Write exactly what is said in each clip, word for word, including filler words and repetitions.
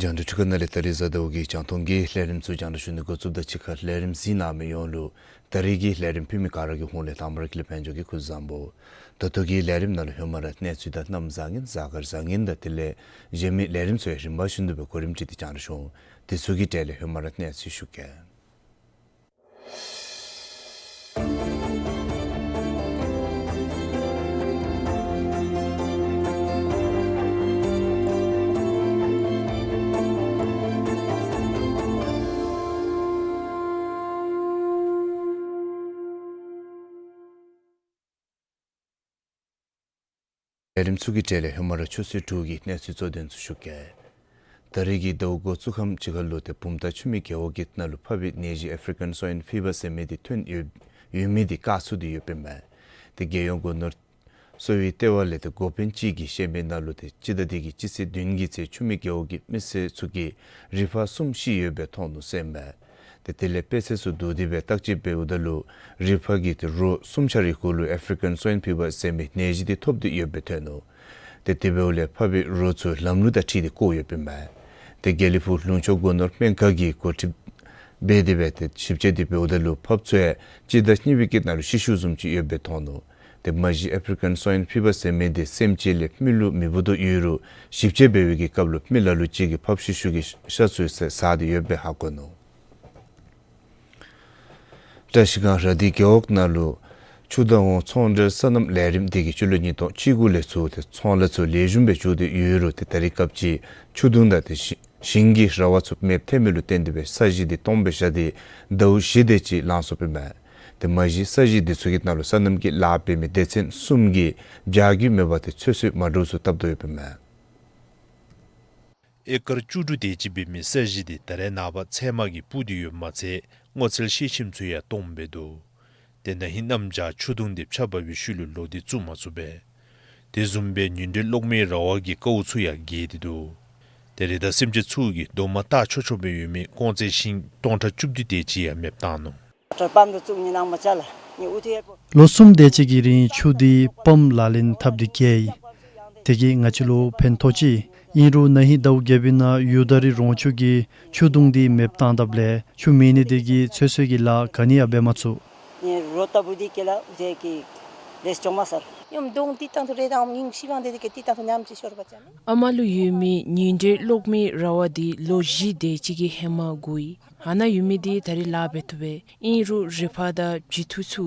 རྒྱང་བསྒྲགས་འཕྲུལ་ཁང་ནང་ལས་ད་རིས་གཟའ་ཟླཝ་གི་རྒྱང་མཐོང་གི་ལས་རིམ་ཚུ་རྒྱང་བསྒྲགས་ཞུ་ནི་འགོ་བཙུགསཔ་དང་གཅིག་ཁར་ལས་རིམ་གཟིགས་གནང་མི་ཡོངས་ལུ་ད་རིས་ཀྱི་ལས་རིམ་ཕུལ་མི་ག་ར་གི་ཧོངས་ལས་དང་པ་ར་ཀུན་ལེགས་དཔལ་འབྱོར་གྱིས་སྐུ་གཟུགས་བཟང་པོ། ད་ལྟོ་གི་ལས་རིམ་ནང་ལུ་ཧེ་མ་ར་གནས་ཚུལ་དང་གནམ་བཟང་ངན་གཟའ་སྐར་བཟང་ངན་དང་དེ་ལས་གཞན་མི་ལས་རིམ་ཚུ་ཡང་རིམ་པ་བཞིན་དུ་སྦེ་གོ་རིམ་སྒྲིག་སྟེ་རྒྱང་བསྒྲགས་ཞུ་འོང་། དེ་ཚུ་གི་གྲས་ལས་ཧེ་མ་ར་གནས་ཚུལ་ཞུ་གེ། ལས་རིམ་ཚུ་གི་གྲས་ལས་ཧེ་མ་ར་ཆུ་ཚོད་དྲུག་གི་གནས་ཚུལ་གཙོ་དོན་ཚུ་ཞུ་གེ། ད་རིས་ཀྱི་ཟླཝ་འགོ་བཙུགས་ཁམས་ཅིག་ཁར་ལུ་ཏེ་བུམ་ཐང་ཆུ་མིག་རྒེད་འོག་གི་ནང་ལུ་ཕག་པའི་ནད་གཞི་ཨེཕ་རི་ཀཱན་སོའིན་ཕི་བར་ཟེར་མི་འདི་ཐོན་ཡོད་ཡོད་མི་འདི་བཀག་ཚུགས་ཏེ་ཡོདཔ་ཨིན་མས། ཏེ་རྒྱལ་ཡོངས་སྒོ་ནོར་གསོ་བའི་ལྟེ་བ་ལས་ཏེ་འགོ་དཔོན་ཅིག་གིས་བཤད་མི་ནང་ལུ་ཏེ་སྤྱི་ཟླ་འདི་གི་སྤྱི་ཚེས་བདུན་གྱི་ཚེ་ཆུ་མིག་རྒེད་འོག་གི་མི་སེར་ཚུ་གི་རི་ཕག་གསུམ་ཤི་ཡོདཔ་སྦེ་མཐོང་ནུག་ཟེར་ཨིན་མས། ཏེ་དེ་ལས་དཔེ་ཚད་ཚུ་བསྡུ་སྟེ་སྦེ་བརྟག་དཔྱད་འབདཝ་ད་ལུ་རི་ཕག་གི་ཏེ་རོ་གསུམ་ཆ་རའི་གུ་ལུ་ཨེཕ་རི་ཀཱན་སོའིན་ཕི་བར་ཟེར་མི་ནད་གཞི་འདི་ཐོབ་སྟེ་ཡོདཔ་སྦེ་ཐོན་ནུག། ཏེ་དེ་འབདཝ་ལས་ཕག་པའི་རོ་ཚུ་ལམ་ལུགས་དང་འཁྲིལ་ཏེ་བཀོ་ཡོདཔ་ཨིན་མས། ཏེ་དགེ་ལེགས་ཕུག་ལུང་ཕྱོགས་སྒོ་ནོར་སྨན་ཁང་གིས་འགོ་ཁྲིད་འབད་དེ་སྦེ་ཏེ་ཞིབ་དཔྱད་འདི་འབདཝ་ད་ལུ་ཕགཔ་ཚུ་ཡང་སྤྱི་ཟླ་གཉིས་པའི་གི་ནང་ལུ་ཤི་ཤུལ་བཟུམ་ཅིག་ཡོདཔ་སྦེ་མཐོང་ནུག། ཏེ་མ་གཞི་ཨེཕ་རི་ཀཱན་སོའིན་ཕི་བར་ཟེར་མི་འདི་སེམས་ཅན་ལས་མི་ལུ་མི་འབོ་དོ་ཡོད་རུང་ཞིབ་དཔྱད་འབད་བའི་གི་སྐབས་ལུ་མི་ལ་ལུ་ཅིག་གིས་ཕགཔ་ཤི་ཤུལ་གྱི་ཤ་ཚུ་ཟ་ཟ་སྟེ་ཡོདཔ་སྦེ་ཧ་གོ་ནུག། བཀྲིས་སྒང་ར་དྷི་རྒེད་འོག་ནང་ལུ་ཆུ་དང་འོང་ཚོང་འབྲེལ་སོ་ནམ་ལས་རིམ་འདི་གིས་སྤྱི་ལོ་ཉིས་སྟོང་བཅུ་དགུ་ལས་ཚུར་ཏེ་ཚོང་ལཱ་ཚུ་ལེགས་ཤོམ་སྦེ་འགྱོ་སྟེ་ཡོད་རུང་ཏེ་ད་རིས་སྐབས་ཅིག་ཆུ་དུང་དང་ཏེ་ཞིང་གི་ར་བ་ཚུ་མེདཔ་ཐལ་མི་ལུ་བརྟེན་ཏེ་སྦེ་ས་གཞི་འདི་སྟོངམ་སྦེ་བཞག་སྟེ་ཟླཝ་བཞི་དེ་ཅིག་ལང་སོཔ་ཨིན་མས། ཏེ་མ་གཞི་ས་གཞི་འདི་ཚུ་གི་ནང་ལུ་སོ་ནམ་གྱི་ལཱ་འབད་མི་སྡེ་ཚན་གསུམ་གྱིས་བྱ་རྒྱུ་མེད་པར་ཏེ་ཚོད་བསྲེ་མ་འདྲཝ་ཚུ་བཏབ་དོ་ཡོདཔ་ཨིན་མས། ཨེ་ཀར་བཅུ་དྲུག་དེ་ཅིག་འབད་མི་ས་གཞི་འདི་ད་རེས་ནངས་པ་ཚལ་མ་གིས་སྤུབ་སྟེ་ཡོདཔ་མ་ཚད་སྔོ་ཚལ་ཤེལ་ཤིམ་ཚུ་ཡང་སྟོངམ་སྦེ་འདུག། ཏེ་ན་ཧིང་གནམ་བྱཱར་ཆུ་དུང་འདི་ཆརཔ་འབབ་པའི་ཤུལ་ལུ་ལོག་སྟེ་བཙུགས་མ་ཚུགས་པས། དེ་བཟུམ་སྦེ་ཉིན་དྲོད་གློག་མེའི་ར་བ་གི་ཀཝ་ཚུ་ཡང་འགྱེལ་ཏེ་འདུག། ཏེ་རི་དྭགས་སེམས་ཅན་ཚུ་གིས་རྡོག་མ་བཏགས་ཆོག་ཆོག་སྦེ་ཡོད་མི་ཀོང་ཙེ་ཤིང་སྟོང་ཕྲག་བཅུ་བདུན་དེ་ཅིག་ཡང་མེདཔ་བཏང་ནུག། ལོ་གསུམ་དེ་ཅིག་གི་རིང་ཆུ་འདི་པམཔ་ལག་ལེན་འཐབ་སྟེ་བསྐྱལ་ཡི། དེ་གིས་ང་བཅས་ལུ་ཕན་ཐོགས་ཅི། ཨིན་རུང་ན་ཧིང་ཟླཝ་བརྒྱད་པའི་ནང་ཡུ་དཱ་རི་རོང་ཆུ་གི་ཆུ་དུང་འདི་མེདཔ་བཏང་དཔ་ལས་ཆུ་མེད་ནི་དེ་གིས་ཚོད་བསྲེ་གི་ལཱ་ག་ནི་ཡང་འབད་མ་ཚུགས། ཨ་མ་ལུ་ཡོད་མི་ཉིན་དྲོད་གློག་མེའི་ར་བ་འདི་ལོ་བཞི་དེ་ཅིག་གི་ཧེ་མ་བསྒོར་ཡི། ཨ་ནཱ་ཡོད་མི་འདི་ད་རིས་ལཱ་འབད་བཏུབ་པས། ཨིན་རུང་རི་ཕག་དང་བྱི་ཐུར་ཚུ་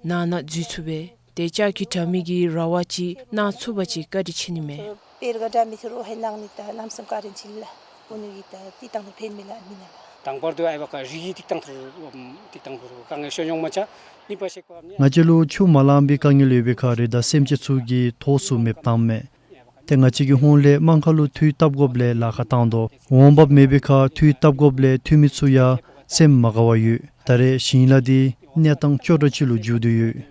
ནང་ན་འཛུལ་ཚུགས་པས། ཏེ་ལྕགས་ཀྱི་དྲ་མིག་གི་ར་བ་ཅིག་གནང་ཚུགས་པ་ཅིན་བཀའ་དྲིན་ཆེ་ནི་མས། ང་བཅས་ལུ་ཆུ་མ་ལང་པའི་དཀའ་ངལ་ཡོད་པའི་ཁར་རི་དྭགས་སེམས་ཅན་ཚུ་གིས་ཐོགས་སུ་མེདཔ་བཏངམ་མས། ཏེ་ང་བཅས་ཀྱི་ཧོངས་ལས་དམངས་ཁར་ལུ་འཐུས་བཏབ་དགོཔ་ལས་ལཱ་ཁག་བཏང་དོ། འོང་འབབ་མེད་པའི་ཁར་འཐུས་བཏབ་དགོཔ་ལས་འཐུས་མི་ཚུ་ཡང་སེམས་མ་དགའ་བར་ཡོད། ད་རེས་ཞིང་ལཱ་འདི་གནས་སྟངས་སྐྱོ་དྲགས་ཅིག་ལུ་འགྱུར་ཏེ་ཡོད།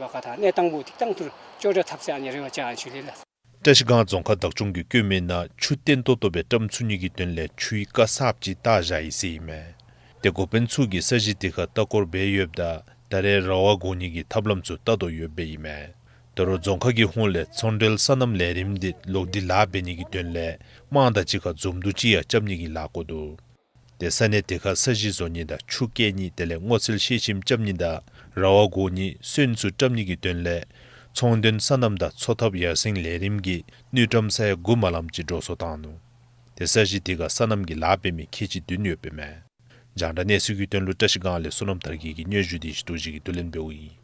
ཁ་ཐང་གནས་སྟངས་པོ་ཏིག་ཏང་ཐུར་ཅོག་འཐདཔ་ཐབས་ཟེར་ཨ་ནི་རེ་བ་ཅིན་ཞུ་ལེ་ལགས། བཀྲ་ཤིས་སྒང་རྫོང་ཁག་བདག་སྐྱོང་གིས་བཀོད་མིའི་ནང་ཆུ་བརྟན་ཏོག་ཏོ་སྦེ་བཀྲམ་ཚུགས་ནི་གི་དོན་ལས་ཆུའི་ཀ་གསརཔ་ཅིག་བཏགས་བཞག་ཡི་ཟེར་ཨིན་མས། ཏེ་འགོ་དཔོན་ཚུ་གིས་ས་གཞི་དེ་ཁར་ལྟ་སྐོར་འབད་ཡོདཔ་ད་ད་རེས་ར་བ་བསྒོར་ནི་གི་ཐབས་ལམ་ཚུ་བལྟ་དོ་ཡོདཔ་ཨིན་མས། ད་རུང་རྫོང་ཁག་གི་ཧོངས་ལས་ཚོང་འབྲེལ་སོ་ནམ་ལས་རིམ་འདི་ལོག་སྟེ་ལཱ་འབད་ནི་གི་དོན་ལས་དམངས་དང་གཅིག་ཁར་འཛོམས་འདུ་ཅིག་ཡང་རྐྱབ་ནི་གི་ལཱ་བཀོད་འདུག། ཏེ་ས་གནས་དེ་ཁར་ས་གཞི་བཟོ་ནི་དང་ཆུ་བསྐྱལ་ནི་དེ་ལས་སྔོ་ཚལ་ཤེལ་ཤིམ་རྐྱབ་ནི་དང་ར་བ་བསྒོར་ནི་སོན་ཚུ་བཀྲམ་ནི་གི་དོན་ལས་ཚོང་དོན་སོ་ནམ་དང་འཚོ་ཐབས་ཡར་སེང་ལས་རིམ་གྱིས་དངུལ་ཀྲམ་ས་ཡ་དགུ་མ་ལམ་ཅིག་འགྲོ་སོང་བཏང་ནུག། ཏེ་ས་གཞི་དེ་ཁར་སོ་ནམ་གྱི་ལཱ་འབད་མི་ཁལ་གཅིག་བདུན་ཡོདཔ་ཨིན་མས། རྒྱང་བསྒྲགས་གནས་ཚུལ་གྱི་དོན་ལུ་བཀྲ་ཤིས་སྒང་ལས་བསོད་ནམས་དར་རྒྱས་ཀྱི་སྙན་ཞུ་དེ་ཞུ་དོ་ཅིག་གིས་བསྡུ་ལེན་འབདཝ་ཨིན།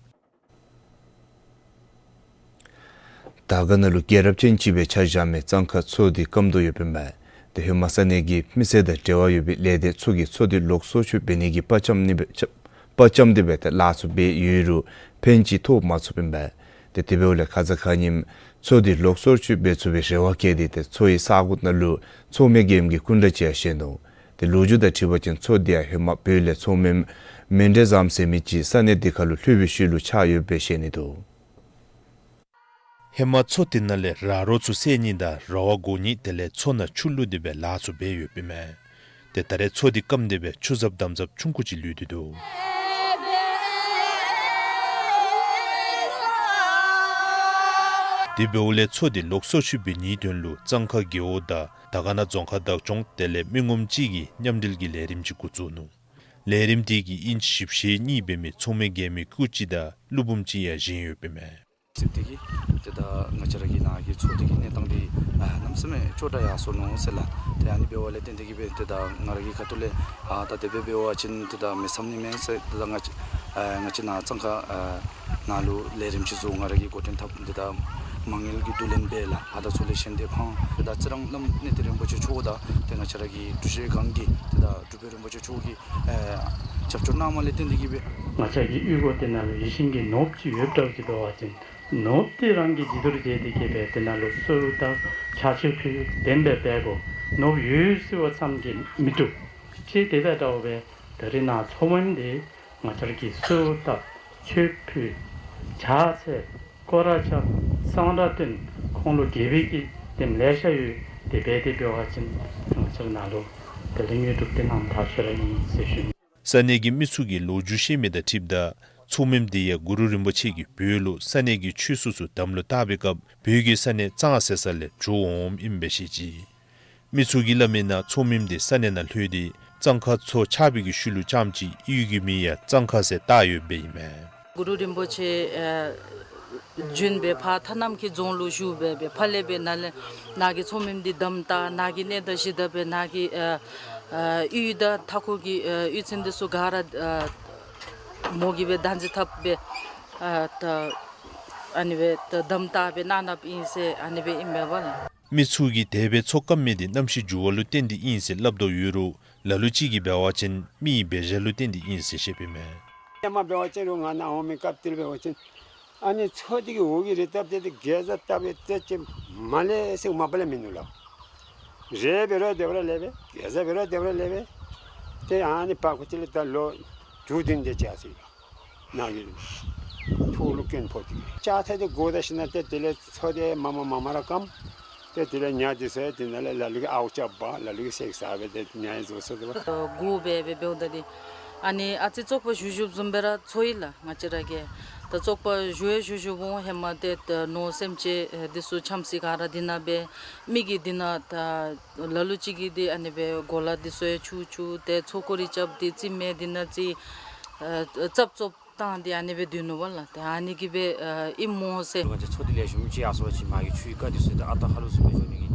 དར་དཀར་ན་ལུ་རྒྱལ་རབས་ཅན་ཅིག་སྦེ་ཆ་བཞག་མི་གཙང་ཁ་མཚོ་འདི་སྐམ་དོ་ཡོདཔ་ཨིན་མས། ཏེ་ཧེ་མ་ས་གནས་ཀྱི་མི་སེར་དང་འབྲེལ་བ་ཡོད་པའི་ལས་སྡེ་ཚུ་གིས་མཚོ་འདི་ལོག་སོར་ཆུད་འབད་ནི་གི་དཔའ་བཅམ་ནི་སྦེ་དཔའ་བཅམ་སྟེ་སྦེ་ཏེ་ལཱ་ཚུ་འབད་ཡོད་རུང་ཕན་ཅིག་ཐོགས་མ་ཚུགསཔ་ཨིན་པས། ཏེ་དེ་འབདཝ་ལས་ཁ་ཙ་ཁ་ཉིནམ་མཚོ་འདི་ལོག་སོར་ཆུད་འབད་ཚུགས་པའི་རེ་བ་བསྐྱེད་དེ་ཏེ་མཚོ་ཡི་ས་གོ་ནང་ལུ་མཚོ་མེ་རྒྱལ་ཡུམ་གྱི་སྐུ་འདྲ་ཅིག་ཡང་བཞེངས་ནུག། ཏེ་ལོ་རྒྱུས་དང་འཁྲིལ་བ་ཅིན་མཚོ་འདི་ཡང་ཧེ་མ་བོད་ལས་མཚོ་མེན་མེ་འདྲེ་བཟངམ་ཟེར་མི་ཅིག་ས་གནས་འདི་ཁར་ལུ་ལྷོད་པའི་ཤུལ་ལུ་ཆགས་ཡོདཔ་སྦེ་བཤད་ནི་འདུག། ཧེ་མ་མཚོ་དེ་ནང་ལས་ར་རོ་ཚུ་བསལ་ནི་དང་ར་བ་བསྒོར་ནི་དེ་ལས་མཚོ་ནང་ཆུ་བླུགས་ཏེ་སྦེ་ལཱ་ཚུ་འབད་ཡོདཔ་ཨིན་མས། ཏེ་ད་རེས་མཚོ་འདི་སྐམ་སྟེ་སྦེ་ཆུ་ཟབ་འདམ་ཟབ་ཆུང་ཀུ་ཅིག་ལུས་ཏེ་འདུག། དེ་འབདཝ་ལས་མཚོ་འདི་ལོག་སོར་ཆུད་འབད་ནིའི་དོན་ལུ་གཙང་ཁ་རྒེད་འོག་དང་དར་དཀར་ན་རྫོང་ཁག་བདག་སྐྱོང་དེ་ལས་མི་ངོམ་ཅིག་གིས་མཉམ་འབྲེལ་གྱི་ལས་རིམ་ཅིག་འགོ་བཙུགས་ནུག། ལས་རིམ་དེ་གིས་ཨིན་ཅི་བཞི་བཅུ་ཞེ་གཉིས་འབད་མི་མཚོ་མེ་རྒྱལ་མི་སྐུ་ཅིག་དང་ཀླུ་འབུམ་ཅིག་ཡང་བཞེངས་ཡོདཔ་ཨིན་མས། ཚིག་དེ་གིས་ཏེ་ད་ང་བཅས་ར་གི་ནཱ་གི་མཚོ་དེ་གི་གནས་སྟངས་དེ་ཨ་གནམ་མེད་ས་མེད་ཅོག་འཐདཔ་ཡར་སོ་ནུག་ཟེར་ལགས། ཏེ་ཨ་ནི་འབདཝ་ལས་བརྟེན་ཏེ་གིས་སྦེ་ཏེ་ད་ང་ར་གི་ཁ་ཐུག་ལས་ཨ་ད་དེ་སྦེ་འབད་བ་ཅིན་ཏེ་ད་མི་བསམ་ནི་མེད་ཟེར་ཏེ་ད་ང་བཅས་ཨ་ང་བཅས་ནཱ་གཙང་ཁ་ཨ་ནང་ལུ་ལས་རིམ་ཅིག་བཟོ་ང་ར་གིས་འགོ་འདྲེན་འཐབ་ཏེ་ད་མ་དངུལ་གྱི་བསྡུ་ལེན་འབད་ལགས། ཨ་ད་ཚུ་ལས་གཞན་དེ་ཕར་ཏེ་ད་རྩི་རང་བླམ་གནས་བརྟན་རིན་པོ་ཆེ་མཆོག་དང་ཏེ་ང་བཅས་ར་གི་འབྲུག་ཆེན་སྒང་གི་ཏེ་ད་འབྲུག་པའི་རིན་པོ་ཆེ་མཆོག་གིས་ཨེ་རྒྱབ་སྐྱོར་གནང་མི་ལས་བརྟེན་ཏེ་གིས་སྦེ་ང་བཅས་ཀྱི་གཡུས་སྒོ་དེ་ནང་ལུ་ཡིད་བཞིན་གྱི་ནོར་བུ་ཅིག་ཡོདཔ་འདྲཝ་ཅིག་འབད་བ་ཅིན་ནོར་བུ་དེ་རང་གི་བྱི་དོར་བྱས་ཏེ་གིས་སྦེ་དེ་ནང་ལུ་གསོལཝ་བཏབ་ཕྱག་མཆོད་ཕུལ་དེ་སྦེ་འབད་དགོ། ནོར་བུ་ཡོད་ཟེར་བ་ཙམ་གྱིས་མི་འགྲུབ། ཅིག་དེ་དང་འདྲཝ་སྦེ་ད་རེས་ནཱ་མཚོ་མེན་འདི་ང་བཅས་ཀྱིས་གསོལཝ་བཏབ་མཆོད་ཕུལ་ཕྱག་འཚལ་སྐོར་ར་རྐྱབ་གསང་སྒྲ་བཏོན་ཁོང་ལུ་དགེ་བའི་གི་དེམ་ལེ་ཤ་ཡོད། དེ་སྦེ་དེ་འབད་བ་ཅིན་ང་བཅས་ར་ནཱ་ལུ་དེ་ལས་དངོས་གྲུབ་དེ་རྣམ་ཐར་ཤོར་ར་ཨིན་ཟེར་ཞུ་ནི། ས་གནས་ཀྱི་མི་ཚུ་གིས་ལོ་རྒྱུས་བཤད་མི་དང་འཁྲིལཝ་ད་མཚོ་མེན་འདི་ཡང་གུ་རུ་རིན་པོ་ཆེ་གིས་བོད་ལུ་ས་གནས་ཀྱི་ཆོས་སྲུང་ཚུ་དམ་ལུ་བཏགས་པའི་སྐབས་བོད་ཀྱི་ས་གནས་གཙང་སེལ་ས་ལས་འགྱོ་འོངམ་ཨིནམ་སྦེ་བཤད་ཅི། མི་ཚུ་གིས་སླབ་མིའི་ནང་མཚོ་མེན་འདི་ས་གནས་ནང་ལྷོད་དེ་གཙང་ཁ་མཚོ་ཆགས་པའི་གི་ཤུལ་ལུ་རྐྱངམ་ཅིག་གཡུས་ཀྱི་མིང་ཡང་གཙང་ཁ་ཟེར་བཏགས་ཡོདཔ་ཨིན་མས། གུ་རུ་རིན་པོ་ཆེ་ཨེ་བྱོན་སྦེ་ཕར་ཐ་ན་མཁས་རྫོང་ལུ་བཞུགས་སྦེ་སྦེ་ཕར་ལས་སྦེ་ནཱ་ལས་ནཱ་གི་མཚོ་མེན་འདི་དམ་བཏགས་ནཱ་གི་གནས་བདག་གཞི་བདག་སྦེ་ནཱ་གི་ཨེ་ཨེ་གཡུས་དང་མཐའ་འཁོར་གྱི་ཨེ་གཡུས་ཚན་འདི་ཚུ་ག་ར་ཨེ་མོ་གིས་སྦེ་བདག་འཛིན་འཐབ་སྦེ་ཨེ་ད་ཨ་ནི་སྦེ་ད་དམ་བཏགས་སྦེ་གནང་གནངམ་ཨིན་ཟེར་ཨ་ནི་སྦེ་ཨིན་པས་ལགས། མི་ཚུ་གིས་དེ་སྦེ་མཚོ་སྐམ་མི་འདི་གནམ་གཤིས་འགྱུར་བ་ལུ་བརྟེན་ཏེ་ཨིན་ཟེར་སླབ་དོ་ཡོད་རུང་ལ་ལུ་ཅིག་གིས་འབད་བ་ཅིན་མི་འབད་བཞག་ལུ་བརྟེན་ཏེ་ཨིན་ཟེར་བཤདཔ་ཨིན་མས། ཧེ་མ་འབད་བ་ཅིན་རུང་ང་ནཱ་འོང་མི་སྐབས་དེ་ལུ་འབད་བ་ཅིན་ཨ་ནི་མཚོ་དེ་གི་འོག་གི་རི་བཏབ་སྟེ་དེ་གེ་ཛ་བཏབ་སྟེ་ཏེ་ཅིག་མ་ལེགས་ཟེར་མ་པ་ལས་མིན་ནུག་ལགས། རེ་འབད་རུང་དེ་སྦེ་ར་ལེགས་པས། གེ་ཛ་འབད་རུང་དེ་སྦེ་ར་ལེགས་པས། ཏེ་ཨ་ནི་བར་སྐོར་ཅིག་ལས་ད་ལོ་དྲུག་བདུན་དེ་ཅིག་ཡར་སོ་ཡི་ལགས། ནཱ་གི་ཐུགས་ལུ་སྐྱོན་ཕོག་སྟེ་གི་ལྕགས་ཐག་དེ་བསྒོར་ད་ཞིནམ་ལས་ཏེ་དེ་ལས་མཚོ་དེ་མ་མ་མ་མ་ར་སྐམ། ཏེ་དེ་ལས་ཉ་འདི་ཚུ་ཡང་དེ་ནང་ལས་ལ་ལུ་གིས་ཨརཝ་རྐྱབ་འབག། ལ་ལུ་གིས་བསད་ཟ་སྦེ་ཏེ་ཉ་ཡང་རྫོགས་སོ་དོ། ཨ་བསྒོར་སྦེ་སྦེ་འབདཝ་ད་འདི་ཨ་ནི་ཨ་ཙི་བཙོག་པ་བཞུ་བཞུཝ་བཟུམ་སྦེ་ར་ཚོར་ཡི་ལགས། ང་བཅས་ར་གིས་ད་བཙོག་པ་བཞུ་ཡང་བཞུ་བཞུཝ་འོང་། ཧེ་མ་ཏེ་ད་ནོར་སེམས་ཅན་འདི་ཚུ་འཁྱམས་སའི་ག་ར་འདི་ནང་སྦེ་མི་གིས་འདི་ནང་ད་ལ་ལུ་ཅིག་གིས་འདི་ཨ་ནི་སྦེ་གོ་ལ་འདི་ཚུ་ཡང་འཁྱུ་འཁྱུ་ཏེ་མཚོ་སྐོར་ར་རྐྱབ་སྟེ་རྩི་མེད་འདི་ནང་རྩི་ཨ་རྩབ་རྩོབ་བཏང་སྟེ་ཨ་ནི་སྦེ་སྡོད་ནུག་པ་ལགས། ཏེ་ཨ་ནི་གིས་སྦེ་ཨ་ཨིནམ་སྨོ་ཟེར། ང་བཅས་མཚོ་འདི་ལེགས་ཤོམ་ཅིག་ཡར་སོང་པ་ཅིན་མ་གི་ཆུའི་ཀ་འདི་ཚུ་ད་ཨ་རྟག་ཧ་ལུགས་སུ་སྦེ་འགྱོ་ནི་གི་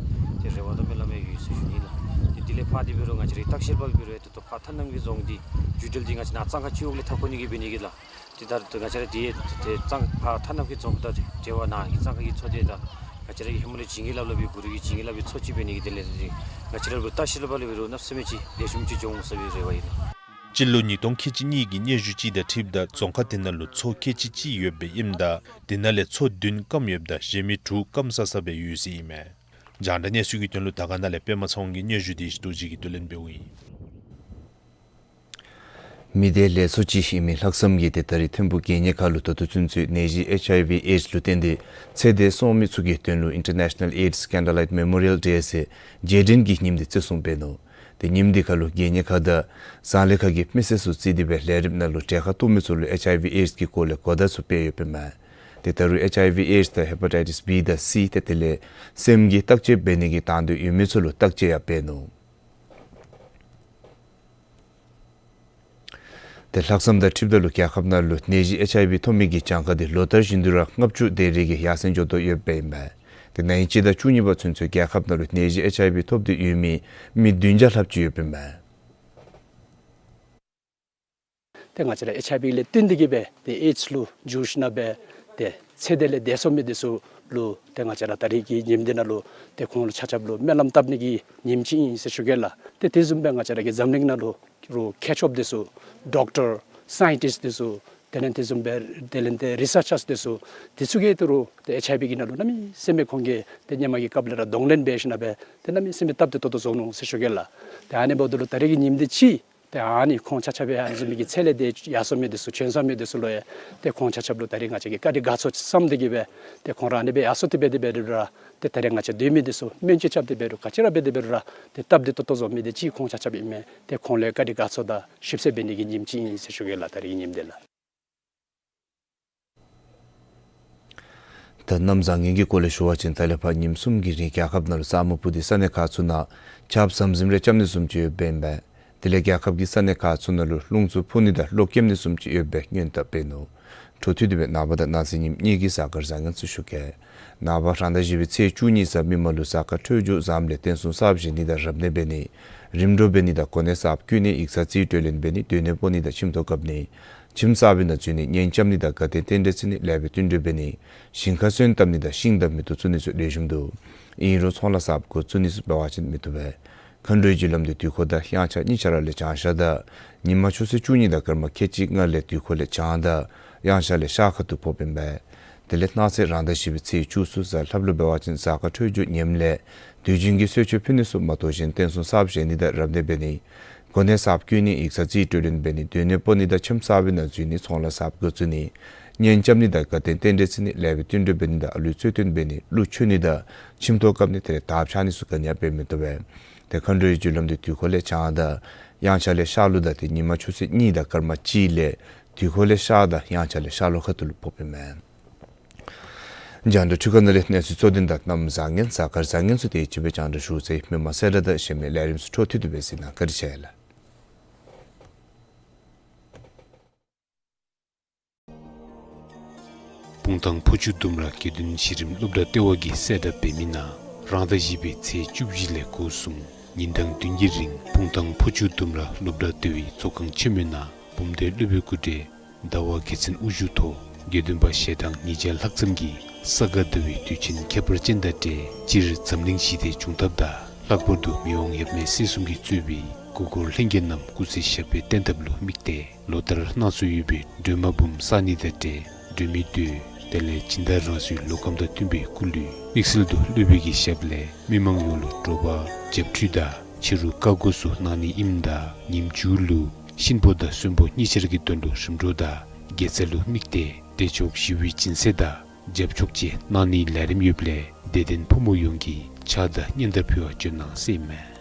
ཏེ་རེ་བ་དང་སྨོན་ལམ་ཡང་ཡོད་ཟེར་ཞུ་ནི་ལགས། ཏེ་དེ་ལས་ཕར་འདི་འབད་རུང་ང་བཅས་རའི་ལྟ་བཤལ་པ་གིས་འབད་རུང་ཡང་ཏེ་ད་ཕར་ཐ་ན་མཁས་རྫོང་འདི་རྒྱུད་འབྲེལ་འདི་ང་བཅས་ནཱ་གཙང་ཁ་སྤྱི་འོག་ལས་འཐབ་ཁུངས་ནི་གི་འབད་ནི་གི་ལགས། ཏེ་ད་ང་བཅས་ར་འདི་ཏེ་གཙང་ཕར་ཐ་ན་མཁས་རྫོང་དང་འབྲེལ་བ་ནཱ་གི་གཙང་ཁ་གི་མཚོ་འདི་ད་ང་བཅས་ར་གི་ཧེ་མ་ལས་བྱིན་གྱིས་བརླབས་བརླབས་པའི་གུ་རུ་གི་བྱིན་གྱིས་བརླབས་པའི་མཚོ་ཅིག་འབད་ནི་གི་དེ་ལས་ཏེ་ང་བཅས་ར་ལུ་ལྟ་བཤལ་པ་ལས་འབད་རུང་གནམ་མེད་ས་མེད་ཅིག་ལེགས་ཤོམ་ཅིག་འགྱོ་འོང་ཟེར་བའི་རེ་བ་ཨིན། སྤྱི་ལོ་ཉིས་སྟོང་ཁལ་གཅིག་གཉིས་ཀྱི་སྙན་ཞུ་ཅིག་དང་འཁྲིལཝ་ད་རྫོང་ཁག་དེ་ནང་ལུ་མཚོ་ཁལ་གཅིག་གཅིག་ཡོདཔ་ཨིནམ་ད་དེ་ནང་ལས་མཚོ་བདུན་སྐམ་ཡོདཔ་ད་གཞན་མི་དྲུག་སྐམ་ས་ས་སྦེ་ཡོད་ཟེར་ཨིན་མས། རྒྱང་བསྒྲགས་གནས་ཚུལ་གྱི་དོན་ལུ་དར་དཀར་ན་ལས་པདྨ་ཚེ་དབང་གི་སྙན་ཞུ་དེ་ཞུ་དོ་ཅིག་གིས་བསྡུ་ལེན་འབདཝ་ཨིན། མི་སྡེ་ལེགས་ཚོགས་ཅིག་ཨིན་མི་ལྷག་བསམ་གྱིས་ཏེ་ད་རིས་ཐིམ་ཕུག་གད་སྙིགས་ཁང་ལུ་ད་ལྟོ་ཚུན་ཚོད་ནད་གཞི་ཨེཆ་ཨའི་ཝི་ཨེཌསི་ལུ་བརྟེན་ཏེ་ཚེ་འདས་སོང་མི་ཚུ་གི་དོན་ལུ་International AIDS Candlelight Memorial Day ཟེར་རྗེས་དྲན་གྱི་ཉིནམ་འདི་བརྩི་སྲུང་འབད་ནུག། ཏེ་ཉིནམ་འདི་ཁར་ལུ་གད་སྙིགས་ཁང་དང་ཟངས་ལས་ཁང་གི་མི་སེར་ཚུ་བརྩིས་ཏེ་སྦེ་ལས་རིམ་ནང་ལུ་གྲལ་ཁར་གཏོགས་མི་ཚུ་ལུ་ཨེཆ་ཨའི་ཝི་ཨེཌསི་གི་སྐོར་ལས་གོ་བརྡ་ཚུ་སྤེལ་ཡོདཔ་ཨིན་མས། ཏེ་ད་རུང་ཨེཆ་ཨའི་ཝི་ཨེཌསི་དང་ཧེ་པ་ཊའི་ཊིསི་བི་དང་སི་ཏེ་དེ་ལས་སེམས་ཀྱི་བརྟག་དཔྱད་འབད་ནི་གི་དང་འདོད་ཡོད་མི་ཚུ་ལུ་བརྟག་དཔྱད་ཡང་འབད་ནུག། ཏེ་ལྷག་བསམ་དང་འཁྲིལཝ་ད་ལུ་རྒྱལ་ཁབ་ནང་ལུ་ནད་གཞི་ཨེཆ་ཨའི་ཝི་ཐོབ་མི་གི་གྱངས་ཁ་འདི་ལོ་ལྟར་བཞིན་དུ་ར་ལྔ་བཅུ་དེ་རེ་གིས་ཡར་སེང་འགྱོ་དོ་ཡོདཔ་ཨིན་མས། ཏེ་ན་ཧིང་སྤྱི་ཟླ་བཅུ་གཉིས་པ་ཚུན་ཚོད་རྒྱལ་ཁབ་ནང་ལུ་ནད་གཞི་ཨེཆ་ཨའི་ཝི་ཐོབ་སྟེ་ཡོད་མི་མི་བདུན་བརྒྱ་ལྷགཔ་ཅིག་ཡོདཔ་ཨིན་མས། ཏེ་ང་བཅས་ར་ཨེཆ་ཨའི་ཝི་ལས་བརྟེན་ཏེ་གིས་སྦེ་ཏེ་ཨེཌསི་ལུ་འགྱུར་ཞིན་ན་སྦེ་ཏེ་ཚེ་འདི་ལས་འདས་སོང་མི་འདི་ཚུ་ལུ་ཏེ་ང་བཅས་ར་ད་རིས་ཀྱི་ཉིནམ་འདི་ནང་ལུ་ཏེ་ཁོང་ལུ་ཆ་ཁྱབ་ལུ་སྨོན་ལམ་བཏབ་ནི་གི་ཉིནམ་ཅིག་ཨིན་ཟེར་ཞུ་གེ་ལགས། ཏེ་དེ་བཟུམ་སྦེ་ང་བཅས་ར་གི་འཛམ་གླིང་ནང་ལུ་རུང་མཁས་མཆོག་འདི་ཚུ་ཌོག་ཊར་སའིན་ཊིསཊ་འདི་ཚུ་དེ་ལས་དེ་བཟུམ་སྦེ་དེ་ལས་ཏེ་རི་སར་ཅརསི་འདི་ཚུ་དེ་ཚུ་གིས་ཏེ་རུང་ཏེ་ཨེཆ་ཨའི་ཝི་གི་ནང་ལུ་གནམ་མེད་ས་མེད་ཁོང་གིས་ཏེ་ཧེ་མ་གི་སྐབས་ལས་ར་གདོང་ལེན་འབད་ཞིན་ན་སྦེ་ཏེ་གནམ་མེད་ས་མེད་སྟབས་བདེ་ཏོག་ཏོ་བཟོ་ནུག་ཟེར་ཞུ་གེ་ལགས། ཏེ་ཨ་ནི་འབདཝ་ད་ལུ་ད་རིས་ཀྱི་ཉིནམ་འདི་ཅིག་ཏེ་ཨ་ནི་ཁོང་ཆ་ཁྱབ་ཡང་ཨ་ནི་བཟུམ་མའི་གི་ཚེ་ལས་འདས་ཡར་སོང་མི་འདི་ཚུ་བྱོན་སོང་མི་འདི་ཚུ་ལུ་ཡང་ཏེ་ཁོང་ཆ་ཁྱབ་ལུ་ད་རིས་ང་བཅས་ཀྱིས་བཀའ་དྲིན་དགའ་ཚོར་བསམ་སྟེ་གིས་སྦེ་ཏེ་ཁོང་ར་ཨ་ནི་སྦེ་ཡར་སོང་སྟེ་འབད་དེ་འབད་རུང་ར་ཏེ་ད་རིས་ང་བཅས་སྡོད་མི་འདི་ཚུ་སྨན་བཅོས་རྐྱབ་སྟེ་འབད་རུང་ག་ཅི་ར་འབད་དེ་འབད་རུང་ར་ཏེ་སྟབས་བདེ་ཏོག་ཏོ་བཟོ་མི་འདི་ཅིག་ཁོང་ཆ་ཁྱབ་ཨིན་མས། ཏེ་ཁོང་ལུ་བཀའ་དྲིན་དགའ་ཚོར་དང་ཞིབ་གསལ་འབད་ནི་གི་ཉིནམ་ཅིག་ཨིན་ཟེར་ཞུ་གེ་ལགས། ད་རིས་ཀྱི་ཉིནམ་འདི་ལགས། ད་གནམ་བཟང་ངན་གྱི་སྐོར་ལས་ཞུ་བ་ཅིན་ད་ལས་ཕར་ཉིནམ་གསུམ་གྱི་རིང་རྒྱལ་ཁབ་ནང་ལུ་ས་སྨུག་སྤུབས་ཏེ་ས་གནས་ཁག་ཚུ་ནང་ཆརཔ་ཟམ་ཟིམ་རེ་རྐྱབ་ནི་བཟུམ་ཅིག་ཡོདཔ་ཨིན་པས། དེ་ལས་རྒྱལ་ཁབ་ཀྱི་ས་གནས་ཁག་ཚུ་ནང་ལུ་རླུང་འཚུབ་འཕུ་ནི་དང་གློག་ཀེམ་ནི་བཟུམ་ཅིག་ཡོད་པའི་སྔོན་བརྡ་འབད་ནུག། འཕྲོ་མཐུད་དེ་སྦེ་ནངས་པ་དང་གནངས་ཚེ་ཉིནམ་གཉིས་ཀྱི་གཟའ་སྐར་བཟང་ངན་ཚུ་ཞུ་གེ། ནངས་པ་རང་ཟླ་བཞི་པའི་ཚེས་བཅུ་གཉིས་གཟའ་མིག་དམར་ལུ་གཟའ་སྐར་འཕྲོད་སྦྱོར་བཟངམ་ལས་རྟེན་སྲུང་གསརཔ་བཞེངས་ནི་དང་རབ་གནས་འབད་ནི། རིམ་གྲོ་འབད་ནི་དང་གོ་གནས་གསརཔ་བསྐོ་ནི། ཡིག་ཚང་རྩིས་སྤྲོད་ལེན་འབད་ནི། སྡོད་གནས་སྤོ་ནི་དང་ཁྱིམ་ཐོག་བཀབ་ནི། ཁྱིམ་གསར་པའི་ནང་འཛུལ་ནི། གཉེན་རྐྱབ་ནི་དང་དགའ་སྟོན་རྟེན་འབྲེལ་བརྩི་ནི། ལེགས་པའི་བསྟུན་གྲོས་འབད་ནི། ཞིང་ཁ་སོན་བཏབ་ནི་དང་ཤིང་བཏབ་མི་དུས་བཙུགས་ནི་ཚུ་ལེགས་ཤོམ་འདུག། ཨིན་རུང་ཚོང་ལཱ་གསརཔ་འགོ་བཙུགས་ནི་ཚུ་འབད་བ་ཅིན་མི་བཏུབ་པས། མཁའ་འགྲོའི་རྒྱུ་ལམ་འདི་དུས་འཁོར་དང་དབྱངས་འཆར་གཉིས་ཆ་ར་ལས་བྱང་ཤར་དང་ཉིན་མ་ཆུ་ཚོད་བཅུ་གཉིས་དང་སྐར་མ་ཁལ་གཅིག་ལྔ་ལས་དུས་འཁོར་ལས་བྱང་དང་དབྱངས་འཆར་ལས་ཤར་ཁ་ཐུག་ཕོགཔ་ཨིན་པས། དེ་ལས་གནངས་ཚེ་རང་ཟླ་བཞི་པའི་ཚེས་བཅུ་གསུམ་གཟའ་ལྷགཔ་ལུ་འབད་བ་ཅིན་གཟའ་སྐར་འཕྲོད་སྦྱོར་ངནམ་ལས་དུས་རྒྱུན་གྱི་གསོལ་མཆོད་ཕུལ་ནི་ཚུ་མ་དོ་བཞིན་རྟེན་སྲུང་གསརཔ་བཞེངས་ནི་དང་རབ་གནས་འབད་ནི། གོ་གནས་གསརཔ་བསྐོ་ནི། ཡིག་ཚང་རྩིས་སྤྲོད་ལེན་འབད་ནི། སྡོད་གནས་སྤོ་ནི་དང་ཁྱིམ་གསར་པའི་ནང་འཛུལ་ནི། ཚོང་ལཱ་གསརཔ་འགོ་བཙུགས་ནི། གཉེན་རྐྱབ་ནི་དང་དགའ་སྟོན་རྟེན་འབྲེལ་བརྩི་ནི། ལེགས་པའི་བསྟུན་གྲོས་འབད་ནི་དང་ཨ་ལུའི་གསོལ་སྟོན་འབད་ནི། གླུ་མཆོད་ནི་དང་ཁྱིམ་ཐོག་བཀབ་ནི། དེ་ལས་དར་འཕྱར་ནི་ཚུ་ག་ནི་ཡང་འབད་མི་བཏུབ་པས། ཏེ་མཁའ་འགྲོའི་རྒྱུ་ལམ་འདི་དུས་འཁོར་ལས་བྱང་དང་དབྱངས་འཆར་ལས་ཤར་ལུགས་དང་ཏེ་ཉིན་མ་ཆུ་ཚོད་གཉིས་དང་སྐར་མ་གཅིག་ལས་དུས་འཁོར་ལས་ཤར་དང་དབྱངས་འཆར་ལས་ཤར་ལུགས་ཁ་ཐུག་ལུ་ཕོགཔ་ཨིན་མས། རྒྱང་བསྒྲགས་འཕྲུལ་ཁང་ནང་ལས་གནས་ཚུལ་གཙོ་དོན་དང་གནམ་བཟང་ངན་གཟའ་སྐར་བཟང་ངན་ཚུ་དེ་ཅིག་སྦེ་རྒྱང་བསྒྲགས་ཞུ་ཚར་ཡི། མི་མང་གསལ་བསྒྲགས་དང་གཞན་མི་ལས་རིམ་ཚུ་འཕྲོ་མཐུད་དེ་སྦེ་གཟིགས་གནང་། བཀའ་དྲིན་ཆེ་ལགས། སྤུངས་ཐང་ཕོ་ཆུ་ལྡུམ་ར་དགེ་འདུན་གཞི་རིམ་སློབ་གྲྭ་ལྟེ་བ་གིས་གསལ་བསྒྲགས་འབད་མི་ནང་རང་ཟླ་བཞི་པའི་ཚེས་བཅུ་བཞི་ལས་འགོ་བཟུང་ཉིན་གྲངས་བདུན་གྱི་རིང་སྤུངས་ཐང་ཕོ་ཆུ་ལྡུམ་ར་སློབ་གྲྭ་ལྟེ་བའི་ཚོགས་ཁང་ཆེན་མོའི་ནང་བུམ་སྡེ་སློབ་དཔོན་སྐུ་བགྲེས་ཟླ་བ་དགེ་མཚན་དབུ་བཞུགས་ཐོག་དགེ་འདུན་པ་ཞལ་གྲངས་ཉིས་བརྒྱ་ལྷག་ཙམ་གྱིས་ས་ག་ཟླ་བའི་དུས་ཆེན་ཁྱད་པར་ཅན་དང་འབྲེལ་སྤྱིར་འཛམ་གླིང་ཞི་བདེ་འབྱུང་ཐབས་དང་ལྷག་པར་དུ་མི་དབང་ཡབ་མེས་སྲས་གསུམ་གྱི་གཙོས་པའི་སྐུ་འཁོར་ལྷན་རྒྱས་རྣམས་སྐུ་ཚེ་ཞབས་པད་བརྟན་ཐབས་ལུ་དམིགས་ཏེ་ལོ་ལྟར་གནང་སྲོལ་ཡོད་པའི་སྒྲོལ་མ་འབུམ་བསགས་ནི་དང་འབྲེལ་སྒྲོལ་མའི་མདོས་དེ་ལས་སྦྱིན་བདག་རང་སོའི་ལུས་ཁམས་དང་མཐུན་པའི་སྐུ་ལུས་དམིགས་བསལ་དུ་སློབ་དཔོན་གྱི་ཞབས་ལས་མི་མང་ཡོངས་ལུ་དྲོ་པ་བྱབས་ཁྲུས་དང་ཕྱི་རུ་བཀའ་བསྒོ་ཚུ་གནང་ནི་ཨིནམ་ད་ཉིནམ་མཇུག་ལུ་གཤིན་པོ་དང་གསོན་པོ་གཉིས་ཆར་གྱི་དོན་ལུ་རིམ་གྲོ་དང་དགེ་རྩ་ལུ་དམིགས་ཏེ་བདེ་མཆོག་ཞི་བའི་སྦྱིན་སྲེག་དང་རྒྱབ་ཆོག་བཅས་གནང་ནིའི་ལས་རིམ་ཡོདཔ་ལས་དད་ལྡན་ཕོ་མོ་ཡོངས་ཀྱིས་ཕྱག་དང་སྙན་དར་ཕུལ་བར་བྱོན་གནང་ཟེར་ཨིན་མས།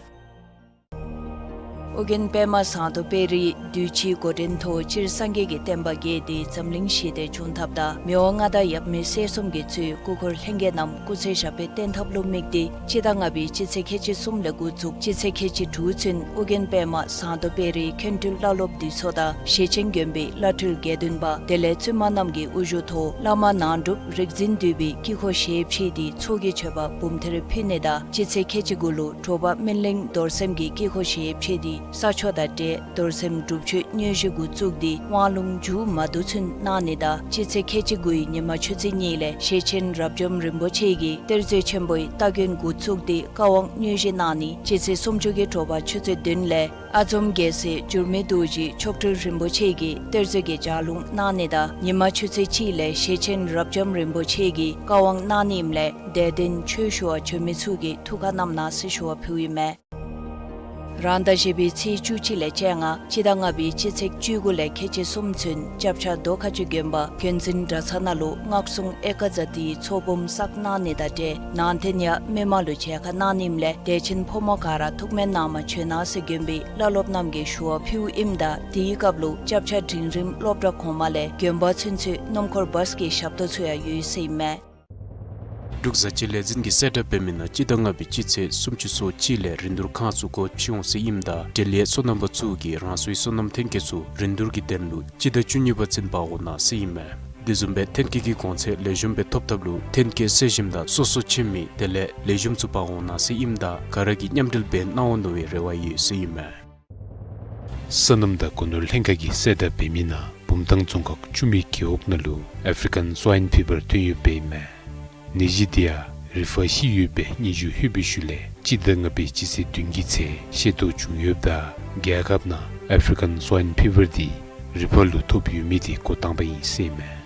ཨོ་རྒྱན་པདྨ་ཟངས་མདོག་དཔལ་རི་དུས་ཅི་འགོ་འདྲེན་ཐོག་སྤྱིར་སངས་རྒྱས་ཀྱི་བསྟན་པ་རྒྱས་ཏེ་འཛམ་གླིང་ཞི་བདེ་འབྱུང་ཐབས་དང་མི་དབང་མངའ་བདག་ཡབ་མེས་སྲས་གསུམ་གྱིས་གཙོས་སྐུ་འཁོར་ལྷན་རྒྱས་རྣམས་སྐུ་ཚེ་ཞབས་པད་བརྟན་ཐབས་ལུ་དམིགས་ཏེ་སྤྱི་ཟླ་ལྔ་པའི་སྤྱི་ཚེས་ཁལ་གཅིག་གསུམ་ལས་འགོ་བཙུགས་སྤྱི་ཚེས་ཁལ་གཅིག་དྲུག་ཚུན་ཨོ་རྒྱན་པདྨ་ཟངས་མདོག་དཔལ་རི་མཁན་སྤྲུལ་བླ་སློབ་འདུས་ཚོགས་དང་ཞེ་ཆེན་དགོན་པའི་བླ་སྤྲུལ་དགེ་འདུན་པ་དེ་ལས་བཙུན་མ་རྣམས་ཀྱི་དབུ་བཞུགས་ཐོག་བླ་མ་ནང་སྒྲུབ་རིག་འཛིན་འདུས་པའི་དཀྱིལ་འཁོར་ཞལ་ཕྱེ་སྟེ་ཚོགས་ཀྱི་མཆོད་པ་འབུམ་ཐེར་ཕུལ་ནི་དང་སྤྱི་ཚེས་ཁལ་གཅིག་དགུ་ལུ་དྲོ་པ་སྨིན་གླིང་རྡོར་སེམས་ཀྱི་དཀྱིལ་འཁོར་ཞལ་ཕྱེ་སྟེ་ས་ཆོག་དང་འབྲེལ་རྡོར་སེམས་སྒྲུབ་མཆོད་དངོས་གཞི་འགོ་བཙུགས་ཏེ་དབང་ལུང་མཇུག་མ་བསྡུ་ཚུན་གནང་ནི་དང་སྤྱི་ཚེས་ཁལ་གཅིག་དགུའི་ཉི་མ་ཆུ་ཚོད་གཉིས་ལས་ཞེ་ཆེན་རབ་འབྱམས་རིན་པོ་ཆེ་གིས་གཏེར་མཛོད་ཆེན་པོའི་སྟ་གོན་འགོ་བཙུགས་ཏེ་བཀའ་དབང་དངོས་གཞི་གནང་ནི། སྤྱི་ཚེས་སུམ་ཅུ་གི་དྲོ་པ་ཆུ་ཚོད་བདུན་ལས་ཨ་འཛོམ་རྒྱལ་སྲས་འགྱུར་མེད་རྡོ་རྗེ་མཆོག་སྤྲུལ་རིན་པོ་ཆེ་གིས་གཏེར་མཛོད་ཀྱི་ལྗགས་ལུང་གནང་ནི་དང་ཉི་མ་ཆུ་ཚོད་གཅིག་ལས་ཞེ་ཆེན་རབ་འབྱམས་རིན་པོ་ཆེ་གིས་བཀའ་དབང་གནང་ནི་ཨིནམ་ལས་དད་ལྡན་ཆོས་ཞུ་བར་བྱོན་མི་ཚུ་གིས་ཐུགས་ཁར་བསྣམས་གནང་ཟེར་ཞུ་བ་ཕུལཝ་ཨིན་མས། རང་ཟླ་བཞི་པའི་ཚེས་བཅུ་གཅིག་ལས་བཅོ་ལྔ་སྤྱི་ཟླ་ལྔ་པའི་སྤྱི་ཚེས་བཅུ་དགུ་ལས་ཁལ་གཅིག་གསུམ་ཚུན་སྐྱབས་ཆ་རྡོ་ཁ་ཆུ་དགོན་པ་དགོན་འཛིན་གྲྭ་ཚང་ནང་ལུ་སྔགས་སྲུང་ཨེ་ཀ་ཛ་ཏིའི་ཚོགས་འབུམ་བསགས་གནང་ནི་དང་འབྲེལ་ནང་རྟེན་ཡང་མི་མང་ལུ་མཇལ་ཁ་གནང་ནི་ཨིནམ་ལས་དད་ཅན་ཕོ་མོ་ག་ར་ཐུགས་སྨོན་གནང་མ་བྱོན་གནང་ཟེར་དགོན་པའི་བླ་སློབ་རྣམས་ཀྱིས་ཞུ་བ་ཕུལཝ་ཨིནམ་ད་དེའི་སྐབས་ལུ་སྐྱབས་ཆ་འབྲིང་རིམ་སློབ་གྲྭ་གོང་མ་ལས་དགོན་པ་ཚུན་ཚོད་སྣུམ་འཁོར་བཱས་ཀྱི་ཞབས་ཏོག་ཚུ་ཡང་ཡོད་ཟེར་ཨིན་མས། འབྲུག་བཟའ་སྤྱོད་ལས་འཛིན་གྱིས་གསལ་བསྒྲགས་འབད་མི་ནང་སྤྱི་ཟླ་ལྔ་པའི་སྤྱི་ཚེས་སུམ་ཅུ་སོ་གཅིག་ལས་རིན་བསྡུར་ཁང་ཚུ་སྒོ་ཕྱེ་འོང་ཟེར་ཨིནམ་ད་འབྲེལ་ཡོད་སོ་ནམ་པ་ཚུ་གིས་རང་སོའི་སོ་ནམ་ཐོན་སྐྱེད་ཚུ་རིན་བསྡུར་གྱི་དོན་ལུ་སྤྱི་ཟླ་བཅུ་གཉིས་པ་ཚུན་འབག་འོང་གནང་ཟེར་ཨིན་མས། དེ་བཟུམ་སྦེ་ཐོན་སྐྱེད་ཀྱི་གོང་ཚད་ལེགས་ཤོམ་སྦེ་ཐོབ་ཐབས་ལུ་ཐོན་སྐྱེད་གསོ་ཞིནམ་དང་སོ་སོ་ཁྱིམ་མི་དེ་ལས་ལེགས་ཤོམ་ཚུ་འབག་འོང་གནང་ཟེར་ཨིནམ་ད་ག་ར་གིས་མཉམ་འབྲེལ་འབད་གནང་འོང་མནོ་བའི་རེ་བ་ཡོད་ཟེར་ཨིན་མས། སོ་ནམ་དང་སྒོ་ནོར་ལྷན་ཁག་གིས་གསལ་བསྒྲགས་འབད་མི་ནང་བུམ་ཐང་རྫོང་ཁག་ཆུ་སྨད་རྒེད་འོག་ནང་ལུ་ཨེཕ་རི་ཀཱན་སཝའིན་ཕི་བར་ཐོན་ཡོདཔ་ཨིན་མས། ནད་གཞི་འདི་ཡང་རི་ཕར་ཤི་ཡོད་པའི་སྙན་ཞུ་ལྷོད་པའི་ཤུལ་ལས་སྤྱི་ཟླ་ལྔ་པའི་སྤྱི་ཚེས་བདུན་གྱི་ཚེ་བཤད་དོ་བྱུང་ཡོདཔ་ད་རྒྱལ་ཁབ་ནང་ཨེཕ་རི་ཀཱན་སཝའིན་ཕི་བར་འདི་རི་ཕར་ལུ་ཐོབ་ཡོད་མི་འདི་འགོ་དང་པ་ཨིན་ཟེར་ཨིན་མས།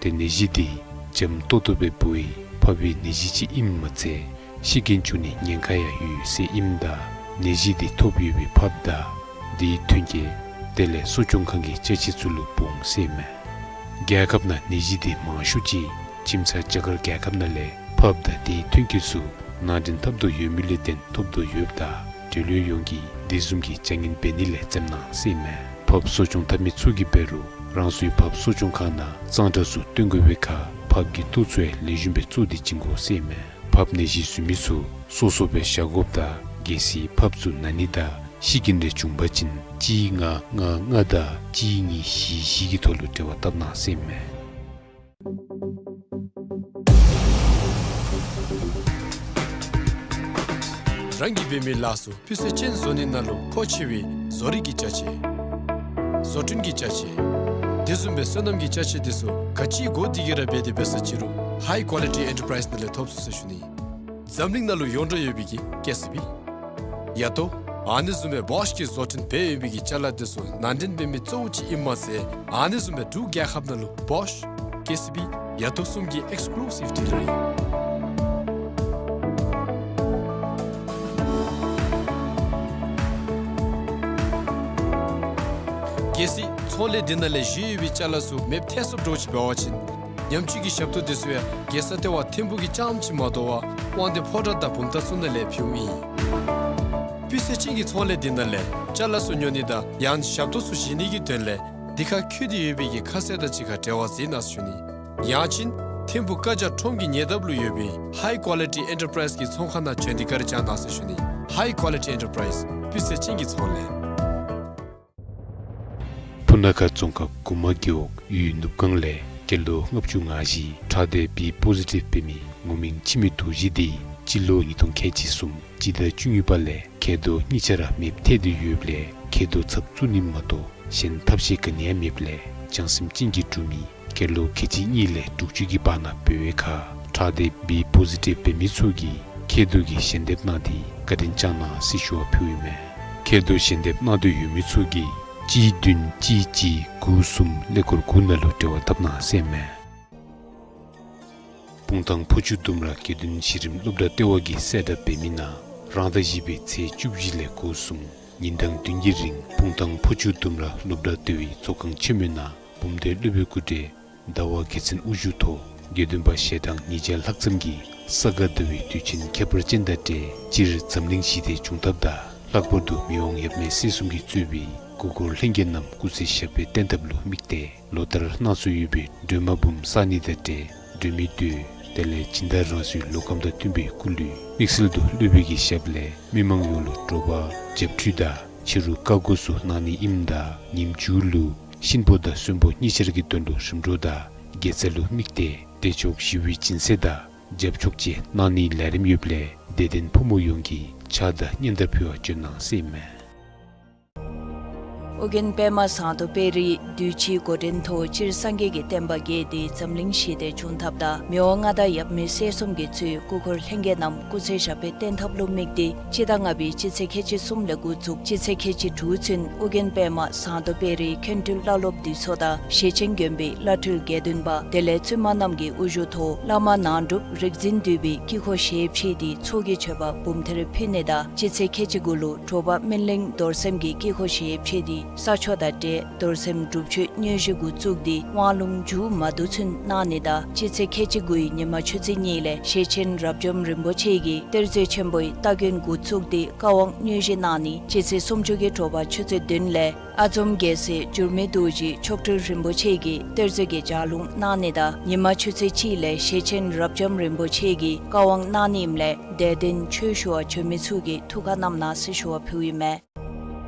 ཏེ་ནད་གཞི་འདི་འཇམ་ཏོག་ཏོ་སྦེ་འབོ་བའི་ཕགཔ་པའི་ནད་གཞི་ཅིག་ཨིནམ་མ་ཚད་ཤི་རྐྱེན་བྱུང་ནིའི་ཉེན་ཁ་ཡང་ཡོད་ཟེར་ཨིནམ་ད་ནད་གཞི་འདི་ཐོབ་ཡོད་པའི་ཕགཔ་དང་དེའི་ཐོན་སྐྱེད་དེ་ལས་གསོ་སྐྱོང་ཁང་གི་ཅ་ཆས་ཚུ་ལུ་འབོ་འོང་ཟེར་ཨིན་མས། རྒྱལ་ཁབ་ནང་ནད་གཞི་འདི་མང་ཤོས་ཅིག་ཁྱིམ་ཚང་རྒྱ་གར་རྒྱལ་ཁབ་ནང་ལས་ཕགཔ་དང་དེའི་ཐོན་སྐྱེད་ཚུ་ནང་འདྲེན་འཐབ་དོ་ཡོད་མི་ལས་བརྟེན་ཐོབ་དོ་ཡོདཔ་ད་འབྲེལ་ཡོད་ཡོངས་ཀྱིས་དེ་བཟུམ་གྱི་བྱ་ངན་འབད་ནི་ལས་འཛེམ་གནང་ཟེར་ཨིན་མས། ཕགཔ་གསོ་སྐྱོང་འཐབ་མི་ཚུ་གིས་འབད་རུང་རང་སོའི་ཕགཔ་གསོ་སྐྱོང་ཁང་ནང་གཙང་སྦྲ་ཚུ་བཏོན་དགོ་པའི་ཁར་ཕགཔ་གི་ཏོག་ཚུ་ཡང་ལེགས་ཤོམ་སྦེ་བཙོ་སྟེ་བྱིན་དགོ་ཟེར་ཨིན་མས། ཕགཔ་ནད་གཞི་བཟོ་མི་ཚུ་སོ་སོ་སྦེ་བཞག་དགོཔ་དང་གལ་སྲིད་ཕགཔ་ཚུ་ན་ནི་དང་ཤི་རྐྱེན་རེ་བྱུང་པ་ཅིན་གཅིག་ལྔ་ལྔ་ལྔ་དང་གཅིག་གཉིས་བཞི་བཞི་གི་ཐོག་ལུ་འབྲེལ་བ་བཏབ་གནང་ཟེར་ཨིན་མས། རང་གིས་འབད་མི་ལཱ་ཚུ་སྤུས་ཚད་ཅན་བཟོ་ནི་ནང་ལུ་མཁོ་ཆེ་བའི་བཟོ་རིག་གི་ཅ་ཆས་བཟོ་སྐྲུན་གྱི་ཅ་ཆས་དེ་བཟུམ་སྦེ་སོ་ནམ་གྱི་ཅ་ཆས་དེ་ཚུ་ག་ཅི་དགོ་དེ་གིས་ར་འབད་དེ་འབད་ས་ཅི་རུང་ཧའི་ཀོ་ལི་ཊི་ཨེན་ཊར་པ་རའིསི་ནང་ལས་ཐོབ་ཚུགས་ཟེར་ཞུ་ནི། འཛམ་གླིང་ནང་ལུ་ཡོངས་གྲགས་ཡོད་པའི་གི་ཀེ་སི་བི། ཡ་ཏོ། ཨ་ནི་བཟུམ་སྦེ་བོཤ་གིས་བཟོ་སྐྲུན་འབད་ཡོད་པའི་གི་ཅ་ལ་དེ་ཚུ་ནང་འདྲེན་འབད་མི་གཙོ་བོ་ཅིག་ཨིནམ་མ་ཚད་ཨ་ནི་བཟུམ་སྦེ་འབྲུག་རྒྱལ་ཁབ་ནང་ལུ་བོཤ་ཀེ་སི་བི་ཡ་ཏོ་གསུམ་གྱི་ཨེགསི་ཀུ་ལུ་སིབ་ཌི་ལར་ཨིན། གལ་སྲིད་ཚོང་ལས་འདི་ནང་ལས་བཞེས་ཡོད་པའི་ཅ་ལ་ཚུ་མེདཔ་ཐལ་སོངམ་འདྲཝ་ཅིག་འབད་བ་ཅིན་ཉམས་བཅོས་ཀྱི་ཞབས་ཏོག་དེ་ཚུ་ཡང་རྒྱལ་ས་ལྟེ་བ་ཐིམ་ཕུག་གི་རྐྱངམ་ཅིག་མ་དོ་བར་དབང་འདུས་ཕོ་བྲང་དང་བུམ་ཐང་ཚུ་ནང་ལས་ཕུལཝ་ཨིན། སྤུས་ཚད་ཅན་གྱི་ཚོང་ལས་འདི་ནང་ལས་ཅ་ལ་ཚུ་ཉོ་ནི་དང་ཡང་ཞབས་ཏོག་ཚུ་བཞེས་ནི་གི་དོན་ལས་འདི་ཁར་འཁོད་དེ་ཡོད་པའི་གི་ཁ་གསལ་དང་གཅིག་ཁར་འབྲེལ་བ་མཛད་གནང་ཟེར་ཞུ་ནི། ཡང་ཅིན་ཐིམ་ཕུག་ཀ་ཇ་ཁྲོམ་གྱི་ཉེ་འདབས་ལུ་ཡོད་པའི་ཧའི་ཀོ་ལི་ཊི་ཨེན་ཊར་པ་རའིསི་གི་ཚོང་ཁང་ནང་བྱོན་ཏེ་བཀའ་དྲིན་བསྐྱང་གནང་ཟེར་ཞུ་ནི། ཧའི་ཀོ་ལི་ཊི་ཨེན་ཊར་པ་རའིསི་སྤུས་ཚད་ཅན་གྱི་ཚོང་ལས། སྤུ་ན་ཁ་རྫོང་ཁག་གུ་མ་རྒེད་འོག་ཡུལ་ནུབ་སྒང་ལས་སྐྱེས་ལོ་ལྔ་བཅུ་ང་བཞི་ཁྲག་སྡེ་བི་པོ་ཟི་ཊིབ་འབད་མི་ངོ་མིང་འཆི་མེད་རྡོ་རྗེ་འདི་སྤྱི་ལོ་ཉིས་སྟོང་ཁལ་གཅིག་གསུམ་སྤྱི་ཟླ་བཅུ་གཉིས་པ་ལས་མཁལ་རྡོག་གཉིས་ཆ་ར་མེདཔ་ཐལ་ཏེ་ཡོདཔ་ལས་མཁལ་རྡོག་ཚབ་བཙུགས་ནི་མ་གཏོགས་གཞན་ཐབས་ཤེས་ག་ནི་ཡང་མེདཔ་ལས་བྱང་སེམས་ཅན་གྱིས་སྒྲུབ་མི་སྐྱེས་ལོ་ཁལ་གཅིག་གཉིས་ལས་དྲུག་ཅུ་གི་བར་ན་འབད་བའི་ཁར་ཁྲག་སྡེ་བི་པོ་ཟི་ཊིབ་འབད་མི་ཚུ་གིས་མཁལ་རྡོག་གི་ཞལ་འདེབས་གནང་སྟེ་བཀའ་དྲིན་བསྐྱངས་གནང་ཟེར་ཞུ་བ་ཕུལཝ་ཨིན་མས། མཁལ་རྡོག་ཞལ་འདེབས་གནང་འདོད་ཡོད་མི་ཚུ་གིས་གཅིག་བདུན་གཅིག་གཅིག་དགུ་གསུམ་ཀླད་ཀོར་དགུ་ནང་ལུ་འབྲེལ་བ་འཐབ་གནང་ཟེར་ཨིན་མས། སྤུངས་ཐང་ཕོ་ཆུ་ལྡུམ་ར་དགེ་འདུན་གཞི་རིམ་སློབ་གྲྭ་ལྟེ་བ་གིས་གསལ་བསྒྲགས་འབད་མི་ནང་རང་ཟླ་བཞི་པའི་ཚེས་བཅུ་བཞི་ལས་འགོ་བཟུང་ཉིན་གྲངས་བདུན་གྱི་རིང་སྤུངས་ཐང་ཕོ་ཆུ་ལྡུམ་ར་སློབ་གྲྭ་ལྟེ་བའི་ཚོགས་ཁང་ཆེན་མོའི་ནང་བུམ་སྡེ་སློབ་དཔོན་སྐུ་བགྲེས་ཟླ་བ་རྒྱལ་མཚན་དབུ་བཞུགས་ཐོག་དགེ་འདུན་པ་ཞལ་གྲངས་ཉིས་བརྒྱ་ལྷག་ཙམ་གྱིས་ས་ག་ཟླ་བའི་དུས་ཆེན་ཁྱད་པར་ཅན་དང་འབྲེལ་སྤྱིར་འཛམ་གླིང་ཞི་བདེ་འབྱུང་ཐབས་དང་ལྷག་པར་དུ་མི་དབང་ཡབ་མེས་སྲས་གསུམ་གྱིས་གཙོས་པའི་སྐུ་འཁོར་ལྷན་རྒྱས་རྣམས་སྐུ་ཚེ་ཞབས་པད་བརྟན་ཐབས་ལུ་དམིགས་ཏེ་ལོ་ལྟར་གནང་སྲོལ་ཡོད་པའི་སྒྲོལ་མ་འབུམ་བསགས་ནི་དང་འབྲེལ་སྒྲོལ་མའི་མདོས་དེ་ལས་སྦྱིན་བདག་རང་སོའི་ལུས་ཁམས་དང་མཐུན་པའི་སྐུ་ལུས་དམིགས་བསལ་དུ་སློབ་དཔོན་གྱི་ཞབས་ལས་མི་མང་ཡོངས་ལུ་དྲོ་པ་རྒྱབ་ཁྲུས་དང་ཕྱི་རུ་བཀའ་བསྒོ་ཚུ་གནང་ནི་ཨིནམ་ད་ཉིནམ་མཇུག་ལུ་གཤིན་པོ་དང་གསོན་པོ་གཉིས་ཆ་ར་གི་དོན་ལུ་རིམ་གྲོ་དང་དགེ་རྩ་ལུ་དམིགས་ཏེ་བདེ་མཆོག་ཞི་བའི་སྦྱིན་སྲེག་དང་རྒྱབ་ཆོག་བཅས་གནང་ནིའི་ལས་རིམ་ཡོདཔ་ལས་དད་ལྡན་ཕོ་མོ་ཡོངས་ཀྱིས་ཕྱག་དང་སྙན་དར་ཕུལ་བར་བྱོན་གནང་ཟེར་ཨིན་མས། ཨོ་རྒྱན་པདྨ་ཟངས་མདོག་དཔལ་རིའི་གདུལ་བྱའི་འགོ་འདྲེན་ཐོག་སྤྱིར་སངས་རྒྱས་ཀྱི་བསྟན་པ་རྒྱས་ཏེ་འཛམ་གླིང་ཞི་བདེ་བྱུང་ཐབས་དང་མི་དབང་མངའ་བདག་ཡབ་མེས་སྲས་གསུམ་གྱིས་གཙོས་སྐུ་འཁོར་ལྷན་རྒྱས་རྣམས་སྐུ་ཚེ་ཞབས་པད་བརྟན་ཐབས་ལུ་དམིགས་ཏེ་སྤྱི་ཟླ་ལྔ་པའི་སྤྱི་ཚེས་ཁལ་གཅིག་གསུམ་ལས་འགོ་བཙུགས་སྤྱི་ཚེས་ཁལ་གཅིག་དྲུག་ཚུན་ཨོ་རྒྱན་པདྨ་ཟངས་མདོག་དཔལ་རིའི་མཁན་སྤྲུལ་བླ་སློབ་འདུས་ཚོགས་དང་ཞེ་ཆེན་དགོན་པའི་བླ་སྤྲུལ་དགེ་འདུན་པ་དེ་ལས་བཙུན་མ་རྣམས་ཀྱི་དབུ་བཞུགས་ཐོག་བླ་མ་ནང་སྒྲུབ་རིག་འཛིན་འདུས་པའི་དཀྱིལ་འཁོར་ཞལ་ཕྱེ་སྟེ་ཚོགས་ཀྱི་མཆོད་པ་འབུམ་ཐེར་ཕུལ་ནི་དང་སྤྱི་ཚེས་ཁལ་གཅིག་དགུ་ལུ་དྲོ་པ་སྨིན་གླིང་རྡོར་སེམས་ཀྱི་དཀྱིལ་འཁོར་ཞལ་ཕྱེ་སྟེ་ས་ཆོག་དང་འབྲེལ་རྡོར་སེམས་སྒྲུབ་མཆོད་དངོས་གཞི་འགོ་བཙུགས་ཏེ་དབང་ལུང་མཇུག་མ་བསྡུ་ཚུན་གནང་ནི་དང་སྤྱི་ཚེས་ཁལ་གཅིག་དགུའི་ཉི་མ་ཆུ་ཚོད་གཉིས་ལས་ཞེ་ཆེན་རབ་འབྱམས་རིན་པོ་ཆེ་གིས་གཏེར་མཛོད་ཆེན་པོའི་སྟ་གོན་འགོ་བཙུགས་ཏེ་བཀའ་དབང་དངོས་གཞི་གནང་ནི། སྤྱི་ཚེས་སུམ་ཅུ་གི་དྲོ་པ་ཆུ་ཚོད་བདུན་ལས་ཨ་འཛོམ་རྒྱལ་སྲས་འགྱུར་མེད་རྡོ་རྗེ་མཆོག་སྤྲུལ་རིན་པོ་ཆེ་གིས་གཏེར་མཛོད་ཀྱི་ལྗགས་ལུང་གནང་ནི་དང་ཉི་མ་ཆུ་ཚོད་གཅིག་ལས་ཞེ་ཆེན་རབ་འབྱམས་རིན་པོ་ཆེ་གིས་བཀའ་དབང་གནང་ནི་ཨིནམ་ལས་དད་ལྡན་ཆོས་ཞུ་བར་བྱོན་མི་ཚུ་གིས་ཐུགས་ཁར་བསྣམས་གནང་ཟེར་ཞུ་བ་ཕུལཝ་ཨིན་མས།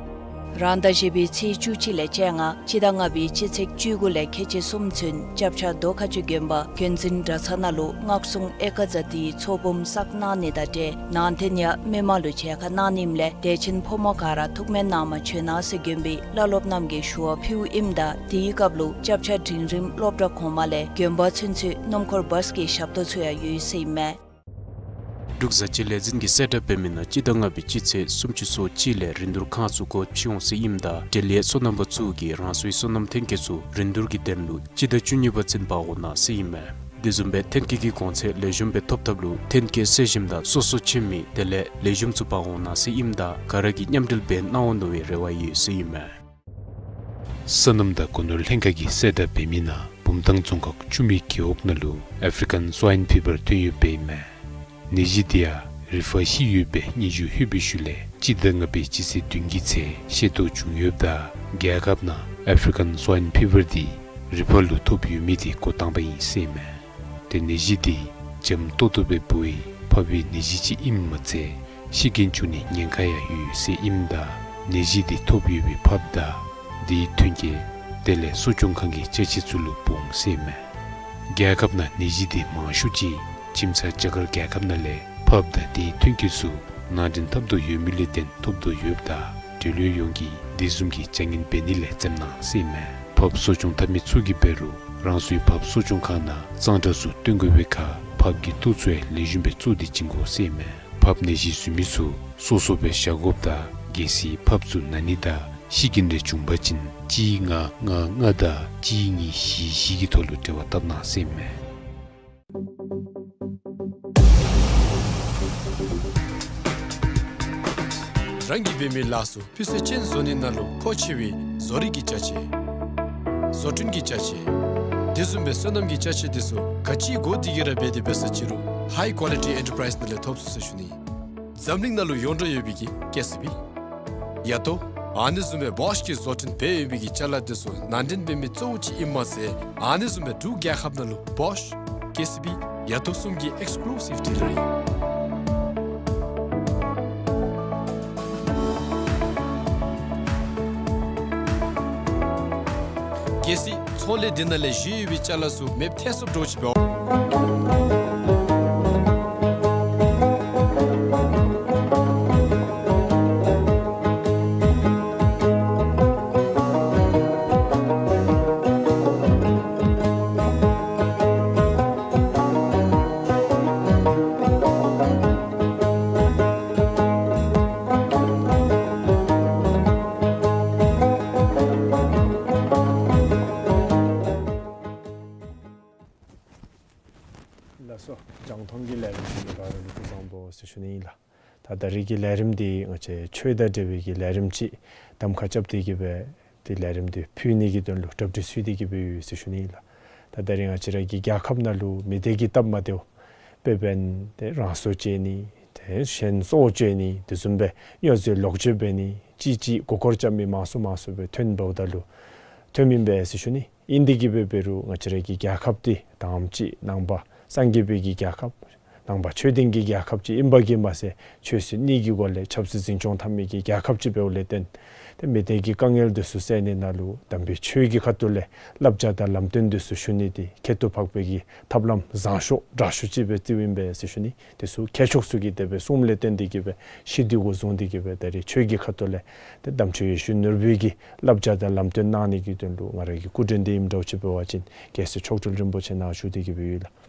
རང་ཟླ་བཞི་པའི་ཚེས་བཅུ་གཅིག་ལས་བཅོ་ལྔ་སྤྱི་ཟླ་ལྔ་པའི་སྤྱི་ཚེས་བཅུ་དགུ་ལས་ཁལ་གཅིག་གསུམ་ཚུན་སྐྱབས་ཆ་རྡོ་ཁ་ཆུ་དགོན་པ་དགོན་འཛིན་གྲྭ་ཚང་ནང་ལུ་སྔགས་སྲུང་ཨེ་ཀ་ཛ་ཏིའི་ཚོགས་འབུམ་བསགས་གནང་ནི་དང་འབྲེལ་ནང་རྟེན་ཡང་མི་མང་ལུ་མཇལ་ཁ་གནང་ནི་ཨིནམ་ལས་དད་ཅན་ཕོ་མོ་ག་ར་ཐུགས་སྨོན་གནང་མ་བྱོན་གནང་ཟེར་དགོན་པའི་བླ་སློབ་རྣམས་ཀྱིས་ཞུ་བ་ཕུལཝ་ཨིནམ་ད་དེའི་སྐབས་ལུ་སྐྱབས་ཆ་འབྲིང་རིམ་སློབ་གྲྭ་གོང་མ་ལས་དགོན་པ་ཚུན་ཚོད་སྣུམ་འཁོར་བཱས་ཀྱི་ཞབས་ཏོག་ཚུ་ཡང་ཡོད་ཟེར་ཨིན་མས། འབྲུག་བཟའ་སྤྱོད་ལས་འཛིན་གྱིས་གསལ་བསྒྲགས་འབད་མི་ནང་སྤྱི་ཟླ་ལྔ་པའི་སྤྱི་ཚེས་སུམ་ཅུ་སོ་གཅིག་ལས་རིན་བསྡུར་ཁང་ཚུ་སྒོ་ཕྱེ་འོང་ཟེར་ཨིནམ་ད་འབྲེལ་ཡོད་སོ་ནམ་པ་ཚུ་གིས་རང་སོའི་སོ་ནམ་ཐོན་སྐྱེད་ཚུ་རིན་བསྡུར་གྱི་དོན་ལུ་སྤྱི་ཟླ་བཅུ་གཉིས་པ་ཚུན་འབག་འོང་གནང་ཟེར་ཨིན་མས། དེ་བཟུམ་སྦེ་ཐོན་སྐྱེད་ཀྱི་གོང་ཚད་ལེགས་ཤོམ་སྦེ་ཐོབ་ཐབས་ལུ་ཐོན་སྐྱེད་བསོད་ཞིམ་དང་སོ་སོ་ཁྱིམ་མི་དེ་ལས་ལེགས་ཤོམ་ཚུ་འབག་འོང་གནང་ཟེར་ཨིནམ་ད་ག་ར་གིས་མཉམ་འབྲེལ་འབད་གནང་འོང་མནོ་བའི་རེ་བ་ཡོད་ཟེར་ཨིན་མས། སོ་ནམ་དང་སྒོ་ནོར་ལྷན་ཁག་གིས་གསལ་བསྒྲགས་འབད་མི་ནང་བུམ་ཐང་རྫོང་ཁག་ཆུ་སྨད་རྒེད་འོག་ནང་ལུ་ཨེཕ་རི་ཀཱན་སཝའིན་ཕི་བར་ཐོན་ཡོདཔ་ཨིན་མས། ནད་གཞི་དེ་ཡང་རི་ཕག་ཤི་ཡོད་པའི་སྙན་ཞུ་ལྷོད་པའི་ཤུལ་ལས་སྤྱི་ཟླ་ལྔ་པའི་སྤྱི་ཚེས་བདུན་གྱི་ཚེ་ཤེས་རྟོགས་བྱུང་ཡོདཔ་ད་རྒྱལ་ཁབ་ནང་ཨེཕ་རི་ཀཱན་སཝའིན་ཕི་བར་དེ་རི་ཕག་ལུ་ཐོབ་ཡོད་མི་དེ་འགོ་དང་པ་ཨིན་ཟེར་ཨིན་མས། ཏེ་ནད་གཞི་དེ་འཇམ་ཏོག་ཏོ་སྦེ་འབོ་བའི་ཕགཔ་གི་ནད་གཞི་ཅིག་ཨིནམ་མ་ཚད་ཤི་རྐྱེན་བྱུང་ནིའི་ཉེན་ཁ་ཡང་ཡོད་ཟེར་ཨིནམ་ད་ནད་གཞི་དེ་ཐོབ་ཡོད་པའི་ཕགཔ་དང་དེའི་ཐོན་སྐྱེད་དེ་ལས་གསོ་སྐྱོང་ཁང་གི་ཅ་ཆས་ཚུ་ལུ་འབུ་འོང་ཟེར་ཨིན་མས། རྒྱལ་ཁབ་ནང་ནད་གཞི་དེ་མང་ཤོས་ཅིག་ཁྱིམ་ཚང་རྒྱ་གར་རྒྱལ་ཁབ་ནང་ལས་ཕགཔ་དང་དེའི་ཐོན་སྐྱེད་ཚུ་ནང་འདྲེན་འཐབ་དོ་ཡོད་མི་ལས་བརྟེན་ཐོབ་དོ་ཡོདཔ་ད་འབྲེལ་ཡོད་ཡོངས་ཀྱིས་དེ་བཟུམ་གྱི་བྱ་ངན་འབད་ནི་ལས་འཛེམ་གནང་ཟེར་ཨིན་མས། ཕགཔ་གསོ་སྐྱོང་འཐབ་མི་ཚུ་གིས་འབད་རུང་རང་སོའི་ཕགཔ་གསོ་སྐྱོང་ཁང་ནང་གཙང་སྦྲ་ཚུ་བཏོན་དགོ་པའི་ཁར་ཕགཔ་གི་ལྟོ་ཚུ་ཡང་ལེགས་ཤོམ་སྦེ་བཙོ་སྟེ་བྱིན་དགོ་ཟེར་ཨིན་མས། ཕགཔ་ནད་གཞི་བཟོ་མི་ཚུ་སོ་སོ་སྦེ་བཞག་དགོཔ་དང་གལ་སྲིད་ཕགཔ་ཚུ་ན་ནི་དང་ཤི་རྐྱེན་རེ་བྱུང་པ་ཅིན་གཅིག་ལྔ་ལྔ་ལྔ་དང་གཅིག་གཉིས་བཞི་བཞི་གི་ཐོག་ལུ་འབྲེལ་བ་བཏབ་གནང་ཟེར་ཨིན་མས། རང་གིས་འབད་མི་ལཱ་ཚུ་སྤུས་ཚད་ཅན་བཟོ་ནི་ནང་ལུ་མཁོ་ཆེ་བའི་བཟོ་རིག་གི་ཅ་ཆས་བཟོ་སྐྲུན་གྱི་ཅ་ཆས་དེ་བཟུམ་སྦེ་སོ་ནམ་གྱི་ཅ་ཆས་དེ་ཚུ་ག་ཅི་དགོ་དེ་གིས་ར་འབད་དེ་འབད་ས་ཅི་རུང་ཧའི་ཀོ་ལི་ཊི་ཨེན་ཊར་པ་རའིཛ་ནང་ལས་ཐོབ་ཚུགས་ཟེར་ཞུ་ནི། འཛམ་གླིང་ནང་ལུ་ཡོངས་གྲགས་ཡོད་པའི་གི་ཀེ་སི་བི་ཡ་ཏོ་ཨ་ནི་བཟུམ་སྦེ་བོཤ་གིས་བཟོ་སྐྲུན་འབད་ཡོད་པའི་གི་ཅ་ལ་དེ་ཚུ་ནང་འདྲེན་འབད་མི་གཙོ་བོ་ཅིག་ཨིནམ་མ་ཚད་ཨ་ནི་བཟུམ་སྦེ་འབྲུག་རྒྱལ་ཁབ་ནང་ལུ་བོཤ་ཀེ་སི་བི་ཡ་ཏོ་གསུམ་གྱི་ཨེགསི་ཀུ་ལུ་སིབ་ཌི་ལར་ཨིན། གལ་སྲིད་ཚོང་ལས་འདི་ནང་ལས་བཞེས་ཡོད་པའི་ཅ་ལ་ཚུ་མེདཔ་ཐལ་སོངམ་འདྲཝ་ཅིག་འབད་བ། ལགས་སོ། རྒྱང་མཐོང་གི་ལས་རིམ་གཟིགས་མི་ག་ར་ལུ་སྐུ་གཟུགས་བཟང་པོ་ཟེར་ཞུ་ནི་ཨིན་ལགས། ད་ད་རིས་ཀྱི་ལས་རིམ་འདི་ང་བཅས་ཆོས་དང་འབྲེལ་བའི་གི་ལས་རིམ་ཅིག་གདམ་ཁ་རྐྱབ་སྟེ་གི་སྦེ་ཏེ་ལས་རིམ་འདི་ཕུལ་ནི་གི་དོན་ལུ་གྲ་སྒྲིག་ཞུ་སྟེ་གི་སྦེ་ཡོད་ཟེར་ཞུ་ནི་ཨིན་ལགས། ད་ད་རིས་ང་བཅས་ར་གི་རྒྱལ་ཁབ་ནང་ལུ་མི་སྡེ་གི་སྟབས་མ་བདེཝ་དཔེ་འབད་ན་ཏེ་རང་སྲོག་བཅད་ནི་ཏེ་གཞན་སྲོག་བཅད་ནི་དེ་བཟུམ་སྦེ་སྨྱོ་རྫས་ལོག་སྤྱོད་འབད་ནི་ཅིག་ཅིག་མགུ་སྐོར་རྐྱབ་མི་མང་སུ་མང་སུ་སྦེ་ཐོན་འབདཝ་ད་ལུ་ཐོནམ་ཨིན་པས་ཟེར་ཞུ་ནི། ཨིན་ཏེ་གི་སྦེ་འབད་རུང་ང་བཅས་ར་གི་རྒྱལ་ཁབ་འདི་དང་པ་ཅིག་ནང་པ་སངས་རྒྱས་པའི་གི་རྒྱལ་ཁབ་ ནང་པ་ཆོས་ལྡན་གྱི་རྒྱལ་ཁབ་ཅིག་ཨིན་པ་གིས་མ་ཚད་ཆོས་སྲིད་གཉིས་ཀྱི་སྒོ་ལས་ཆབ་སྲིད་འཛིན་སྐྱོང་འཐབ་མི་གི་རྒྱལ་ཁབ་ཅིག་འབདཝ་ལས་བརྟེན་ཏེ་མི་སྡེ་གི་དཀའ་ངལ་འདི་ཚུ་སེལ་ནི་ནང་ལུ་དམ་པའི་ཆོས་ཀྱི་ཁ་ཐུག་ལས་བསླབ་བྱ་དང་ལམ་སྟོན་འདི་ཚུ་ཞུ་ནི་འདི་ཁྱད་དུ་འཕགས་པའི་གི་ཐབས་ལམ་བཟང་ཤོས་དྲག་ཤོས་ཅིག་སྦེ་བརྩིཝ་ཨིན་པས་ཟེར་ཞུ་ནི། དེ་ཚུ་མཁས་མཆོག་ཚུ་གིས་དེ་སྦེ་གསུངམ་ལས་བརྟེན་ཏེ་གིས་སྦེ་གཞི་འདི་གུ་བཟུང་སྟེ་གིས་སྦེ་ད་རེས་ཆོས་ཀྱི་ཁ་ཐུག་ལས་ཏེ་དམ་ཆོས་ཡེ་ཤེས་ནོར་བུའི་གི་བསླབ་བྱ་དང་ལམ་སྟོན་གནང་ནི་གི་དོན་ལུ་ང་ར་གི་སྐུ་མགྲོན་འདི་ཨིནམ་འདྲཝ་ཅིག་འབད་བ་ཅིན་རྒྱལ་སྲས་མཆོག་སྤྲུལ་རིན་པོ་ཆེ་ནཱ་བཞུགས་ཏེ་གིས་སྦེ་ཡོད་ལགས།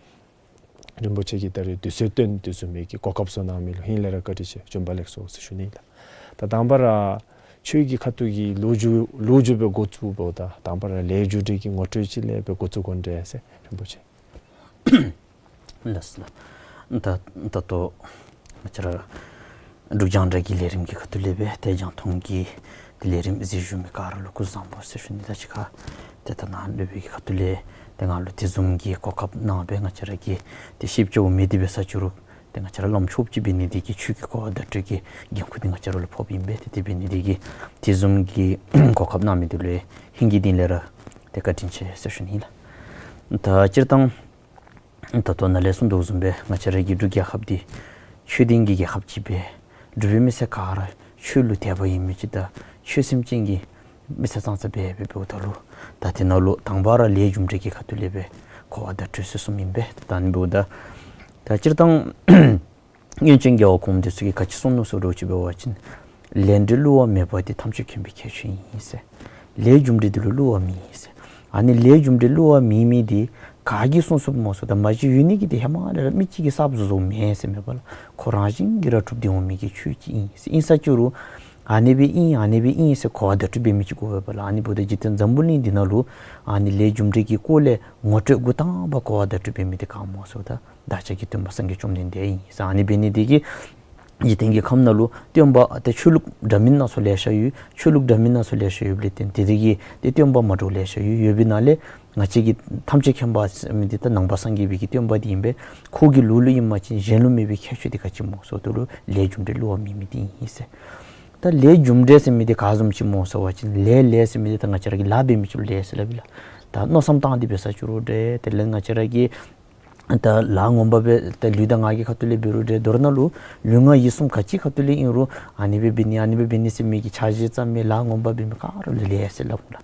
རིན་པོ་ཆེ་གིས་ད་རེས་དུས་ཚོད་བཏོན་ཏེ་བཟུམ་མའི་གི་གོ་སྐབས་ཚུ་གནང་མི་ལུ་ཧིང་ལས་ར་བཀའ་དྲིན་ཆེ། བྱོན་པ་ལེགས་སོ་ཟེར་ཞུ་ནི་ལགས། ད་དང་པ་ར་ཆོས་ཀྱི་ཁ་ཐུག་གི་ལོ་རྒྱུས་ལོ་རྒྱུས་སྦེ་འགོ་བཙུགས་འབདཝ་ད་དང་པ་ར་ལས་རྒྱུ་འབྲས་ཀྱི་ངོ་སྤྲོད་ཅིག་ལས་སྦེ་འགོ་བཙུགས་དགོ་འདྲས་ཟེར། རིན་པོ་ཆེ། ལགས་སོ་ལགས། ད་ད་ལྟོ་ང་བཅས་ར་འབྲུག་རྒྱང་བསྒྲགས་ཀྱི་ལས་རིམ་གྱི་ཁ་ཐུག་ལས་སྦེ་ཏེ་རྒྱང་མཐོང་གི་ཏེ་ལས་རིམ་གཟིགས་བཞུགས་མི་ག་ར་ལུ་སྐུ་གཟུགས་བཟང་པོ་ཟེར་ཞུ་ནི། ད་ཅི་ཁ་ཏེ་ད་ནཱ་སྡོད་པའི་གི་ཁ་ཐུག་ལས་ཏེ་ང་ལུ་དེ་བཟུམ་གྱི་གོ་སྐབས་གནང་སྦེ་ང་བཅས་ར་གི་ཏེ་ཤེས་བྱ་འོང་མི་འདི་འབད་ས་ཅིག་རུང་ཏེ་ང་བཅས་ར་བླམ་ཆོསཔ་ཅིག་འབད་ནི་འདི་གིས་ཆོས་ཀྱི་གོ་བ་བརྡ་སྤྲོད་ཀྱི་འགན་ཁུར་འདི་ང་བཅས་ར་ལུ་ཕོགཔ་ཨིན་པས། ཏེ་དེ་འབད་ནི་འདི་གིས་དེ་བཟུམ་གྱི་གོ་སྐབས་གནང་མི་འདི་ལུ་ཧིང་གི་གཏིང་ལས་ར་ཏེ་བཀའ་དྲིན་ཆེ་ཟེར་ཞུ་ནི་ལགས། ད་སྤྱིར་བཏང་ད་ལྟོ་ནཱ་ལས་གསུངས་དོ་བཟུམ་སྦེ་ང་བཅས་ར་གི་འབྲུག་རྒྱལ་ཁབ་འདི་ཆོས་ལྡན་གྱི་རྒྱལ་ཁབ་ཅིག་སྦེ་འབྲུག་པའི་མི་སེར་ག་ར་ཆོས་ལུ་དད་པ་ཡོད་མི་ཅིག་དང་ཆོས་སེམས་ཅན་གྱི་མི་སེར་ཙང་ཙ་སྦེ་སྦེ་འབདཝ་ད་ལུ་ད་དེ་ནང་ལུ་དང་པ་ར་ལས་རྒྱུ་འབྲས་ཀྱི་ཁ་ཐུག་ལས་སྦེ་གོ་བ་བརྡ་སྤྲོད་ཟེར་གསུངམ་ཨིན་པས། ད་ཨ་ནི་འབདཝ་ད་ད་སྤྱིར་བཏང་སྔོན་བྱོན་རྒྱལ་བ་གོངམ་འདི་ཚུ་གིས་ག་ཅི་གསུངས་ནུག་ཟེར་འདྲཝ་ཅིག་འབད་བ་ཅིན་ལས་འབྲས་བསླུ་བ་མེད་པ་འདི་ཐམས་ཅད་མཁྱེན་པའི་ཁྱད་ཆོས་ཨིན་ཟེར། ལས་རྒྱུ་འབྲས་འདི་ལུ་བསླུ་བ་མེད་ཟེར། ཨ་ནི་ལས་རྒྱུ་འབྲས་བསླུ་བ་མེད་མི་འདི་ག་གིས་གསུངས་གསུངསམ་སྨོ་ཟེརཝ་ད་མ་གཞི་ཡོད་ནི་གི་འདི་ཧེ་མ་ལས་ར་མི་གཅིག་གིས་གསརཔ་བཟོ་བཟོཝ་མེན་ཟེར་མེན་པ་ལགས། ཁོ་རང་བཞིན་གྱིས་ར་གྲུབ་སྟེ་འོང་མི་གི་ཆོས་ཅིག་ཨིན་ཟེར། ཨིན་ས་ཅིག་རུང་ཨ་ནི་སྦེ་ཨིན་ཨ་ནི་སྦེ་ཨིན་ཟེར་གོ་བ་བརྡ་སྤྲོད་འབད་མི་ཅིག་དགོ་པས་ལགས། ཨ་ནི་འབདཝ་ད་འཇིག་རྟེན་འཛམ་བུ་གླིང་འདི་ནང་ལུ་ཨ་ནི་ལས་རྒྱུ་འབྲས་ཀྱི་སྐོར་ལས་ངོ་སྤྲོད་འགོ་དང་པ་གོ་བ་བརྡ་སྤྲོད་འབད་མི་འདི་ག་སྨོ་ཟེརཝ་ད་བདག་ཅག་གི་སྟོན་པ་སངས་རྒྱས་བཅོམ་ལྡན་འདས་ཨིན་ཟེར། ཨ་ནི་འབད་ནི་འདི་གིས་འཇིག་རྟེན་གྱི་ཁམས་ནང་ལུ་སྟོན་པ་ཏེ་ཆོས་ལུགས་འདྲ་མིན་སྣ་ཚོགས་ལེ་ཤ་ཡོད། ཆོས་ལུགས་འདྲ་མིན་སྣ་ཚོགས་ལེ་ཤ་ཡོདཔ་ལས་བརྟེན་ཏེ་དེ་གི་ཏེ་སྟོན་པ་མ་འདྲཝ་ལེ་ཤ་ཡོད། ཡོད་པའི་ནང་ལས་ང་བཅས་ཀྱི་ཐམས་ཅད་མཁྱེན་པ་ཟེར་མི་འདི་ད་ནང་པ་སངས་རྒྱས་པའི་གི་སྟོན་པ་འདི་ཨིན་པས། ཁོ་གི་ལུགས་ལུ་ཨིན་པ་ཅིན་གཞན་ལུ་མེད་པའི་ཁྱད་ཆོས་འདི་ག་ཅི་སྨོ་ཟེརཝ་ད་ལུ་ལས་རྒྱུ་འབྲས་བསླུ་བ་མེད་མི་འདི་ཨིན་ཟེར། ད་ལས་རྒྱུ་འབྲས་ཟེར་མི་འདི་ག་བཟུམ་ཅིག་སྨོ་ཟེར་བ་ཅིན་ལས་ལས་ཟེར་མི་འདི་ད་ང་བཅས་ར་གིས་ལཱ་འབད་མི་ཅིག་ལུ་ལས་ཟེར་སླབ་ཨིན་ལགས། ད་མནོ་བསམ་བཏང་སྟེ་འབད་ས་ཅིག་རུང་འདྲ་དེ་ལས་ང་བཅས་ར་གིས་ད་ལཱ་ངོ་མ་སྦེ་ད་ལུས་དང་ངག་གི་ཁ་ཐུག་ལས་འབད་རུང་འདྲ་མདོར་ན་ལུ་ལུས་ངག་ཡིད་གསུམ་ག་ཅི་ཁ་ཐུག་ལས་ཨིན་རུང་ཨ་ནི་སྦེ་འབད་ནི་ཨ་ནི་སྦེ་འབད་ནི་ཟེར་མི་གི་འཆར་གཞི་བརྩམ་མི་ལཱ་ངོ་མ་འབད་མི་ག་ར་ལུ་ལས་ཟེར་སླབ་འོང་ལགས།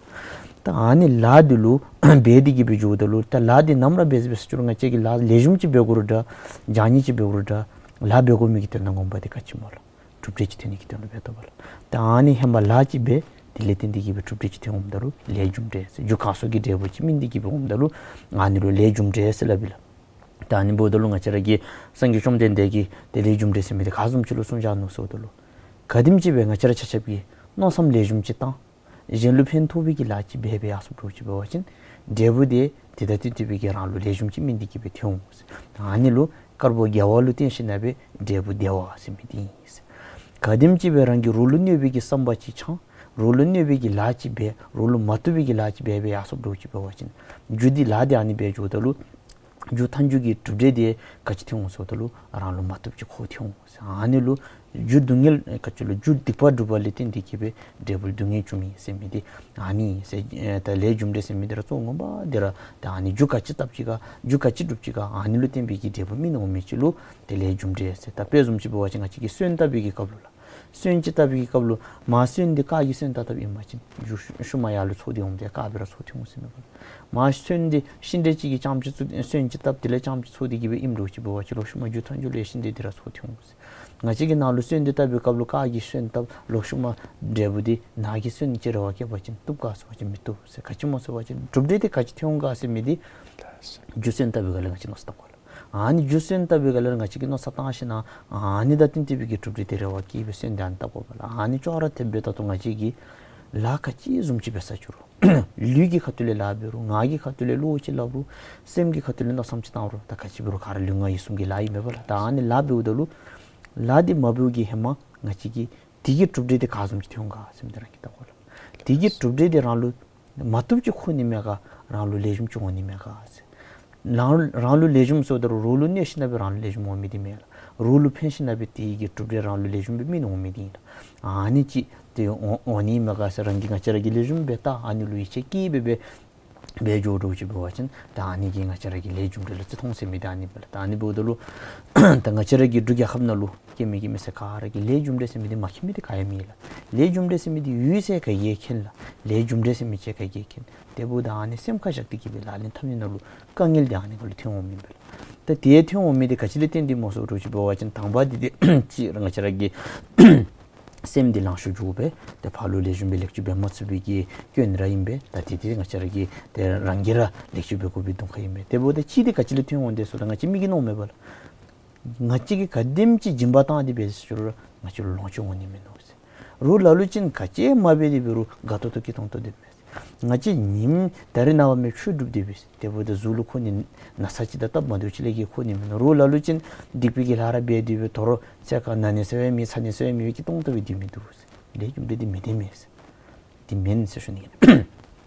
ད་ཨ་ནི་ལཱ་འདི་ལུ་འབད་དེ་གི་སྦེ་འགྱོཝ་ད་ལུ་ད་ལཱ་འདི་ནམ་ར་འབད་འབད་ས་ཅིག་རུང་ང་བཅས་ཀྱིས་ལཱ་ལེགས་ཤོམ་ཅིག་འབད་དགོ་རུང་འདྲ་བྱང་ཉེས་ཅིག་འབད་དགོ་རུང་འདྲ་ལཱ་འབད་དགོ་མི་གི་དོན་དག་ངོ་མ་འདི་ག་ཅི་སྨོ་ལགས། གྲུབ་འབྲས་ཅིག་ཐོན་ནི་གི་དོན་ལུ་འབད་དོ་བ་ལགས། ད་ཨ་ནི་ཧེ་མ་ལཱ་ཅིག་འབད་དེ་ལས་བརྟེན་ཏེ་གི་སྦེ་གྲུབ་འབྲས་ཅིག་ཐོན་འོངམ་ད་ལུ་ལས་རྒྱུ་འབྲས་ཟེར། རྒྱུ་གང་སོགས་ཀྱི་འབྲས་བུ་ཅིག་སྨིན་ཏེ་གི་སྦེ་འོངམ་ད་ལུ་ཨ་ནི་ལུ་ལས་རྒྱུ་འབྲས་ཟེར་སླབ་ཨིན་ལགས། ད་ཨ་ནི་འབདཝ་ད་ལུ་ང་བཅས་ར་གི་སངས་རྒྱས་བཅོམ་ལྡན་འདས་ཀྱིས་ཏེ་ལས་རྒྱུ་འབྲས་ཟེར་མི་འདི་ག་བཟུམ་ཅིག་ལུ་གསུངས་བཞག་ནུག་ཟེརཝ་ད་ལུ་ག་དེམ་ཅིག་སྦེ་ང་བཅས་ར་ཆ་ཁྱབ་ཀྱིས་མནོ་བསམ་ལེགས་ཤོམ་ཅིག་བཏང་གཞན་ལུ་ཕན་ཐོགས་པའི་གི་ལཱ་ཅིག་འབད་འབད་ཡར་སོངམ་འདྲཝ་ཅིག་འབད་བ་ཅིན་འབྲས་བུ་འདི་དེ་དང་བསྟུན་ཏེ་སྦེ་གི་རང་ལུ་ལེགས་ཤོམ་ཅིག་སྨིན་ཏེ་གི་སྦེ་ཐོན་འོང་ཟེར། ཨ་ནི་ལུ་དཀར་པོ་དགེ་བ་ལུ་བརྟེན་ཞིནམ་ལས་འབྲས་བུ་བདེ་བ་ཟེར་མི་འདི་ཨིན་ཟེར། ག་དེམ་ཅིག་སྦེ་རང་གི་རོགས་ལུ་གནོད་པའི་གི་བསམ་པ་ཅིག་འཆང་རོགས་ལུ་གནོད་པའི་གི་ལཱ་ཅིག་འབད་རོགས་ལུ་མ་བཏུབ་པའི་གི་ལཱ་ཅིག་འབད་འབད་ཡར་སོངམ་འདྲཝ་ཅིག་འབད་བ་ཅིན་རྒྱུ་འདི་ལཱ་འདི་ཨ་ནི་འབད་འགྱོཝ་ད་ལུ་རྒྱུ་མཐའ་མཇུག་གི་གྲུབ་འབྲས་འདི་ག་ཅི་ཐོན་འོང་ཟེརཝ་ད་ལུ་རང་ལུ་མ་བཏུབ་ཅིག་ཁོ་ཐོན་འོང་ཟེར། ཨ་ནི་ལུ་རྒྱུ་སྡུག་བསྔལ་ག་ཅི་ལོ་རྒྱུ་སྡིག་པ་སྒྲུབ་པ་ལས་བརྟེན་ཏེ་གི་སྦེ་འབྲས་བུ་སྡུག་བསྔལ་འབྱུངམ་ཨིན་ཟེར་མི་འདི་ཨ་ནི་ཨིན་ཟེར། ཨེ་ད་ལས་རྒྱུ་འབྲས་ཟེར་མི་འདི་ར་གཙོ་བོ་ངོ་མ་འདི་ར་ད་ཨ་ནི་རྒྱུ་ག་ཅི་བཏབ་ཅི་ག་རྒྱུ་ག་ཅི་སྒྲུབ་ཅི་ག་ཨ་ནི་ལུ་བརྟེན་པའི་གི་འབྲས་བུ་སྨིན་འོང་མི་ཅིག་ལུ་ཏེ་ལས་རྒྱུ་འབྲས་ཟེར། ད་དཔེ་བཟུམ་ཅིག་འབད་བ་ཅིན་ང་བཅས་ཀྱིས་སོན་བཏབ་པའི་གི་སྐབས་ལུ་ལགས། སོན་ཅིག་བཏབ་པའི་གི་སྐབས་ལུ་མར་སོན་འདི་ཀ་གིས་སོན་བཏབ་བཏབཔ་ཨིན་པ་ཅིན་རྒྱུ་ཤུལ་མ་ཡར་ལུ་ཚོགས་ཏེ་འོངམ་ད་ཀ་སྦེ་ར་ཚོགས་ཏེ་འོང་ཟེར་མེན་པ་ལགས། མར་སོན་འདི་ཤིང་འབྲས་ཅིག་གི་རྐྱངམ་ཅིག་ཚོགས་སོན་ཅིག་བཏབ་དེ་ལས་རྐྱངམ་ཅིག་ཚོགས་ཏེ་གི་སྦེ་ཨིནམ་འདྲཝ་ཅིག་འབད་བ་ཅིན་ལོག་ཤུལ་མ་རྒྱུ་མཐའ་མཇུག་ལུ་ཡང་ཤིང་འབྲས་འདི་ར་ཚོགས་ཏེ་འོང་ཟེར། ང་བཅས་ཀྱིས་ནཱ་ལུ་སོན་འདི་བཏབ་པའི་སྐབས་ལུ་ཀ་གིས་སོན་བཏབ་ལོག་ཤུལ་མ་འབྲས་བུ་འདི་ནཱ་གིས་སོན་ཅིག་རེ་བ་བསྐྱེད་པ་ཅིན་བཏུབ་ག་ཟེར་བ་ཅིན་མི་བཏུབ་ཟེར། ག་ཅི་སྨོ་ཟེར་བ་ཅིན་གྲུབ་འབྲས་འདི་ག་ཅི་ཐོན་འོང་ག་ཟེར་མི་འདི་རྒྱུ་སོན་བཏབ་པའི་སྒང་ལས་ང་བཅས་མནོ་བསམ་བཏང་དགོ་ལགས། ཨ་ནི་རྒྱུ་སོན་བཏབ་པའི་སྒང་ལས་ང་བཅས་ཀྱིས་མནོ་བསམ་བཏང་ཞིནམ་ལས་ཨ་ནི་དང་བསྟུན་ཏེ་སྦེ་གི་གྲུབ་འབྲས་འདི་རེ་བ་བསྐྱེད་སྦེ་སོན་འདི་ཨ་ནི་བཏབ་དགོ་པས་ལགས། ཨ་ནི་ཅོག་ར་འཐདཔ་སྦེ་ད་ལྟོ་ང་བཅས་ཀྱིས་ལཱ་ག་ཅི་བཟུམ་ཅིག་འབད་ས་ཅིག་རུང་ལུས་ཀྱི་ཁ་ཐུག་ལས་ལཱ་འབད་རུང་ངག་གི་ཁ་ཐུག་ལས་བློ་ཅིག་སླབ་རུང་སེམས་ཀྱི་ཁ་ཐུག་ལས་མནོ་བསམ་ཅིག་བཏང་རུང་ད་ག་ཅི་འབད་རུང་ག་ར་ལུས་ངག་ཡིད་གསུམ་གྱི་ལཱ་ཨིན་མས་པ་ལགས། ད་ཨ་ནི་ལཱ་འབདཝ་ད་ལུ་ལཱ་འདི་མ་འབདཝ་གི་ཧེ་མ་ང་བཅས་ཀྱིས་དེ་གི་གྲུབ་འབྲས་འདི་ག་བཟུམ་ཅིག་ཐོན་འོང་ག་ཟེར་མི་འདི་རང་གིས་བལྟ་དགོ་ལགས། དེ་གི་གྲུབ་འབྲས་འདི་རང་ལུ་མ་བཏུབ་ཅིག་ཁོ་ནི་མས་ག་རང་ལུ་ལེགས་ཤོམ་ཅིག་འོང་ནི་མས་ག་ཟེར། རང་རང་ལུ་ལེགས་ཤོམ་ཟེརཝ་ད་རུང་རོགས་ལུ་གནོད་ཞིནམ་ལས་རང་ལུ་ལེགས་ཤོམ་འོང་མི་འདི་མེན་ལགས། རོགས་ལུ་ཕན་ཞིནམ་ལས་དེ་གི་གྲུབ་འབྲས་རང་ལུ་ལེགས་ཤོམ་སྦེ་སྨིན་འོང་མི་འདི་ཨིན་ལགས། ཨ་ནི་ཅིག་འདི་འོང་འོང་ནི་མས་ག་ཟེར་རང་གིས་ང་བཅས་ར་གིས་ལེགས་ཤོམ་སྦེ་བལྟ་ཨ་ནི་ལུ་ཡིད་ཆེས་བསྐྱེད་སྦེ་སྦེ་ འབད་འགྱོ་དོ་ཅིག་འབད་བ་ཅིན་ད་ཨ་ནི་གིས་ང་བཅས་ར་གི་ལས་རྒྱུ་འབྲས་ལུ་བརྩི་མཐོང་ཟེར་མི་འདི་ཨ་ནི་སྦེ་ལགས། ད་ཨ་ནི་འབདཝ་ད་ལུ་ད་ང་བཅས་ར་གི་འབྲུག་རྒྱལ་ཁབ་ནང་ལུ་སྐྱེ་མི་སྐྱེ་མི་ཟེར་ག་ར་གིས་ལས་རྒྱུ་འབྲས་ཟེར་མི་འདི་མ་མཁྱེན་མི་འདི་ག་ཡང་མེད་ལགས། ལས་རྒྱུ་འབྲས་ཟེར་མི་འདི་ཡོད་ཟེར་ག་གིས་མཁྱེན་ལགས། ལས་རྒྱུ་འབྲས་ཟེར་མི་ཅིག་ག་གིས་མཁྱེན། དེ་འབདཝ་ད་ཨ་ནི་སེམས་ཁར་བཞག་སྟེ་གིས་སྦེ་ལག་ལེན་འཐབ་ནི་ནང་ལུ་དཀའ་ངལ་འདི་ཨ་ནི་ཁར་ལུ་ཐོན་འོང་མི་ཨིན་པས་ལགས། ད་དེ་ཐོན་འོང་མི་འདི་ག་ཅི་ལས་བརྟེན་ཏེ་སྨོ་ཟེར་བ་ཅིན་དང་པ་འདི་ཏེ་གཅིག་ར་ང་བཅས་ར་གི་སེམས་འདི་ལང་ཤོར་འགྱོ་སྦེ་ཏེ་ཕར་ལུ་ལེགས་ཤོམ་སྦེ་ལེགས་བཅོས་འབད་མ་ཚུགས་པའི་གི་སྐྱོན་ར་ཨིན་པས། ད་དེ་འདི་ང་བཅས་ར་གིས་ཏེ་རང་གིས་ར་ལེགས་བཅོས་འབད་དགོ་པའི་གདོང་ཁ་ཨིན་པས། དེ་འབདཝ་ད་གཅིག་འདི་ག་ཅི་ལས་ཐོན་འོང་དེ་ཟེརཝ་ད་ང་བཅས་མི་གིས་མནོཝ་མས་པ་ལགས། ང་བཅས་ཀྱིས་ག་དེམ་ཅིག་སྦྱིན་པ་བཏང་སྟེ་འབད་ཟེར་རུང་ར་ང་བཅས་ལུ་ལོངས་སྤྱོད་འོང་ནི་མིན་ནུག་ཟེར། རོགས་ལ་ལུ་ཅིག་ག་ཅི་མ་འབད་དེ་འབད་རུང་དགའ་ཏོག་ཏོ་སྐྱིད་ཏོང་ཏོ་སྡོདཔ་མས། ང་བཅས་ཉིནམ་ད་རིས་ནངས་པ་མེན་ཆོས་སྒྲུབ་སྡོད་པས། དེ་འབདཝ་ད་གཟུགས་ལུ་ཁོག་ནི་ན་ཚ་ཅིག་དང་སྟབས་མ་བདེཝ་ཅིག་ལས་བརྒལ་ཁོག་ནི་མིན་ནུག། རོགས་ལ་ལུ་ཅིག་སྡིག་པའི་གི་ལཱ་ར་འབད་དེ་འབད་དོ་རུང་ཚེ་ཁར་ན་ནི་ཟེར་བ་མེད་ཚ་ནི་ཟེར་བ་མེད་སྐྱིད་ཏོང་ཏོ་སྦེ་སྡོད་མི་འདུག་ཟེར། ལས་རྒྱུ་འབྲས་འདི་མི་བདེན་མས་ཟེར། འདི་མེན་ཟེར་ཞུ་ནི་ཨིན།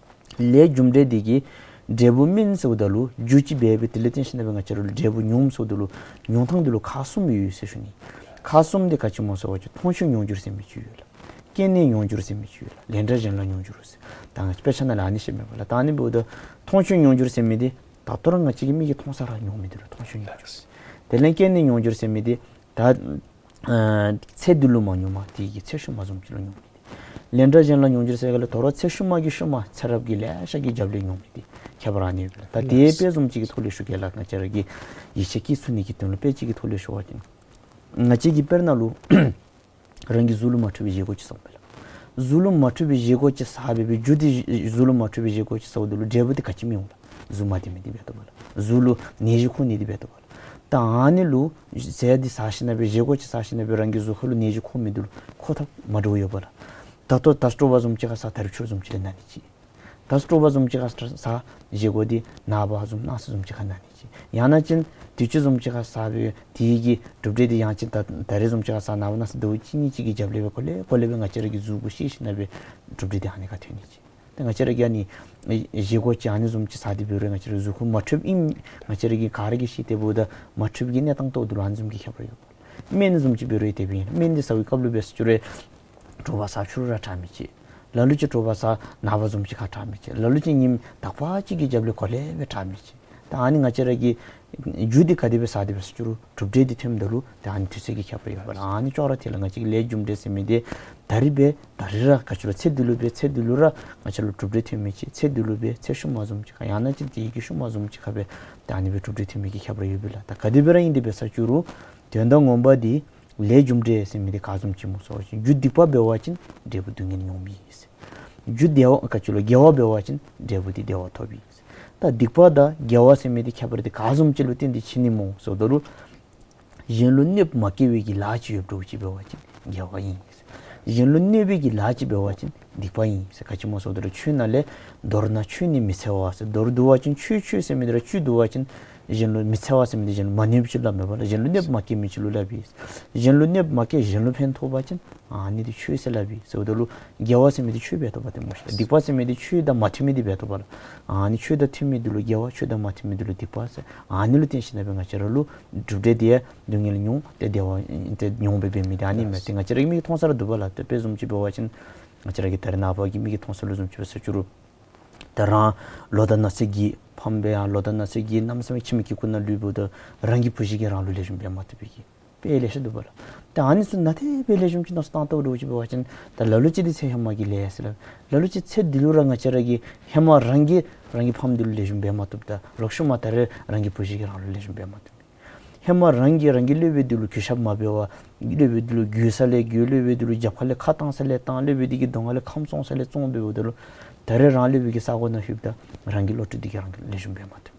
ལས་རྒྱུ་འབྲས་འདི་གིས་འབྲས་བུ་སྨིན་ཟེརཝ་ད་ལུ་རྒྱུ་ཅིག་འབད་སྦེ་དེ་ལས་བརྟེན་ཞིནམ་ལས་འབད་ང་བཅས་ར་ལུ་འབྲས་བུ་མྱོང་ཟེརཝ་ད་ལུ་མྱོང་ཐངས་འདི་ལུ་ཁག་གསུམ་ཡོད་ཟེར་ཞུ་ནི། ཁག་གསུམ་འདི་ག་ཅི་སྨོ་ཟེར་བ་ཅིན་མཐོང་ཆོས་མྱོང་འགྱུར་ཟེར་མི་ཅིག་ཡོད་ལགས། སྐྱེས་ནས་མྱོང་འགྱུར་ཟེར་མི་ཅིག་ཡོད་ལགས། ལན་གྲངས་གཞན་ལ་མྱོང་འགྱུར་ཟེར། ད་ང་བཅས་དཔེ་ཆ་ནང་ལས་ཨ་ནི་བཤད་མས་པ་ལགས། ད་ཨ་ནི་འབདཝ་ད་མཐོང་ཆོས་མྱོང་འགྱུར་ཟེར་མི་འདི་ད་ལྟོ་ར་ང་བཅས་ཀྱི་མིག་གིས་མཐོང་ས་ར་མྱོང་མི་འདི་ལུ་མཐོང་ཆོས་མྱོང་འགྱུར་ཟེར། དེ་ལས་སྐྱེས་ནས་མྱོང་འགྱུར་ཟེར་མི་འདི་ད་ཨ་ཚེ་འདི་ལུ་མ་མྱོང་མ་དེ་གི་ཚེ་ཤུལ་མ་བཟུམ་ཅིག་ལུ་མྱོང་མི་འདི། ལན་གྲངས་གཞན་ལ་མྱོང་འགྱུར་ཟེར་ག་ལས་དོ་རུང་ཚེ་ཤུལ་མ་གི་ཤུལ་མ་ཚེ་རབས་ཀྱི་ལེ་ཤ་གི་རྒྱབ་ལས་མྱོང་མི་འདི་ཁྱད་པར་ཨ་ནི་ཡོད་པས་ལགས། ད་དེ་དཔེ་བཟུམ་ཅིག་གི་ཐོག་ལས་ཞུ་གེ་ལགས། ང་བཅས་ར་གི་ཡིད་ཆེས་བསྐྱེད་ཚུགས་ནི་གི་དོན་ལུ་དཔེ་ཅིག་གི་ཐོག་ལས་ཞུ་བ་ཅིན་ང་བཅས་ཀྱིས་དཔེར་ན་ལུ་རང་གི་གཟུགས་ལུ་མ་འཕྲོད་པའི་བཞེས་སྒོ་ཅིག་བཟའཝ་མས་ལགས། གཟུགས་ལུ་མ་འཕྲོད་པའི་བཞེས་སྒོ་ཅིག་བཟའ་སྦེ་སྦེ་རྒྱུ་འདི་གཟུགས་ལུ་མ་འཕྲོད་པའི་བཞེས་སྒོ་ཅིག་བཟའཝ་ད་ལུ་འབྲས་བུ་འདི་ག་ཅི་སྨིན་འོང་ལགས། གཟུགས་མ་བདེ་མི་འདི་འབད་དོ་བ་ལགས། གཟུགས་ལུ་ནད་གཞི་འཁོར་ནི་འདི་འབད་དོ་བ་ལགས། ད་ཨ་ནི་ལུ་ཟས་འདི་བཟའ་ཞིནམ་ལས་སྦེ་བཞེས་སྒོ་ཅིག་བཟའ་ཞིནམ་ལས་སྦེ་རང་གི་གཟུགས་ཁ་ལུ་ནད་གཞི་འཁོར་མི་འདི་ལུ་འཁོར་ཐབས་མ་འདྲཝ་ཡོད་པ་ལགས། ད་ལྟོ་ད་ལྟོ་བ་བཟུམ་ཅིག་ཁར་བཟའ་ད་རིས་ཕྱི་རུ་བཟུམ་ཅིག་ལས་ན་ནི་ཅིག། ད་ལྟོ་བ་བཟུམ་ཅིག་ཁར་བཟའ་བཞེས་སྒོ་འདི་ནངས་པ་བཟུམ་གནངས་ཚེ་བཟུམ་ཅིག་ཁར་ན་ནི་ཅིག། ཡང་ན་ཅིན་དུས་ཅི་བཟུམ་ཅིག་ཁར་བཟའ་སྦེ་དེ་གི་གྲུབ་འབྲས་འདི་ཡང་ཅིན་ད་ད་རིས་བཟུམ་ཅིག་ཁར་བཟའ་ནངས་པ་གནངས་ཚེ་ཟླཝ་གཅིག་གཉིས་ཅིག་གི་རྒྱབ་ལས་སྦེ་གོ་ལེ་གོ་ལེ་སྦེ་ང་བཅས་ར་གི་གཟུགས་པོ་ཤེས་ཞིནམ་ལས་སྦེ་གྲུབ་འབྲས་འདི་ཨ་ནི་ཁར་ཐོན་ནི་ཅིག། ཏེ་ང་བཅས་ར་གིས་ཨ་ནི་བཞེས་སྒོ་ཅིག་ཨ་ནི་བཟུམ་ཅིག་བཟའ་སྟེ་འབད་རུང་ང་བཅས་ར་གཟུགས་ཁར་མ་འཕྲོདཔ་ཨིནམ་ང་བཅས་ར་གིས་ག་ར་གིས་ཤེས། དེ་འབདཝ་ད་མ་འཕྲོདཔ་གི་གནས་སྟངས་ཐོག་ཏུ་ལུ་ཨ་ནི་བཟུམ་གྱི་ཁྱད་པར་ཡོད་པ། སྨན་བཟུམ་ཅིག་འབད་རུང་དེ་སྦེ་ཨིན། སྨན་འདི་བཟའ་བའི་སྐབས་ལུ་འབད་ཟེར་ཞུ་རུང་དྲོ་པ་བཟའ་ཕྱི་རུ་ར་དྲག་མི་ཅིག། ལ་ལུ་ཅིག་དྲོ་པ་བཟའ་ནངས་པ་བཟུམ་ཅིག་ཁར་དྲག་མི་ཅིག། ལ་ལུ་ཅིག་ཉིནམ་དག་པ་ཅིག་གི་རྒྱབ་ལས་གོ་ལེ་སྦེ་དྲག་མི་ཅིག། ད་ཨ་ནི་ང་བཅས་ར་གི་རྒྱུ་འདི་ག་དེ་སྦེ་བཟའ་སྟེ་འབད་ཟེར་ཞུ་རུང་གྲུབ་འབྲས་འདི་ཐོནམ་ད་ལུ་ད་ཨ་ནི་དུས་ཚོད་ཀྱི་ཁྱད་པར་ཡོད་པ་ལགས། ཨ་ནི་ཅོག་ར་འཐད་ལགས། ང་བཅས་ཀྱི་ལས་རྒྱུ་འབྲས་ཟེར་མི་འདི་ད་རིས་འབད་ད་རིས་ར་ག་ཅི་ལོ་ཚེ་འདི་ལུ་འབད་ཚེ་འདི་ལུ་ར་ང་བཅས་ལུ་གྲུབ་འབྲས་ཐོན་མི་ཅིག། ཚེ་འདི་ལུ་འབད་ཚེ་ཤུལ་མ་བཟུམ་ཅིག་ཁར་ཡང་ན་ཅིན་དེ་གི་ཤུལ་མ་བཟུམ་ཅིག་ཁར་འབད་ད་ཨ་ནི་སྦེ་གྲུབ་འབྲས་ཐོན་མི་གི་ཁྱད་པར་ཡོད་པས་ལགས། ད་ག་དེ་སྦེ་ར་ཨིན་ཏེ་འབད་ཟེར་ཞུ་རུང་དོན་དག་ངོ་མ་འདི་ལས་རྒྱུ་འབྲས་ཟེར་མི་འདི་ག་བཟུམ་ཅིག་སྨོ་ཟེར་བ་ཅིན་རྒྱུ་སྡིག་པ་འབད་བ་ཅིན་འབྲས་བུ་སྡུག་བསྔལ་མྱོང་མི་ཨིན་ཟེར། རྒྱུ་བདེ་བ་ག་ཅི་ལོ་དགེ་བ་འབད་བ་ཅིན་འབྲས་བུ་འདི་བདེ་བ་ཐོབ་ཨིན་ཟེར། ད་སྡིག་པ་དང་དགེ་བ་ཟེར་མི་འདི་ཁྱད་པར་འདི་ག་བཟུམ་ཅིག་ལུ་བརྟེན་ཏེ་ཕྱེ་ནི་སྨོ་ཟེརཝ་ད་ལུ་གཞན་ལུ་གནོདཔ་མ་བཀལ་བའི་གི་ལཱ་ཅིག་ཡོདཔ་འདྲཝ་ཅིག་འབད་བ་ཅིན་དགེ་བ་ཨིན་ཟེར། གཞན་ལུ་གནོད་པའི་གི་ལཱ་ཅིག་འབད་བ་ཅིན་སྡིག་པ་ཨིན་ཟེར། ག་ཅི་སྨོ་ཟེརཝ་ད་ལུ་ཆོས་ནང་ལས་མདོར་ན་ཆོས་ནི་མི་འཚེ་བ་ཟེར། མདོར་བསྡུ་བ་ཅིན་ཆོས་ཆོས་ཟེར་མི་འདི་ར་བཅུད་བསྡུ་བ་ཅིན་གཞན་ལུ་མི་འཚེ་བ་ཟེར་མི་འདི་གཞན་ལུ་མ་གནོད་པ་ཅིག་ལུ་སླབ་མས་པ་ལགས། གཞན་ལུ་གནོདཔ་མ་བཀལ་མི་ཅིག་ལུ་སླབ་ཨིན། གཞན་ལུ་གནོདཔ་མ་བཀལ་གཞན་ལུ་ཕན་ཐོགས་པ་ཅིན་ཨ་ནི་འདི་ཆོས་ཟེར་སླབ་ཨིན་ཟེརཝ་ད་ལུ་དགེ་བ་ཟེར་མི་འདི་ཆོས་འབད་དོ་བ་ཏེ་སྨོ་ཤིག། སྡིག་པ་ཟེར་མི་འདི་ཆོས་དང་མ་མཐུན་མི་འདི་འབད་དོ་བ་ལགས། ཨ་ནི་ཆོས་དང་མཐུན་མི་འདི་ལུ་དགེ་བ་ཆོས་དང་མ་མཐུན་མི་འདི་ལུ་སྡིག་པ་ཟེར། ཨ་ནི་ལུ་བརྟེན་ཞིནམ་ལས་འབད་ང་བཅས་ར་ལུ་གྲུབ་འབྲས་འདི་ཡང་སྡུག་བསྔལ་མྱོང་ཏེ་བདེ་བ་ཏེ་མྱོང་སྦེ་འབད་མི་འདི་ཨ་ནི་མས། ཏེ་ང་བཅས་ར་གི་མིག་གིས་མཐོང་ས་ར་འདུག་པ་ལགས། ཏེ་དཔེ་བཟུམ་ཅིག་འབད་བ་ཅིན་ང་བཅས་ར་གི་ད་རིས་ནངས་པ་གི་མིག་གིས་མཐོང་ས་ལུ་བཟུམ་ཅིག་འབད་ཟེར་ཞུ་རུང་ད་རང་ལོ་དང་ན་ཚོད་ཀྱིས་ཕམ་སྦེ་ཡང་ལོ་དང་ན་ཚོད་ཀྱིས་གནམ་མེད་ས་མེད་ཁྱིམ་གྱི་སྐུ་ན་ལུས་འབདཝ་ད་རང་གི་བུ་གཞི་གིས་རང་ལུ་ལེགས་ཤོམ་འབད་མ་བཏུབ་པའི་གི་དཔེ་ལེ་ཤ་འདུག་པ་ལགས། ད་ཨ་ནི་ཚུ་ནང་ཏེ་དཔེ་ལེགས་ཤོམ་ཅིག་མནོ་བསམ་བཏང་བལྟཝ་འདྲཝ་ཅིག་འབད་བ་ཅིན་ད་ལ་ལུ་ཅིག་འདི་ཚེ་ཧེ་མ་གི་ལས་ཟེར་ལགས། ལ་ལུ་ཅིག་ཚེ་འདི་ལུ་ར་ང་བཅས་ར་གིས་ཧེ་མ་རང་གིས་རང་གི་ཕམ་འདི་ལུ་ལེགས་ཤོམ་འབད་མ་བཏུབ། ད་ལོག་ཤུལ་མ་ད་རེས་རང་གི་བུ་གཞི་གིས་རང་ལུ་ལེགས་ཤོམ་འབད་མ་བཏུབ། ཧེ་མ་རང་གིས་རང་གི་སློབ་དཔོན་འདི་ལུ་གུས་ཞབས་མ་འབད་བར་སློབ་དཔོན་འདི་ལུ་རྒོལ་ས་ལས་རྒོལ། སློབ་དཔོན་འདི་ལུ་རྒྱབ་ཁ་ལས་ཁ་བཏང་ས་ལས་བཏང་། སློབ་དཔོན་འདི་གི་གདོང་ཁ་ལས་ཁམས་བཙོང་ས་ལས་བཙོང་འབདཝ་ད་ལུ་ད་རེས་རང་སློབ་དཔོན་གྱི་ས་གོ་ནང་ལྷོདཔ་ད་རང་གི་བློ་གྲོས་འདི་གིས་རང་ལུ་ལེགས་ཤོམ་འབད་མ་བཏུབ།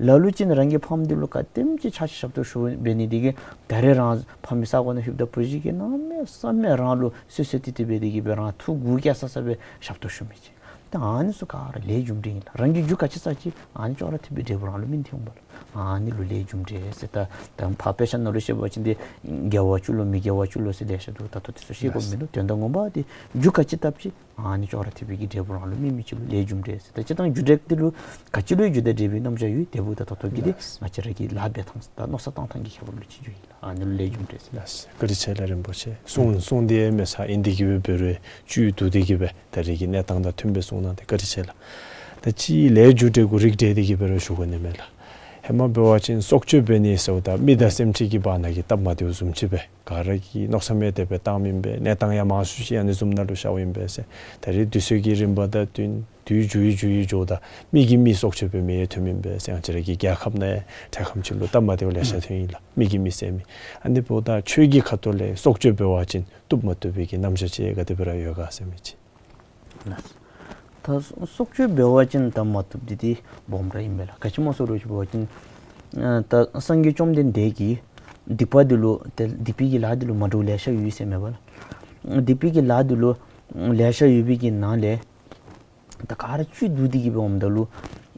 ལ་ལུ་ཅིག་རང་གི་ཕམ་འདི་ལུ་ག་དེམ་ཅིག་ཆ་ཤས་ཞབས་ཏོག་ཞུ་འབད་ནི་འདི་གིས་ད་རེས་རང་ཕམ་གྱི་ས་གོ་ནང་ལྷོདཔ་ད་བུ་གཞི་གིས་གནམ་མེད་ས་མེད་རང་ལུ་བསོད་བསོད་ཏི་ཏི་འབད་དེ་གིས་སྦེ་རང་ཐུགས་མགུ་སྐྱེ་ས་ས་སྦེ་ཞབས་ཏོག་ཞུ་མི་ཅིག། ད་ཨ་ནི་ཚུ་ག་ར་ལས་རྒྱུ་འབྲས་ཨིན་ལགས། རང་གིས་རྒྱུ་ག་ཅི་བསགས་ཅི་ཨ་ནི་ཅོག་ར་འཐདཔ་སྦེ་འབྲས་བུ་རང་ལུ་སྨིན་ཏེ་འོང་པ་ལགས། ཨ་ནི་ལུ་ལས་རྒྱུ་འབྲས་ཟེར། ད་ད་ཕར་དཔེ་ཆ་ནང་ལུ་བཤད་པ་ཅིན་ཏེ་དགེ་བ་བཅུ་ལོ་མི་དགེ་བ་བཅུ་ལོ་ཟེར་ལེ་ཤ་འདུག། ད་ལྟོ་དེ་ཚུ་བཤད་དགོཔ་མིན་འདུག། དོན་དག་ངོ་མ་འདི་རྒྱུ་ག་ཅི་བཏབ་ཅི་ཨ་ནི་ཅོག་ར་འཐདཔ་སྦེ་གི་འབྲས་བུ་རང་ལུ་སྨིན་མི་ཅིག་ལུ་ལས་རྒྱུ་འབྲས་ཟེར། ད་སྤྱིར་བཏང་རྒྱུ་འབྲས་འདི་ལུ་ག་ཅི་ལུ་རྒྱུ་དང་འབྲས་བུའི་རྣམ་གཞག་ཡོད། དེ་འབདཝ་ད་ད་ལྟོ་གི་འདི་ང་བཅས་ར་གི་ལཱ་འབད་ཐངས་དང་མནོ་བསམ་བཏང་ཐངས་ཀྱི་ཁྱད་པར་ལུ་ཅིག་འགྱོཝ་ཨིན་ལགས། ཨ་ནི་ལུ་ལས་རྒྱུ་འབྲས་ཟེར་ལགས། བཀའ་དྲིན་ཆེ་ལགས་རིན་པོ་ཆེ། གསུང་གསུང་འདི་ཡང་མེད་ས་ཨིན་ཏེ་གིས་སྦེ་འབད་རུང་བཅུད་བསྡུ་སྟེ་གིས་སྦེ་ད་རེས་ཀྱི་གནས་སྟངས་དང་མཐུནམ་སྦེ་གསུངས་གནང་སྟེ་བཀའ་དྲིན་ཆེ་ལགས། ད་ཅི་ལས་རྒྱུ་འབྲས་གུ་རིགས་འགྲེ་སྟེ་གི་འབད་རུང་ཞུ་དགོ་ནི་མས་ལགས། ཧེ་མ་འབད་བ་ཅིན་སྲོག་གཅོད་འབད་ནི་ཟེརཝ་ད་མི་དང་སེམས་ཅན་གྱི་བར་ན་གི་སྟབས་མ་བདེཝ་བཟུམ་ཅིག་སྦེ་ག་ར་གིས་མནོ་བསམ་མེད་དེ་སྦེ་བཏངམ་ཨིན་པས། གནས་སྟངས་ཡང་མང་སུ་ཅིག་ཨ་ནི་བཟུམ་ནང་ལུ་ཤརཝ་ཨིན་པས་ཟེར། ད་རེས་དུས་ཚོད་ཀྱི་རིམ་པ་དང་བསྟུན་དུས་འགྱུར་བའི་འགྱུར་བའི་འགྱོཝ་ད་མི་གིས་མི་སྲོག་གཅོད་འབད་མི་ཡང་ཐོནམ་ཨིན་པས་ཟེར། ང་བཅས་ར་གི་རྒྱལ་ཁབ་ནང་ཡང་འཕྲལ་ཁམས་ཅིག་ལུ་སྟབས་མ་བདེཝ་ལེ་ཤ་ཐོན་ཡི་ལགས། མི་གིས་མི་བསད་མི། ཨ་ནི་འབདཝ་ད་ཆོས་ཀྱི་ཁ་ཐུག་ལས་སྲོག་གཅོད་འབད་བ་ཅིན་བཏུབ་མ་བཏུབ་པའི་གི་རྣམ་གཞག་ཅིག་ག་དེ་སྦེ་ར་ཡོད་ག་ཟེར་མི་ཅིག། ལགས། ད་སྲོག་གཅོད་འབད་བ་ཅིན་ད་མ་བཏུབ་འདི་འདི་སྦོམ་ར་ཨིན་པས་ལགས། ག་ཅི་སྨོ་ཟེར་བ་ཅིན་འབད་བ་ཅིན་ཨ་ད་སངས་རྒྱས་བཅོམ་ལྡན་འདས་ཀྱིས་སྡིག་པ་འདི་ལུ་ཏེ་སྡིག་པའི་གི་ལཱ་འདི་ལུ་མ་འདྲཝ་ལེ་ཤ་ཡོད་ཟེར་མས་པ་ལགས། སྡིག་པའི་གི་ལཱ་འདི་ལུ་ལེ་ཤ་ཡོད་པའི་གི་ནང་ལས་ད་ག་ར་བཅུད་བསྡུ་སྟེ་གི་འབདཝ་ད་ལུ་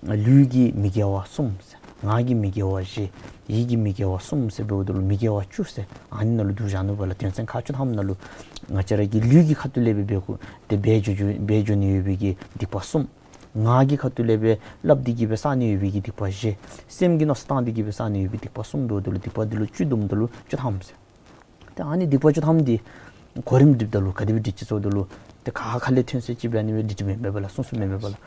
ལུས་ཀྱི་མི་དགེ་བ་གསུམ་ཟེར། ངག་གི་མི་དགེ་བ་བཞི། ཡིད་ཀྱི་མི་དགེ་བ་གསུམ་ཟེར་འབདཝ་ད་ལུ་མི་དགེ་བ་བཅུ་ཟེར་ཨ་ནི་ནང་ལུ་བསྡུ་བཞག་ནུག་པ་ལགས། དོན་ཚན་ཁག་བཅུ་ཐམ་ནང་ལུ་ང་བཅས་ར་གི་ལུས་ཀྱི་ཁ་ཐུག་ལས་སྦེ་འབད་དགོ་སྟེ་འབད་འགྱོ་འབད་འགྱོ་ནི་ཡོད་པའི་གི་སྡིག་པ་གསུམ། ངག་གི་ཁ་ཐུག་ལས་སྦེ་སླབ་སྟེ་གི་སྦེ་བསག་ནི་ཡོད་པའི་གི་སྡིག་པ་བཞི། སེམས་ཀྱིས་མནོ་བསམ་བཏང་སྟེ་གི་སྦེ་བསག་ནི་ཡོད་པའི་སྡིག་པ་གསུམ་འབདཝ་ད་ལུ་སྡིག་པ་འདི་ལུ་བཅུ་བསྡོམས་ད་ལུ་བཅུ་ཐམ་ཟེར། ཏེ་ཨ་ནི་སྡིག་པ་བཅུ་ཐམ་འདི་གོ་རིམ་སྒྲིགཔ་ད་ལུ་ག་དེ་སྦེ་སྒྲིག་ཅི་ཟེརཝ་ད་ལུ་ཏེ་ཁ་ཁ་ལས་ཐོན་ས་ཅིག་སྦེ་ཨ་ནི་སྦེ་སྒྲིག་སྒྲིགཔ་མེན་པས་པ་ལགས། གསུང་གསུངམ་མེན་པས་པ་ལགས།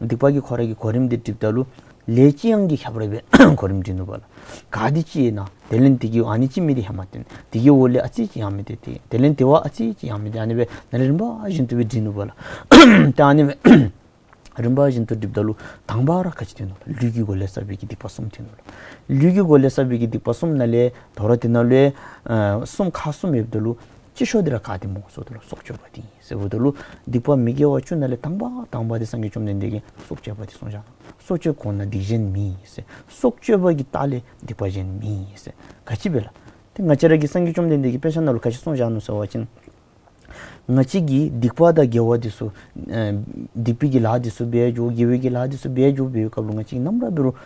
སྡིག་པ་གི་ཁོ་ར་གི་གོ་རིམ་འདི་སྒྲིགཔ་ད་ལུ་ལས་ཅི་ཡང་གིས་ཁྱབ་ར་སྦེ་གོ་རིམ་སྒྲིག་ནུག་པ་ལགས། ག་དེ་ཅིག་ཨིན་ན་དེ་ལས་དེ་གི་ཨ་ནི་ཅིག་མི་དེ་ཧེ་མ་བསྟན། དེ་གི་འོག་ལས་ཨ་ཙི་ཅིག་ཡང་མི་དེ་དེ་དེ་ལས་དེ་བ་ཨ་ཙི་ཅིག་ཡང་མི་དེ་ཨ་ནི་སྦེ་ནཱ་ལས་རིམ་པ་བཞིན་དུ་སྦེ་སྒྲིག་ནུག་པ་ལགས། ཏེ་ཨ་ནི་སྦེ་རིམ་པ་བཞིན་དུ་སྒྲིགཔ་ད་ལུ་དང་པ་ར་ག་ཅི་ཐོན་ནུག་ལགས། ལུས་ཀྱི་སྒོ་ལས་བསགས་པའི་གི་སྡིག་པ་གསུམ་ཐོན་ནུག་ལགས། ལུས་ཀྱི་སྒོ་ལས་བསགས་པའི་གི་སྡིག་པ་གསུམ་ནང་ལས་དོ་རུང་དེ་ནང་ལུ་ཨ་གསུམ་ཁག་གསུམ་ཡོདཔ་ད་ལུ་སྤྱི་ཤོག་འདི་ར་ག་དེ་སྨོ་ཟེརཝ་ད་ལུ་སྲོག་གཅོད་པ་འདི་ཨིན་ཟེརཝ་ད་ལུ་སྡིག་པ་མི་དགེ་བ་བཅུ་ནང་ལས་དང་པ་དང་པ་འདི་སངས་རྒྱས་བཅོམ་ལྡན་འདས་ཀྱིས་སྲོག་གཅོད་པ་འདི་གསུངས་བཞག། སྲོག་གཅོད་གོང་ན་སྡིག་གཞན་མེད་ཟེར། སྲོག་གཅོད་པ་གི་ལྟག་ལས་སྡིག་པ་གཞན་མེད་ཟེར། ག་ཅི་སྦེ་ལགས། ཏེ་ང་བཅས་ར་གི་སངས་རྒྱས་བཅོམ་ལྡན་འདས་ཀྱིས་དཔེ་ཆ་ནང་ལུ་ག་ཅི་གསུངས་བཞག་ནུག་ཟེར་བ་ཅིན་ང་བཅས་ཀྱིས་སྡིག་པ་དང་དགེ་བ་འདི་ཚུ་ཨ་སྡིག་པའི་གི་ལཱ་འདི་ཚུ་འབད་འགྱོ། དགེ་བའི་གི་ལཱ་འདི་ཚུ་འབད་འགྱོ། འབད་བའི་སྐབས་ལུ་ང་བཅས་ནམ་ར་འབད་རུང་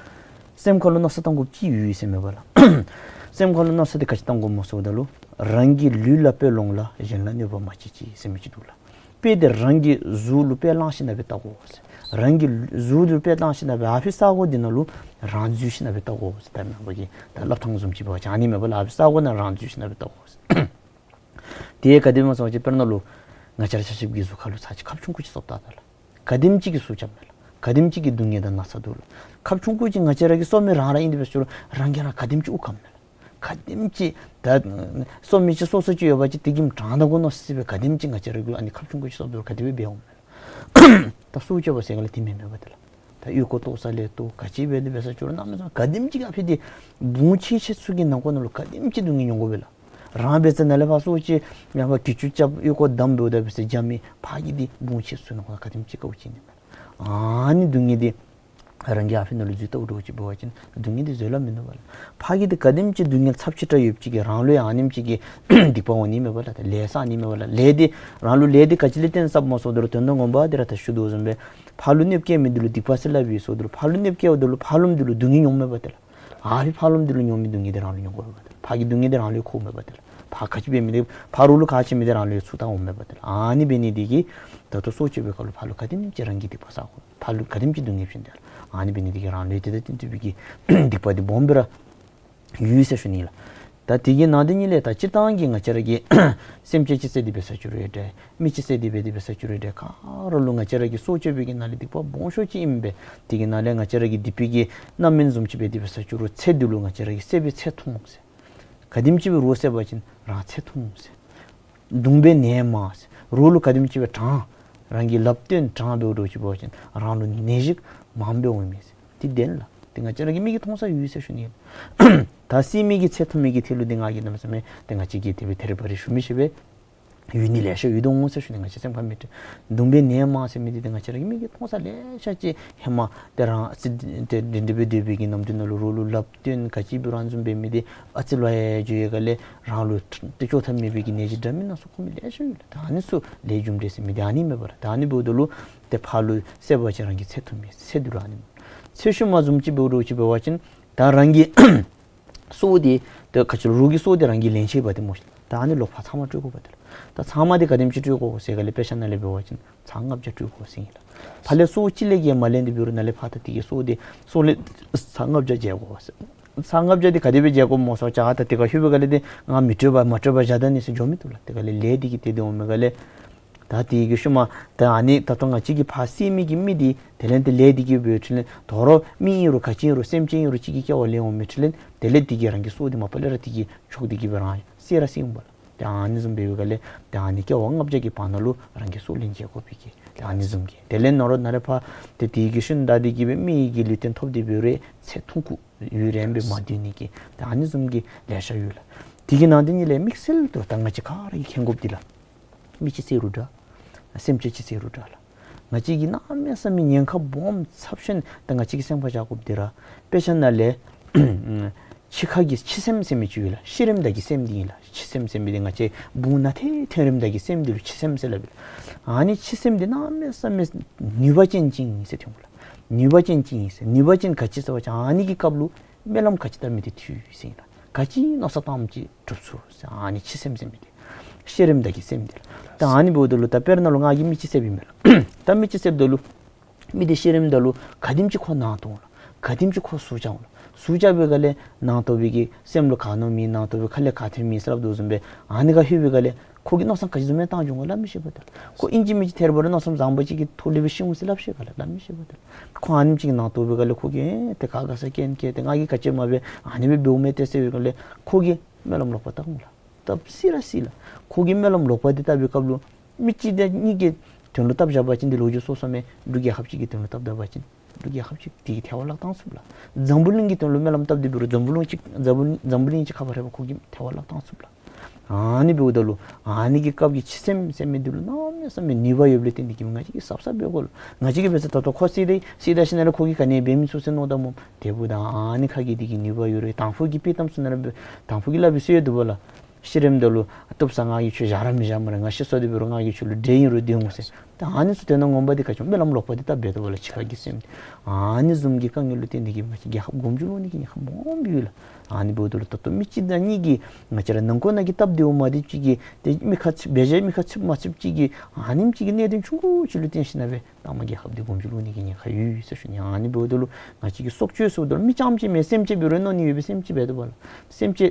སེམས་ཁ་ལུ་མནོ་བསམ་བཏང་དགོཔ་ཅིག་ཡོད་ཟེར་མས་པ་ལགས། སེམས་ཁ་ལུ་མནོ་བསམ་འདི་ག་ཅི་བཏང་དགོཔ་སྨོ་ཟེརཝ་ད་ལུ་རང་གི་ལུས་ལ་དཔེ་ལོངས་ལ་གཞན་ལ་གནོད་པ་མ་བྱེད་ཅིག་ཟེར་མི་ཅིག་འདུག་ལགས། དཔེ་འདི་རང་གི་གཟུགས་ལུ་དཔེ་བླངས་ཞིནམ་ལས་སྦེ་བལྟ་དགོ་ཟེར། རང་གི་གཟུགས་ལུ་དཔེ་བླངས་ཞིནམ་ལས་སྦེ་ཨ་ཕི་ས་གོ་འདི་ནང་ལུ་རང་འཛུལ་ཞིནམ་ལས་སྦེ་བལྟ་དགོ་ཟེར། ད་རྣམ་པ་གིས་ད་སླབ་ཐངས་བཟུམ་ཅིག་འབད་བ་ཅིན་ཨ་ནི་མས་པ་ལགས། ཨ་ཕི་ས་གོ་ནང་རང་འཛུལ་ཞིནམ་ལས་སྦེ་བལྟ་དགོ་ཟེར། དེ་ག་དེ་སྨོ་ཟེར་བ་ཅིན་དཔེར་ན་ལུ་ང་བཅས་ར་ཆ་ཁྱབ་ཀྱི་གཟུགས་ཁ་ལུ་ཚར་ཅིག་ཁབ་ཆུང་ཀུ་ཅིག་སོར་བལྟ་ད་ལགས། ག་དེམ་ཅིག་གིས་ཚུར་རྐྱབ་མས་ལགས། ག་དེམ་ཅིག་གི་སྡུག་བསྔལ་དང་ན་ཚ་འདུག་ལགས། ཁབ་ཆུང་ཀུ་ཅིག་ང་བཅས་ར་གིས་སོར་མི་རང་ར་ཨིན། དེ་འབད་རུང་རང་གིས་རང་ག་དེམ་ཅིག་དབུགས་སྐམ་མས་ལགས། ག་དེམ་ཅིག་ད་སོར་མི་ཅིག་སོ་སོ་ཅིག་ཡོད་པ་ཅིན་དེ་གིས་དྲང་ད་གོ་མནོ་སི་སི་སྦེ་ག་དེམ་ཅིག་ང་བཅས་ར་གིས་ཨ་ནི་ཁབ་ཆུང་ཀུ་ཅིག་སོརཝ་ད་ག་དེ་སྦེ་འབད་འོང་མས་ལགས། ད་སྲོག་གཅོད་པ་ཟེར་ག་ལས་དེ་མེན་མས་པ་ཏེ་ལགས། ད་ཨོལ་ཀོ་བཏོག་ས་ལས་བཏོག་ག་ཅི་འབད་དེ་འབད་ས་ཅིག་རུང་གནམ་མེད་ས་མེད་ག་དེམ་ཅིག་གིས་ཨ་ཕི་འདི་བུང་ཆེ་ཆེ་ཚུ་གི་ནང་འཁོད་ནང་ལུ་ག་དེམ་ཅིག་སྡུག་བསྔལ་མྱོང་དགོ་པས་ལགས། རང་འབད་ས་ནཱ་ལས་ཕར་སྲོག་གཅོད་ཡང་ཕར་གྱི་ཅུ་རྐྱབ་ཨོལ་ཀོ་བསྡམ་འབདཝ་ད་འབད་ས་རྒྱ་མི་ཕར་གྱི་འདི་བུང་ཆེ་ཚུ་ནང་འཁོད་ག་དེམ་ཅིག་དཀའཝ་སྤྱད་ནི་མས། ཨ་ནི་སྡུག་བསྔལ་འདི་རང་གིས་ཨ་ཕི་ནང་ལུ་འཛུལ་བལྟཝ་འདྲཝ་ཅིག་འབད་བ་ཅིན་སྡུག་བསྔལ་འདི་བཟོད་གླགས་མིན་འདུག་པ་ལགས། ཕར་གྱི་འདི་ག་དེམ་ཅིག་སྡུག་བསྔལ་ཚབས་ཆེ་དྲགས་ཡོདཔ་ཅིག་གིས་རང་ལུ་ཡང་ཨ་ནེམ་ཅིག་གི་སྡིག་པ་འོང་ནི་མས་པ་ལགས། ད་ལས་བསགས་ནི་མས་པ་ལགས། ལས་འདི་རང་ལུ་ལས་འདི་ག་ཅི་ལས་བརྟེན་བསགསཔ་སྨོ་ཟེརཝ་ད་ལུ་དོན་དག་ངོ་མ་འདི་ར་ད་ཞུ་དོ་བཟུམ་སྦེ་ཕར་ལུ་གནོདཔ་བཀལ་མི་འདི་ལུ་སྡིག་པ་ཟེར་སླབ་ཨིན་ཟེརཝ་ད་ལུ་ཕར་ལུ་གནོདཔ་བཀལཝ་ད་ལུ་ཕར་ལུ་འདི་ལུ་སྡུག་བསྔལ་མྱོངམ་མས་པ་ཏེ་ལགས། ཨ་ཕི་ཕར་ལུ་འདི་ལུ་མྱོང་མི་སྡུག་བསྔལ་འདི་རང་ལུ་མྱོང་དགོ་པས་པ་ཏེ་ལགས། ཕར་གྱི་སྡུག་བསྔལ་འདི་རང་ལུ་འཁོརཝ་མས་པ་ཏེ་ལགས། ཕར་ག་ཅི་འབད་མི་འདི་ཕར་རོགས་ལུ་ཁག་ཆེ་མི་འདི་རང་ལུ་ཚུར་བཏང་འོངམ་མས་པ་ཏེ་ལགས། ཨ་ནི་འབད་ནི་འདི་གིས་ད་ལྟོ་སྲོག་གཅོད་པའི་སྐབས་ལུ་ཕར་ལུ་ག་དེམ་ཅིག་རང་གིས་སྡིག་པ་བསག་དགོ། ཕར་ལུ་ག་དེམ་ཅིག་སྡུག་བསྔལ་བྱིན་ཏེ་ལགས། ཨ་ནི་འབད་ནི་འདི་གིས་རང་ལུ་དེ་དང་བསྟུན་པའི་གི་སྡིག་པ་འདི་སྦོམ་སྦེ་ར་ཡོད་ཟེར་ཞུ་ནི་ལགས། ད་དེ་གི་ནང་དེ་ཉིད་ལས་ད་སྤྱིར་བཏང་གི་ང་བཅས་ར་གི་སེམས་ཅན་ཅིག་བསད་དེ་འབད་ས་ཅིག་རུང་འདྲ་མི་ཅིག་བསད་དེ་འབད་དེ་འབད་ས་ཅིག་རུང་འདྲ་ག་ར་ལུ་ང་བཅས་ར་གི་སྲོག་གཅོད་པའི་གི་ནང་ལས་སྡིག་པ་སྦོམ་ཤོས་ཅིག་ཨིན་པས། དེ་གི་ནང་ལས་ང་བཅས་ར་གི་སྡིག་པའི་གི་རྣམ་སྨིན་བཟུམ་ཅིག་འབད་དེ་འབད་ས་ཅིག་རུང་ཚེ་འདི་ལུ་ང་བཅས་ར་གིས་བསད་པའི་ཚེ་ཐུང་ཟེར། ག་དེམ་ཅིག་སྦེ་རོགས་བསད་པ་ཅིན་རང་ཚེ་ཐུང་ཟེར། གདུང་པའི་ནད་མང་ཟེར། རོགས་ལུ་ག་དེམ་ཅིག་སྦེ་དྲང་རང་གིས་ལགཔ་བཏོན་དྲང་འབདཝ་འདྲཝ་ཅིག་འབད་བ་ཅིན་རང་ལུ་ནད་གཞི་མངམ་སྦེ་འོང་མས་ཟེར། དེ་བདེན་ལགས། དེ་ང་བཅས་ར་གི་མིག་གིས་མཐོང་ས་ཡོད་ཟེར་ཞུ་ནི། ད་བསད་མི་གི་ཚེ་ཐུང་མི་གི་ཐད་ལུ་དེ་ང་གིས་གནམ་མེད་ས་མེད་དེ་ང་བཅས་ཀྱིས་དེ་སྦེ་ཐད་རི་བ་རི་ཞུ་མི་ཤེས་པས། ཡོད་ནི་ལེ་ཤ་ཡོད་དོ་འོང་ཟེར་ཞུ་ནི། ང་བཅས་སེམས་ཁར་མི་དྲན། གདུང་པའི་ནད་མང་ཟེར་མི་འདི་ཏེ་ང་བཅས་ར་གི་མིག་གིས་མཐོང་ས་ལེ་ཤ་ཅིག་ཧེ་མ་ཏེ་རང་ཨ་ཙི་ཏེ་འདི་འདི་སྦེ་སྡོད་པའི་གི་ནམ་དུས་ནང་ལུ་རོགས་ལུ་ལགཔ་བཏོན་ག་ཅི་འབད་རང་བཟུམ་འབད་མི་འདི་ཨ་ཙི་ལོག་ཡར་འགྱོ་བའི་སྒང་ལས་རང་ལུ་ཏེ་བཅོས་ཐབས་མེད་པའི་གི་ནད་གཞི་འདྲ་མིན་སྣ་ཚོགས་འཁོར་མི་ལེ་ཤ་ཡོད། ད་ཨ་ནི་ཚུ་ལས་རྒྱུ་འབྲས་ཟེར་མི་འདི་ཨ་ནི་མས་པ་ལགས། ད་ཨ་ནི་འབདཝ་ད་ལུ་ཏེ་ཕར་ལུ་བསད་པ་ཅིན་རང་གི་ཚེ་ཐུང་མས། ཚེ་འདི་ལུ་ཨ་ནི་ཚེ་ཤུལ་མ་བཟུམ་ཅིག་འབདཝ་འདྲཝ་ཅིག་འབད་བ་ཅིན་ད་རང་གི་སྲོག་འདི་ཏེ་ག་ཅི་ལོ་རོགས་ཀྱི་སྲོག་འདི་རང་གིས་ལེན་ཆི་འབད་དེ་སྨོ་ཤིག། ད་ཨ་ནི་ལོག་ཕར་ཚབ་མ་སྤྲོད་དགོ་པ་ཏེ་ལགས། ད་ཚབ་མ་འདི་ག་དེམ་ཅིག་སྤྲོད་དགོ་ཟེར་ག་ལས་དཔེ་ཆ་ནང་ལས་འབད་བ་ཅིན་ཚར་ལྔ་བརྒྱ་སྤྲོད་དགོ་ཟེར་ཨིན་ལགས། ཕར་ལས་སྲོག་གཅིག་ལས་བརྒལ་མ་ལེན་ཏེ་འབད་རུང་ནཱ་ལས་ཕར་ད་དེ་གི་སྲོག་འདི་སྲོག་ལེན་ཚར་ལྔ་བརྒྱ་འཇལ་དགོ་ཟེར། ཚར་ལྔ་བརྒྱ་འདི་ག་དེ་སྦེ་འཇལ་དགོཔ་སྨོ་ཟེར་བ་ཅིན་ད་དེ་ཁར་ལྷོད་པའི་སྒང་ལས་ཏེ་ང་མི་སྤྲོད་པར་མ་སྤྲོད་པར་བཞག་ད་ནི་ཟེར་འགྱོ་མི་བཏུབ་ལགས། དེ་ག་ལས་ལས་འདི་གིས་ཏེ་དེ་འོང་མི་སྒང་ལས་ ད་དེ་གི་ཤུལ་མ་ད་ཨ་ནི་ད་ལྟོ་ང་བཅས་ཀྱིས་ཕར་བསད་མི་གི་མི་འདི་དེ་ལས་དེ་ལས་འདི་གིས་འབད་ཁྲིམས་ལེན་དོ་རུང་མི་ཨིན་རུང་ག་ཅི་ཨིན་རུང་སེམས་ཅན་ཨིན་རུང་གཅིག་གི་སྐྱེ་བ་ལེན་འོང་མི་ཁྲིམས་ལེན་དེ་ལས་དེ་གིས་རང་གི་སྲོག་འདི་མ་པ་ལས་ར་དེ་གིས་ཆོག་དེ་གིས་འབད་རང་བསད་ར་བསད་འོང་པ་ལགས། ཏེ་ཨ་ནི་བཟུམ་འབད་བའི་སྒང་ལས་ཏེ་ཨ་ནི་སྐྱེ་བ་ལྔ་བརྒྱ་གི་བར་ན་ལུ་རང་གི་སྲོག་ལན་འཇལ་དགོ་པའི་གི་ཏེ་ཨ་ནི་བཟུམ་གྱི་དེ་ལས་ནོར་ན་རེ་ཕར་ཏེ་དེ་གི་ཤུལ་ད་དེ་གིས་སྦེ་མི་གི་ལུས་རྟེན་ཐོབ་སྟེ་འབད་རུང་ཚེ་ཐུང་ཀུ་ཡུན་རིངམོ་སྦེ་མ་སྡོད་ནི་གི་ཏེ་ཨ་ནི་བཟུམ་གྱི་ལེ་ཤ་ཡོད་ལགས། དེ་གི་ནང་དེ་ནི་ལས་དམིགས་བསལ་དུ་ད་ང་བཅས་ག་ར་གིས་མཁྱེན་དགོཔ་འདི་ལགས། མི་ཅིག་བསད་རུང་འདྲ། སེམས་ཅན་ཅིག་བསད་རུང་འདྲ་ལགས། ང་བཅས་ཀྱིས་གནམ་མེད་ས་མེད་ཉེན་ཁ་སྦོམ་ཚབས་ཆེན་ད་ང་བཅས་ཀྱིས་སེམས་ཁར་བཞག་དགོཔ་འདི་ར་དཔེ་ཆ་ནང་ལས་འཆི་ཁ་གི་འཆི་སེམས་ཟེར་མི་ཅིག་ཡོད་ལགས། ཤི་རནམ་ད་གི་སེམས་འདི་ཨིན་ལགས། འཆི་སེམས་ཟེར་མི་འདི་ང་བཅས་བུང་ནང་ཐོན་ཐོན་རནམ་ད་གི་སེམས་འདི་ལུ་འཆི་སེམས་ཟེར་སླབ་ཨིན་ལགས། ཨ་ནི་འཆི་སེམས་འདི་གནམ་མེད་ས་མེད་ནུས་པ་ཅན་ཅིག་ཨིན་ཟེར་ཐོན་འོང་ལགས། ནུས་པ་ཅན་ཅིག་ཨིན་ཟེར། ནུས་པ་ཅན་ག་ཅི་ཟེར་བ་ཅིན་ཨ་ནི་གི་སྐབས་ལུ་སྨོན་ལམ་ག་ཅི་བཏབ་མི་འདི་འཐུས་ཟེར་ཨིན་ལགས། ག་ཅི་མནོ་བསམ་བཏངམ་ཅིག་འགྲུབ་ཚུགས་ཟེར། ཨ་ནི་འཆི་སེམས་ཟེར་མི་འདི་ཤི་རནམ་ད་གི་སེམས་འདི་ལགས། ད་ཨ་ནི་འབདཝ་ད་ལུ་ད་དཔེར་ན་ལུ་ང་གིས་མི་ཅིག་བསདཔ་ཨིན་མས་ལགས། ད་མི་ཅིག་བསདཔ་ད་ལུ་མི་འདི་ཤི་རནམ་ད་ལུ་ག་དེམ་ཅིག་ཁོ་ནང་དོག་འོང་ལགས། ག་དེམ་ཅིག་ཁོ་ཟུག་བཅག་འོང་ལགས། ཟུག་བཅག་པའི་སྒང་ལས་ནང་དོག་པའི་གི་སེམས་ལུ་ག་མནོ་མི་ནང་དོག་པའི་ཁ་ལས་ག་ཐོན་མི་ཟེར་སླབ་དོ་བཟུམ་སྦེ་ཨ་ནི་ཁར་ལྷོད་པའི་སྒང་ལས་ཁོ་གིས་མནོ་བསམ་ག་ཅི་བཟུམ་སྦེ་བཏང་འགྱོ་འོང་ག་སླབ་མི་ཤེས་པས་ད་ལགས། ཁོ་ཨིན་ཅི་མིན་ཅི་ཐད་རི་བ་རི་མནོ་བསམ་བཟང་པོ་ཅིག་གི་ཐོག་ལས་སྦེ་ཤི་འོང་ཟེར་སླབ་ཤེས་ག་ལགས། སླབ་མི་ཤེས་པས་ད་ལགས། ཁོ་ཨ་ནེམ་ཅིག་གི་ནང་དོག་པའི་སྒང་ལས་ཁོ་གིས་ཨེ་ཏེ་ག་ག་ས་རྐྱེན་བཀལ་ཏེ་ང་གིས་ག་ཅི་མ་འབད་ཨ་ནི་སྦེ་འབདཝ་མས་ཏེ་ཟེར་བའི་སྒང་ལས་ཁོ་གིས་སྨོན་ལམ་ལོག་པ་བཏབ་འོང་ལགས། བཏབ་སྲིད་ར་སྲིད་ལགས། ཁོ་གིས་སྨོན་ལམ་ལོག་པ་འདི་བཏབ་པའི་སྐབས་ལུ་མི་གཅིག་དང་གཉིས་ཀྱི་དོན་ལུ་བཏབ་བཞག་པ་ཅིན་འདི་ལོ་རྒྱུས་སོ་སོ་མས། འབྲུག་རྒྱལ་ཁབ་ཅིག་གི་དོན་ལུ་བཏབ་ད་པ་ཅིན་འབྲུག་རྒྱལ་ཁབ་ཅིག་དེ་གིས་ཐལ་བ་བརླག་བཏང་ཚུགས་ལགས། འཛམ་བུ་གླིང་གི་དོན་ལུ་སྨོན་ལམ་བཏབ་སྟེ་འབད་རུང་འཛམ་བུ་གླིང་འཛམ་བུ་གླིང་ཅིག་ཁ་ཕར་རེ་བ་ཁོ་གིས་ཐལ་བ་བརླག་བཏང་ཚུགས་ལགས། ཨ་ནི་འབདཝ་ད་ལུ་ཨ་ནི་གི་སྐབས་ཀྱི་འཆི་སེམས་ཟེར་མི་འདི་ལུ་གནམ་མེད་ས་མེད་ནུས་པ་ཡོདཔ་ལས་བརྟེན་ཏེ་གིས་ང་བཅས་ཀྱིས་གཟབ་གཟབ་འབད་དགོ་ལགས། ང་བཅས་ཀྱིས་འབད་ས་ད་ལྟོ་ཁོ་བསད་དེ་བསད་ད་ཞིནམ་ལས་ཁོ་གིས་ག་ནི་འབད་མི་ཚུགས་ཟེར་མནོ་ད་སྨོ། དེ་འབདཝ་ད་ཨ་ནི་ཁ་གི་དེ་གི་ནུས་པ་ཡོད་རུང་དང་ཕུ་གི་དཔྱེ་གཏམ་ཚུ་ནང་ར་འབད་དང་ཕུ་གིས་སླབ་པའི་སྲོལ་ཡོད་འདུག་པ་ལགས། ཤི་རནམ་ད་ལུ་བཏུབ་ས་ང་གིས་ཁྱོད་བཞག་ར་མི་བཞག་སྨ་རེ། ང་ཤི་སོ་དེ་འབད་རུང་ང་གིས་ཁྱོད་ལུ་འདྲེ་ཨིན་རུང་སྡོད་འོང་ཟེར། ད་ཨ་ནི་ཚུ་དོན་དག་ངོ་མ་འདི་ག་ཅི་སྨོན་ལམ་ལོག་པ་འདི་བཏབ་འབད་དོ་པ་ལགས། འཆི་ཁ་གི་སེམས་འདི་ཨ་ནི་བཟུམ་གྱི་དཀའ་ངལ་ལུ་བརྟེན་ཏེ་གིས་ང་བཅས་རྒྱལ་ཁབ་མགོ་མཇུག་ལོག་ནི་གི་ཉེན་ཁ་སྦོམ་ཡོད་ལགས། ཨ་ནི་འབདཝ་ད་ལུ་ད་ལྟོ་མི་གཅིག་དང་གཉིས་ཀྱིས་ང་བཅས་ར་ནང་འཁོད་ནང་གི་སྟབས་བདེཝ་མ་བདེཝ་ཅིག་གིས་ཏེ་མི་ཁ་ཚིག་འབད་བཞག་མི་ཁ་ཚིག་མ་ཚིག་ཅིག་གིས་ཨ་ནེམ་ཅིག་གི་གནད་དོན་ཆུང་ཀུ་ཅིག་ལུ་བརྟེན་ཞིནམ་ལས་མཐའ་མ་རྒྱལ་ཁབ་འདི་མགོ་མཇུག་ལོག་ནི་གི་ཉེན་ཁ་ཡོད་ཟེར་ཞུ་ནི། ཨ་ནི་འབདཝ་ད་ལུ་ང་བཅས་ཀྱིས་སྲོག་གཅོད་ཟེརཝ་ད་ལུ་མི་རྐྱངམ་ཅིག་མེན། སེམས་ཅན་འབད་རུང་མནོ་ནི་ཡོད་པས། སེམས་ཅན་འབད་དོ་པ་ལགས། སེམས་ཅན་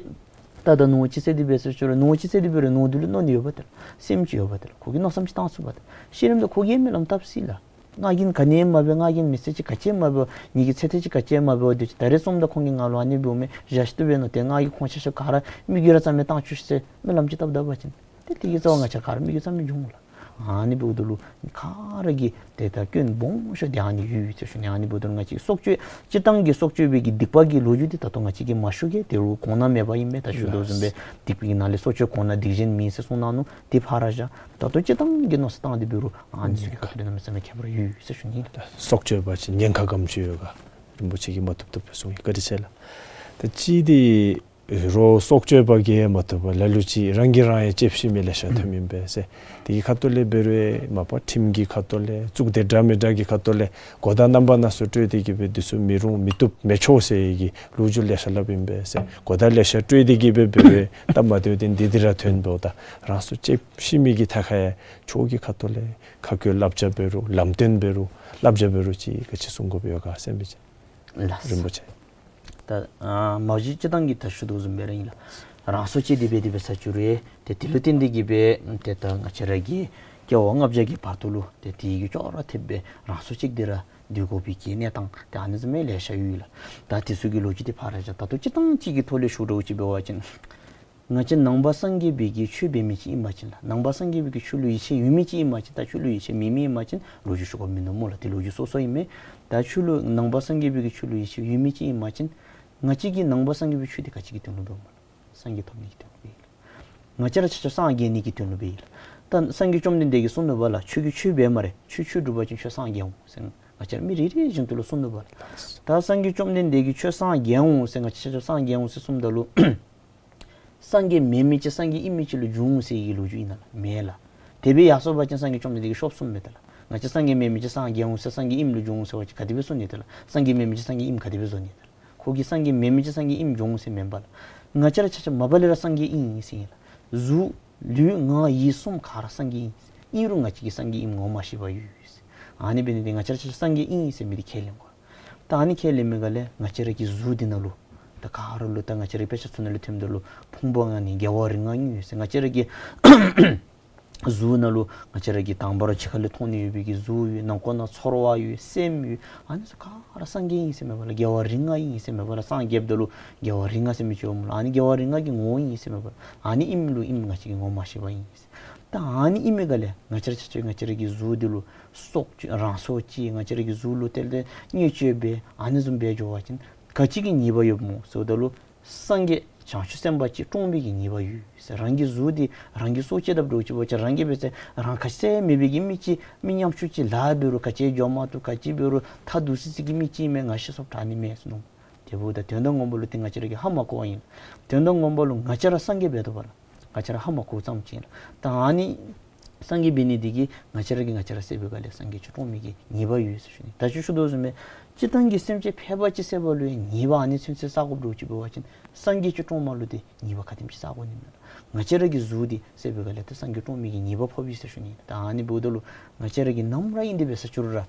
ད་ད་ནོར་ཅིག་བསད་དེ་འབད་ཟེར་ཞུ་རུང་ནོར་ཅིག་བསད་དེ་འབད་རུང་ནོར་འདི་ལུ་མནོ་ནི་ཡོད་པ་ད་ལགས། སེམས་ཅིག་ཡོད་པ་ད་ལགས། ཁོ་གིས་མནོ་བསམ་ཅིག་བཏང་ཚུགས་པ་ད་ལགས། ཤི་རནམ་ད་ཁོ་གིས་སྨོན་ལམ་བཏབ་སྲིད་ལགས། ང་གིས་ག་ནི་མ་འབད། ང་གིས་མི་ཚེ་ཅིག་ག་ཅི་མ་འབད། ངེ་གི་ཚེ་ཐེངས་ཅིག་ག་ཅི་མ་འབད། དེ་ཅིག་ད་རེས་སོངམ་ད་ཁོང་གིས་ང་ལུ་ཨ་ནི་འབདཝ་མས། བཞག་ཤིག་ཏོ་འབད་མནོ་སྟེ་ང་གིས་ཁོང་ཆ་ཁྱབ་ག་ར་མིག་རྒྱུན་ར་རྩ་མེད་བཏང་བཅུག་ཤིག་ཟེར་སྨོན་ལམ་ཅིག་བཏབ་ད་པ་ཅིན་ཏེ་དེ་གི་རྩ་བ་ང་བཅས་ག་ར་མིག་རྒྱུན་རྩ་མེད་འགྱོ་འོང་ལགས། ཨ་ནི་འབདཝ་ད་ལུ་ག་ར་གིས་ཏེ་ད་སྐྱོན་སྦོམ་ཤོས་འདི་ཨ་ནི་ཡོད་ཟེར་ཞུ་ནི། ཨ་ནི་འབདཝ་ད་ལུ་ང་བཅས་སྲོག་གཅོད་སྤྱིར་བཏང་གི་སྲོག་གཅོད་པའི་གི་སྡིག་པ་གི་ལོ་རྒྱུས་འདི་ད་ལྟོ་ང་བཅས་ཀྱིས་མ་ཞུ་གེ། དེ་རུང་གོང་ན་མེད་པ་ཨིན་མས། ད་ཞུ་དོ་བཟུམ་སྦེ་སྡིག་པའི་ནང་ལས་སྲོག་གཅོད་གོང་ན་སྡིག་གཞན་མིན་ཟེར་གསུངས་གནང་ནུག། དེ་ཕར་བཞག། ད་ལྟོ་སྤྱིར་བཏང་གི་མནོ་བསམ་བཏང་སྟེ་འབད་རུང་ཨ་ནི་ཚུ་གི་ཁ་ཐུག་ལས་གནམ་མེད་ས་མེད་ཁྱད་པར་ཡོད་ཟེར་ཞུ་ནི་ལགས། སྲོག་གཅོད་པ་ཅིན་ཉེན་ཁ་ག་ཅི་ཡོད་ག་རིན་པོ་ཆེ་གིས་མ་བཏུབ་བཏུབ་སྦེ་གསུངས་ཡི། བཀའ་དྲིན་ཆེ་ལགས། ད་ཅི་འདི་རོགས་སྲོག་གཅོད་པ་གིས་མ་བཏུབ་པར་ལ་ལུ་ཅིག་རང་གིས་རང་ཡང་ལྕེབས་ཤི་མི་ལེ་ཤ་ཐོནམ་ཨིན་པས་ཟེར། དེ་གི་ཁ་ཐུག་ལས་འབད་རུང་མ་པ་ཁྲིམས་ཀྱི་ཁ་ཐུག་ལས་གཙུག་སྡེ་འདྲ་མི་འདྲ་གི་ཁ་ཐུག་ལས་གོ་བརྡ་རྣམ་པ་སྣ་ཚོགས་སྤྲོད་དེ་གིས་སྦེ་འདི་ཚུ་མི་རུང་མི་བཏུབ་མི་ཆོག་ཟེར་གྱི་ལོ་རྒྱུས་ལེ་ཤ་སླབ་ཨིན་པས་ཟེར། གོ་བརྡ་ལེ་ཤ་སྤྲོད་དེ་གིས་སྦེ་འབད་རུང་སྟབས་མ་བདེཝ་འདི་འདི་ར་ཐོན་འབདཝ་ད་རང་སྲོག་ལྕེབས་ཤི་མི་གི་ཐད་ཁར་ཡང་ཆོས་ཀྱི་ཁ་ཐུག་ལས་ཁ་བཀོད་བསླབ་བྱ་འབད་རུང་ལམ་སྟོན་འབད་རུང་བསླབ་བྱ་འབད་རུང་ཅིག་ག་ཅི་གསུང་དགོཔ་ཡོད་ག་ཟེར་མི་ཅིག་ལགས། རིན་པོ་ཆེ། ད་ཨ་མ་གཞི་སྤྱིར་བཏང་གི་ད་ཞུ་དོ་བཟུམ་སྦེ་ར་ཨིན་ལགས། རང་སྲོག་བཅད་དེ་འབད་དེ་འབད་ས་བཅུག་རུང་ཏེ་དེ་ལུ་བརྟེན་ཏེ་གིས་སྦེ་ཏེ་ད་ང་བཅས་ར་གི་སྐྱེ་བ་ལྔ་བརྒྱ་གི་བར་དུ་ལུ་ཏེ་དེ་གི་ཅོག་ར་འཐདཔ་སྦེ་རང་སྲོག་བཅད་དེ་ར་སྡོད་དགོ་པའི་གི་གནས་སྟངས་ཏེ་ཨ་ནི་བཟུམ་མའི་ལེ་ཤ་ཡོད་ལགས། ད་དེ་ཚུ་གི་ལོ་རྒྱུས་འདི་ཕར་ར་བཞག། ད་ལྟོ་སྤྱིར་བཏང་ཅིག་གི་ཐོག་ལས་ཞུ་འདྲཝ་ཅིག་འབད་བ་ཅིན་ང་བཅས་ནང་པ་སངས་རྒྱས་པའི་གི་ཆོས་འབད་མི་ཅིག་ཨིན་པ་ཅིན་ལགས། ནང་པ་སངས་རྒྱས་པའི་གི་ཆོས་ལུ་ཡིད་ཆེས་ཡོད་མི་ཅིག་ཨིན་པ་ཅིན་ད་ཆོས་ལུ་ཡིད་ཆེས་མེད་མི་ཨིན་པ་ཅིན་ལོ་རྒྱུས་ཞུ་དགོཔ་མིན་ནུག་སྨོ་ལགས། དེ་ལོ་རྒྱུས་སོ་སོ་ཨིན་མས། ད་ཆོས་ལུ་ནང་པ་སངས་རྒྱས་པའི་གི་ཆོས་ལུ་ཡིད་ཆེས་ཡོད་མི་ཅིག་ཨིན་པ་ཅིན་ང་བཅས་ཀྱིས་ནང་པ་སངས་རྒྱས་པའི་ཆོས་འདི་ག་ཅི་གི་དོན་ལུ་འབདཝ་སྨོ་ལགས། སངས་རྒྱས་ཐོབ་ནི་གི་དོན་ལུ་འབད་ཡི་ལགས། ང་བཅས་ར་ཆ་ཁྱབ་སངས་རྒྱས་ནི་གི་དོན་ལུ་འབད་ཡི་ལགས། ད་སངས་རྒྱས་བཅོམ་ལྡན་འདས་ཀྱིས་གསུངས་ནུག་པ་ལགས། ཁྱོད་ཀྱིས་ཆོས་འབད་སྨ་རེ། ཁྱོད་ཆོས་སྒྲུབ་པ་ཅིན་ཁྱོད་སངས་རྒྱས་འོང་ཟེར་ང་བཅས་ར་མི་རེ་རེ་བཞིན་དུ་ལུ་གསུངས་ནུག་པ་ལགས། ད་སངས་རྒྱས་བཅོམ་ལྡན་འདས་ཀྱིས་ཁྱོད་སངས་རྒྱས་འོང་ཟེར་ང་བཅས་ཆ་ཁྱབ་སངས་རྒྱས་འོང་ཟེར་གསུངམ་ད་ལུ་སངས་རྒྱས་མེན་མི་ཅིག་སངས་རྒྱས་ཨིན་མི་ཅིག་ལུ་འགྱུར་འོང་ཟེར་གྱི་ལོ་རྒྱུས་ཨིན་ན་ལགས། མེན་ལགས། དེ་སྦེ་ཡར་སོང་པ་ཅིན་སངས་རྒྱས་བཅོམ་ལྡན་འདས་ཀྱིས་ཤོབ་གསུངམ་མས་ད་ལགས། ང་བཅས་སངས་རྒྱས་མེན་མི་ཅིག་སངས་རྒྱས་འོང་ཟེར་སངས་རྒྱས་ཨིནམ་ལུ་འགྱུར་འོང་ཟེར་བ་ཅིན་ག་དེ་སྦེ་གསུང་ནི་ད་ལགས། སངས་རྒྱས་མེན་མི་ཅིག་སངས་རྒྱས་ཨིནམ་ག་དེ་སྦེ་བཟོ་ནི་ད་ལགས། ཁོ་གིས་སངས་རྒྱས་མེན་མི་ཅིག་སངས་རྒྱས་ཨིནམ་འགྱུར་འོང་ཟེར་མེན་པ་ལགས། ང་བཅས་ར་ཆ་ཁྱབ་མ་པ་ལས་ར་སངས་རྒྱས་ཨིན་ཟེར་ཨིན་ལགས། གཟུགས་ལུས་ངག་ཡིད་གསུམ་ག་ར་སངས་རྒྱས་ཨིན། ཨིན་རུང་ང་བཅས་ཀྱིས་སངས་རྒྱས་ཨིནམ་ངོ་མ་ཤེས་པར་ཡོད་ཟེར། ཨ་ནི་འབད་ནི་འདི་ང་བཅས་ར་ཆ་ཁྱབ་སངས་རྒྱས་ཨིན་ཟེར་མི་འདི་ཁས་ལེན་དགོ། ད་ཨ་ནི་ཁས་ལེན་མི་ག་ལས་ང་བཅས་ར་གི་གཟུགས་འདི་ནང་ལུ་ད་ག་ར་ལུ་ད་ང་བཅས་ར་དཔེ་ཆ་ཚུ་ནང་ལུ་ཐོནམ་ད་ལུ་ཕུང་པོ་ལྔ་ནི་རྒྱལ་བ་རིགས་ལྔ་ཡོད་ཟེར། ང་བཅས་ར་གི་ གཟུགས་ནང་ལུ་ང་བཅས་ར་གི་དང་པ་ར་ཕྱི་ཁ་ལས་མཐོང་ནི་ཡོད་པའི་གི་གཟུགས་ཡོད། ནང་ཁོག་ནང་ཚོར་བ་ཡོད། སེམས་ཡོད། ཨ་ནི་ཚུ་ག་ར་སངས་རྒྱས་ཨིན་ཟེར་མེད་པ་ལ། རྒྱལ་བ་རིགས་ལྔ་ཨིན་ཟེར་མེད་པ་ལ། སངས་རྒྱསཔ་ད་ལུ་རྒྱལ་བ་རིགས་ལྔ་ཟེར་མི་ཅིག་ཡོདཔ་མས་ལགས། ཨ་ནི་རྒྱལ་བ་རིགས་ལྔ་གི་ངོ་བོ་ཨིན་ཟེར་མེད་པ་ལགས། ཨ་ནི་ཨིནམ་ལུ་ཨིནམ་ང་བཅས་ཀྱིས་ངོ་མ་ཤེས་པ་ཨིན་ཟེར། ད་ཨ་ནི་ཨིན་མི་ག་ལས་ང་བཅས་ར་ཆ་ཁྱབ་ང་བཅས་ར་གི་གཟུགས་འདི་ལུ་སྲོག་གཅོད་རང་སྲོག་གཅོད། ང་བཅས་ར་གི་གཟུགས་ལུ་དེ་ལས་བརྙས་བཅོས་འབད་ཨ་ནི་བཟུམ་འབད་འགྱོ་བ་ཅིན་ག་ཅི་གི་ཉེས་པ་ཡོདཔ་སྨོ་ཟེརཝ་ད་ལུ་སངས་རྒྱས་བྱང་ཆུབ་སེམས་དཔའ་ཅིག་བཀྲོངས་པའི་གི་ཉེས་པ་ཡོད་ཟེར། རང་གི་གཟུགས་འདི་རང་གིས་སྲོག་བཅད་དཔ་འདྲཝ་ཅིག་འབད་བ་ཅིན་རང་གིས་བལྟ་ས་མེད་པའི་གི་མི་ཅིག་མི་ཉམ་ཆུང་ཅིག་ལཱ་འབད་རུང་ག་ཅི་འགྱོ་མ་བཏུབ། ག་ཅི་འབད་རུང་ཐ་དུ་སི་སི་གི་མི་ཅིག་མས། ང་ཤི་སོངམ་དྲག་ནི་མས་ཟེར་མནོ། དེ་འབདཝ་ད་དོན་དག་ངོ་མ་ལུ་ཏེ་ང་བཅས་ར་གིས་ཧ་མ་གོཝ་ཨིན། དོན་དག་ངོ་མ་ལུ་ང་བཅས་ར་སངས་རྒྱས་འབད་དོ་བ་ལགས། ང་བཅས་ར་ཧ་མ་གོཝ་ཙམ་ཅིག་ཨིན་ལགས། ད་ཨ་ནི་སངས་རྒྱས་འབད་ནི་འདི་གིས་ང་བཅས་ར་གིས་ང་བཅས་ར་བསད་པའི་ག་ལས་སངས་རྒྱས་ཅིག་བཀྲོངས་མི་གི་ཉེས་པ་ཡོད་ཟེར་ཞུ་ནི། ད་ཅི་ཞུ་དོ་བཟུམ་སྦེ་སྤྱིར་བཏང་གི་སེམས་ཅན་ཕལ་པ་ཅིག་བསད་པ་ལུ་ཡང་ཉེས་པ་ཨ་ནི་ཚུན་ཚོད་བསག་དགོཔ་འདྲཝ་ཅིག་འབད་བ་ཅིན་སངས་རྒྱས་ཅིག་བཀྲོངསམ་ལུ་ཏེ་ཉེས་པ་ག་དེམ་ཅིག་བསག་དགོ་ནི་མས་ལགས། ང་བཅས་ར་གི་གཟུགས་འདི་བསད་པའི་ག་ལས་ཏེ་སངས་རྒྱས་བཀྲོངས་མི་གི་ཉེས་པ་ཕོགཔ་ཨིན་ཟེར་ཞུ་ནི། ད་ཨ་ནི་འབདཝ་ད་ལུ་ང་བཅས་ར་གིས་ནམ་ར་ཨིན་དེ་འབད་ས་ཅིག་རུང་ར་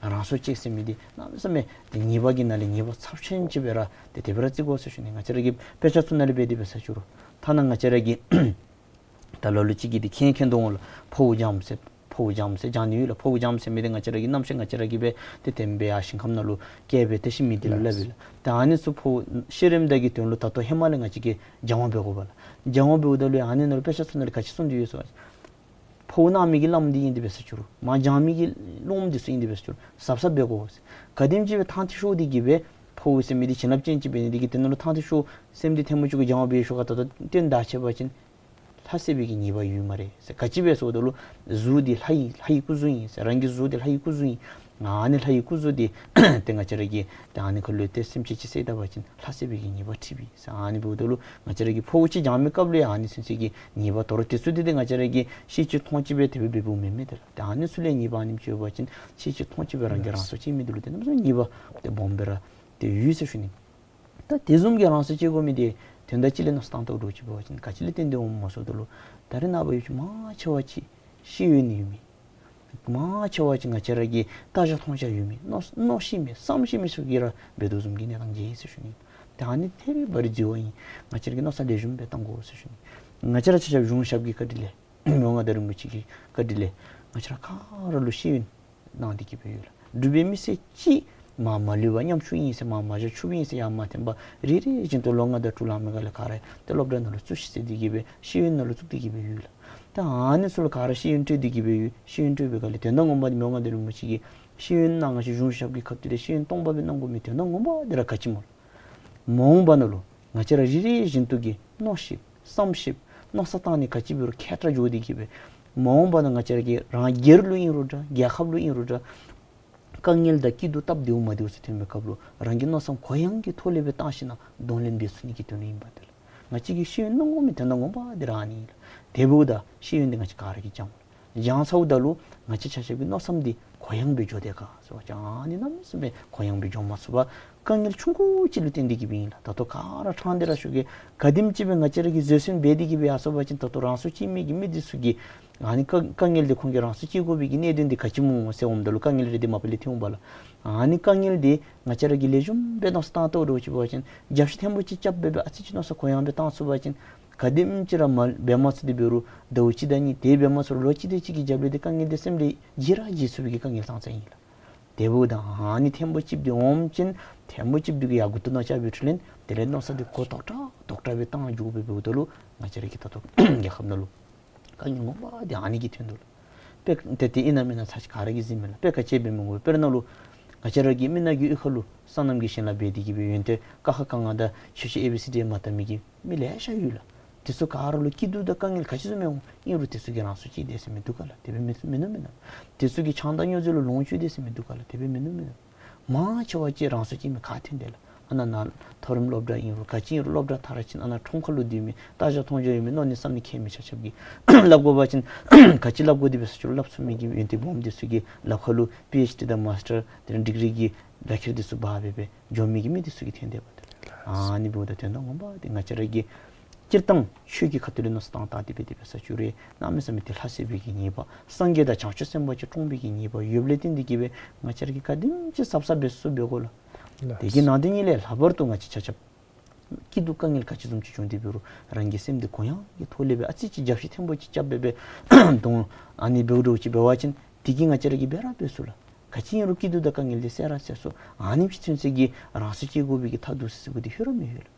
རང་སྲོག་བཅད་ཟེར་མི་འདི་གནམ་མེད་ས་མེད་ཏེ་ཉེས་པ་གི་ནང་ལས་ཉེས་པ་ཚབས་ཆེན་ཅིག་སྦེ་ར་ཏེ་དེ་སྦེ་ར་བརྩི་དགོ་ཟེར་ཞུ་ནི། ང་བཅས་ར་གི་དཔེ་ཆ་ཚུ་ནང་ལས་འབད་དེ་འབད་ས་ཅིག་རུང་ཐ་ན་ང་བཅས་ར་གི་ད་ལ་ལུ་ཅིག་གིས་འདི་མཁྱེན་མཁྱེན་དོ་འོང་ལགས། ཕོཝ་འཇམ་ཟེར་ཕོཝ་འཇམ་ཟེར་འཇམ་ནི་ཡོད་ལགས། ཕོཝ་འཇམ་ཟེར་མི་འདི་ང་བཅས་ར་གི་རྣམ་ཤེས་ང་བཅས་ར་གིས་སྦེ་ཏེ་དེམ་སྦེ་ཡར་ཞིང་ཁམས་ནང་ལུ་བསྐྱལ་སྦེ་ཏེ་ཤི་མི་འདི་ལུ་སླབ་ཨིན་ལགས། ད་ཨ་ནི་ཚུ་ཕོཝ་ཤི་རནམ་ད་གི་དོན་ལུ་ད་ལྟོ་ཧེ་མ་ལས་ང་བཅས་ཀྱིས་སྦྱང་བ་འབད་དགོ་པས་ལགས། སྦྱང་བ་འབདཝ་ད་ལུ་ཨ་ནི་ནང་ལུ་དཔེ་ཆ་ཚུ་ནང་ལས་ག་ཅི་གསུངས་ཏེ་ཡོད་ཟེར་བ་ཅིན་ཕོཝ་གནག་མི་གི་བླམ་འདི་ཨིན་དེ་འབད་ས་ཅིག་རུང་མར་འཇམ་མི་གི་སློབམ་འདི་ཚུ་ཨིན་དེ་འབད་ས་ཅིག་རུང་གཟབ་གཟབ་འབད་དགོ་ཟེར། ག་དེམ་ཅིག་སྦེ་ཐང་ཐིག་ཤོར་ཏེ་གི་སྦེ་ཕོཝ་ཟེར་མི་འདི་བྱིན་རླབས་ཅན་ཅིག་འབད་ནི་འདི་གིས་དེ་ནང་ལུ་ཐང་ཐིག་ཤོར་སེམས་འདི་ཐལ་མོ་སྦྱར་གི་སྦྱང་བ་འབད་ཞིནམ་ད་ལྟོ་སྟོན་ད་ཆེ་བ་ཅིན་ལྷ་བསད་པའི་གི་ཉེས་པ་ཡོད་སྨ་རེ་ཟེར། ག་ཅི་སྦེ་ཟེརཝ་ད་ལུ་གཟུགས་འདི་ལྷ་ཡི་ལྷ་ཡི་སྐུ་གཟུགས་ཨིན་ཟེར། རང་གི་གཟུགས་འདི་ལྷ་ཡི་སྐུ་གཟུགས་ཨིན། ཨ་ནི་ལྷ་ཡི་སྐུ་གཟུགས་འདི་ཏེ་ང་བཅས་ར་གིས་ཏེ་ཨ་ནི་ཁ་ལུ་ཏེ་སེམས་ཅན་ཅིག་བསད་ད་པ་ཅིན་ལྷ་བསད་པའི་གི་ཉེས་པ་འཁྲིཝ་ཨིན་ཟེར། ཨ་ནི་འབདཝ་ད་ལུ་ང་བཅས་ར་གིས་ཕོཝ་ཅིག་འཇམ་མི་སྐབས་ལུ་ཡང་ཨ་ནི་ཚུན་ཚོད་ཀྱི་ཉེས་པ་དོ་རུང་དེ་ཚུ་འདི་ཏེ་ང་བཅས་ར་གིས་ཤེས་ཅི་མཐོང་ཅི་སྦེ་དེ་སྦེ་འབདཝ་མེན་མས། ཏེ་ལགས་ཏེ་ཨ་ནི་ཚུ་ལས་ཉེས་པ་ཨ་ནེམ་ཅིག་ཡོད་པ་ཅིན་ཤེས་ཅི་མཐོང་ཅི་སྦེ་རང་གིས་རང་སྲོག་བཅད་མི་འདི་ལུ་ཏེ་གནམ་མེད་ས་མེད་ཉེས་པ་ཏེ་སྦོམ་སྦེ་ར་ཏེ་ཡོད་ཟེར་ཞུ་ནི། ད་དེ་བཟུམ་གྱི་རང་སྲོག་བཅད་དགོ་མི་འདི་དོན་དག་ཅིག་ལས་མནོ་བསམ་བཏང་དོ་འདྲཝ་ཅིག་འབད་བ་ཅིན་ག་ཅི་ལས་བརྟེན་ཏེ་འོངམ་སྨོ་ཟེརཝ་ད་ལུ་ད་རེས་ནངས་པ་ཡུལ་ཅིག་མང་ཆེ་བ་ཅིག་ཤེས་ཡོན་ཡོད་མི་མང་ཆེ་བ་ཅིག་ང་བཅས་ར་གི་ལྟ་བཞག་མཐོང་བཞག་ཡོད་མི་མནོ་མནོ་ཤེས་མི་བསམ་ཤེས་མི་ཚུ་གིས་ར་འབད་དོ་བཟུམ་གྱི་གནས་སྟངས་ཅིག་ཨིན་ཟེར་ཞུ་ནི། ད་ཨ་ནི་ཐད་རི་བ་རི་འཛོལ་བ་ཨིན། ང་བཅས་ར་གིས་མནོ་བསམ་ལེགས་ཤོམ་སྦེ་བཏང་དགོ་ཟེར་ཞུ་ནི། ང་བཅས་ར་ཆ་ཁྱབ་གཞུང་ཞབས་ཀྱི་བཀའ་དྲིན་ལས་མི་དབང་མངའ་བདག་རིན་པོ་ཆེ་གི་བཀའ་དྲིན་ལས་ང་བཅས་ར་ག་ར་ལུ་ཤེས་ཡོན་གནང་སྟེ་གི་སྦེ་ཡོད་ལགས། འབྲུག་པའི་མི་སེར་གཅིག་མར་མ་ལུས་པར་ཉམ་ཆུང་ཨིན་ཟེར་མར་མ་བཞག་ཆུང་ཨིན་ཟེར་ཡར་མ་འཐེན་པར་རེ་རེ་བཞིན་དུ་ལོ་ལྔ་དང་དྲུག་ལང་མི་ག་ལས་ག་ར་ཏེ་སློབ་གྲྭ་ནང་ལུ་བཙུགས་ཤིག་ཟེར་ཏེ་གི་སྦེ་ཤེས་ཡོན་ནང་ལུ་བཙུགས་ཏེ་གི་སྦེ་ཡོད་ལགས། ད་ཨ་ནི་ཚུ་ལུ་ག་ར་ཤེས་ཡོན་སྤྲོད་དེ་གི་སྦེ་ཡོད། ཤེས་ཡོན་སྤྲོད་པའི་ག་ལས་དོན་དག་ངོ་མ་འདི་མི་དབང་མངའ་བདག་རིན་པོ་ཆེ་གིས་ཤེས་ཡོན་གནང་ང་བཅས་གཞུང་ཞབས་ཀྱི་ཁ་ཐུག་ལས་ཤེས་ཡོན་སྟོང་པ་སྦེ་གནང་དགོ་མི་དོན་དག་ངོ་མ་འདི་ར་ག་ཅི་སྨོ་ལགས། མ་འོངས་པ་ནང་ལུ་ང་བཅས་ར་རེ་རེ་བཞིན་དུ་གིས་མནོ་ཤེསཔ་བསམ་ཤེསཔ་མནོ་བསམ་བཏང་ནི་ག་ཅི་འབད་རུང་མཁས་དྲགས་འགྱོ་སྟེ་གི་སྦེ་མ་འོངས་པ་ནང་ང་བཅས་ར་གི་རང་སྒེར་ལུ་ཨིན་རུང་འདྲ་རྒྱལ་ཁབ་ལུ་ཨིན་རུང་འདྲ་དཀའ་ངལ་དང་སྐྱིད་སྡུག་སྟབས་བདེཝ་མ་བདེཝ་ཚུ་ཐོན་པའི་སྐབས་ལུ་རང་གི་མནོ་བསམ་གུ་ཡངས་ཀྱི་ཐོག་ལས་སྦེ་བཏང་ཞིནམ་གདོང་ལེན་འབད་ཚུགས་ནི་གི་དོན་ལུ་ཨིན་པས། དེ་ལས་ང་བཅས་ཀྱིས་ཤེས་ཡོན་གནང་དགོ་མི་དོན་དག་ངོ་མ་འདི་ར་ཨ་ནི་ཨིན་ལགས། དེ་འབདཝ་ད་ཤེས་ཡོན་འདི་ང་བཅས་ག་ར་གིས་སྦྱང་དགོ་ལགས། སྦྱང་ཚརཝ་ད་ལུ་ང་བཅས་ཆ་ཁྱབ་ཀྱི་མནོ་བསམ་འདི་གུ་ཡངས་སྦེ་འགྱོ་དེས་ག་ཟེར་བ་ཅིན་ཨ་ནི་གནམ་མེད་ས་མེད་གུ་ཡངས་སྦེ་འགྱོ་མ་ཚུགས་པར་དཀའ་ངལ་ཆུང་ཀུ་ཅིག་ལུ་བརྟེན་ཏེ་གི་སྦེ་ཨིན་ལགས། ད་ལྟོ་ག་ར་ཕྲང་སྟེ་ར་ཞུ་གེ། ག་དེམ་ཅིག་སྦེ་ང་བཅས་ར་གིས་བཟོད་བསྲན་འབད་དེ་གི་སྦེ་ཡར་སོང་པ་ཅིན་ད་ལྟོ་རང་སྲོག་བཅད་མི་གི་མི་འདི་ཚུ་གིས་ཨ་ནི་དཀའ་དཀའ་ངལ་འདི་ཁོང་གིས་རང་སྲོག་བཅད་དགོ་པའི་གི་གནད་དོན་འདི་ག་ཅི་སྨོ་ཟེར་འོངམ་ད་ལུ་དཀའ་ངལ་རེ་འདི་མ་པ་ལས་ཐོན་འོང་པས་ལགས། ཨ་ནི་དཀའ་ངལ་འདི་ང་བཅས་ར་གིས་ལེགས་ཤོམ་སྦེ་མནོ་བསམ་བཏང་དོ་འདྲཝ་ཅིག་འབད་བ་ཅིན་རྒྱབ་ཤུད་ཐེངས་པོ་ཅིག་རྐྱབ་སྦེ་སྦེ་ཨ་ཙི་ཅིག་མནོ་བསམ་གུ་ཡངས་སྦེ་བཏང་ཚུགས་པ་ཅིན་ག་དེམ་ཅིག་ར་མ་འབད་མ་ཚུགས་ཏེ་འབད་རུང་ཟླཝ་གཅིག་དང་གཉིས་དེ་འབད་མ་ཚུགས་རུང་ལོ་གཅིག་དེ་ཅིག་གི་རྒྱབ་ལས་འདི་དཀའ་ངལ་འདི་སེམས་ལས་བརྗེད་ར་བརྗེད་ཚུགས་པའི་གི་དཀའ་ངལ་ཙང་ཙང་ཨིན་ལགས། དེ་འབདཝ་ད་ཨ་ནི་ཐེངས་པོ་གཅིག་འདི་འོངམ་ཅིན་ཐེངས་པོ་གཅིག་འདི་གིས་ཡར་མགུ་ཏོ་ནང་བཅའ་བའི་འཕྲོ་ལས་དེ་ལས་མནོ་བསམ་འདི་གུ་དོག་དྲགས་དོག་དྲགས་སྦེ་བཏང་འགྱོ་སྦེ་འབདཝ་ད་ལུ་ང་བཅས་ར་གི་ད་ལྟོ་རྒྱལ་ཁབ་ནང་ལུ་དཀའ་ངལ་ངོ་མ་འདི་ཨ་ནི་གིས་ཐོན་དོ་ལགས། དཔེ་ཏེ་དེ་ཨིན་ན་མེན་ན་ཚར་གཅིག་ག་ར་གིས་གཟིགས་མས་ལགས། དཔེ་ག་ཅི་འབད་མི་དགོ། དཔེར་ན་ལུ་ང་བཅས་ར་གི་མི་ནག་གི་གཡུས་ཁ་ལུ་སོ་ནམ་གྱི་ཞིང་ལཱ་འབད་དེ་གི་སྦེ་ཡོན་ཏན་ཀ་ཁ་ག་ང་དང་ཆོས་ཆོས་ཨེ་བི་སི་ཌི་མ་བཏང་མི་གི་མི་ལེ་ཤ་ཡོད་ལགས། དེ་ཚུ་ག་ར་ལུ་སྐྱིད་སྡུག་དང་དཀའ་ངལ་ག་ཅི་བཟུམ་ཡོད་རུང་ཨིན་རུང་དེ་ཚུ་གིས་རང་སྲོག་བཅད་དེས་ཟེར་མི་འདུག་ག་ལགས། དེ་སྦེ་མིན་མིན་ནུག་མེན་ན། དེ་ཚུ་གིས་ཆང་དང་སྨྱོ་རྫས་ལུ་ལོངས་སྤྱོད་དེས་ཟེར་མི་འདུག་ག་ལགས། དེ་སྦེ་མིན་ནུག་མེན་ན། མང་ཆེ་བ་ཅིག་རང་སྲོག་བཅད་མི་ག་ཐོན་དེས་ལགས། ཨ་ནཱ་ནཱ་མཐོ་རིམ་སློབ་གྲྭ་ཨིན་རུང་ག་ཅི་ཨིན་རུང་སློབ་གྲྭ་མཐར་ཕྱིན་ཨ་ནཱ་ཁྲོམ་ཁ་ལུ་སྡོད་མི་ལྟ་བཞག་མཐོང་བཞག་ཡོད་མི་མནོ་ནི་བསམ་ནི་མཁས་མི་ཆ་ཁྱབ་ཀྱིས་སླབ་དགོ་པ་ཅིན་ག་ཅི་སླབ་དགོ་དེ་འབད་ས་ཅིག་རུང་སླབ་ཚུགས་མི་གི་ཡོན་ཏན་སྦོམ་དེ་ཚུ་གི་ལག་ཁ་ལུ་པི་ཨེཆ་ཌི་དང་མཱས་ཊར་དེ་ལས་ཌིག་རི་གི་ལག་ཁྱེར་དེ་ཚུ་འབག་སྦེ་སྦེ་འགྱོ་མི་གི་མི་དེ་ཚུ་གིས་ཐོན་དེས་པ་ཏེ། ཨ་ནི་འབདཝ་ད་དོན་དག་ངོ་མ་འདི་ང་བཅས་ར་གིས་སྤྱིར་བཏང་ཆོས་ཀྱི་ཁ་ཐུག་ལས་མནོ་བསམ་བཏང་སྟེ་འབད་དེ་འབད་ས་ཅིག་རུང་གནམ་མེད་ས་མེད་ཏེ་ལྷ་བསད་པའི་གི་ཉེས་པ་སངས་རྒྱས་དང་བྱང་ཆུབ་སེམས་དཔའ་ཅིག་བཀྲོངས་པའི་གི་ཉེས་པ་ཡོདཔ་ལས་བརྟེན་ཏེ་གི་སྦེ་ང་བཅས་ར་གིས་ག་དེམ་ཅིག་གཟབ་གཟབ་འབད་ཚུགས་འབད་དགོ་ལགས། དེ་གི་ནང་དེ་ཉིད་ལས་ལྷག་པར་དུ་ང་བཅས་ཆ་ཁྱབ་ སྐྱིད་སྡུག་དཀའ་ངལ་ག་ཅི་བཟུམ་ཅིག་བྱུང་སྟེ་འབད་རུང་རང་གི་སེམས་འདི་གུ་ཡངས་ཀྱི་ཐོག་ལས་སྦེ་ཨ་ཙི་ཅིག་རྒྱབ་བཤུད་ཐེངས་པོ་ཅིག་རྐྱབ་སྦེ་སྦེ་དོན་ཨ་ནི་འབདཝ་འདྲཝ་ཅིག་འབད་བ་ཅིན་དེ་གིས་ང་བཅས་ར་གིས་འབད་ར་འབད་ཚུགས་ལགས། ག་ཅི་ཨིན་རུང་སྐྱིད་སྡུག་དང་དཀའ་ངལ་འདི་སེལ་ར་སེལ་ཚུགས། ཨ་ནེམ་ཅིག་ཚུན་ཚོད་ཀྱི་རང་སྲོག་བཅད་དགོ་པའི་གི་ཐབས་སྡུག་ཟེར་ཟེར་དགོ་འདི་ལྷོད་ར་མི་ལྷོད་ལགས།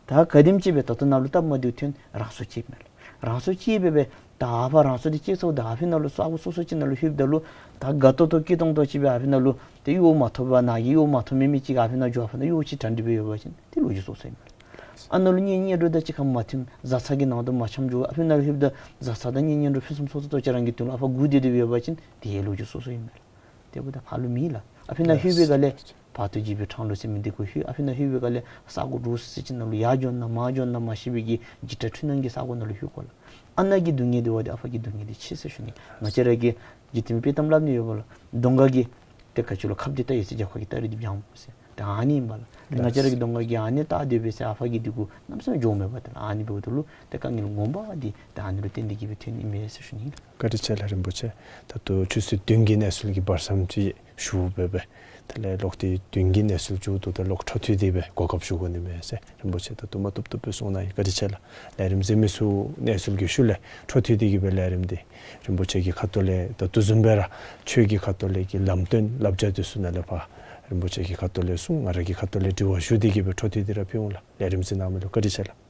ད་ག་དེམ་ཅིག་སྦེ་ད་ལྟོ་ནཱ་ལུ་སྟབས་མ་བདེཝ་ཐོན་རང་སྲོག་བཅད་མས་ལགས། རང་སྲོག་བཅད་སྦེ་སྦེ་ད་ཨ་ཕར་རང་སྲོག་འདི་བཅད་ཚརཝ་ད་ཨ་ཕི་ནང་ལུ་ས་གོ་སོ་སོ་ཅིག་ནང་ལུ་ལྷོདཔ་ད་ལུ་ད་དགའ་ཏོག་ཏོ་སྐྱིད་ཏོང་ཏོ་ཅིག་སྦེ་ཨ་ཕི་ནང་ལུ་ཏེ་གཡོག་མ་ཐོབ་པར་ནཱ་གི་གཡོག་མ་ཐོབ་མི་མི་ཅིག་ཨ་ཕི་ནང་འགྱོ་ཨ་ཕི་ནང་གཡོག་ཅིག་གྲ་སྒྲིག་སྦེ་ཡོད་པ་ཅིན་ཏེ་ལོ་རྒྱུས་སོ་སོ་ཨིན་མས་ལགས། ཨ་ནཱ་ལུ་གཉེན་ཉེ་འགྲོ་དང་གཅིག་ཁར་མ་མཐུན་བཟའ་ཚང་གི་ནང་དུ་མ་འཆམ་འགྱོ་ཨ་ཕི་ནང་ལྷོདཔ་ད་བཟའ་ཚང་དང་གཉེན་ཉེ་འགྲོ་ཕུན་སུམ་ཚོགས་ཏོག་ཏོ་ཅིག་རང་གི་དོན་ལུ་ཨ་ཕར་སྒུག་སྡོད་དེ་ཡོད་པ་ཅིན་ཏེ་ལོ་རྒྱུས་སོ་སོ་ཨིན་མས་ལགས། དེ་འབདཝ་ད་ཕར་ལུ་མེད་ལགས། ཨ་ཕི་ནང་ལྷོད་པའི་སྒང་ལས་བར་དོ་འཇིགས་པའི་འཕྲང་ལུ་ཟེར་མི་འདི་གུ་ལྷོད། ཨ་ཕི་ནང་ལྷོད་པའི་སྒང་ལས་ས་གོ་འདྲོག་སི་སི་ཅིག་ནང་ལུ་ཡར་འགྱོ་ན་མར་འགྱོ་ན་མ་ཤེས་པའི་གི་འཇིགས་སྐྲག་འཁྲུལ་སྣང་གི་ས་གོ་ནང་ལུ་ལྷོད་དགོ་ལགས། ཨ་ནཱ་གི་སྡུག་བསྔལ་འདི་བ་འདི་ཨ་ཕ་གི་སྡུག་བསྔལ་འདི་ཆེ་ཟེར་ཞུ་ནི། ང་བཅས་ར་གིས་འཇིག་རྟེན་པའི་དཔྱེ་གཏམ་སླབ་ནི་ཡོད་པ་ལགས། གདོང་ཁ་གི་ཏེ་ག་ཅི་ལོ་ཁབ་འདི་བལྟ་ཡི་ཟེར་རྒྱབ་ཁ་གི་སྟ་རེ་འདི་སྦྱང་ཟེར། ཏེ་ཨ་ནི་ཨིན་པ་ལགས། ཏེ་ང་བཅས་ར་གི་གདོང་ཁ་གི་ཨ་ནི་བལྟ་སྡོད་པས་ཟེར་ཨ་ཕ་གི་འདི་གུ་གནམ་མེད་ས་མེད་འགྱོཝ་མེད་པ་ཏེ་ལགས། ཨ་ནི་འབདཝ་ད་ལུ་ཏེ་དཀའ་ངལ་ངོ་མ་འདི་ཏེ་ཨ་ནི་ལུ་བརྟེན་ཏེ་གིས་སྦེ་ཐོན་ནི་ཨིན་མས་ཟེར་ཞུ་ནི་ལགས། བཀའ་དྲིན་ཆེ་ལགས་རིན་པོ་ཆེ། ད་ལྟོ་ཆུ་ཚོད་བདུན་གྱི་གནས་ཚུལ་གྱི་བར་མཚམས་ཅིག་ཞུ་སྦེ་སྦེ་དེ་ལས་ལོག་སྟེ་བདུན་གྱི་གནས་ཚུལ་མཇུག་བསྡུཝ་ད་ལོག་འཕྲོ་མཐུད་དེ་སྦེ་གོ་སྐབས་ཞུ་དགོ་ནི་མས་ཟེར་རིན་པོ་ཆེ་ད་ལྟོ་མ་བཏུབ་བཏུབ་སྦེ་གསུང་གནང་ཡི། བཀའ་དྲིན་ཆེ་ལགས། ལས་རིམ་གཟིགས་མི་ཚུ་གནས་ཚུལ་གྱི་ཤུལ་ལས་འཕྲོ་མཐུད་དེ་གིས་སྦེ་ལས་རིམ་འདི་རིན་པོ་ཆེ་གི་ཁ་ཐུག་ལས་ད་ལྟོ་བཟུམ་སྦེ་ར་ཆོས་ཀྱི་ཁ་ཐུག་ལས་ཀྱི་ལམ་སྟོན་བསླབ་བྱ་འདི་ཚུ་ནཱ་ལས་ཕར་རིན་པོ་ཆེ་གི་ཁ་ཐུག་ལས་གསུང་ང་ར་གི་ཁ་ཐུག་ལས་དྲི་བ་ཞུ་སྟེ་གིས་སྦེ་འཕྲོ་མཐུད་དེ་ར་ཕུལ་འོང་ལགས། ལས་རིམ་གཟིགས་གནང་མི་ལུ་བཀའ་དྲིན་ཆེ་ལགས།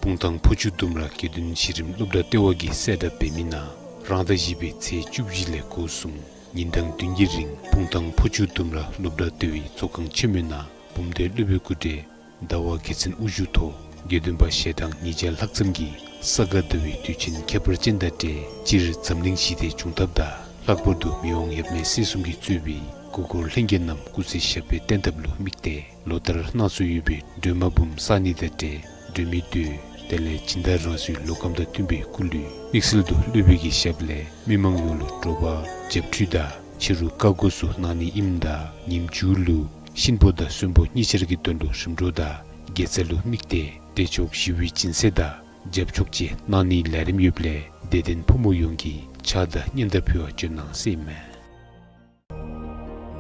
སྤུངས་ཐང་ཕོ་ཆུ་ལྡུམ་ར་དགེ་འདུན་གཞི་རིམ་སློབ་གྲྭ་ལྟེ་བ་གིས་གསལ་བསྒྲགས་འབད་མི་ནང་རང་ཟླ་བཞི་པའི་ཚེས་བཅུ་བཞི་ལས་འགོ་བཟུང་ཉིན་གྲངས་བདུན་གྱི་རིང་སྤུངས་ཐང་ཕོ་ཆུ་ལྡུམ་ར་སློབ་གྲྭ་ལྟེ་བའི་ཚོགས་ཁང་ཆེན་མོའི་ནང་འབུམ་སྡེ་སློབ་དཔོན་སྐུ་བགྲེས་ཟླ་བ་རྒྱལ་མཚན་དབུ་བཞུགས་ཐོག་དགེ་འདུན་པ་ཞལ་གྲངས་ཉིས་བརྒྱ་ལྷག་ཙམ་གྱིས་ས་ག་ཟླ་བའི་དུས་ཆེན་ཁྱད་པར་ཅན་དང་འབྲེལ་སྤྱིར་འཛམ་གླིང་ཞི་བདེ་བྱུང་ཐབས་དང་ལྷག་པར་དུ་མི་དབང་ཡབ་མེས་སྲས་གསུམ་གྱིས་གཙོས་པའི་སྐུ་འཁོར་ལྷན་རྒྱས་རྣམས་སྐུ་ཚེ་ཞབས་པད་བརྟན་ཐབས་ལུ་དམིགས་ཏེ་ལོ་ལྟར་གནང་སྲོལ་ཡོད་པའི་སྒྲོལ་མ་འབུམ་བསགས་ནི་དང་འབྲེལ་སྒྲོལ་མའི་མདོས་དེ་ལས་སྦྱིན་བདག་རང་སོའི་ལུས་ཁམས་དང་མཐུན་པའི་སྐུ་ལུས་དམིགས་བསལ་དུ་སློབ་དཔོན་གྱི་ཞབས་ལས་མི་མང་ཡོངས་ལུ་དྲོ་པ་རྒྱབ་ཁྲུས་དང་ཕྱི་རུ་བཀའ་བསྒོ་ཚུ་གནང་ནི་ཨིནམ་ད་ཉིནམ་མཇུག་ལུ་གཤིན་པོ་དང་གསོན་པོ་གཉིས་ཆར་གྱི་དོན་ལུ་རིམ་གྲོ་དང་དགེ་རྩ་ལུ་དམིགས་ཏེ་བདེ་མཆོག་ཞི་བའི་སྦྱིན་སྲེག་དང་རྒྱབ་ཆོག་བཅས་གནང་ནིའི་ལས་རིམ་ཡོདཔ་ལས་དད་ལྡན་ཕོ་མོ་ཡོངས་ཀྱིས་ཕྱག་དང་སྙན་དར་ཕུལ་བར་བྱོན་གནང་ཟེར་ཨིན་མས།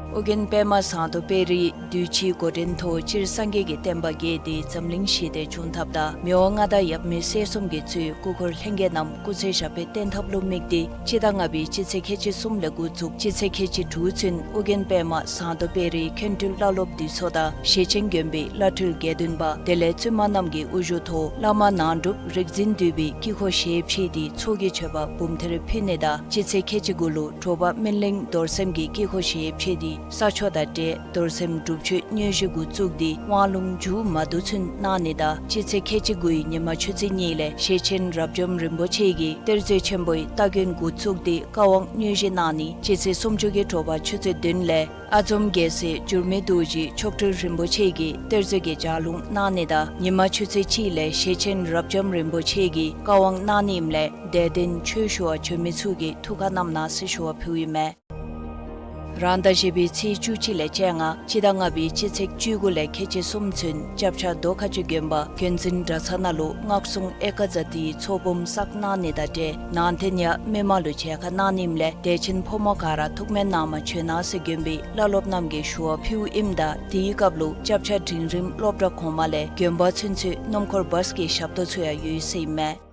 ཨོ་རྒྱན་པདྨ་ཟངས་མདོག་དཔལ་རིའི་དུས་ཅི་འགོ་འདྲེན་ཐོག་སྤྱིར་སངས་རྒྱས་ཀྱི་བསྟན་པ་རྒྱས་ཏེ་འཛམ་གླིང་ཞི་བདེ་བྱུང་ཐབས་དང་མི་དབང་མངའ་བདག་ཡབ་མེས་སྲས་གསུམ་གྱིས་གཙོས་སྐུ་འཁོར་ལྷན་རྒྱས་རྣམས་སྐུ་ཚེ་ཞབས་པད་བརྟན་ཐབས་ལུ་དམིགས་ཏེ་སྤྱི་ཟླ་ལྔ་པའི་སྤྱི་ཚེས་ཁལ་གཅིག་གསུམ་ལས་འགོ་བཙུགས་སྤྱི་ཚེས་ཁལ་གཅིག་དྲུག་ཚུན་ཨོ་རྒྱན་པདྨ་ཟངས་མདོག་དཔལ་རིའི་མཁན་སྤྲུལ་བླ་སློབ་འདུས་ཚོགས་དང་ཞེ་ཆེན་དགོན་པའི་བླ་སྤྲུལ་དགེ་འདུན་པ་དེ་ལས་བཙུན་མ་རྣམས་ཀྱི་དབུ་བཞུགས་ཐོག་བླ་མ་ནང་སྒྲུབ་རིག་འཛིན་འདུས་པའི་དཀྱིལ་འཁོར་ཞལ་ཕྱེ་སྟེ་ཚོགས་ཀྱི་མཆོད་པ་འབུམ་ཐེར་ཕུལ་ནི་དང་སྤྱི་ཚེས་ཁལ་གཅིག་དགུ་ལུ་དྲོ་པ་སྨིན་གླིང་རྡོར་སེམས་ཀྱི་དཀྱིལ་འཁོར་ཞལ་ཕྱེ་སྟེ་ས་ཆོག་དང་འབྲེལ་རྡོར་སེམས་སྒྲུབ་མཆོད་དངོས་གཞི་འགོ་བཙུགས་ཏེ་དབང་ལུང་མཇུག་མ་བསྡུ་ཚུན་གནང་ནི་དང་སྤྱི་ཚེས་ཁལ་གཅིག་དགུའི་ཉི་མ་ཆུ་ཚོད་གཉིས་ལས་ཞེ་ཆེན་རབ་འབྱམས་རིན་པོ་ཆེ་གིས་གཏེར་མཛོད་ཆེན་པོའི་སྟ་གོན་འགོ་བཙུགས་ཏེ་བཀའ་དབང་དངོས་གཞི་གནང་ནི། སྤྱི་ཚེས་སུམ་ཅུ་གི་དྲོ་པ་ཆུ་ཚོད་བདུན་ལས་ཨ་འཛོམ་རྒྱལ་སྲས་འགྱུར་མེད་རྡོ་རྗེ་མཆོག་སྤྲུལ་རིན་པོ་ཆེ་གིས་གཏེར་མཛོད་ཀྱི་ལྗགས་ལུང་གནང་ནི་དང་ཉི་མ་ཆུ་ཚོད་གཅིག་ལས་ཞེ་ཆེན་རབ་འབྱམས་རིན་པོ་ཆེ་གིས་བཀའ་དབང་གནང་ནི་ཨིནམ་ལས་དད་ལྡན་ཆོས་ཞུ་བར་བྱོན་མི་ཚུ་གིས་ཐུགས་ཁར་བསྣམས་གནང་ཟེར་ཞུ་བ་ཕུལཝ་ཨིན་མས། རང་ཟླ་བཞི་པའི་ཚེས་བཅུ་གཅིག་ལས་བཅོ་ལྔ་སྤྱི་ཟླ་ལྔ་པའི་སྤྱི་ཚེས་བཅུ་དགུ་ལས་ཁལ་གཅིག་གསུམ་ཚུན་སྐྱབས་ཆ་རྡོ་ཁ་ཆུ་དགོན་པ་བརྒྱུད་འཛིན་གྲྭ་ཚང་ནང་ལུ་སྔགས་སྲུང་ཨེ་ཀ་ཛ་ཏིའི་ཚོགས་འབུམ་བསགས་གནང་ནི་དང་འབྲེལ་ནང་རྟེན་ཡང་མི་མང་ལུ་མཇལ་ཁ་གནང་ནི་ཨིནམ་ལས་དད་ཅན་ཕོ་མོ་ག་ར་ཐུགས་སྨོན་གནང་མ་བྱོན་གནང་ཟེར་དགོན་པའི་བླ་སློབ་རྣམས་ཀྱིས་ཞུ་བ་ཕུལཝ་ཨིནམ་ད་དེའི་སྐབས་ལུ་སྐྱབས་ཆ་འབྲིང་རིམ་སློབ་གྲྭ་གོང་མ་ལས་དགོན་པ་ཚུན་ཚོད་སྣུམ་འཁོར་བཱས་ཀྱི་ཞབས་ཏོག་ཚུ་ཡང་ཡོད་ཟེར་ཨིན་མས།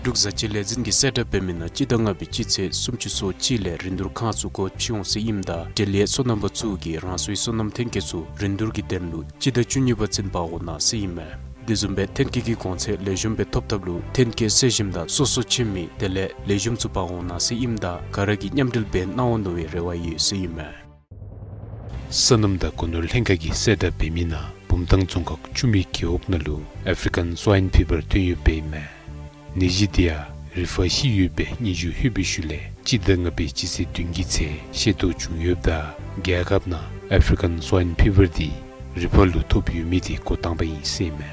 འབྲུག་བཟའ་སྤྱོད་ལས་འཛིན་གྱིས་གསལ་བསྒྲགས་འབད་མི་ནང་སྤྱི་ཟླ་ལྔ་པའི་སྤྱི་ཚེས་སུམ་ཅུ་སོ་གཅིག་ལས་རིན་བསྡུར་ཁང་ཚུ་སྒོ་ཕྱེ་འོང་ཟེར་ཨིནམ་ད་འབྲེལ་ཡོད་སོ་ནམ་པ་ཚུ་གིས་རང་སོའི་སོ་ནམ་ཐོན་སྐྱེད་ཚུ་རིན་བསྡུར་གྱི་དོན་ལུ་སྤྱི་ཟླ་བཅུ་གཉིས་པ་ཚུན་འབག་འོང་གནང་ཟེར་ཨིན་མས། དེ་བཟུམ་སྦེ་ཐོན་སྐྱེད་ཀྱི་གོང་ཚད་ལེགས་ཤོམ་སྦེ་ཐོབ་ཐབས་ལུ་ཐོན་སྐྱེད་སྲོལ་གཞི་དང་སོ་སོ་ཁྱིམ་མི་དེ་ལས་ལེགས་ཤོམ་ཚུ་འབག་འོང་གནང་ཟེར་ཨིནམ་ད་ག་ར་གིས་མཉམ་འབྲེལ་འབད་གནང་འོང་མནོ་བའི་རེ་བ་ཡོད་ཟེར་ཨིན་མས། སོ་ནམ་དང་སྒོ་ནོར་ལྷན་ཁག་གིས་གསལ་བསྒྲགས་འབད་མི་ནང་བུམ་ཐང་རྫོང་ཁག་ཆུ་སྨད་རྒེད་འོག་ནང་ལུ་ཨེཕ་རི་ཀན་སཝའིན་ཕི་བར་ཐོན་ཡོདཔ་ཨིན་མས། ནད་གཞི་འདི་ཡང་ རི་ཕག་ཤི་ཡོད་པའི་སྙན་ཞུ་ལྷོད་པའི་ཤུལ་ལས་སྤྱི་ཟླ་ལྔ་པའི་སྤྱི་ཚེས་བདུན་གྱི་ཚེ་ཤེས་རྟོགས་བྱུང་ཡོདཔ་ད་རྒྱལ་ཁབ་ནང་ཨཕ་རི་ཀན་སཝའིན་ཕི་བར་འདི་རི་ཕག་ལུ་ཐོབ་ཡོད་མི་འདི་འགོ་དང་པ་ཨིན་ཟེར་ཨིན་མས།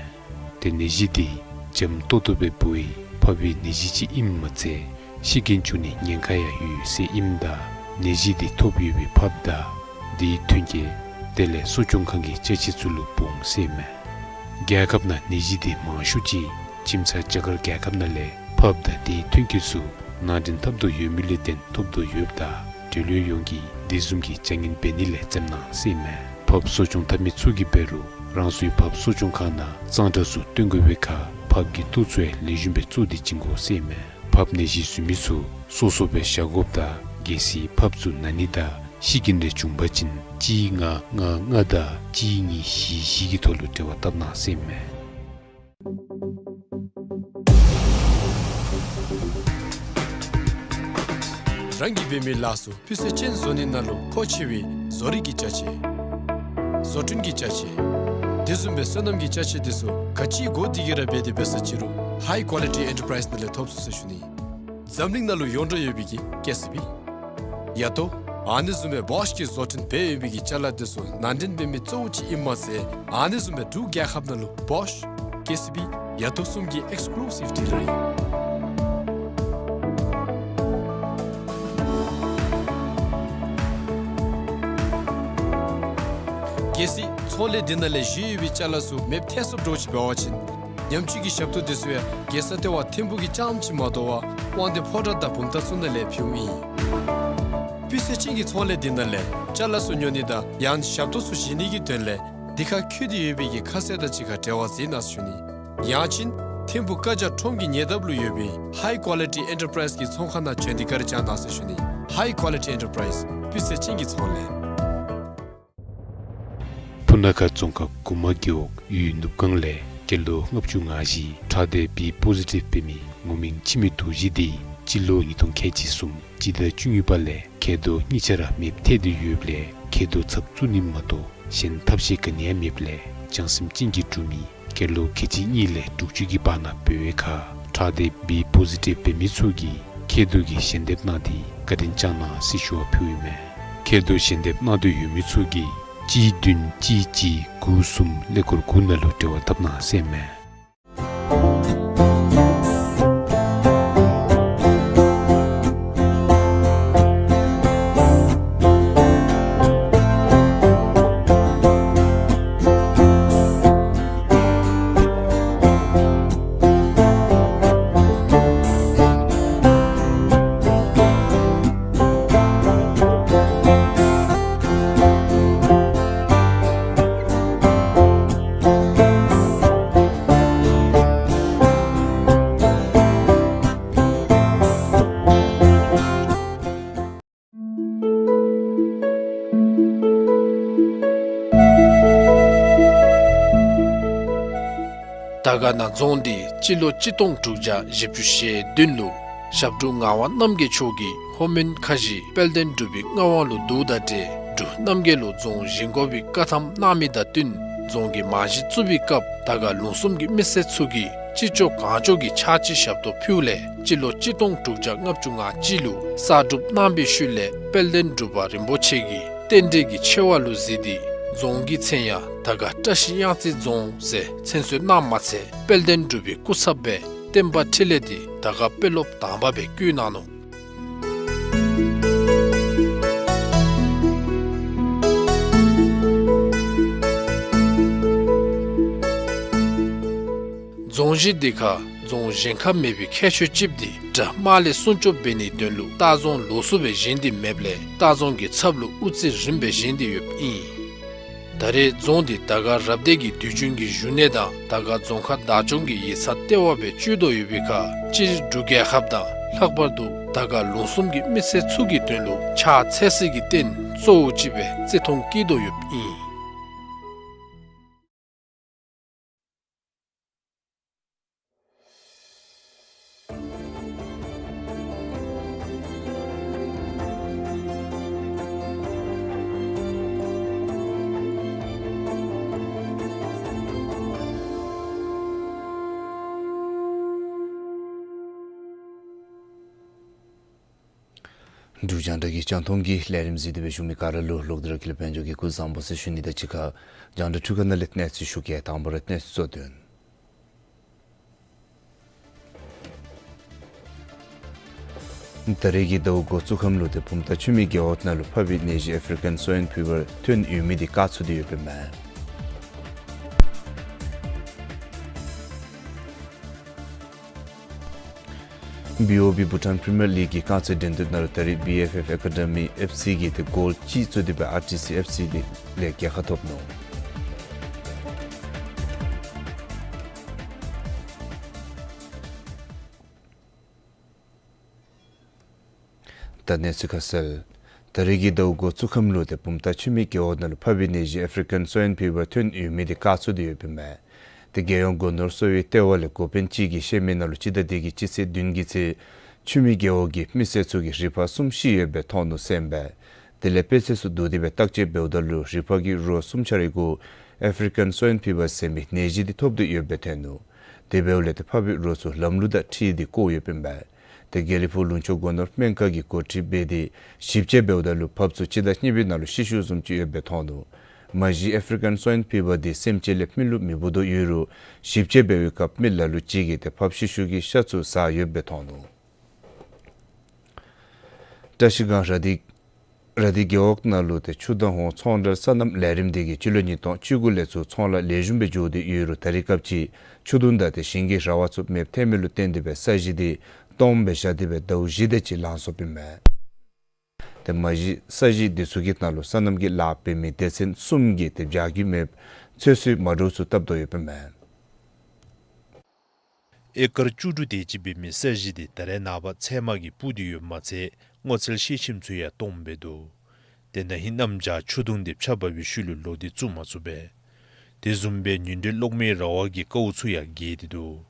ཏེ་ནད་གཞི་འདི་འཇམ་ཏོག་ཏོ་སྦེ་འབོ་བའི་ཕགཔ་གི་ནད་གཞི་ཅིག་ཨིནམ་མ་ཚད་ཤི་རྐྱེན་བྱུང་ནིའི་ཉེན་ཁ་ཡང་ཡོད་ཟེར་ཨིནམ་ད་ནད་གཞི་འདི་ཐོབ་ཡོད་པའི་ཕགཔ་དང་དེའི་ཐོན་སྐྱེད་དེ་ལས་གསོ་སྐྱོང་ཁང་གི་ཅ་ཆས་ཚུ་ལུ་འབོ་འོང་ཟེར་ཨིན་མས། རྒྱལ་ཁབ་ནང་ནད་གཞི་འདི་མང་ཤོས་ཅིག་ཁྱིམ་ཚང་རྒྱ་གར་རྒྱལ་ཁབ་ནང་ལས་ཕགཔ་དང་དེའི་ཐོན་སྐྱེད་ཚུ་ནང་འདྲེན་འཐབ་དོ་ཡོད་མི་ལས་བརྟེན་ཐོབ་དོ་ཡོདཔ་ད་འབྲེལ་ཡོད་ཡོངས་ཀྱིས་དེ་བཟུམ་གྱི་བྱ་ངན་འབད་ནི་ལས་འཛེམ་གནང་ཟེར་ཨིན་མས། ཕགཔ་གསོ་སྐྱོང་འཐབ་མི་ཚུ་གིས་འབད་རུང་རང་སོའི་ཕགཔ་གསོ་སྐྱོང་ཁང་ནང་གཙང་སྦྲ་ཚུ་སྟོན་དགོ་པའི་ཁར་ཕགཔ་གི་ལྟོ་ཚུ་ཡང་ལེགས་ཤོམ་སྦེ་བཙོ་སྟེ་བྱིན་དགོ་ཟེར་ཨིན་མས། ཕགཔ་ནད་གཞི་བཟོ་མི་ཚུ་སོ་སོ་སྦེ་བཞག་དགོཔ་ད་གལ་སྲིད་ཕགཔ་ཚུ་ན་ནི་དང་ཤི་རྐྱེན་རེ་བྱུང་པ་ཅིན་གཅིག་ལྔ་ལྔ་ལྔ་དང་གཅིག་གཉིས་བཞི་བཞི་གི་ཐོག་ལུ་འབྲེལ་བ་བཏབ་གནང་ཟེར་ཨིན་མས། རང་གིས་འབད་མི་ལཱ་ཚུ་སྤུས་ཚད་ཅན་བཟོ་ནི་ནང་ལུ་མཁོ་ཆེ་བའི་བཟོ་རིག་གི་ཅ་ཆས། བཟོ་སྐྲུན་གྱི་ཅ་ཆས། དེ་བཟུམ་སྦེ་སོ་ནམ་གྱི་ཅ་ཆས་དེ་ཚུ་ག་ཅི་དགོ་དེ་གི་ར་འབད་དེ་འབད་ས་ཅིག་རུང་High Quality Enterprise ནང་ལས་ཐོབ་ཚུགས་ཟེར་ཞུ་ནི། འཛམ་གླིང་ནང་ལུ་ཡོངས་གྲགས་ཡོད་པའི་གི་ཀེ་སི་བི། ཡ་ཏོ། ཨ་ནི་བཟུམ་སྦེ་བོཤ་གིས་བཟོ་སྐྲུན་འབད་ཡོད་པའི་གི་ཅ་ལ་དེ་ཚུ་ནང་འདྲེན་འབད་མི་གཙོ་བོ་ཅིག་ཨིནམ་མ་ཚད་ཨ་ནི་བཟུམ་སྦེ་འབྲུག་རྒྱལ་ཁབ་ནང་ལུ་བོཤ། ཀེ་སི་བི། ཡ་ཏོ་གསུམ་གྱི་ཨེགསི་ཀུ་ལུ་སིབ་ཌི་ལར་ཨིན། གལ་སྲིད་ཚོང་ལས་འདི་ནང་ལས་བཞེས་ཡོད་པའི་ཅ་ལ་ཚུ་མེདཔ་ཐལ་སོངམ་འདྲཝ་ཅིག་འབད་བ་ཅིན་ཉམས་བཅོས་ཀྱི་ཞབས་ཏོག་དེ་ཚུ་ཡང་རྒྱལ་ས་ལྟེ་བ་ཐིམ་ཕུག་གི་རྐྱངམ་ཅིག་མ་དོ་བར་དབང་འདུས་ཕོ་བྲང་དང་བུམ་ཐང་ཚུ་ནང་ལས་ཕུལཝ་ཨིན། སྤུས་ཚད་ཅན་གྱི་ཚོང་ལས་འདི་ནང་ལས་ཅ་ལ་ཚུ་ཉོ་ནི་དང་ཡང་ཞབས་ཏོག་ཚུ་བཞེས་ནི་གི་དོན་ལས་འདི་ཁར་འཁོད་དེ་ཡོད་པའི་གི་ཁ་གསལ་དང་གཅིག་ཁར་འབྲེལ་བ་མཛད་གནང་ཟེར་ཞུ་ནི། ཡང་ཅིན་ཐིམ་ཕུག་བཀའ་རྒྱ་ཁྲོམ་གྱི་ཉེ་འདབས་ལུ་ཡོད་པའི་High Quality Enterprise གི་ཚོང་ཁང་ནང་བྱོན་ཏེ་བཀའ་དྲིན་བསྐྱང་གནང་ཟེར་ཞུ་ནི། High Quality Enterprise སྤུས་ཚད་ཅན་གྱི་ཚོང་ལས། སྤུ་ན་ཁ་རྫོང་ཁག་གུ་མ་རྒེད་འོག་ཡུལ་ནུབ་སྒང་ལས་སྐྱེས་ལོ་ལྔ་བཅུ་ང་བཞི་ཁྲག་འདི་བི་པོ་ཟི་ཊིབ་འབད་མི་ངོ་མིང་འཆི་མེད་རྡོ་རྗེ་འདི་སྤྱི་ལོ་ཉིས་སྟོང་ཁལ་གཅིག་གསུམ་སྤྱི་ཟླ་བཅུ་གཉིས་པ་ལས་མཁལ་རྡོག་གཉིས་ཆ་ར་མེདཔ་ཐལ་ཏེ་ཡོདཔ་ལས་མཁལ་རྡོག་ཚབ་བཙུགས་ནི་མ་གཏོགས་གཞན་ཐབས་ཤེས་ག་ནི་ཡང་མེདཔ་ལས་བྱང་སེམས་ཅན་གྱི་འབྲུག་མི་སྐྱེས་ལོ་ཁལ་གཅིག་གཉིས་ལས་དྲུག་ཅུ་གི་བར་ན་འབད་བའི་ཁར་ཁྲག་འདི་བི་པོ་ཟི་ཊིབ་འབད་མི་ཚུ་གིས་མཁལ་རྡོག་གི་ཞལ་འདེབས་གནང་སྟེ་བཀའ་དྲིན་བསྐྱངས་གནང་ཟེར་ཞུ་བ་ཕུལཝ་ཨིན་མས། མཁལ་རྡོག་ཞལ་འདེབས་གནང་འདོད་ཡོད་མི་ཚུ་གིས་གཅིག་བདུན་གཅིག་གཅིག་དགུ་གསུམ་ཀླད་ཀོར་དགུ་ནང་ལུ་འབྲེལ་བ་འཐབ་གནང་ཟེར་ཨིན་མས། དར་དཀར་ན་རྫོང་འདི་སྤྱི་ལོ་གཅིག་སྟོང་དྲུག་བརྒྱ་བཞི་བཅུ་ཞེ་བདུན་ལུ་ཞབས་དྲུང་ངག་དབང་རྣམ་རྒྱལ་མཆོག་གིས་ལྷོ་མོན་ཁ་བཞི་དཔལ་ལྡན་འབྲུག་པའི་མངའ་དབང་ལུ་བསྡུཝ་དང་འབྲེལ་འབྲུག་རྣམ་རྒྱལ་ལུ་རྫོང་བཞེངས་དགོ་པའི་བཀའ་ཐམ་གནང་མི་དང་བསྟུན་རྫོང་གི་རྨང་གཞི་བཙུགས་པའི་སྐབས་དར་དཀར་ལུང་གསུམ་གྱི་མི་སེར་ཚུ་གིས་ཅི་ལྕོགས་གང་ལྕོགས་ཀྱི་ཕྱག་ཕྱི་ཞབས་ཏོག་ཕུལཝ་ལས་སྤྱི་ལོ་གཅིག་སྟོང་དྲུག་བརྒྱ་ལྔ་བཅུ་ང་གཅིག་ལུ་གསར་སྒྲུབ་གནང་བའི་ཤུལ་ལས་དཔལ་ལྡན་འབྲུག་པ་རིན་པོ་ཆེ་གིས་རྟེན་འབྲེལ་གྱི་ཆེ་བ་ལུ་གཟིགས་ཏེ་རྫོང་གི་མཚན་ཡང་དར་དཀར་བཀྲ་ཤིས་གཡང་རྩེ་རྫོང་ཟེར་མཚན་གསོལ་གནངམ་མ་ཚད་དཔལ་ལྡན་འབྲུག་པའི་སྐུ་ཚབ་སྦེ་བསྟན་པ་འཕྲིན་ལས་འདི་དར་དཀར་དཔོན་སློབ་དང་པ་སྦེ་བསྐོ་གནང་ནུག། རྫོང་གཞི་འདི་ཁར་རྫོང་གཞན་ཁར་མེད་པའི་ཁྱད་ཆོས་ཅིག་འདི་དགྲ་དམག་ལས་སྲུང་སྐྱོབ་འབད་ནིའི་དོན་ལུ་ལྟ་རྫོང་ལོགས་སུ་སྦེ་བཞེངས་ཏེ་མེདཔ་ལས་ལྟ་རྫོང་གི་ཚབ་ལུ་དབུ་རྩེ་རིམ་སྦེ་བཞེངས་ཏེ་ཡོདཔ་ཨིན། ད་རེས་རྫོང་འདི་དར་དཀར་རབ་སྡེ་གི་དུས་རྒྱུན་གྱི་བཞུགས་གནས་དང་དར་དཀར་རྫོང་ཁག་བདག་སྐྱོང་གི་ཡིག་ཚང་ལྟེ་བ་སྦེ་སྤྱོད་དོ་ཡོད་པའི་ཁར་སྤྱིར་འབྲུག་རྒྱལ་ཁབ་དང་ལྷག་པར་དུ་དར་དཀར་ལུང་གསུམ་གྱི་མི་སེར་ཚུ་གི་དོན་ལུ་ཕྱག་འཚལ་སའི་རྟེན་གཙོ་བོ་ཅིག་སྦེ་བརྩི་མཐོང་བསྐྱེད་དོ་ཡོདཔ་ཨིན། འབྲུག་རྒྱང་བསྒྲགས་ཀྱི་རྒྱང་མཐོང་གི་ལས་རིམ་གཟིགས་ཏེ་སྦེ་བཞུགས་མི་ག་ར་ལུ་ལོག་སྟེ་ར་ཀུན་ལེགས་དཔལ་འབྱོར་གྱིས་སྐུ་གཟུགས་བཟང་པོ་ཟེར་ཞུ་ནི་དང་གཅིག་ཁར་རྒྱང་བསྒྲགས་འཕྲུལ་ཁང་ནང་ལས་གནས་ཚུལ་ཞུ་གེ། དང་པ་ར་གནས་ཚུལ་གཙོ་དོན། ད་རེས་ཀྱི་ཟླཝ་འགོ་བཙུགས་ཁམས་ལུ་ཏེ་བུམ་ཐང་ཆུ་སྨད་རྒེད་འོག་ནང་ལུ་ཕགཔ་ནད་གཞི་ཨེཕ་རི་ཀཱན་སོ་ཝའིན་ཕི་བར་ཐོན་ཡོད་མི་འདི་བཀག་ཚུགས་ཏེ་ཡོདཔ་ཨིན་མས། བི་ཨོ་བི་བྷུ་ཊཱན་པི་རི་མི་ཡར་ལིག་གི་རྐང་རྩེད་འགྲན་བསྡུར་ནང་ལུ་ད་རེས་བི་ཨེཕ་ཨེཕ་ཨེ་ཀ་ཌི་མི་ཨེཕ་སི་གིས་ཏེ་གོལ་གཅིག་བཙུགས་ཏེ་སྦེ་ཨར་ཊི་སི་ཨེཕ་སི་འདི་ལས་རྒྱལ་ཁ་ཐོབ་ནུག། ད་གནས་ཚུལ་ཁ་གསལ། ད་རེས་ཀྱི་ཟླཝ་འགོ་བཙུགས་ཁམས་ལུ་ཏེ་བུམ་ཐང་ཆུ་སྨད་རྒེད་འོག་ནང་ལུ་ཕགཔ་ནད་གཞི་ཨེཕ་རི་ཀཱན་སོ་ཝའིན་ཕི་བར་ཐོན་ཡོད་མི་འདི་བཀག་ཚུགས་ཏེ་ཡོདཔ་ཨིན་མས། ཏེ་རྒྱལ་ཡོངས་སྒོ་ནོར་གསོ་བའི་ལྟེ་བ་ལས་འགོ་དཔོན་ཅིག་གིས་བཤད་མི་ནང་ལུ་སྤྱི་ཟླ་འདི་གི་སྤྱི་ཚེས་བདུན་གྱི་ཚེ་ཆུ་སྨད་རྒེད་འོག་གི་མི་སེར་ཚུ་གིས་རི་ཕག་གསུམ་ཤི་ཡོདཔ་སྦེ་མཐོང་ནུག་ཟེར་ཨིན་པས། དེ་ལས་དཔེ་ཚད་ཚུ་བསྡུ་སྟེ་སྦེ་བརྟག་དཔྱད་འབདཝ་ད་ལུ་རི་ཕག་གི་རོ་གསུམ་ཆ་རེ་གུ་ཨེཕ་རི་ཀཱན་སོ་ཝའིན་ཕི་བར་ཟེར་མི་ནད་གཞི་འདི་ཐོབ་སྟེ་ཡོདཔ་སྦེ་ཐོན་ནུག། དེ་འབདཝ་ལས་ཏེ་ཕགཔ་རོ་ཚུ་ལམ་ལུགས་དང་འཁྲིལ་ཏེ་བཀོ་ཡོདཔ་ཨིན་པས། ཏེ་དགེ་ལེགས་ཕུག་ལུང་ཕྱོགས་སྒོ་ནོར་སྨན་ཁང་གིས་འགོ་ཁྲིད་འབད་དེ་ཞིབ་དཔྱད་འབདཝ་ད་ལུ་ཕགཔ་ཚུ་སྤྱི་ཟླ་གཉིས་པའི་ནང་ལུ་ཤི་གསོན་ཅིག་ཡོདཔ་སྦེ་མཐོང་ནུག། མ་གཞི་ཨེཕ་རི་ཀཱན་སོ་ཝའིན་ཕི་བར་འདི་སེམས་ཅན་ལས་མི་ལུ་མི་འབོ་དོ་ཡོད་རུང་ཞིབ་དཔྱད་འབད་བའི་སྐབས་མི་ལ་ལུ་ཅིག་གིས་ཏེ་ཕགཔ་ཤི་ཤུལ་གྱི་ཤ་ཚུ་ཟ་ཡོདཔ་སྦེ་མཐོང་ནུག། བཀྲ་ཤིས་སྒང་ར་དྷི་ར་དྷི་རྒེད་འོག་ནང་ལུ་ཏེ་ཆུ་དང་ཧོང་ཚོང་འབྲེལ་སོ་ནམ་ལས་རིམ་འདི་གིས་སྤྱི་ལོ་ཉིས་སྟོང་བཅུ་དགུ་ལས་ཚུར་ཚོང་ལཱ་ལེགས་ཤོམ་སྦེ་འགྱོ་སྟེ་ཡོད་རུང་ད་རེས་སྐབས་ཅིག་ཆུ་དུང་དང་ཏེ་ཞིང་གི་ར་བ་ཚུ་མེདཔ་ཐལ་མི་ལུ་བརྟེན་ཏེ་སྦེ་ས་གཞི་འདི་སྟོངམ་སྦེ་བཞག་སྟེ་སྦེ་ཟླཝ་བཞི་དེ་ཅིག་ལང་སོཔ་ཨིན་མས། ཏེ་མ་གཞི་ས་གཞི་འདི་ཚུ་གི་ནང་ལུ་སོ་ནམ་གྱི་ལཱ་འབད་མི་སྡེ་ཚན་གསུམ་གྱིས་ཏེ་བྱ་རྒྱུ་མེདཔ་ཚོད་བསྲེ་མ་འདྲཝ་ཚུ་བཏབ་དོ་ཡོདཔ་ཨིན་མས། ཨེ་ཀར་བཅུ་དྲུག་དེ་ཅིག་འབད་མི་ས་གཞི་འདི་ད་རེས་ནངས་པ་ཚལ་མ་གིས་སྤུར་ཏེ་ཡོདཔ་མ་ཚད་སྔོ་ཚལ་ཤེལ་ཤིང་ཚུ་ཡང་སྟོངམ་སྦེ་འདུག། ཏེ་ན་ཧིང་གནམ་བྱཱར་ཆུ་དུང་འདི་ཆརཔ་འབབ་པའི་ཤུལ་ལུ་ལོག་སྟེ་བཙུགས་མ་ཚུགས་པས། དེ་བཟུམ་སྦེ་ཉིན་དྲོད་གློག་མེའི་ར་བ་གི་ཀཝ་ཚུ་ཡང་འགྱེལ་ཏེ་འདུག།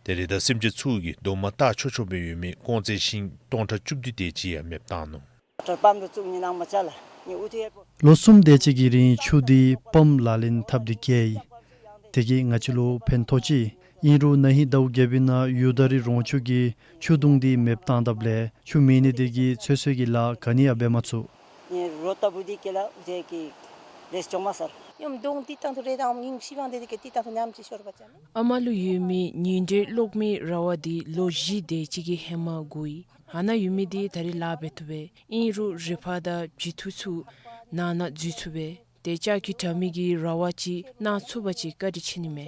ཏེ་རི་དྭགས་སེམས་ཅན་ཚུ་གིས་རྡོག་མ་བཏགས་ཆོག་ཆོག་སྦེ་ཡོད་མི་ཀོང་ཙེ་ཤིང་སྟོང་ཕྲག་བཅུ་བདུན་དེ་ཅིག་ཡང་མེདཔ་བཏང་ནུག། ལོ་གསུམ་དེ་ཅིག་གི་རིང་ཆུ་འདི་པམཔ་ལག་ལེན་འཐབ་སྟེ་རྐྱབ་ཡི། དེ་གིས་ང་བཅས་ལུ་ཕན་ཐོགས་ཅི། ཨིན་རུང་ན་ཧིང་ཟླཝ་བརྒྱད་པའི་ནང་ཡུར་དར་རི་རོང་ཕྱོགས་ཀྱི་ཆུ་དུང་འདི་མེདཔ་བཏང་དཔ་ལས་ཆུ་མེད་ནི་དེ་གིས་ཚོད་བསྲེ་གི་ལཱ་ག་ནི་ཡང་འབད་མ་ཚུགས། ཨ་མ་ལུ་ཡོད་མི་ཉིན་དྲོད་གློག་མེའི་ར་བ་འདི་ལོ་བཞི་དེ་ཅིག་གི་ཧེ་མ་བསྒོར་ཡི། ཨ་ནཱ་ཡོད་མི་འདི་ད་རེས་ལཱ་འབད་བཏུབ་པས། ཨིན་རུང་རི་ཕག་དང་བྱི་ཐུར་ཚུ་ནང་ན་འཛུལ་ཚུགས་པས། ཏེ་ལྕགས་ཀྱི་དྲ་མིག་གི་ར་བ་ཅིག་གནང་ཚུགས་པ་ཅིན་བཀའ་དྲིན་ཆེ་ནི་མས།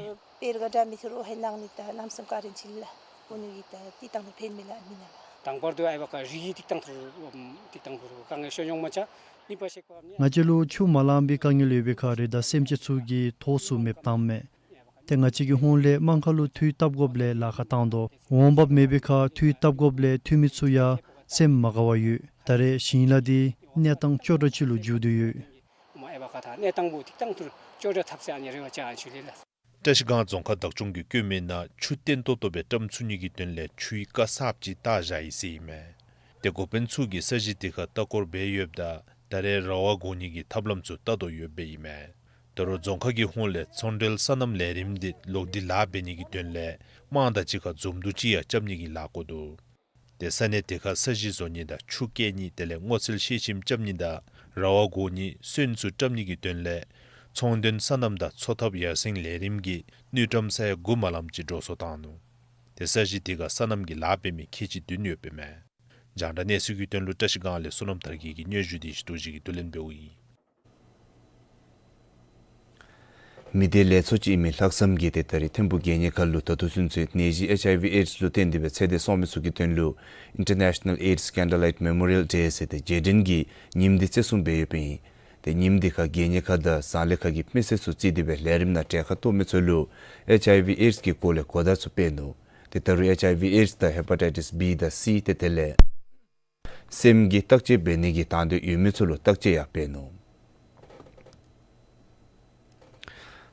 དང་པར་དུ་ཨའི་བ་ཀ་རི་གི་ཏིག་ཏང་ཐུར་ཨམ་ཏིག་ཏང་ཐུར་དཀའ་ངལ་ཤོར་འོང་མས་ལགས། གཉིས་པ་ཤེས་པ་ང་བཅས་ལུ་ཆུ་མ་ལང་པའི་དཀའ་ངལ་ཡོད་པའི་ཁར་རི་དྭགས་སེམས་ཅན་ཚུ་གིས་ཐོག་ཚུ་མེདཔ་བཏངམ་མས། ཏེ་ང་བཅས་ཀྱི་ཧོངས་ལས་དམངས་ཁ་ལུ་འཐུས་བཏབ་དགོཔ་ལས་ལཱ་ཁག་བཏང་དོ། འོང་འབབ་མེད་པའི་ཁར་འཐུས་བཏབ་དགོཔ་ལས་འཐུས་མི་ཚུ་ཡང་སེམས་མ་དགའ་བར་ཡོད། ད་རེས་ཞིང་ལཱ་འདི་གནས་སྟངས་སྐྱོ་དྲགས་ཅིག་ལུ་འགྱུར་ཏེ་ཡོད། མ་ཨའི་བ་ཀ་ད་གནས་སྟངས་པོ་ཏིག་ཏང་ཐུར་སྐྱོ་དྲགས་འཐབ་ཟེར་ཨ་ནི་རེ་བ་ཅིན་ཞུ་ལེ་ལགས། བཀྲ་ཤིས་སྒང་རྫོང་ཁག་བདག་སྐྱོང་གིས་བཀོད་མི་ནང་ཆུ་བརྟན་ཏོག་ཏོ་སྦེ་བཀྲམ་ཚུགས་ནི་གི་དོན་ལས་ཆུའི་ཀ་གསརཔ་ཅིག་བཏགས་བཞག་ཡི་ཟེར་ཨིན་མས། ཏེ་འགོ་དཔོན་ཚུ་གིས་ས་གཞི་དེ་ཁར་ལྟ་སྐོར་འབད་ཡོདཔ་ད་ད་རེས་ར་བ་བསྒོར་ནི་གི་ཐབས་ལམ་ཚུ་བལྟ་དོ་ཡོདཔ་ཨིན་མས། ད་རུང་རྫོང་ཁག་གི་ཧོངས་ལས་ཚོང་འབྲེལ་སོ་ནམ་ལས་རིམ་འདི་ལོག་སྟེ་ལཱ་འབད་ནི་གི་དོན་ལས་དམངས་དང་གཅིག་ཁར་འཛོམས་འདུ་ཅིག་ཡང་རྐྱབ་ནི་གི་ལཱ་བཀོད་འདུག། ཏེ་ས་གནས་དེ་ཁར་ས་གཞི་བཟོ་ནི་དང་ཆུ་བསྐྱལ་ནི་དེ་ལས་སྔོ་ཚལ་ཤེལ་ཤིང་རྐྱབ་ནི་དང་ར་བ་བསྒོར་ནི་སོན་ཚུ་བཀྲམ་ནི་གི་དོན་ལས་ཚོང་དོན་སོ་ནམ་དང་འཚོ་ཐབས་ཡར་སེང་ལས་རིམ་གྱིས་དངུལ་ཀྲམ་ས་ཡ་དགུ་མ་ལངམ་ཅིག་འགྲོ་སོང་བཏང་ནུག། ཏེ་ས་གཞི་དེ་ཁར་སོ་ནམ་གྱི་ལཱ་འབད་མི་ཁལ་གཅིག་བདུན་ཡོདཔ་ཨིན་མས། རྒྱང་བསྒྲགས་གནས་ཚུལ་གྱི་དོན་ལུ་བཀྲ་ཤིས་སྒང་ལས་བསོད་ནམས་དར་རྒྱས་ཀྱིས་སྙན་ཞུ་འདི་ཞུ་དོ་ཅིག་གིས་བསྡུ་ལེན་འབདཝ་ཨིན། མི་སྡེ་ལས་ཚོགས་ཅིག་ཨིན་མི་ལྷག་བསམ་གྱིས་ཏེ་ད་རེས་ཐིམ་ཕུག་རྒྱལ་གཉེར་ཁ་ལུ་ད་ལྟོ་ཚུན་ཚོད་ནད་གཞི་ཨེཆ་ཨའི་ཝི་ཨེཌསི་ལུ་བརྟེན་ཏེ་སྦེ་ཚེ་འདས་སོང་མི་ཚུ་གི་དོན་ལུ་International AIDS Candlelight Memorial Day ཟེར་ཏེ་རྗེས་དྲན་གྱི་ཉིནམ་འདི་བརྩི་སྲུང་འབད་ཡོདཔ་ཨིན། ཏེ་ཉིནམ་འདི་ཁར་རྒྱལ་གཉེར་ཁ་དང་ཟངས་ལས་ཁ་གི་མི་སེར་ཚུ་བརྩིས་ཏེ་སྦེ་ལས་རིམ་ནང་གྲལ་ཁར་གཏོགས་མི་ཚུ་ལུ་ཨེཆ་ཨའི་ཝི་ཨེཌསི་གི་སྐོར་ལས་གོ་བརྡ་ཚུ་སྤེལ་ནུག། ཏེ་ད་རུང་ཨེཆ་ཨའི་ཝི་ཨེཌསི་དང་ཧེ་པ་ཊའི་ཊིསི་བི་དང་སི་ཏེ་དེ་ལས་སེམས་ཀྱི་བརྟག་དཔྱད་འབད་ནི་གི་དང་འདོད་ཡོད་མི་ཚུ་ལུ་བརྟག་དཔྱད་ཡང་འབད་ནུག།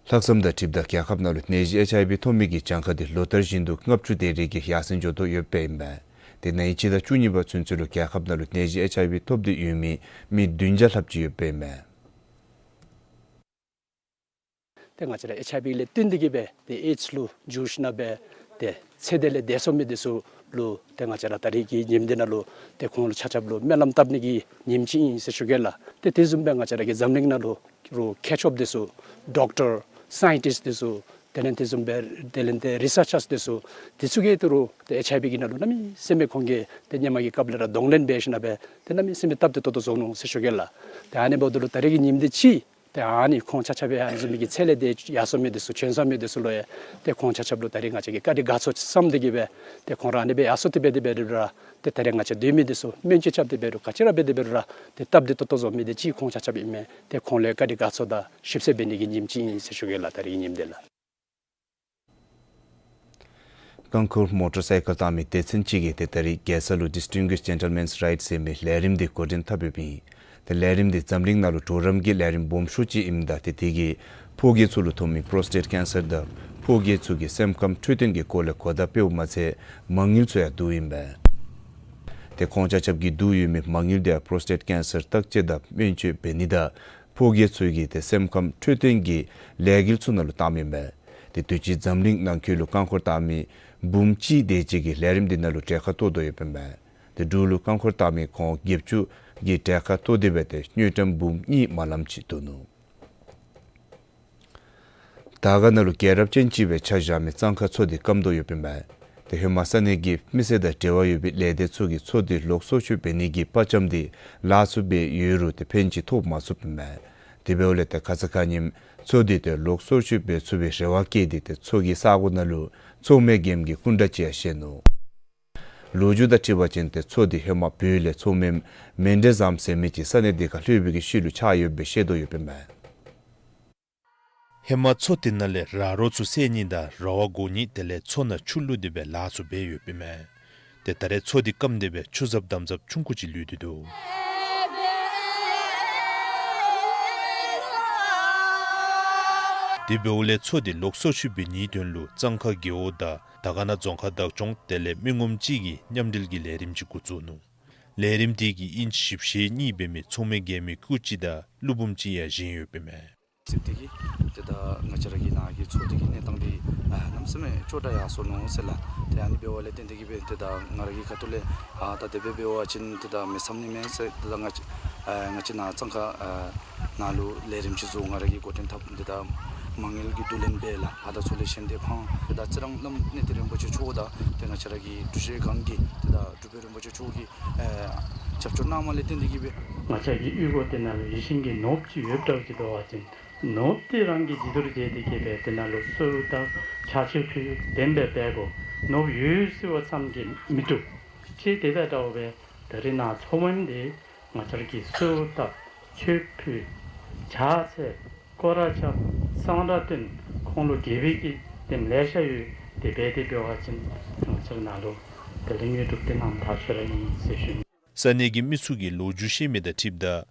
ལྷག་བསམ་དང་འཁྲིལཝ་ད་རྒྱལ་ཁབ་ནང་ལུ་ནད་གཞི་ཨེཆ་ཨའི་ཝི་ཐོབ་མི་གི་གྱངས་ཁ་འདི་ལོ་ལྟར་བཞིན་དུ་ལྔ་བཅུ་དེ་རེ་གིས་ཡར་སེང་འགྱོ་དོ་ཡོདཔ་ཨིན་མས། ཏེ་ན་ཧིང་སྤྱི་ཟླ་བཅུ་གཉིས་པ་ཚུན་ཚོད་ལུ་རྒྱལ་ཁབ་ནང་ལུ་ནད་གཞི་ཨེཆ་ཨའི་ཝི་ཐོབ་སྟེ་ཡོད་མི་མི་བདུན་བརྒྱ་ལྷགཔ་ཅིག་ཡོདཔ་ཨིན་མས། ཏེ་ང་བཅས་ར་ཨེཆ་ཨའི་ཝི་ལས་བརྟེན་ཏེ་གིས་སྦེ་ཏེ་ཨེཌསི་ལུ་འགྱུར་ཞིན་ན་སྦེ་ ཏེ་ཚེ་འདི་ལས་འདས་སོང་མི་འདི་ཚུ་ལུ་ཏེ་ང་བཅས་ར་ད་རིས་ཀྱི་ཉིནམ་འདི་ནང་ལུ་ཏེ་ཁོང་ལུ་ཆ་ཁྱབ་ལུ་སྨོན་ལམ་བཏབ་ནི་གི་ཉིནམ་ཅིག་ཨིན་ཟེར་ཞུ་གེ་ལགས། ཏེ་དེ་བཟུམ་སྦེ་ང་བཅས་ར་གི་འཛམ་གླིང་ནང་ལུ་རུང་མཁས་མཆོག་འདི་ཚུ་ཌོག་ཊར་སའིན་ཊིསཊ་འདི་ཚུ་དེ་ལས་དེ་བཟུམ་སྦེ་དེ་ལས་ཏེ་རི་སར་ཅརསི་འདི་ཚུ་དེ་ཚུ་གིས་ཏེ་རུང་ཏེ་ཨེཆ་ཨའི་ཝི་གི་ནང་ལུ་གནམ་མེད་ས་མེད་ཁོང་གིས་ཏེ་སྔོན་མ་གི་སྐབས་ལས་ར་གདོང་ལེན་འབད་ཞིནམ་སྦེ་ཏེ་གནམ་མེད་ས་མེད་སྟབས་བདེ་ཏོག་ཏོ་བཟོ་ནུག་ཟེར་ཞུ་གེ་ལགས། ཏེ་ཨ་ནི་འབདཝ་ད་ལུ་ད་རིས་ཀྱི་ཉིནམ་འདི་ཅིག་ཏེ་ཨ་ནི་ཁོང་ཆ་ཁྱབ་ཡང་ཨ་ནི་བཟུམ་མའི་གི་ཚེ་ལས་འདས་ཡར་སོང་མི་འདི་ཚུ་བྱོན་སོང་མི་འདི་ཚུ་ལུ་ཡང་ཏེ་ཁོང་ཆ་ཁྱབ་ལུ་ད་རིས་ང་བཅས་ཀྱིས་བཀའ་དྲིན་དགའ་ཚོར་བསམ་སྟེ་གིས་སྦེ་ཏེ་ཁོང་ར་ཨ་ནི་སྦེ་ཡར་སོང་སྟེ་འབད་དེ་འབད་རུང་ར་ཏེ་ད་རིས་ང་བཅས་སྡོད་མི་འདི་ཚུ་སྨན་བཅོས་རྐྱབ་སྟེ་འབད་རུང་ག་ཅི་ར་འབད་དེ་འབད་རུང་ར་ཏེ་སྟབས་བདེ་ཏོག་ཏོ་བཟོ་མི་འདི་ཅིག་ཁོང་ཆ་ཁྱབ་ཨིན་མས། ཏེ་ཁོང་ལུ་བཀའ་དྲིན་དགའ་ཚོར་དང་ཞིབ་འཚོལ་འབད་ནི་གི་ཉིནམ་ཅིག་ཨིན་ཟེར་ཞུ་གེ་ལགས། ད་རིས་ཀྱི་ཉིནམ་འདི་ལགས། རྐང་འཁོར་མོ་ཊར་སའི་ཀལ་བཏང་མི་སྡེ་ཚན་ཅིག་གིས་ཏེ་ད་རིས་རྒྱལ་ས་ལུ་Distinguished Gentleman's Ride ཟེར་མི་ལས་རིམ་འདི་འགོ་འདྲེན་འཐབ་ཡོདཔ་ཨིན། ཏེ་ལས་རིམ་འདི་འཛམ་གླིང་ནང་ལུ་གྲོགས་རམ་གྱི་ལས་རིམ་སྦོམ་ཤོས་ཅིག་ཨིནམ་ད་ཏེ་དེ་གིས་ཕོ་རྒས་ཚུ་ལུ་ཐོབ་མི་པྲོ་སི་ཊེཊ་ཀེན་སར་དང་ཕོ་རྒས་ཚུ་གི་སེམས་ཁམས་འཕྲོད་བསྟེན་གྱི་སྐོར་ལས་གོ་བརྡ་སྤེལཝ་མ་ཚད་མ་དངུལ་ཚུ་ཡང་བསྡུཝ་ཨིན་པས། ཏེ་ཁོང་ཆ་ཁྱབ་ཀྱིས་བསྡུ་ཡོད་མི་མ་དངུལ་འདི་ཡང་པྲོ་སི་ཊེཊ་ཀེན་སར་བརྟག་དཔྱད་དང་སྨན་བཅོས་འབད་ནི་དང་ཕོ་རྒས་ཚུ་གི་ཏེ་སེམས་ཁམས་འཕྲོད་བསྟེན་གྱི་ལས་འགུལ་ཚུ་ནང་ལུ་བཏངམ་ཨིན་པས། ཏེ་དུས་ཅི་འཛམ་གླིང་ནང་འཁོད་ལུ་རྐང་འཁོར་བཏང་མི་འབུམ་གཅིག་དེ་ཅིག་གིས་ལས་རིམ་འདི་ནང་ལུ་གྲལ་ཁར་གཏོགས་དོ་ཡོདཔ་ཨིན་པས། ཏེ་འབྲུག་ལུ་རྐང་འཁོར་བཏང་མི་ཁོང་བརྒྱད་ཅུ་གིས་གྲལ་ཁར་གཏོགས་ཏེ་འབད་ཏེ་དངུལ་ཀྲམ་འབུམ་གཉིས་མ་ལམ་ཅིག་བསྡུ་ནུག། དར་དཀར་ནང་ལུ་རྒྱལ་རབས་ཅན་ཅིག་སྦེ་ཆ་བཞག་མི་གཙང་ཁ་མཚོ་འདི་སྐམ་དོ་ཡོདཔ་ཨིན་པས། ཏེ་ཧེ་མ་ས་གནས་ཀྱི་མི་སེར་དང་འབྲེལ་བ་ཡོད་པའི་ལས་སྡེ་ཚུ་གིས་མཚོ་འདི་ལོག་སོར་ཆུད་འབད་ནི་གི་དཔའ་བཅམ་སྟེ་ལཱ་ཚུ་འབད་ཡོད་རུང་ཏེ་ཕན་ཅིག་ཐོགས་མ་ཚུགསཔ་ཨིན་པས། དེ་འབདཝ་ལས་ཏེ་ཁ་ཙ་ཁ་ཉིནམ་མཚོ་འདི་ཏེ་ལོག་སོར་ཆུད་འབད་ཚུགས་པའི་རེ་བ་བསྐྱེད་དེ་ཏེ་མཚོ་གི་ས་གོ་ནང་ལུ་མཚོ་སྨན་འགེམས་ཀྱི་སྐུ་འདྲ་ཅིག་ཡང་བཞེངས་ནུག། ལོ་རྒྱུས་དང་འཁྲིལ་བ་ཅིན་ཏེ་མཚོ་འདི་ཧེ་མ་བོད་ལས་མཚོ་སྨནམ་མཎྜལ་བཟངམོ་ཟེར་མི་ཅིག་ས་གནས་འདི་ཁར་ལྷོད་པའི་གི་ཤུལ་ལུ་ཆགས་ཡོདཔ་སྦེ་བཤད་དོ་ཡོདཔ་ཨིན་པས། ཧེ་མ་མཚོ་འདི་ནང་ལས་ར་རོ་ཚུ་བསལ་ནི་དང་ར་བ་བཀོ་ནི་དེ་ལས་མཚོ་ནང་ཆུ་བླུག་སྟེ་སྦེ་ལཱ་ཚུ་འབད་ཡོདཔ་ཨིན་མས། ཏེ་ད་རེས་མཚོ་འདི་སྐམ་སྟེ་སྦེ་ཆུ་ཟབ་འདམ་ཟབ་ཆུང་ཀུ་ཅིག་ལུས་ཏེ་འདུག། དེ་འབདཝ་ལས་མཚོ་འདི་ལོག་སོར་ཆུད་འབད་ནིའི་དོན་ལུ་གཙང་ཁ་རྒེད་འོག་དང་དར་དཀར་ན་རྫོང་ཁག་བདག་སྐྱོང་དེ་ལས་མི་ངོམ་གཅིག་གིས་མཉམ་འབྲེལ་གྱི་ལས་རིམ་ཅིག་འགོ་བཙུགས་ནུག། ལས་རིམ་འདི་གིས་ཨིན་ཅི་བཞི་བཅུ་ཞེ་གཉིས་འབད་མི་མཚོ་སྨན་འགེམས་མི་སྐུ་ཅིག་དང་ཀླུ་འབུམ་ཅིག་ཡང་བཞེངས་ཡོདཔ་ཨིན་མས། ཟེར་དེ་གིས་ཏེ་ད་ང་བཅས་ར་གི་ནཱ་གི་མཚོ་འདི་གི་གནས་སྟངས་འདི་ཨ་གནམ་མེད་ས་མེད་སྐྱོ་དྲགས་ཡར་སོ་ནུག་ཟེར་ལགས། ཏེ་ཨ་ནི་འབདཝ་ལས་བརྟེན་ཏེ་གིས་སྦེ་ཏེ་ད་ང་ར་གི་ཁ་ཐུག་ལས་ཨ་ད་དེ་སྦེ་འབད་བ་ཅིན་ཏེ་ད་མི་བསམ་ནི་མས་ཟེར་ཏེ་ད་ང་བཅས་ཨ་ང་བཅས་ནཱ་གཙང་ཁ་ཨ་ནང་ལུ་ལས་རིམ་ཅིག་བཟོ་ང་ར་གིས་འགོ་འདྲེན་འཐབ་ཏེ་ད་མ་དངུལ་གྱི་བསྡུ་ལེན་འབད་ལགས། ཨ་ད་མཚོ་ལས་བཞེངས་ཏེ་འཕང་ཏེ་ད་རྩི་རང་བླམ་གནས་བརྟན་རིན་པོ་ཆེ་མཆོག་དང་ཏེ་ང་བཅས་ར་གི་འབྲུག་ཆེན་སྒང་གི་ཏེ་ད་འབྲུག་པའི་རིན་པོ་ཆེ་མཆོག་གི་ཨེ་རྒྱབ་སྐྱོར་གནངམ་ལས་བརྟེན་ཏེ་གིས་སྦེ་ང་བཅས་ཀྱི་གཡུས་སྒོ་དེ་ནང་ལུ་ཡིད་བཞིན་གྱི་ནོར་བུ་ཅིག་ཡོདཔ་འདྲཝ་ཅིག་འབད་བ་ཅིན་ནོར་བུ་དེ་རང་གི་བྱི་དོར་བྱས་ཏེ་གིས་སྦེ་དེ་ནང་ལུ་གསོལཝ་བཏབ་ཕྱག་མཆོད་ཕུལ་དེ་སྦེ་འབད་དགོ། ནོར་བུ་ཡོད་ཟེར་བ་ཙམ་གྱིས་མི་འགྲུབ། ཅིག་དེ་དང་འདྲཝ་སྦེ་ད་རིས་ནཱ་མཚོ་སྨནམ་འདི་ང་བཅས་ཀྱིས་གསོལཝ་བཏབ་མཆོད་ཕུལ་ཕྱག་འཚལ་སྐོར་ར་རྐྱབ་གསང་སྒྲ་བཏོན་ཁོང་ལུ་དགེ་བའི་གི་དེམ་ལེ་ཤ་ཡོད། དེ་སྦེ་དེ་འབད་བ་ཅིན་ང་བཅས་ནཱ་ལུ་དེ་ལས་དངོས་གྲུབ་དེ་གནངམ་ཐག་ཆོད་ར་ཨིན་ཟེར་ཞུ་ནི། ས་གནས་ཀྱི་མི་ཚུ་གིས་ལོ་རྒྱུས་བཤད་མི་དང་འཁྲིལཝ་ད་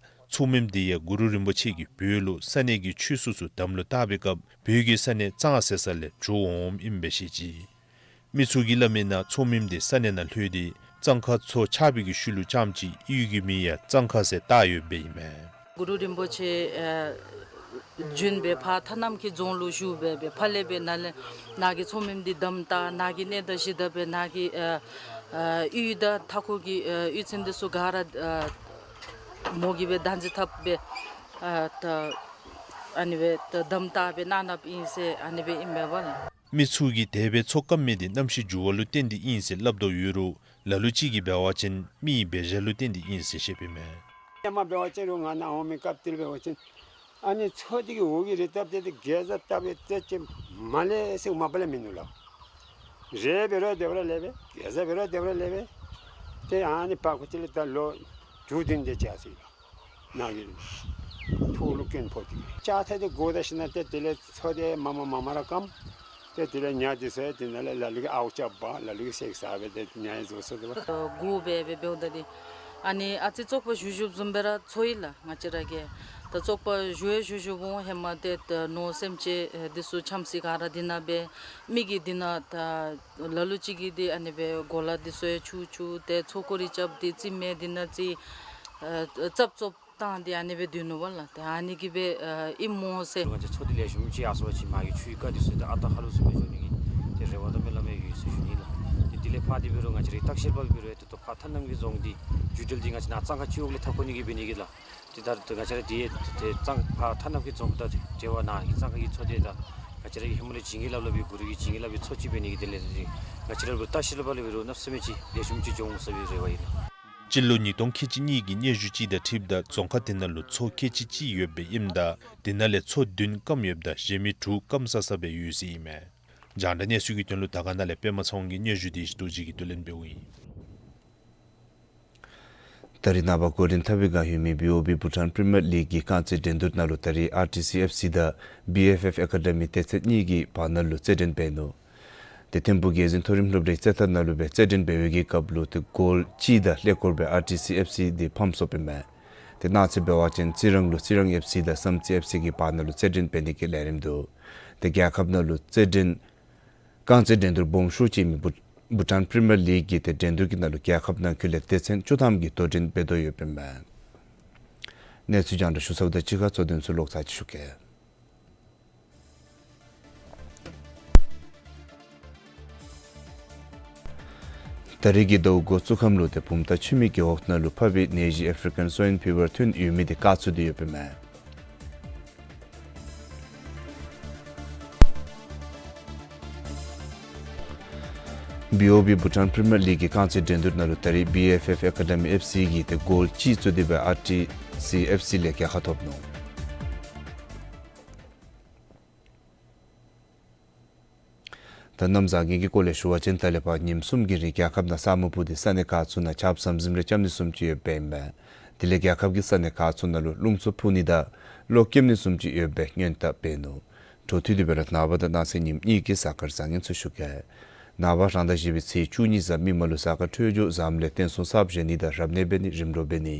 མཚོ་སྨནམ་འདི་ཡང་གུ་རུ་རིན་པོ་ཆེ་གིས་བོད་ལུ་ས་གནས་ཀྱི་ཆོས་སྲུང་ཚུ་དམ་ལུ་བཏགས་པའི་སྐབས་བོད་ཀྱི་ས་གནས་གཙང་སེལ་ས་ལས་འགྱོ་འོངམ་ཨིན་པས་ཟེར་བཤད་ཅི། མི་ཚུ་གིས་སླབ་མིའི་ནང་མཚོ་སྨནམ་འདི་ས་གནས་ནང་ལྷོད་དེ་གཙང་ཁ་མཚོ་ཆགས་པའི་གི་ཤུལ་ལུ་རྐྱངམ་ཅིག་གཡུས་ཀྱི་མིང་ཡང་གཙང་ཁ་ཟེར་བཏགས་ཡོདཔ་ཨིན་མས། གུ་རུ་རིན་པོ་ཆེ་ཨ་བྱོན་སྦེ་ཕར་ཐ་ན་མཁའི་རྫོང་ལུ་བཞུགས་སྦེ་སྦེ་ཕར་ལས་སྦེ་ནཱ་ལས་ནཱ་གི་མཚོ་སྨནམ་འདི་བསྡམས་ད་ནཱ་གི་གནས་བདག་གཞི་བདག་སྦེ་ནཱ་གི་ཨ་ཨ་གཡུས་དང་མཐའ་འཁོར་གྱི་ཨ་གཡུས་ཚན་འདི་ཚུ་ག་ར་ཨ་མོ་གིས་སྦེ་བདག་འཛིན་འཐབ་སྦེ་ཨ་ད་ཨ་ནི་སྦེ་ད་བསྡམས་ད་སྦེ་གནང་གནངམ་ཨིན་ཟེར་ཨ་ནི་སྦེ་ཨིན་མས་པ་ལགས། མི་ཚུ་གིས་དེ་སྦེ་མཚོ་སྐམ་མི་འདི་གནམ་གཤིས་འགྱུར་བ་ལུ་བརྟེན་ཏེ་ཨིན་ཟེར་སླབ་དོ་ཡོད་རུང་ལ་ལུ་ཅིག་གིས་འབད་བ་ཅིན་མི་འབད་བཞག་ལུ་བརྟེན་ཏེ་ཨིན་ཟེར་བཤདཔ་ཨིན་མས། ཧེ་མ་འབད་བ་ཅིན་རུང་ང་ནཱ་འོང་མི་སྐབས་དེ་ལུ་འབད་བ་ཅིན་ཨ་ནི་མཚོ་འདི་གི་འོག་གི་རི་བཏབ་སྟེ་གེ་ཛ་བཏབ་སྟེ་ཅིག་མ་ལས་ཟེར་མ་པ་ལས་མིན་འདུག་ལགས། རེ་འབད་རུང་དེ་སྦེ་ར་ལས་སྦེ་གེ་ཛ་འབད་རུང་དེ་སྦེ་ར་ལས་སྦེ་ཏེ་ཨ་ནི་པ་ཁོ་ཅིག་ལས་ད་ལོ་དྲུག་བདུན་དེ་ཅིག་ཡར་སོ་ཡི་ལགས། ནཱ་གི་ཐུགས་ལུ་སྐྱོན་ཕོག་སྟེ་ལྕགས་ཐག་དེ་བསྒོར་ད་ཞིནམ་ལས་ཏེ་དེ་ལས་མཚོ་དེ་མ་མ་མ་མ་ར་སྐམ། ཏེ་དེ་ལས་ཉ་འདི་ཚུ་ཡང་དེ་ནང་ལས་ལ་ལུ་གིས་ཨརཝ་རྐྱབ་འབག་ལ་ལུ་གིས་བསད་ཟ་སྦེ་ཏེ་ཉ་ཡང་རྫོགས་སོ་དེ་སྦེ། བསྒོར་སྦེ་སྦེ་འབདཝ་ད་འདི་ཨ་ནི་ཨ་ཙི་བཙོག་པ་བཞུ་བཞུཝ་བཟུམ་སྦེ་ར་ཚོར་ཡི་ལགས། ང་བཅས་ར་གིས་ད་བཙོག་པ་བཞུ་ཡང་བཞུ་བཞུཝ་འོང་། ཧེ་མ་ཏེ་ད་ནོར་སེམས་ཅན་འདི་ཚུ་འཁྱམས་སའི་སྒང་ར་འདི་ནང་སྦེ་མི་གིས་འདི་ནང་ད་ལ་ལུ་ཅིག་གིས་འདི་ཨ་ནི་སྦེ་གོ་ལ་འདི་ཚུ་ཡང་འཁྱུ་འཁྱུ་ཏེ་མཚོ་སྐོར་ར་རྐྱབ་སྟེ་རྩིས་མེད་འདི་ནང་རྩིས་ཨ་རྩབ་རྩོབ་བཏང་སྟེ་ཨ་ནི་སྦེ་སྡོད་ནུག་པ་ལགས། ཏེ་ཨ་ནི་གིས་སྦེ་ཨ་ཨིནམ་འོང་ཟེར། ང་བཅས་མཚོ་འདི་ལེགས་ཤོམ་ཅིག་ཡར་སོང་པ་ཅིན་མ་གི་ཆུའི་རྐ་འདི་ཚུ་ད་ཨ་རྟག་ཧ་ལུགས་སུ་སྦེ་འགྱོ་ནི་གི་ཏེ་ རེ་བ་དང་སྨོན་ལམ་ཡང་ཡོད་ཟེར་ཞུ་ནི་ལགས། ཏེ་དེ་ལས་ཕར་དེ་འབད་རུང་ང་བཅས་རའི་ལྟ་བཤལ་པ་འབད་རུང་ཡང་ཏེ་ད་ཕར་ཐ་ན་གི་རྫོང་འདི་འགྱུར་འགྲོས་འདི་ང་བཅས་ནཱ་གཙང་ཁ་ཅིག་འོག་ལས་འཐབ་ཁོ་ནི་གི་འབད་ནི་གི་ལགས། ཏེ་ད་ད་ང་བཅས་ར་དེ་ཏེ་གཙང་ཕར་ཐ་ན་གི་རྫོང་ཁག་དང་འབྲེལ་བ་ནཱ་གི་གཙང་ཁ་གི་མཚོ་དེ་ད་ང་བཅས་ར་གི་ཧེ་མ་ལས་བྱིན་གྱིས་བརླབས་བརླབས་པའི་གུ་རུ་གི་བྱིན་གྱིས་བརླབས་པའི་མཚོ་ཅིག་འབད་ནི་གི་དོན་ལས་ཏེ་ང་བཅས་ར་ལྟ་བཤལ་པ་ལས་འབད་རུང་གནམ་མེད་ས་མེད་ཅིག་ལེགས་ཤོམ་ཅིག་འགྱོ་འོང་ཟེར་བའི་རེ་བ་ཨིན་ལགས། སྤྱི་ལོ་ཉིས་སྟོང་ཁལ་གཅིག་གཉིས་ཀྱི་སྙན་ཞུ་ཅིག་དང་འཁྲིལཝ་ད་རྫོང་ཁག་དེ་ནང་ལུ་མཚོ་ཁལ་གཅིག་གཅིག་ཡོདཔ་ཨིནམ་ད་དེ་ནང་ལས་མཚོ་བདུན་སྐམ་ཡོདཔ་ད་གཞན་མི་དྲུག་སྐམ་ས་ས་སྦེ་ཡོད་ཟེར་ཨིན་མས། རྒྱང་བསྒྲགས་གནས་ཚུལ་གྱི་དོན་ལུ་དར་དཀར་ན་ལས་པདྨ་ཚེ་དབང་གི་སྙན་ཞུ་དེ་ཞུ་རྡོ་རྗེ་གིས་བསྡུ་ལེན་འབདཝ་ཨིན། ད་རེས་ནངས་པ་གོ་རིན་ཐ་བི་ག་ཡོད་མི་བི་ཨོ་བི་བྷུ་ཊཱན་པི་རི་མི་ཡར་ལིག་གི་རྐང་རྩེད་འགྲན་བསྡུར་ནང་ལུ་ད་རེས་ཨར་ཊི་སི་ཨེཕ་སི་དང་བི་ཨེཕ་ཨེཕ་ཨེ་ཀ་ཌི་མི་སྡེ་ཚན་གཉིས་ཀྱི་བར་ན་ལུ་རྩེད་འགྲན་འབད་ནུག། ཏེ་ཐིམ་ཕུག་རྒྱལ་འཛིན་མཐོ་རིམ་སློབ་གྲྭའི་རྩེད་ཐང་ནང་ལུ་སྦེ་རྩེད་འགྲན་འབད་བའི་གི་སྐབས་ལུ་ཏེ་གོལ་གཅིག་དང་ཀླད་ཀོར་སྦེ་ཨར་ཊི་སི་ཨེཕ་སི་དེ་ཕམ་སོཔ་ཨིན་མས། ཏེ་གནངས་ཚེ་འབད་བ་ཅིན་རྩི་རང་ལུ་རྩི་རང་ཨེཕ་སི་དང་བསམ་རྩེ་ཨེཕ་སི་གི་བར་ན་ལུ་རྩེད་འགྲན་འབད་ནི་གི་ལས་རིམ་འདུག། ཏེ་རྒྱལ་ཁབ་ནང་ལུ་རྩེད་འགྲན་རྐང་རྩེད་འགྲན་བསྡུར་སྦོམ་ཤོས་ཅིག་ཨིན་མི་བྷུ་བྷུ་ཊཱན་པི་རི་མི་ཡར་ལིག་གི་ཏེ་འགྲན་བསྡུར་གྱི་ནང་ལུ་རྒྱལ་ཁབ་ནང་འཁོད་ལས་སྡེ་ཚན་བཅུ་ཐམ་གྱིས་དོ་འགྲན་འབད་དོ་ཡོདཔ་ཨིན་མས། གནས་ཚུལ་རྒྱང་བསྒྲགས་ཞུ་ཚརཝ་དང་གཅིག་ཁར་གཙོ་དོན་ཚུ་ལོག་ཚར་ཅིག་ཞུ་གེ། ད་རེས་ཀྱི་ཟླཝ་འགོ་བཙུགས་ཁམས་ལུ་ཏེ་བུམ་ཐང་ཆུ་མིག་རྒེད་འོག་ནང་ལུ་ཕབ་པའི་ནད་གཞི་ཨེ་ཕི་རི་ཀཱན་སོའིན་ཕི་བར་ཐོན་ཡོད་མི་དེ་བཀག་ཚུགས་ཏེ་ཡོདཔ་ཨིན་མས། བི་ཨོ་བི་བྷུ་ཊཱན་པི་རི་མི་ཡར་ལིག་གི་རྐང་རྩེད་འགྲན་བསྡུར་ནང་ལུ་ད་རེས་བི་ཨེཕ་ཨེཕ་ཨེ་ཀ་ཌི་མི་ཨེཕ་སི་གིས་ཏེ་གོལ་གཅིག་བཙུགས་ཏེ་སྦེ་ཨར་ཊི་སི་ཨེཕ་སི་ལས་རྒྱལ་ཁ་ཐོབ་ནུག། ད་གནམ་བཟང་ངན་གྱི་སྐོར་ལས་ཞུ་བ་ཅིན་ད་ལས་ཕར་ཉིནམ་གསུམ་གྱི་རིང་རྒྱལ་ཁབ་ནང་ས་སྨུག་སྤུབས་ཏེ་ས་གནས་ཁག་ཚུ་ནང་ཆརཔ་ཟམ་ཟིམ་རེ་རྐྱབ་ནི་བཟུམ་ཅིག་ཡོདཔ་ཨིན་མས། དེ་ལས་རྒྱལ་ཁབ་ཀྱི་ས་གནས་ཁག་ཚུ་ནང་ལུ་རླུང་འཚུབ་འཕུ་ནི་དང་གློག་ཀེམ་ནི་བཟུམ་ཅིག་ཡོད་པའི་སྔོན་བརྡ་འབད་ནུག། འཕྲོ་མཐུད་དེ་སྦེ་ར་ནངས་པ་དང་གནངས་ཚེ་ཉིནམ་གཉིས་ཀྱི་གཟའ་སྐར་བཟང་ངན་ཚུ་ཞུ་གེ། ནངས་པ་རང་ཟླ་བཞི་པའི་ཚེས་བཅུ་གཉིས་གཟའ་མིག་དམར་ལུ་གཟའ་སྐར་འཕྲོད་སྦྱོར་བཟངམ་ལས་བསྟན་སྲུང་གསརཔ་བཞེངས་ནི་དང་རབ་གནས་འབད་ནི་རིམ་གྲོ་འབད་ནི་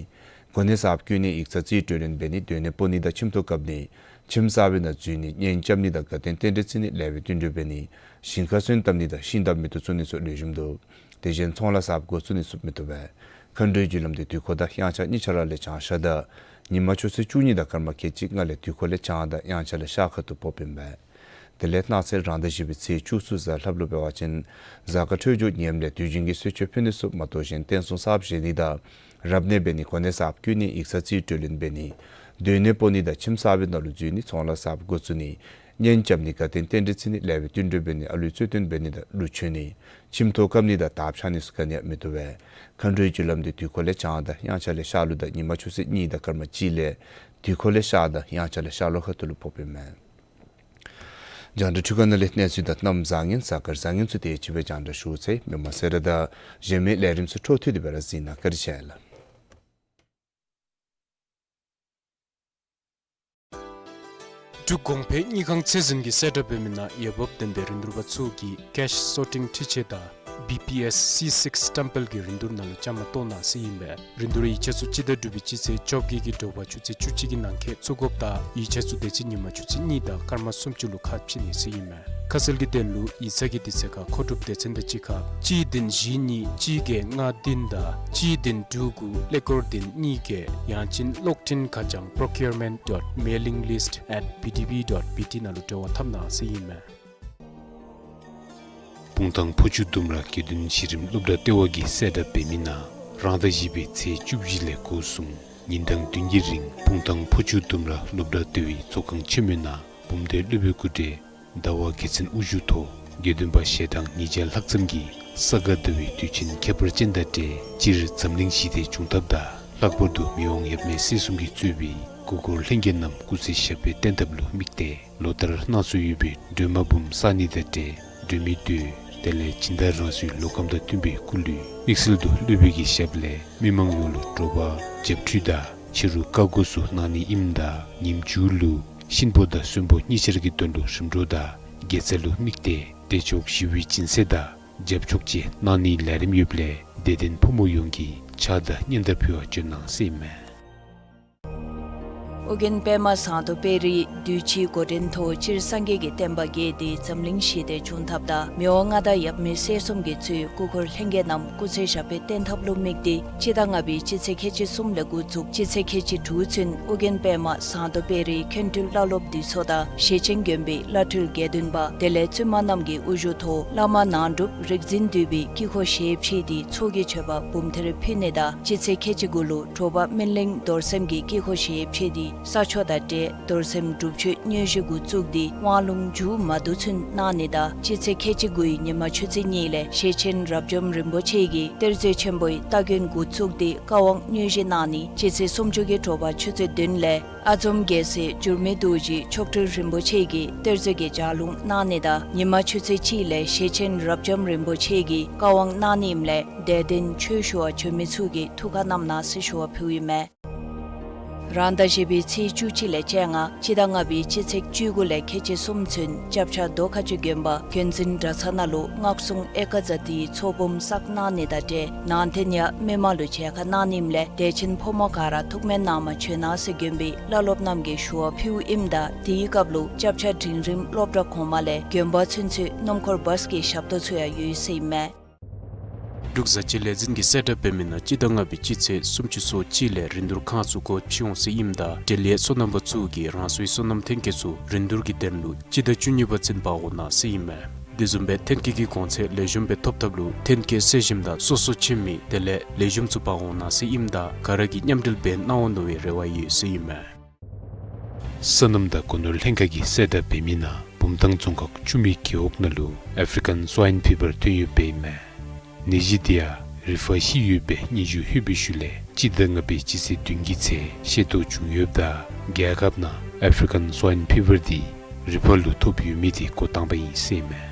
གོ་གནས་གསརཔ་བསྐོ་ནི་ཡིག་ཚང་རྩིས་སྤྲོད་ལེན་འབད་ནི་སྡོད་གནས་སྤོ་ནི་དང་ཁྱིམ་ཐོག་བཀབ་ནི་ཁྱིམ་གསར་པའི་ནང་འཛུལ་ནི་གཉེན་རྐྱབ་ནི་དང་དགའ་སྟོན་རྟེན་འབྲེལ་བརྩི་ནི་ལེགས་པའི་བསྟུན་གྲོས་འབད་ནི་ཞིང་ཁ་སོན་བཏབ་ནི་དང་ཤིང་འདབས་མེ་ཏོག་བཙུགས་ནི་སོགས་ལེགས་ཤོམ་འདུག། དེ་བཞིན་ཚོང་ལཱ་གསརཔ་འགོ་བཙུགས་ནི་ཚུ་མི་བཏུབ་པས། མཁའ་འགྲོའི་རྒྱུ་ལམ་དེ་དུས་འཁོར་དང་དབྱངས་འཆར་གཉིས་ཆ་ར་ལས་བྱང་ཤར་དང་ཉིན་མ་ཆུ་ཚོད་བཅུ་གཉིས་དང་སྐར་མ་ཁལ་གཅིག་ལྔ་ལས་དུས་འཁོར་ལས་བྱང་དང་དབྱངས་འཆར་ལས་ཤར་ཁ་ཐུག་ཕོགཔ་ཨིན་པས། དེ་ལས་གནངས་ཚེ་རང་ཟླ་བཞི་པའི་ཚེས་བཅུ་གསུམ་གཟའ་ལྷགཔ་ལུ་འབད་བ་ཅིན་གཟའ་སྐར་འཕྲོད་སྦྱོར་ངནམ་ལས་དུས་རྒྱུན་གྱི་གསོལ་མཆོད་ཕུལ་ནི་ཚུ་མ་གཏོགས་གཞན་བསྟན་སྲུང་གསརཔ་བཞེངས་ནི་དང་རབ་གནས་འབད་ནི་གོ་གནས་གསརཔ་བསྐོ་ནི་ཡིག་ཚང་རྩིས་སྤྲོད་ལེན་འབད་ནི་སྡོད་གནས་སྤོ་ནི་དང་ཁྱིམ་གསར་པའི་ནང་ལུ་འཛུལ་ནི་ཚོང་ལཱ་གསརཔ་འགོ་བཙུགས་ནི་གཉེན་རྐྱབ་ནི་དགའ་སྟོན་རྟེན་འབྲེལ་བརྩི་ནི་ལེགས་པའི་བསྟུན་གྲོས་འབད་ནི་ཨ་ལུའི་གསོལ་སྟོན་འབད་ནི་དང་ཀླུ་མཆོད་ནི་ཁྱིམ་ཐོག་བཀབ་ནི་དང་དར་འཕྱར་ནི་ཚུ་ག་ནི་ཡང་མི་བཏུབ་པས། མཁའ་འགྲོའི་རྒྱུ་ལམ་དེ་དུས་འཁོར་ལས་བྱང་དང་དབྱངས་འཆར་ལས་ཤར་ལུགས་དང་ཉིན་མ་ཆུ་ཚོད་གཉིས་དང་སྐར་མ་གཅིག་ལས་དུས་འཁོར་ལས་ཤར་དང་དབྱངས་འཆར་ལས་ཤར་ལྷོ་ཁ་ཐུག་ལུ་ཕོགཔ་ཨིན་མས། རྒྱང་བསྒྲགས་འཕྲུལ་ཁང་ནང་ལས་གནས་ཚུལ་དང་གནམ་བཟང་ངན་གཟའ་སྐར་བཟང་ངན་ཚུ་དེ་ཅིག་སྦེ་རྒྱང་བསྒྲགས་ཞུ་ཚར་ཡི། མི་མང་གསལ་བསྒྲགས་དང་གཞན་མི་ལས་རིམ་ཚུ་འཕྲོ་མཐུད་དེ་སྦེ་ར་གཟིགས་གནང། བཀའ་དྲིན་ཆེ་ལགས། འབྲུག་གོང་འཕེལ་དངུལ་ཁང་ཚད་འཛིན་གྱིས་གསལ་བསྒྲགས་འབད་མི་ནང་འོས་འབབ་ལྡན་པའི་རིན་བསྡུར་པ་ཚུ་གིས་ཀེཤ་སོར་ཊིང་འཕྲུལ་ཆས་དང་བི་པི་ཨེསི་སི་སིཀསི་སི་ཊེམ་པལ་གྱི་རིན་བསྡུར་ནང་ལུ་བཅའ་མར་གཏོགས་གནང་ཟེར་ཨིན་པས། རིན་བསྡུར་ཡིག་ཆ་ཚུ་སྤྱི་ཟླ་དྲུག་པའི་སྤྱི་ཚེས་བཅོ་བརྒྱད་ཀྱི་དྲོ་པ་ཆུ་ཚོད་བཅུ་གཅིག་གི་ནང་འཁོད་བཙུགས་དགོཔ་དང་ཡིག་ཆ་ཚུ་དེ་ཚེ་ཉིན་མ་ཆུ་ཚོད་གཉིས་དང་སྐར་མ་སུམ་ཅུ་ལུ་ཁ་ཕྱེ་ནི་ཟེར་ཨིན་མས། ཁ་གསལ་གྱི་དོན་ལུ་ཡིག་ཚང་གི་དུས་ཚོད་ཁར་མཁོ་སྒྲུབ་སྡེ་ཚན་དང་གཅིག་ཁར་གཅིག་བདུན་བཞི་གཉིས་གཅིག་བརྒྱད་ལྔ་བདུན་དང་གཅིག་བདུན་དྲུག་དགུ་ཀླད་ཀོར་བདུན་གཉིས་བརྒྱད། ཡང་ཅིན་གློག་འཕྲིན་ཁ་བྱང་procurement dot mailing list at B D B dot B T ནང་ལུ་འབྲེལ་བ་འཐབ་གནང་ཟེར་ཨིན་མས། སྤུངས་ཐང་ཕོ་ཆུ་ལྡུམ་ར་དགེ་འདུན་གཞི་རིམ་སློབ་གྲྭ་ལྟེ་བ་གིས་གསལ་བསྒྲགས་འབད་མི་ནང་རང་ཟླ་བཞི་པའི་ཚེས་བཅུ་བཞི་ལས་འགོ་བཟུང་ཉིན་གྲངས་བདུན་གྱི་རིང་སྤུངས་ཐང་ཕོ་ཆུ་ལྡུམ་ར་སློབ་གྲྭ་ལྟེ་བའི་ཚོགས་ཁང་ཆེན་མོའི་ནང་འབུམ་སྡེ་སློབ་དཔོན་སྐུ་བགྲེས་ཟླ་བ་རྒྱལ་མཚན་དབུ་བཞུགས་ཐོག་དགེ་འདུན་པ་ཞལ་གྲངས་ཉིས་བརྒྱ་ལྷག་ཙམ་གྱིས་ས་ག་ཟླ་བའི་དུས་ཆེན་ཁྱད་པར་ཅན་དང་འབྲེལ་སྤྱིར་འཛམ་གླིང་ཞི་བདེ་འབྱུང་ཐབས་དང་ལྷག་པར་དུ་མི་དབང་ཡབ་མེས་སྲས་གསུམ་གྱིས་གཙོས་པའི་སྐུ་འཁོར་ལྷན་རྒྱས་རྣམས་སྐུ་ཚེ་ཞབས་པད་བརྟན་ཐབས་ལུ་དམིགས་ཏེ་ལོ་ལྟར་གནང་སྲོལ་ཡོད་པའི་སྒྲོལ་མ་འབུམ་བསགས་ནི་དང་འབྲེལ་སྒྲོལ་མའི་མདོས་དེ་ལས་སྦྱིན་བདག་རང་སོའི་ལོ་ཁམས་དང་མཐུན་པའི་སྐུ་ལུས་དམིགས་བསལ་དུ་སློབ་དཔོན་གྱི་ཞབས་ལས་མི་མང་ཡོངས་ལུ་དྲོ་པ་བྱབས་ཁྲུས་དང་ཕྱི་རུ་བཀའ་བསྒོ་ཚུ་གནང་ནི་ཨིནམ་ད་ཉིནམ་མཇུག་ལུ་གཤིན་པོ་དང་གསོན་པོ་གཉིས་ཆར་གྱི་དོན་ལུ་རིམ་གྲོ་དང་དགེ་རྩ་ལུ་དམིགས་ཏེ་བདེ་མཆོག་ཞི་བའི་སྦྱིན་སྲེག་དང་རྒྱབ་ཆོག་བཅས་གནང་ནིའི་ལས་རིམ་ཡོདཔ་ལས་དད་ལྡན་ཕོ་མོ་ཡོངས་ཀྱིས་ཕྱག་དང་སྙན་དར་ཕུལ་བར་བྱོན་གནང་ཟེར་ཨིན་མས། ཨོ་རྒྱན་པདྨ་ཟངས་མདོག་དཔལ་རིའི་གདུལ་བྱའི་འགོ་འདྲེན་ཐོག་སྤྱིར་སངས་རྒྱས་ཀྱི་བསྟན་པ་རྒྱས་ཏེ་འཛམ་གླིང་ཞི་བདེ་བྱུང་ཐབས་དང་མི་དབང་མངའ་བདག་ཡབ་མེས་སྲས་གསུམ་གྱིས་གཙོས་སྐུ་འཁོར་ལྷན་རྒྱས་རྣམས་སྐུ་ཚེ་ཞབས་པད་བརྟན་ཐབས་ལུ་དམིགས་ཏེ་སྤྱི་ཟླ་ལྔ་པའི་སྤྱི་ཚེས་ཁལ་གཅིག་གསུམ་ལས་འགོ་བཙུགས་སྤྱི་ཚེས་ཁལ་གཅིག་དྲུག་ཚུན་ཨོ་རྒྱན་པདྨ་ཟངས་མདོག་དཔལ་རིའི་མཁན་སྤྲུལ་བླ་སློབ་འདུས་ཚོགས་དང་ཞེ་ཆེན་དགོན་པའི་བླ་སྤྲུལ་དགེ་འདུན་པ་དེ་ལས་བཙུན་མ་རྣམས་ཀྱི་དབུ་བཞུགས་ཐོག་བླ་མ་ནང་སྒྲུབ་རིག་འཛིན་འདུས་པའི་དཀྱིལ་འཁོར་ཞལ་ཕྱེ་སྟེ་ཚོགས་ཀྱི་མཆོད་པ་འབུམ་ཐེར་ཕུལ་ནི་དང་སྤྱི་ཚེས་ཁལ་གཅིག་དགུ་ལུ་དྲོ་པ་སྨིན་གླིང་རྡོར་སེམས་ཀྱི་དཀྱིལ་འཁོར་ཞལ་ཕྱེ་སྟེ་ས་ཆོག་དང་འབྲེལ་རྡོར་སེམས་སྒྲུབ་མཆོད་དངོས་གཞི་འགོ་བཙུགས་ཏེ་དབང་ལུང་མཇུག་མ་བསྡུ་ཚུན་གནང་ནི་དང་སྤྱི་ཚེས་ཁལ་གཅིག་དགུའི་ཉི་མ་ཆུ་ཚོད་གཉིས་ལས་ཞེ་ཆེན་རབ་འབྱམས་རིན་པོ་ཆེ་གིས་གཏེར་མཛོད་ཆེན་པོའི་སྟ་གོན་འགོ་བཙུགས་ཏེ་བཀའ་དབང་དངོས་གཞི་གནང་ནི། སྤྱི་ཚེས་སུམ་ཅུ་གི་དྲོ་པ་ཆུ་ཚོད་བདུན་ལས་ཨ་འཛོམ་རྒྱལ་སྲས་འགྱུར་མེད་རྡོ་རྗེ་མཆོག་སྤྲུལ་རིན་པོ་ཆེ་གིས་གཏེར་མཛོད་ཀྱི་ལྗགས་ལུང་གནང་ནི་དང་ཉི་མ་ཆུ་ཚོད་གཅིག་ལས་ཞེ་ཆེན་རབ་འབྱམས་རིན་པོ་ཆེ་གིས་བཀའ་དབང་གནང་ནི་ཨིནམ་ལས་དད་ལྡན་ཆོས་ཞུ་བར་བྱོན་མི་ཚུ་གིས་ཐུགས་ཁར་བསྣམས་གནང་ཟེར་ཞུ་བ་ཕུལཝ་ཨིན་མས། རང་ཟླ་བཞི་པའི་ཚེས་བཅུ་གཅིག་ལས་བཅོ་ལྔ་སྤྱི་ཟླ་ལྔ་པའི་སྤྱི་ཚེས་བཅུ་དགུ་ལས་ཁལ་གཅིག་གསུམ་ཚུན་སྐྱབས་ཆ་རྡོ་ཁ་ཆུ་དགོན་པ་དགོན་འཛིན་གྲྭ་ཚང་ནང་ལུ་སྔགས་སྲུང་ཨེ་ཀ་ཛ་ཏིའི་ཚོགས་འབུམ་བསགས་གནང་ནི་དང་འབྲེལ་ནང་རྟེན་ཡང་མི་མང་ལུ་མཇལ་ཁ་གནང་ནི་ཨིནམ་ལས་དད་ཅན་ཕོ་མོ་ག་ར་ཐུགས་སྨོན་གནང་མ་བྱོན་གནང་ཟེར་དགོན་པའི་བླ་སློབ་རྣམས་ཀྱིས་ཞུ་བ་ཕུལཝ་ཨིནམ་ད་དེའི་སྐབས་ལུ་སྐྱབས་ཆ་འབྲིང་རིམ་སློབ་གྲྭ་གོང་མ་ལས་དགོན་པ་ཚུན་ཚོད་སྣུམ་འཁོར་བཱས་ཀྱི་ཞབས་ཏོག་ཚུ་ཡང་ཡོད་ཟེར་ཨིན་མས། འབྲུག་བཟའ་སྤྱོད་ལས་འཛིན་གྱིས་གསལ་བསྒྲགས་འབད་མི་ནང་སྤྱི་ཟླ་ལྔ་པའི་སྤྱི་ཚེས་སུམ་ཅུ་སོ་གཅིག་ལས་རིན་བསྡུར་ཁང་ཚུ་སྒོ་ཕྱེ་འོང་ཟེར་ཨིནམ་ད་འབྲེལ་ཡོད་སོ་ནམ་པ་ཚུ་གིས་རང་སོའི་སོ་ནམ་ཐོན་སྐྱེད་ཚུ་རིན་བསྡུར་གྱི་དོན་ལུ་སྤྱི་ཟླ་བཅུ་གཉིས་པ་ཚུན་འབག་འོང་གནང་ཟེར་ཨིན་མས། དེ་བཟུམ་སྦེ་ཐོན་སྐྱེད་ཀྱི་གོང་ཚད་ལེགས་ཤོམ་སྦེ་ཐོབ་ཐབས་ལུ་ཐོན་སྐྱེད་གསོ་ཞིམ་དང་སོ་སོ་ཁྱིམ་མི་དེ་ལས་ལེགས་ཤོམ་ཚུ་འབག་འོང་གནང་ཟེར་ཨིནམ་ད་ག་ར་གིས་མཉམ་འབྲེལ་འབད་གནང་འོང་མནོ་བའི་རེ་བ་ཡོད་ཟེར་ཨིན་མས། སོ་ནམ་དང་སྒོ་ནོར་ལྷན་ཁག་གིས་གསལ་བསྒྲགས་འབད་མི་ནང་བུམ་ཐང་རྫོང་ཁག་ཆུ་སྨད་རྒེད་འོག་ནང་ལུ་ཨེཕ་རི་ཀན་སཝའིན་ཕི་བར་ཐོན་ཡོདཔ་ཨིན་མས། ནད་གཞི་དེ་ཡང་རི་ཕག་ཤི་ཡོད་པའི་སྙན་ཞུ་ལྷོད་པའི་ཤུལ་ལས་སྤྱི་ཟླ་ལྔ་པའི་སྤྱི་ཚེས་བདུན་གྱི་ཚེ་ཤེས་རྟོགས་བྱུང་ཡོདཔ་ད་རྒྱལ་ཁབ་ནང་ཨེཕ་རི་ཀན་སཝའིན་ཕི་བར་དེ་རི་ཕག་ལུ་ཐོབ་ཡོད་མི་དེ་འགོ་དང་པ་ཨིན་ཟེར་ཨིན་མས།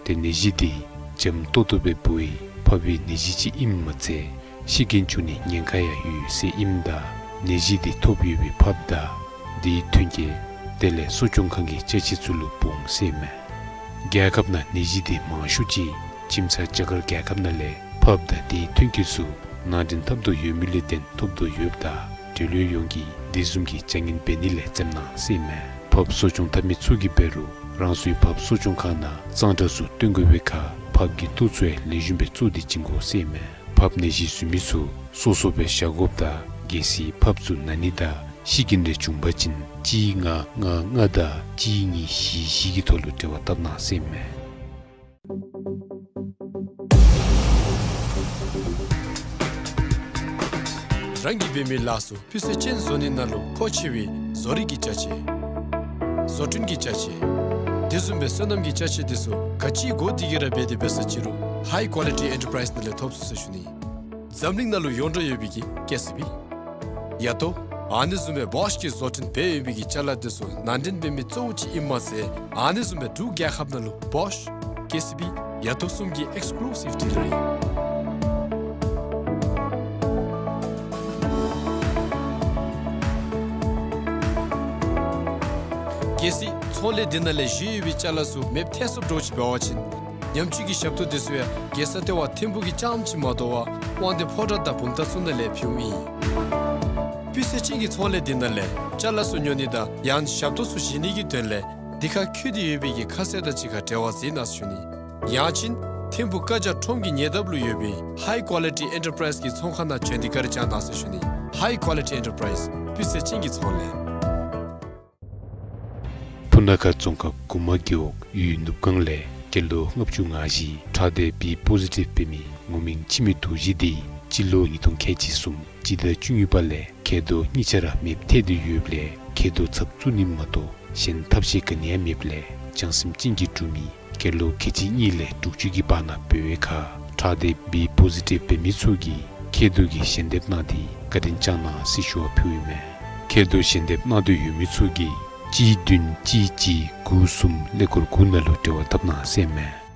ཏེ་ནད་གཞི་དེ་འཇམ་ཏོག་ཏོ་སྦེ་འབོ་བའི་ཕགཔ་གི་ནད་གཞི་ཅིག་ཨིནམ་མ་ཚད་ཤི་རྐྱེན་བྱུང་ནིའི་ཉེན་ཁ་ཡང་ཡོད་ཟེར་ཨིནམ་ད་ནད་གཞི་དེ་ཐོབ་ཡོད་པའི་ཕགཔ་དང་དེའི་ཐོན་སྐྱེད་དེ་ལས་གསོ་སྐྱོང་ཁང་གི་ཅ་ཆས་ཚུ་ལུ་འབུངམ་ཟེར་ཨིན་མས། རྒྱལ་ཁབ་ནང་ནད་གཞི་དེ་མང་ཤོས་ཅིག་ཁྱིམ་ཚང་རྒྱ་གར་རྒྱལ་ཁབ་ནང་ལས་ཕགཔ་དང་དེའི་ཐོན་སྐྱེད་ཚུ་ནང་འདྲེན་འཐབ་དོ་ཡོད་མི་ལས་བརྟེན་ཐོབ་དོ་ཡོདཔ་ད་འབྲེལ་ཡོད་ཡོངས་ཀྱིས་དེ་བཟུམ་གྱི་བྱ་ངན་འབད་ནི་ལས་འཛེམ་གནང་ཟེར་ཨིན་མས། ཕགཔ་གསོ་སྐྱོང་འཐབ་མི་ཚུ་གིས་འབད་རུང་རང་སོའི་ཕགཔ་གསོ་སྐྱོང་ཁང་ནང་གཙང་སྦྲ་ཚུ་བཏོན་དགོ་པའི་ཁར་ཕགཔ་གི་ཏོག་ཚུ་ཡང་ལེགས་ཤོམ་སྦེ་བཙོ་སྟེ་བྱིན་དགོ་ཟེར་ཨིན་མས། ཕགཔ་ནད་གཞི་བཟོ་མི་ཚུ་སོ་སོ་སྦེ་བཞག་དགོཔ་དང་གལ་སྲིད་ཕགཔ་ཚུ་ན་ནི་དང་ཤི་རྐྱེན་རེ་བྱུང་པ་ཅིན་གཅིག་ལྔ་ལྔ་ལྔ་དང་གཅིག་གཉིས་བཞི་བཞི་གི་ཐོག་ལུ་འབྲེལ་བ་བཏབ་གནང་ཟེར་ཨིན་མས། རང་གིས་འབད་མི་ལཱ་ཚུ་སྤུས་ཚད་ཅན་བཟོ་ནི་ནང་ལུ་མཁོ་ཆེ་བའི་བཟོ་རིག་གི་ཅ་ཆས་བཟོ་སྐྲུན་གྱི་ཅ་ཆས་དེ་བཟུམ་སྦེ་སོ་ནམ་གྱི་ཅ་ཆས་དེ་ཚུ་ག་ཅི་དགོ་དེ་གིས་ར་འབད་དེ་འབད་ས་ཅི་རུང་ཧའི་ཀོ་ལི་ཊི་ཨེན་ཊར་པ་རའིསི་ནང་ལས་ཐོབ་ཚུགས་ཟེར་ཞུ་ནི། འཛམ་གླིང་ནང་ལུ་ཡོངས་གྲགས་ཡོད་པའི་གི་ཀེ་སི་བི། ཡ་ཏོ། ཨ་ནི་བཟུམ་སྦེ་བོཤ་གིས་བཟོ་སྐྲུན་འབད་ཡོད་པའི་གི་ཅ་ལ་དེ་ཚུ་ནང་འདྲེན་འབད་མི་གཙོ་བོ་ཅིག་ཨིནམ་མ་ཚད་ཨ་ནི་བཟུམ་སྦེ་འབྲུག་རྒྱལ་ཁབ་ནང་ལུ་བོཤ་ཀེ་སི་བི་ཡ་ཏོ་གསུམ་གྱི་ཨེགསི་ཀུ་ལུ་སིབ་ཌི་ལར་ཨིན། གལ་སྲིད་ཚོང་ལས་འདི་ནང་ལས་བཞེས་ཡོད་པའི་ཅ་ལ་ཚུ་མེདཔ་ཐལ་སོངམ་འདྲཝ་ཅིག་འབད་བ་ཅིན་ཉམས་བཅོས་ཀྱི་ཞབས་ཏོག་དེ་ཚུ་ཡང་རྒྱལ་ས་ལྟེ་བ་ཐིམ་ཕུག་གི་རྐྱངམ་ཅིག་མ་དོ་བར་དབང་འདུས་ཕོ་བྲང་དང་བུམ་ཐང་ཚུ་ནང་ལས་ཕུལཝ་ཨིན། སྤུས་ཚད་ཅན་གྱི་ཚོང་ལས་འདི་ནང་ལས་ཅ་ལ་ཚུ་ཉོ་ནི་དང་ཡང་ཞབས་ཏོག་ཚུ་བཞེས་ནི་གི་དོན་ལས་འདི་ཁར་བཀོད་དེ་ཡོད་པའི་གི་ཁ་གསལ་དང་གཅིག་ཁར་འབྲེལ་བ་མཛད་གནང་ཟེར་ཞུ་ནི། ཡང་ཅིན་ཐིམ་ཕུག་ཀ་ཇ་ཁྲོམ་གྱི་ཉེ་འདབས་ལུ་ཡོད་པའི་ཧའི་ཀོ་ལི་ཊི་ཨེན་ཊར་པ་རའིསི་གི་ཚོང་ཁང་ནང་བྱོན་ཏེ་བཀའ་དྲིན་བསྐྱང་གནང་ཟེར་ཞུ་ནི། ཧའི་ཀོ་ལི་ཊི་ཨེན་ཊར་པ་རའིསི་སྤུས་ཚད་ཅན་གྱི་ཚོང་ལས། སྤུ་ན་ཁ་རྫོང་ཁག་གུ་མ་རྒེད་འོག་ཡུལ་ནུབ་སྒང་ལས་སྐྱེས་ལོ་ལྔ་བཅུ་ང་བཞི་ཁྲག་སྡེ་བི་པོ་ཟི་ཊིབ་འབད་མི་ངུར་སྨྲིག་འཆི་མེད་རྡོ་རྗེ་དེ་སྤྱི་ལོ་ཉིས་སྟོང་ཁལ་གཅིག་གསུམ་སྤྱི་ཟླ་བཅུ་གཉིས་པ་ལས་མཁལ་རྡོག་གཉིས་ཆ་ར་མེདཔ་ཐལ་ཏེ་ཡོདཔ་ལས་མཁལ་རྡོག་ཚབ་བཙུགས་ནི་མ་གཏོགས་གཞན་ཐབས་ཤེས་ག་ནི་ཡང་མེདཔ་ལས་བྱང་སེམས་ཅན་གྱིས་སྒྲུབ་མི་སྐྱེས་ལོ་ཁལ་གཅིག་གཉིས་ལས་དྲུག་ཅུ་གི་བར་ན་འབད་བའི་ཁར་ཁྲག་སྡེ་བི་པོ་ཟི་ཊིབ་འབད་མི་ཚུ་གིས་མཁལ་རྡོག་གི་ཞལ་འདེབས་གནང་སྟེ་བཀའ་དྲིན་བསྐྱངས་གནང་ཟེར་ཞུ་བ་ཕུལཝ་ཨིན་མས། མཁལ་རྡོག་ཞལ་འདེབས་གནང་འདོད་ཡོད་མི་ཚུ་གིས་གཅིག་བདུན་གཅིག་གཅིག་དགུ་གསུམ་ཀླད་ཀོར་དགུ་ནང་ལུ་འབྲེལ་བ་བཏབ་གནང་ཟེར་ཨིན་མས།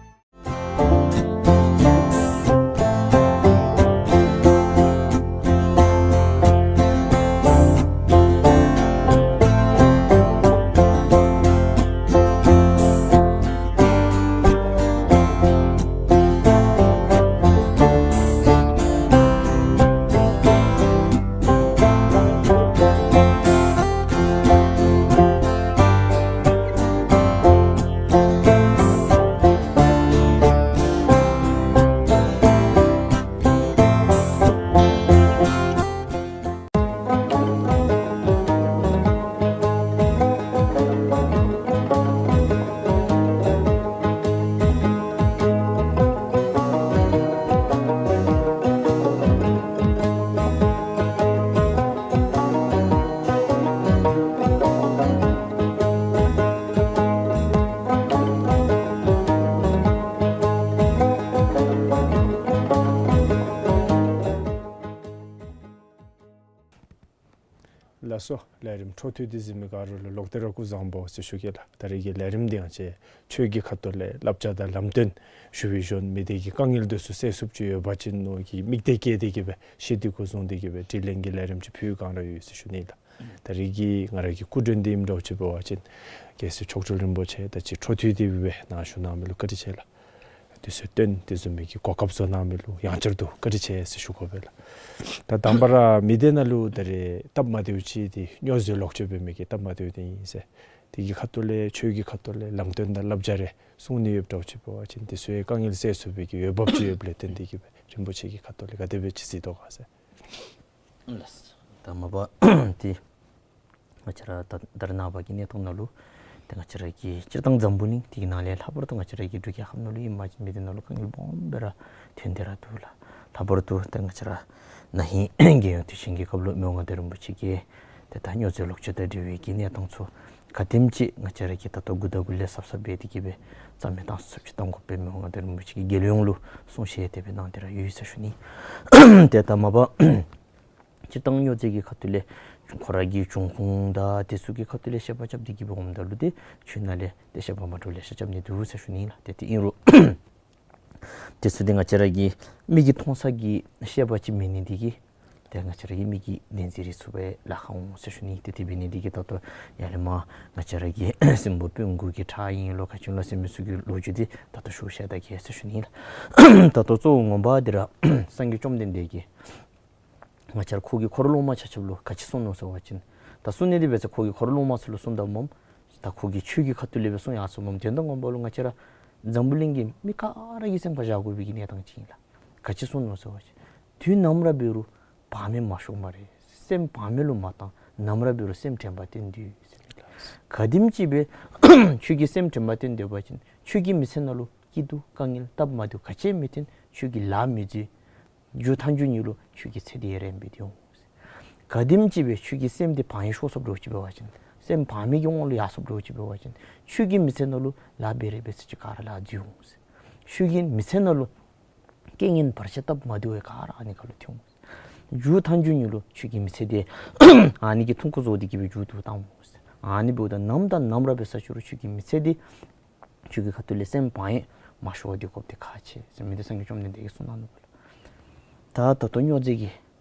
སོ། ལས་རིམ་འཕྲོ་མཐུད་དེ་གཟིགས་མི་ག་ར་ལུ་ལོག་སྟེ་ར་སྐུ་གཟུགས་བཟང་པོ་ཟེར་ཞུ་གེ་ལགས། ད་རེས་ཀྱི་ལས་རིམ་འདི་ཡང་ཅིག་ཆོས་ཀྱི་ཁ་ཐུག་ལས་བསླབ་བྱ་དང་ལམ་སྟོན་ཞུ་བའི་ཞོར་མི་སྡེ་གི་དཀའ་ངལ་དེ་ཚུ་སེལ་ཚུགསཔ་ཅིག་ཡོད་པ་ཅིན་མནོ་གི་དམིགས་གཏད་བསྐྱེད་དེ་གི་སྦེ་ཤེས་འདོད་ཀུན་བཟུང་དེ་གི་སྦེ་དྲི་ལན་གྱི་ལས་རིམ་ཅིག་ཕུལ་བའི་བསྒང་ར་ཡོད་ཟེར་ཞུ་ནི་ལགས། ད་རེས་ཀྱི་ང་ར་གི་སྐུ་མགྲོན་འདི་ཨིནམ་འདྲཝ་ཅིག་འབད་བ་ཅིན་རྒྱལ་སྲས་མཆོག་སྤྲུལ་རིན་པོ་ཆེ་དང་ཅིག་འཕྲོ་མཐུད་དེ་སྦེ་ནཱ་བཞུགས་གནང་མི་ལུ་བཀའ་དྲིན་ཆེ་ལགས། དུས་ཚོད་བཏོན་དེ་བཟུམ་མའི་གི་གོ་སྐབས་བཟོ་གནང་མི་ལུ་ཡང་བསྐྱར་དུ་བཀའ་དྲིན་ཆེ་ཟེར་ཞུ་དགོ་པས་ལགས། ད་དང་པ་ར་མི་སྡེ་ནང་ལུ་ད་རེས་སྟབས་མ་བདེཝ་ཅིག་འདི་སྨྱོ་རྫས་ལོག་སྤྱོད་འབད་མི་གི་སྟབས་མ་བདེཝ་འདི་ཨིན་ཟེར། དེ་གི་ཁ་ཐུག་ལས་ཆོས་ཀྱི་ཁ་ཐུག་ལས་ལམ་སྟོན་དང་བསླབ་བྱ་རེ་གསུང་ནི་ཡོདཔ་འདྲཝ་ཅིག་འབད་བ་ཅིན་དེ་ཚུ་ཡང་དཀའ་ངལ་སེལ་ཚུགས་པའི་གི་འོས་འབབ་ཅིག་ཡོདཔ་ལས་བརྟེན་དེ་གི་སྦེ་རིན་པོ་ཆེ་གི་ཁ་ཐུག་ལས་ག་དེ་སྦེ་ཅིག་གཟིགས་དོ་ག་ཟེར། ལགས། ད་མ་པ་འདི་ང་བཅས་ར་ད་ད་རེས་ནངས་པ་གི་གནས་སྟངས་ནང་ལུ་ཏེ་ང་བཅས་ར་གི་སྤྱིར་བཏང་འཛམ་བུ་གླིང་འདི་གི་ནང་ལས་ལྷག་པར་དུ་ང་བཅས་ར་གི་འབྲུག་རྒྱལ་ཁབ་ནང་ལུ་ཨིན་པ་ཅིན་མི་སྡེ་ནང་ལུ་དཀའ་ངལ་སྦོམ་སྦེ་ར་ཐོན་ཏེ་ར་འདུག་ལགས། ལྷག་པར་དུ་ཏེ་ང་བཅས་ར་ན་ཧིང་རྒྱལ་ཡོངས་དུས་ཆེན་གྱི་སྐབས་ལུ་མི་དབང་མངའ་བདག་རིན་པོ་ཆེ་གིས་ཏེ་ད་སྨྱོ་རྫས་ལོག་སྤྱོད་དང་འབྲེལ་བའི་གི་གནས་སྟངས་ཚུ་ག་དེམ་ཅིག་ང་བཅས་ར་གིས་ད་ལྟོ་འགོ་དང་འགོ་ལས་གཟབ་གཟབ་འབད་དེ་གི་སྦེ་རྩ་མེད་བཏང་ཚུགསཔ་ཅིག་གཏང་དགོ་པའི་མི་དབང་མངའ་བདག་རིན་པོ་ཆེ་གིས་རྒྱལ་ཡོངས་ལུ་གསུང་བཤད་དེ་སྦེ་གནང་སྟེ་ར་ཡོད་ཟེར་ཞུ་ནི། ཏེ་ད་མ་པ་སྤྱིར་བཏང་སྨྱོ་རྫས་ཀྱི་ཁ་ཐུག་ལས་ཁོ་ར་གི་འབྱུང་ཁུངས་དང་དེ་ཚུ་གི་ཁ་ཐུག་ལས་བཤད་པ་རྐྱབ་སྟེ་གི་འབདཝ་ད་ལུ་ཏེ་ཆོས་ནང་ལས་ཏེ་བཤད་པ་མ་འདྲཝ་ལེ་ཤ་རྐྱབ་ནི་འདུག་ཟེར་ཞུ་ནི་ལགས། ཏེ་དེ་ཨིན་རུང་དེ་ཚུ་འདི་ང་བཅས་ར་གི་མིག་གིས་མཐོང་ས་གི་བཤད་པ་ཅིག་མེད་ནི་འདི་གིས་ཏེ་ང་བཅས་ར་གི་མིག་གིས་བདེན་འཛིན་རེ་ཚུགས་པའི་ལཱ་ཁག་འོང་ཟེར་ཞུ་ནི། ཏེ་དེ་འབད་ནི་འདི་གིས་ད་ལྟོ་ཡར་ལས་མར་ང་བཅས་ར་གི་སྲིན་པོ་སྤུན་དགུ་གི་ཁྲག་ཨིན་ལོ་ག་ཅི་ལོ་ཟེར་མི་ཚུ་གི་ལོ་རྒྱུས་འདི་ད་ལྟོ་ཞུ་བཤད་ད་གེ་ཟེར་ཞུ་ནི་ལགས། ད་ལྟོ་གཙོ་བོ་ངོ་མ་འདི་ར་སངས་རྒྱས་བཅོམ་ལྡན་འདས་ཀྱིས་ང་བཅས་ར་ཁོ་གིས་འཁོར་སློབ་མ་ཆ་ཁྱབ་ལུ་ག་ཅི་གསུངས་ནུག་ཟེར་བ་ཅིན་ད་གསུང་ནི་འདི་འབད་ས་ཁོ་གིས་འཁོར་སློབ་མ་ཚུ་ལུ་གསུངམ་ད་སྨོ། ད་ཁོ་གིས་ཆོས་ཀྱི་ཁ་ཐུག་ལས་སྦེ་གསུངས་ཡར་སོ་སྨོ། དོན་དག་ངོ་མ་ལུ་ང་བཅས་ར་འཛམ་བུ་གླིང་གི་མི་ག་ར་གི་སེམས་ཁར་བཞག་དགོ་པའི་གི་གནས་སྟངས་ཅིག་ཨིན་ལགས། ག་ཅི་གསུངས་ནུག་ཟེར་བ་ཅིན་དུས་ནམ་ར་འབད་རུང་བག་མེད་མ་ཤོར་སྨ་རེ། སེམས་བག་མེད་ལུ་མ་བཏང་། ནམ་ར་འབད་རུང་སེམས་དྲན་པ་བསྟེན་སྡོད་ཟེར་ཨིན་ལགས། ག་དེམ་ཅིག་སྦེ་ཁྱོད་ཀྱིས་སེམས་དྲན་པ་བསྟེན་སྡོད་པ་ཅིན་ཁྱོད་ཀྱི་མི་ཚེ་ནང་ལུ་སྐྱིད་སྡུག་དཀའ་ངལ་སྟབས་མ་བདེཝ་ག་ཅི་མི་ཐོན། ཁྱོད་ཀྱིས་ལཱ་མི་འཛོལ། མཇུག་མཐའ་མཇུག་ནི་ལུ་ཁྱོད་ཀྱི་ཚེ་འདི་ཡང་རིངམོ་སྦེ་འོང་། ག་དེམ་ཅིག་སྦེ་ཁྱོད་ཀྱི་སེམས་འདི་བག་ཡངས་ཤོར་སོཔ་འདྲཝ་ཅིག་འབད་བ་ཅིན་སེམས་བག་མེད་ཀྱི་དབང་ལུ་ཡར་སོཔ་འདྲཝ་ཅིག་འབད་བ་ཅིན་ཁྱོད་ཀྱི་མི་ཚེ་ནང་ལུ་ལཱ་འབད་རུང་འབད་ས་ཅིག་ག་ར་ལཱ་འཛོལ་འོང་། ཁྱོད་ཀྱི་མི་ཚེ་ནང་ལུ་རྐྱེན་ངན་བར་ཆད་སྟབས་མ་བདེཝ་ག་ར་ཨ་ནི་ཁར་ལུ་ཐོན་འོང་། མཇུག་མཐའ་མཇུག་ནི་ལུ་ཁྱོད་ཀྱི་མི་ཚེ་འདི་ཨ་ནི་གིས་ཐུང་ཀུ་བཟོ་སྟེ་གི་སྦེ་མཇུག་བསྡུ་བཏང་འོང་། ཨ་ནི་འབདཝ་ད་ནམ་དང་ནམ་ར་འབད་ས་ཅིག་རུང་ཁྱོད་ཀྱི་མི་ཚེ་འདི་ཁྱོད་ཀྱི་ཁ་ཐུག་ལས་སེམས་བག་ཡངས་མ་ཤོར་བར་སྡོད་དགོཔ་འདི་ཁག་ཆེ་ཟེར་མི་འདི་སངས་རྒྱས་བཅོམ་ལྡན་འདས་ཀྱིས་གསུངས་གནང་ནུག་པ་ལགས། ད་ད་ལྟོ་སྨྱོ་རྫས་ཀྱི་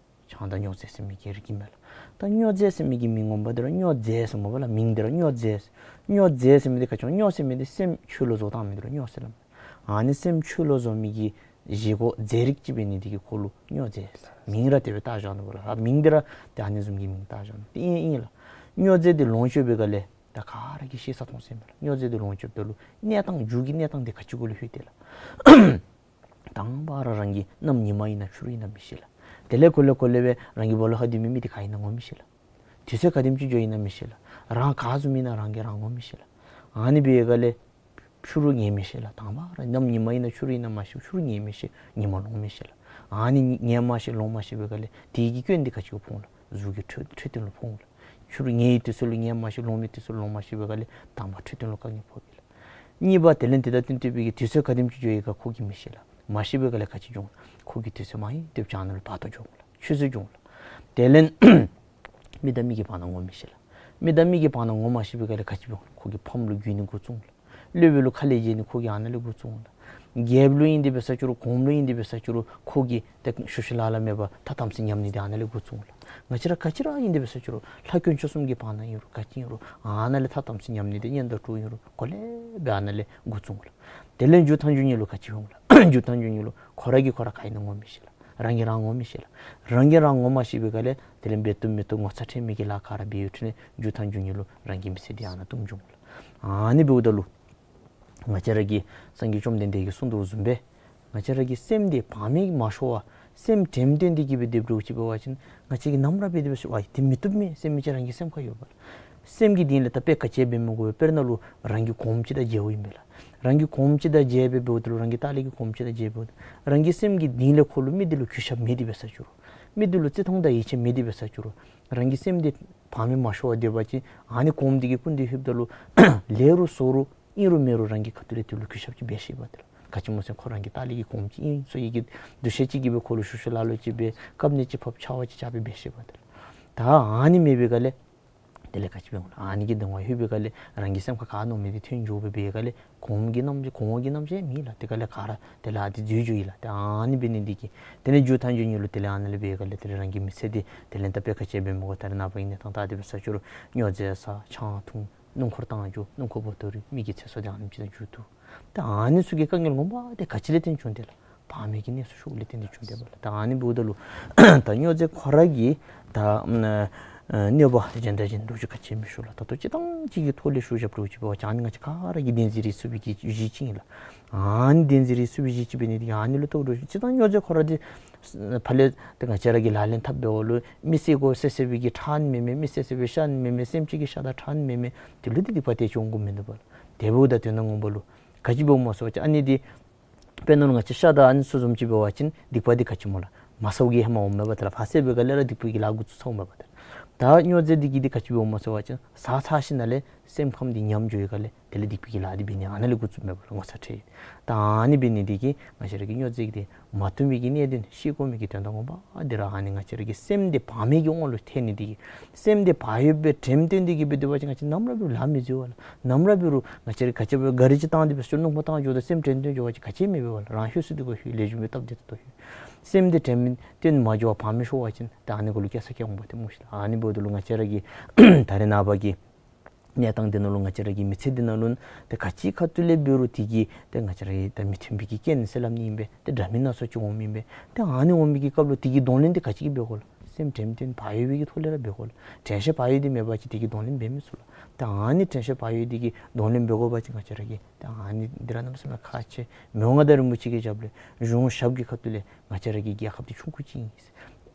ཆང་དང་སྨྱོ་རྫས་ཟེར་མི་གི་རིགས་ཨིན་མས་ལགས། ད་སྨྱོ་རྫས་ཟེར་མི་གི་མིང་ངོ་མ་འདི་ར་སྨྱོ་རྫས་ཟེར་སྨོ་པ་ལགས། མིང་འདི་ར་སྨྱོ་རྫས། སྨྱོ་རྫས་ཟེར་མི་འདི་ག་ཅི་སྨྱོ་ཟེར་མི་འདི་སེམས་འཆོལ་ལོ་བཟོ་བཏང་མི་འདི་ར་སྨྱོ་ཟེར་སླབ་མས། ཨ་ནི་སེམས་འཆོལ་ལོ་བཟོ་མི་གི་བཞེས་སྒོ་རྫས་རིགས་ཅིག་འབད་ནི་འདི་གིས་ཁོ་ལུ་སྨྱོ་རྫས་ཟེར་མིང་ར་དེ་སྦེ་བཏགས་བཞག་ནུག་པ་ལགས། ཨ་མིང་འདི་ར་ཏེ་ཨ་ནི་བཟུམ་གྱི་མིང་བཏགས་བཞག་ནུག། ཏེ་ཨིན་ཨིན་ལགས། སྨྱོ་རྫས་འདི་ལོངས་སྤྱོད་པའི་སྒང་ལས་ད་ག་ར་གིས་ཤེས་ས་མཐོང་ས་ཨིན་པས་ལགས། སྨྱོ་རྫས་འདི་ལོངས་སྤྱོདཔ་ད་ལུ་གནས་སྟངས་མཇུག་གི་གནས་སྟངས་འདི་ག་ཅི་གུ་ལུ་ལྷོད་དེས་ལགས། དང་པ་ར་རང་གི་གནམ་ཉི་མ་ཨིན་ན་ཆུ་རུད་ཨིན་ན་མི་ཤེས་ལགས། དེ་ལས་གོ་ལེ་གོ་ལེ་སྦེ་རང་གི་སྦོ་ལོགས་ཁར་སྡོད་མི་མི་འདི་ག་ཨིན་ན་ངོ་མི་ཤེས་ལགས། དུས་ཚོད་ག་དེམ་ཅིག་འགྱོཝ་ཨིན་ན་མི་ཤེས་ལགས། རང་ག་བཟུམ་ཨིན་ན་རང་གིས་རང་ངོ་མི་ཤེས་ལགས། ཨ་ནི་འབད་བའི་སྒང་ལས་ཆུ་རུད་ངལ་མི་ཤེས་ལགས། དང་པ་ར་གནམ་ཉི་མ་ཨིན་ན་ཆུ་རུད་ཨིན་ན་མ་ཤེས། ཆུ་རུད་ངལ་མི་ཤེས། ཉི་མ་ལོང་མི་ཤེས་ལགས། ཨ་ནི་ངལ་མ་ཤེས་ལོང་མ་ཤེས་པའི་སྒང་ལས་དེ་གི་སྐྱོན་འདི་ག་ཅི་གུ་ཕོག་འོང་ལགས། གཟུགས་ཀྱི་འཕྲོད་འཕྲོད་བསྟེན་ལུ་ཕོག་འོང་ལགས། ཆུ་རུད་ངལ་བའི་དུས་ཚོད་ལུ་ངལ་མ་ཤེས། ལོང་བའི་དུས་ཚོད་ལུ་ལོང་མ་ཤེས་པའི་སྒང་ལས་དང་པ་འཕྲོད་བསྟེན་ལུ་དཀའ་ངལ་ཕོག་པས་ལགས། གཉིས་པ་དེ་ལས་དེ་དང་བསྟུན་ཏེ་སྦེ་གི་དུས་ཚོད་ག་དེམ་ཅིག་འགྱོ་ཡི་ག་ཁོ་གིས་མི་ཤེས་ལགས། མ་ཤེས་པའི་སྒང་ལས་ག་ཅི་འབྱུང་ལགས། ཁོ་གི་དུས་ཚོད་མ་ཡིན་ཏེ་བྱང་ན་ལུ་བར་དོ་འགྱོ་འོང་ལགས། ཆུད་ཟོས་འགྱོ་འོང་ལགས། དེ་ལས་མི་དང་མི་གི་བར་ན་ངོ་མི་ཤེས་ལགས། མི་དང་མི་གི་བར་ན་ངོ་མ་ཤེས་པའི་སྒང་ལས་ག་ཅི་འབྱུང་ལགས། ཁོ་གི་ཕམ་ལུ་རྒུད་ནི་འགོ་བཙུགས་འོང་ལགས། སློབ་དཔོན་ལུ་ཁ་ལས་བརྗེད་ནི་ཁོ་གི་ཨ་ནཱ་ལས་འགོ་བཙུགས་འོང་ལགས། རྒྱལཔོ་ལུ་ཨིན་ཏེ་འབད་ས་ཅིག་རུང་གོངམ་ལུ་ཨིན་ཏེ་འབད་ས་ཅིག་རུང་ཁོ་གིས་ཏེ་ཞུ་ཞུ་ལཱ་ལཱ་མེད་པར་ཐ་དམ་ཚིག་ཉམས་ནི་འདི་ཨ་ནཱ་ལས་འགོ་བཙུགས་འོང་ལགས། ང་བཅས་ར་ག་ཅི་ར་ཨིན་ཏེ་འབད་ས་ཅིག་རུང་ལྷ་དཀོན་མཆོག་གསུམ་གྱི་བར་ན་ཨིན་རུང་ག་ཅི་ཨིན་རུང་ཨ་ནཱ་ལས་ཐ་དམ་ཚིག་ཉམས་ནི་འདི་གཉེན་དང་གྲོགས་ཨིན་རུང་གོ་ལེ་སྦེ་ཨ་ནཱ་ལས་འགོ་བཙུགས་འོང་ལགས། དེ་ལས་མཇུག་མཐའ་མཇུག་ནི་ལུ་ག་ཅི་འོང་ལགས། མཇུག་མཐའ་མཇུག་ནི་ལུ་ཁོ་ར་གིས་ཁོ་ར་ག་ཨིན་ན་ངོ་མི་ཤེས་ལགས། རང་གིས་རང་ངོ་མི་ཤེས་ལགས། རང་གིས་རང་ངོ་མ་ཤེས་པའི་སྒང་ལས་དེ་ལས་འབད་བཏུབ་མི་བཏུབ་ངོ་ཚ་ཁྲེལ་མེད་ཀྱི་ལཱ་ག་ར་འབད་ཡོད་དེ་ནི་མཇུག་མཐའ་མཇུག་ནི་ལུ་རང་གི་མི་ཚེ་འདི་ཨ་ནཱ་ཐུམ་འགྱོ་འོང་ལགས། ཨ་ནི་འབདཝ་ད་ལུ་ང་བཅས་ར་གི་སངས་རྒྱས་བཅོམ་ལྡན་འདས་ཀྱིས་གསུངས་དོ་བཟུམ་སྦེ་ང་བཅས་ར་གི་སེམས་འདི་བག་མེད་མ་ཤོར་བར་སེམས་དྲནམ་བཏོན་ཏེ་གི་སྦེ་སྡོདཔ་འདྲཝ་ཅིག་འབད་བ་ཅིན་ང་བཅས་ཀྱིས་ནམ་ར་འབད་དེ་འབད་ཞུ་བ་དེ་མི་བཏུབ་མས་ཟེར་མི་ཅིག་རང་གི་སེམས་ཁར་ཡོད་པ་ལགས། སེམས་ཀྱི་གཏིང་ལས་ད་དཔེ་ག་ཅི་འབད་མི་དགོ་པས། དཔེར་ན་ལུ་རང་གི་གོངམ་ཅིག་དང་མཇལཝ་ཨིན་པས་ལགས། རང་གི་གོངམ་ཅིག་དང་མཇལ་སྦེ་འབདཝ་ད་ལུ་རང་གི་ལྟག་ལས་ཀྱི་གོངམ་ཅིག་དང་མཇལ་འབདཝ་ད་རང་གི་སེམས་ཀྱི་གཏིང་ལས་ཁོ་ལུ་མི་འདི་ལུ་གུས་ཞབས་མེད་དེ་འབད་ས་ཅིག་རུང་མི་འདི་ལུ་བརྩི་མཐོང་དང་ཡིད་ཆེས་མེད་དེ་འབད་ས་ཅིག་རུང་རང་གི་སེམས་འདི་བག་མེད་མ་ཤོར་བར་སྡོད་པ་ཅིན་ཨ་ནི་གོངམ་འདི་གི་སྐུ་མདུན་ལྷོདཔ་ད་ལུ་ལེགས་རུང་བཙོག་རུང་ཨིན་རུང་མེན་རུང་རང་གི་ཁ་ཐུག་ལས་དེ་ལུ་གུས་ཞབས་ཅིག་འབད་ཤེས་པ་དེ་ལགས། ག་ཅི་སྨོ་ཟེར་ཁོ་རང་གི་ལྟག་ལས་ཀྱི་གོངམ་ཅིག་ཨིན་ཟེར་བའི་གི་འདུ་ཤེས་ཅིག་གིས་སྦེ་ཁོ་ལུ་ཞུ་ཞུ་ལཱ་ལཱ་ཅིག་འབད་བཀབ་ནི་ཅིག་ཕབ་ཕྱག་དབང་ཅིག་རྐྱབ་སྦེ་འབད་ཤེས་པ་དེ་ལགས། ད་ཨ་ནི་མེད་པའི་སྒང་ལས་ དེ་ལས་ག་ཅི་འབད་འོང་ལགས། ཨ་ནི་གི་གདོང་ཁར་ལྷོད་པའི་སྒང་ལས་རང་གི་སེམས་ཁར་ག་མནོ་མི་འདི་ཐོན་འགྱོ་སྦེ་འབད་སྒང་ལས་གོང་གི་རྣམ་གོང་འོག་གི་རྣམ་གཞག་མེད་ལགས། དེ་སྒང་ལས་ག་ར་དེ་ལས་ཨ་ནི་འཛོལ་འགྱོ་ཡི་ལགས། ཏེ་ཨ་ནི་འབད་ནི་འདི་གིས་དེ་ལས་མཇུག་མཐའ་མཇུག་ནི་ལུ་དེ་ལས་ཨ་ནཱ་ལས་འབད་སྒང་ལས་དེ་ལས་རང་གི་མི་ཚེ་འདི་དེ་ལས་ད་དཔེ་ག་ཅི་འབད་མི་དགོ། ད་རེས་ནངས་པ་གི་གནས་སྟངས་ད་དེ་སྦེ་ས་ཆུ་རུ་སྨྱོ་རྫས་ཟ་ཆང་འཐུང་སྣུམ་འཁོར་བཏང་འགྱོ། སྣུམ་འཁོར་བོ་ཏོ་རུ་མི་གི་ཚེ་སྲོག་འདི་ཨ་ནེམ་ཅིག་ནང་འགྱོ་དོ། ད་ཨ་ནི་ཚུ་གི་དཀའ་ངལ་ངོ་མ་འདི་ག་ཅི་ལས་བརྟེན་བྱུང་དེ་ལགས། བག་མེད་ཀྱི་གནས་སུ་ཞུགས་ལས་བརྟེན་ཏེ་བྱུང་དེ་སྦེ་ལགས། ད་ཨ་ནི་འབདཝ་ད་ལུ་ད་སྨྱོ་རྫས་ཁོ་ར་གིས་ད་ཨ་གནོད་པ་གཞན་དང་གཞན་འདྲ་ཅིག་ག་ཅི་མི་ཞུ་ལགས། ད་ལྟོ་སྤྱིར་བཏང་ཅིག་གི་ཐོག་ལས་ཞུ་བཞགཔ་འདྲཝ་ཅིག་འབད་བ་ཅིན་ཨ་ནི་ང་བཅས་ག་ར་གིས་བདེན་འཛིན་རེ་ཚུགས་པའི་གི་གཞི་ཅིག་ཨིན་ལགས། ཨ་ནི་བདེན་འཛིན་རེ་ཚུགས་པའི་གཞི་ཅིག་འབད་ནི་འདི་གིས་ཨ་ནི་ལུ་ལྟོ་རུ་སྤྱིར་བཏང་སྨྱོ་རྫས་ཁོ་ར་འདི་ཕར་ལས་ཏེ་ང་བཅས་ར་གིས་ལག་ལེན་འཐབ་འབདཝ་ལུ་མི་བསད་དགོ་ཟེར་ཟེར་བའི་གི་ཁྲག་ནི་མེན་མས། མི་བསད་ཟེར་བའི་ཤ་ནི་མེན་མས། སེམས་ཅན་གྱི་ཤ་དང་ཁྲག་ནི་མེན་མས། དེ་ལུ་འདི་སྡིག་པ་དེ་ཅིག་འོང་དགོཔ་མིན་འདུག་པ་ལགས། དེ་འབདཝ་ད་དོན་དག་ངོ་མ་ལུ་ག་ཅི་འབདཝ་སྨོ་ཟེར་བ་ཅིན་ཨ་ནི་འདི་དཔེར་ན་ལུ་ང་བཅས་ཤ་དང་ཨ་ནི་ཚུ་བཟུམ་ཅིག་འབད་བ་ཅིན་སྡིག་པ་འདི་ག་ཅི་སྨོ་ལགས། མ་ཟཝ་གི་ཧེ་མ་འོངམ་མས་པ་ད་ལགས། ཕར་བསད་པའི་སྒང་ལས་ར་སྡིག་པའི་གི་ལཱ་འགོ་བཙུགས་ཚརཝ་མས་པ་ད་ལགས། ད་སྨྱོ་རྫས་འདི་གིས་འདི་ག་ཅི་འབདཝ་སྨོ་ཟེར་བ་ཅིན་ཟ་ཚར་ཞིནམ་ལས་སེམས་ཁམས་འདི་ཉམས་འགྱོ་བའི་སྒང་ལས་དེ་ལས་སྡིག་པའི་གི་ལཱ་འདི་འབད་ནི་ཨ་ནཱ་ལས་འགོ་བཙུགསཔ་མས་པ་ལགས། ངོ་ཚ་ཁྲེལ། ད་ཨ་ནི་འབད་ནི་འདི་གིས་ང་བཅས་ར་གིས་སྨྱོ་རྫས་འདི་མ་འཐུང་བའི་གི་གནད་དོན་ཤེས་དགོ་མི་གི་དོན་དག་ངོ་མ་འདི་ར་ཨ་ནི་ང་བཅས་ར་གི་སེམས་འདི་བག་མེད་ཀྱི་དབང་ལུ་ཐལ་ནི་འདི་གིས། སེམས་འདི་བག་ཡོད་པའི་དྲནམ་བཏོན་ཏེ་གིས་སྦེ་སྡོད་པ་ཅིན་ང་བཅས་ནམ་ར་འབད་རུང་ལཱ་མི་འཛོལ་བ་ལགས། ནམ་ར་འབད་རུང་ང་བཅས་ར་ག་ཅི་འབད་ག་རི་ཅིག་བཏང་སྟེ་འབད་ཞིན་སྣུམ་འཁོར་བཏང་འགྱོ་དོ་སེམས་དྲན་བཏོན་འགྱོ་བ་ཅིན་ག་ཅི་མི་འབད་བ་ལགས། རང་ཤི་སོང་སྟེ་གིས་ལྷོད། ལས་རྒྱུ་མེད་སྟབས་བདེ་ཏོག་ཏོ་ལྷོད། སེམས་འདི་དྲནམ་བཏོན་མ་འགྱོ་བར་བག་མེད་ཤོར་བ་ཅིན་ད་ཨ་ནི་གུ་ལུ་སྐྱེ་ས་སྐྱེ་འོང་པ་ཏེ་སྨོ་ཤིག་ལགས། ཨ་ནི་འབདཝ་ད་ལུ་ང་བཅས་ར་གིས་ད་རེས་ནངས་པ་གི་གནས་སྟངས་འདི་ནང་ལུ་ང་བཅས་ར་གི་མི་ཚེ་འདི་ནང་ལུ་ཏེ་ག་ཅི་ཁ་ཐུག་ལས་འབད་རུང་དེ་གིས་ཏེ་ང་བཅས་ར་གི་ད་མི་མཐུན་པའི་གི་རྐྱེན་ཟེར་སླབ་ནི་ཨིན་པས། ཏེ་འདྲ་མིན་སྣ་ཚོགས་ཅིག་འོངམ་ཨིན་པས། ཏེ་ཨ་ནི་འོང་མི་གི་སྐབས་ལུ་དེ་གི་གདོང་ལེན་འདི་ག་ཅི་གིས་འབད་དགོ་ལགས། སེམས་དྲནམ་བཏོན་བག་ཡོད་པའི་གི་ཐོག་ལས་ར་འབད་དགོ་ལགས། དྲན་ཤེས་བག་ཡོད་འདི་མེད་པ་ཅིན་དེ་གི་གདོང་ལེན་འབད་མི་ཚུགས་ལགས། ཏེ་ཨ་ནི་དྲན་ཤེས་བག་ཡོད་འདི་གི་གདོང་ལེན་འབད་དགོ་པ་ཅིན་ང་བཅས་ར་གིས་ཏེ་ཨ་ནི་འདི་ར་གནམ་མེད་ས་མེད་ཁག་ཆེ། མི་དབང་མངའ་བདག་རིན་པོ་ཆེ་གི་ཞབས་ལས་གཞུང་ཞབས་ཀྱི་ཁ་ཐུག་ལས་ང་བཅས་ར་གི་རྒྱལ་ཁབ་འདི་ཆུང་ཀུ་ཅིག་ཨིན།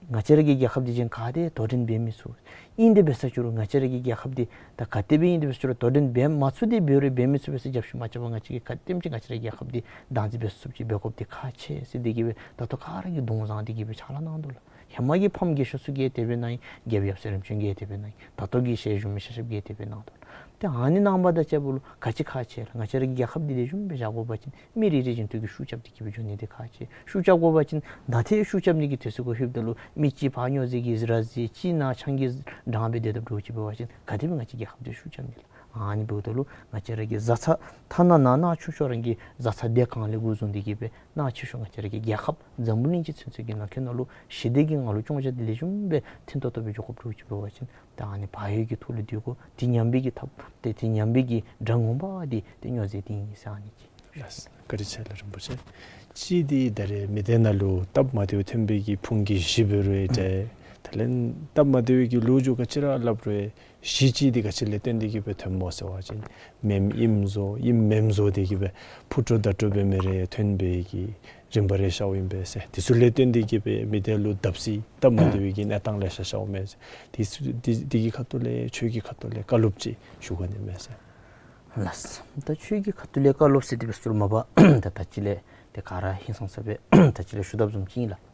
ང་བཅས་ར་གི་རྒྱལ་ཁབ་འདི་གཞན་ག་དེ་དོ་འགྲན་འབད་མི་ཚུགས། ཨིན་དེ་འབད་ས་ཅིག་རུང་ང་བཅས་ར་གི་རྒྱལ་ཁབ་འདི་ད་ག་དེ་སྦེ་ཨིན་དེ་འབད་ས་ཅིག་རུང་དོ་འགྲན་འབད་མ་ཚུགས། དེ་འབད་རུང་འབད་མི་ཚུགས་པས་ཟེར་རྒྱབ་བཤུད་མ་རྐྱབ་པར་ང་བཅས་ཀྱིས་ག་དེམ་ཅིག་ང་བཅས་ར་གི་རྒྱལ་ཁབ་འདི་བདག་འཛིན་འབད་ཚུགསཔ་ཅིག་འབད་དགོཔ་འདི་ཁག་ཆེ་ཟེར་འདི་གིས་སྦེ་ད་ལྟོ་ག་ར་གིས་གདོང་བཟེད་འདི་གིས་སྦེ་ཕྱག་ལཱ་གནང་དོ་ལགས། ཧེ་མ་གི་ཕམ་རྒས་ཤོས་ཚུ་གིས་དེ་སྦེ་གནང་ཡི། རྒྱལཔོ་ཡབ་སྲས་རིམ་བྱོན་གྱིས་དེ་སྦེ་གནང་ཡི། ད་ལྟོ་གི་ཞལ་བཞུགས་མི་ཤེས་ཤེསཔ་གིས་དེ་སྦེ་གནང་དོ། ཏེ་ཨ་ནི་གནང་བ་དང་བཅསཔ་ལུ་ག་ཅི་ཁག་ཆེ་ལགས། ང་བཅས་ར་གི་རྒྱལ་ཁབ་འདི་ལེགས་ཤོམ་སྦེ་བཞག་དགོ་པ་ཅིན་མི་རེ་རེ་བཞིན་དུ་གིས་ཤུགས་རྐྱབ་སྟེ་གིས་སྦེ་འགྱོ་ནི་འདི་ཁག་ཆེ། ཤུགས་རྐྱབ་དགོ་པ་ཅིན་ད་ཏེ་ཤུགས་རྐྱབ་ནི་གི་དུས་ཚོད་གུ་ལྷོདཔ་ད་ལུ་མི་གཅིག་ཕར་སྨྱོ་རྫས་ཀྱི་ར་བཟི་གཅིག་ནཱ་ཆང་གི་འགྲངས་སྦེ་སྡོད་དཔ་འདྲཝ་ཅིག་འབད་བ་ཅིན་ག་དེ་སྦེ་ང་བཅས་རྒྱལ་ཁབ་འདི་ཤུགས་རྐྱབ་ནི་ལགས། ཨ་ནི་འབདཝ་ད་ལུ་ང་བཅས་ར་གི་བཟའ་ཚང་ཐ་ན་ནཱ་ནཱ་ཆུང་ཤོས་རང་གི་བཟའ་ཚང་སྡེ་གང་ལས་འགོ་བཟུང་སྟེ་གིས་སྦེ་ནཱ་ཆེ་ཤོས་ང་བཅས་ར་གི་རྒྱལ་ཁབ་འཛམ་བུ་གླིང་སྤྱི་ཚུན་ཚོད་ཀྱི་ནང་འཁོད་ནང་ལུ་ཞི་བདེ་གི་ངང་ལུ་སྐྱོང་བཞག་སྟེ་ལེགས་ཤོམ་སྦེ་མཐུན་ཏོག་ཏོ་སྦེ་འགྱོ་དགོཔ་འདྲཝ་ཅིག་འབད་བ་ཅིན་ད་ཨ་ནི་བག་ཡོད་ཀྱི་ཐོག་ལུ་སྡོད་དགོ། དེ་ཉམས་པའི་གི་ཐབས་ཏེ་དེ་ཉམས་པའི་གི་དགྲ་ངོ་མ་འདི་ཏེ་སྨྱོ་རྫས་འདི་ཨིན་ཟེར་ཨ་ནི་ཅིག། ལགས། བཀའ་དྲིན་ཆེ་ལགས་རིན་པོ་ཆེ། གཅིག་འདི་ད་རེས་མི་སྡེ་ནང་ལུ་སྟབས་མ་བདེཝ་ཐོན་པའི་གི་ཕུང་གི་གཞི་འབད་རུང་ཨེ་འདྲ། དེ་ལས་སྟབས་མ་བདེ་བའི་གི་ལོ་རྒྱུས་ག་ཅི་ར་སླབ་རུང་གཞི་གཅིག་འདི་ག་ཅི་ལས་བརྟེན་ཏེ་གིས་སྦེ་ཐོནམ་སྨོ་ཟེར་བ་ཅིན་མེནམ་ཨིནམ་བཟོ་ཨིནམ་མེནམ་བཟོ་སྟེ་གིས་སྦེ་ཕུ་ཏོ་ད་ཏོ་འབད་མི་རེ་ཐོན་པའི་གི་རིམ་པ་རེ་ཤརཝ་ཨིན་པས་ཟེར། དེ་ཚུ་ལས་བརྟེན་ཏེ་གིས་སྦེ་མི་སྡེ་ལུ་བརྡབ་གསིག་སྟབས་མ་བདེ་བའི་གི་གནས་སྟངས་ལེ་ཤ་ཤརཝ་མས་ཟེར། དེ་ཚུ་དེ་དེ་གི་ཁ་ཐུག་ལས་ཆོས་ཀྱི་ཁ་ཐུག་ལས་བཀའ་སློབ་ཅིག་ཞུ་དགོ་ནི་མས་ཟེར། ལགས། ད་ཆོས་ཀྱི་ཁ་ཐུག་ལས་བཀའ་སློབ་ཟེར་དེ་འབད་ས་ཅིག་རུང་མ་པ་ད་ད་ཅི་ལས་ཏེ་ག་ར་ཧིང་སངས་ས་སྦེ་ད་ཅི་ལས་ཞུ་དོ་བཟུམ་ཅིག་ཨིན་ལགས།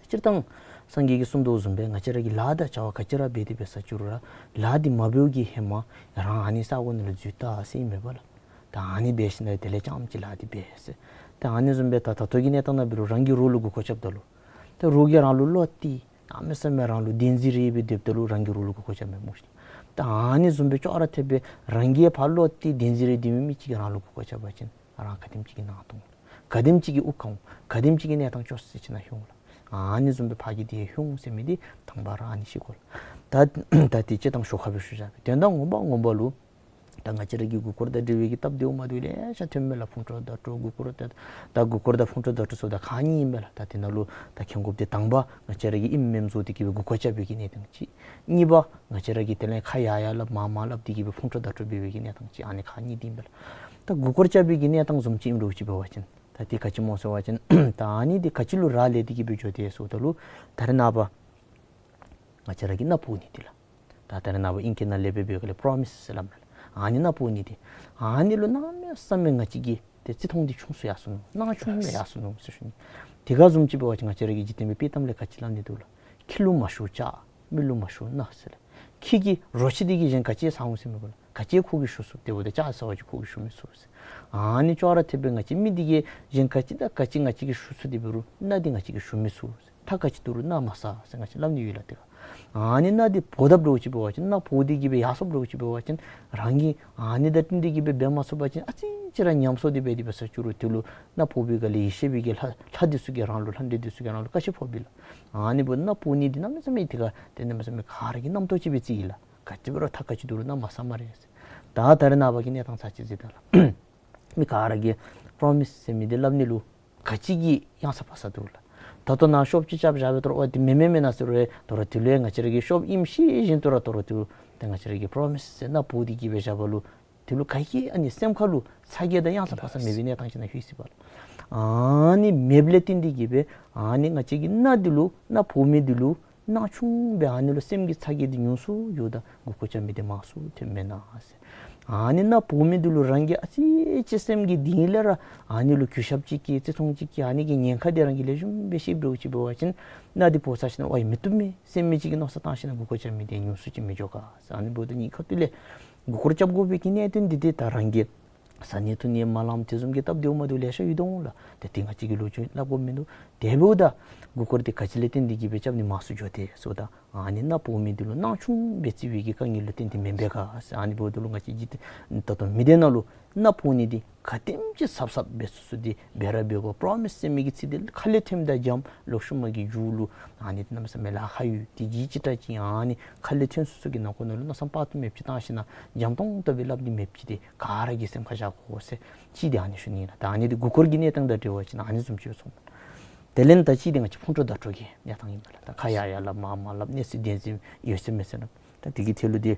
སྤྱིར་བཏང་སངས་རྒྱས་ཀྱིས་གསུངས་དོ་བཟུམ་སྦེ་ང་བཅས་ར་གིས་ལཱ་དང་བྱ་བ་ག་ཅི་ར་འབད་དེ་འབད་ས་ཅིག་རུང་ར་ལཱ་འདི་མ་འབདཝ་གི་ཧེ་མ་རང་ཨ་ནི་ས་གོ་ནང་ལུ་འཛུལ་ལྟ་ཟེར་ཨིན་མས་པ་ལགས། ད་ཨ་ནི་འབད་ཞིནམ་ལས་དེ་ལས་རྐྱངམ་ཅིག་ལཱ་འདི་འབད་ཟེར། ད་ཨ་ནི་བཟུམ་སྦེ་ད་ད་ལྟོ་གི་གནས་སྟངས་ནང་འབད་རུང་རང་གི་རོགས་ལུ་མགུ་སྐོར་རྐྱབ་ད་ལུ་ད་རོགས་ཀྱིས་རང་ལུ་བློ་གཏད་གནམ་མེད་ས་མེད་རང་ལུ་བདེན་འཛིན་རེ་སྦེ་སྡོདཔ་ད་ལུ་རང་གི་རོགས་ལུ་མགུ་སྐོར་རྐྱབ་མས་སྨོ་ཤིག། ད་ཨ་ནི་བཟུམ་སྦེ་ཅོག་ར་འཐདཔ་སྦེ་རང་གིས་ཕར་བློ་གཏད་བདེན་འཛིན་རེ་སྡོད་མི་མི་ཅིག་གིས་རང་ལུ་མགུ་སྐོར་རྐྱབ་པ་ཅིན་རང་ག་དེམ་ཅིག་གི་ནང་ཐོང་། ག་དེམ་ཅིག་གི་དབུགས་གང་། ག་དེམ་ཅིག་གི་གནས་སྟངས་སྐྱོ་ས་ཅིག་ནང་ལྷོད་འོང་ལགས། ཨ་ནི་བཟུམ་སྦེ་ཕར་གི་དེ་ལྷོད་འོང་ཟེར་མི་འདི་དང་པ་ར་ཨ་ནི་ཤེས་དགོ་ལགས། ད་ད་དེ་སྤྱིར་བཏང་ཞོར་ཁ་སྦེ་ཞུ་བཞག་པས། དོན་དག་ངོ་མ་ངོ་མ་ལུ་ད་ང་བཅས་ར་གི་མགུ་སྐོར་དང་འབྲེལ་བའི་གི་སྟབས་བདེཝ་མ་བདེཝ་ལེ་ཤ་ཐོནམ་མས་ལགས། ཕུང་ཁྲོལ་དྲག་དྲགས་མགུ་སྐོར་དང་ད་མགུ་སྐོར་དང་ཕུང་ཁྲོལ་དྲག་དྲགས་ཟེརཝ་ད་ཁག་གཉིས་ཨིན་པས་ལགས། ད་དེ་ནང་ལུ་ད་མཁྱེན་དགོཔ་འདི་དང་པ་ང་བཅས་ར་གིས་ཨིནམ་མེནམ་བཟོ་སྟེ་གིས་སྦེ་མགུ་སྐོར་རྐྱབ་པའི་གི་གནས་སྟངས་ཅིག། གཉིས་པ་ང་བཅས་ར་གིས་དེ་ལས་ཁ་ཡར་ཡར་སླབ་མར་མར་སླབ་སྟེ་གིས་སྦེ་ཕུང་ཁྲོལ་དྲག་དྲགས་འབད་བའི་གི་གནས་སྟངས་ཅིག། ཨ་ནི་ཁག་གཉིས་འདི་ཨིན་པས་ལགས། ད་མགུ་སྐོར་རྐྱབ་པའི་གི་གནས་སྟངས་བཟུམ་ཅིག་ཨིནམ་འདྲཝ་ཅིག་འབད་བ་ཅིན་ད་དེ་ག་ཅི་སྨོ་ཟེར་བ་ཅིན་ད་ཨ་ནི་འདི་ག་ཅི་ལུ་རག་ལས་ཏེ་གིས་སྦེ་འགྱོ་དེས་ཟེརཝ་ད་ལུ་ད་རེས་ནངས་པ་ང་བཅས་ར་གི་སྣ་ཕུག་ནི་འདི་ལགས། ད་ད་རེས་ནངས་པ་ཨིང་སྐད་ནང་ལས་འབད་བའི་སྒང་ལས་པྲོ་མིས་ཟེར་སླབ་མས་ལགས། ཨ་ནི་སྣ་ཕུག་ནི་འདི་ཨ་ནི་ལུ་གནམ་མེད་ས་མེད་ང་བཅས་ཀྱི་ཏེ་བརྩི་མཐོང་འདི་ཆུང་སུ་ཡར་སོ་ནུག། གནང་ཆུང་སུ་ཡར་སོ་ནུག་ཟེར་ཞུ་ནི། དེ་ག་བཟུམ་ཅིག་འབད་བ་ཅིན་ང་བཅས་ར་གི་འཇིག་རྟེན་པའི་དཔྱེ་གཏམ་ལས་ག་ཅི་སླབ་ནི་འདུག་ལགས། ཁྱི་ལུ་མ་ཞུ་ལྕགས། མི་ལུ་མ་ཞུ་སྣ་ཟེར་ལགས། ཁྱི་གི་རོ་ཁྱི་འདི་གིས་གཞན་ག་ཅི་ཟ་འོང་ཟེར་མི་དགོ་ལགས། ག་ཅི་ཁོ་གིས་ཞུ་ཚུགས། དེ་འབདཝ་ད་ལྕགས་ཟ་བ་ཅིན་ཁོ་གིས་ཞུ་མི་ཚུགས་ཟེར། ཨ་ནི་ཅོག་ར་འཐདཔ་སྦེ་ང་བཅས་མི་འདི་གིས་གཞན་ག་ཅི་དང་ག་ཅི་ང་བཅས་ཀྱིས་ཞུ་ཚུགས། དེ་འབད་རུང་སྣ་འདི་ང་བཅས་ཀྱིས་ཞུ་མི་ཚུགས་ཟེར། ཐག་ག་ཅི་འདུག་རུང་མནའ་མ་ཟ་ཟེར་ང་བཅས་སླབ་ནི་ཡོད་ལགས། དེ་ཁར་ཨ་ནི་མནའ་འདི་འབོ་དཔ་འདྲཝ་ཅིག་འབད་བ་ཅིན་མནའ་འབོ་སྟེ་གིས་སྦེ་ཡར་སོཔ་འདྲཝ་ཅིག་འབད་བ་ཅིན་རང་གིས་ཨ་ནི་དང་བསྟུན་ཏེ་གིས་སྦེ་འབད་མ་ཚུགས་པ་ཅིན་ཨ་ཙི་ཅིག་ར་ཉམས་སོ་སྟེ་འབད་དེ་འབད་ས་ཅིག་རུང་དེ་ལུ་མནའ་འབོ་བའི་སྒང་ལས་ཡེ་ཤེས་པའི་གི་ལྷ་ལྷ་འདི་ཚུ་གིས་རང་ལུ་ལྷ་འདྲེ་འདི་ཚུ་གིས་རང་ལུ་བཀའ་ཆད་ཕོགཔ་ཨིན་ལགས། ཨ་ནི་འབདཝ་ད་མནའ་འབོ་ནི་འདི་གནམ་མེད་ས་མེད་དེ་ཁར་ཏེ་གནམ་མེད་ས་མེད་ག་ར་གི་རྣམ་རྟོག་ཅིག་སྦེ་རྩིཝ་ཨིན་ལགས། ག་ཅི་འབད་རུང་ཐག་ག་ཅི་འདུག་རུང་མནའ་མ་ཟ་སྨ་རེ་ཟེར། ད་ད་རེས་ནངས་པ་གི་གནས་སྟངས་ཚར་ཅིག་གཟིགས་ད་ལགས། མི་ག་ར་གིས་པྲོ་མིསི་ཟེར་མི་འདི་སླབ་ནི་ལུ་ག་ཅི་གི་ཡང་ས་བར་ས་འདུག་ལགས། ད་ལྟོ་ནཱ་ཤོབ་ཅིག་རྐྱབ་བཞག་སྦེ་དོ་རུང་ཨོ་དེ་མེན་མེན་མེན་ན་ཟེར་རུང་དོ་རུང་དེ་ལུ་ཡང་ང་བཅས་ར་གིས་ཤོབ་ཨིནམ་ཤེས་བཞིན་དུ་ར་དོ་རུང་དེ་ལུ་ཏེ་ང་བཅས་ར་གིས་པྲོ་མིསི་ཟེར་མནའ་འབོ་སྟེ་གིས་སྦེ་བཞག་པ་ལུ་དེ་ལུ་ག་གིས་ཨ་ནི་སེམས་ཁ་ལུ་ཚ་གྱང་དང་ཡང་ས་བར་ས་མེད་པའི་གནས་སྟངས་ཅིག་ནང་ལྷོད་ཅི་པ་ལགས། ཨ་ནི་མེདཔ་ལས་བརྟེན་ཏེ་གིས་སྦེ་ཨ་ནི་ང་བཅས་ཀྱི་མནའ་འདི་ལུ་མནའ་འབོ་མི་འདི་ལུ་སྣང་ཆུང་སྦེ་ཨ་ནི་ལུ་སེམས་ཀྱི་ཚ་གྱང་འདི་ཉུང་སུ་འགྱོཝ་ད་མགུ་སྐོར་རྐྱབ་མི་འདི་མང་སུ་ཐོནམ་མེན་ན་ཟེར། ཨ་ནི་མནའ་འབོ་མི་འདི་ལུ་རང་གིས་ཨ་ཙི་ཅིག་སེམས་ཀྱི་གཏིང་ལས་ར་ཨ་ནི་ལུ་གུས་ཞབས་ཅིག་བསྐྱེད་བརྩི་མཐོང་ཅིག་བསྐྱེད་ཨ་ནི་གི་ཉེན་ཁ་འདི་རང་གིས་ལེགས་ཤོམ་སྦེ་ཤེསཔ་འདྲཝ་ཅིག་འབད་བ་ཅིན་མནའ་འདི་འབོ་ཚར་ཞིནམ་ལས་ཝའི་མི་བཏུབ་མས་ཟེར་མི་ཅིག་གི་མནོ་བསམ་བཏང་ཞིནམ་ལས་མགུ་སྐོར་རྐྱབ་མི་འདི་ཉུང་སུ་ཅིག་མི་འགྱོ་ག་ཟེར། ཨ་ནི་འབདཝ་ད་གཉིས་ཁ་ཐུག་ལས་མགུ་སྐོར་རྐྱབ་དགོ་པའི་གི་གནད་དོན་འདི་ཏེ་ད་རང་གིས་བཟའ་ནི་འཐུང་ནི་མ་ལངམ་དེ་བཟུམ་གྱི་སྟབས་བདེཝ་མ་བདེཝ་ལེ་ཤ་ཡོད་དོ་འོང་ལགས། ཏེ་དེ་ང་བཅས་ཀྱིས་ལོ་རྒྱུས་སླབ་དགོཔ་མིན་འདུག། དེ་འབདཝ་ད་མགུ་སྐོར་འདི་ག་ཅི་ལས་བརྟེན་ཏེ་གིས་སྦེ་རྐྱབ་ནི་མང་སུ་འགྱོ་དེས་ཟེརཝ་ད་ཨ་ནི་མནའ་འབོ་མི་འདི་ལུ་སྣང་ཆུང་སྦེ་བརྩི་བའི་གི་དཀའ་ངལ་ལུ་བརྟེན་ཏེ་མེན་པས་ག་ཟེར། ཨ་ནི་འབདཝ་ད་ལུ་ང་བཅས་འཇིག་རྟེན་ད་ལྟོ་མི་སྡེ་ནང་ལུ་མནའ་འབོ་ནི་འདི་ག་དེམ་ཅིག་ཟབ་ཟབ་སྦེ་སོ་སོ་འདི་འབད་ར་འབད་དགོ། པྲོ་མིསི་ཟེར་མི་གི་ཚིག་འདི་ཁ་ལས་ཐོནམ་ད་འཇམ། ལོག་ཤུལ་མ་གི་མཇུག་ལུ་ཨ་ནི་གནམ་མེད་ས་མེད་ལཱ་ཁག་ཡོད། དེ་གིས་ཅིག་ཏྲ་ཅིག་ཨ་ནི་ཁ་ལས་ཐོན་སོ་སོ་གི་ནང་ཁོག་ནང་ལུ་མནོ་བསམ་དཔག་ཏུ་མེདཔ་ཅིག་བཏང་ཞིནམ་ལས་འཇམ་ཏོང་ཏོ་སྦེ་སླབ་ནི་མེདཔ་ཅིག་འདི་ག་ར་གིས་སེམས་ཁར་བཞག་དགོ་ཟེར། གཅིག་འདི་ཨ་ནི་ཞུ་ནི་ཨིན་ལགས། ད་ཨ་ནི་འདི་མགུ་སྐོར་གྱི་གནས་སྟངས་དང་འབྲེལ་བ་ཅིན་ཨ་ནི་བཟུམ་ཅིག་སྦེ་སོང་། དེ་ལས་ད་གཅིག་འདི་ང་བཅས་ཕུང་དཀྲོག་བརྡ་སྤྲོད་ཀྱི་གནས་སྟངས་ཨིན་པས་ལགས། ད་ཁ་ཡར་ཡར་སླབ་མར་མར་སླབ་གནས་ཚུལ་བདེན་འཛིན་ཡོད་ཟེར་མེད་ཟེར་ན་ད་དེ་གི་ཐད་ལུ་འདི་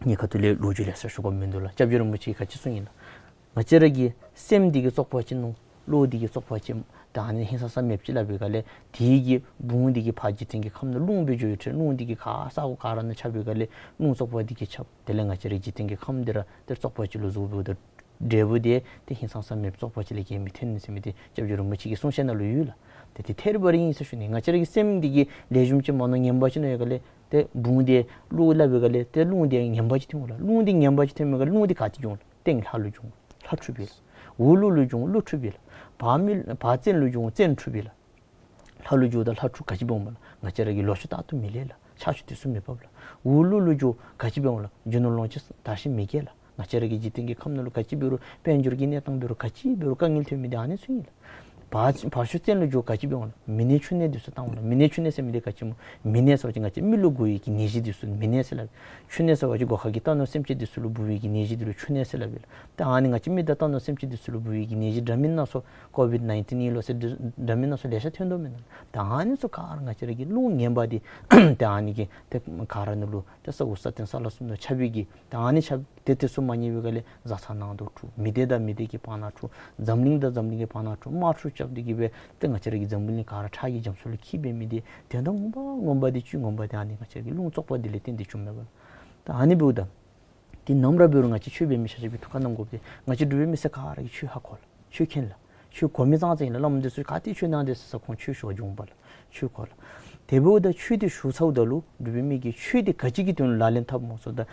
གཉིས་ཁ་ཐུག་ལས་ལོ་རྒྱུས་ལེ་ཤ་ཞུ་དགོཔ་མིན་འདུག་ལགས། སྐྱབས་རྗེ་རིན་པོ་ཆེ་གིས་ག་ཅི་གསུངས་ཡི་ལགས། ང་བཅས་ར་གི་སེམས་འདི་གིས་བཙོག་པ་ཅིག་མནོ། བློ་འདི་གིས་བཙོག་པ་ཅིག་མནོ། ད་ཨ་ནི་ཧིང་སངས་ས་མེདཔ་ཅིག་སླབ་པའི་སྒང་ལས་དེ་གི་བུང་འདི་གིས་ཕར་འཇིག་རྟེན་གྱི་ཁམས་ནང་རླུང་སྦེ་འགྱོ་ཡི་ཏེ་རླུང་འདི་གིས་ག་ས་གོ་ག་ར་ནང་ཁྱབ་པའི་སྒང་ལས་རླུང་བཙོག་པ་འདི་གིས་ཁྱབ། དེ་ལས་ང་བཅས་ར་འཇིག་རྟེན་གྱི་ཁམས་འདི་ར་ཏེ་བཙོག་པ་ཅིག་ལུ་བཟོ་བའི་ད་འབྲས་བུ་འདི་ཏེ་ཧིང་སངས་ས་མེདཔ་བཙོག་པ་ཅིག་ལས་གཞན་མི་ཐོན་ཟེར་མི་འདི་སྐྱབས་རྗེ་རིན་པོ་ཆེ་གི་གསུང་བཤད་ནང་ལུ་ཡོད་ལགས། ཏེ་དེ་ཐད་རི་བ་རི་ཨིན་ཟེར་ཞུ་ནི། ང་བཅས་ར་གི་སེམས་འདི་གིས་ལེགས་ཤོམ་ཅིག་མ་མནོ་ངན་པ་ཅིག་མནོ་བའི་སྒང་ལས་ཏེ་བུང་འདི་གླུ་སླབ་པའི་སྒང་ལས་ཏེ་རླུང་འདི་ངན་པ་ཅིག་ཐོན་འོང་ལགས། རླུང་འདི་ངན་པ་ཅིག་ཐོན་པའི་སྒང་ལས་རླུང་འདི་ག་ཏེ་འགྱོ་འོང་ལགས། སྟེང་ལྷ་ལུ་འགྱོ་འོང་། ལྷ་འཁྲུགས་པས་ལགས། འོག་ཀླུ་ལུ་འགྱོ་འོང་། ཀླུ་འཁྲུགས་པས་ལགས། བར་མི་བར་བཙན་ལུ་འགྱོ་འོང་། བཙན་འཁྲུགས་པས་ལགས། ལྷ་ལུ་འགྱོཝ་ད་ལྷ་འཁྲུགས་ག་ཅི་འབད་འོང་མས་ལགས། ང་བཅས་ར་གི་ལོ་ཕྱུགས་རྟག་ཏུ་མི་ལེགས་ལགས། ཆར་ཆུ་དུས་སུ་མི་འབབ་ལགས། འོག་ཀླུ་ལུ་འགྱོ་ག་ཅི་འབད་འོང་ལགས། རྒྱུ་ནོར་ལོངས་སྤྱོད་དར་ཞིང་མི་རྒྱས་ལགས། ང་བཅས་ར་གི་འཇིག་རྟེན་གྱི་ཁམས་ནང་ལུ་ག་ཅི་འབད་རུང་དཔལ་འབྱོར་གྱི་གནས་སྟངས་འབད་རུང་ག་ཅི་འབད་རུང་དཀའ་ངལ་ཐོན་མི་འདི་ཨ་ནི་ཚུ་ཨིན་ལགས། བར་བར་ཤུགས་བཙན་ལུ་འགྱོ་ག་ཅི་འབད་འོང་ལགས། མི་ནད་ཕྱུགས་ནད་འདི་ཚུ་བཏང་འོང་ལགས། མི་ནད་ཕྱུགས་ནད་ཟེར་མི་འདི་ག་ཅི་སྨོ། མི་ནད་ཟེར་བ་ཅིན་ང་བཅས་མི་ལུ་འགོ་བའི་གི་ནད་གཞི་འདི་ཚུ་མི་ནད་ཟེར་སླབ། ཕྱུགས་ནད་ཟེར་བ་ཅིན་སྒོ་ཁ་གི་རྟ་ནོར་སེམས་ཅན་འདི་ཚུ་ལུ་འབུ་བའི་གི་ནད་གཞི་འདི་ལུ་ཕྱུགས་ནད་ཟེར་སླབ་ཨིན་ལགས། ད་ཨ་ནི་ང་བཅས་མི་དང་རྟ་ནོར་སེམས་ཅན་འདི་ཚུ་ལུ་འབུ་བའི་གི་ནད་གཞི་འདྲ་མིན་སྣ་ཚོགས་ཀོ་བིཌ་ནའིན་ཊིན་ཨིན་ལོ་ཟེར་འདི་འདྲ་མིན་སྣ་ཚོགས་ལེ་ཤ་ཐོན་དོ་མེན་ན། ད་ཨ་ནི་ཚུ་ག་ར་ང་བཅས་ར་གི་རླུང་ངན་པ་འདི་ད་ཨ་ནི་གིས་ཏེ་ག་ར་ནང་ལུ་ཏེ་ས་འོག་ས་སྟེང་ས་བླ་གསུམ་ནང་ཁྱབ་པའི་གི་ད་ཨ་ནི་ཁྱབ་ཏེ་དེ་ཚུ་མ་ཉན་པའི་སྒང་ལས་བཟའ་ཚང་ནང་དུ་འཁྲུག། མི་སྡེ་དང་མི་སྡེ་གི་བར་ན་འཁྲུག། འཛམ་གླིང་དང་འཛམ་གླིང་གི་བར་ན་འཁྲུག། དམག་འཁྲུག་རྐྱབ་སྟེ་གིས་སྦེ་ཏེ་ང་བཅས་ར་གི་འཛམ་བུ་གླིང་ག་ར་ཁྲག་གི་རྒྱ་མཚོ་ལུ་འཁྱིལ་འབད་མི་འདི་དོན་དག་ངོ་མ་ངོ་མ་འདི་བཅུད་ངོ་མ་འདི་ཨ་ནི་ང་བཅས་ར་གི་རླུང་བཙོག་པ་འདི་ལས་བརྟེན་ཏེ་བྱུངམ་མས་པ་ལགས། ད་ཨ་ནི་འབདཝ་ད་འདི་ནམ་ར་འབད་རུང་ང་བཅས་ཆོས་འབད་མི་ཆ་ཁྱབ་ཀྱིས་ཐུགས་ཁར་བསྣམ་དགོཔ་འདི་ང་བཅས་འབྲུག་པའི་མི་སེར་ག་ར་གིས་ཆོས་ཧ་གོ་ལགས། ཆོས་མཁྱེན་ལགས། ཆོས་གོ་མི་ཙང་ཙང་ཨིན་ལགས། བླམ་འདི་ཚུ་ག་ཏེ་ཆོས་གནང་དེས་ཟེར་ས་ཁོང་ཆོས་ཞུ་བར་འགྱོཝ་མས་པ་ལགས། ཆོས་གོ་ལགས། དེ་འབདཝ་ད་ཆོས་འདི་ཞུ་ཚརཝ་ད་ལུ་འབྲུག་པའི་མི་གིས་ཆོས་འདི་ག་ཅི་གི་དོན་ལུ་ལག་ལེན་འཐབ་སྨོ་ཟེརཝ་ད་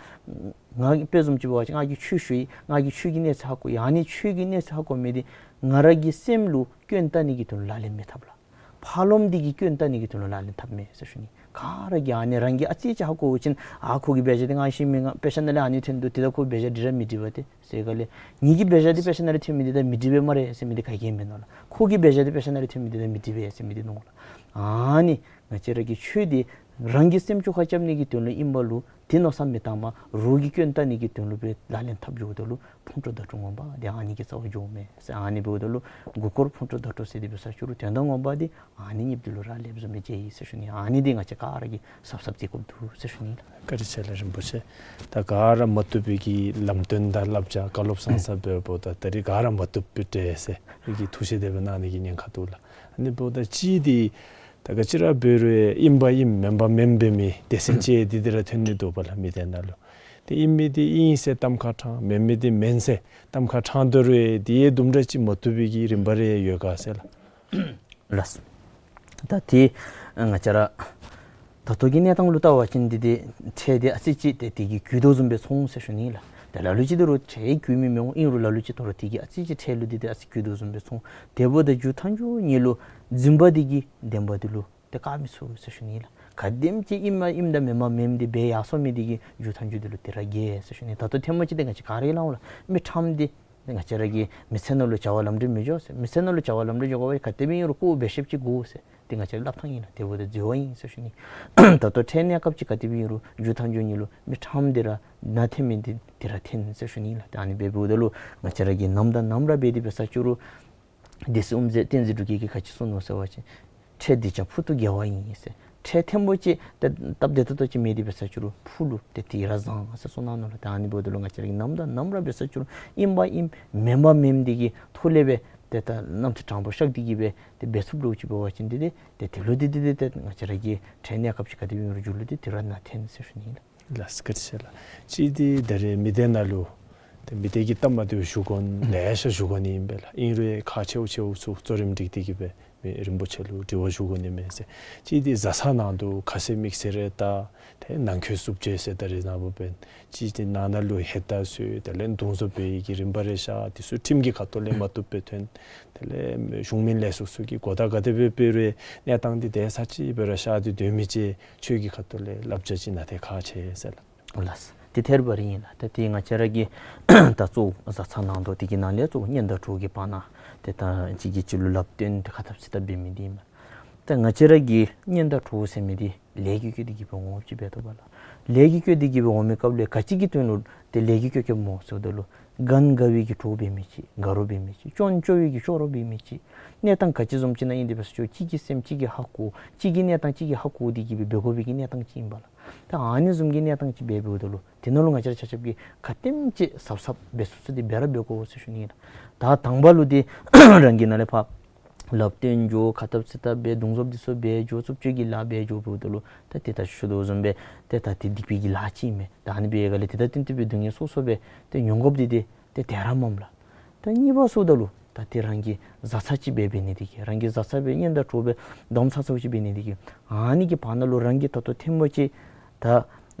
ང་དཔེ་བཟུམ་ཅིག་འབད་བ་ཅིན་ང་གིས་ཆོས་ཞུ་ཡི། ང་གིས་ཆོས་ཀྱི་གནས་ཚད་ཧ་གོ་ཡི། ཨ་ནི་ཆོས་ཀྱི་གནས་ཚད་ཧ་གོ་མི་འདི་ང་ར་གི་སེམས་ལུ་སྐྱོན་བཏགས་ནི་གི་དོན་ལུ་ལག་ལེན་མི་འཐབ་ལགས། ཕར་ལོགམ་འདི་གིས་སྐྱོན་བཏགས་ནི་གི་དོན་ལུ་ལག་ལེན་འཐབ་མས་ཟེར་ཞུ་ནི། ག་ར་གིས་ཨ་ནི་རང་གིས་ཨ་ཙི་ཅིག་ཧ་གོ་བ་ཅིན་ཨ་ཁོ་གིས་འབད་བཞག་འདི་ང་ཤེས་མི་ང་དཔེ་ཆ་ནང་ལས་ཨ་ནི་ཐོན་འདུག། དེ་ད་ཁོ་འབད་བཞག་འདི་ར་མི་འགྲིག་པ་ཏེ་ཟེར་སྒང་ལས་ངེ་གི་འབད་བཞག་འདི་དཔེ་ཆ་ནང་ལས་ཐོན་མི་འདི་ད་མི་འགྲིག་པས་སྨ་རེ་ཟེར་མི་འདི་ག་གིས་མེན་ནོ་ལགས། ཁོ་གིས་འབད་བཞག་འདི་དཔེ་ཆ་ནང་ལས་ཐོན་མི་འདི་ད་མི་འགྲིག་པས་ཟེར་མི་འདི་ནོ་ལགས། ཨ་ནི་ང་བཅས་ར་གི་ཆོས་འདི་རང་གི་སེམས་ཅོག་ཁར་རྐྱབ་ནི་གི་དོན་ལུ་ཨིན་པ་ལུ་དེ་མནོ་བསམ་མི་བཏང་པར་རོགས་ཀྱི་སྐྱོན་བལྟ་ནི་གི་དོན་ལུ་སྦེ་ལག་ལེན་འཐབ་འགྱོཝ་ད་ལུ་ཕུང་དཀྲོག་བརྡ་སྤྲོད་ངོ་མ་འདི་ཨ་ནི་གི་རྩ་བར་འགྱོཝ་མས་ཟེར། ཨ་ནི་འབདཝ་ད་ལུ་མགུ་སྐོར་ཕུང་དཀྲོག་བརྡ་སྤྲོད་ཟེར་དེ་འབད་ས་ཅིག་རུང་དོན་དག་ངོ་མ་འདི་ཨ་ནི་གཉིས་འདི་ལུ་རག་ལསཔ་བཟུམ་སྦེ་མཇལ་ཡི་ཟེར་ཞུ་ནི། ཨ་ནི་འདི་ང་བཅས་ག་ར་གིས་གཟབ་གཟབ་མཛད་དགོཔ་འདུག་ཟེར་ཞུ་ནི་ལགས། བཀའ་དྲིན་ཆེ་ལགས་རིན་པོ་ཆེ། ད་ག་ར་མ་བཏུབ་པའི་གི་ལམ་སྟོན་དང་བསླབ་བྱ་བཀའ་སློབ་གསན་ས་འབདཝ་ད་ད་རིས་ག་ར་མ་བཏུབ་པའི་འདྲས་ཟེར་གི་ཐུགས་བཞེད་དེ་སྦེ་གནང་ནི་གི་ཉེན་ཁ་འདུག་ལགས། ཨ་ནི་འབདཝ་ད་གཅིག་འདི་ད་ག་ཅི་ར་འབད་རུང་ཨིན་པ་ཨིནམ་མེན་པ་མེནམ་འབད་མི་སྡེ་ཚན་ཅིག་འདི་འདི་ར་ཐོན་ནི་འདུག་པ་ལགས། མི་སྡེ་ནང་ལུ་ཏེ་ཨིན་མི་འདི་ཨིན་ཟེར་གཏམ་ཁ་དྲངས། མེན་མི་འདི་མེན་ཟེར་གཏམ་ཁ་དྲངས་དོ་རུང་འདི་དུམ་གྲ་ཅིག་མ་བཏུབ་པའི་གི་རིམ་པ་རེ་ཡོད་ག་ཟེར་ལགས། ལགས། ད་ཏེ་ང་བཅས་ར་ད་ལྟོ་གི་གནས་སྟངས་ལུ་བལྟ་བ་ཅིན་འདི་ཏེ་ཁྲལ་འདི་ཨ་ཙི་ཅིག་ཏེ་དེ་གིས་རྒུད་དོ་བཟུམ་སྦེ་མཐོང་ཟེར་ཞུ་ནི་ལགས། ཏེ་ལ་ལུ་ཅིག་འདི་རུང་ཁྲལ་རྒུད་མི་མི་འོང་། ཨིན་རུང་ལ་ལུ་ཅིག་ད་རུང་དེ་གིས་ཨ་ཙི་ཅིག་ཁྲལ་ལུ་འདི་ཏེ་ཨ་ཙི་རྒུད་དོ་བཟུམ་སྦེ་མཐོང་། དེ་འབདཝ་ད་མཇུག་མཐའ་མཇུག་གཉིས་ལུ་རྫུན་པ་འདི་གིས་བདེན་པ་འདི་ལུ་ དཀའ་མི་ཚུགས་ཟེར་ཞུ་ནི་ལགས། ག་དེམ་ཅིག་ཨིནམ་ཨིནམ་དང་མེནམ་མེནམ་འདི་འབད་ཡར་སོང་མི་འདི་གིས་མཇུག་མཐའ་མཇུག་འདི་ལུ་དེ་ར་རྒྱལ་ཟེར་ཞུ་ནི། ད་ལྟོ་ཐེངས་མ་ཅིག་འདི་ང་བཅས་ག་ར་གིས་སླབ་འོང་ལགས། མི་ཁྲམ་འདི་ང་བཅས་ར་གི་མི་ཚེ་ནང་ལུ་བྱ་བ་ལམ་འགྲོ་མི་འགྱོ་ཟེར། མི་ཚེ་ནང་ལུ་བྱ་བ་ལམ་འགྲོ་འགྱོ་དགོ་པ་ག་དེ་སྦེ་ཨིན་རུང་ཁོ་འབད་ཤེསཔ་ཅིག་དགོ་ཟེར། དེ་ང་བཅས་སླབ་ཐངས་ཨིན་ལགས། དེ་འབདཝ་ད་འཛོལ་བ་ཨིན་ཟེར་ཞུ་ནི། ད་ལྟོ་འཕྲལ་གནས་སྐབས་ཅིག་ག་དེ་སྦེ་ཨིན་རུང་མཇུག་མཐའ་མཇུག་ནི་ལུ་མི་ཁྲམ་འདི་ར་ནང་འཐེན་མི་འདི་དེ་ར་འཐེན་ཟེར་ཞུ་ནི་ལགས། ད་ཨ་ནི་འབདཝ་ད་ལུ་ང་བཅས་ར་གིས་ནམ་དང་ནམ་ར་འབད་དེ་འབད་ས་ཅིག་རུང་སྡེ་སྲིད་དབུ་མཛད་བསྟན་འཛིན་འབྲུག་རྒྱལ་གྱིས་ག་ཅི་གསུངས་ནུག་ཟེར་བ་ཅིན། འཕྲལ་གདུལ་བྱ་ཕུག་ཏུ་དགེ་བ་ཡིན་ཟེར། འཕྲལ་ཐེངས་པོ་ཅིག་ཏེ་སྟབས་བདེ་ཏོག་ཏོ་ཅིག་མེད་དེ་འབད་ས་ཅིག་རུང་ཕུག་ལུ་ཏེ་དེ་ར་བཟང་ཟེར་གསུངས་གནང་ནུག་ལགས། ད་ཨ་ནི་འབདཝ་ད་ལུ་ང་བཅས་ར་གིས་ནམ་དང་ནམ་ར་འབད་ས་ཅིག་རུང་ཨིནམ་ཨིནམ་མེནམ་མེནམ་འདི་གི་ཐོག་ལས་སྦེ་ཏེ་ད་རྣམ་ཐར་དྲང་པོ་ཤག་འདི་གིས་སྦེ་ཏེ་འབད་ཚུགསཔ་འདྲཝ་ཅིག་འབད་བ་ཅིན་འདི་ཏེ་ཏེ་དེ་ལུ་འདི་འདི་འདི་ཏེ་ང་བཅས་ར་གི་འཕྲལ་གནས་སྐབས་ཅིག་ག་དེ་སྦེ་ཨིན་རུང་མཇུག་ལུ་འདི་དེ་ར་ནང་འཐེན་ཟེར་ཞུ་ནི་ལགས། ལགས་སོ། བཀའ་དྲིན་ཆེ་ལགས། གཅིག་འདི་ད་རེས་མི་སྡེ་ནང་ལུ་ཏེ་མི་སྡེ་གི་སྟབས་མ་བདེཝ་ཞུ་དགོ་ནི་ལེ་ཤ་ཞུ་དགོ་ནི་ཨིན་པས་ལགས། ཨིན་རུང་ཁག་ཆེཝ་ཆེཝ་ཚུ་གཙོ་རིམ་སྒྲིག་སྟེ་གིས་སྦེ་མི་རིན་པོ་ཆེ་ལུ་དྲི་བ་ཞུ་དགོ་ནི་མས་ཟེར། གཅིག་འདི་བཟའ་ཚང་ནང་དུ་ཁ་ཟས་དམིགས་བསལ་རེ་ད་ཏེ་ནང་འཁོད་བསུབ་བྱེད་ཟེར་ད་རེས་ནངས་པ་འབདན་གཅིག་འདི་ནང་ན་ལུ་ཧེ་ད་སོ་དེ་ལས་འདུ་འཛོམས་འབད་ནི་གི་རིམ་པ་རེ་ཤར་དེ་ཚུ་ཁྲིམས་ཀྱི་ཁ་ཐུག་ལས་མ་བཏུབ་པའི་དོན་དེ་ལས་གཞུང་མིན་ལས་ཚོགས་ཚུ་གིས་གོ་བརྡ་ག་དེ་སྦེ་སྤེལ་རུང་གནས་སྟངས་འདི་དེ་ཚར་གཅིག་སྦེ་ར་ཤར་ཏེ་སྡོད་མི་ཅིག་ཁྱོད་ཀྱི་ཁ་ཐུག་ལས་བསླབ་བྱ་ཅིག་གནང་སྟེ་ཁག་ཆེ་ཟེར་ལགས། ལགས། དེ་ཐད་རི་བ་རི་ཨིན་ལགས། ད་དེ་ང་བཅས་ར་གི་ད་གཙོ་བོ་བཟའ་ཚང་ནང་དོག་དེ་གི་ནང་ལས་གཙོ་བོ་གཉེན་དང་གྲོགས་ཀྱི་བར་ན་ཏེ་ད་གཅིག་གིས་གཅིག་ལུ་ལགཔ་སྟོན་ཏེ་ཁ་འཐབ་སེ་འཐབ་འབད་མི་འདི་ཨིན་མས། ད་ང་བཅས་ར་གི་གཉེན་དང་གྲོགས་ཟེར་མི་འདི་ལས་ཀྱིས་བསྐོས་ཏེ་གིས་སྦེ་འོངམ་ཅིག་འབད་དོ་བ་ལགས། ལས་ཀྱིས་བསྐོས་ཏེ་གིས་སྦེ་འོང་མི་སྐབས་ལས་ག་ཅི་གི་དོན་ལུ་ཏེ་ལས་ཀྱིས་བསྐོས་བསྐོསཔ་སྨོ་ཟེརཝ་ད་ལུ་ག་དང་ག་བའི་གི་གྲོགས་འབད་མི་ཅིག་དགའ་རོགས་འབད་མི་ཅིག་སྐྱོན་སྐྱོ་བའི་གི་སྐྱོ་རོགས་འབད་མི་ཅིག་གནས་སྟངས་ག་ཅི་བཟུམ་ཅིག་ནང་ཨིན་དེ་འབད་ས་ཅིག་རུང་གཅིག་གི་སེམས་གཅིག་གིས་ཧ་གོ་གཅིག་གི་གནས་སྟངས་གཅིག་གིས་ཧ་གོ་སྟེ་གིས་སྦེ་འབད་དགོ་པའི་གི་གནས་སྟངས་ཅིག་ཨིན་པས་ལགས། ད་ཨ་ནི་བཟུམ་གྱི་གནས་སྟངས་ཅིག་འབད་འབདཝ་ད་ལུ་དེ་ནང་ལུ་ང་བཅས་ར་ཆ་ཁྱབ་ཀྱིས་ག་དེམ་ཅིག་གཟབ་གཟབ་འབད་ཚུགས་ཚུགས་འདི་འབད་ར་འབད་དགོ་ཟེར་ཞུ་ནི་ལགས། ད་དང་པ་ལུ་འདི་རང་གི་ནང་ལས་ཕར་ལགཔ་སྟོན་འགྱོ་ཁ་འཐབ་སེ་འཐབ་འབད་འདུ་འཛོམས་འདི་ཚུ་འབད་འགྱོ་རྩུབ་སྤྱོད་ཀྱི་ལཱ་འབད་འགྱོ་འབདཝ་ད་ལུ་ད་ཏེ་ད་ཞུ་དོ་བཟུམ་སྦེ་ཏེ་ད་ཏེ་སྡིག་པའི་གི་ལཱ་ཅིག་ཨིན་མས། ད་ཨ་ནི་འབད་བའི་སྒང་ལས་ཏེ་ད་བསྟུན་ཏེ་སྦེ་སྡུག་བསྔལ་སོ་སོ་སྦེ་ཏེ་མྱོང་དགོཔ་འདི་ཏེ་ཏེ་དེ་ར་མས་ལགས། ད་གཉིས་པ་ཟེརཝ་ད་ལུ་ད་ཏེ་རང་གི་བཟའ་ཚང་ཅིག་སྦེ་འབད་ནི་དེ་གིས་རང་གི་བཟའ་ཚང་སྦེ་གཉེན་དང་གྲོགས་སྦེ་དམ་ཚ་ཚཝ་ཅིག་འབད་ནི་དེ་གིས་ཨ་ནི་གི་བར་ན་ལུ་རང་གིས་ད་ལྟོ་ཐེངས་མ་ཅིག་ད་ཨ་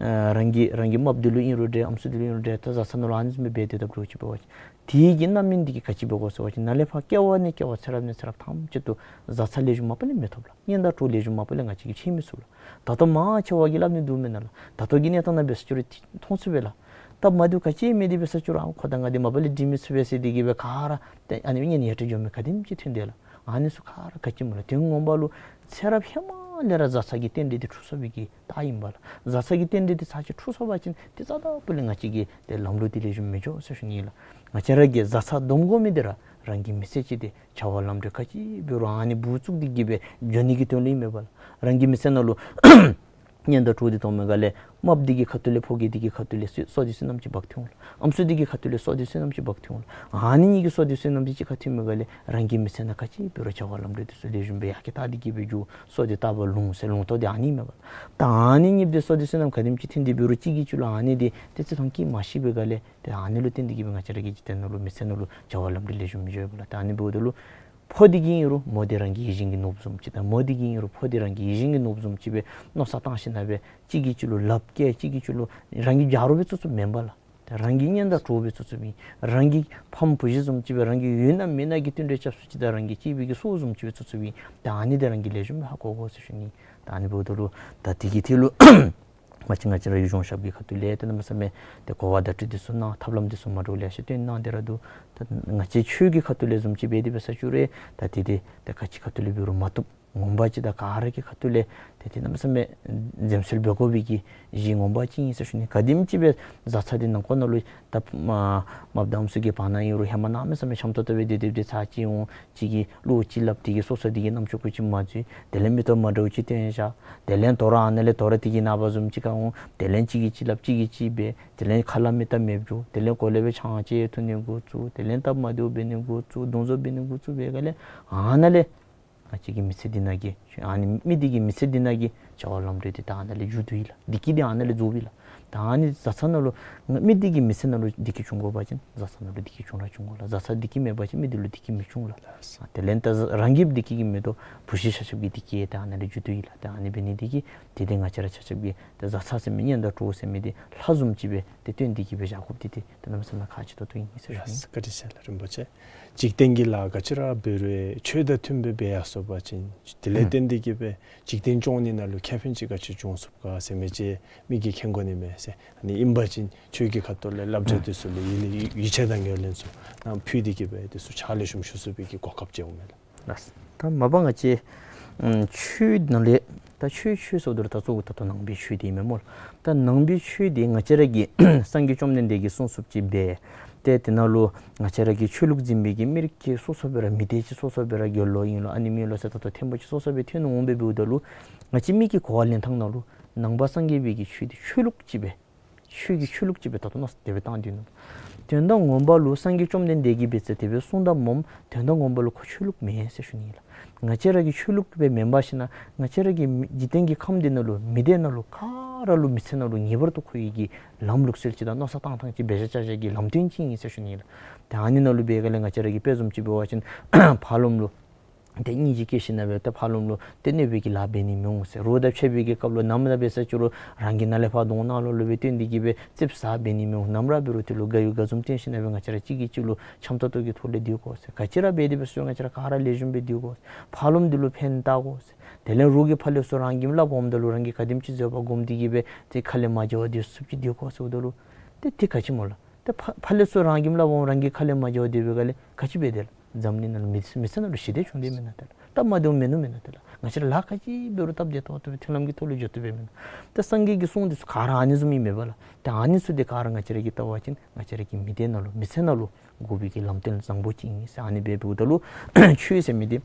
རང་གི་རང་གི་རྨགཔ་འདི་ལུ་ཨིན་རུང་འདྲ་ཨམ་སྲུ་འདི་ལུ་ཨིན་རུང་འདྲ་ད་བཟའ་ཚང་ནང་ལུ་ཨ་ནི་བཟུམ་སྦེ་འབད་དེ་འཐབ་འགྱོཝ་ཅིག་འབད་བ་ཅིན་དེ་གི་རྣམ་སྨིན་འདི་གིས་ག་ཅི་འབད་དགོ་ཟེར་བ་ཅིན་ནཱ་ལས་ཕར་སྐྱེ་བ་ནས་སྐྱེ་བ་ཚེ་རབས་ནས་ཚེ་རབས་ཐམས་ཅད་དུ་བཟའ་ཚང་ལེགས་ཤོམ་མ་པ་ལས་མི་ཐོབ་ལགས། གཉེན་དང་གྲོགས་ལེགས་ཤོམ་མ་པ་ལས་ང་བཅས་ཀྱིས་འཕྱད་མི་ཚུགས་ལགས། ད་ལྟོ་མང་ཆེ་བ་གིས་སླབ་ནི་འདུག་མེན་ན་ལགས། ད་ལྟོ་གི་གནས་སྟངས་ནང་འབད་ས་ཅིག་རུང་མཐོང་ཚུགས་པས་ལགས། སྟབས་མ་བདེཝ་ག་ཅི་མེད་དེ་འབད་ས་ཅིག་རུང་ཨ་ཁོ་དང་ང་འདི་མ་པ་ལས་འདྲིས་མི་ཚུགས་པས་ཟེར་ཏེ་གིས་སྦེ་ག་ར་ཏེ་ཨ་ནི་གཉེན་ཡ་བྲལ་འགྱོ་མི་ག་དེམ་ཅིག་ཐོན་དེས་ལགས། ཨ་ནི་ཚུ་ག་ར་ག་ཅི་སྨོ་ལགས། དོན་ངོ་མ་ལུ་ཚེ་རབས་ཧེ་མ་ལས་ར་བཟའ་ཚང་གི་རྟེན་འབྲེལ་འདི་འཁྲུགས་སོང་བའི་གི་རྟགས་ཨིན་པས་ལགས། བཟའ་ཚང་གི་རྟེན་འབྲེལ་འདི་ཚར་གཅིག་འཁྲུགས་སོང་པ་ཅིན་ཏེ་རྩ་དང་པོ་ལས་ང་བཅས་ཀྱི་ཏེ་ལམ་ལུགས་འདི་ལེགས་ཤོམ་མི་འགྱོ་ཟེར་ཞུ་ནི་ལགས། ང་བཅས་ར་གིས་བཟའ་ཚང་སྡོམ་དགོ་མི་འདི་ར་རང་གི་མི་ཚེ་ཅིག་འདི་བྱ་བ་ལམ་འགྲོ་ག་ཅི་འབད་རུང་ཨ་ནི་སྦུག་བཙུགས་ཏེ་གིས་སྦེ་འགྱོ་ནི་གི་དོན་ལུ་ཨིན་མས་པ་ལགས། རང་གི་མི་ཚེ་ནང་ལུ་གཉེན་དང་གྲོགས་འདི་མཐོང་མི་སྒང་ལས་རྨགཔ་འདི་གི་ཁ་ཐུག་ལས་ཕོ་རྒྱས་འདི་གི་ཁ་ཐུག་ལས་བསོད་བསོད་བདེ་བསོད་ནམས་ཅིག་འབག་སྟེ་འོང་ལགས། ཨམ་སྲུ་འདི་གི་ཁ་ཐུག་ལས་བསོད་བདེ་བསོད་ནམས་ཅིག་འབག་སྟེ་འོང་ལགས། ཨ་ནི་གཉིས་ཀྱིས་བསོད་བདེ་བསོད་ནམས་འདི་གཅིག་ཁར་ཐོན་མི་སྒང་ལས་རང་གི་མི་ཚེ་ནང་ག་ཅི་འབད་རུང་བྱ་བ་ལམ་འགྲོ་འདི་ཚུ་ལེགས་ཤོམ་སྦེ་ཡར་སྐྱེད་བཏང་སྟེ་གིས་སྦེ་འགྱོ། བསོད་བདེ་བཏང་བ་ལོངས་ཟེར་ལོངས་སྤྱོད་འདི་ཨ་ནི་མས་པ་ལགས། ད་ཨ་ནི་གཉིས་འདི་བསོད་བདེ་བསོད་ནམས་ག་དེམ་ཅིག་ཐོན་ཏེ་འབད་རུང་གཅིག་གིས་གཅིག་ལུ་ཨ་ནི་འདི་ཏེ་བརྩི་མཐོང་བསྐྱེད་མ་ཤེས་པའི་སྒང་ལས་ཏེ་ཨ་ནི་ལུ་བརྟེན་ཏེ་གིས་སྦེ་ང་བཅས་ར་གི་འཇིག་རྟེན་ནང་ལུ་མི་ཚེ་ནང་ལུ་བྱ་བ་ལམ་འགྲོ་ལེགས་ཤོམ་མི་འགྱོ་བས་ལགས། ད་ཨ་ནི་འབདཝ་ད་ལུ་ཕོ་འདི་གིས་ཨིན་རུང་མོ་འདི་རང་གི་ཡིད་བཞིན་གྱི་ནོར་བུ་བཟུམ་ཅིག་དང་མོ་འདི་གིས་ཨིན་རུང་ཕོ་འདི་རང་གི་ཡིད་བཞིན་གྱི་ནོར་བུ་བཟུམ་ཅིག་སྦེ་མནོ་བསམ་བཏང་ཞིནམ་ལས་སྦེ་གཅིག་གིས་གཅིག་ལུ་ལགཔ་བཀལ་གཅིག་གིས་གཅིག་ལུ་རང་གི་ཆ་རོགས་སྦེ་བཙུགས་བཙུགསཔ་མེན་པ་ལགས། ད་རང་གི་གཉེན་དང་གྲོགས་སྦེ་བཙུགས་བཙུགསཔ་ཨིན། རང་གི་ཕམ་བུ་གཞི་བཟུམ་ཅིག་སྦེ་རང་གི་ཡོད་ན་མེད་ན་གི་བསྟུན་གྲོས་རྐྱབ་སྲོལ་ཅིག་དང་རང་གི་གཅེས་པའི་གི་སྲོག་བཟུམ་ཅིག་སྦེ་བཙུགས་བཙུགསཔ་ཨིན། ད་ཨ་ནི་འདི་རང་གིས་ལེགས་ཤོམ་སྦེ་ཧ་གོ་དགོ་ཟེར་ཞུ་ནི། ད་ཨ་ནི་འབདཝ་ད་ལུ་ད་དེ་གི་ཐད་ལུ་མ་གཞི་ང་བཅས་ར་ཡུལ་གཞུང་ཞབས་ཀྱི་ཁ་ཐུག་ལས་ཏེ་གནམ་མེད་ས་མེད་ཏེ་གོ་བ་བརྡ་སྤྲོད་འདི་ཚུ་གནང་ཐབས་ལམ་འདི་ཚུ་མ་འདྲཝ་ལེ་ཤ་སྟོན་གནང་སྟེ་ར་འདུག། ད་ང་བཅས་ཆོས་ཀྱི་ཁ་ཐུག་ལས་བཟུམ་ཅིག་འབད་དེ་འབད་ས་ཅིག་རུང་ད་དེ་འདི་ཏེ་ག་ཅི་ཁ་ཐུག་ལས་འབད་རུང་མ་བཏུབ། ངོ་མ་ཅིག་ད་ག་ར་གི་ཁ་ཐུག་ལས་ཏེ་ཏེ་གནམ་མེད་ས་མེད་འཛེམ་ཟོན་འབད་དགོ་པའི་གི་གཞི་ངོ་མ་ཅིག་ཨིན་ཟེར་ཞུ་ནི། ག་དེམ་ཅིག་སྦེ་བཟའ་ཚང་འདི་ནང་འཁོད་ནང་ལུ་ད་མ་མ་བདམས་ཚུ་གི་བར་ན་ཨིན་རུང་ཧེ་མ་གནམ་མེད་ས་མེད་འཆམ་ཏོག་ཏོ་སྦེ་སྡོད་སྡོདཔ་འདི་ཚར་གཅིག་འོང་། གཅིག་གིས་བློ་ཅིག་སླབ་དེ་གིས་སོ་སོ་དེ་གི་རྣམ་ཅོ་ཀུ་ཅིག་མ་འཛོལ། དེ་ལས་མིག་ཏོ་མ་འདྲཝ་ཅིག་སྟོན་བཞག། དེ་ལས་དོ་རུང་ཨ་ནཱ་ལས་དོ་རུང་དེ་གི་ནངས་པ་བཟུམ་ཅིག་ཁར་འོང་། དེ་ལས་གཅིག་གིས་གཅིག་སླབ་གཅིག་གིས་གཅིག་འབད། དེ་ལས་ཁ་སླབ་མི་སྟབས་མེདཔ་འགྱོ། དེ་ལས་གོ་ལེ་སྦེ་ཆང་ཅིག་འཐུང་ནི་འགོ་བཙུགས། དེ་ལས་སྟབས་མ་བདེཝ་འབད་ནི་འགོ་བཙུགས། འདུ་འཛོམས་འབད་ནི་འགོ་བཙུགས་པའི་སྒང་ལས་ཨ་ནཱ་ལས་ང་བཅས་ཀྱི་མི་ཚེ་འདི་ནང་གི་ཨ་ནི་མི་འདི་གི་མི་ཚེ་འདི་ནང་གི་བྱ་བ་ལམ་འགྲོ་འདི་ད་ཨ་ནཱ་ལས་མཇུག་བསྡུ་ཡི་ལགས། བདེ་སྐྱིད་འདི་ཨ་ནཱ་ལས་རྫོགསཔ་ཨིན་ལགས། ད་ཨ་ནི་བཟའ་ཚང་ནང་ལུ་མི་འདི་གི་མི་ཚེ་ནང་ལུ་བདེ་སྐྱིད་འབྱུང་དགོ་པ་ཅིན་བཟའ་ཚང་ནང་ལུ་བདེ་སྐྱིད་འབྱུང་ར་འབྱུང་དགོ་ལགས། བཟའ་ཚང་བདེ་སྐྱིད་མེད་པ་ཅིན་མི་འདི་ལུ་བདེ་སྐྱིད་མི་འབྱུང་ལགས། དེ་ལས་ད་རང་གི་བདེ་སྐྱིད་ཀྱིས་མི་དོ་བུ་གཞི་ཆ་ཁྱབ་ཀྱི་བདེ་སྐྱིད་ད་ཨ་ནི་ལས་བརྒྱུད་དོ་ཡོད་ལགས། ད་ཨ་ནི་འབད་ནི་འདི་གིས་དེ་འདི་ང་བཅས་ར་ཆ་ཁྱབ་ཀྱིས་ཏེ་བཟའ་ཚང་ཟེར་མི་གཉེན་དང་གྲོགས་ཟེར་མི་འདི་ལྷ་བཟུམ་ཅིག་སྦེ་ཏེ་བསྟེན་ཏེ་གི་སྦེ་བཞག་དགོཔ་འདི་ཏེ་ཏེ་གནམ་མེད་ས་མེད་ཁག་ཆེ་ཏོག་ཏོ་ཨིན་ཟེར་ཞུ་ནི། ལགས། བཀའ་དྲིན་ཆེ་ལགས་རིན་པོ་ཆེ། འཇིག་རྟེན་གྱི་ལཱ་ག་ཅི་ར་འབད་རུང་ཆོས་དང་མཐུན་པའི་སྦེ་ཡར་སོང་པ་ཅིན་དེ་ལས་ཨུམ་བརྟེན་ཏེ་གི་སྦེ་འཇིག་རྟེན་སྐྱོང་ནི་ནང་ལུ་ཁེ་ཕན་ཅིག་ག་ཅི་འབྱུང་ཚུགས་ག་ཟེར་མི་ཅིག་མི་གིས་མཁྱེན་དགོ་ནི་མས་ཟེར། ཨ་ནི་ཨིན་པ་ཅིན་ཁྱོད་ཀྱི་ཁ་ཐུག་ལས་བསླབ་བྱ་ཨུམ་འདི་ཚུ་ལུ་ཡིད་ལུ་ཡིད་ཆེས་དང་ངོས་ལེན་ཚུ་ནང་ཕུལ་ཏེ་གི་སྦེ་འདི་ཚུ་ཕྱག་ལེགས་ཤོམ་ཞུ་ཚུགས་པའི་གི་གོ་སྐབས་ཅིག་འོང་མས་ལགས། ལགས། ད་མ་པ་ང་བཅས་ཨམ་ཆོས་ནང་ལས་ད་ཆོས་ཆོས་ཟེརཝ་ད་ལུ་ད་གཙོ་བོ་ད་ལྟོ་ནང་པའི་ཆོས་འདི་ཨིན་མས་སྨོ་ལགས། ད་ནང་པའི་ཆོས་འདི་ང་བཅས་ར་གི་སངས་རྒྱས་བཅོམ་ལྡན་འདས་ཀྱིས་གསུངས་གསུངསམ་ཅིག་འབད། ཏེ་དེ་ནང་ལུ་ང་བཅས་ར་གི་ཆོས་ལུགས་འཛིན་པའི་གི་མི་རིགས་ཀྱི་སོ་སོ་སྦེ་ར་མི་སྡེ་ཅིག་སོ་སོ་སྦེ་ར་དགེ་སློང་ཨིན་ལོ་ཨ་ནི་མི་ལོ་ཟེར་ད་ལྟོ་ཐེམ་པོ་ཅིག་སོ་སོ་སྦེ་ཐོན་འོང་སྦེ་འབདཝ་ད་ལུ་ང་བཅས་མི་གི་གོ་བ་ལེན་ཐངས་ནང་ལུ་ནང་པ་སངས་རྒྱས་པའི་གི་ཆོས་འདི་ཆོས་ལུགས་ཅིག་སྦེ་ཆོས་ཀྱི་ཆོས་ལུགས་ཅིག་སྦེ་ད་ལྟོ་མནོ་བསམ་དེ་སྦེ་བཏང་སྟེ་ནུག། དོན་དག་ངོ་མ་ལུ་སངས་རྒྱས་བཅོམ་ལྡན་འདས་ཀྱིས་འབད་ཟེར་དེ་སྦེ་གསུངས་དོ་སྨོ། དོན་དག་ངོ་མ་ལུ་ཁོ་ཆོས་ལུགས་མེན་ཟེར་ཞུ་ནི་ཨིན་ལགས། ང་བཅས་ར་གི་ཆོས་ལུགས་སྦེ་མེན་པར་ཞིན་ན་ང་བཅས་ར་གི་མི་འཇིག་རྟེན་གྱི་ཁམས་འདི་ནང་ལུ་མི་སྡེ་ནང་ལུ་ག་ར་ལུ་མི་ཚེ་ནང་ལུ་ངེས་པར་དུ་མཁོ་བའི་གི་ལམ་ལུགས་སྲོལ་ཅིག་དང་མནོ་བསམ་བཏང་ཐངས་ཅིག་འབད་བཞག་བཞག་གི་ལམ་སྟོན་ཅིག་ཨིན་ཟེར་ཞུ་ནི་ཨིན་ལགས། ད་ཨ་ནི་ནང་ལུ་འབད་ག་ལས་ང་བཅས་ར་གི་དཔེ་བཟུམ་ཅིག་འབད་བ་ཅིན་ཕར་ལོགམ་ལུ་ཏེ་སྙིང་རྗེ་སྐྱེས་ཞིན་ན་སྦེ་ཏེ་ཕར་ལོགམ་ལུ་ཏེ་གནོད་པའི་གི་ལཱ་འབད་ནི་མི་འོང་ཟེར། རོགས་དང་ཕྱད་པའི་གི་སྐབས་ལུ་ནམ་ར་འབད་ས་ཅིག་རུང་རང་གི་ནང་ལས་ཕར་གདོང་ནང་ལོགས་ལུ་སྦེ་བཏོན་ཏེ་གི་སྦེ་ཙིགཔ་ཟ་འབད་ནི་མི་འོང་། ནམ་ར་འབད་རུང་དེ་ལུ་དགའ་ཡུལ་དགའ་འཛུམ་སྟོན་ཞིན་ན་སྦེ་ང་བཅས་ར་གཅིག་གིས་གཅིག་ལུ་འཆམ་ཏོག་ཏོ་གི་ཐོག་ལས་སྡོད་དགོ་ཟེར། ག་ཅི་ར་འབད་དེ་འབད་ས་ཅིག་རུང་ང་བཅས་ར་ག་ར་ལེགས་ཤོམ་སྦེ་སྡོད་དགོ་ཟེར། ཕར་ལོགམ་འདི་ལུ་ཕན་བཏགས་དགོ་ཟེར། དེ་ལས་རོགས་ཀྱིས་ཕར་ལས་ཚུར་རང་གི་སླབ་འོངམ་ད་ལུ་རང་གིས་ག་དེམ་ཅིག་བཟོད་པ་སྒོམ་སྟེ་གི་སྦེ་ཏེ་ཁ་ལས་མ་བྱ་བ་སྡོད་ཚུགསཔ་ཅིག་སྡོད་དགོ་ཟེརཝ་ད་ལུ་ཏེ་དེ་ག་ཅི་སྨོ་ལགས། ཏེ་ཕར་ཕར་ལས་ཚུར་རང་གི་སླབ་འོངམ་རང་གིས་ཁ་ལས་མ་བྱ་བ་སྡོད་པའི་སྒང་ལས་ག་ཅི་འབད་དེ་ལགས། འཛམ་གླིང་ནང་ལུ་མི་མི་ཚེ་ནང་ལུ་ཞི་བདེ་བྱུང་སྟེ་མེན་ན་ཏེ་ལགས། སྟབས་མ་བདེཝ་མིན་ནུག་མེན་ན་ཏེ་ལགས། ང་བཅས་ར་ལཱ་ག་ཅི་འབད་རུང་སྟབས་བདེ་ཏོག་ཏོ་སྦེ་མཐུན་ལམ་གྱི་ཐོག་ལུ་འགྱོ་བཏུབ་པས་མེན་ན། ཏེ་སངས་རྒྱས་ཀྱིས་གསུངས་འདི་ཚུ་ག་ར་ཨ་ནི་བཟུམ་ཨིན་མས་པ་ལགས། ཏེ་ཨ་ནི་ཚུ་འདི་ག་ར་ང་བཅས་ར་གིས་བལྟ་བ་ཅིན་ང་བཅས་ར་གི་མི་སྡེ་ནང་ལུ་མི་ཚེ་ནང་ལུ་དགོ་པའི་གི་ལམ་སྟོན་བཟང་པོ་ཅིག་ཨིན་ཟེར། ཨ་ནི་སྦེ་འབདཝ་ད་ལུ་ཆོས་ཟེར་མི་འདི་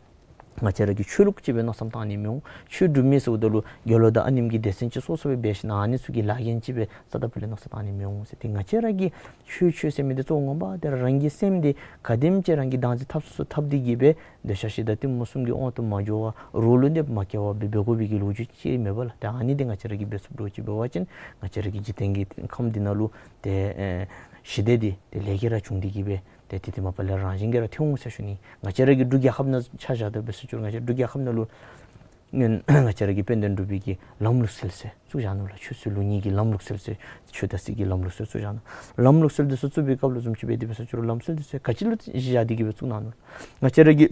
ང་བཅས་ར་གིས་ཆོས་ལུགས་ཅིག་སྦེ་མནོ་བསམ་བཏང་ནི་མི་འོང་། ཆོས་སྒྲུབ་མི་ཟེརཝ་ད་ལུ་དགེ་སློང་དང་ཨ་ནེམ་གྱི་སྡེ་ཚན་ཅིག་སོ་སོ་སྦེ་འབད་ཞིན་ན་ཨ་ནི་ཚུ་གི་ལཱ་འགན་ཅིག་སྦེ་རྩ་དང་པོ་ལས་མནོ་བསམ་བཏང་ནི་མི་འོང་ཟེར། ཏེ་ང་བཅས་ར་གི་ཆོས་ཆོས་ཟེར་མི་འདི་གཙོ་བོ་ངོ་མ་འདི་རང་གི་སེམས་འདི་ག་དེམ་ཅིག་རང་གིས་བདག་འཛིན་འཐབ་ཚུགས་ཚུགས་འཐབ་སྟེ་གི་སྦེ་འདོད་ཆགས་ཞེ་སྡང་གཏི་མུག་གསུམ་གྱི་དབང་དུ་མ་འགྱོ་བར་རོགས་ལུ་གནོདཔ་མ་བཀལ་བར་སྦེ་འབད་དགོ་པའི་གི་ལོ་རྒྱུས་ཅིག་མེན་པ་ལགས། ཏེ་ཨ་ནི་འདི་ང་བཅས་ར་གིས་འབད་ཚུགསཔ་འདྲཝ་ཅིག་འབད་བ་ཅིན་ང་བཅས་ར་གི་འཇིག་རྟེན་གྱི་ཁམས་འདི་ནང་ལུ་ཏེ་ཨེ་ཞི་བདེ་འདི་ཏེ་ལས་ཀྱིས་ར་བྱུང་སྟེ་གི་སྦེ་ཏེ་དེ་དེ་མ་པ་ལས་རང་བཞིན་གྱིས་ར་ཐོན་འོང་ཟེར་ཞུ་ནི། ང་བཅས་ར་གི་འབྲུག་རྒྱལ་ཁབ་ནང་ཆ་བཞག་སྟེ་འབད་ས་ཅིག་རུང་ང་བཅས་འབྲུག་རྒྱལ་ཁབ་ནང་ལུ་སྔོན་ང་བཅས་ར་གི་དཔལ་ལྡན་འབྲུག་པའི་གི་ལམ་ལུགས་སྲོལ་ཟེར་བཙུགས་བཞག་ནུག་ལགས། ཆོས་སྲིད་ལུགས་གཉིས་ཀྱི་ལམ་ལུགས་སྲོལ་ཟེར་ཆོས་དང་སྲིད་ཀྱི་ལམ་ལུགས་སྲོལ་བཙུགས་བཞག་ནུག། ལམ་ལུགས་སྲོལ་འདི་ཚུ་བཙུགས་པའི་སྐབས་ལུ་བཟུམ་ཅིག་འབད་དེ་འབད་ས་ཅིག་རུང་ལམ་སྲོལ་འདི་ཚུ་ག་ཅི་ལུ་གཞི་བཞག་སྟེ་གི་སྦེ་བཙུགས་གནང་ནུག། ང་བཅས་ར་གི་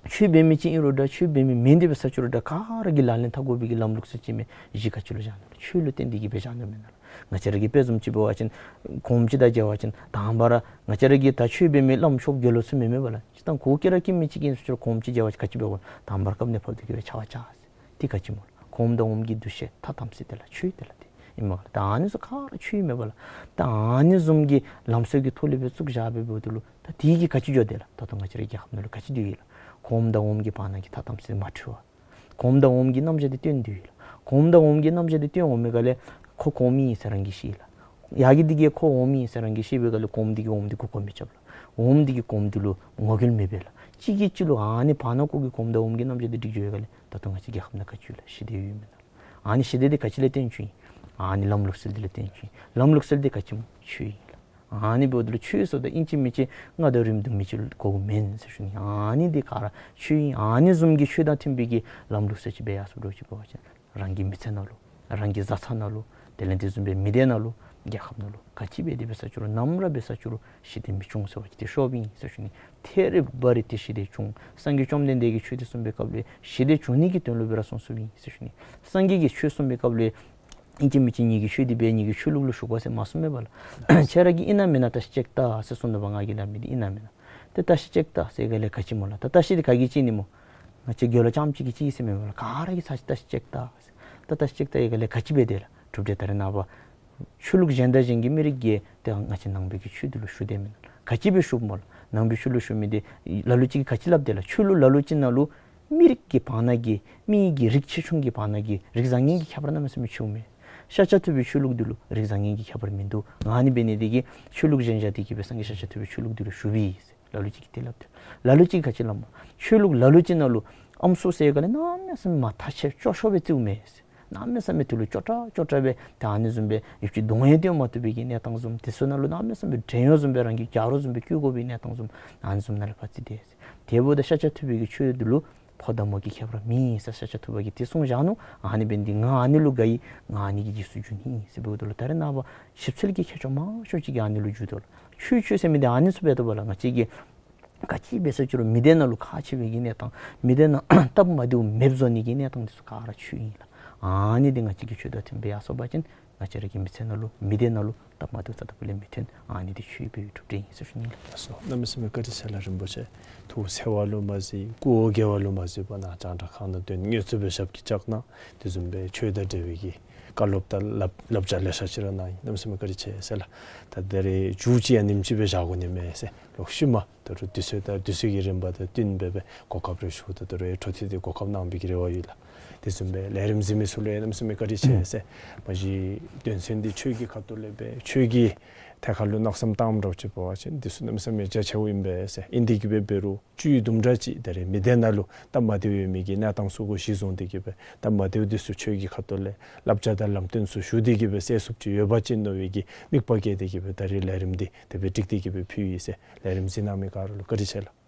ཆོས་འབད་མི་ཅིག་ཨིན་རུང་འདྲ་ཆོས་འབད་མི་མེན་ཏེ་འབད་ས་ཅིག་རུང་འདྲ་ག་ར་གིས་ལག་ལེན་འཐབ་དགོ་པའི་གི་ལམ་ལུགས་སྲོལ་ཅིག་མས། གཞི་ག་ཅི་ལུ་བཞག་ནུག། ཆོས་ལུ་བརྟེན་ཏེ་གི་སྦེ་བཞག་ནུག་མེན་ན་ལགས། ང་བཅས་ར་གི་དཔེ་བཟུམ་ཅིག་འབད་བ་ཅིན་གོངམ་ཅིག་དང་མཇལ་བ་ཅིན་དང་པ་ར་ང་བཅས་ར་གི་ད་ཆོས་འབད་མི་བླམ་ཆོསཔ་དགེ་སློང་ཚུ་མེན་མས་པ་ལགས། ཅིག་ད་གུ་གེ་ར་སྐྱེ་མི་ཅིག་ཨིན་ཟེར་ཅི་རུང་གོངམ་ཅིག་མཇལ་བ་ཅིན་ག་ཅི་འབད་དགོ། དང་པ་ར་བཀབ་ནེ་ཕབ་སྟེ་གི་སྦེ་ཕྱག་འཚལ་ཟེར། དེ་ག་ཅི་སྨོ་ལགས། གོངམ་དང་འོགམ་གྱི་འདུ་ཤེས་ཐ་དམ་ཚིག་དེ་ལགས་ཆོས་དེ་ལགས་དེ་ཨིན་མས་ལགས། ད་ཨ་ནི་ཚུ་ག་ར་ཆོས་ཨིན་མས་པ་ལགས། ད་ཨ་ནི་བཟུམ་གྱི་ལམ་སྲོལ་གྱི་ཐོག་ལས་སྦེ་བཙུགས་བཞག་སྦེ་འབདཝ་ད་ལུ་ད་དེ་གིས་ག་ཅི་འགྱོ་དེ་ལགས། ད་ལྟོ་ང་བཅས་རའི་རྒྱལ་ཁབ་ནང་ལུ་ག་ཅི་སྡོད་ཡི་ལགས། གོངམ་དང་འོགམ་གྱི་བར་ན་གི་ཐ་དམ་ཚིག་མ་འཁྲུལ་བར་གོངམ་དང་འོགམ་གྱི་རྣམ་གཞག་འདི་སྟོན་སྡོད་ཡི་ལགས། གོངམ་དང་འོགམ་གྱི་རྣམ་གཞག་འདི་སྟོན་འོང་མི་ག་ལས་ཁོ་གོངམ་ཨིན་ཟེར་རང་གིས་ཤེས་ལགས། ཡ་གི་འདི་གིས་ཁོ་འོགམ་ཨིན་ཟེར་རང་གིས་ཤེས་པའི་ག་ལས་གོངམ་འདི་གིས་འོགམ་འདི་མགུ་སྐོར་མི་རྐྱབ་ལགས། འོགམ་འདི་གིས་གོངམ་འདི་ལུ་ངོ་རྒོལ་མི་འབད་ལགས། གཅིག་གིས་གཅིག་ལུ་ཨ་ནི་བར་ན་ཁོ་གི་གོངམ་དང་འོགམ་གྱི་རྣམ་གཞག་འདི་སྒྲིག་འགྱོ་བའི་ག་ལས་ད་ལྟོ་ང་བཅས་རྒྱལ་ཁབ་ནང་ག་ཅི་ཡོད་ལགས། ཞི་བདེ་ཡོད་མེན་ན་ལགས། ཨ་ནི་ཞི་བདེ་འདི་ག་ཅི་ལས་བརྟེན་བྱུང་ཡི། ཨ་ནི་ལམ་ལུགས་སྲོལ་འདི་ལས་བརྟེན་བྱུང་ཡི། ལམ་ལུགས་སྲོལ་འདི་ག་ཅི་སྨོ། ཆོས་ཨིན་ལགས། ཨ་ནི་འབདཝ་ད་ལུ་ཆོས་ཟེརཝ་ད་ཨིན་ཅི་མིན་ཅི་རྔ་དང་རིམ་བསྡུ་མི་ཅིག་དགོཔ་མེན་ཟེར་ཞུ་ནི། ཨ་ནི་འདི་ག་ར་ཆོས་ཨིན། ཨ་ནི་བཟུམ་གྱི་ཆོས་དང་མཐུན་པའི་གི་ལམ་ལུགས་སྲོལ་ཅིག་སྦེ་ཡར་སོང་འདྲཝ་ཅིག་འབད་བ་ཅིན་རང་གི་མི་ཚེ་ནང་ལུ་རང་གི་བཟའ་ཚང་ནང་ལུ་དེ་ལས་དེ་བཟུམ་སྦེ་མི་སྡེ་ནང་ལུ་རྒྱལ་ཁབ་ནང་ལུ་ག་ཅི་འབད་དེ་འབད་ས་ཅིག་རུང་ནམ་ར་འབད་ས་ཅིག་རུང་ཞི་བདེ་མི་འབྱུང་ཟེར་བ་ཅིན་དེ་ཤོབ་ཨིན་ཟེར་ཞུ་ནི། ཐད་རི་བ་རི་ཏེ་ཞི་བདེ་འབྱུང་། སངས་རྒྱས་བཅོམ་ལྡན་འདས་ཀྱིས་ཆོས་འདི་གསུངས་པའི་སྐབས་ལུ་ཞི་བདེ་འབྱུང་ནི་གི་དོན་ལུ་སྦེ་ར་གསུངས་གསུངསམ་ཨིན་ཟེར་ཞུ་ནི། སངས་རྒྱས་ཀྱིས་ཆོས་གསུངས་པའི་སྐབས་ལུ་ཨིན་ཅི་མིན་ཅི་ངེ་གི་ཆོས་འདི་འབད་ངེ་གི་ཆོས་ལུགས་ལུ་ཞུགས་པ་ཟེར་མ་གསུངས་མས་པ་ལགས། ཁྱེད་ར་གིས་ཨིན་ན་མེན་ན་བརྟག་ཞིབ་ཅིག་བལྟ་ཟེར་གསུངས་ནུག་པ། ང་གིས་སླབ་མི་འདི་ཨིན་ན་མེན་ན། ཏེ་བརྟག་ཞིབ་ཅིག་བལྟ་ཟེར་ག་ལས་ག་ཅི་སྨོ་ལགས། ད་བརྟག་ཞིབ་འདི་ག་གིས་བྱིན་ནི་སྨོ། ང་བཅས་དགེ་སློང་རྐྱངམ་གཅིག་གིས་བྱིན་ཟེར་མེན་པ་ལགས། ག་ར་གིས་ཚར་ཅིག་བརྟག་ཞིབ་ཅིག་བལྟ་ཟེར། ད་བརྟག་ཞིབ་ཅིག་བལྟ་ཡི་ག་ལས་ག་ཅི་འབད་དེ་ལགས། གྲུབ་འབྲས་ད་རེས་ནངས་པ་ཆོས་ལུགས་གཞན་དང་གཞན་གྱི་མི་རིགས་ཀྱིས་ཏེ་ང་བཅས་ནང་པའི་གི་ཆོས་འདི་ལུ་ཞུགས་དེས་མེན་ན། ག་ཅི་སྦེ་ཞུགསཔ་སྨོ་ལགས། ནང་པའི་ཆོས་ལུ་ཞུགས་མི་འདི་ལ་ལུ་ཅིག་གིས་ག་ཅི་སླབ་དེ་ལགས། ཆོས་ལུགས་ལ་ལུ་ཅིག་ནང་ལུ་མི་རིགས་ཀྱི་བར་ན་གི་མི་གི་རིགས་ཆེ་ཆུང་གི་བར་ན་གི་རིགས་བཟང་ངན་གྱི་ཁྱད་པར་གནམ་མེད་ས་མེད་ཆེཝ་མས། ཤཱཀྱ་ཐུབ་པའི་ཆོས་ལུགས་འདི་ལུ་རིགས་བཟང་ངན་གྱི་ཁྱད་པར་མིན་འདུག། ཨ་ནི་འབད་ནི་འདི་གིས་ཆོས་ལུགས་གཞན་བཞག་སྟེ་གི་སྦེ་སངས་རྒྱས་ཤཱཀྱ་ཐུབ་པའི་ཆོས་ལུགས་འདི་ལུ་ཞུགས་པས་ཟེར་ལ་ལུ་ཅིག་གིས་དེ་སླབ་དེ། ལ་ལུ་ཅིག་གིས་ག་ཅི་སླབ་སྨོ། ཆོས་ལུགས་ལ་ལུ་ཅིག་ནང་ལུ་ཨམ་སྲུ་ཟེར་ག་ལས་གནམ་མེད་ས་མེད་མ་ཐག་ཆོད་སྐྱོ་ཤོས་སྦེ་བརྩིཝ་མས་ཟེར། གནམ་མེད་ས་མེད་དེ་ལུ་སྐྱོ་དྲགས་སྐྱོ་དྲགས་སྦེ་ད་ཨ་ནི་བཟུམ་སྦེ་ཡུདཔ་ཅིག་གདོང་ཡང་སྟོན་མ་བཏུབ་པའི་གི་གནས་སྟངས་བཟུམ། དེ་ཚུ་ནང་ལུ་གནམ་མེད་ས་མེད་བྲན་གཡོག་བཟུམ་སྦེ་རང་གི་གྱ་རོགས་བཟུམ་སྦེ་བཀོལ་དགོ་པའི་གནས་སྟངས་བཟུམ་ཨ་ནི་བཟུམ་ནང་ལུ་ཕར་རྩིས་ཏེ། དེ་འབདཝ་ད་ཤཱཀྱ་ཐུབ་པའི་གི་ཆོས་འདི་ལུ་ཕོ་དང་མོ་གི་ཁྱད་པར་མེད་ཟེར་ཤཱཀྱ་ཐུབ་པ་གིས་དེ་གསུངས་བཞག་ནུག། ཨ་ནི་འབད་ནི་འདི་ང་ཨ་ནི་ལུ་དགའ་ཡི། ང་ཨ་ནི་གི་རྗེས་སུ་འཇུག་ནི་ཨིན་ཟེར། འབདཝ་ད་ལུ་ད་རེས་ནངས་པ་ཞིབ་འཚོལ་གྱི་མཁས་མཆོག་མང་ཤོས་ཅིག་གིས་ཨ་ནི་ལུ་འཇུག་དོ་ལགས། ཆོས་ཆོས་ཟེར་མི་འདི་ཨ་ནི་ཚུ་འབད་དོ་བ་ལགས། ང་བཅས་ཀྱིས་ག་ཅི་འབད་ས་ཅི་རུང་མི་སྡེ་ནང་ལུ་ཁག་ཆེ་བའི་གི་གནས་སྟངས་མི་སྡེ་ནང་སྟབས་མ་བདེཝ་མེདཔ་བཟོ་ནི་གི་གནས་སྟངས་འདི་ཚུ་ག་ར་ཆོས་ཨིན་ལགས། ཨ་ནི་འདི་ང་བཅས་ཀྱིས་ཆོས་དང་མཐུན་སྦེ་ཡར་སོང་པ་ཅིན་ང་བཅས་ར་གི་མི་ཚེ་ནང་ལུ་མི་སྡེ་ནང་ལུ་སྟབས་མ་བདེཝ་རྩ་དང་པོ་ལས་མི་ཐོན། ཨ་ནི་འདི་ཆོས་སྦེ་གྲུབ་འབྲས་ཨིན་ཟེར་ཞུ་ནི་ལགས། ལགས་སོ། གནམ་མེད་ས་མེད་བཀའ་དྲིན་ཆེ་ལགས། རིན་པོ་ཆེ་ཐུགས་འཚེར་བ་ལུ་མ་གཟིགས། སྐུ་འོ་བརྒྱལ་བ་ལུ་མ་གཟིགས་པར་ནཱ་རྒྱང་བསྒྲགས་ཁང་ནང་འདོན་དངོས་སུ་སྦེ་ཞབས་ཀྱིས་བཅགས་གནང་། དེ་བཟུམ་སྦེ་ཆོས་དང་འབྲེལ་བའི་གི་བཀའ་སློབ་དང་བསླབ་བསླབ་བྱ་ལེ་ཤ་ཅིག་ར་གནང་ཡི། གནམ་མེད་ས་མེད་བཀའ་དྲིན་ཆེ་ཟེར་ལགས། ད་ད་རེས་མཇུག་ཅིག་ཡང་ཉིནམ་ཅིག་སྦེ་བཞག་དགོ་ནི་མས་ཟེར། ལོག་ཤུལ་མ་ད་རུང་དུས་ཚོད་དང་དུས་ཚོད་ཀྱི་རིམ་པ་དང་བསྟུན་སྦེ་སྦེ་གོ་སྐབས་རེ་ཞུ། ད་ད་རུང་འཕྲོ་མཐུད་དེ་གོ་སྐབས་གནང་པའི་གི་རེ་བ་ཡོད་ལགས། དེ་བཟུམ་སྦེ་ལས་རིམ་གཟིགས་མི་ཚུ་ལུ་ཡང་གནམ་མེད་ས་མེད་བཀའ་དྲིན་ཆེ་ཟེར། མ་གཞི་དོན་ཚན་འདི་ཆོས་ཀྱི་ཁ་ཐུག་ལས་སྦེ་ཆོས་ཀྱི་ཐད་ཁར་ལུ་གནང་བསམ་བཏངམ་འདྲཝ་ཅིག་འབད་བ་ཅིན་འདི་ཚུ་གནམ་མེད་ས་མེད་རྒྱ་ཆེཝ་ཨིན་པས་ཟེར། ཨིན་དེ་གིས་སྦེ་འབད་རུང་བཅུད་དུམ་གྲ་ཅིག་ད་རེས་མི་སྡེ་ནང་ལུ་སྟབས་མ་བདེཝ་ཡོད་མི་གི་གནས་སྟངས་ཚུ་གུ་གཞི་བཟུང་སྟེ་གིས་སྦེ་སྟབས་མ་བདེཝ་འདི་ཚུ་ཆོས་ཀྱི་ཁ་ཐུག་ལས་བསླབ་བྱ་དང་ལམ་སྟོན་ཚུ་ཞུ་སྟེ་གིས་སྦེ་སེལ་ཚུགསཔ་ཅིག་ཡོད་པ་ཅིན་མནོ་བའི་གི་དམིགས་པ་བསྐྱེད་དེ་གིས་སྦེ་ད་རེས་ལས་རིམ་འདི་དེ་སྦེ་བསྒྲིགས་ཏེ་གིས་སྦེ་ཕུལ་ཡི་ཟེར། ལས་རིམ་གཟིགས་གནང་མི་ག་ར་ལུ་བཀའ་དྲིན་ཆེ་ལགས།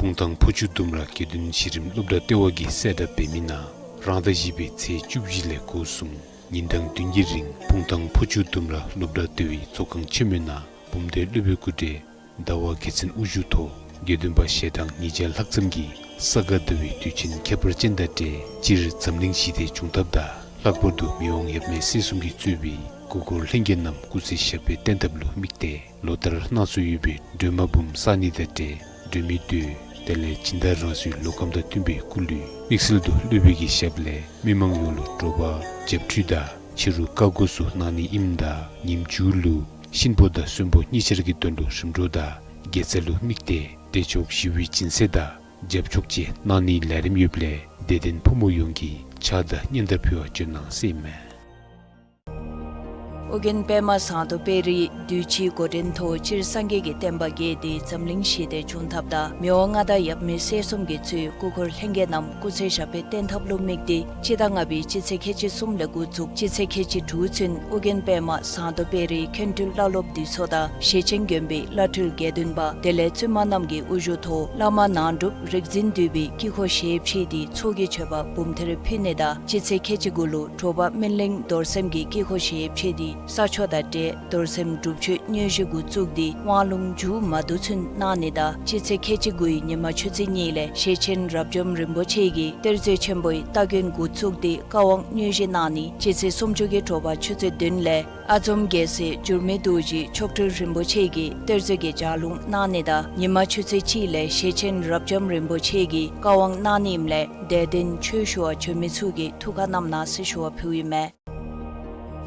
སྤུངས་ཐང་ཕོ་ཆུ་ལྡུམ་ར་དགེ་འདུན་གཞི་རིམ་སློབ་གྲྭ་ལྟེ་བ་གིས་གསལ་བསྒྲགས་འབད་མི་ནང་རང་ཟླ་བཞི་པའི་ཚེས་བཅུ་བཞི་ལས་འགོ་བཟུང་ཉིན་གྲངས་བདུན་གྱི་རིང་སྤུངས་ཐང་ཕོ་ཆུ་ལྡུམ་ར་སློབ་གྲྭ་ལྟེ་བའི་ཚོགས་ཁང་ཆེན་མོའི་ནང་འབུམ་སྡེ་སློབ་དཔོན་སྐུ་བགྲེས་ཟླ་བ་རྒྱལ་མཚན་དབུ་བཞུགས་ཐོག་དགེ་འདུན་པ་ཞལ་གྲངས་ཉིས་བརྒྱ་ལྷག་ཙམ་གྱིས་ས་ག་ཟླ་བའི་དུས་ཆེན་ཁྱད་པར་ཅན་དང་འབྲེལ་སྤྱིར་འཛམ་གླིང་ཞི་བདེ་འབྱུང་ཐབས་དང་ལྷག་པར་དུ་མི་དབང་ཡབ་མེས་སྲས་གསུམ་གྱིས་གཙོས་པའི་སྐུ་འཁོར་ལྷན་རྒྱས་རྣམས་སྐུ་ཚེ་ཞབས་པད་བརྟན་ཐབས་ལུ་དམིགས་ཏེ་ལོ་ལྟར་གནང་སྲོལ་ཡོད་པའི་སྒྲོལ་མ་འབུམ་བསགས་ནི་དང་འབྲེལ་སྒྲོལ་མའི་མདོས་དེ་ལས་སྦྱིན་བདག་རང་སོའི་ལུས་ཁམས་དང་མཐུན་པའི་སྐུ་ལུས་དམིགས་བསལ་དུ་སློབ་དཔོན་གྱི་ཞབས་ལས་མི་མང་ཡོངས་ལུ་དྲོ་པ་བྱབས་ཁྲུས་དང་ཕྱི་རུ་བཀའ་བསྒོ་ཚུ་གནང་ནི་ཨིནམ་ད་ཉིནམ་མཇུག་ལུ་གཤིན་པོ་དང་གསོན་པོ་གཉིས་ཆར་གྱི་དོན་ལུ་རིམ་གྲོ་དང་དགེ་རྩ་ལུ་དམིགས་ཏེ་བདེ་མཆོག་ཞི་བའི་སྦྱིན་སྲེག་དང་རྒྱབ་ཕྱོགས་བཅས་གནང་ནིའི་ལས་རིམ་ཡོདཔ་ལས་དད་ལྡན་ཕོ་མོ་ཡོངས་ཀྱིས་ཕྱག་དང་སྙན་དར་ཕུལ་བར་བྱོན་གནང་ཟེར་ཨིན་མས། ཨོ་རྒྱན་པདྨ་ཟངས་མདོག་དཔལ་རིའི་གདུལ་བྱའི་འགོ་འདྲེན་ཐོག་སྤྱིར་སངས་རྒྱས་ཀྱི་བསྟན་པ་རྒྱས་ཏེ་འཛམ་གླིང་ཞི་བདེ་འབྱུང་ཐབས་དང་མི་དབང་མངའ་བདག་ཡབ་མེས་སྲས་གསུམ་གྱིས་གཙོས་སྐུ་འཁོར་ལྷན་རྒྱས་རྣམས་སྐུ་ཚེ་ཞབས་པད་བརྟན་ཐབས་ལུ་དམིགས་ཏེ་སྤྱི་ཟླ་ལྔ་པའི་སྤྱི་ཚེས་ཁལ་གཅིག་གསུམ་ལས་འགོ་བཙུགས་སྤྱི་ཚེས་ཁལ་གཅིག་དྲུག་ཚུན་ཨོ་རྒྱན་པདྨ་ཟངས་མདོག་དཔལ་རིའི་མཁན་སྤྲུལ་བླ་སློབ་འདུས་ཚོགས་དང་ཞེ་ཆེན་དགོན་པའི་བླ་སྤྲུལ་དགེ་འདུན་པ་དེ་ལས་བཙུན་མ་རྣམས་ཀྱི་དབུ་བཞུགས་ཐོག་བླ་མ་ནང་སྒྲུབ་རིག་འཛིན་འདུས་པའི་དཀྱིལ་འཁོར་ཞལ་ཕྱེ་སྟེ་ཚོགས་ཀྱི་མཆོད་པ་འབུམ་ཐེར་ཕུལ་ནི་དང་སྤྱི་ཚེས་ཁལ་གཅིག་དགུ་ལུ་དྲོ་པ་སྨིན་གླིང་རྡོར་སེམས་ཀྱི་དཀྱིལ་འཁོར་ཞལ་ཕྱེ་སྟེ་ས་ཆོག་དང་འབྲེལ་རྡོར་སེམས་སྒྲུབ་མཆོད་དངོས་གཞི་འགོ་བཙུགས་ཏེ་དབང་ལུང་མཇུག་མ་བསྡུ་ཚུན་གནང་ནི་དང་སྤྱི་ཚེས་ཁལ་གཅིག་དགུའི་ཉི་མ་ཆུ་ཚོད་གཉིས་ལས་ཞེ་ཆེན་རབ་འབྱམས་རིན་པོ་ཆེ་གིས་གཏེར་མཛོད་ཆེན་པོའི་སྟ་གོན་འགོ་བཙུགས་ཏེ་བཀའ་དབང་དངོས་གཞི་གནང་ནི་སྤྱི་ཚེས་སུམ་ཅུ་གི་དྲོ་པ་ཆུ་ཚོད་བདུན་ལས་ཨ་འཛོམས་རྒྱལ་སྲས་འགྱུར་མེད་རྡོ་རྗེ་མཆོག་སྤྲུལ་རིན་པོ་ཆེ་གིས་གཏེར་མཛོད་ཀྱི་ལྗགས་ལུང་གནང་ནི་དང་ཉི་མ་ཆུ་ཚོད་གཅིག་ལས་ཞེ་ཆེན་རབ་འབྱམས་རིན་པོ་ཆེ་གིས་བཀའ་དབང་གནང་ནི་ཨིནམ་ལས་དད་ལྡན་ཆོས་ཞུ་བར་བྱོན་མི་ཚུ་གིས་ཐུགས་ཁར་བསྣམས་གནང་ཟེར་ཞུ་བ་ཕུལཝ་ཨིན་མས།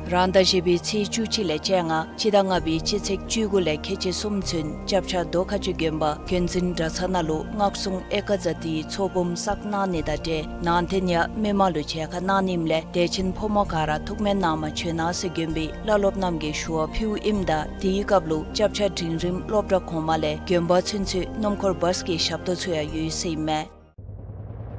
རང་ཟླ་བཞི་པའི་ཚེས་བཅུ་གཅིག་ལས་བཅོ་ལྔ་སྤྱི་ཟླ་ལྔ་པའི་སྤྱི་ཚེས་བཅུ་དགུ་ལས་ཁལ་གཅིག་གསུམ་ཚུན་སྐྱབས་ཆ་རྡོ་ཁ་ཆུ་དགོན་པ་དགོན་འཛིན་གྲྭ་ཚང་ནང་ལུ་སྔགས་སྲུང་ཨེ་ཀ་ཛ་ཏིའི་ཚོགས་འབུམ་བསགས་གནང་ནི་དང་འབྲེལ་ནང་རྟེན་ཡང་མི་མང་ལུ་མཇལ་ཁ་གནང་ནི་ཨིནམ་ལས་དད་ཅན་ཕོ་མོ་ག་ར་ཐུགས་སྨོན་གནང་མ་བྱོན་གནང་ཟེར་དགོན་པའི་བླ་སློབ་རྣམས་ཀྱིས་ཞུ་བ་ཕུལཝ་ཨིནམ་ད་དེའི་སྐབས་ལུ་སྐྱབས་ཆ་འབྲིང་རིམ་སློབ་གྲྭ་གོང་མ་ལས་དགོན་པ་ཚུན་ཚོད་སྣུམ་འཁོར་བཱས་ཀྱི་ཞབས་ཏོག་ཚུ་ཡང་ཡོད་ཟེར་ཨིན་མས།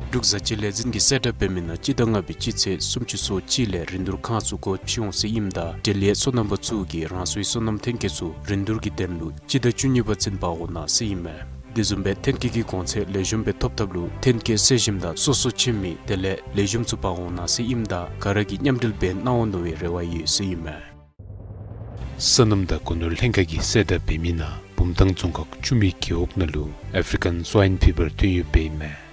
འབྲུག་བཟའ་སྤྱོད་ལས་འཛིན་གྱིས་གསལ་བསྒྲགས་འབད་མི་ནང་སྤྱི་ཟླ་ལྔ་པའི་སྤྱི་ཚེས་སུམ་ཅུ་སོ་གཅིག་ལས་རིན་བསྡུར་ཁང་ཚུ་སྒོ་ཕྱེ་འོང་ཟེར་ཨིནམ་ད་འབྲེལ་ཡོད་སོ་ནམ་པ་ཚུ་གིས་རང་སོའི་སོ་ནམ་ཐོན་སྐྱེད་ཚུ་རིན་བསྡུར་གྱི་དོན་ལུ་སྤྱི་ཟླ་བཅུ་གཉིས་པ་ཚུན་འབག་འོང་གནང་ཟེར་ཨིན་མས། དེ་བཟུམ་སྦེ་ཐོན་སྐྱེད་ཀྱི་གོང་ཚད་ལེགས་ཤོམ་སྦེ་ཐོབ་ཐབས་ལུ་ཐོན་སྐྱེད་སེལ་ཞིམ་དང་སོ་སོ་ཁྱིམ་མི་དེ་ལས་ལེགས་ཤོམ་ཚུ་འབག་འོང་གནང་ཟེར་ཨིནམ་ད་ག་ར་གིས་མཉམ་འབྲེལ་འབད་གནང་འོང་མནོ་བའི་རེ་བ་ཡོད་ཟེར་ཨིན་མས། སོ་ནམ་དང་སྒོ་ནོར་ལྷན་ཁག་གིས་གསལ་བསྒྲགས་འབད་མི་ནང་བུམ་ཐང་རྫོང་ཁག་ཆུ་སྨད་རྒེད་འོག་ནང་ལུ་ཨེཕ་རི་ཀན་སཝའིན་ཕི་བར་ཐོན་ཡོདཔ་ཨིན་མས།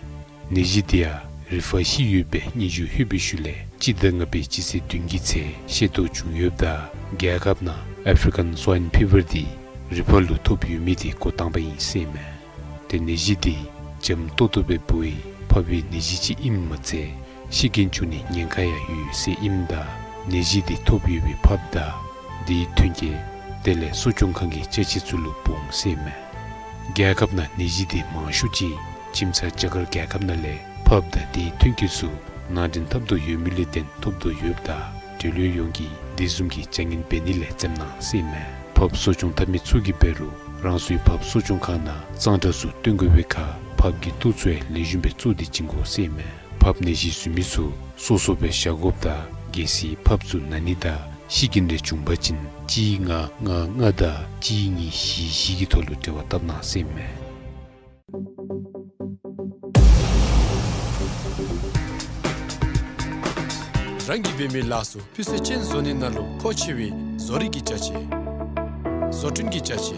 ནད་གཞི་འདི་ཡང་རི་ཕག་ཤི་ཡོད་པའི་སྙན་ཞུ་ལྷོད་པའི་ཤུལ་ལས་སྤྱི་ཟླ་ལྔ་པའི་སྤྱི་ཚེས་བདུན་གྱི་ཚེ་ཤེས་རྟོགས་བྱུང་ཡོདཔ་ད་རྒྱལ་ཁབ་ནང་ཨེཕ་རི་ཀན་སཝའིན་ཕི་བར་འདི་རི་ཕག་ལུ་ཐོབ་ཡོད་མི་འདི་འགོ་དང་པ་ཨིན་ཟེར་ཨིན་མས། ཏེ་ནད་གཞི་འདི་འཇམ་ཏོག་ཏོ་སྦེ་འབོ་ཡི། ཕགཔ་འབད་ནད་གཞི་ཅིག་ཨིནམ་མ་ཚད་ཤི་རྐྱེན་བྱུང་ནིའི་ཉེན་ཁ་ཡང་ཡོད་ཟེར་ཨིནམ་ད་ནད་གཞི་འདི་ཐོབ་ཡོད་པའི་ཕགཔ་དང་དེའི་ཐོན་སྐྱེད་དེ་ལས་གསོ་སྐྱོང་ཁང་གི་ཅ་ཆས་ཚུ་ལུ་སྤོང་ཟེར་ཨིན་མས། རྒྱལ་ཁབ་ནང་ནད་གཞི་འདི་མང་ཤོས་ཅིག་ཁྱིམ་ཚང་རྒྱ་གར་རྒྱལ་ཁབ་ནང་ལས་ཕགཔ་དང་དེའི་ཐོན་སྐྱེད་ཚུ་ནང་འདྲེན་འཐབ་དོ་ཡོད་མི་ལས་བརྟེན་ཐོབ་དོ་ཡོདཔ་ད་འབྲེལ་ཡོད་ཡོངས་ཀྱིས་དེ་བཟུམ་གྱི་བྱ་ངན་འབད་ནི་ལས་འཛེམ་གནང་ཟེར་ཨིན་མས། ཕགཔ་གསོ་སྐྱོང་འཐབ་མི་ཚུ་གིས་འབད་རུང་རང་སོའི་ཕགཔ་གསོ་སྐྱོང་ཁང་ནང་གཙང་སྦྲ་ཚུ་སྟོན་དགོ་པའི་ཁར་ཕགཔ་གི་ལྟོ་ཚུ་ཡང་ལེགས་ཤོམ་སྦེ་བཙོ་སྟེ་བྱིན་དགོ་ཟེར་ཨིན་མས། ཕགཔ་ནད་གཞི་བཟོ་མི་ཚུ་སོ་སོ་སྦེ་བཞག་དགོཔ་ད་གལ་སྲིད་ཕགཔ་ཚུ་ན་ནི་དང་ཤི་རྐྱེན་རེ་བྱུང་པ་ཅིན་གཅིག་ལྔ་ལྔ་ལྔ་དང་གཅིག་གཉིས་བཞི་བཞི་གི་ཐོག་ལུ་འབྲེལ་བ་བཏབ་གནང་ཟེར་ཨིན་མས། རང་གིས་འབད་མི་ལཱ་ཚུ་སྤུས་ཚད་ཅན་བཟོ་ནི་ནང་ལུ་མཁོ་ཆེ་བའི་བཟོ་རིག་གི་ཅ་ཆས་བཟོ་སྐྲུན་གྱི་ཅ་ཆས་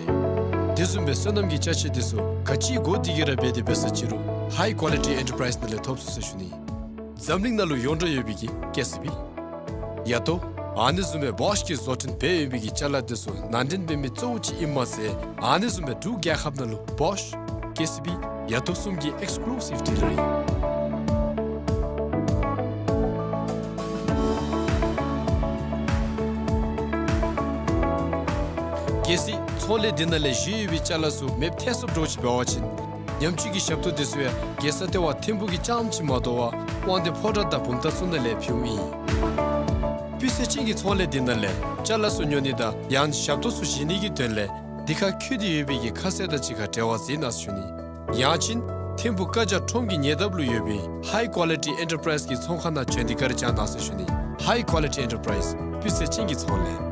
དེ་བཟུམ་སྦེ་སོ་ནམ་གྱི་ཅ་ཆས་དེ་ཚུ་ག་ཅི་དགོ་དེ་གིས་ར་འབད་དེ་འབད་ས་ཅི་རུང་High Quality Enterprise ནང་ལས་ཐོབ་ཚུགས་ཟེར་ཞུ་ནི། འཛམ་གླིང་ནང་ལུ་ཡོངས་གྲགས་ཡོད་པའི་གི་ཀེ་སི་བི། ཡ་ཏོ། ཨ་ནི་བཟུམ་སྦེ་བོཤ་གིས་བཟོ་སྐྲུན་འབད་ཡོད་པའི་གི་ཅ་ལ་དེ་ཚུ་ནང་འདྲེན་འབད་མི་གཙོ་བོ་ཅིག་ཨིནམ་མ་ཚད་ཨ་ནི་བཟུམ་སྦེ་འབྲུག་རྒྱལ་ཁབ་ནང་ལུ་བོཤ་ཀེ་སི་བི་ཡ་ཏོ་གསུམ་གྱི་ཨེགསི་ཀུ་ལུ་སིབ་ཌི་ལར་ཨིན། གལ་སྲིད་ཚོང་ལས་འདི་ནང་ལས་བཞེས་ཡོད་པའི་ཅ་ལ་ཚུ་མེདཔ་ཐལ་སོངམ་འདྲཝ་ཅིག་འབད་བ་ཅིན་ཉམས་བཅོས་ཀྱི་ཞབས་ཏོག་དེ་ཚུ་ཡང་རྒྱལ་ས་ལྟེ་བ་ཐིམ་ཕུག་གི་རྐྱངམ་ཅིག་མ་དོ་བར་དབང་འདུས་ཕོ་བྲང་དང་བུམ་ཐང་ཚུ་ནང་ལས་ཕུལཝ་ཨིན། སྤུས་ཚད་ཅན་གྱི་ཚོང་ལས་འདི་ནང་ལས་ཅ་ལ་ཚུ་ཉོ་ནི་དང་ཡང་ཞབས་ཏོག་ཚུ་བཞེས་ནི་གི་དོན་ལས་འདི་ཁར་འཁོད་དེ་ཡོད་པའི་གི་ཁ་གསལ་དང་གཅིག་ཁར་འབྲེལ་བ་མཛད་གནང་ཟེར་ཞུ་ནི། ཡང་ཅིན་ཐིམ་ཕུག་ཀ་ཇ་ཁྲོམ་གྱི་ཉེ་འདབས་ལུ་ཡོད་པའི་High Quality Enterprise གི་ཚོང་ཁང་ནང་བྱོན་ཏེ་བཀའ་དྲིན་བསྐྱང་གནང་ཟེར་ཞུ་ནི། High Quality Enterprise སྤུས་ཚད་ཅན་གྱི་ཚོང་ལས།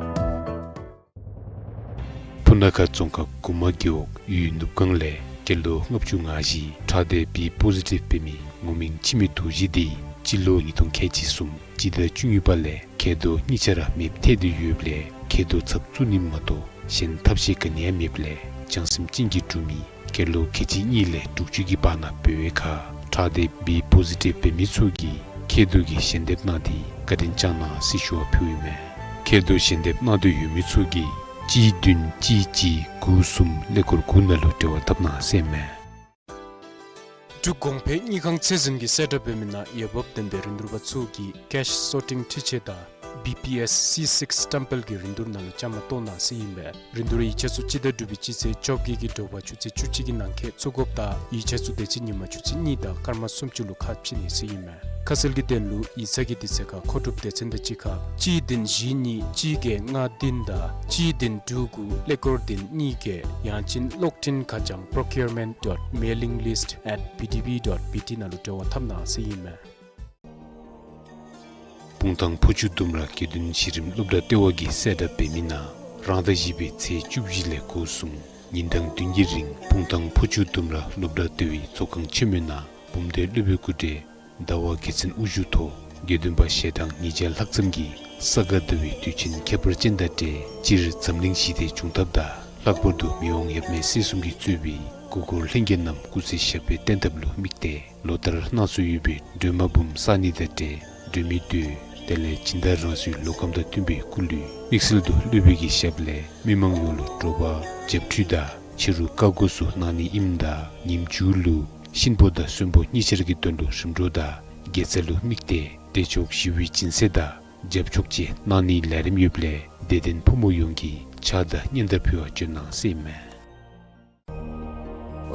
སྤུ་ན་ཁ་རྫོང་ཁག་གུ་མ་རྒེད་འོག་ཡུལ་ནུབ་སྒང་ལས་སྐྱེས་ལོ་ལྔ་བཅུ་ང་བཞི་ཁྲག་འདྲེས་བི་པོ་ཟི་ཊིབ་འབད་མི་ངོ་མིང་འཆི་མེད་རྡོ་རྗེ་འདི་སྤྱི་ལོ་ཉིས་སྟོང་ཁལ་གཅིག་གསུམ་སྤྱི་ཟླ་བཅུ་གཉིས་པ་ལས་མཁལ་རྡོག་གཉིས་ཆ་ར་མེདཔ་ཐལ་ཏེ་ཡོདཔ་ལས་མཁལ་རྡོག་ཚབ་བཙུགས་ནི་མ་གཏོགས་གཞན་ཐབས་ཤེས་ག་ནི་ཡང་མེདཔ་ལས་བྱང་སེམས་ཅན་གྱི་འབྲུག་མི་སྐྱེས་ལོ་ཁལ་གཅིག་གཉིས་ལས་དྲུག་ཅུ་གི་བར་ན་འབད་བའི་ཁར་ཁྲག་འདྲེས་བི་པོ་ཟི་ཊིབ་འབད་མི་ཚུ་གིས་མཁལ་རྡོག་གི་ཞལ་འདེབས་གནང་སྟེ་བཀའ་དྲིན་བསྐྱངས་གནང་ཟེར་ཞུ་བ་ཕུལཝ་ཨིན་མས། མཁལ་རྡོག་ཞལ་འདེབས་གནང་འདོད་ཡོད་མི་ཚུ་གིས་གཅིག་བདུན་གཅིག་གཅིག་དགུ་གསུམ་ཀླད་ཀོར་དགུ་ནང་ལུ་འབྲེལ་བ་འཐབ་གནང་ཟེར་ཨིན་མས། འབྲུག་གོང་འཕེལ་དངུལ་ཁང་ཚད་འཛིན་གྱིས་གསལ་བསྒྲགས་འབད་མི་ནང་འོས་འབབ་ལྡན་པའི་རིན་བསྡུར་པ་ཚུ་གིས་ཀེཤ་སོར་ཊིང་འཕྲུལ་ཆས་དང་བི་པི་ཨེསི་སི་སིཀསི་སི་ཊེམ་པལ་གྱི་རིན་བསྡུར་ནང་ལུ་བཅའ་མར་གཏོགས་གནང་ཟེར་ཨིན་པས། རིན་བསྡུར་ཡིག་ཆ་ཚུ་སྤྱི་ཟླ་དྲུག་པའི་སྤྱི་ཚེས་བཅོ་བརྒྱད་ཀྱི་དྲོ་པ་ཆུ་ཚོད་བཅུ་གཅིག་གི་ནང་འཁོད་བཙུགས་དགོཔ་དང་ཡིག་ཆ་ཚུ་དེ་ཚེ་ཉིན་མ་ཆུ་ཚོད་གཉིས་དང་སྐར་མ་སུམ་ཅུ་ལུ་ཁ་ཕྱེ་ནི་ཟེར་ཨིན་མས། ཁ་གསལ་གྱི་དོན་ལུ་ཡིག་ཚང་གི་དུས་ཚོད་ཁར་མཁོ་སྒྲུབ་སྡེ་ཚན་དང་གཅིག་ཁར་གཅིག་བདུན་བཞི་གཉིས་གཅིག་བརྒྱད་ལྔ་བདུན་དང་གཅིག་བདུན་དྲུག་དགུ་ཀླད་ཀོར་བདུན་གཉིས་བརྒྱད་ཡང་ཅིན་གློག་འཕྲིན་ཁ་བྱང་procurement dot mailing list at B D B dot B T ནང་ལུ་འབྲེལ་བ་འཐབ་གནང་ཟེར་ཨིན་མས། སྤུངས་ཐང་ཕོ་ཆུ་ལྡུམ་ར་དགེ་འདུན་གཞི་རིམ་སློབ་གྲྭ་ལྟེ་བ་གིས་གསལ་བསྒྲགས་འབད་མི་ནང་རང་ཟླ་བཞི་པའི་ཚེས་བཅུ་བཞི་ལས་འགོ་བཟུང་ཉིན་གྲངས་བདུན་གྱི་རིང་སྤུངས་ཐང་ཕོ་ཆུ་ལྡུམ་ར་སློབ་གྲྭ་ལྟེ་བའི་ཚོགས་ཁང་ཆེན་མོའི་ནང་འབུམ་སྡེ་སློབ་དཔོན་སྐུ་བགྲེས་ཟླ་བ་རྒྱལ་མཚན་དབུ་བཞུགས་ཐོག་དགེ་འདུན་པ་ཞལ་གྲངས་ཉིས་བརྒྱ་ལྷག་ཙམ་གྱིས་ས་ག་ཟླ་བའི་དུས་ཆེན་ཁྱད་པར་ཅན་དང་འབྲེལ་སྤྱིར་འཛམ་གླིང་ཞི་བདེ་འབྱུང་ཐབས་དང་ལྷག་པར་དུ་མི་དབང་ཡབ་མེས་སྲས་གསུམ་གྱིས་གཙོས་པའི་སྐུ་འཁོར་ལྷན་རྒྱས་རྣམས་སྐུ་ཚེ་ཞབས་པད་བརྟན་ཐབས་ལུ་དམིགས་ཏེ་ལོ་ལྟར་གནང་སྲོལ་ཡོད་པའི་སྒྲོལ་མ་འབུམ་བསག་ནི་དང་འབྲེལ་སྒྲོལ་མའི་མདོས་དེ་ལས་སྦྱིན་བདག་རང་སོའི་ལུས་ཁམས་དང་མཐུན་པའི་སྐུ་ལུས་དམིགས་བསལ་དུ་སློབ་དཔོན་གྱི་ཞབས་ལས་མི་མང་ཡོངས་ལུ་དྲོ་པ་རྒྱབ་ཁྲུས་དང་ཕྱི་རུ་བཀའ་བསྒོ་ཚུ་གནང་ནི་ཨིནམ་ད་ཉིནམ་མཇུག་ལུ་གཤིན་པོ་དང་གསོན་པོ་གཉིས་ཆར་གྱི་དོན་ལུ་རིམ་གྲོ་དང་དགེ་རྩ་ལུ་དམིགས་ཏེ་བདེ་མཆོག་ཞི་བའི་སྦྱིན་སྲེག་དང་རྒྱབ་ཆོག་བཅས་གནང་ནིའི་ལས་རིམ་ཡོདཔ་ལས་དད་ལྡན་ཕོ་མོ་ཡོངས་ཀྱིས་ཕྱག་དང་སྙན་དར་ཕུལ་བར་བྱོན་གནང་ཟེར་ཨིན་མས།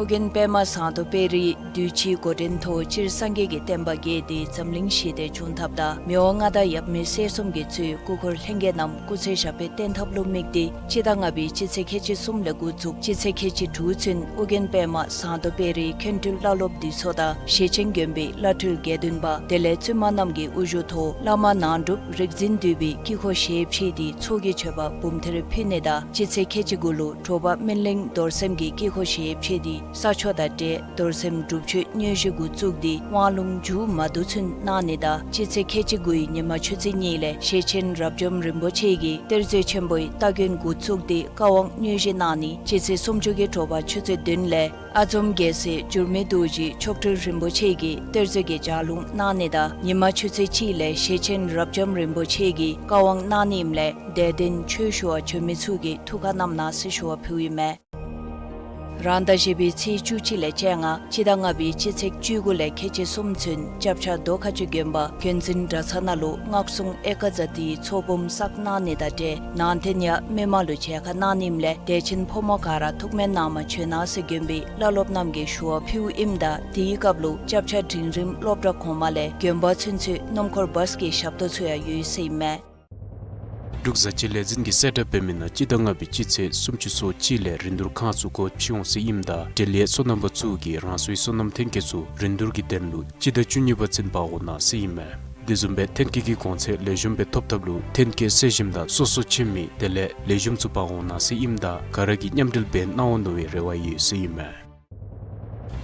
ཨོ་རྒྱན་པདྨ་ཟངས་མདོག་དཔལ་རིའི་དུས་ཅི་འགོ་འདྲེན་ཐོག་སྤྱིར་སངས་རྒྱས་ཀྱི་བསྟན་པ་རྒྱས་ཏེ་འཛམ་གླིང་ཞི་བདེ་འབྱུང་ཐབས་དང་མི་དབང་མངའ་བདག་ཡབ་མེས་སྲས་གསུམ་གྱིས་གཙོས་སྐུ་འཁོར་ལྷན་རྒྱས་རྣམས་སྐུ་ཚེ་ཞབས་པད་བརྟན་ཐབས་ལུ་དམིགས་ཏེ་སྤྱི་ཟླ་ལྔ་པའི་སྤྱི་ཚེས་ཁལ་གཅིག་གསུམ་ལས་འགོ་བཙུགས་སྤྱི་ཚེས་ཁལ་གཅིག་དྲུག་ཚུན་ཨོ་རྒྱན་པདྨ་ཟངས་མདོག་དཔལ་རིའི་མཁན་སྤྲུལ་བླ་སློབ་འདུས་ཚོགས་དང་ཞེ་ཆེན་དགོན་པའི་བླ་སྤྲུལ་དགེ་འདུན་པ་དེ་ལས་བཙུན་མ་རྣམས་ཀྱི་དབུ་བཞུགས་ཐོག་བླ་མ་ནང་སྒྲུབ་རིག་འཛིན་འདུས་པའི་དཀྱིལ་འཁོར་ཞལ་ཕྱེ་སྟེ་ཚོགས་ཀྱི་མཆོད་པ་འབུམ་ཐེར་ཕུལ་ནི་དང་སྤྱི་ཚེས་ཁལ་གཅིག་དགུ་ལུ་དྲོ་པ་སྨིན་གླིང་རྡོར་སེམས་ཀྱི་དཀྱིལ་འཁོར་ཞལ་ཕྱེ་སྟེ་ས་ཆོག་དང་འབྲེལ་རྡོར་སེམས་སྒྲུབ་མཆོད་དངོས་གཞི་འགོ་བཙུགས་ཏེ་དབང་ལུང་མཇུག་མ་བསྡུ་ཚུན་གནང་ནི་དང་སྤྱི་ཚེས་ཁལ་གཅིག་དགུའི་ཉི་མ་ཆུ་ཚོད་གཉིས་ལས་ཞེ་ཆེན་རབ་འབྱམས་རིན་པོ་ཆེ་གིས་གཏེར་མཛོད་ཆེན་པོའི་སྟ་གོན་འགོ་བཙུགས་ཏེ་བཀའ་དབང་དངོས་གཞི་གནང་ནི་སྤྱི་ཚེས་སུམ་ཅུ་གི་དྲོ་པ་ཆུ་ཚོད་བདུན་ལས་ཨ་འཛོམ་རྒྱལ་སྲས་འགྱུར་མེད་རྡོ་རྗེ་མཆོག་སྤྲུལ་རིན་པོ་ཆེ་གིས་གཏེར་མཛོད་ཀྱི་ལྗགས་ལུང་གནང་ནི་དང་ཉི་མ་ཆུ་ཚོད་གཅིག་ལས་ཞེ་ཆེན་རབ་འབྱམས་རིན་པོ་ཆེ་གིས་བཀའ་དབང་གནང་ནི་ཨིནམ་ལས་དད་ལྡན་ཆོས་ཞུ་བར་བྱོན་མི་ཚུ་གིས་ཐུགས་ཁར་བསྣམས་གནང་ཟེར་ཞུ་བ་ཕུལཝ་ཨིན་མས། རང་ཟླ་བཞི་པའི་ཚེས་བཅུ་གཅིག་ལས་བཅོ་ལྔ་སྤྱི་ཟླ་ལྔ་པའི་སྤྱི་ཚེས་བཅུ་དགུ་ལས་ཁལ་གཅིག་གསུམ་ཚུན་སྐྱབས་ཆ་རྡོ་ཁ་ཆུ་དགོན་པ་དགོན་འཛིན་གྲྭ་ཚང་ནང་ལུ་སྔགས་སྲུང་ཨེ་ཀ་ཛ་ཏིའི་ཚོགས་འབུམ་བསགས་གནང་ནི་དང་འབྲེལ་ནང་རྟེན་ཡང་མི་མང་ལུ་མཇལ་ཁ་གནང་ནི་ཨིནམ་ལས་དད་ཅན་ཕོ་མོ་ག་ར་ཐུགས་སྨོན་གནང་མ་བྱོན་གནང་ཟེར་དགོན་པའི་བླ་སློབ་རྣམས་ཀྱིས་ཞུ་བ་ཕུལཝ་ཨིནམ་ད་དེའི་སྐབས་ལུ་སྐྱབས་ཆ་འབྲིང་རིམ་སློབ་གྲྭ་གོང་མ་ལས་དགོན་པ་ཚུན་ཚོད་སྣུམ་འཁོར་བཱས་ཀྱི་ཞབས་ཏོག་ཚུ་ཡང་ཡོད་ཟེར་ཨིན་མས། འབྲུག་བཟའ་སྤྱོད་ལས་འཛིན་གྱིས་གསལ་བསྒྲགས་འབད་མི་ནང་སྤྱི་ཟླ་ལྔ་པའི་སྤྱི་ཚེས་སུམ་ཅུ་སོ་གཅིག་ལས་རིན་བསྡུར་ཁང་ཚུ་སྒོ་ཕྱེ་འོང་ཟེར་ཨིནམ་ད་འབྲེལ་ཡོད་སོ་ནམ་པ་ཚུ་གིས་རང་སོའི་སོ་ནམ་ཐོན་སྐྱེད་ཚུ་རིན་བསྡུར་གྱི་དོན་ལུ་སྤྱི་ཟླ་བཅུ་གཉིས་པ་ཚུན་འབག་འོང་གནང་ཟེར་ཨིན་མས། དེ་བཟུམ་སྦེ་ཐོན་སྐྱེད་ཀྱི་གོང་ཚད་ལེགས་ཤོམ་སྦེ་ཐོབ་ཐབས་ལུ་ཐོན་སྐྱེད་གསོ་ཞིནམ་དང་སོ་སོ་ཁྱིམ་མི་དེ་ལས་ལེགས་ཤོམ་ཚུ་འབག་འོང་གནང་ཟེར་ཨིནམ་ད་ག་ར་གིས་མཉམ་འབྲེལ་འབད་གནང་འོང་མནོ་བའི་རེ་བ་ཡོད་ཟེར་ཨིན་མས།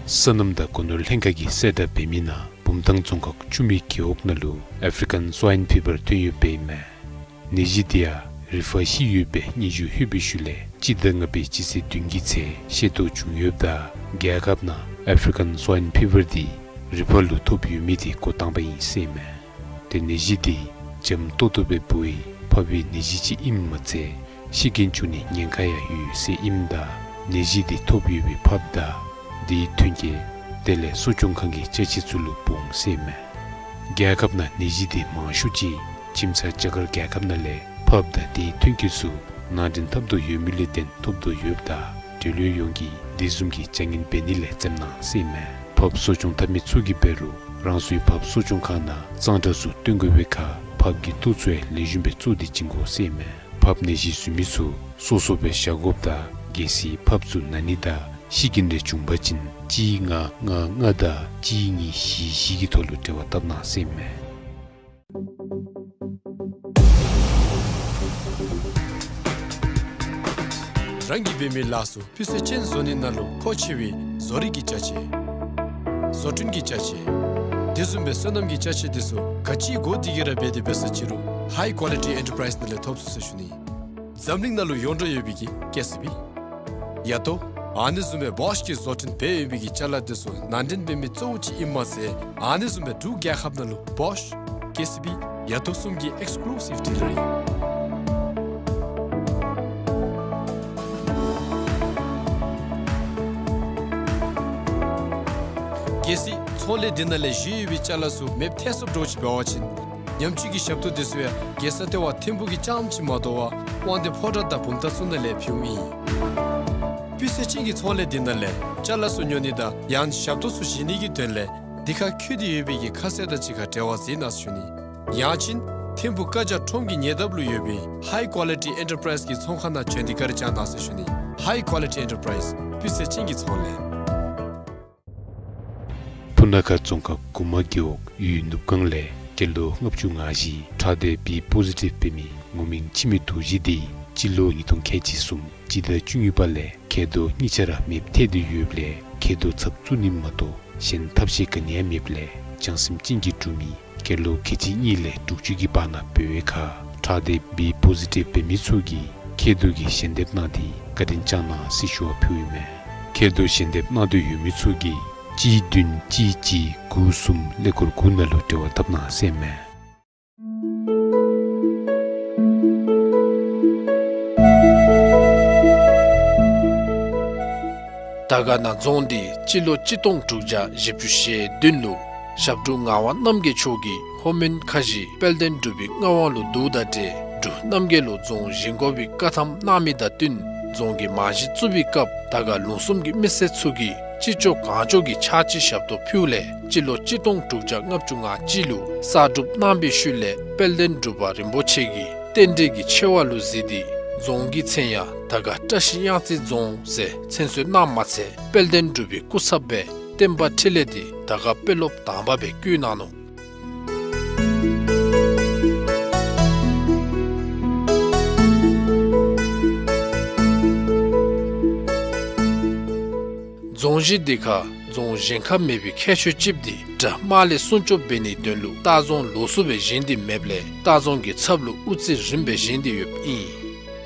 སོ་ནམ་དང་སྒོ་ནོར་ལྷན་ཁག་གིས་གསལ་བསྒྲགས་འབད་མི་ནང་བུམ་ཐང་རྫོང་ཁག་ཆུ་སྨད་རྒེད་འོག་ནང་ལུ་ཨེཕ་རི་ཀཱན་སཝའིན་ཕི་བར་ཐོན་ཡོདཔ་ཨིན་མས། ནད་གཞི་དེ་ཡང་རི་ཕར་ཤི་ཡོད་པའི་སྙན་ཞུ་ལྷོད་པའི་ཤུལ་ལས་སྤྱི་ཟླ་ལྔ་པའི་སྤྱི་ཚེས་བདུན་གྱི་ཚེ་ཤེས་རྟོགས་བྱུང་ཡོདཔ་ད་རྒྱལ་ཁབ་ནང་ཨེཕ་རི་ཀཱན་སཝའིན་ཕི་བར་དེ་རི་ཕར་ལུ་ཐོབ་ཡོད་མི་དེ་འགོ་དང་པ་ཨིན་ཟེར་ཨིན་མས། ཏེ་ནད་གཞི་དེ་འཇམ་ཏོག་ཏོ་སྦེ་འབོ་བའི་ཕགཔ་གི་ནད་གཞི་ཅིག་ཨིནམ་མ་ཚད་ཤི་རྐྱེན་འབྱུང་ནིའི་ཉེན་ཁ་ཡང་ཡོད་ཟེར་ཨིནམ་ད་ནད་གཞི་དེ་ཐོབ་ཡོད་པའི་ཕགཔ་དང་དེའི་ཐོན་སྐྱེད་དེ་ལས་གསོ་སྐྱོང་ཁང་གི་ཅ་ཆས་ཚུ་ལུ་འབོ་འོང་ཟེར་ཨིན་མས། རྒྱལ་ཁབ་ནང་ནད་གཞི་དེ་མང་ཤོས་ཅིག་ཁྱིམ་ཚང་རྒྱ་གར་རྒྱལ་ཁབ་ནང་ལས་ཕགཔ་དང་དེའི་ཐོན་སྐྱེད་ཚུ་ནང་འདྲེན་འཐབ་དོ་ཡོད་མི་ལས་བརྟེན་ཐོབ་དོ་ཡོདཔ་ད་འབྲེལ་ཡོད་ཡོངས་ཀྱིས་དེ་བཟུམ་གྱི་བྱ་ངན་འབད་ནི་ལས་འཛེམ་གནང་ཟེར་ཨིན་མས། ཕགཔ་གསོ་སྐྱོང་འཐབ་མི་ཚུ་གིས་འབད་རུང་རང་སོའི་ཕགཔ་གསོ་སྐྱོང་ཁང་ནང་གཙང་སྦྲ་ཚུ་སྟོན་དགོ་པའི་ཁར་ཕགཔ་གི་ལྟོ་ཚུ་ཡང་ལེགས་ཤོམ་སྦེ་བཙོ་སྟེ་བྱིན་དགོ་ཟེར་ཨིན་མས། ཕགཔ་ནད་གཞི་བཟོ་མི་ཚུ་སོ་སོ་སྦེ་བཞག་དགོཔ་དང་གལ་སྲིད་ཕགཔ་ཚུ་ན་ནི་དང་ཤི་རྐྱེན་རེ་བྱུང་པ་ཅིན་གཅིག་ལྔ་ལྔ་ལྔ་དང་གཅིག་གཉིས་བཞི་བཞི་གི་ཐོག་ལུ་འབྲེལ་བ་བཏབ་གནང་ཟེར་ཨིན་མས། རང་གིས་འབད་མི་ལཱ་ཚུ་སྤུས་ཚད་ཅན་བཟོ་ནི་ནང་ལུ་མཁོ་ཆེ་བའི་བཟོ་རིག་གི་ཅ་ཆས་བཟོ་སྐྲུན་གྱི་ཅ་ཆས་དེ་བཟུམ་སྦེ་སོ་ནམ་གྱི་ཅ་ཆས་དེ་ཚུ་ག་ཅི་དགོ་དེ་གི་ར་འབད་དེ་འབད་ས་ཅི་རུང་ཧའི་ཀོ་ལི་ཊི་ཨེན་ཊར་པ་རའིསི་ནང་ལས་ཐོབ་ཚུགས་ཟེར་ཞུ་ནི། འཛམ་གླིང་ནང་ལུ་ཡོངས་གྲགས་ཡོད་པའི་གི་ཀེ་སི་བི། ཡ་ཏོ། ཨ་ནི་བཟུམ་སྦེ་བོཤ་གིས་བཟོ་སྐྲུན་འབད་ཡོད་པའི་གི་ཅ་ལ་དེ་ཚུ་ནང་འདྲེན་འབད་མི་གཙོ་བོ་ཅིག་ཨིནམ་མ་ཚད་ཨ་ནི་བཟུམ་སྦེ་འབྲུག་རྒྱལ་ཁབ་ནང་ལུ་བོཤ་ཀེ་སི་བི་ཡ་ཏོ་གསུམ་གྱི་ཨེགསི་ཀུ་ལུ་སིབ་ཌི་ལར་ཨིན། གལ་སྲིད་ཚོང་ལས་འདི་ནང་ལས་བཞེས་ཡོད་པའི་ཅ་ལ་ཚུ་མེདཔ་ཐལ་སོངམ་འདྲཝ་ཅིག་འབད་བ་ཅིན་ཉམས་བཅོས་ཀྱི་ཞབས་ཏོག་དེ་ཚུ་ཡང་རྒྱལ་ས་ལྟེ་བ་ཐིམ་ཕུག་གི་རྐྱངམ་ཅིག་མ་དོ་བར་དབང་འདུས་ཕོ་བྲང་དང་བུམ་ཐང་ཚུ་ནང་ལས་ཕུལཝ་ཨིན། སྤུས་ཚད་ཅན་གྱི་ཚོང་ལས་འདི་ནང་ལས་ཅ་ལ་ཚུ་ཉོ་ནི་དང་ཡང་ཞབས་ཏོག་ཚུ་བཞེས་ནི་གི་དོན་ལས་འདི་ཁར་འཁོད་དེ་ཡོད་པའི་གི་ཁ་གསལ་དང་གཅིག་ཁར་འབྲེལ་བ་མཛད་གནང་ཟེར་ཞུ་ནི། ཡང་ཅིན་ཐིམ་ཕུག་ཀ་ཇ་ཁྲོམ་གྱི་ཉེ་འདབས་ལུ་ཡོད་པའི་ཧའི་ཀོ་ལི་ཊི་ཨེན་ཊར་པ་རའིསི་གི་ཚོང་ཁང་ནང་བྱོན་ཏེ་བཀའ་དྲིན་བསྐྱང་གནང་ཟེར་ཞུ་ནི། ཧའི་ཀོ་ལི་ཊི་ཨེན་ཊར་པ་རའིསི་སྤུས་ཚད་ཅན་གྱི་ཚོང་ལས། སྤུ་ན་ཁ་རྫོང་ཁག་གུ་མ་རྒེད་འོག་ཡུལ་ནུབ་སྒང་ལས་སྐྱེས་ལོ་ལྔ་བཅུ་ང་བཞི་ཁྲག་སྡེ་བི་པོ་ཟི་ཊིབ་འབད་མི་ངོ་མིང་འཆི་མེད་རྡོ་རྗེ་དེ་སྤྱི་ལོ་ཉིས་སྟོང་ཁལ་གཅིག་གསུམ་སྤྱི་ཟླ་བཅུ་གཉིས་པ་ལས་མཁལ་རྡོག་གཉིས་ཆ་ར་མེདཔ་ཐལ་ཏེ་ཡོདཔ་ལས་མཁལ་རྡོག་ཚབ་བཙུགས་ནི་མ་གཏོགས་གཞན་ཐབས་ཤེས་ག་ནི་ཡང་མེདཔ་ལས་བྱང་སེམས་ཅན་གྱིས་དྲུང་མི་སྐྱེས་ལོ་ཁལ་གཅིག་གཉིས་ལས་དྲུག་ཅུ་གི་བར་ན་འབད་བའི་ཁར་ཁྲག་སྡེ་བི་པོ་ཟི་ཊིབ་འབད་མི་ཚུ་གིས་མཁལ་རྡོག་གི་ཞལ་འདེབས་གནང་སྟེ་བཀའ་དྲིན་བསྐྱངས་གནང་ཟེར་ཞུ་བ་ཕུལཝ་ཨིན་མས། མཁལ་རྡོག་ཞལ་འདེབས་གནང་འདོད་ཡོད་མི་ཚུ་གིས་གཅིག་བདུན་གཅིག་གཅིག་དགུ་གསུམ་ཀླད་ཀོར་དགུ་ནང་ལུ་འབྲེལ་བ་འཐབ་གནང་ཟེར་ཨིན་མས། དར་དཀར་ན་རྫོང་འདི་སྤྱི་ལོ་གཅིག་སྟོང་དྲུག་བརྒྱ་བཞི་བཅུ་ཞེ་བདུན་ལུ་ཞབས་དྲུང་ངག་དབང་རྣམ་རྒྱལ་མཆོག་གིས་ལྷོ་མོན་ཁ་བཞི་དཔལ་ལྡན་འབྲུག་པའི་མངའ་དབང་ལུ་བསྡུཝ་དང་འབྲེལ་འབྲུག་རྣམ་རྒྱལ་ལུ་རྫོང་བཞེངས་དགོ་པའི་བཀའ་ཐམ་གནང་མི་དང་བསྟུན་རྫོང་གི་རྨང་གཞི་བཙུགས་པའི་སྐབས་དར་དཀར་ལུང་གསུམ་གྱི་མི་སེར་ཚུ་གིས་ཅི་ལྕོགས་གང་ལྕོགས་ཀྱི་ཕྱག་ཕྱི་ཞབས་ཏོག་ཕུལཝ་ལས་སྤྱི་ལོ་གཅིག་སྟོང་དྲུག་བརྒྱ་ལྔ་བཅུ་ང་གཅིག་ལུ་གསར་སྒྲུབ་གནང་བའི་ཤུལ་ལས་དཔལ་ལྡན་འབྲུག་པ་རིན་པོ་ཆེ་གིས་རྟེན་འབྲེལ་གྱི་ཆེ་བ་ལུ་གཟིགས་ཏེ་རྫོང་གི་མཚན་ཡང་དར་དཀར་བཀྲ་ཤིས་གཡང་རྩེ་རྫོང་ཟེར་མཚན་གསོལ་གནངམ་མ་ཚད་དཔལ་ལྡན་འབྲུག་པའི་སྐུ་ཚབ་སྦེ་བསྟན་པ་འཕྲིན་ལས་དེ་དར་དཀར་དཔོན་སློབ་དང་པ་སྦེ་བསྐོས་གནང་ནུག། རྫོང་གཞི་འདི་ཁར་རྫོང་བཞེངས་ཁ་མེད་པའི་ཁྱད་ཆོས་ཅིག་འདི་དགྲ་དམག་ལས་སྲུང་སྐྱོབ་འབད་ནིའི་དོན་ལུ་ལྟ་རྫོང་ལོགས་སུ་སྦེ་བཞེངས་ཏེ་མེདཔ་ལས་ལྟ་རྫོང་གི་ཚབ་ལུ་དབུ་རྩེ་རིངམ་སྦེ་བཞེངས་ཏེ་ཡོདཔ་ཨིན།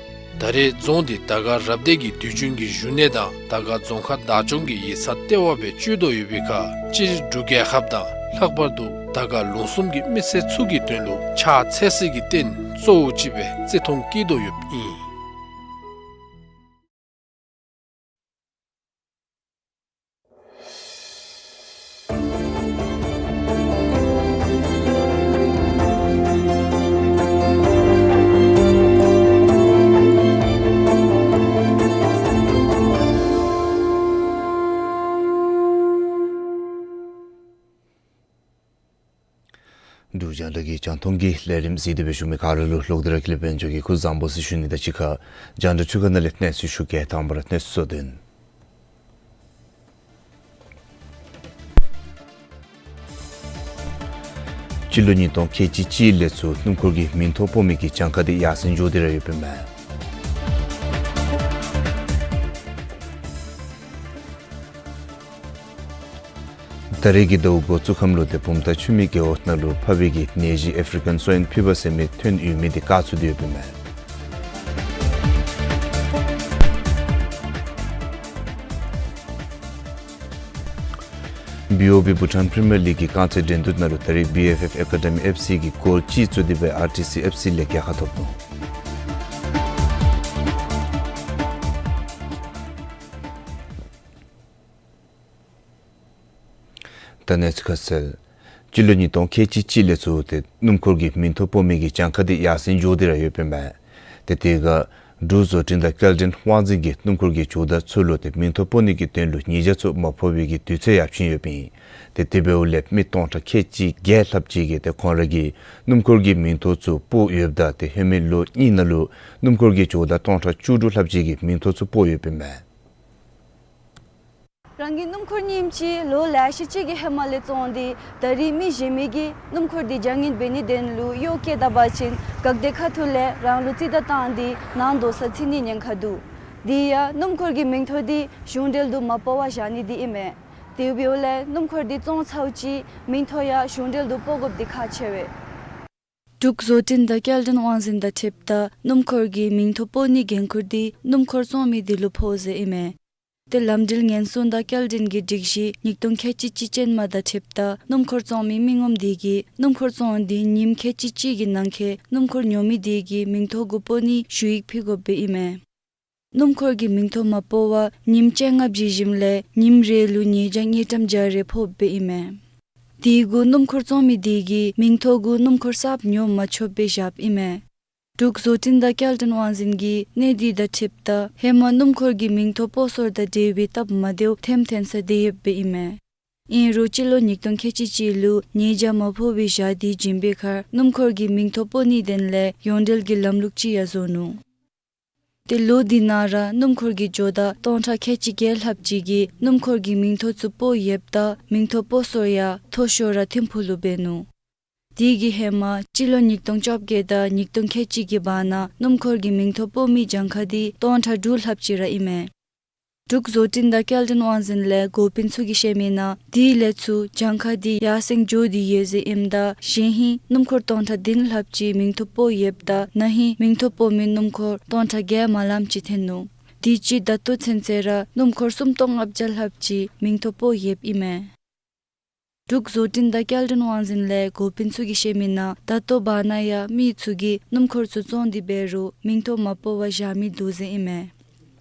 ད་རེས་རྫོང་འདི་དར་དཀར་རབ་སྡེ་གི་དུས་རྒྱུན་གྱི་བཞུགས་གནས་དང་དར་དཀར་རྫོང་ཁག་བདག་སྐྱོང་གི་ཡིག་ཚང་ལྟེ་བ་སྦེ་སྤྱོད་དོ་ཡོད་པའི་ཁར་སྤྱིར་འབྲུག་རྒྱལ་ཁབ་དང་ལྷག་པར་དུ་དར་དཀར་ལུང་གསུམ་གྱི་མི་སེར་ཚུ་གི་དོན་ལུ་ཕྱག་འཚལ་སའི་རྟེན་གཙོ་བོ་ཅིག་སྦེ་བརྩི་མཐོང་བསྐྱེད་དོ་ཡོདཔ་ཨིན། འབྲུག་རྒྱང་བསྒྲགས་ཀྱི་རྒྱང་མཐོང་གི་ལས་རིམ་གཟིགས་ཏེ་སྦེ་བཞུགས་མི་ག་ར་ལུ་ལོག་སྟེ་ར་ཀུན་ལེགས་དཔལ་འབྱོར་གྱིས་སྐུ་གཟུགས་བཟང་པོ་ཟེར་ཞུ་ནི་དང་གཅིག་ཁར་རྒྱང་བསྒྲགས་ཐོག་ཁ་ནང་ལས་གནས་ཚུལ་ཞུ་གེ། དང་པ་ར་གནས་ཚུལ་གཙོ་དོན། སྤྱི་ལོ་ཉིས་སྟོང་ཁལ་གཅིག་གཅིག་ལས་ཚུར་སྣུམ་འཁོར་གྱི་མིང་ཐོ་སྤོ་མི་གི་གྱངས་ཁ་དེ་ཡར་སེང་འགྱོ་སྟེ་ར་ཡོདཔ་ཨིན་མས། ད་རེས་ཀྱི་ཟླཝ་འགོ་བཙུགས་ཁམས་ལུ་ཏེ་བུམ་ཐང་ཆུ་སྨད་རྒེད་འོག་ནང་ལུ་ཕག་པའི་གི་ནད་གཞི་ཨེཕ་རི་ཀན་སོའིན་ཕི་བར་ཟེར་མི་ཐོན་ཡོད་མི་དེ་བཀག་ཚུགས་ཏེ་ཡོདཔ་ཨིན་མས། བི་ཨོ་བི་བྷུ་ཊཱན་པི་རི་མི་ཡར་ལིག་གི་རྐང་རྩེད་འགྲན་བསྡུར་ནང་ལུ་ད་རེས་བི་ཨེཕ་ཨེཕ་ཨེ་ཀ་ཌི་མི་ཨེཕ་སི་གིས་གོལ་གཅིག་བཙུགས་ཏེ་སྦེ་ཨར་ཊི་སི་ཨེཕ་སི་ལས་རྒྱལ་ཁ་ཐོབ་ནུག། ད་གནས་ཚུལ་ཁ་གསལ། སྤྱི་ལོ་ཉིས་སྟོང་ཁལ་གཅིག་གཅིག་ལས་ཚུར་ཏེ་སྣུམ་འཁོར་གྱི་མིང་ཐོ་སྤོ་མི་གི་གྱངས་ཁ་དེ་ཡར་སེང་འགྱོ་སྟེ་ར་ཡོདཔ་ཨིན་མས། ཏེ་དེ་ཁར་འབྲུག་བཟོ་སྐྲུན་དང་སྐྱེལ་འདྲེན་དབང་འཛིན་གྱིས་སྣུམ་འཁོར་གྱི་ཇོ་བདག་ཚུ་ལུ་ཏེ་མིང་ཐོ་སྤོ་ནི་གི་དོན་ལུ་ཉེས་བྱ་ཚུ་མ་ཕོག་པའི་གི་དུས་ཚོད་ཡང་བྱིན་ཡོདཔ་ཨིན། ཏེ་དེ་འབདཝ་ལས་མི་སྟོང་ཕྲག་ཁལ་གཅིག་བརྒྱད་ལྷགཔ་ཅིག་གིས་ཏེ་ཁོང་ར་གི་སྣུམ་འཁོར་གྱི་མིང་ཐོ་ཚུ་སྤོ་ཡོདཔ་ད་ཏེ་ཧེ་མའི་ལོ་གཉིས་ནང་ལུ་སྣུམ་འཁོར་གྱི་ཇོ་བདག་སྟོང་ཕྲག་བཅུ་དྲུག་ལྷགཔ་ཅིག་གི་མིང་ཐོ་ཚུ་སྤོ་ཡོདཔ་ཨིན་མས། རང་གི་སྣུམ་འཁོར་རྙིངམ་ཅིག་ལོ་ལེ་ཤ་ཅིག་གི་ཧེ་མ་ལས་བཙོངས་ཏེ་ད་རེས་མི་གཞན་མི་གིས་སྣུམ་འཁོར་དེ་རྒྱག་ཉེན་འབད་ནིའི་དོན་ལུ་གཡོག་བཀལ་ད་པ་ཅིན་དགག་སྡེ་ཁ་ཐུག་ལས་རང་ལུ་རྩིས་བརྡ་བཏང་སྟེ་ནང་དོགས་ས་ཚུད་ནིའི་ཉེན་ཁ་འདུག། དེ་ཡང་སྣུམ་འཁོར་གྱི་མིང་ཐོ་དེ་གཞུང་འབྲེལ་དུ་མ་སྤོ་བར་བཞག་ནི་དེ་ཨིན་མས། དེ་འབདཝ་ལས་སྣུམ་འཁོར་དེ་བཙོངས་ཚརཝ་ཅིག་མིང་ཐོ་ཡང་གཞུང་འབྲེལ་དུ་སྤོ་དགོཔ་དེ་ཁག་ཆེ་བས། འབྲུག་བཟོ་སྐྲུན་དང་སྐྱེལ་འདྲེན་དབང་འཛིན་དང་འཁྲིལཝ་ད་སྣུམ་འཁོར་གྱི་མིང་ཐོ་སྤོ་ནིའི་འགན་ཁུར་དེ་སྣུམ་འཁོར་བཙོང་མི་དེ་ལུ་ཕོག་ཟེར་ཨིན་མས། ཏེ་ལམ་འགྲུལ་ཉེན་སྲུང་དང་སྐྱེལ་འདྲེན་གྱི་སྒྲིག་གཞི་ཉིས་སྟོང་ཁལ་གཅིག་གཅིག་ཅན་མ་དང་འཁྲིལཝ་ད་སྣུམ་འཁོར་བཙོང་མི་མི་ངོམ་དེ་གིས་སྣུམ་འཁོར་བཙོང་སྟེ་ཉིནམ་ཁལ་གཅིག་གཅིག་གི་ནང་འཁོད་སྣུམ་འཁོར་ཉོ་མི་དེ་གི་མིང་ཐོ་གུ་སྤོ་ནིའི་ཞུ་ཡིག་ཕུལ་དགོཔ་སྦེ་ཨིན་མས། སྣུམ་འཁོར་གྱི་མིང་ཐོ་མ་སྤོ་བར་ཉིནམ་བཅོ་ལྔ་བཞེས་ཞིནམ་ལས་ཉིནམ་རེ་ལུ་ཉེས་བྱ་དངུལ་ཀྲམ་བརྒྱ་རེ་ཕོགཔ་སྦེ་ཨིན་མས། དེ་གུ་སྣུམ་འཁོར་བཙོང་མི་དེ་གིས་མིང་ཐོ་གུ་སྣུམ་འཁོར་གསརཔ་ཉོ་མ་ཆོགཔ་སྦེ་བཞགཔ་ཨིན་མས། འབྲུག་བཟོ་སྐྲུན་དང་སྐྱེལ་འདྲེན་དབང་འཛིན་གྱིས་གནད་དེ་དང་འཁྲིལཝ་ད་ཧེ་མ་སྣུམ་འཁོར་གྱི་མིང་ཐོ་སྤོ་སོར་དང་འབྲེལ་བའི་སྟབས་མ་བདེཝ་ཐེམ་ཐོན་ས་དེ་ཡོདཔ་སྦེ་ཨིན་མས། ཨིན་རུང་སྤྱི་ལོ་ཉིས་སྟོང་ཁལ་གཅིག་གཅིག་ལུ་ཉེས་བྱ་མ་ཕོག་པར་བཞག་སྟེ་བྱིན་པའི་ཁར་སྣུམ་འཁོར་གྱི་མིང་ཐོ་སྤོ་ནིའི་དོན་ལས་ཡོངས་འབྲེལ་གྱི་ལམ་ལུགས་ཅིག་ཡང་བཟོ་ནུག། ཏེ་ལོ་དེ་ནང་ར་སྣུམ་འཁོར་གྱི་ཇོ་བདག་སྟོང་ཕྲག་ཁལ་གཅིག་བརྒྱད་ལྷགཔ་ཅིག་གིས་སྣུམ་འཁོར་གྱི་མིང་ཐོ་ཚུ་སྤོ་ཡོདཔ་ད་མིང་ཐོ་སྤོ་སོར་ཡང་མཐོ་ཤོས་ར་ཐིམ་ཕུག་ལུ་འབད་ནུག། དེ་གི་ཧེ་མ་སྤྱི་ལོ་ཉིས་སྟོང་བཅོ་བརྒྱད་དང་ཉིས་སྟོང་ཁལ་གཅིག་གི་བར་ན་སྣུམ་འཁོར་གྱི་མིང་ཐོ་སྤོ་མིའི་གྱངས་ཁ་དེ་སྟོང་ཕྲག་དྲུག་ལྷགཔ་ཅིག་ར་ཨིན་མས། འབྲུག་བཟོ་སྐྲུན་དང་སྐྱེལ་འདྲེན་དབང་འཛིན་ལས་འགོ་དཔོན་ཚུ་གིས་བཤད་མིའི་ནང་དེ་ལས་ཚུར་གྱངས་ཁ་དེ་ཡར་སེང་འགྱོ་སྟེ་ཡོད་ཟེར་ཨིནམ་ད་གཞེས་ཧིང་སྣུམ་འཁོར་སྟོང་ཕྲག་བདུན་ལྷགཔ་ཅིག་མིང་ཐོ་སྤོ་ཡོདཔ་ད་ན་ཧིང་མིང་ཐོ་སྤོ་མི་སྣུམ་འཁོར་སྟོང་ཕྲག་བརྒྱད་མ་ལངམ་ཅིག་ཐོན་ནུག། དེ་ཅིག་ད་ལྟོ་ཚུན་ཚོད་ར་སྣུམ་འཁོར་སུམ་སྟོང་ལྔ་བརྒྱ་ལྷགཔ་ཅིག་མིང་ཐོ་སྤོ་ཡོདཔ་ཨིན་མས། འབྲུག་བཟོ་སྐྲུན་དང་སྐྱེལ་འདྲེན་དབང་འཛིན་ལས་འགོ་དཔོན་ཚུ་གིས་བཤད་མིའི་ནང་ད་ལྟོ་བར་ན་ཡང་མི་ཚུ་གིས་སྣུམ་འཁོར་ཚུ་བཙོང་སྟེ་འབད་རུང་མིང་ཐོ་མ་སྤོ་བར་བཞག་མི་འདུག་ཟེར་ཨིན་མས།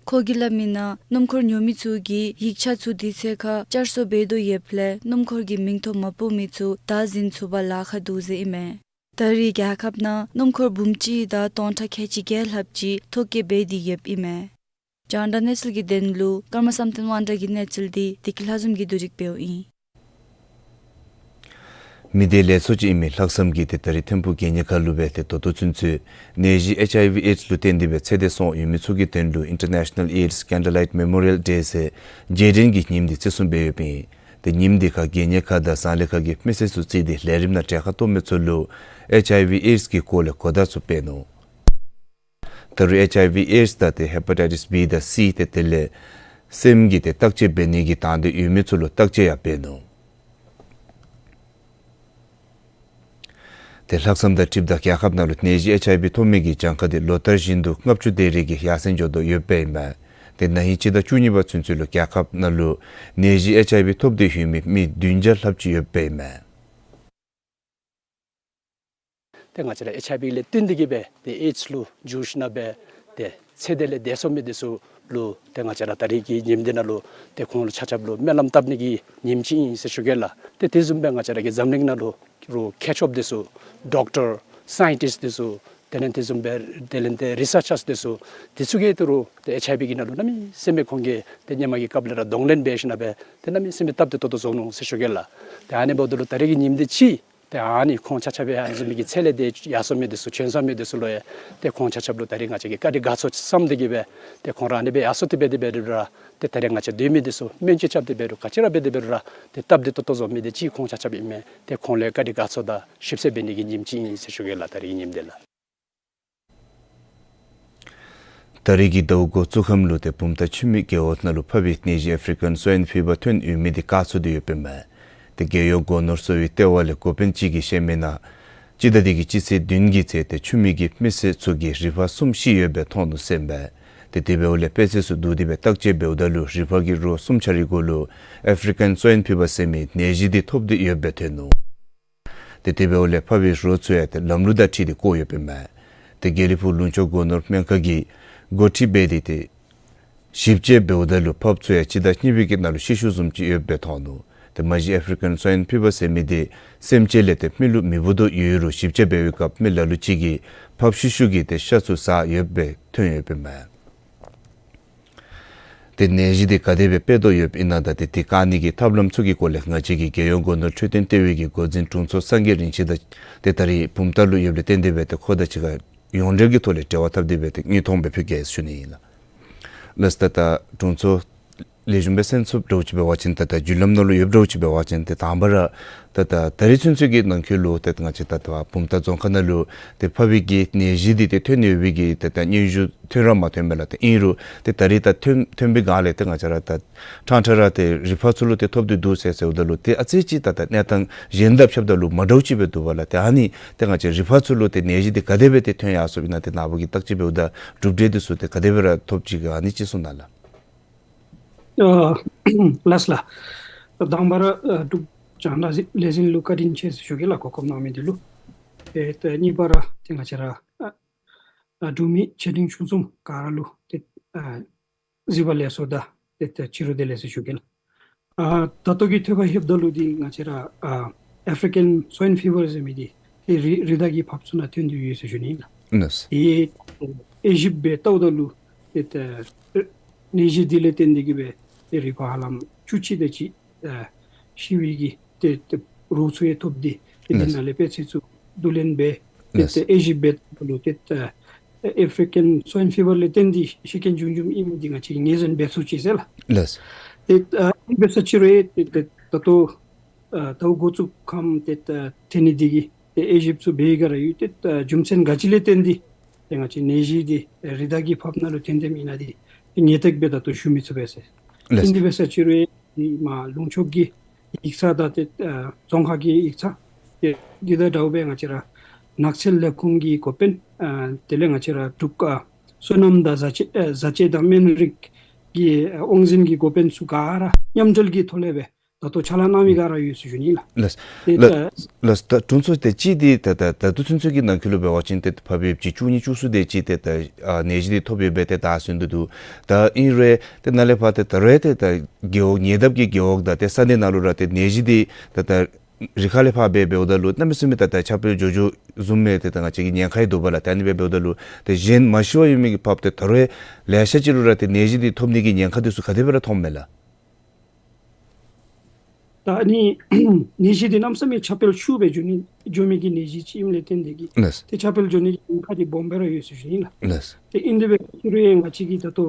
ཁོ་གིས་སླབ་མིའི་ནང་སྣུམ་འཁོར་ཉོ་མི་ཚུ་གིས་ཡིག་ཆ་ཚུ་དུས་ཚོད་ཁར་བསྐྱར་གསོ་འབད་དོ་ཡོདཔ་ལས་སྣུམ་འཁོར་གྱི་མིང་ཐོ་མ་སྤོ་མི་ཚུ་བདའ་ཟུན་ཚུགས་པར་ལཱ་ཁག་འདུག་ཟེར་ཨིན་མས། ད་རེས་རྒྱལ་ཁབ་ནང་སྣུམ་འཁོར་འབུམ་གཅིག་དང་སྟོང་ཕྲག་ཁལ་གཅིག་བརྒྱད་ལྷགཔ་ཅིག་ཐོ་བཀོད་འབད་དེ་ཡོདཔ་ཨིན་མས། རྒྱང་བསྒྲགས་གནས་ཚུལ་གྱི་དོན་ལུ་ཀརྨ་བསམ་གཏན་དབང་གྲགས་ཀྱི་གནས་ཚུལ་དེ་བདེ་སྐྱིད་ལྷ་འཛོམས་ཀྱིས་བསྡུ་སྒྲིག་འབདཝ་ཨིན། མི་སྡེ་ལས་ཚོགས་ཅིག་ཨིན་མི་ལྷག་བསམ་གྱིས་ཏེ་ད་རེས་ཐིམ་ཕུག་གད་སྙིགས་ཁང་ལུ་སྦེ་ཏེ་ད་ལྟོ་ཚུན་ཚོད་ནད་གཞི་ཨེཆ་ཨའི་ཝི་ཨེཌསི་ལུ་བརྟེན་ཏེ་སྦེ་ཚེ་འདས་སོང་ཡོད་མི་ཚུ་གི་དོན་ལུ་International AIDS Candlelight Memorial Day ཟེར་རྗེས་དྲན་གྱི་ཉིནམ་དེ་བརྩི་སྲུང་འབད་ཡོདཔ་ཨིན། ཏེ་ཉིནམ་དེ་ཁར་གད་སྙིགས་ཁང་དང་གཙང་ལས་ཁང་གི་མི་སེར་ཚུ་བརྩིས་ཏེ་ལས་རིམ་ནང་གྲལ་ཁར་གཏོགས་མི་ཚུ་ལུ་ཨེཆ་ཨའི་ཝི་ཨེཌསི་གི་སྐོར་ལས་གོ་བརྡ་ཚུ་སྤེལ་ནུག། ད་རུང་ཨེཆ་ཨའི་ཝི་ཨེཌསི་དང་ཏེ་ཧེ་པ་ཊའི་ཊིསི་བི་དང་སི་ཏེ་དེ་ལས་སེམས་ཀྱི་ཏེ་བརྟག་དཔྱད་འབད་ནི་གི་དང་འདོད་ཡོད་མི་ཚུ་ལུ་བརྟག་དཔྱད་ཡང་འབད་ནུག། ཏེ་ལྷག་བསམ་དང་འཁྲིལཝ་ད་རྒྱལ་ཁབ་ནང་ལུ་ནད་གཞི་ཨེཆ་ཨའི་ཝི་ཐོབ་མི་གི་གྱངས་ཁ་དེ་ལོ་ལྟར་བཞིན་དུ་ལྔ་བཅུ་དེ་རེ་གིས་ཡར་སེང་འགྱོ་དོ་ཡོདཔ་ཨིན་མས། ཏེ་ན་ཧིང་སྤྱི་ཟླ་བཅུ་གཉིས་པ་ཚུན་ཚོད་ལུ་རྒྱལ་ཁབ་ནང་ལུ་ནད་གཞི་ཨེཆ་ཨའི་ཝི་ཐོབ་སྟེ་ཡོད་མི་མི་བདུན་བརྒྱ་ལྷགཔ་ཅིག་ཡོདཔ་ཨིན་མས། ཏེ་ང་བཅས་ར་ཨེཆ་ཨའི་ཝི་ལས་བརྟེན་ཏེ་གིས་སྦེ་ཏེ་ཨེཌསི་ལུ་འགྱུར་ཞིན་ན་སྦེ་ཏེ་ཚེ་འདས་ལས་འདས་སོང་མི་དེ་ཚུ་ལུ་ཏེ་ང་བཅས་ར་ད་རེས་ཀྱི་ཉིནམ་འདི་ནང་ལུ་ཏེ་ཁོང་ལུ་ཆ་ཁྱབ་ལུ་སྨོན་ལམ་བཏབ་ནི་གི་ཉིནམ་ཅིག་ཨིན་ཟེར་ཞུ་གེ་ལགས། ཏེ་དེ་བཟུམ་སྦེ་ང་བཅས་ར་གི་འཛམ་གླིང་ནང་ལུ་རུང་མཁས་མཆོག་དེ་ཚུ་ཌོག་ཊར་སའིན་ཊིསཊ་དེ་ཚུ་དེ་ལས་དེ་བཟུམ་སྦེ་དེ་ལས་ཏེ་རི་སར་ཆརསི་དེ་ཚུ་དེ་ཚུ་གིས་ཏེ་རུང་ཏེ་ཨེཆ་ཨའི་ཝི་གི་ནང་ལུ་གནམ་མེད་ས་མེད་ཁོང་གིས་ཏེ་སྔོན་མ་གི་སྐབས་ལས་ར་གདོང་ལེན་འབད་ཞིན་ན་སྦེ་ཏེ་གནམ་མེད་ས་མེད་སྟབས་བདེ་ཏོག་ཏོ་བཟོ་ནུག་ཟེར་ཞུ་གེ་ལགས། ཏེ་ཨ་ནི་འབདཝ་ད་ལུ་ད་རེས་ཀྱི་ཉིནམ་འདི་ཅིག་ ཏེ་ཨ་ནི་ཁོང་ཆ་ཁྱབ་ཡང་ཨ་ནི་བཟུམ་མའི་གི་ཚེ་ལས་འདས་ཡར་སོང་མི་འདི་ཚུ་བྱོན་སོང་མི་འདི་ཚུ་ལུ་ཡང་ཏེ་ཁོང་ཆ་ཁྱབ་ལུ་ད་རིས་ང་བཅས་ཀྱིས་བཀའ་དྲིན་དགའ་ཚོར་བསམ་སྟེ་གིས་སྦེ་ཏེ་ཁོང་ར་ཨ་ནི་སྦེ་ཡར་སོང་སྟེ་སྦེ་དེ་འབད་རུང་ར་ཏེ་ད་རིས་ང་བཅས་སྡོད་མི་འདི་ཚུ་སྨན་བཅོས་རྐྱབ་སྟེ་འབད་རུང་ག་ཅི་ར་འབད་དེ་འབད་རུང་ར་ཏེ་སྟབས་བདེ་ཏོག་ཏོ་བཟོ་མི་འདི་གཅིག་ཁོང་ཆ་ཁྱབ་ཨིན་མས། ཏེ་ཁོང་ལུ་བཀའ་དྲིན་དགའ་ཚོར་དང་ཞིབ་འཚོལ་འབད་ནི་གི་ཉིནམ་ཅིག་ཨིན་ཟེར་ཞུ་གེ་ལགས། ད་རིས་ཉིནམ་འདི་ལགས། ད་རིས་ཀྱི་ཟླཝ་འགོ་བཙུགས་ཁམས་ལུ་ཏེ་བུམ་ཐང་ཆུ་སྨད་རྒེད་འོག་ནང་ལུ་ཕབ་པའི་ནད་གཞི་ཨེ་ཕི་རི་ཀན་སོའིན་ཕི་བར་ཐོན་ཡོད་མི་འདི་བཀག་ཚུགས་ཏེ་ཡོདཔ་ཨིན་མས། ཏེ་རྒྱལ་ཡོངས་སྒོ་ནོར་གསོ་བའི་ལྟེ་བ་ལས་འགོ་དཔོན་ཅིག་གིས་བཤད་མི་ནང་སྤྱི་ཟླ་འདི་གི་སྤྱི་ཚེས་བདུན་གྱི་ཚེ་ཏེ་ཆུ་སྨད་ཀྱི་མི་སེར་ཚུ་གིས་རི་ཕག་གསུམ་ཤི་ཡོདཔ་སྦེ་མཐོང་ནུག་ཟེར་ཨིན་མས། ཏེ་དེ་འབདཝ་ལས་དཔེ་ཚད་ཚུ་བསྡུ་སྟེ་སྦེ་བརྟག་དཔྱད་འབདཝ་ད་ལུ་རི་ཕག་གི་རོ་གསུམ་ཆ་རའི་གུ་ལུ་ཨེ་ཕི་རི་ཀན་སོའིན་ཕི་བར་ཟེར་མི་ནད་གཞི་འདི་ཐོབ་སྟེ་ཡོདཔ་སྦེ་ཐོན་ནུག། ཏེ་དེ་འབདཝ་ལས་ཕབ་པའི་རོ་ཚུ་ཡང་ཏེ་ལམ་ལུགས་དང་འཁྲིལ་ཏེ་བཀོ་ཡོདཔ་ཨིན་མས། ཏེ་དགེ་ལེགས་ཕུག་ལུང་ཕྱོགས་སྒོ་ནོར་སྨན་ཁང་གིས་འགོ་ཁྲིད་འབད་དེ་ཏེ་ཞིབ་དཔྱད་འབདཝ་ད་ལུ་ཕགཔ་ཚུ་ཡང་སྤྱི་ཟླ་གཉིས་པའི་གི་ནང་ལུ་ཤི་ཤུལ་བཟུམ་ཅིག་ཡོདཔ་སྦེ་མཐོང་ནུག། ཏེ་མ་གཞི་ཨེ་ཕི་རི་ཀན་སོའིན་ཕི་བར་ཟེར་མི་འདི་སེམས་ཅན་ལས་ཏེ་མི་ལུ་མི་འབོ་དོ་ཡོད་རུང་ཞིབ་དཔྱད་འབད་བའི་སྐབས་མི་ལ་ལུ་ཅིག་གིས་ཕགཔ་ཤི་ཤུལ་གྱི་ཏེ་ཤ་ཚུ་ཟ་ཡོདཔ་སྦེ་ཐོན་ཡོདཔ་ཨིན་མས། ཏེ་ནད་གཞི་འདི་ག་དེ་སྦེ་སྤེལ་དོ་ཡོདཔ་ཨིན་ན་དང་ཏེ་དེ་བཀག་ནི་གི་ཐབས་ལམ་ཚུ་གི་སྐོར་ལས་ང་བཅས་ཀྱི་རྒྱལ་ཡོངས་སྒོ་ནོར་འཕྲོད་བསྟེན་ལྟེ་བའི་གི་འགོ་འཛིན་དྲུང་འཚོ་སངས་རྒྱས་རིན་ཆེན་དང་ཏེ་ད་རིས་བུམ་ཐང་ལུ་ཡོདཔ་ལས་བརྟེན་ཏེ་སྦེ་ཏེ་ཁོ་དང་གཅིག་ཁར་ཡོངས་འབྲེལ་གྱི་ཐོག་ལས་འབྲེལ་བ་འཐབ་སྟེ་སྦེ་ཏེ་དངོས་མཐོང་སྦེ་ཕུལ་གེ་ཟེར་ཞུ་ནི་ཨིན་ལགས། ལགས་ད་ད་དྲུང་འཚོ་ལེགས་ཤོམ་སྦེ་གསན་ཚུགསཔ་འདྲཝ་ཅིག་འབད་བ་ཅིན་ད་ད་བརྒྱུད་ལམ་ནང་ལུ་ཡོདཔ་འདྲཝ་ཅིག་འབད་བ་ཅིན་ཏེ་དང་པ་ར་ད་ད་ད་རིས་ཚུན་ཚོད་ཀྱི་ནང་འཁོད་ལུ་ཏེ་ང་བཅས་ད་ད་བུམ་ཐང་རྫོང་ཁག་ནང་ལུ་ཏེ་ཕགཔ་གི་ནད་གཞི་འདི་ཏེ་ཐོན་ཡོད་པའི་གི་ཏེ་ད་སྙན་ཞུ་ཐོན་ར་མ་ཐོན་མས་ལགས། ཏེ་ཨིན་རུང་ཏེ་ད་རིས་ད་ཐོན་ཐོན་པའི་སྒང་ལས་ཏེ་ང་བཅས་ར་ད་ཕྲང་ཕྲང་ར་ཏེ་རི་ཕག་ཚུ་ལུ་ཏེ་ཐོབ་སྟེ་འདུག་ཟེར་ཟེརཝ་ད་ལུ་ཏེ་ཨ་ཙི་ཅིག་ད་ད་གནས་སྟངས་གཞན་དང་ཕྱདཔ་ད་ལུ་མ་འདྲཝ་ཅིག་སྦེ་འདུག་པ་ལགས། ཏེ་ཨ་ནི་ཏེ་ང་བཅས་རི་ཕག་ཚུ་ལུ་ཏེ་ནད་གཞི་འདི་ག་དེ་སྦེ་ཏེ་ཐོན་ཡར་སོངམ་ཨིན་ན་ཏེ་ནཱ་བུ་གིས་བརྟག་དཔྱད་འབདཝ་ད་གྲུབ་འབྲས་འདི་ཚུ་ཏེ་ག་དེ་སྦེ་ར་ཐོབ་ཅི་ག་ཨ་ནི་ཅིག་གསུང་གནང་ལགས། ཨ་ལགས་ལགས། དང་པ་ར་ཨ་འབྲུག་རྒྱང་བསྒྲགས་ལས་འཛིན་ལུ་བཀའ་དྲིན་ཆེ་ཟེར་ཞུ་གེ་ལགས་གོ་སྐབས་གནང་མི་འདི་ལུ། ཏེ་ཏེ་གཉིས་པ་ར་ཏེ་ང་བཅས་ར་ཨ་ཨ་འབྲུག་མི་ཆེ་འབྲིང་ཆུང་གསུམ་ག་ར་ལུ་ཏེ་ཨ་གཟིགས་པ་ལེགས་སོ་དང་ཏེ་ཏེ་ཕྱི་རུ་བདེ་ལེགས་ཟེར་ཞུ་གེ་ལགས། ཨ་ད་ལྟོ་གི་ཐོས་པ་ལྷོདཔ་ད་ལུ་འདི་ང་བཅས་ར་ཨ་ཨེ་ཕི་རི་ཀན་སོའིན་ཕི་བར་ཟེར་མི་འདི་ཏེ་རི་རི་དྭགས་ཀྱི་ཕགཔ་ཚུ་ནང་ཐོན་ཏེ་ཡོད་ཟེར་ཞུ་ནི་ལགས། ལགས། ཏེ་དབྱེ་ཞིབ་འབད་བལྟཝ་ད་ལུ་ཏེ་ཏེ་ནད་གཞི་འདི་ལས་བརྟེན་ཏེ་གིས་སྦེ་ཏེ་རི་ཕག་ཧ་ལམ་བཅུ་གཅིག་དེ་ཅིག་ཨ་ཤི་བའི་གི་ཏེ་ཏེ་རོ་ཚུ་ཡང་ཐོབ་སྟེ་ཏེ་འདི་ལགས། ནང་ལས་དཔེ་ཚད་ཚུ་བསྡུ་ལེན་འབད་ཏེ་ལགས། ཏེ་དབྱེ་ཞིབ་འབད་བལྟཝ་ད་ལུ་ཏེ་ཨ་ཨེ་ཕི་རི་ཀན་སོའིན་ཕི་བར་ལས་བརྟེན་ཏེ་ཤི་རྐྱེན་བྱུང་བྱུངམ་ཨིནམ་འདི་ང་བཅས་ངོས་འཛིན་འབད་ཚུགས་ཅི་ཟེར་ལགས། ལགས། ཏེ་ཨ་འབད་ས་ཅིག་རུང་ཏེ་ཏེ་ད་ལྟོ་ཨ་ཟླཝ་འགོ་བཙུགས་ཁམས་ཏེ་ད་ཐོན་ནི་འདི་གིས་ཏེ་དབྱེ་ཞིབ་ཚུ་འབད་བའི་སྒང་ར་ཡོད། ཏེ་ད་རྒྱུ་མཚན་ག་ཅི་ལས་བརྟེན་ཏེ་ཏེ་ང་བཅས་ནད་གཞི་འདི་རི་དྭགས་ཀྱི་ཕགཔ་ནང་ལུ་ཐོན་ཐོནམ་ཨིན་ན་འདི་ངོས་བཏེགས་སྦེ་ད་ལྟོ་ཞུ་མི་ཚུགས་པས་ཟེར། ལགས། ཨིན་དེ་འབད་ས་ཅིག་རུང་ཏེ་མར་ལུང་ཕྱོགས་ཀྱི་ཡིག་ཚང་དང་ཏེ་ཨ་རྫོང་ཁག་གི་ཡིག་ཚང་ཏེ་འདི་དང་འདྲཝ་སྦེ་ང་བཅས་ར་ནགས་ཚལ་ལས་ཁུངས་ཀྱི་འགོ་དཔོན་ཨ་དེ་ལས་ང་བཅས་ར་འབྲུག་ཨ་སོ་ནམ་དང་བཟའ་བཅའ་ཨ་བཟའ་བཅའ་དང་སྨན་རིགས་ཀྱི་ཨ་དབང་འཛིན་གྱི་འགོ་དཔོན་ཚུ་ག་ར་མཉམ་འབྲེལ་གྱི་ཐོག་ལས་སྦེ་ད་ལྟོ་ཕྱག་ལཱ་གནང་མི་ག་ར་ཡོད་ཟེར་ཞུ་ནི་ལགས། ལགས། ཏེ་ལགས། ད་ལགས། ད་དྲུང་འཚོ་ཏེ་གཅིག་འདི་ད་ད་ད་ལྟོ་ཚུན་ཚོད་ཀྱི་ནང་འཁོད་ལུ་འབད་བ་ཅིན་ཏེ་ཕགཔ་ཡོདཔ་ཅིག་བཅུ་གཉིས་བཅུ་གསུམ་དེ་ཅིག་ཏེ་ད་ཨ་ནད་གཞི་འདི་ཐོབ་ཡོདཔ་སྦེ་ཏེ་ད་གསུངས་ཏེ་འདུག། ད་ཨིན་རུང་ཏེ་ནཱ་ལས་ཕར་ཏེ་ད་རུང་ཏེ་ད་རྒེད་འོག་ཉེ་འདབས་ཀྱི་རྒེད་འོག་དང་ཏེ་ས་གནས་ནང་ལུ་ར་ཏེ་ནད་གཞི་འདི་ད་ད་རི་ཁ་ལས་ཕར་འབད་འབདཝ་ད་ལུ་གནམ་མེད་ས་མེད་ད་ད་ཁྱབ་སྤེལ་འགྱོ་འགྱོ་བཟུམ་མའི་ཏེ་ད་ང་བཅས་ཀྱི་ཉེན་ཁ་ཡང་འདུག་པ་ལགས། ཏེ་ཨ་ནི་སྦེ་འབདཝ་ད་ལུ་ཏེ་གཞན་མ་ཤི་བར་ཡོད་མི་གི་ཕགཔ་ཏེ་ད་རུང་ལེ་ཤ་ཅིག་ལུ་ར་ཏེ་ནད་གཞི་འདི་ཐོབ་ནི་གི་ཉེན་ཁ་འདི་ཚུ་ག་དེ་སྦེ་ར་མཐོངམ་མས་ལགས། ད་ཨ་ནི་ནད་གཞི་འདི་གནམ་མེད་ས་མེད་ཁྱབ་སྤེལ་ཤུགས་སྦེ་འགྱོ་ནི་འགྱོ་མི་གི་ནད་གཞི་ཅིག་ཨིནམ་ལས་བརྟེན་ཏེ་གིས་ལགས། ཏེ་ཁྱབ་སྤེལ་འགྱོ་ནི་གི་ཉེན་ཁ་འདི་སྦོམ་སྦེ་ར་ཡོད་ཟེར་ཞུ་ནི་ལགས། ལགས། ཏེ་ཨིན་དེ་འབད་རུང་ང་བཅས་ཀྱིས་ད་ལྟོ་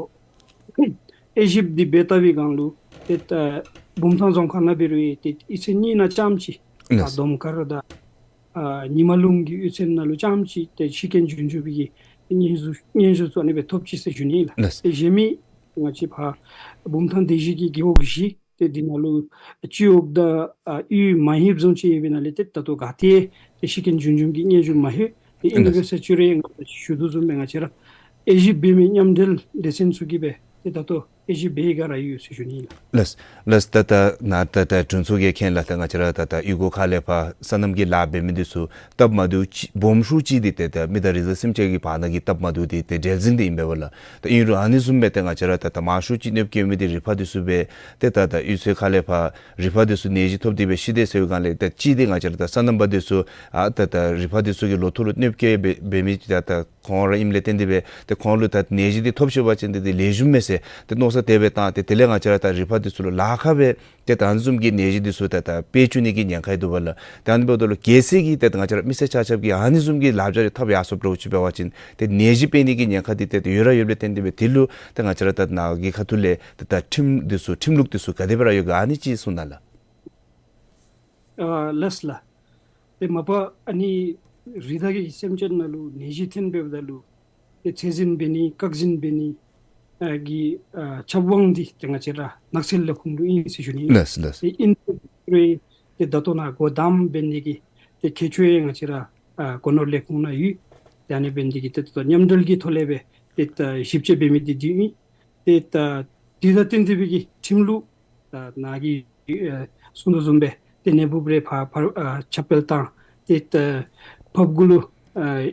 དབྱེ་ཞིབ་འདི་འབད་བལྟ་བའི་སྒང་ལུ་ཏེ་ད་བུམ་ཐང་རྫོང་ཁག་ནང་འབད་རུང་ཏེ་གཡུས་ཚན་གཉིས་ནང་རྐྱངམ་ཅིག་ད་ལགས། དོམ་དཀར་དང་ཨ་ཉི་མ་ལུང་གི་གཡུས་ཚན་ནང་ལུ་རྐྱངམ་ཅིག་ཏེ་ཤི་རྐྱེན་བྱུང་བྱུང་བའི་གི་སྙན་ཞུ་སྙན་ཞུ་ཚུ་ཨ་ནི་སྦེ་ཐོབ་ཅི་ཟེར་ཞུ་ནི་ལགས། ལགས། ཏེ་གཞན་མི་ང་བཅས་ཕར་བུམ་ཐང་སྡེ་བཞི་གི་རྒེད་འོག་བཞི་ཏེ་འདི་ནང་ལུ་སྤྱི་འོག་དང་ཨ་གཡུས་མ་ཧེབ་བཟུམ་ཅིག་ཡོད་པའི་ནང་ལས་ཏེ་ད་ལྟོ་ག་ཏེ་ཏེ་ཤི་རྐྱེན་བྱུང་བྱུངམ་གི་སྙན་ཞུ་མ་ལྷོད། ཏེ་ཨིན་དེ་འབད་ས་ཅིག་རུང་ང་ཞུ་དོ་བཟུམ་སྦེ་ང་བཅས་ར་དབྱེ་ཞིབ་འབད་མི་མཉམ་འབྲེལ་སྡེ་ཚན་ཚུ་གིས་སྦེ་ཏེ་ད་ལྟོ་དབྱེ་ཞིབ་འབད་བའི་སྒང་ར་ཡོད་ཟེར་ཞུ་ནི་ལགས། ལགས། ལགས། ད་ད་ནཱ་ད་ད་དྲུང་འཚོ་གིས་མཁྱེན་ལགས། ད་ང་བཅས་ར་ད་ད་གཡུས་སྒོ་ཁ་ལས་ཕར་སོ་ནམ་གྱི་ལཱ་འབད་མི་འདི་ཚུ་སྟབས་མ་བདེཝ་ཅིག་སྦོམ་ཤོས་ཅིག་འདི་ཏེ་ད་མི་དང་རི་གཟར་སེམས་ཅན་གྱི་བར་ན་གི་སྟབས་མ་བདེཝ་འདི་ཏེ་འབྲེལ་འཛིང་འདི་ཨིན་པས་ལགས། ད་ཨིན་རུང་ཨ་ནི་བཟུམ་སྦེ་ཏེ་ང་བཅས་ར་ད་ད་མང་ཤོས་ཅིག་གནོད་སྐྱེལ་མི་འདི་རི་ཕག་འདི་ཚུ་སྦེ་ཏེ་ད་ད་གཡུས་ཚན་ཁ་ལས་ཕར་རི་ཕག་འདི་ཚུ་ནད་གཞི་ཐོབ་སྟེ་སྦེ་ཤི་དེས་ཟེར་བའི་སྒང་ལས་ད་གཅིག་འདི་ང་བཅས་ར་ད་སོ་ནམ་པ་འདི་ཚུ་ཨ་ད་ད་རི་ཕག་འདི་ཚུ་གི་ལོ་ཐོག་ལུ་གནོད་སྐྱེལ་འབད་འབད་མི་ད་ད་ཁོང་ར་ཨིནམ་ལས་བརྟེན་ཏེ་སྦེ་ཏེ་ཁོང་ལུ་ད་ནད་གཞི་འདི་ཐོབ་ཤོར་བ་ཅིན་ཏེ་ཏེ་ལེགས་ཤོམ་མས་ཟེར་ཏེ་མནོ་ ས་དེ་སྦེ་བཏང་སྟེ་དེ་ལས་ང་བཅས་ར་ད་རི་ཕག་འདི་ཚུ་ལུ་ལཱ་ཁག་སྦེ་ཏེ་ད་ཨ་ནི་བཟུམ་གྱི་ནད་གཞི་འདི་ཚུ་ད་ད་སྤེལ་བཅུག་ནི་གི་ཉེན་ཁ་ཡང་འདུག་པ་ལགས། ཏེ་ཨ་ནི་འབདཝ་ད་ལུ་གལ་སྲིད་ཀྱི་ཏེ་ང་བཅས་ར་མི་སེར་ཆ་ཁྱབ་ཀྱིས་ཨ་ནི་བཟུམ་གྱི་ལཱ་འབྱོར་ཐོབ་ཡར་སོངམ་འདྲཝ་ཅིག་འབད་བ་ཅིན་ཏེ་ནད་གཞི་སྤེལ་ནི་གི་ཉེན་ཁ་འདི་ཏེ་ཡོད་ར་ཡོདཔ་ལས་བརྟེན་ཏེ་སྦེ་དེ་ལུ་ཏེ་ང་བཅས་ར་ད་ནཱ་གི་ཁ་ཐུག་ལས་ཏེ་ད་ཁྲིམས་འདི་ཚུ་ཁྲིམས་ལུགས་འདི་ཚུ་ག་དེ་སྦེ་ར་ཡོད་ག་ཨ་ནི་ཅིག་གསུང་གནང་ལགས། ཨ་ལགས་ལགས། ཏེ་མ་པ་ཨ་ནི་རི་དྭགས་ཀྱི་སེམས་ཅན་ནང་ལུ་ནད་གཞི་ཐོན་འབདཝ་ད་ལུ་ཏེ་ཚད་འཛིན་འབད་ནི་བཀག་འཛིན་འབད་ནི་ཨ་གི་ཨ་ཁྱབ་དབང་འདི་ཏེ་ང་བཅས་ར་ནགས་ཚལ་ལས་ཁུངས་ལུ་ཨིན་ཟེར་ཞུ་ནི། ལགས་ལགས། ཏེ་ཨིན་རུང་ཏེ་ད་ལྟོ་ནཱ་སྒོ་བསྡམ་འབད་ནི་གི་ཏེ་ཁྱད་ཆོས་ཡང་ང་བཅས་ར་ཨ་སྒོ་ནོར་ལས་ཁུངས་ནང་ཡོད། ཏེ་ཨ་ནི་འབད་ནི་འདི་གིས་ཏེ་ད་ལྟོ་མཉམ་འབྲེལ་གྱི་ཐོག་ལས་སྦེ་ཏེ་ད་ཞིབ་དཔྱད་འབད་མི་འདི་འདི་ཨིན། ཏེ་ད་འདི་དང་བསྟུན་ཏེ་སྦེ་གི་ཁྲིམས་ལུགས་ད་ནཱ་གི་ཨེ་གསུང་དོ་བཟུམ་སྦེ་ཏེ་ནད་འབུཔ་རེ་ཕར་ཕར་ཨ་ཁྱབ་སྤེལ་བཏང་། ཏེ་ད་ཕགཔ་གུ་ལུ་ཨ་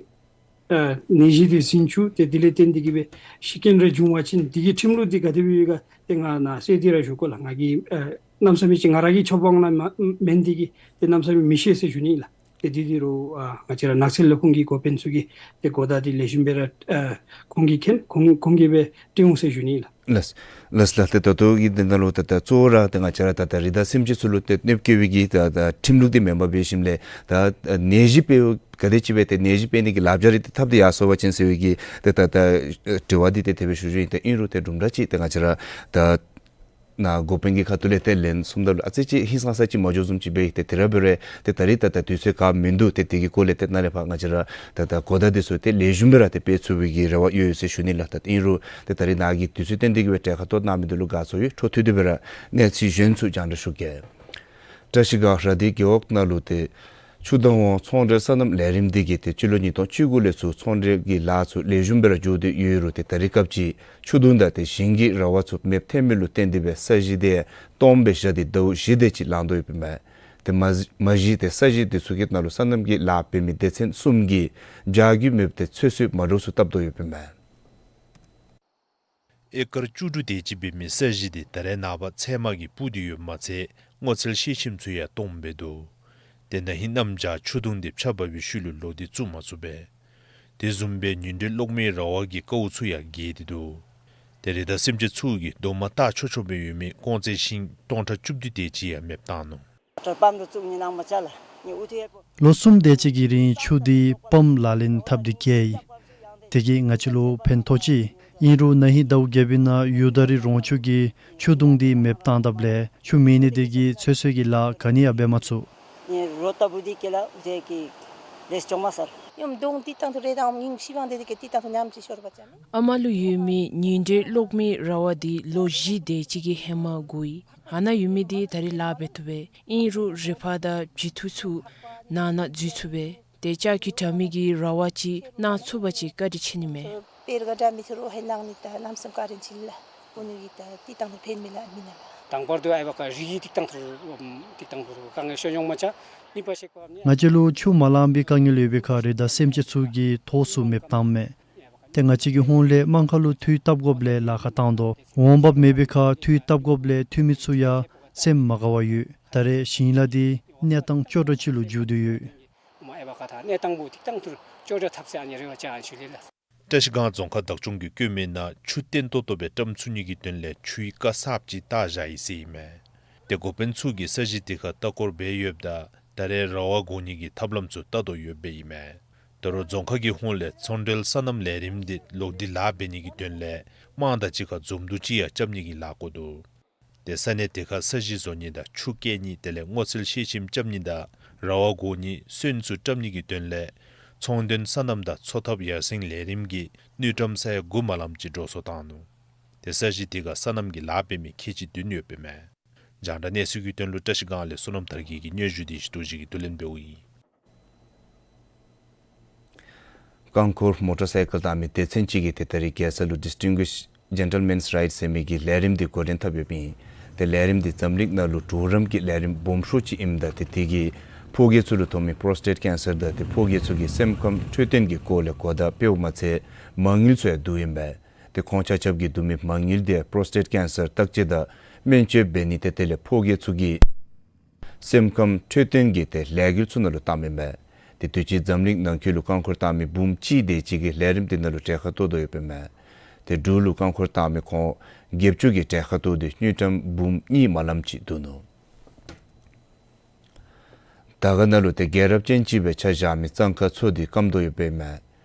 ཨ་ནད་གཞི་འདི་ཟིན་བཅུག། ཏེ་དེ་ལས་བརྟེན་ཏེ་གི་སྦེ་ཤི་རྐྱེན་རེ་བྱུང་བ་ཅིན་འདི་གི་ཁྲིམས་ལུགས་འདི་ག་དེ་སྦེ་ཡོད་ག་ཏེ་ང་ནཱ་གསལ་ཏེ་ར་ཞུ་དགོ་ལགས། ང་གིས་ཨ་གནམ་མེད་ས་མེད་ཅིག་ང་ར་གི་ཁྱབ་དབང་ནང་མ་མེན་འདི་གིས་ཏེ་གནམ་མེད་ས་མེད་མི་ཤེས་ཟེར་ཞུ་ནི་ལགས། ཏེ་འདི་འདི་རུང་ཨ་ང་བཅས་ར་ནགས་ཚལ་ལས་ཁུངས་ཀྱི་འགོ་དཔོན་ཚུ་གིས་ཏེ་གོ་བརྡ་འདི་ལེགས་ཤོམ་སྦེ་ར་ཨ་ཁོང་གིས་མཁྱེན། ཁོང་ཁོང་གིས་སྦེ་སྤྲོད་འོང་ཟེར་ཞུ་ནི་ལགས། ལགས་ལགས་ལགས། ཏེ་ད་ལྟོ་གི་འདི་ནང་ལུ་ད་ད་གཙོ་བོ་ར་ཏེ་ང་བཅས་ར་ད་ད་རི་དྭགས་སེམས་ཅན་ཚུ་ལུ་ཏེ་གནོདཔ་བཀལ་བའི་གི་ད་ད་ཁྲིམས་ལུགས་འདི་མེན་པར་འབད་ཞིནམ་ལས་ད་ནད་གཞི་སྤེལ་ག་དེ་ཅིག་སྦེ་ཏེ་ནད་གཞི་སྤེལ་ནི་གི་ལཱ་འབྱོར་རེ་ཏེ་ཐོབ་སྟེ་ཡར་སོང་བ་ཅིན་ཟེར་བའི་གི་ཏེ་ད་ད་དྲི་བ་འདི་ཏེ་དེ་སྦེ་ཞུ་ཞུཝ་ཨིན། ཏེ་ཨིན་རུང་ཏེ་དུམ་གྲ་ཅིག་ཏེ་ང་བཅས་ར་ད་ནཱ་འགོ་དཔོན་གྱི་ཁ་ཐུག་ལས་ཏེ་ལན་གསུངམ་ད་ལུ་ཨ་ཙི་ཅིག་ཧིང་སངས་ས་ཅིག་མ་འགྱོ་བཟུམ་ཅིག་སྦེ་ཏེ་དེ་ར་འབད་རུང་ཏེ་ད་རིས་ད་ད་དུས་ཚོད་ཁག་མིན་འདུག། ཏེ་དེ་གི་སྐོར་ལས་ཏེ་ནཱ་ལས་ཕར་ང་བཅས་ར་ད་ད་གོ་བརྡ་འདི་ཚུ་ཏེ་ལེགས་ཤོམ་སྦེ་ར་ཏེ་སྤེལ་ཚུགས་པའི་གི་རེ་བ་ཡོད་ཡོད་ཟེར་ཞུ་ནི་ལགས། ད་ཨིན་རུང་ཏེ་ད་རིས་ནཱ་གི་དུས་ཚོད་བཏོན་ཏེ་གི་སྦེ་གྲལ་ཁར་གཏོགས་གནང་མི་འདི་ལུ་དགའ་ཚོར་ཡོད། འཕྲོ་མཐུད་དེ་སྦེ་ར་གནས་ཚུལ་གཞན་ཚུ་སྦྱང་བརྡར་ཞུ་གེ། བཀྲ་ཤིས་སྒང་ར་དྷི་རྒེད་འོག་ནང་ལུ་ཏེ་ཆུ་དང་འོང་ཚོང་འབྲེལ་སོ་ནམ་ལས་རིམ་འདི་གིས་ཏེ་སྤྱི་ལོ་ཉིས་སྟོང་བཅུ་དགུ་ལས་ཚུར་ཚོང་འབྲེལ་གྱི་ལཱ་ཚུ་ལེགས་ཤོམ་སྦེ་ར་འགྱོ་སྟེ་ཡོད་རུང་ཏེ་ད་རིས་སྐབས་ཅིག་ཆུ་དུང་དང་ཏེ་ཞིང་གི་ར་བ་ཚུ་མེདཔ་ཐལ་མི་ལུ་བརྟེན་ཏེ་སྦེ་ས་གཞི་དེ་སྟོངམ་སྦེ་བཞག་སྟེ་ཟླཝ་བཞི་དེ་ཅིག་ལང་དོ་ཡོདཔ་ཨིན་མས། ཏེ་མ་མ་གཞི་ཏེ་ས་གཞི་དེ་ཚུ་གི་ནང་ལུ་སོ་ནམ་གྱི་ལཱ་འབད་མི་སྡེ་ཚན་གསུམ་གྱིས་བྱ་རྒྱུ་མེདཔ་ཏེ་ཚོད་བསྲེ་མ་འདྲཝ་ཚུ་བཏབ་དོ་ཡོདཔ་ཨིན་མས། ཨེ་ཀར་བཅུ་དྲུག་དེ་ཅིག་འབད་མི་ས་གཞི་དེ་ད་རེས་ནངས་པ་ཚལ་མ་གིས་སྤུར་ཏེ་ཡོདཔ་མ་ཚད་སྔོ་ཚལ་ཤེལ་ཤིམ་ཚུ་ཡང་སྟོངམ་སྦེ་འདུག། ཏེ་ན་ཧིང་གནམ་བྱཱར་ཆུ་དུང་དེ་ཆརཔ་འབབ་པའི་ཤུལ་ལུ་ལོག་སྟེ་བཙུགས་མ་ཚུགས་པས། དེ་བཟུམ་སྦེ་ཉིན་དྲོད་གློག་མེའི་ར་བ་གི་ཀཝ་ཚུ་ཡང་འགྱེལ་ཏེ་འདུག། ཏེ་རི་དྭགས་སེམས་ཅན་ཚུ་གིས་རྡོག་མ་བཏགས་ཆོག་ཆོག་སྦེ་ཡོད་མི་ཀོང་ཙེ་ཤིང་སྟོང་ཕྲག་བཅུ་བདུན་དེ་ཅིག་ཡང་མེདཔ་བཏང་ནུག། ལོ་གསུམ་དེ་ཅིག་གི་རིང་ཆུ་དེ་པམཔ་ལག་ལེན་འཐབ་སྟེ་བསྐྱལ་ཡི། དེ་གིས་ང་བཅས་ལུ་ཕན་ཐོགས་ཅི། ཨིན་རུང་ན་ཧིང་ཟླཝ་བརྒྱད་པའི་ནང་ཡུ་དཱ་རི་རོང་ཆུ་གིས་ཆུ་དུང་དེ་མེདཔ་བཏང་དཔ་ལས་ཆུ་མེད་ནི་དེ་གིས་ཚོད་བསྲེ་གི་ལཱ་ག་ནི་ཡང་འབད་མ་ཚུགས། ཨ་མ་ལུ་ཡོད་མི་ཉིན་དྲོད་གློག་མེའི་ར་བ་དེ་ལོ་བཞི་དེ་ཅིག་གི་ཧེ་མ་བསྒོར་ཡི། ཨ་ནཱ་ཡོད་མི་དེ་ད་རིས་ལཱ་འབད་བཏུབ་པས། ཨིན་རུང་རི་ཕག་དང་བྱི་ཐུལ་ཚུ་ནང་ན་འཛུལ་ཚུགས་པས། ཏེ་ལྕགས་ཀྱི་དྲ་མིག་གི་ར་བ་ཅིག་གནང་ཚུགས་པ་ཅིན་བཀའ་དྲིན་ཆེ་ནི་མས། དང་པར་དུ་ཨའི་བ་ཀ་རི་གི་ཏིག་ཏང་ཐུར་ཏིག་ཏང་ཐུར་དཀའ་ངལ་ཤོར་མྱོང་མ་ཚད་གཉིས་པ་ཤེས་པ་ང་བཅས་ལུ་ཆུ་མ་ལང་པའི་དཀའ་ངལ་ཡོད་པའི་ཁར་རི་དྭགས་སེམས་ཅན་ཚུ་གིས་ཐོག་སུ་མེདཔ་བཏངམ་མས། ཏེ་ང་བཅས་ཀྱི་ཧོངས་ལས་དམངས་ཁར་ལུ་འཐུས་བཏབ་དགོཔ་ལས་ལཱ་ཁག་བཏང་དོ། འོང་འབབ་མེད་པའི་ཁར་འཐུས་བཏབ་དགོཔ་ལས་འཐུས་མི་ཚུ་ཡང་སེམས་མ་དགའ་བར་ཡོད། ད་རེས་ཞིང་ལཱ་འདི་གནས་སྟངས་སྐྱོ་དྲགས་ཅིག་ལུ་འགྱུར་ཏེ་ཡོད། བཀྲ་ཤིས་སྒང་རྫོང་ཁག་བདག་སྐྱོང་གིས་བཀོད་མི་ནང་ཆུ་བརྟན་ཏོག་ཏོ་སྦེ་བཀྲམ་ཚུགས་ནི་གི་དོན་ལས་ཆུའི་ཀ་གསརཔ་ཅིག་བཏགས་བཞག་ཡི་ཟེར་ཨིན་མས། ཏེ་འགོ་དཔོན་ཚུ་གིས་ས་གཞི་དེ་ཁར་ལྟ་སྐོར་འབད་ཡོདཔ་ད་ད་རེས་ར་བ་བསྒོར་ནི་གི་ཐབས་ལམ་ཚུ་བལྟ་དོ་ཡོདཔ་ཨིན་མས། ད་རུང་རྫོང་ཁག་གི་ཧོངས་ལས་ཚོང་འབྲེལ་སོ་ནམ་ལས་རིམ་འདི་ལོག་སྟེ་ལཱ་འབད་ནི་གི་དོན་ལས་དམངས་དང་གཅིག་ཁར་འཛོམས་འདུ་ཅིག་ཡང་རྐྱབ་ནི་གི་ལཱ་བཀོད་འདུག། ཏེ་ས་གནས་དེ་ཁར་ས་གཞི་བཟོ་ནི་དང་ཆུ་བསྐྱལ་ནི་དེ་ལས་སྔོ་ཚལ་ཤེལ་ཤིམ་རྐྱབ་ནི་དང་ར་བ་བསྒོར་ནི་སོན་ཚུ་བཀྲམ་ནི་གི་དོན་ལས་ཚོང་དོན་སོ་ནམ་དང་འཚོ་ཐབས་ཡར་སེང་ལས་རིམ་གྱི་དངུལ་ཀྲམ་ས་ཡ་དགུ་མ་ལངམ་ཅིག་འགྲོ་སོང་བཏང་ནུག། ཏེ་ས་གཞི་དེ་ཁར་སོ་ནམ་གྱི་ལཱ་འབད་མི་ཁལ་གཅིག་བདུན་ཡོདཔ་ཨིན་མས། རྒྱང་བསྒྲགས་གནས་ཚུལ་གྱི་དོན་ལུ་བཀྲ་ཤིས་སྒང་ལས་བསོད་ནམས་དར་རྒྱས་ཀྱིས་སྙན་ཞུ་དེ་ཞུ་དོ་ཅིག་གིས་བསྡུ་ལེན་འབདཝ་ཨིན། རྐང་འཁོར་མོ་ཊ་སའི་ཀལ་བཏང་མི་སྡེ་ཚན་ཅིག་གིས་ཏེ་ད་རིས་རྒྱལ་ས་ལུ་Distinguished Gentleman's Ride ཟེར་མི་གི་ལས་རིམ་འདི་འགོ་འདྲེན་འཐབ་ཡོདཔ་ཨིན། ཏེ་ལས་རིམ་འདི་འཛམ་གླིང་ནང་ལུ་གྲོགས་རམ་གྱི་ལས་རིམ་སྦོམ་ཤོས་ཅིག་ཨིནམ་ད་ཏེ་དེ་གིས་ཕོ་རྒས་ཚུ་ལུ་ཐོབ་མི་པྲོ་སི་ཊེཊ་ཀེན་སར་དང་ཏེ་ཕོ་རྒས་ཚུ་གི་སེམས་ཁམས་འཕྲོད་བསྟེན་གྱི་སྐོར་ལས་གོ་བརྡ་སྤེལཝ་མ་ཚད་མ་དངུལ་ཚུ་ཡང་བསྡུ་ཡི་ཨིན་པས། ཏེ་ཁོང་ཆ་ཁྱབ་ཀྱིས་བསྡུ་མི་མ་དངུལ་དེ་པྲོ་སི་ཊེཊ་ཀེན་སར་བརྟག་དཔྱད་དང་སྨན་བཅོས་འབད་ནི་ཏེ་དེ་ལས་ཕོ་རྒས་ཚུ་གི་སེམས་ཁམས་འཕྲོད་བསྟེན་གྱི་ཏེ་ལས་འགུལ་ཚུ་ནང་ལུ་བཏངམ་ཨིན་པས། ཏེ་དུས་ཅི་འཛམ་གླིང་ནང་འཁོད་ལུ་རྐང་འཁོར་བཏང་མི་འབུམ་གཅིག་དེ་ཅིག་གིས་ལས་རིམ་དེ་ནང་ལུ་གྲལ་ཁར་གཏོགས་དོ་ཡོདཔ་ཨིན་མས། ཏེ་འབྲུག་ལུ་རྐང་འཁོར་བཏང་མི་ཁོང་བརྒྱད་ཅུ་གི་གྲལ་ཁར་གཏོགས་ཏེ་དངུལ་ཀྲམ་འབུམ་གཉིས་མ་ལམ་ཅིག་བསྡུ་ནུག། དར་དཀར་ན་ལུ་ཏེ་རྒྱལ་རབས་ཅན་ཅིག་སྦེ་ཆ་བཞག་མི་གཙང་ཁ་མཚོ་འདི་སྐམ་དོ་ཡོདཔ་ཨིན་མས།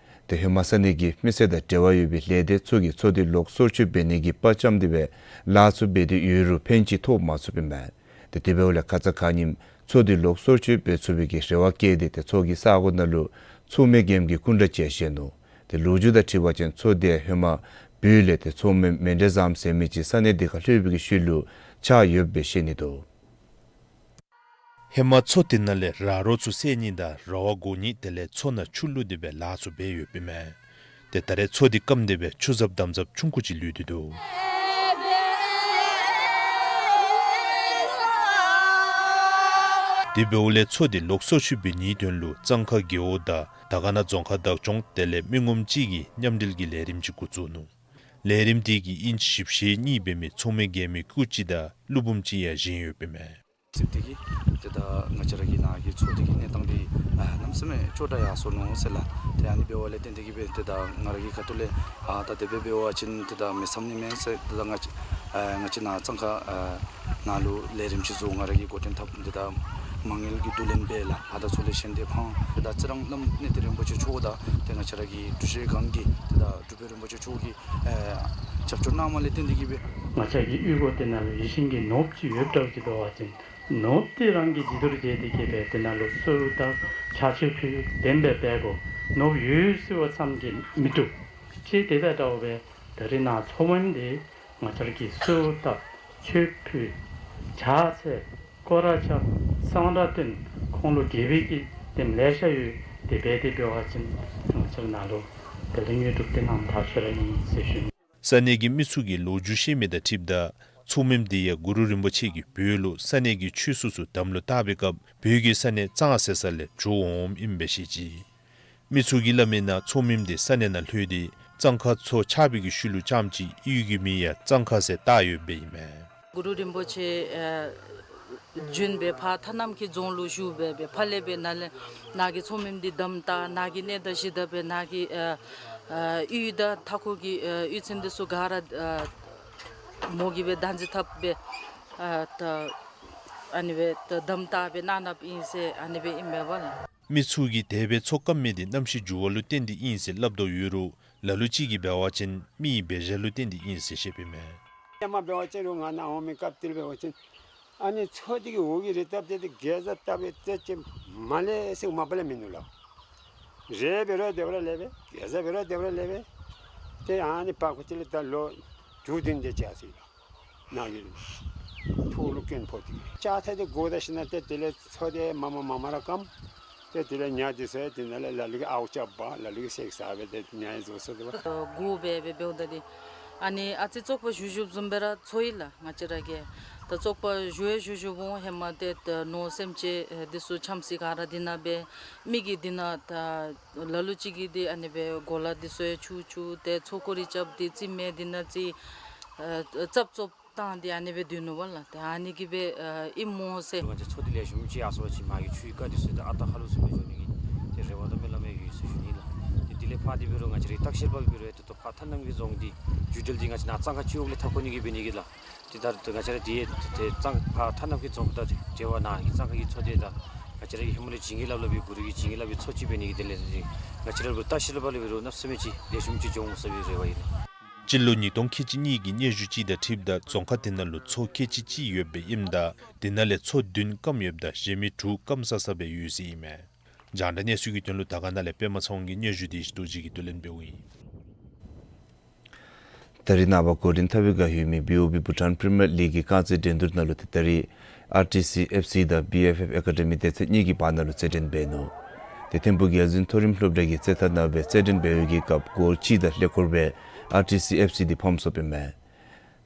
ཏེ་ཧེ་མ་ས་གནས་ཀྱི་མི་སེར་དང་འབྲེལ་བ་ཡོད་པའི་ལས་སྡེ་ཚུ་གིས་མཚོ་འདི་ལོག་སོར་ཆུད་འབད་ནི་གི་དཔའ་བཅམ་སྟེ་སྦེ་ལཱ་ཚུ་འབད་དེ་ཡོད་རུང་ཕན་ཅིག་ཐོགས་མ་ཚུགསཔ་ཨིན་མས། ཏེ་དེ་འབདཝ་ལས་ཁ་ཙ་ཁ་ཉིནམ་མཚོ་འདི་ལོག་སོར་ཆུད་འབད་ཚུགས་པའི་གི་རེ་བ་བསྐྱེད་དེ་ཏེ་མཚོ་གི་ས་གོ་ནང་ལུ་མཚོ་སྨན་རྒྱལམོ་གི་སྐུ་འདྲ་ཅིག་བཞེངས་ནུག། ཏེ་ལོ་རྒྱུས་དང་འཁྲིལ་བ་ཅིན་མཚོ་འདི་ཧེ་མ་བོད་ལས་ཏེ་མཚོ་སྨན་མཎྜལ་བཟངམོ་ཟེར་མི་ཅིག་ས་གནས་འདི་ཁར་ལྷོད་པའི་གི་ཤུལ་ལུ་ཆགས་ཡོདཔ་སྦེ་བཤད་ནི་འདུག། ཧེ་མ་མཚོ་དེ་ནང་ལས་ར་རོ་ཚུ་བསལ་ནི་དང་ར་བ་བཀོ་ནི་དེ་ལས་མཚོ་ནང་ཆུ་བླུགས་ཏེ་སྦེ་ལཱ་ཚུ་འབད་ཡོདཔ་ཨིན་མས། ཏེ་ད་རེས་མཚོ་འདི་སྐམ་སྟེ་སྦེ་ཆུ་ཟབ་འདམ་ཟབ་ཆུང་ཀུ་ཅིག་ལུས་ཏེ་འདུག། དེ་འབདཝ་ལས་མཚོ་འདི་ལོག་སོར་ཆུད་འབད་ནིའི་དོན་ལུ་གཙང་ཁ་རྒེད་འོག་དང་དར་དཀར་ན་རྫོང་ཁག་བདག་སྐྱོང་དེ་ལས་མི་ངོམ་གཅིག་གིས་མཉམ་འབྲེལ་གྱི་ལས་རིམ་ཅིག་འགོ་བཙུགས་ནུག། ལས་རིམ་དེ་གིས་ཨིན་ཅི་བཞི་བཅུ་ཞེ་གཉིས་འབད་མི་མཚོ་སྨན་རྒྱལམོའི་སྐུ་ཅིག་དང་ཀླུ་འབུམ་ཅིག་ཡང་བཞེངས་ཡོདཔ་ཨིན་མས། ཟེར་དེ་གིས་ཏེ་ད་ང་བཅས་ར་གི་ནཱ་གི་མཚོ་འདི་གི་གནས་སྟངས་འདི་ཨ་གནམ་མེད་ས་མེད་སྐྱོ་དྲགས་ཡར་སོ་ནུག་ཟེར་ལགས། ཏེ་ཨ་ནི་འབདཝ་ལས་བརྟེན་ཏེ་གིས་སྦེ་ཏེ་ད་ང་ར་གི་ཁ་ཐུག་ལས་ཨ་ད་དེ་སྦེ་འབད་བ་ཅིན་ཏེ་ད་མི་བསམ་ནི་མས་ཟེར་ཏེ་ད་ང་བཅས་ཨ་ང་བཅས་ནཱ་གཙང་ཁ་ཨ་ནང་ལུ་ལས་རིམ་ཅིག་བཟོ་ང་ར་གིས་འགོ་འདྲེན་འཐབ་ཏེ་ད་མ་དངུལ་གྱི་བསྡུ་ལེན་འབད་ལགས། ཨ་ད་མཚོ་ལས་ཞལ་འདེབས་འཕང་ཏེ་ད་རྩི་རང་བླམ་གནས་བརྟན་རིན་པོ་ཆེ་མཆོག་དང་ཏེ་ང་བཅས་ར་གི་འབྲུག་ཆེན་སྒང་གི་ཏེ་ད་འབྲུག་པའི་རིན་པོ་ཆེ་མཆོག་གིས་ཨ་རྒྱབ་སྐྱོར་གནང་བ་ལས་བརྟེན་ཏེ་གིས་སྦེ་ང་བཅས་ཀྱི་གཡུས་སྒོ་དེ་ནང་ལུ་ཡིད་བཞིན་གྱི་ནོར་བུ་ཅིག་ཡོདཔ་འདྲཝ་ཅིག་འབད་བ་ཅིན་ནོར་བུ་དེ་རང་གི་བྱི་དོར་བྱས་ཏེ་གིས་སྦེ་དེ་ནང་ལུ་གསོལཝ་བཏབ་ཕྱག་མཆོད་ཕུལ་བདེན་པའི་དཔལ་གོ་ནོར་བུ་ཡོད་ཟེར་བ་ཙམ་གྱིས་མི་འགྲུབ། ཅིག་དེ་དང་འདྲཝ་སྦེ་ད་རེས་ནཱ་མཚོ་སྨན་འདི་ང་བཅས་ཀྱིས་གསོལཝ་བཏབ་མཆོད་ཕུལ་ཕྱག་འཚལ་སྐོར་ར་རྐྱབ་གསང་སྒྲ་བཏོན་ཁོང་ལུ་དགེ་བའི་གི་དེམ་ལེ་ཤ་ཡོད། དེ་སྦེ་དེ་འབད་བ་ཅིན་ང་བཅས་ནཱ་ལུ་དེ་ལུ་དངོས་གྲུབ་དེ་རྣམ་ཐར་ཤོར་ར་ཨིན་ཟེར་ཞུ་ནི། ས་གནས་ཀྱི་མི་ཚུ་གིས་ལོ་རྒྱུས་བཤད་མི་དང་འཁྲིལཝ་ད་མཚོ་སྨན་འདི་ཡང་གུ་རུ་རིན་པོ་ཆེ་གིས་བོད་ལུ་ས་གནས་ཀྱི་ཆོས་སྲུང་ཚུ་དམ་ལུ་བཏགས་པའི་སྐབས་བོད་ཀྱི་ས་གནས་གཙང་ཟེར་ས་ལས་འགྱོ་འོངམ་ཨིནམ་སྦེ་བཤད་ཅི། མི་ཚུ་གིས་སླབ་མིའི་ནང་མཚོ་སྨན་འདི་ས་གནས་ནང་ལྷོད་དེ་གཙང་ཁ་མཚོ་ཆགས་པའི་གི་ཤུལ་ལུ་རྐྱངམ་ཅིག་གཡུས་ཀྱི་མིང་ཡང་གཙང་ཁ་ཟེར་བཏགས་ཡོདཔ་ཨིན་མས། གུ་རུ་རིན་པོ་ཆེ་ཨ་བྱོན་སྦེ་ཕར་ཐ་ནམ་ཁའི་རྫོང་ལུ་བཞུགས་སྦེ་སྦེ་ཕར་ལས་སྦེ་ནཱ་ལས་ནཱ་གི་མཚོ་སྨན་འདི་དམ་བཏགས་ནཱ་གི་གནས་བདག་གཞི་བདག་སྦེ་ནཱ་གི་ཨ་ཨ་གཡུས་དང་མཐའ་འཁོར་གྱི་ཨ་གཡུས་ཚན་འདི་ཚུ་ག་ར་ཨ་མོ་གིས་སྦེ་བདག་འཛིན་འཐབ་སྦེ་ཨ་ད་ཨ་ནི་སྦེ་ད་དམ་བཏགས་སྦེ་གནང་གནངམ་ཨིན་ཟེར་ཨ་ནི་སྦེ་ཨིན་མས་པ་ལགས། མི་ཚུ་གིས་དེ་སྦེ་མཚོ་སྐམ་མི་འདི་གནམ་གཤིས་འགྱུར་བ་ལུ་བརྟེན་ཏེ་ཨིན་ཟེར་སླབ་དོ་ཡོད་རུང་ལ་ལུ་ཅིག་གིས་འབད་བ་ཅིན་མི་ཡི་འབད་བཞག་ལུ་བརྟེན་ཏེ་ཨིན་ཟེར་བཤདཔ་ཨིན་མས། ཧེ་མ་འབད་བ་ཅིན་རུང་ང་ནཱ་འོང་མི་སྐབས་དེ་ལུ་འབད་བ་ཅིན་ཨ་ནི་མཚོ་འདི་གི་འོག་གི་རི་བཏབ་སྟེ་འདི་གེ་ཛ་བཏབ་སྟེ་ཏེ་ཅིག་མ་ལེགས་ཟེར་མ་པ་ལས་མིན་ནུག་ལགས། རེ་འབད་རུང་བདེ་བར་ལེགས་པས། གེ་ཛ་འབད་རུང་བདེ་བར་ལེགས་པས། ཏེ་ཨ་ནི་བར་སྐོར་ཅིག་ལས་ད་ལོ་དྲུག་བདུན་དེ་ཅིག་ཡར་སོ་ཡི་ལགས། ནཱ་གི་ཐུགས་ལུ་སྐྱོན་ཕོག་སྟེ་གིས་ལྕགས་ཐག་དེ་བསྒོར་ད་ཞིནམ་ལས་ཏེ་དེ་ལས་མཚོ་དེ་མར་མར་མར་མར་ར་སྐམ། ཏེ་དེ་ལས་ཉ་འདི་ཚུ་ཡང་དེ་ནང་ལས་ལ་ལུ་གིས་ཨརཝ་རྐྱབ་འབག། ལ་ལུ་གིས་སེར་ཟ་སྦེ་ཏེ་ཉ་ཡང་རྫོགས་སོ་དེ་པ། ཨ་དགོ་སྦེ་སྦེ་འབདཝ་ད་འདི་ཨ་ནི་ཨ་ཙི་བཙོག་པ་བཞུ་བཞུཝ་བཟུམ་སྦེ་ར་ཚོར་ཡི་ལགས། ང་བཅས་ར་གིས་ད་བཙོག་པ་བཞུ་ཡང་བཞུ་བཞུཝ་འོང་། ཧེ་མ་ཏེ་ད་ནོར་སེམས་ཅན་འདི་ཚུ་འཁྱམས་སའི་སྒང་ར་འདི་ནང་སྦེ་མི་གིས་འདི་ནང་ད་ལ་ལུ་ཅིག་གིས་འདི་ཨ་ནི་སྦེ་གོ་ལ་འདི་ཚུ་ཡང་འཁྱུ་འཁྱུ་ཏེ་མཚོ་སྐོར་ར་རྐྱབ་སྟེ་རྩིག་མེ་འདི་ནང་རྩིག་ཨ་རྩབ་རྩོབ་བཏང་སྟེ་ཨ་ནི་སྦེ་སྡོད་ནུག་པ་ལགས། ཏེ་ཨ་ནི་གིས་སྦེ་ཨ་ཨིནམ་འོང་ཟེར། ང་བཅས་མཚོ་འདི་ལེགས་ཤོམ་ཅིག་ཡར་སོང་པ་ཅིན་མ་གི་ཆུའི་རྐ་འདི་ཚུ་ད་ཨ་རྟག་ཧ་ལུགས་སུ་སྦེ་འགྱོ་ནི་གི་ཏེ་རེ་བ་དང་སྨོན་ལམ་ཡང་ཡོད་ཟེར་ཞུ་ནི་ལགས། ཏེ་དེ་ལས་ཕར་འདི་འབད་རུང་ང་བཅས་རའི་བརྟག་ཞིབ་འབད་རུང་ཏེ་ད་ཕར་ཐ་ནམ་གྱི་རྫོང་འདི་རྒྱུ་འབྲས་འདི་ང་བཅས་ནཱ་གཙང་ཁ་སྤྱི་འོག་ལས་འཐབ་དགོ་ནི་གི་འབད་ནི་གི་ལགས། ཏེ་ད་ད་ང་བཅས་ར་འདི་ཏེ་གཙང་ཕར་ཐ་ནམ་གྱི་རྫོང་དང་འབྲེལ་བ་ནཱ་གི་གཙང་ཁ་གི་མཚོ་འདི་ད་ང་བཅས་ར་གི་ཧེ་མ་ལས་བྱིན་གྱིས་བརླབས་བརླབས་པའི་གུ་རུ་གི་བྱིན་གྱིས་བརླབས་པའི་མཚོ་ཅིག་འབད་ནི་གི་དོན་ལས་ཏེ་ང་བཅས་ར་ལུ་བརྟག་ཞིབ་འབད་རུང་གནམ་མེད་ས་མེད་ཅིག་ལེགས་ཤོམ་ཅིག་འགྱོ་འོང་ཟེར་བའི་རེ་བ་ཨིན། སྤྱི་ལོ་ཉིས་སྟོང་ཁལ་གཅིག་གཉིས་ཀྱི་སྙན་ཞུ་ཅིག་དང་འཁྲིལཝ་ད་རྫོང་ཁག་དེ་ནང་ལུ་མཚོ་ཁལ་གཅིག་གཅིག་ཡོདཔ་ཨིནམ་ད་དེ་ནང་ལས་མཚོ་བདུན་སྐམ་ཡོདཔ་ད་གཞན་མི་དྲུག་སྐམ་ས་ས་སྦེ་ཡོད་ཟེར་ཨིན་མས། རྒྱང་བསྒྲགས་གནས་ཚུལ་གྱི་དོན་ལུ་དར་དཀར་ན་ལས་པདྨ་ཚེ་དབང་གི་སྙན་ཞུ་དེ་བཞིན་རྡོ་རྗེ་གིས་བསྡུ་ལེན་འབདཝ་ཨིན། ད་རིས་ནངས་པ་འགོ་འདྲེན་འཐབ་པའི་བསྒང་ཡོད་མི་བི་ཨོ་བི་བྷུ་ཊཱན་པི་རི་མི་ཡར་ལིག་གི་རྐང་རྩེད་འགྲན་བསྡུར་ནང་ལུ་ཏེ་ད་རིས་ཨར་ཊི་སི་ཨེཕ་སི་དང་བི་ཨེཕ་ཨེཕ་ཨེ་ཀ་ཌི་མི་སྡེ་ཚན་གཉིས་ཀྱི་བར་ན་ལུ་རྩེད་འགྲན་འབད་ནུག། ཏེ་ཐིམ་ཕུག་རྒྱལ་འཛིན་མཐོ་རིམ་སློབ་གྲྭ་གི་རྩེད་ཐང་ནང་སྦེ་རྩེད་འགྲན་འབད་བའི་གི་སྐབས་གོལ་གཅིག་དང་ལྷད་སྐོར་སྦེ་ཨར་ཊི་སི་ཨེཕ་སི་འདི་ཕམ་སོཔ་ཨིན་མས།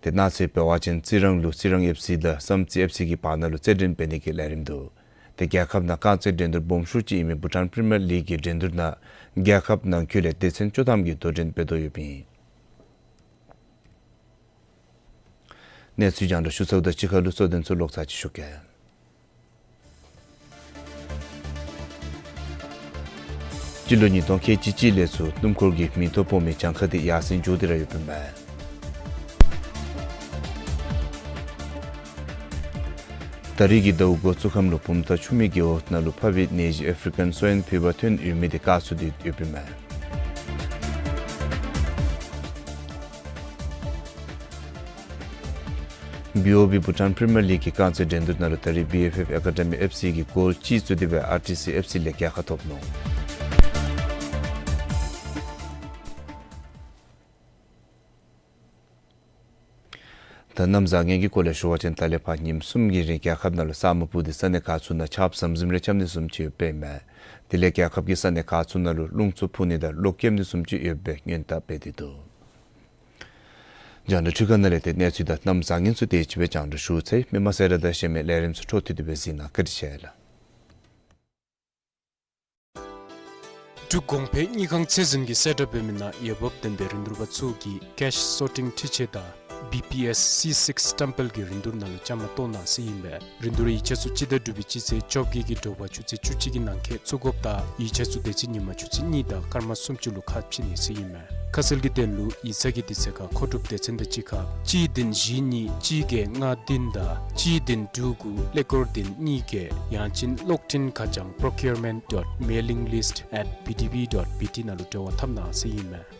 ཏེ་གནངས་ཚེ་འབད་བ་ཅིན་རྩི་རང་ལུ་རྩི་རང་ཨེཕ་སི་དང་བསམ་རྩེ་ཨེཕ་སི་གི་བར་ན་ལུ་རྩེད་འགྲན་འབད་ནི་གི་ལས་རིམ་འདུག། ཏེ་རྒྱལ་ཁབ་ནང་རྐང་རྩེད་འགྲན་བསྡུར་སྦོམ་ཤོས་ཅིག་ཨིན་མི་བྷུ་ཊཱན་པི་རི་མི་ཡར་ལིག་གི་འགྲན་བསྡུར་ནང་རྒྱལ་ཁབ་ནང་འཁོད་ལས་སྡེ་ཚན་བཅུ་ཐམ་གྱིས་དོ་འགྲན་འབད་དོ་ཡོདཔ་ཨིན། གནས་ཚུལ་རྒྱང་བསྒྲགས་ཞུ་ཚརཝ་དང་གཅིག་ཁར་ལུ་གཙོ་དོན་ཚུ་ལོག་ཚར་ཅིག་ཞུ་གེ། སྤྱི་ལོ་ཉིས་སྟོང་ཁལ་གཅིག་གཅིག་ལས་ཚུར་སྣུམ་འཁོར་གྱི་མེ་ཏོག་སྤོ་མི་གྱངས་ཁ་དེ་ཡར་སེང་འགྱོ་སྟེ་ར་ཡོདཔ་ཨིན་མས། ད་རེས་ཀྱི་ཟླཝ་འགོ་བཙུགས་ཁམས་ལུ་བུམ་ཐང་ཆུ་སྨད་རྒེད་འོག་ནང་ལུ་ཕག་པའི་ནད་གཞི་ཨེ་ཕི་རི་ཀཱན་སོའིན་ཕི་བར་ཐོན་ཡོད་མི་དེ་བཀག་ཚུགས་ཏེ་ཡོདཔ་ཨིན་མས། བི་ཨོ་བི་བྷུ་ཊཱན་པི་རི་མི་ཡར་ལིག་གི་རྐང་རྩེད་འགྲན་བསྡུར་ནང་ལུ་ད་རེས་བི་ཨེཕ་ཨེཕ་ཨེ་ཀ་ཌི་མི་ཨེཕ་སི་གིས་གོལ་གཅིག་བཙུགས་ཏེ་སྦེ་ཨར་ཊི་སི་ཨེཕ་སི་ལས་རྒྱལ་ཁ་ཐོབ་ནུག། ད་གནམ་བཟང་ངན་གྱི་སྐོར་ལས་ཞུ་བ་ཅིན་ད་ལས་ཕར་ཉིནམ་གསུམ་གྱི་རིང་རྒྱལ་ཁབ་ནང་ལུ་ས་སྨུག་སྤུབས་ཏེ་ས་གནས་ཁག་ཚུ་ནང་ཆརཔ་ཟམ་ཟིམ་རེ་རྐྱབ་ནི་བཟུམ་ཅིག་ཡོདཔ་ཨིན་མས། དེ་ལས་རྒྱལ་ཁབ་ཀྱི་ས་གནས་ཁག་ཚུ་ནང་ལུ་རླུང་འཚུབ་འཕུ་ནི་དང་གློག་ཀེམ་ནི་བཟུམ་ཅིག་ཡོདཔ་སྦེ་སྔོན་དཔག་འབད་དེ་འདུག། རྒྱང་བསྒྲགས་འཕྲུལ་ཁང་ནང་ལས་ཏེ་གནས་ཚུལ་དང་གནམ་བཟང་ངན་ཚུ་དེ་ཅིག་སྦེ་རྒྱང་བསྒྲགས་ཞུ་ཚར་ཡི། མི་མང་གསལ་བསྒྲགས་དང་གཞན་མི་ལས་རིམ་ཚུ་འཕྲོ་མཐུད་དེ་སྦེ་གཟིགས་གནང། བཀའ་དྲིན་ཆེ་ལགས། འབྲུག་གོང་འཕེལ་དངུལ་ཁང་ཚད་འཛིན་གྱིས་གསལ་བསྒྲགས་འབད་མི་ནང་འོས་འབབ་ལྡན་པའི་རིན་བསྡུར་པ་ཚུ་གིས་ཀེཤ་སོར་ཊིང་འཕྲུལ་ཆས་དང་བི་པི་ཨེསི་སི་སིཀསི་སི་ཊེམ་པལ་གྱི་རིན་བསྡུར་ནང་ལུ་བཅའ་མར་གཏོགས་གནང་ཟེར་ཨིན་པས། རིན་བསྡུར་ཡིག་ཆ་ཚུ་སྤྱི་ཟླ་དྲུག་པའི་སྤྱི་ཚེས་བཅོ་བརྒྱད་ཀྱི་དྲོ་པ་ཆུ་ཚོད་བཅུ་གཅིག་གི་ནང་འཁོད་བཙུགས་དགོཔ་དང་ཡིག་ཆ་ཚུ་དེ་ཚེ་ཉིན་མ་ཆུ་ཚོད་གཉིས་དང་སྐར་མ་སུམ་ཅུ་ལུ་ཁ་ཕྱེ་ནི་ཟེར་ཨིན་མས། ཁ་གསལ་གྱི་དོན་ལུ་ཡིག་ཚང་གི་དུས་ཚོད་ཁར་མཁོ་སྒྲུབ་སྡེ་ཚན་དང་གཅིག་ཁར་གཅིག་བདུན་བཞི་གཉིས་གཅིག་བརྒྱད་ལྔ་བདུན་དང་གཅིག་བདུན་དྲུག་དགུ་ཀླད་ཀོར་བདུན་གཉིས་བརྒྱད། ཡང་ཅིན་གློག་འཕྲིན་ཁ་བྱང་procurement dot mailing list at B D B dot B T ནང་ལུ་འབྲེལ་བ་འཐབ་གནང་ཟེར་ཨིན་མས།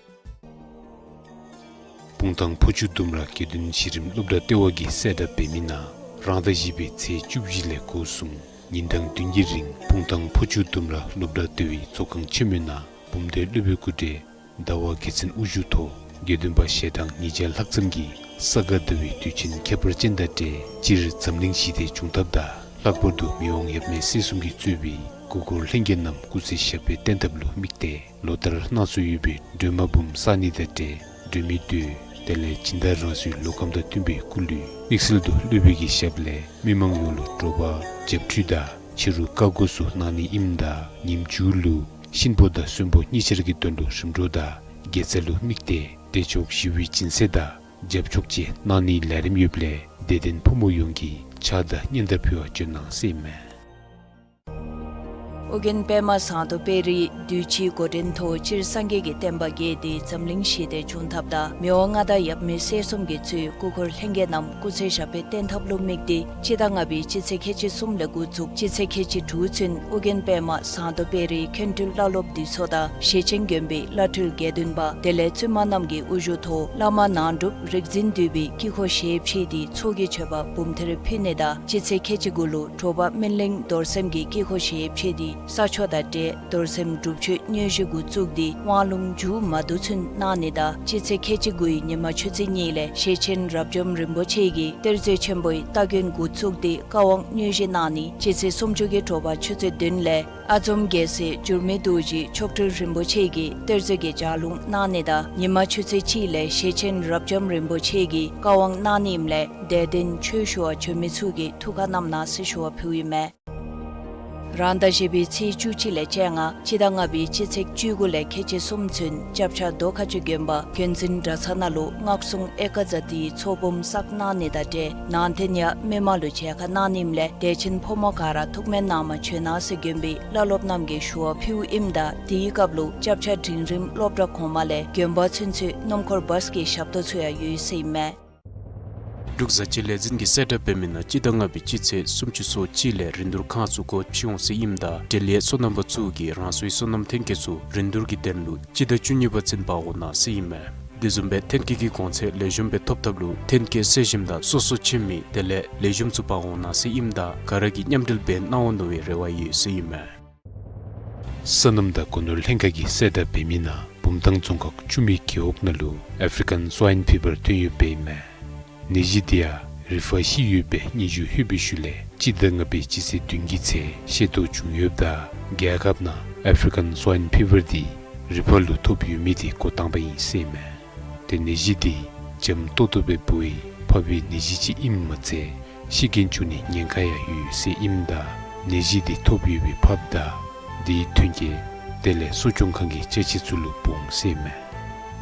སྤུངས་ཐང་ཕོ་ཆུ་ལྡུམ་ར་དགེ་འདུན་གཞི་རིམ་སློབ་གྲྭ་ལྟེ་བ་གིས་གསལ་བསྒྲགས་འབད་མི་ནང་རང་ཟླ་བཞི་པའི་ཚེས་བཅུ་བཞི་ལས་འགོ་བཟུང་ཉིན་གྲངས་བདུན་གྱི་རིང་སྤུངས་ཐང་ཕོ་ཆུ་ལྡུམ་ར་སློབ་གྲྭ་ལྟེ་བའི་ཚོགས་ཁང་ཆེན་མོའི་ནང་འབུམ་སྡེ་སློབ་དཔོན་སྐུ་བགྲེས་ཟླ་བ་དགེ་མཚན་དབུ་བཞུགས་ཐོག་དགེ་འདུན་པ་ཞལ་གྲངས་ཉིས་བརྒྱ་ལྷག་ཙམ་གྱིས་ས་ག་ཟླ་བའི་དུས་ཆེན་ཁྱད་པར་ཅན་དང་འབྲེལ་སྤྱིར་འཛམ་གླིང་ཞི་བདེ་འབྱུང་ཐབས་དང་ལྷག་པར་དུ་མི་དབང་ཡབ་མེས་སྲས་གསུམ་གྱིས་གཙོས་པའི་སྐུ་འཁོར་ལྷན་རྒྱས་རྣམས་སྐུ་ཚེ་ཞབས་པད་བརྟན་ཐབས་ལུ་དམིགས་ཏེ་ལོ་ལྟར་གནང་སྲོལ་ཡོད་པའི་སྒྲོལ་མ་འབུམ་བསགས་ནི་དང་འབྲེལ་སྒྲོལ་མའི་མདོས་དེ་ལས་སྦྱིན་བདག་རང་སོའི་ལུས་ཁམས་དང་མཐུན་པའི་སྐུ་ལུས་དམིགས་བསལ་དུ་སློབ་དཔོན་གྱི་ཞབས་ལས་མི་མང་ཡོངས་ལུ་དྲོ་པ་བྱབས་ཁྲུས་དང་ཕྱི་རུ་བཀའ་བསྒོ་ཚུ་གནང་ནི་ཨིནམ་ད་ཉིནམ་མཇུག་ལུ་གཤིན་པོ་དང་གསོན་པོ་གཉིས་ཆར་གྱི་དོན་ལུ་རིམ་གྲོ་དང་དགེ་རྩ་ལུ་དམིགས་ཏེ་བདེ་མཆོག་ཞི་བའི་སྦྱིན་སྲེག་དང་རྒྱབ་ཆོག་བཅས་གནང་ནིའི་ལས་རིམ་ཡོདཔ་ལས་དད་ལྡན་ཕོ་མོ་ཡོངས་ཀྱིས་ཕྱག་དང་སྙན་དར་ཕུལ་བར་བྱོན་གནང་ཟེར་ཨིན་མས། ཨོ་རྒྱན་པདྨ་ཟངས་མདོག་དཔལ་རི་དུས་ཅི་འགོ་འདྲེན་ཐོག་སྤྱིར་སངས་རྒྱས་ཀྱི་བསྟན་པ་རྒྱས་ཏེ་འཛམ་གླིང་ཞི་བདེ་འབྱུང་ཐབས་དང་མི་དབང་མངའ་བདག་ཡབ་མེས་སྲས་གསུམ་གྱིས་གཙོས་སྐུ་འཁོར་ལྷན་རྒྱས་རྣམས་སྐུ་ཚེ་ཞབས་པད་བརྟན་ཐབས་ལུ་དམིགས་ཏེ་སྤྱི་ཟླ་ལྔ་པའི་སྤྱི་ཚེས་ཁལ་གཅིག་གསུམ་ལས་འགོ་བཙུགས་སྤྱི་ཚེས་ཁལ་གཅིག་དྲུག་ཚུན་ཨོ་རྒྱན་པདྨ་ཟངས་མདོག་དཔལ་རིའི་མཁན་སྤྲུལ་བླ་སློབ་འདུས་ཚོགས་དང་ཞེ་ཆེན་དགོན་པའི་བླ་སྤྲུལ་དགེ་འདུན་པ་དེ་ལས་བཙུན་མ་རྣམས་ཀྱི་དབུ་བཞུགས་ཐོག་བླ་མ་ནང་སྒྲུབ་རིག་འཛིན་འདུས་པའི་དཀྱིལ་འཁོར་ཞལ་ཕྱེ་སྟེ་ཚོགས་ཀྱི་མཆོད་པ་འབུམ་ཐེར་ཕུལ་ནི་དང་སྤྱི་ཚེས་ཁལ་གཅིག་དགུ་ལུ་དྲོ་པ་སྨིན་གླིང་རྡོར་སེམས་ཀྱི་དཀྱིལ་འཁོར་ཞལ་ཕྱེ་སྟེ་ས་ཆོག་དང་འབྲེལ་རྡོར་སེམས་སྒྲུབ་མཆོད་དངོས་གཞི་འགོ་བཙུགས་ཏེ་དབང་ལུང་མཇུག་མ་བསྡུ་ཚུན་གནང་ནི་དང་སྤྱི་ཚེས་ཁལ་གཅིག་དགུའི་ཉི་མ་ཆུ་ཚོད་གཉིས་ལས་ཞེ་ཆེན་རབ་འབྱམས་རིན་པོ་ཆེ་གིས་གཏེར་མཛོད་ཆེན་པོའི་སྟ་གོན་འགོ་བཙུགས་ཏེ་བཀའ་དབང་དངོས་གཞི་གནང་ནི། སྤྱི་ཚེས་སུམ་ཅུ་གི་དྲོ་པ་ཆུ་ཚོད་བདུན་ལས་ཨ་འཛོམ་རྒྱལ་སྲས་འགྱུར་མེད་རྡོ་རྗེ་མཆོག་སྤྲུལ་རིན་པོ་ཆེ་གིས་གཏེར་མཛོད་ཀྱི་ལྗགས་ལུང་གནང་ནི་དང་ཉི་མ་ཆུ་ཚོད་གཅིག་ལས་ཞེ་ཆེན་རབ་འབྱམས་རིན་པོ་ཆེ་གིས་བཀའ་དབང་གནང་ནི་ཨིནམ་ལས་དད་ལྡན་ཆོས་ཞུ་བར་བྱོན་མི་ཚུ་གིས་ཐུགས་ཁར་བསྣམས་གནང་ཟེར་ཞུ་བ་ཕུལཝ་ཨིན་མས། རང་ཟླ་བཞི་པའི་ཚེས་བཅུ་གཅིག་ལས་བཅོ་ལྔ་སྤྱི་ཟླ་ལྔ་པའི་སྤྱི་ཚེས་བཅུ་དགུ་ལས་ཁལ་གཅིག་གསུམ་ཚུན་སྐྱབས་ཆ་རྡོ་ཁ་ཆུ་དགོན་པ་རྒྱུན་འཛིན་གྲྭ་ཚང་ནང་ལུ་སྔགས་སྲུང་ཨེ་ཀ་ཛ་ཏིའི་ཚོགས་འབུམ་བསགས་གནང་ནི་དང་འབྲེལ་ནང་རྟེན་ཡང་མི་མང་ལུ་མཇལ་ཁ་གནང་ནི་ཨིནམ་ལས་དད་ཅན་ཕོ་མོ་ག་ར་ཐུགས་སྨོན་གནང་མ་བྱོན་གནང་ཟེར་དགོན་པའི་བླ་སློབ་རྣམས་ཀྱིས་ཞུ་བ་ཕུལཝ་ཨིནམ་ད་དེའི་སྐབས་ལུ་སྐྱབས་ཆ་འབྲིང་རིམ་སློབ་གྲྭ་གོང་མ་ལས་དགོན་པ་ཚུན་ཚོད་སྣུམ་འཁོར་བཱས་ཀྱི་ཞབས་ཏོག་ཚུ་ཡང་ཡོད་ཟེར་ཨིན་མས། འབྲུག་བཟའ་སྤྱོད་ལས་འཛིན་གྱིས་གསལ་བསྒྲགས་འབད་མི་ནང་སྤྱི་ཟླ་ལྔ་པའི་སྤྱི་ཚེས་སུམ་ཅུ་སོ་གཅིག་ལས་རིན་བསྡུར་ཁང་ཚུ་སྒོ་ཕྱེ་འོང་ཟེར་ཨིནམ་ད་འབྲེལ་ཡོད་སོ་ནམ་པ་ཚུ་གིས་རང་སོའི་སོ་ནམ་ཐོན་སྐྱེད་ཚུ་རིན་བསྡུར་གྱི་དོན་ལུ་སྤྱི་ཟླ་བཅུ་གཉིས་པ་ཚུན་འབག་འོང་གནང་ཟེར་ཨིན་མས། དེ་བཟུམ་སྦེ་ཐོན་སྐྱེད་ཀྱི་གོང་ཚད་ལེགས་ཤོམ་སྦེ་ཐོབ་ཐབས་ལུ་ཐོན་སྐྱེད་གསོ་ཞིམ་དང་སོ་སོ་ཁྱིམ་མི་དེ་ལས་ལེགས་ཤོམ་ཚུ་འབག་འོང་གནང་ཟེར་ཨིནམ་ད་ག་ར་གིས་མཉམ་འབྲེལ་འབད་གནང་འོང་མནོ་བའི་རེ་བ་ཡོད་ཟེར་ཨིན་མས། སོ་ནམ་དང་སྒོ་ནོར་ལྷན་ཁག་གིས་གསལ་བསྒྲགས་འབད་མི་ནང་བུམ་ཐང་རྫོང་ཁག་ཆུ་སྨད་རྒེད་འོག་ནང་ལུ་ཨེ་ཕི་རི་ཀཱན་སོའིན་ཕི་བར་ཐོན་ཡོདཔ་ཨིན་མས། ནད་གཞི་དེ་ཡང་རི་ཕག་ཤི་ཡོད་པའི་སྙན་ཞུ་ལྷོད་པའི་ཤུལ་ལས་སྤྱི་ཟླ་ལྔ་པའི་སྤྱི་ཚེས་བདུན་གྱི་ཚེ་ཤེས་རྟོགས་བྱུང་ཡོདཔ་ད་རྒྱལ་ཁབ་ནང་ཨེ་ཕི་རི་ཀཱན་སོའིན་ཕི་བར་དེ་རི་ཕག་ལུ་ཐོབ་ཡོད་མི་དེ་འགོ་དང་པ་ཨིན་ཟེར་ཨིན་མས། ཏེ་ནད་གཞི་དེ་འཇམ་ཏོག་ཏོ་སྦེ་འབོ་བའི་ཕག་པའི་ནད་གཞི་ཅིག་ཨིནམ་མ་ཚད་ཤི་རྐྱེན་བྱུང་ནིའི་ཉེན་ཁ་ཡང་ཡོད་ཟེར་ཨིནམ་ད་ནད་གཞི་དེ་ཐོབ་ཡོད་པའི་ཕགཔ་དང་དེའི་ཐོན་སྐྱེད་དེ་ལས་གསོ་སྐྱོང་ཁང་གི་ཅ་ཆས་ཚུ་ལུ་འབོ་འོང་ཟེར་ཨིན་མས།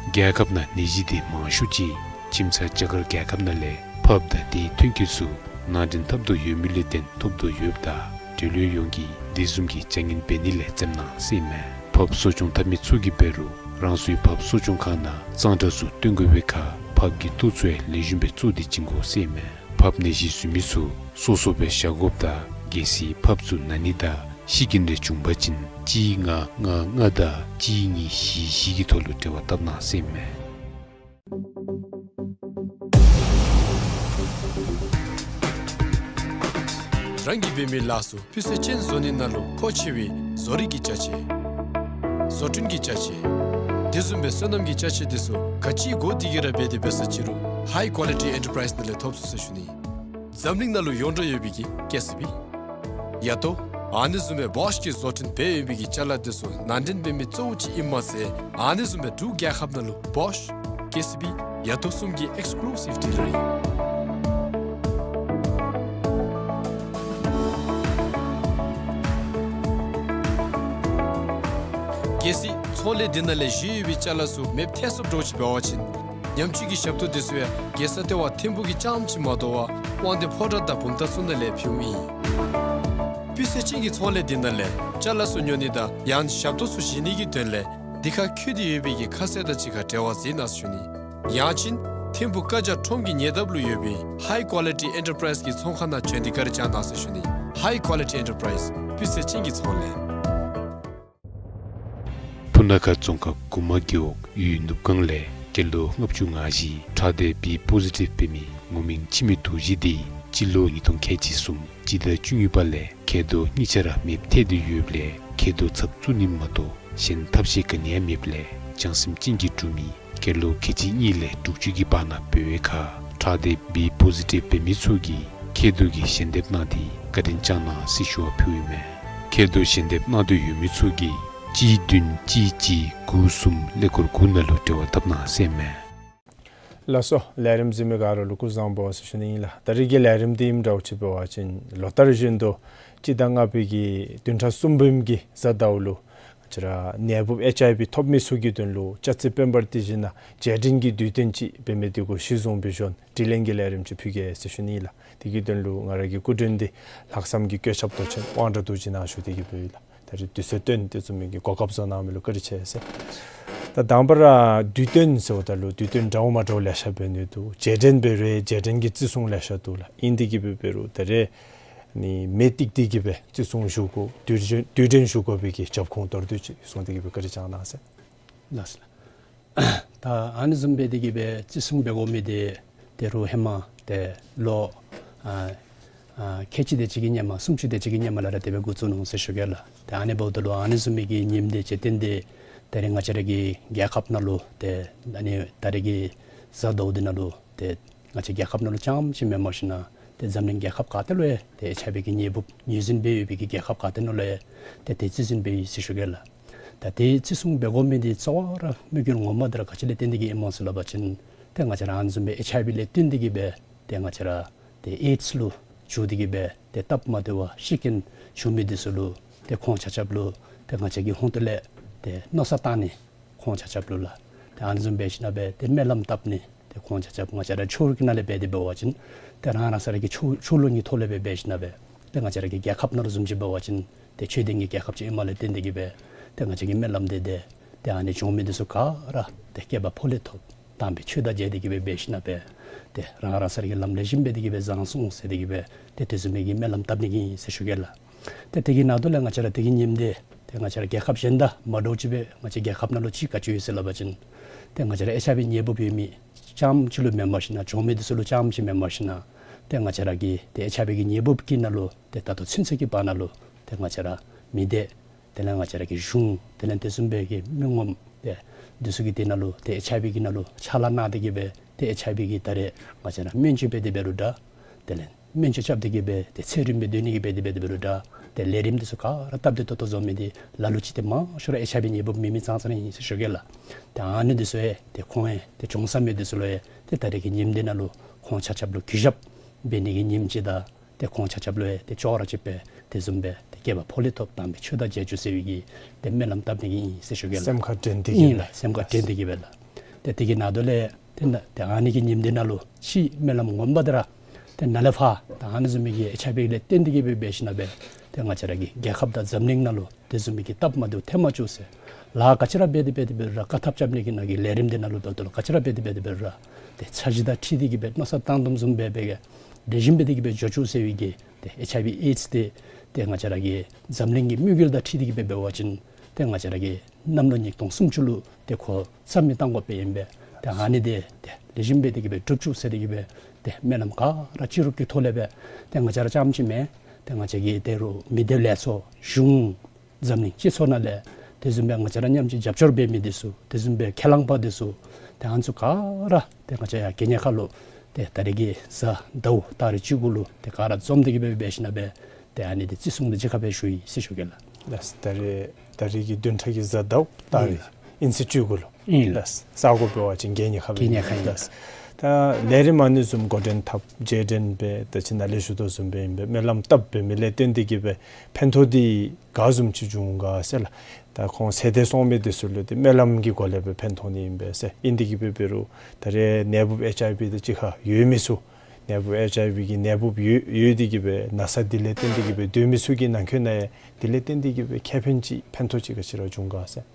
རྒྱལ་ཁབ་ནང་ནད་གཞི་དེ་མང་ཤོས་ཅིག་ཁྱིམ་ཚང་རྒྱ་གར་རྒྱལ་ཁབ་ནང་ལས་ཕགཔ་དང་དེའི་ཐོན་སྐྱེད་ཚུ་ནང་འདྲེན་འཐབ་དོ་ཡོད་མི་ལུ་བརྟེན་ཐོབ་དོ་ཡོདཔ་ད་འབྲེལ་ཡོད་ཡོངས་ཀྱིས་དེ་བཟུམ་གྱི་བྱ་ངན་འབད་ནི་ལས་འཛེམ་གནང་ཟེར་ཨིན་མས། ཕགཔ་གསོ་སྐྱོང་འཐབ་མི་ཚུ་གིས་འབད་རུང་རང་སོའི་ཕགཔ་གསོ་སྐྱོང་ཁང་ནང་གཙང་སྦྲ་ཚུ་སྟོན་དགོ་པའི་ཁར་ཕགཔ་གི་ལྟོ་ཚུ་ཡང་ལེགས་ཤོམ་སྦེ་བཙོ་སྟེ་བྱིན་དགོ་ཟེར་ཨིན་མས། ཕགཔ་ནད་གཞི་བཟོ་མི་ཚུ་སོ་སོ་སྦེ་བཞག་དགོཔ་དང་གལ་སྲིད་ཕགཔ་ཚུ་ན་ནི་དང་ཤི་རྐྱེན་རེ་བྱུང་པ་ཅིན་གཅིག་ལྔ་ལྔ་ལྔ་དང་གཅིག་གཉིས་བཞི་བཞི་གི་ཐོག་ལུ་འབྲེལ་བ་བཏབ་གནང་ཟེར་ཨིན་མས། རང་གིས་འབད་མི་ལཱ་ཚུ་སྤུས་ཚད་ཅན་བཟོ་ནི་ནང་ལུ་མཁོ་ཆེ་བའི་བཟོ་རིག་གི་ཅ་ཆས། བཟོ་སྐྲུན་གྱི་ཅ་ཆས། དེ་བཟུམ་སྦེ་སོ་ནམ་གྱི་ཅ་ཆས་དེ་ཚུ་ག་ཅི་དགོ་དེ་གི་ར་འབད་དེ་འབད་ས་ཅི་རུང་High Quality Enterprise ནང་ལས་ཐོབ་ཚུགས་ཟེར་ཞུ་ནི། འཛམ་གླིང་ནང་ལུ་ཡོངས་གྲགས་ཡོད་པའི་གི་ཀེ་སི་བི། ཡ་ཏོ། ཨ་ནི་བཟུམ་སྦེ་བོཤ་གིས་བཟོ་སྐྲུན་འབད་ཡོད་པའི་གི་ཅ་ལ་དེ་ཚུ་ནང་འདྲེན་འབད་མི་གཙོ་བོ་ཅིག་ཨིན་མས་ཟེར། ཨ་ནི་བཟུམ་སྦེ་འབྲུག་རྒྱལ་ཁབ་ནང་ལུ་བོཤ། ཀེ་སི་བི། ཡ་ཏོ་གསུམ་གྱི་ཨེགསི་ཀུ་ལུ་སིབ་ཌི་ལར་ཨིན། གལ་སྲིད་ཚོང་ལས་འདི་ནང་ལས་བཞེས་ཡོད་པའི་ཅ་ལ་ཚུ་མེདཔ་ཐལ་སོངམ་འདྲཝ་ཅིག་འབད་བ་ཅིན་ཉམས་བཅོས་ཀྱི་ཞབས་ཏོག་དེ་ཚུ་ཡང་རྒྱལ་ས་ལྟེ་བ་ཐིམ་ཕུག་གི་རྐྱངམ་ཅིག་མ་དོ་བར་དབང་འདུས་ཕོ་བྲང་དང་བུམ་ཐང་ཚུ་ནང་ལས་ཕུལཝ་ཨིན། སྤུས་ཚད་ཅན་གྱི་ཚོང་ལས་འདི་ནང་ལས་ཅ་ལ་ཚུ་ཉོ་ནི་དང་ཡང་ཞབས་ཏོག་ཚུ་བཞེས་ནི་གི་དོན་ལས་འདི་ཁར་བཀོད་དེ་ཡོད་པའི་གི་ཁ་གསལ་དང་གཅིག་ཁར་འབྲེལ་བ་མཛད་གནང་ཟེར་ཞུ་ནི། ཡང་ཅིན་ཐིམ་ཕུག་བཀའ་རྒྱ་ཁྲོམ་གྱི་ཉེ་འདབས་ལུ་ཡོད་པའི་High Quality Enterprise གི་ཚོང་ཁང་ནང་བྱོན་ཏེ་བཀའ་དྲིན་བསྐྱང་གནང་ཟེར་ཞུ་ནི། High Quality Enterprise སྤུས་ཚད་ཅན་གྱི་ཚོང་ལས། སྤུ་ན་ཁ་རྫོང་ཁག་གུ་མ་རྒེད་འོག་ཡུལ་ནུབ་སྒང་ལས་སྐྱེས་ལོ་ལྔ་བཅུ་ང་བཞི་ཁྲག་སྡེ་བི་པོ་ཟི་ཊིབ་འབད་མི་ངུར་སྨྲིག་འཆི་མེད་རྡོ་རྗེ་འདི་སྤྱི་ལོ་ཉིས་སྟོང་ཁལ་གཅིག་གསུམ་སྤྱི་ཟླ་བཅུ་གཉིས་པ་ལས་མཁལ་རྡོག་གཉིས་ཆ་ར་མེདཔ་ཐལ་ཏེ་ཡོདཔ་ལས་མཁལ་རྡོག་ཚབ་བཙུགས་ནི་མ་གཏོགས་གཞན་ཐབས་ཤེས་ག་ནི་ཡང་མེདཔ་ལས་བྱང་སེམས་ཅན་གྱི་འབྲུག་མི་སྐྱེས་ལོ་ཁལ་གཅིག་གཉིས་ལས་དྲུག་ཅུ་གི་བར་ན་འབད་བའི་ཁར་ཁྲག་སྡེ་བི་པོ་ཟི་ཊིབ་འབད་མི་ཚུ་གིས་མཁལ་རྡོག་གི་ཞལ་འདེབས་གནང་སྟེ་བཀའ་དྲིན་བསྐྱངས་གནང་ཟེར་ཞུ་བ་ཕུལཝ་ཨིན་མས། མཁལ་རྡོག་ཞལ་འདེབས་གནང་འདོད་ཡོད་མི་ཚུ་གིས་གཅིག་བདུན་གཅིག་གཅིག་དགུ་གསུམ་ཀླད་ཀོར་དགུ་ནང་ལུ་འབྲེལ་བ་བཏབ་གནང་ཟེར་ཨིན་མས། ལགས་སོ། ལས་རིམ་གཟིགས་མི་ག་ར་ལུ་སྐུ་གཟུགས་བཟང་པོ་ཟེར་ཞུ་ནི་ཨིན་ལགས། ད་རིས་ཀྱི་ལས་རིམ་འདི་ཨིནམ་འདྲཝ་ཅིག་འབད་བ་ཅིན་ལོ་ལྟར་བཞིན་དུ་སྤྱི་ཟླ་ལྔ་པའི་གི་བདུན་ཕྲག་གསུམ་པའི་གི་གཟའ་ཟླཝ་ལུ་ང་བཅས་ར་ནད་འབུཔ་ཨེཆ་ཨའི་བི་ཐོབ་མི་ཚུ་གི་དོན་ལུ་ཅ་རྩི་དཔལ་འབར་དེ་བཞིན་ན་རྗེས་དྲན་གྱི་དུས་སྟོན་ཅིག་འབད་མི་འདི་གུ་གཞི་བཟུང་སྦེ་ཞུ་ནི་དྲི་ལན་གྱི་ལས་རིམ་ཅིག་ཕུལ་གེ་ཟེར་ཞུ་ནི་ཨིན་ལགས། དེ་གི་དོན་ལུ་ང་ར་གི་སྐུ་མགྲོན་འདི་ལྷག་བསམ་གྱི་སྐུ་ཞབས་མདོ་ཆེན་དབང་གྲགས་རྡོ་རྗེ་ནཱ་ཞུ་སྟེ་གི་སྦེ་ཡོད་ལགས། ད་རིས་དུས་ཚོད་བཏོན་དེ་བཟུམ་མའི་གི་གོ་སྐབས་བཟོ་གནང་མི་ལུ་བཀའ་དྲིན་ཆེ་ཟེར། ད་དང་པ་ར་དུས་སྟོན་ཟེརཝ་ད་ལུ་དུས་སྟོན་འདྲཝ་མ་འདྲཝ་ལེ་ཤ་འབད་ནི་འདུག། རྗེས་དྲན་འབད་རུང་རྗེས་དྲན་གྱི་བརྩི་སྲུང་ལེ་ཤ་འདུག་ལགས། ཨིན་དེ་གི་སྦེ་འབད་རུང་ད་རིས་ནི་མེ་ཏིག་དེ་གི་སྦེ་བརྩི་སྲུང་ཞུ་དགོ། དུས་དྲན་དུས་དྲན་ཞུ་དགོ་པའི་གི་རྒྱབ་ཁུངས་མདོར་བསྡུས་ཅིག་གསུངས་ཏེ་གི་སྦེ་བཀའ་དྲིན་བསྐྱང་གནང་ཟེར། ལགས་སོ་ལགས། ད་ཨ་ནི་བཟུམ་སྦེ་དེ་གི་སྦེ་བརྩི་སྲུང་འབད་དགོ་མི་འདི་ད་རུང་ཧེ་མ་ཏེ་ལོ་ཨ་ཨ་ཁལ་གཅིག་དེ་ཅིག་གི་ཧེ་མ་སུམ་ཅུ་དེ་ཅིག་གི་ཧེ་མ་ལས་ར་དེ་སྦེ་འགོ་བཙུགས་ནུག་ཟེར་ཞུ་གེ་ལགས། ཏེ་ཨ་ནི་འབདཝ་ད་ལུ་ཨ་ནི་བཟུམ་མའི་གི་ཉིནམ་དེ་རྗེས་བརྟེན་ཏེ་ད་རིས་ང་བཅས་ར་གི་རྒྱལ་ཁབ་ནང་ལུ་ཏེ་ཨ་ནི་ད་རིས་ཀྱི་གཟའ་ཟླཝ་འདི་ནང་ལུ་ཏེ་ང་བཅས་རྒྱལ་ཁབ་ནང་ལུ་རྐྱངམ་ཅིག་མེན་པར་ཞིན་ན་ཏེ་འཛམ་གླིང་རྒྱལ་ཁབ་ག་ཏེ་ལུ་ཡང་ཏེ་ཨེཆ་ཨའི་བི་གི་ནད་འབུཔ་ངོས་འཛིན་འབད་ཡོད་པའི་གི་རྒྱལ་ཁབ་ག་ཏེ་ནང་ལུ་ཡང་ཏེ་དེ་བརྩི་སྲུང་འབད་ཡི་ཟེར་ཞུ་གེ་ལགས། ད་དེ་བརྩི་སྲུང་འབད་དགོ་མི་འདི་གཙོ་བོ་ར་དམིགས་ཡུལ་ངོ་མ་འདི་ར་ག་ཅི་ལས་བརྟེན་ཏེ་གི་ཨིན་མས་ཟེར་སླབ་པ་ཅིན་ཏེ་ང་བཅས་ར་ཨ་ནི་བཟུམ་སྦེ་ཨེཆ་ཨའི་བི་ལས་བརྟེན་ཏེ་གི་སྦེ་ཏེ་ང་བཅས་ར་ཏེ་ཨེཌསི་ལུ་འགྱུར་ཏེ་གི་སྦེ་ཏེ་སྟབས་མ་བདེ་བར་ཤི་རྐྱེན་བྱུང་མི་འདི་ཚུ་ལུ་ཏེ་ཁོང་ཆ་ཁྱབ་ལུ་ཏེ་ང་བཅས་ཀྱི་ཧོངས་ཏོ་ལས་ཏེ་མནོ་བསམ་བཏང་ནི་ཁོང་ཆ་ཁྱབ་ལུ་ལགས། ཏེ་ཨ་ནི་བཟུམ་འབད་ཞིན་ན་སྦེ་ཏེ་སྨོན་ལམ་བཏབ་ནི་ཏེ་ཁོང་ཆ་ཁྱབ་ང་བཅས་ར་ཆོས་ལུགས་ཀྱི་ནང་ལས་འབད་དེ་འབད་བ་ཅིན་ཏེ་རང་རང་ས་ར་གི་ཆོས་ཆོས་ལུགས་ཀྱི་ཐོག་ལས་སྦེ་འབད་ཞིན་ན་སྦེ་ཏེ་ང་བཅས་ར་གི་རྒྱལ་ཁབ་ནང་ལུ་བཟུམ་ཅིག་འབད་བ་ཅིན་ཏེ་ཆོས་ལྡན་གྱི་རྒྱལ་ཁབ་ཅིག་ཨིནམ་ལས་བརྟེན་ཏེ་གི་སྦེ་ཏེ་ང་བཅས་ཀྱི་སྨོན་ལམ་འདི་ཏེ་ཏེ་ཨ་ནི་བྱུང་མི་འདི་ཚུ་ག་ར་ཏེ་བསྐལ་པ་འཕོ་ལུས་ཐོབ་དམ་པའི་ཆོས་དང་མཇལ་ཏེ་གི་སྦེ་འབད་ཞིན་ན་སྦེ་ཏེ་རང་རང་ས་ར་གི་ལམ་ལེགས་ཤོམ་འབད་དེ་གི་སྦེ་བཟང་སོང་ཟེར་ཏེ་གི་སྦེ་ཏེ་དེ་བཟུམ་མའི་གི་སྨོན་ལམ་བཏབ་ནི་གི་ཨིན་ཟེར་ཞུ་གེ་ལགས། ཏེ་དེ་གི་ནང་དོག་ལས་ང་བཅས་ར་དེ་གི་ཉིནམ་འདི་ཏེ་ང་བཅས་ར་རྒྱལ་ཁབ་གཞན་དང་མ་འདྲཝ་ཅིག་སྦེ་ང་བཅས་རྒྱལ་ཁབ་ནང་ལུ་ཅིག་ག་ཅི་ཡོད་ཟེར་སླབ་པ་ཅིན་ཏེ་ང་བཅས་ར་ཨེཆ་ཨའི་བི་ནད་འབུཔ་ཡོད་མི་རྐྱངམ་ཅིག་ལུ་མེན་པར་ཞིན་ན་བྱུང་མི་འདི་ཚུ་ལུ་རྐྱངམ་ཅིག་མེན་པར་ཞིན་ན་ཏེ་ང་བཅས་ར་གི་ཏེ་ཨེཆ་ཨའི་བི་གི་ནད་འབུཔ་གི་ནང་ལུ་ཏེ་ད་ལྟོ་ཚུན་ཚོད་ཀྱི་བར་ན་ལུ་ཏེ་ང་བཅས་ར་མི་སྡེ་དེ་ལས་ང་བཅས་ར་གི་གཞུང་དེ་ལས་དེ་བཟུམ་སྦེ་གི་མི་ངོམ་ཏེ་འདི་ཚུ་གིས་དེ་ནང་ལུ་ཏེ་ཨེཆ་ཨའི་བི་གི་ནང་ལུ་ཕྱག་ལཱ་གནང་སྟེ་གི་སྦེ་ཏེ་ཨེཆ་ཨའི་བི་གི་ད་རེས་ང་བཅས་ར་སྨན་བཅོས་འབད་དེ་འབད་རུང་འདྲ། དེ་ལས་སྨན་བཅོས་རྐྱབ་སྟེ་གི་སྦེ་ཏེ་ཚེ་རིངམོ་སྦེ་སྡོད་ནི་གི་འབད་དེ་འབད་དེ་འབད་རུང་འདྲ། ཏེ་ལས་རིམ་འདི་ཚུ་ག་ར་སྟབས་བདེ་ཏོག་ཏོ་བཟོ་མི་འདི་ལ་ལུ་ཅིག་ཏེ་མང་ཤོས་ར་ཨེཆ་ཨའི་བི་ནད་འབུཔ་མེད་མི་ཙང་ཙང་ར་ཨིན་ཟེར་ཞུ་གེ་ལགས། ཏེ་ཨ་ནི་འདི་ཚུ་ཡང་ཏེ་ཁོང་ཡང་ཏེ་བྱུང་ས་མེད་འདི་ཚུ་ལུ་ཡང་ཏེ་ད་རེས་ཀྱི་ཉིནམ་འདི་ནང་ལུ་ཁོང་ཆ་ཁྱབ་ལུ་གུས་ཞབས་འབད་ནི་གི་ཉིནམ་ཅིག་དང་ཏེ་ཁོང་ཆ་ཁྱབ་ལུ་ཡང་ཏེ་ཅོག་ར་གཅིག་སྦེ་དེ་བཟུམ་སྦེ་ཏེ་བསྐལ་པ་འཕོ་ལུས་ཐོབ་དམ་པའི་ཆོས་དང་མཇལ་བཅུག་ཟེར་བའི་གི་ཏེ་སྨོན་ལམ་བཏབ་ནི་གི་ཨིན་ཟེར་ཞུ་གེ་ལགས། སེམས་ཁར་དྲན་ཏེ་གི་ཨིན་ལགས། སེམས་ཁར་དྲན་ཏེ་གི་སྦེ་ལགས། ཏེ་དེ་གི་ནང་དོག་ལས་ཏེ་ན་ཏེ་ཨ་ནི་གི་ཉིནམ་འདི་ནང་ལུ་ཅིག་སྨོན་ལམ་ངོ་མ་འདི་ར་ཏེ་ནཱ་ལས་ཕར་ད་ཨ་ནི་བཟུམ་མའི་གི་ཨེཆ་ཨའི་བི་ལས་བརྟེན་ཏེ་གི་སྦེ་འབད་ཞིན་ན་སྦེ་ཏེ་ང་བཅས་ར་གི་རྒྱལ་ཁབ་དང་འཛམ་གླིང་ནང་ལུ་དེ་བཟུམ་མའི་གི་སྟབས་མ་བདེཝ་ཐེབས་མ་བཅུག་ཟེར། ལཱ་ག་ཅི་ར་འབད་དེ་འབད་དེ་འབད་རུང་ར་བཀག་ཐབས་རྐྱབ་ནི་གི་ནང་གི་ལས་རིམ་འདི་ནང་ལུ་འབདཝ་ད་ལུ་ག་ཅི་ར་འབད་དེ་འབད་དེ་འབད་རུང་ར་ཏེ་འཆར་གཞི་དང་འཁྲིལ་ཏེ་གི་སྦེ་མནོ་བསམ་བཏང་དོ་བཟུམ་སྦེ་འབད་གེ་ལེགས་ཤོམ་སྦེ་དེ་གི་སྦེ་འགྱོ་བཅུག་ཟེར་བའི་གི་ཏེ་ཨེཆ་ཨའི་ཝི་ཨེཌསི་འདི་ཏེ་ང་བཅས་ར་གི་འཛམ་གླིང་གི་དམིགས་ཡུལ་དང་འཁྲིལ་ཏེ་གི་སྦེ་འབད་བ་ཅིན་ཏེ་ང་བཅས་ར་གི་གནམ་ལོ་ཉིས་སྟོང་སུམ་ཅུ་ལུ་ཏེ་འགོ་བརྩམས་མི་བཏང་དགོཔ་ཨིན་པས། ཏེ་ཨ་ནི་འདི་ཏེ་ལེགས་ཤོམ་སྦེ་དེ་གི་སྦེ་འགྲུབ་བཅུག་ཟེར་དེ་གི་སྦེ་ཏེ་སྨོན་ལམ་ག་ར་ཅི་རུང་གི་ཐོག་ལས་སྦེ་ཏེ་ང་བཅས་ར་རྐྱངམ་ཅིག་མེན། ཏེ་ང་བཅས་ཀྱི་ཏེ་རུང་མི་སྡེ་ལས་ཚོགས་གཞུང་འཛམ་གླིང་སྤྱི་ཚོགས་ནང་ལས་དེ་བཟུམ་སྦེ་ང་བཅས་ར་མཉམ་གཅིག་རྒྱབ་སྐྱོར་འབད་མི་འདི་ཚུ་དེ་བཟུམ་སྦེ་ཁས་བླངས་པ་འདི་ཚུ་ཏེ་ཨ་ནི་ཚུ་ག་ར་ཏེ་ང་བཅས་ཡར་གྱི་ཉེ་ཁ་ལུ་ཏེ་ད་རེས་ཀྱི་གཟའ་ཟླཝ་ཏ་རིག་བཅུ་དགུ་ལུ་ཏེ་ག་ར་འཛོམས་ཏེ་གི་སྦེ་འབད་ཞིནམ་ལས་ཏེ་ཨ་ནི་འདི་བརྩི་སྲུང་འདི་གཅིག་ཁར་སྦེ་ཞུ་ཡི་ཟེར་ཞུ་གེ་ལགས། ལགས། ད་རེས་ད་རེས་ཀྱི་བདུན་ཕྲག་གི་གཟའ་ཟླཝ་ཏ་རིག་ཨིན་ཟེར་བཅུ་དགུ་ལུ། ཨིན་ལགས། ས་གོ་འབད་བ་ཅིན་གྱི་ཉེ་ཁ་སྦེ། གྱི་ཉེ་ཁ་ཨིན་ལགས། ད་ལས་རིམ་ཨ་ནི་བཟུམ་འགོ་འདྲེན་འཐབ་རྗེས་དྲན་འབད་ད་ཅི་ནཱ་ལས་ཞུ་དོ་བཟུམ་སྦེ་ཨིན་པས། སྨོན་ལམ་བཏབ་པའི་མི་ལས་བརྟེན་ཏེ་གི་སྦེ་ཕན་ཐོགས་འདི་ག་བཟུམ་ཅིག་བྱུང་ག་ཟེར་ལགས། ད་ཁོང་ཟེར་ཏེ་སོང་མི་འདི་ཚུ་ལུ་ཏེ་སྨོན་ལམ་གྱི་སྒོ་ལས་སྦེ་ཕན་ཐོགས་ནི་ཨིན་པས་ཟེར། ཨིན་ཏེ་གི་སྦེ་འབད་རུང་ད་རེས་ནད་འབུབ་ཨེཆ་ཨའི་ཝི་དང་གཅིག་ཁར་ཡོད་མི་ཚུ་ནད་འབུབ་ཨེཆ་ཨའི་ཝི་གི་ནད་འབུབ་ཡོད་ཡོད་དེ་གི་སྦེ་ན་ཚ་འདི་ལས་བརྟེན་ཏེ་གི་སྦེ་སྡོད་མི་ཚུ་གི་ནང་འཁོད་ནང་ཡང་འདི་ལས་བརྟེན་ཏེ་གི་སྦེ་ཁེ་ཕན་ཅིག་ཕན་ཐོགས་ཅིག་ག་ཅི་ར་བྱུང་ག་ཟེར།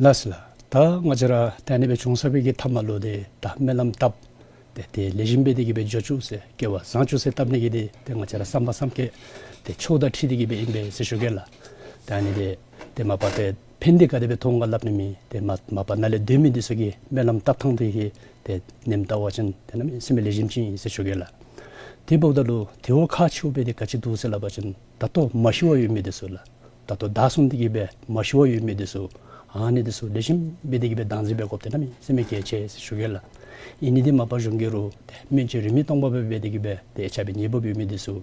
ལགས་ལགས། ད་ང་བཅས་ར་ད་ཨ་ནི་སྦེ་བྱུང་ཚར་བའི་གི་མཐའ་མ་ལུ་ཏེ་ད་སྨོན་ལམ་བཏབ་ཏེ་ཏེ་ལེགས་ཤོམ་སྦེ་དེ་གི་སྦེ་འགྱོ་བཅུག་ཟེར་སྐལ་བ་བཟང་བཅུག་ཟེར་བཏབ་ནི་གི་འདི་ཏེ་ང་བཅས་ར་བསམ་པ་བསམ་བསྐྱེད་ཏེ་ཆོས་དང་འཁྲིལ་ཏེ་གི་སྦེ་ཨིན་པས་ཟེར་ཞུ་གེ་ལགས། ད་ཨ་ནི་འདི་ཏེ་མ་པ་ཏེ་ཕན་འདི་ག་དེ་སྦེ་ཐོགས་ག་སླབ་ནི་མེད། ཏེ་མ་མ་པ་ནཱ་ལས་སྡོད་མི་འདི་ཚུ་གི་སྨོན་ལམ་བཏབ་ཐངས་འདི་གིས་ཏེ་ཉིནམ་བལྟ་བ་ཅིན་ཏེ་གནམ་མེད་ས་མེད་ལེགས་ཤོམ་ཅིག་ཨིན་ཟེར་ཞུ་གེ་ལགས། དེ་འབདཝ་ད་ལུ་དེ་བ་ཁག་ཆེཝ་སྦེ་འདི་ག་ཅི་འདུག་ཟེར་སླབ་པ་ཅིན་ད་ལྟོ་མ་ཤི་བར་ཡོད་མི་འདི་ཚུ་ལགས། ད་ལྟོ་བདའ་སོང་སྟེ་གི་སྦེ་མ་ཤི་བར་ཡོད་མི་འདི་ཚུ་ཨ་ནི་འདི་ཚུ་ལེགས་ཤོམ་སྦེ་དེ་གི་སྦེ་བདག་འཛིན་འབད་དགོཔ་འདི་གནམ་མེད་ས་མེད་གལ་ཆེ་ཟེར་ཞུ་གེ་ལགས། ཨིན་ནི་འདི་མ་པ་གཞུང་གིས་རུང་ཏེ་སྨན་བཅོས་རིན་མེད་སྟོང་པ་སྦེ་འབད་དེ་གི་སྦེ་ཏེ་ཨེཆ་ཨའི་ཝི་ནད་འབུབ་ཡོད་མི་འདི་ཚུ་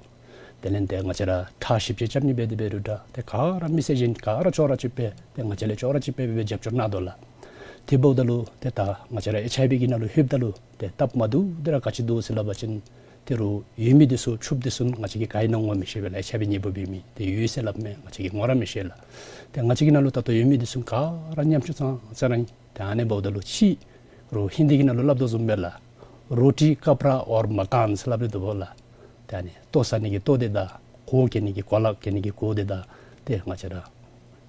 དེ་ལས་ཏེ་ང་བཅས་ར་ཁྲག་ཞིབ་དཔྱད་རྐྱབ་ནི་འབད་དེ་འབད་རུང་འདྲ་ཏེ་ག་ར་མི་སེར་གཞན་ག་ར་ཅོག་ར་གཅིག་སྦེ་ཏེ་ང་བཅས་ལས་ཅོག་ར་གཅིག་སྦེ་སྦེ་སྦེ་རྒྱབ་སྐྱོར་གནང་དོ་ལགས། དེ་འབདཝ་ད་ལུ་ཏེ་ད་ང་བཅས་ར་ཨེཆ་ཨའི་ཝི་གི་ནང་ལུ་ལྷོདཔ་ད་ལུ་ཏེ་སྟབས་མ་བདེཝ་འདི་ར་ག་ཅི་འདུག་ཟེར་སླབ་པ་ཅིན་ཏེ་རུང་ཡོད་མི་འདི་ཚུ་ཕྱུགཔ་འདི་ཚུ་ང་བཅས་ཀྱིས་ག་ཨིན་ན་ངོ་མི་ཤེས་པས་ལགས། ཨེཆ་ཨའི་ཝི་ནད་འབུབ་ཡོད་མི་འདི་ཡོད་ཟེར་སླབ་མི་ང་བཅས་ཀྱིས་ངོ་ར་མི་ཤེས་ལགས། ཏེ་ང་བཅས་ཀྱི་ནང་ལུ་ད་ལྟོ་ཡོད་མི་འདི་ཚུ་ག་ར་ཉམ་ཆུང་ཙང་ཙང་ར་ཨིན། ཏེ་ཨ་ནི་འབདཝ་ད་ལུ་ཅིག་རུང་ཧིན་དི་གི་ནང་ལུ་སླབ་དོ་བཟུམ་སྦེ་ལགས། روٹی کپڑا اور مکان ཟེར་སླབ་རེ་འདུག་པ་ལགས། ཏེ་ཨ་ནི་ལྟོ་ཟ་ནི་གི་ལྟོ་འདི་དང་གོ་གྱོན་ནི་གི་གོ་ལག་གྱོན་ནི་གི་གོ་འདི་དང་ཏེ་ང་བཅས་ར་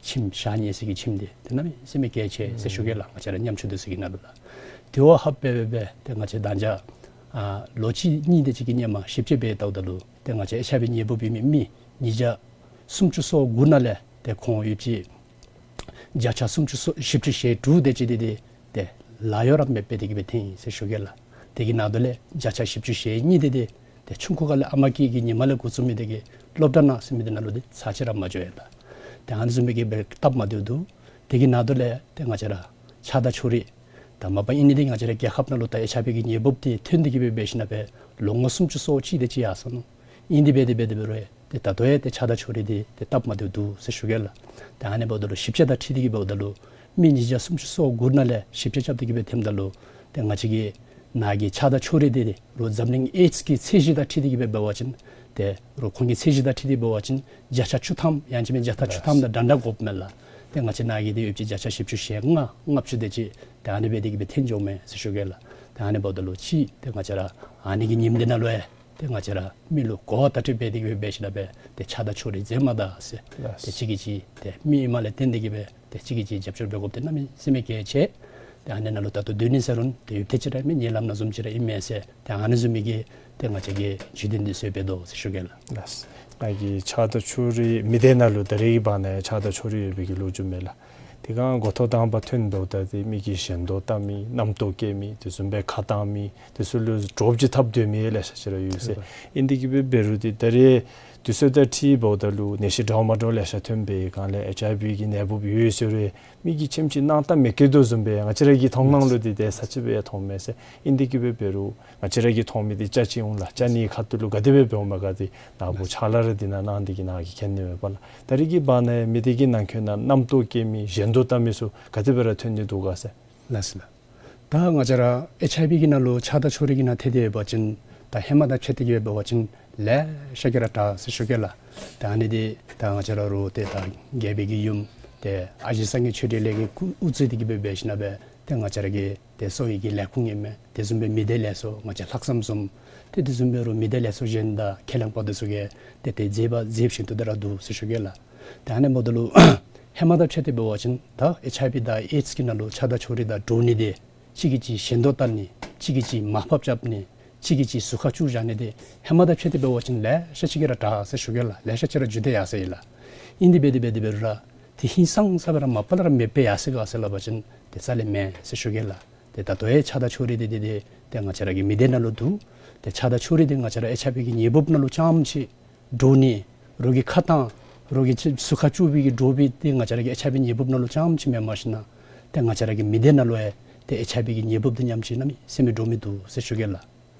ཁྱིམ་བཞག་ནི་ཟེར་གྱི་ཁྱིམ་འདི་ཏེ་གནམ་མེད་ས་མེད་གལ་ཆེ་ཟེར་ཞུ་གེ་ལགས། ང་བཅས་ར་ཉམ་ཆུང་འདི་ཚུ་གི་ནང་ལུ་ལགས། དེ་བ་ཧབ་སྦེ་སྦེ་སྦེ་ཏེ་ང་བཅས་ད་ཅི་ཨ་ལོ་གཅིག་གཉིས་དེ་ཅིག་གི་ཧེ་མ་ཞིབ་དཔྱད་འབད་བལྟཝ་ད་ལུ་ཏེ་ང་བཅས་ཨེཆ་ཨའི་ཝི་ནད་འབུབ་ཡོད་མི་མི་ཉིས་བརྒྱ་སུམ་ཅུ་སོ་དགུ་ནང་ལས་ཏེ་ཁོང་ཡོད་ཅི་བརྒྱ་ཆ་སུམ་ཅུ་སོ་བཞི་བཅུ་ཞེ་དྲུག་དེ་ཅིག་འདི་ཏེ་ཏེ་ལཱ་གཡོག་ར་མེདཔ་སྦེ་དེ་གི་སྦེ་ཐོན་ཡི་ཟེར་ཞུ་གེ་ལགས། དེ་གི་ནང་དོག་ལས་བརྒྱ་ཆ་བཞི་བཅུ་ཞེ་གཉིས་དེ་ཏེ་ཏེ་ཆུང་ཀུ་ཁ་ལས་ཨ་མ་སྐྱེས་ཀྱི་ཉི་མ་ལས་འགོ་བཙུགས་མི་དེ་གིས་སློབ་གྲྭ་ནང་ཟེར་མི་དེ་ནང་ལུ་ཏེ་ཚར་གཅིག་ར་མ་འགྱོ་ཡི་ལགས། ཏེ་ཨ་ནི་བཟུམ་སྦེ་གི་སྦེ་སྟབས་མ་བདེཝ་འདུག། དེ་གི་ནང་དོག་ལས་ཏེ་ང་བཅས་ར་ཆགས་སྡང་ཕྱོགས་རིས་ད་མ་པ་ཨིན་ནི་འདི་ང་བཅས་ར་རྒྱལ་ཁབ་ནང་ལུ་ད་ཨེཆ་ཨའི་ཝི་གི་ནད་འབུབ་འདི་ཐོན་ཏེ་གི་སྦེ་འབད་ཞིནམ་ལས་ལོ་ངོ་སུམ་ཅུ་སོ་གཅིག་དེ་ཅིག་ཡར་སོ་ནུག། ཨིན་དེ་སྦེ་དེ་སྦེ་དེ་སྦེ་རུང་ཏེ་ད་ལྟོ་ཡང་ཏེ་ཆགས་སྡང་ཕྱོགས་རིས་འདི་ཏེ་སྟབས་མ་བདེཝ་འདུག་ཟེར་ཞུ་གེ་ལགས། ཏེ་ཨ་ནི་འབདཝ་ད་ལུ་ཞིབ་དཔྱད་དང་འཁྲིལ་ཏེ་གི་འབདཝ་ད་ལུ་མི་ཉིས་བརྒྱ་སུམ་ཅུ་སོ་དགུ་ནང་ལས་ཞིབ་དཔྱད་རྐྱབ་སྟེ་གི་སྦེ་ཐོནམ་ད་ལུ་ཏེ་ང་བཅས་ཀྱི་ནཱ་གི་ཆགས་སྡང་ཕྱོགས་རིས་འདི་རུང་འཛམ་གླིང་ཨེཌསི་གི་ཚད་གཞི་དང་འཁྲིལ་ཏེ་གི་སྦེ་འབད་བ་ཅིན་ཏེ་རུང་ཁོང་གི་ཚད་གཞི་དང་འཁྲིལ་ཏེ་འབད་བ་ཅིན་བརྒྱ་ཆ་བཅུ་ཐམ་ཡང་ཅིན་བརྒྱ་ཆ་བཅུ་ཐམ་དང་འདྲན་འདྲ་དགོཔ་མས་ལགས། ཏེ་ང་བཅས་ནཱ་གི་འདི་ཡོད་ཅི་བརྒྱ་ཆ་བཞི་བཅུ་ཞེ་ལྔ་ལྔ་བཅུ་དེ་ཅིག་ཏེ་ཨ་ནི་སྦེ་དེ་གི་སྦེ་ཐོན་འགྱོཝ་མས་ཟེར་ཞུ་གེ་ལགས། ཏེ་ཨ་ནི་འབདཝ་ད་ལུ་ཅིག་ཏེ་ང་བཅས་ར་ཨ་ནི་གི་ཉིནམ་འདི་ནང་ལུ་ཡང་ཏེ་ང་བཅས་ར་མི་ལུ་གོ་བརྡ་སྤྲོད་འབད་དེ་གི་སྦེ་འབད་ཞིནམ་ལས་ཏེ་ཆགས་སྡང་ཕྱོགས་རིས་མཛད་མ་ད་ཟེར། ལགས། ཏེ་གཅིག་གིས་གཅིག་ཏེ་མི་ཨིནམ་ལས་བརྟེན་ཏེ་གི་སྦེ་ཏེ་གཅིག་གིས་གཅིག་རྒྱབ་སྐྱོར་འབད་དགོཔ་འདི་གནམ་མེད་ས་མེད་གལ་ཆེ། ཏེ་ཨ་ནི་ནང་ལུ་ད་ལྟོ་སྡོད་ནི་ཟེར་རུང་ཏེ་ཡུདཔ་ཐེངས་ཅིག་ར་མི་ཉེ་ལམ་ནང་བཟུམ་ཅིག་ར་ཨིན་མས་ཟེར། ཏེ་ཨ་ནི་བཟུམ་མའི་གི་ཏེ་ང་བཅས་ཀྱིས་བརྒྱུད་འཕྲིན་འདི་ཚུ་འབད་དོ་ཟེར་ཞུ་གེ་ལགས། ལགས། ང་གིས་ཆགས་སྡང་ཕྱོགས་རིས་མི་སྡེ་ནང་ལུ་ད་རེས་ཀྱི་བར་ན་ཡང་ཆགས་སྡང་ཕྱོགས་རིས་ཡོད་པའི་གི་ལོ་རྒྱུས་མས་ལགས། དེ་སྒང་འགོ་ཐོག་དང་པ་ཐོན་འབདཝ་ད་ཏེ་མི་གིས་ཞེན་དོ་བཏང་མི་རྣམ་རྟོག་སྐྱེ་མི་དེ་བཟུམ་སྦེ་ཁ་བཏང་མི་དེ་ཚུ་ལུ་གྲོགས་ཅིག་འཐབ་སྡོད་མི་ལེ་ཤ་ཅིག་ར་ཡོད་ཟེར། ཨིན་དེ་གི་སྦེ་འབད་རུང་ཏེ་ད་རེས་དུས་ཚོད་དང་འཁྲིལ་འབདཝ་ད་ལུ་ནད་གཞི་འདྲཝ་མ་འདྲཝ་ལེ་ཤ་ཐོན་པའི་སྒང་ལས་ཨེཆ་ཨའི་ཝི་གི་ནད་འབུབ་ཡོད་ཟེར་རུང་མི་གིས་ཁྱིམ་གྱི་ནང་ལྟ་མི་བཀལ་དོ་བཟུམ་སྦེ་ང་བཅས་ར་གི་མཐོང་སྣང་ལུ་ཏེ་དེ་ས་ཅིག་སྦེ་མཐོངམ་མས་ཟེར། ཨིན་དེ་གི་སྦེ་འབད་རུང་ང་བཅས་ར་གིས་མཐོང་མི་འདི་ཅ་ཆས་འོང་ལགས། ཅ་ནི་ཁ་ཐུག་ལུ་ག་དེ་སྦེ་འབདཝ་མས་ག་ཏེ་ནཱ་བུ་ཕྱག་ལཱ་ར་འདི་ནང་གནང་སྟེ་གི་ནཱ་གིས་མཁྱེན་ནི་མས་པ་ལགས། ད་རེས་ཀྱི་བར་ན་ཡང་མི་སྡེ་གི་ནང་འཁོད་ནང་རྣམ་རྟོག་སྐྱེ་མི་ཞེན་དོ་བཏང་མི་ཚུ་ག་དེ་སྦེ་ར་ཐོན་ནི་འདུག་ག་ཟེར། ལགས་སོ་ལགས། ད་ང་བཅས་ར་ཨེཆ་ཨའི་ཝི་གི་ནང་ལུ་ཆགས་སྡང་ཕྱོགས་རིས་ཀྱི་ནང་ཐལ་ཏེ་འབད་བ་ཅིན་ད་ཧེ་མ་དང་ཕྱད་དེ་གི་འབད་བ་ཅིན་ལེ་ཤ་གིས་ར་དྲག་ཟེར་ཞུ་གེ་ལགས། ད་ཨ་ནི་འདི་ད་ང་བཅས་ར་རུང་ཏེ་ད་རྒྱལ་པོའི་གི་ཡུམ་ཏེ་ཨ་ཞེ་སངས་རྒྱས་ཆོས་འབྲེལ་ལས་ཀྱི་སྐུ་དབུ་གཙོས་ཏེ་གི་སྦེ་འབད་ཞིནམ་ལས་ཏེ་ང་བཅས་ར་གི་ཏེ་གསོ་བའི་གི་ལས་ཁུངས་ཨིན་མས། དེ་བཟུམ་སྦེ་མི་སྡེ་ལས་ཚོགས་ང་བཅས་ལྷག་བསམ་བཟུམ་ཏེ་དེ་བཟུམ་སྦེ་རུང་མི་སྡེ་ལས་ཚོགས་གཞན་དང་ཁས་བླངས་པ་འདི་ཚུ་གིས་ཏེ་ཏེ་མཛད་པ་མཛད་བཞིན་དུ་ད་ར་འདུག་ཟེར་ཞུ་གེ་ལགས། ད་ཨ་ནི་འབདཝ་ད་ལུ་ ཧེ་མ་དང་ཕྱད་དེ་འབད་བ་ཅིན་ད་ཨེཆ་ཨའི་བི་དང་ཨེཌསི་གི་ནང་ལུ་ཆགས་སྡང་ཕྱོགས་རིས་དང་འདྲོག་ནི་འདི་གཅིག་གིས་གཅིག་ཞེན་ལྟ་ནི་གཅིག་གིས་གཅིག་མར་ཕབ་རྐྱབ་ནི་གཅིག་གིས་གཅིག་ཟུར་ཁ་བཅུག་བཞག་ནི་འདི་ཧེ་མ་དང་ཕྱད་དེ་འབད་བ་ཅིན་ལེ་ཤ་ཅིག་གིས་ར་དྲག་ཟེར་ཞུ་གེ་ལགས། ལེ་ཤ་ཅིག་ར་འགྱོ་སྟེ་ཡར་སོ་ཡི་ལགས། ཨིན་དེ་འབད་དེ་འབད་དེ་འབད་རུང་ར་དེ་ཧིང་སངས་ས་སྦེ་ར་མ་པ་ལས་ར་མེདཔ་སྦེ་ཡར་སོ་ག་ཟེར་སླབ་པ་ཅིན་དེ་རྩ་ལས་མེན་ཟེར་ཞུ་གེ་ལགས། ཏེ་ད་ལྟོ་ཡང་ཆགས་སྡང་ཕྱོགས་རིས་འདི་འདི་འདི་ཏེ་ང་བཅས་ར་གི་མི་སྡེ་ནང་ལུ་འདུག། ཏེ་ཆགས་སྡང་ཕྱོགས་རིས་འདི་ང་བཅས་ར་ཨེཆ་ཨའི་བི་གི་ནད་འབུཔ་ནང་ལུ་རྐྱངམ་ཅིག་འདྲོག་ནི་རོགས་ཀྱི་ཁ་བཏང་རོགས་ཀྱི་ཟུར་ཁ་བཅུག་པའི་གི་འདྲོག་པའི་འདི་ང་བཅས་ར་གི་ཨེཆ་ཨའི་བི་ནད་འབུཔ་ནང་ལུ་རྐྱངམ་ཅིག་མེན་པར་ཞིན་ན་ཏེ་ང་བཅས་ར་གི་མི་སྡེ་ནང་ལུ་ཡང་ཏེ་ཨེཆ་ཨའི་བི་གི་ནད་འབུཔ་འདི་ཉམས་ཅིག་གནམ་མེད་ས་མེད་འདྲོག་མི་འདུག་ཟེར་ཞུ་གེ་ལགས།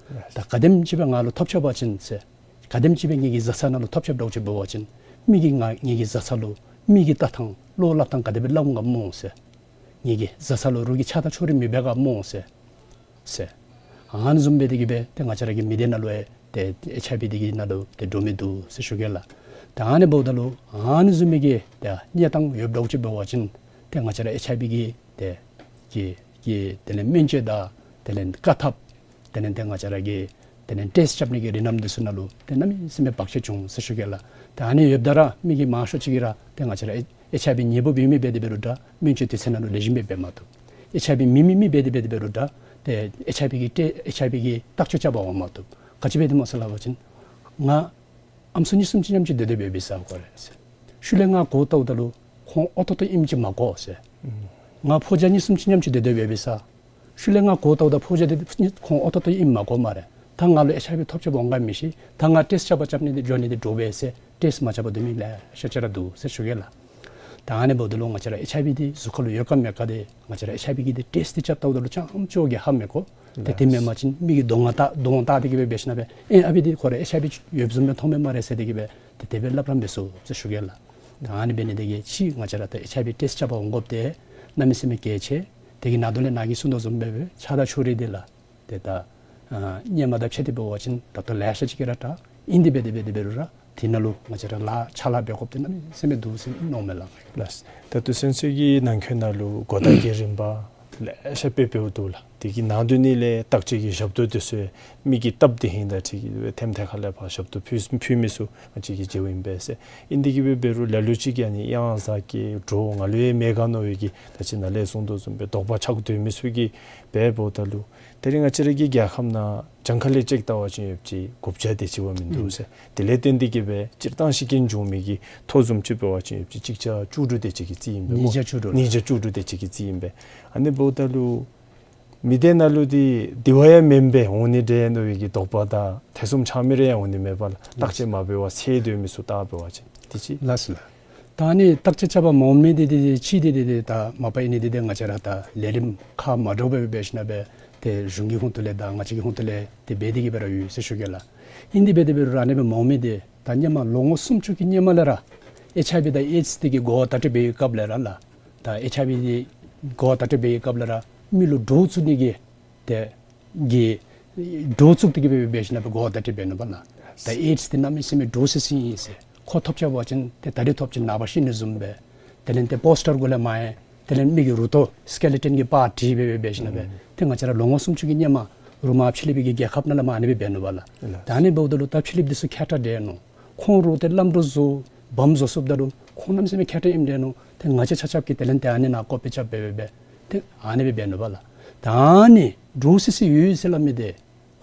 ད་ག་དེམ་ཅིག་སྦེ་ང་ལུ་ཐོབ་ཆི་བ་ཅིན་ཟེར་ག་དེམ་ཅིག་སྦེ་ངེ་གི་བཟའ་ཚང་ནང་ལུ་ཐོབ་ཆི་འདྲོག་ཅི་འབད་བ་ཅིན་མི་གིས་ང་ངེ་གི་བཟའ་ཚང་ལུ་མི་གིས་ལྟ་ཐངས་བློ་སླབ་ཐངས་ག་དེ་སྦེ་སླབ་འོང་ག་སྨོ་ཟེར། ངེ་གི་བཟའ་ཚང་ལུ་རོགས་ཀྱི་ཆགས་སྡང་ཕྱོགས་རིས་མེད་པས་ག་སྨོ་ཟེར། ཟེར། ཨ་ནི་བཟུམ་སྦེ་དེ་གིས་སྦེ་ཏེ་ང་བཅས་ར་གི་མི་སྡེ་ནང་ལུ་ཡང་ཏེ་ཨེཆ་ཨའི་བི་དེ་གི་ནང་ལུ་ཏེ་འདྲོག་མི་འདུག་ཟེར་ཞུ་གེ་ལགས། ད་ཨ་ནི་འབདཝ་ད་ལུ་ཨ་ནི་བཟུམ་མའི་གི་ཏེ་གནས་སྟངས་ཡོདཔ་འདྲོག་ཅི་འབད་བ་ཅིན་ཏེ་ང་བཅས་ར་ཨེཆ་ཨའི་བི་གི་ཏེ་གི་གི་དེ་ལས་སྨན་བཅོས་དང་དེ་ལས་བཀག་ཐབས་དེ་ལས་ཏེ་ང་བཅས་ར་གི་དེ་ལས་ཊེསཊ་རྐྱབ་ནི་གི་རིགས་རྣམ་འདི་ཚུ་ནང་ལུ་ཏེ་གནམ་མེད་ས་མེད་བར་ཆད་བྱུང་ཟེར་ཞུ་གེ་ལགས། ཏེ་ཨ་ནི་ཡོདཔ་ད་ར་མི་གིས་མང་ཤོས་ཅིག་གིས་ར་ཏེ་ང་བཅས་ར་ཨེ་ཨེཆ་ཨའི་བི་ནད་འབུཔ་ཡོད་མི་འབད་དེ་འབད་རུང་འདྲ་སྨན་བཅོས་དུས་ཚོད་ནང་ལུ་ལེགས་ཤོམ་སྦེ་འབད་མ་བཏུབ། ཨེཆ་ཨའི་བི་མེད་མི་མི་འབད་དེ་འབད་དེ་འབད་རུང་འདྲ་ཏེ་ཨེཆ་ཨའི་བི་གི་ཏེ་ཨེཆ་ཨའི་བི་གི་བརྟག་དཔྱད་རྐྱབ་པར་འོང་མ་བཏུབ། ག་ཅི་འབད་དེ་སྨོ་ཟེར་སླབ་པ་ཅིན་ང་ཨམ་སྲུ་གཉིས་གསུམ་ཅིག་མཉམ་ཅིག་སྡོད་སྡོདཔ་ཡོད་པས་ཟེར་ཁོ་ར་ཟེར། ཤུལ་ལས་ང་འགོ་བཏགས་ད་ལུ་ཁོང་ཨོ་ཏོ་ཏོ་ཨིནམ་ཅིག་མ་གོ་ཟེར། ང་ཕོ་རྒྱས་གཉིས་གསུམ་ཅིག་མཉམ་ཅིག་སྡོད་སྡོདཔ་ཡོད་པས་ཟེར། ཤུལ་ལས་ང་འགོ་བཏགས་ད་ཕོ་རྒྱས་འདི་ཁོང་ཨོ་ཏོ་ཏོ་ཨིནམ་མ་གོ་སྨ་རེ། ད་ང་ལུ་ཨེཆ་ཨའི་བི་ཐོབ་ཆི་འོང་ག་མི་ཤེས། ད་ང་ཊེསཊ་རྐྱབ་པར་རྐྱབ་ནི་འདི་འགྱོ་ནི་འདི་འདྲོག་པས་ཟེར་ཊེསཊ་མ་རྐྱབ་པར་སྡོད་མི་ལེ་ཤ་ཅིག་ར་འདུག་ཟེར་ཞུ་གེ་ལགས། ད་ཨ་ནི་འབདཝ་ད་ལུ་ང་བཅས་ར་ཨེཆ་ཨའི་བི་འདི་གཟུགས་ཁར་ལུ་ཡོད་ག་མེད་ག་འདི་ང་བཅས་ར་ཨེཆ་ཨའི་བི་གི་འདི་ཊེསཊ་འདི་རྐྱབ་བལྟཝ་ད་ལུ་རྐྱངམ་ཅིག་གིས་ཧ་མི་གོ། ཏེ་དེ་མེན་པ་ཅིན་མི་གིས་གདོང་ང་བལྟ་གདོང་བལྟ་སྟེ་གིས་སྦེ་འབད་ཞིན་ན་སྦེ་ཨེ་ཨ་བི་འདི་ཁོ་ར་ཨེཆ་ཨའི་བི་ཡོདཔ་བཟུམ་སྦེ་མཐོངམ་མས་སྨ་རེ་ཟེར་ཏེ་གིས་སྦེ་ཏེ་དེ་སྦེ་སླབ་ར་འབད་ཚུགས་ཟེར་ཞུ་གེ་ལགས། ད་ཨ་ནི་འབད་ནི་དེ་གིས་ཅིག་ང་བཅས་ར་ད་ཨེཆ་ཨའི་བི་ཊེསཊ་རྐྱབ་པར་འོང་དགོཔ་འདི་གནམ་མེད་ས་མེད་གལ་ཆེ། དེ་གི་ནང་དོན་ལས་ནཱ་གིས་གསུངས་དོ་བཟུམ་སྦེ་སྦེ་ཆགས་སྡང་ཕྱོགས་རིས་འདི་ལགས། ཏེ་ད་ཨ་སྔོན་མ་དང་ཕྱད་དེ་འབད་བ་ཅིན་ད་ལྟོ་ལེ་ཤ་ཅིག་གིས་ར་དྲག། ཨིན་དེ་འབད་དེ་འབད་དེ་འབད་རུང་ར་དེ་ནང་ལུ་ང་བཅས་ར་ལཱ་ཕྱག་ལཱ་འབད་དགོཔ་འདི་གནམ་མེད་ས་མེད་འདུག་ཟེར་མནོཝ་མས་ལགས། ལགས། ད་ལྟོ་ཚུན་ཚོད་ཀྱི་ནང་འཁོད་ནང་ལུ་གོ་བརྡ་གི་རིམ་པ་ལེ་ཤ་སྤེལ་སྤེལཝ་འདུག་ལགས། དེ་གི་ནང་དོན་ནང་ལས་བརྟག་དཔྱད་ཀྱི་ཞབས་ཏོག་འདི་ཚུ་མི་གིས་བཏབ་སྟེ་ཧིང་དང་འཁྲིལ་ཏེ་སྦེ་ཐེམ་ཐེ་ཁ་ལས་ཕར་ཞབས་ཏོག་ཕུལ་ཕུལ་མི་ཚུ་ང་བཅས་ཀྱིས་མཇལཝ་ཨིན་པས་ཟེར། ཨིན་དེ་གིས་སྦེ་འབད་རུང་ལ་ལུ་ཅིག་གིས་ཨ་ནི་གཡང་གཟར་གྱི་འདྲོག་ང་ལུ་ཡང་མེད་ག་མནོ་བའི་གི་ད་ཅི་ནཱ་ལས་གསུངས་དོ་བཟུམ་སྦེ་དོགས་པ་ཆགས་སྡོད་མི་ཚུ་གིས་འབདཝ་ད་ལུ་དེ་རིང་ང་བཅས་ར་གི་རྒྱལ་ཁབ་ནང་གྱངས་ཁ་ལས་ཅིག་བལྟ་བ་ཅིན་ཡོདཔ་ཅིག་དགུ་བརྒྱ་དེ་ཅིག་བ་མིན་འདུག་ཟེར། དེ་ལས་བརྟེན་ཏེ་གིས་སྦེ་སྤྱིར་བཏང་ཤི་རྐྱེན་བྱུང་མི་གི་ཐོ་བཟུམ་ཅིག་འབད་བ་ཅིན་ཡོདཔ་ཅིག་གཅིག་བརྒྱ་བཅུ་དྲུག་དེ་ཅིག་གི་རྩིས་ཨིན་པས་སྨོ། ཉིས་བརྒྱ་བཅུ་དྲུག། ཉིས་བརྒྱ་བཅུ་དྲུག་དེ་ཅིག་གི་རྩིས་ཨིན་པས། ཨ་ནི་འབདཝ་ད་ལུ་མི་སྡེ་ནང་ལུ་འདི་དེ་བ་ཡང་མེན་པས་འོང་ནི་འདྲས་མནོ་བའི་གི་དོགས་པ་དང་ཐེ་ཚོམ་ཆགས་མི་རེ་ཡང་འོང་ནི་མེད་པ་ལགས། བརྟག་དཔྱད་མ་འབད་བར་ཟེར་སྡོད་མི་ཚུ་བལྟ་འབད་བ་ཅིན་དེ་ཅིག། ལགས་སོ་ལགས། ད་ཨ་ནི་བརྟག་དཔྱད་རྐྱབ་པར་མ་འོང་མི་འདི་འདི་འདི་ཅིག་འདི་འདི་འདི་ད་མ་པ་ཨིན་ནི་འདི་འདི་ང་བཅས་ར་ད་ལས་རིམ་ཁག་མ་འདྲཝ་སྦེ་འབད་ཞིན་ན་སྦེ་ཏེ་གཞུང་གི་ཧོངས་ཏོ་ལས་དང་ང་བཅས་ཀྱི་ཧོངས་ཏོ་ལས་ཏེ་འབད་དེ་གིས་སྦེ་ར་ཡོད་ཟེར་ཞུ་གེ་ལགས། ཨིན་དེ་འབད་དེ་འབད་རུང་ར་ཨ་ནི་སྦེ་མ་འོང་མི་འདི་ད་སྔོན་མ་ལོ་ངོ་སུམ་ཅུ་གི་སྔོན་མ་ལས་ར་ཨེཆ་ཨའི་ཝི་དང་ཨེཌསི་འདི་གི་འགོ་བརྡ་སྤྲོད་འབད་བའི་སྐབས་ལས་ར་ལགས། ད་ཨེཆ་ཨའི་ཝི་འདི་འགོ་བརྡ་སྤྲོད་འབད་བའི་སྐབས་ལས་ར་མི་ལུ་འདྲོག་བཅུག་ནི་གི་ཏེ་གི་འདྲོག་བཅུག་སྟེ་གིས་སྦེ་འབད་ཞིན་ན་སྦེ་འགོ་བརྡ་སྤྲོད་འབད་ནུག་པ་ལགས། ད་ཨེཌསི་འདི་གནམ་མེད་ས་མེད་འདྲོག་སི་སི་ཨིན་ཟེར། ཁོ་ཐོབ་ཆི་བ་ཅིན་ཏེ་ད་རིས་ཐོབ་ཅི་ནངས་པ་ཤི་ནི་བཟུམ་སྦེ། དེ་ལས་ཏེ་པོསི་ཊར་གུ་ལས་མར་ཡང་དེ་ལས་མི་གི་རུ་ཏོ་སི་ཀེ་ལི་ཊོན་གྱི་པར་བྲིས་སྦེ་འབད་ཞིན་ན་སྦེ། ཨུམ། ཏེ་ང་བཅས་ར་ལོ་ངོ་སུམ་ཅུ་གི་སྔོན་མ་རོ་མ་ཕྱི་གླིངཔ་གི་རྒྱལ་ཁབ་ནང་ལས་མར་ཨ་ནི་སྦེ་འབད་ནུག་པ་ལགས། ལགས། ད་ཨ་ནི་འབདཝ་ད་ལུ་ད་ཕྱི་གླིངཔ་འདི་ཚུ་མཁས་དྲགས་འདྲས་མནོ། ཁོང་རོགས་ཏེ་བླམ་འདྲོག་བཟོ་བམ་བཟོ་ཚུགསཔ་ད་ལུ་ཁོང་གནམ་མེད་ས་མེད་མཁས་དྲགས་ཨིནམ་འདྲས་མནོ། ཏེ་ང་བཅས་ཆ་ཁྱབ་ཀྱིས་དེ་ལས་ཏེ་ཨ་ནི་ནང་ཀོ་པི་རྐྱབ་སྦེ་འབད་སྦེ་ཏེ་ཨ་ནི་སྦེ་འབད་ནུག་པ་ལགས། ད་ཨ་ནི་འདྲོག་སི་སི་ཡོད་ཟེར་སླབ་མི་འདི་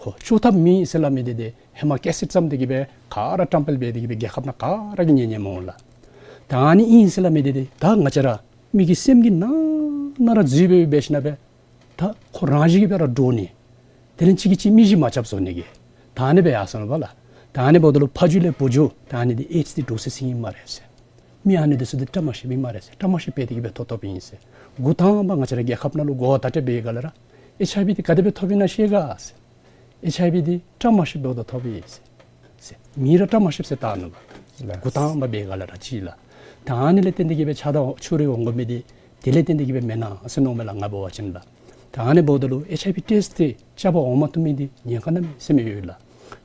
ཁོ་བཅོས་ཐབས་མེད་ཟེར་སླབ་མི་འདི་ཏེ་ཧེ་མ་ཀེ་སེཊ་བརྩམས་ཏེ་གིས་སྦེ་ག་ར་བཀྲམ་སྤེལ་འབད་དེ་གིས་སྦེ་རྒྱལ་ཁབ་ནང་ག་ར་གིས་ཉན་ཉནམ་འོང་ལགས། ད་ཨ་ནི་ཨིན་ཟེར་སླབ་མི་འདི་ཏེ་ད་ང་བཅས་ར་མི་གི་སེམས་ཀྱི་ནང་ན་ར་འཛུལ་སྦེ་འབད་ཞིན་ན་སྦེ་ད་ཁོ་རང་བཞིན་གྱིས་སྦེ་ར་འདྲོག་ནི། དེ་ལས་གཅིག་གིས་གཅིག་མིག་གིས་མ་རྐྱབ་བཟོ་ནི་གི། ད་ཨ་ནི་སྦེ་ཡར་སོ་ནུག་པ་ལགས། ད་ཨ་ནི་འབདཝ་ད་ལུ་ཕ་རྒྱུད་ལས་བུ་རྒྱུད་ད་ཨ་ནི་འདི་ཨེཌསི་འདི་འདྲོག་སི་སི་ཨིན་སྨ་རེ་ཟེར། མི་ཨ་ནི་འདི་ཚུ་འདི་བཀྲ་མ་ཤིསཔ་ཨིན་སྨ་རེ་ཟེར། བཀྲ་མ་ཤིསཔ་འབད་དེ་གིས་སྦེ་ཐོབ་ཐོབཔ་ཨིན་ཟེར། འགོ་དང་པ་ང་བཅས་ར་རྒྱལ་ཁབ་ནང་ལུ་འགོ་བརྡ་སྤྲོད་པའི་སྒང་ལས་ར་ཨེཆ་ཨའི་ཝི་འདི་ག་དེ་སྦེ་ཐོབ་ཨིན་ན་ཤེས་ག་ཟེར། ཨེཆ་ཨའི་ཝི་འདི་བཀྲ་མ་ཤིསཔ་འབདཝ་ད་ཐོབ་ཨིན་ཟེར། ཟེར་མི་ར་བཀྲ་མ་ཤིསཔ་ཟེར་བལྟ་ནུག་པ། ལགས། འགོ་དང་པ་འབད་སྒང་ལས་ར་ཅིག་ལགས། ད་ཨ་ནི་ལས་བརྟེན་ཏེ་གིས་སྦེ་ཆགས་སྡང་ཕྱོགས་རིས་འོང་དགོ་མི་འདི་དེ་ལས་བརྟེན་ཏེ་གིས་སྦེ་མེན་ན་ཟེར་མནོཝ་མས་ལགས། ང་འབད་བ་ཅིན་ལགས། ད་ཨ་ནི་འབདཝ་ད་ལུ་ཨེཆ་ཨའི་ཝི་ཊེསཊ་འདི་རྐྱབ་པར་འོང་མ་བཏུབ་མི་འདི་ཉེན་ཁ་གནམ་མེད་ས་མེད་ཡོད་ལགས།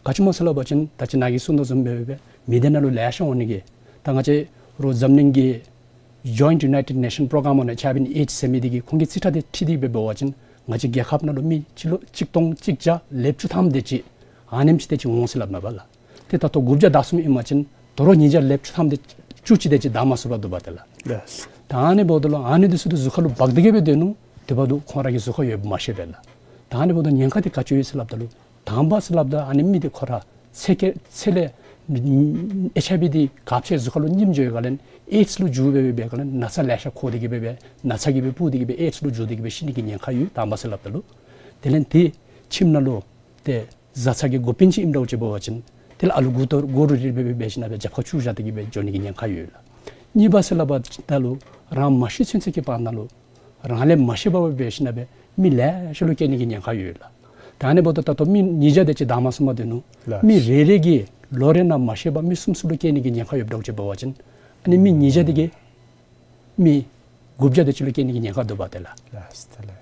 ག་ཅི་སྨོ་ཟེར་སླབ་པ་ཅིན་ད་ཅི་ནཱ་གིས་གསུངས་དོ་བཟུམ་སྦེ་སྦེ་མི་སྡེ་ནང་ལུ་ལེ་ཤ་འོང་ནི་གི། ད་ང་བཅས་རོགས་འཛམ་གླིང་གི་Joint United Nation Program on H I V and AIDS ཟེར་མི་འདི་གིས་ཁོང་གི་རྩིས་ཁྲ་འདི་འཁྲིལ་ཏེ་སྦེ་འབད་བ་ཅིན་ང་བཅས་རྒྱལ་ཁབ་ནང་ལུ་མི་སྤྱི་ལོ་གཅིག་སྟོང་གཅིག་བརྒྱ་ལེབ་བཅུ་ཐམ་དེ་ཅིག་ཨ་ནེམ་ཅིག་དེ་ཅིག་འོང་ཟེར་སླབ་ནུག་པ་ལགས། ཏེ་ད་ལྟོ་དགུ་བརྒྱ་དང་གསུམ་ཨིན་པ་ཅིན་དོ་རུང་ཉིས་བརྒྱ་ལེབ་བཅུ་ཐམ་དེ་བཅུ་གཅིག་དེ་ཅིག་དང་མ་ཚུད་པར་འདུག་པ་ཏེ་ལགས། ལགས། ད་ཨ་ནི་འབདཝ་ད་ལུ་ཨ་ནི་འདི་ཚུ་འདི་གཟུགས་ཁར་ལུ་འབག་སྟེ་གི་སྦེ་སྡོད་ནུག། དེ་འབདཝ་ད་ཁོང་ར་གིས་གཟུགས་ཁར་ཡོདཔ་མ་ཤེས་པས་ལགས། ད་ཨ་ནི་འབདཝ་ད་ཉེན་ཁ་འདི་ག་ཅི་ཡོད་ཟེར་སླབ་ད་ལུ་དང་པ་ཟེར་སླབ་ད་ཨ་ནི་མི་འདི་ཁོ་ར་ཚེ་ག་ཚེ་ལས་ཨེཆ་ཨའི་བི་འདི་གབ་ཚད་གཟུགས་ཁར་ལུ་རྙིངམ་འགྱོ་བའི་སྒང་ལས་ཨེཌསི་ལུ་འགྱུར་སྦེ་འབད་བའི་སྒང་ལས་ན་ཚ་ལེ་ཤ་འཁོར་ཏེ་གི་སྦེ་སྦེ་ན་ཚ་གིས་སྦེ་སྤུར་ཏེ་གི་སྦེ་ཨེཌསི་ལུ་འགྱུར་ཏེ་གི་སྦེ་ཤི་ནི་གི་ཉེན་ཁ་ཡོད། དང་པ་ཟེར་སླབ་ད་ལུ། དེ་ལས་དེ་ཁྱིམ་ནང་ལུ་ཏེ་བཟའ་ཚང་གི་འགོ་དཔོན་ཅིག་ཨིནམ་འདྲཝ་ཅིག་འབད་བ་ཅིན་དེ་ལས་ཨ་ལུ་དགུ་ཏོ་དགུ་རུ་རི་སྦེ་སྦེ་འབད་ཞིན་ན་སྦེ་རྒྱབ་ཁར་བཅུག་བཞག་སྟེ་གི་སྦེ་འགྱོ་ནི་གི་ཉེན་ཁ་ཡོད་ལགས། གཉིས་པ་ཟེར་སླབ་ད་ལུ་རང་མ་ཤི་ཚུན་ཚོད་ཀྱི་བར་ན་ལུ་རང་ལས་མ་ཤེས་པར་སྦེ་འབད་ཞིན་ན་སྦེ་མི་ལེ་ཤ་ལུ་སྐྱེ་ནི་གི་ཉེན་ཁ་ཡོད་ལགས། ད་ཨ་ནི་འབདཝ་ད་ད་ལྟོ་མི་ཉིས་བརྒྱ་དེ་ཅིག་དྭངས་མ་སྲུངམ་སྡོད་ནུག། ལགས། མི་རེ་རེ་གིས་ལོ་རེ་ནང་མ་ཤེས་པར་མི་གསུམ་གསུམ་ལུ་སྐྱེ་ནི་གི་ཉེན་ཁ་ཡོདཔ་འདྲཝ་ཅིག་འབད་བ་ཅིན་ཨ་ནི་མི་ཉིས་བརྒྱ་དེ་གིས་མི་དགུ་བརྒྱ་དེ་ཅིག་ལུ་སྐྱེ་ནི་གི་ཉེན་ཁ་འདུག་པ་ཏེ་ལགས། ལགས་སོ་ལགས།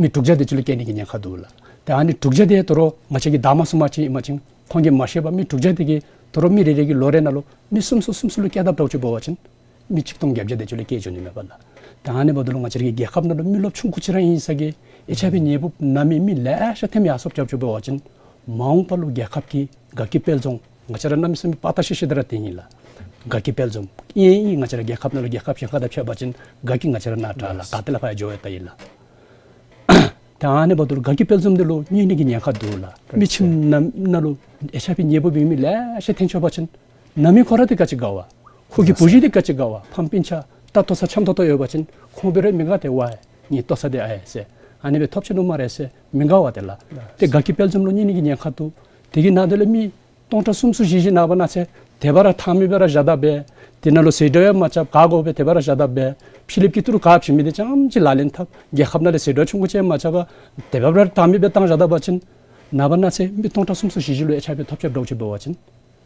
མི་དྲུག་བརྒྱ་དེ་ཅིག་ལུ་སྐྱེ་ནི་གི་ཉེན་ཁ་འདུག་ལགས། ཏེ་ཨ་ནི་དྲུག་བརྒྱ་དེ་དོ་རུང་ང་བཅས་ཀྱི་དྭངས་མ་སྲུངམ་ཅིག་ཨིན་པ་ཅིན་ཁོང་གིས་མ་ཤེས་པར་མི་དྲུག་བརྒྱ་དེ་གིས་དོ་རུང་མི་རེ་རེ་གིས་ལོ་རེ་ནང་ལུ་མི་གསུམ་གསུམ་གསུམ་གསུམ་ལུ་སྐྱེ་དཔ་འདྲཝ་ཅིག་འབད་བ་ཅིན་མི་ཆིག་སྟོང་བརྒྱད་བརྒྱ་དེ་ཅིག་ལུ་སྐྱེ་འགྱོ་ནི་མས་པ་ལགས། ཏེ་ཨ་ནི་འབདཝ་ད་ལུ་ང་བཅས་ར་གི་རྒྱལ་ཁབ་ནང་ལུ་མི་རློབས་ཆུང་ཀུ་ཅིག་ར་ཨིན་ས་གིས་ཨེཆ་ཨའི་བི་ནད་འབུཔ་ན་མི་མི་ལེ་ཤ་ཐོནམ་ཡར་སོངམ་རྐྱབ་ཅིག་འབད་བ་ཅིན་མ་འོངས་པ་ལུ་རྒྱལ་ཁབ་ཀྱི་དགའ་སྐྱིད་དཔལ་འཛོམས་ང་བཅས་ར་གནམ་མེད་ས་མེད་དཔའ་རྟགས་ཤིག་ཤིག་དེ་ར་དེ་ཨིན་ལགས། དགའ་སྐྱིད་དཔལ་འཛོམས་ཨིན་ཨིན་ང་བཅས་ར་རྒྱལ་ཁབ་ནང་ལུ་རྒྱལ་ཁབ་གཞན་ཁར་དང་ཕྱད་པ་ཅིན་དགའ་སྐྱིད་ང་བཅས་ར་ནཱ་དྲག་ལགས། ལགས། ག་ཏེ་ལས་ཕར་འགྱོ་ཡང་ད་ཨིན་ལགས། ད་ཨ་ནི་འབདཝ་ད་ལུ་དགའ་སྐྱིད་དཔལ་འཛོམས་འདི་ལུ་གནོད་ནི་གི་ཉེན་ཁ་འདུག་ལགས། མི་ཁྱིམ་ནང་ན་ལུ་ཨེཆ་ཨའི་བི་ནད་འབུཔ་ཡོད་མི་ལེ་ཤ་ཐོན་ཆོག་པ་ཅིན་ན་མི་ཁོ་ར་འདི་ག་ཅི་དགའ་བ། ཁོ་གི་བུ་གཞི་འདི་ག་ཅི་དགའ་བ། ཕམ་སྤུན་ཆ་ད་ལྟོ་ཚང་འཆམ་ཏོག་ཏོ་ཡོད་པ་ཅིན་ཁོང་འབད་རུང་མི་དགའ། ཏེ་ཝའི་ངེའི་ལྟོ་ཚང་འདི་ཨ་ཡེ་ཟེར་ཨ་ནི་སྦེ་ཐོབ་ཆི་ནུག་སྨ་རེ་ཟེར་མི་དགའ་བ་ཏེ་ལགས། ཏེ་དགའ་སྐྱིད་དཔལ་འཛོམས་ལུ་གནོད་ནི་གི་ཉེན་ཁ་འདུག། དེ་གི་ནང་དེ་ལས་མི་སྟོང་ཕྲག་གསུམ་གསུམ་བཞི་བཞི་ནངས་པ་གནངས་ཚེ་དེ་སྦེ་ར་ཐང་མེད་པར་ར་བཞག་ད་སྦེ་དེ་ནང་ལུ་ཟད་འགྲོ་ཡང་མ་རྐྱབ། ག་དགོ་སྦེ་དེ་སྦེ་ར་བཞག་ད་སྦེ་ཕི་ལིཔ་ཀི་ཏི་རུ་ག་བྱིན་མི་འདི་ཙམ་ཅིག་ལག་ལེན་འཐབ། རྒྱལ་ཁབ་ནང་ལས་ཟད་འགྲོ་ཆུང་ཀུ་ཅིག་ཡང་མ་རྐྱབ་པར་དེ་སྦེ་ར་ཐང་མེད་པར་བཏང་བཞག་ད་པ་ཅིན་ནངས་པ་གནངས་ཚེ་མི་སྟོང་ཕྲག་གསུམ་གསུམ་བཞི་བཞི་ལུ་ཨེཆ་ཨའི་བི་ཐོབ་ཆི་འདྲཝ་ཅིག་འབད་བ་ཅིན་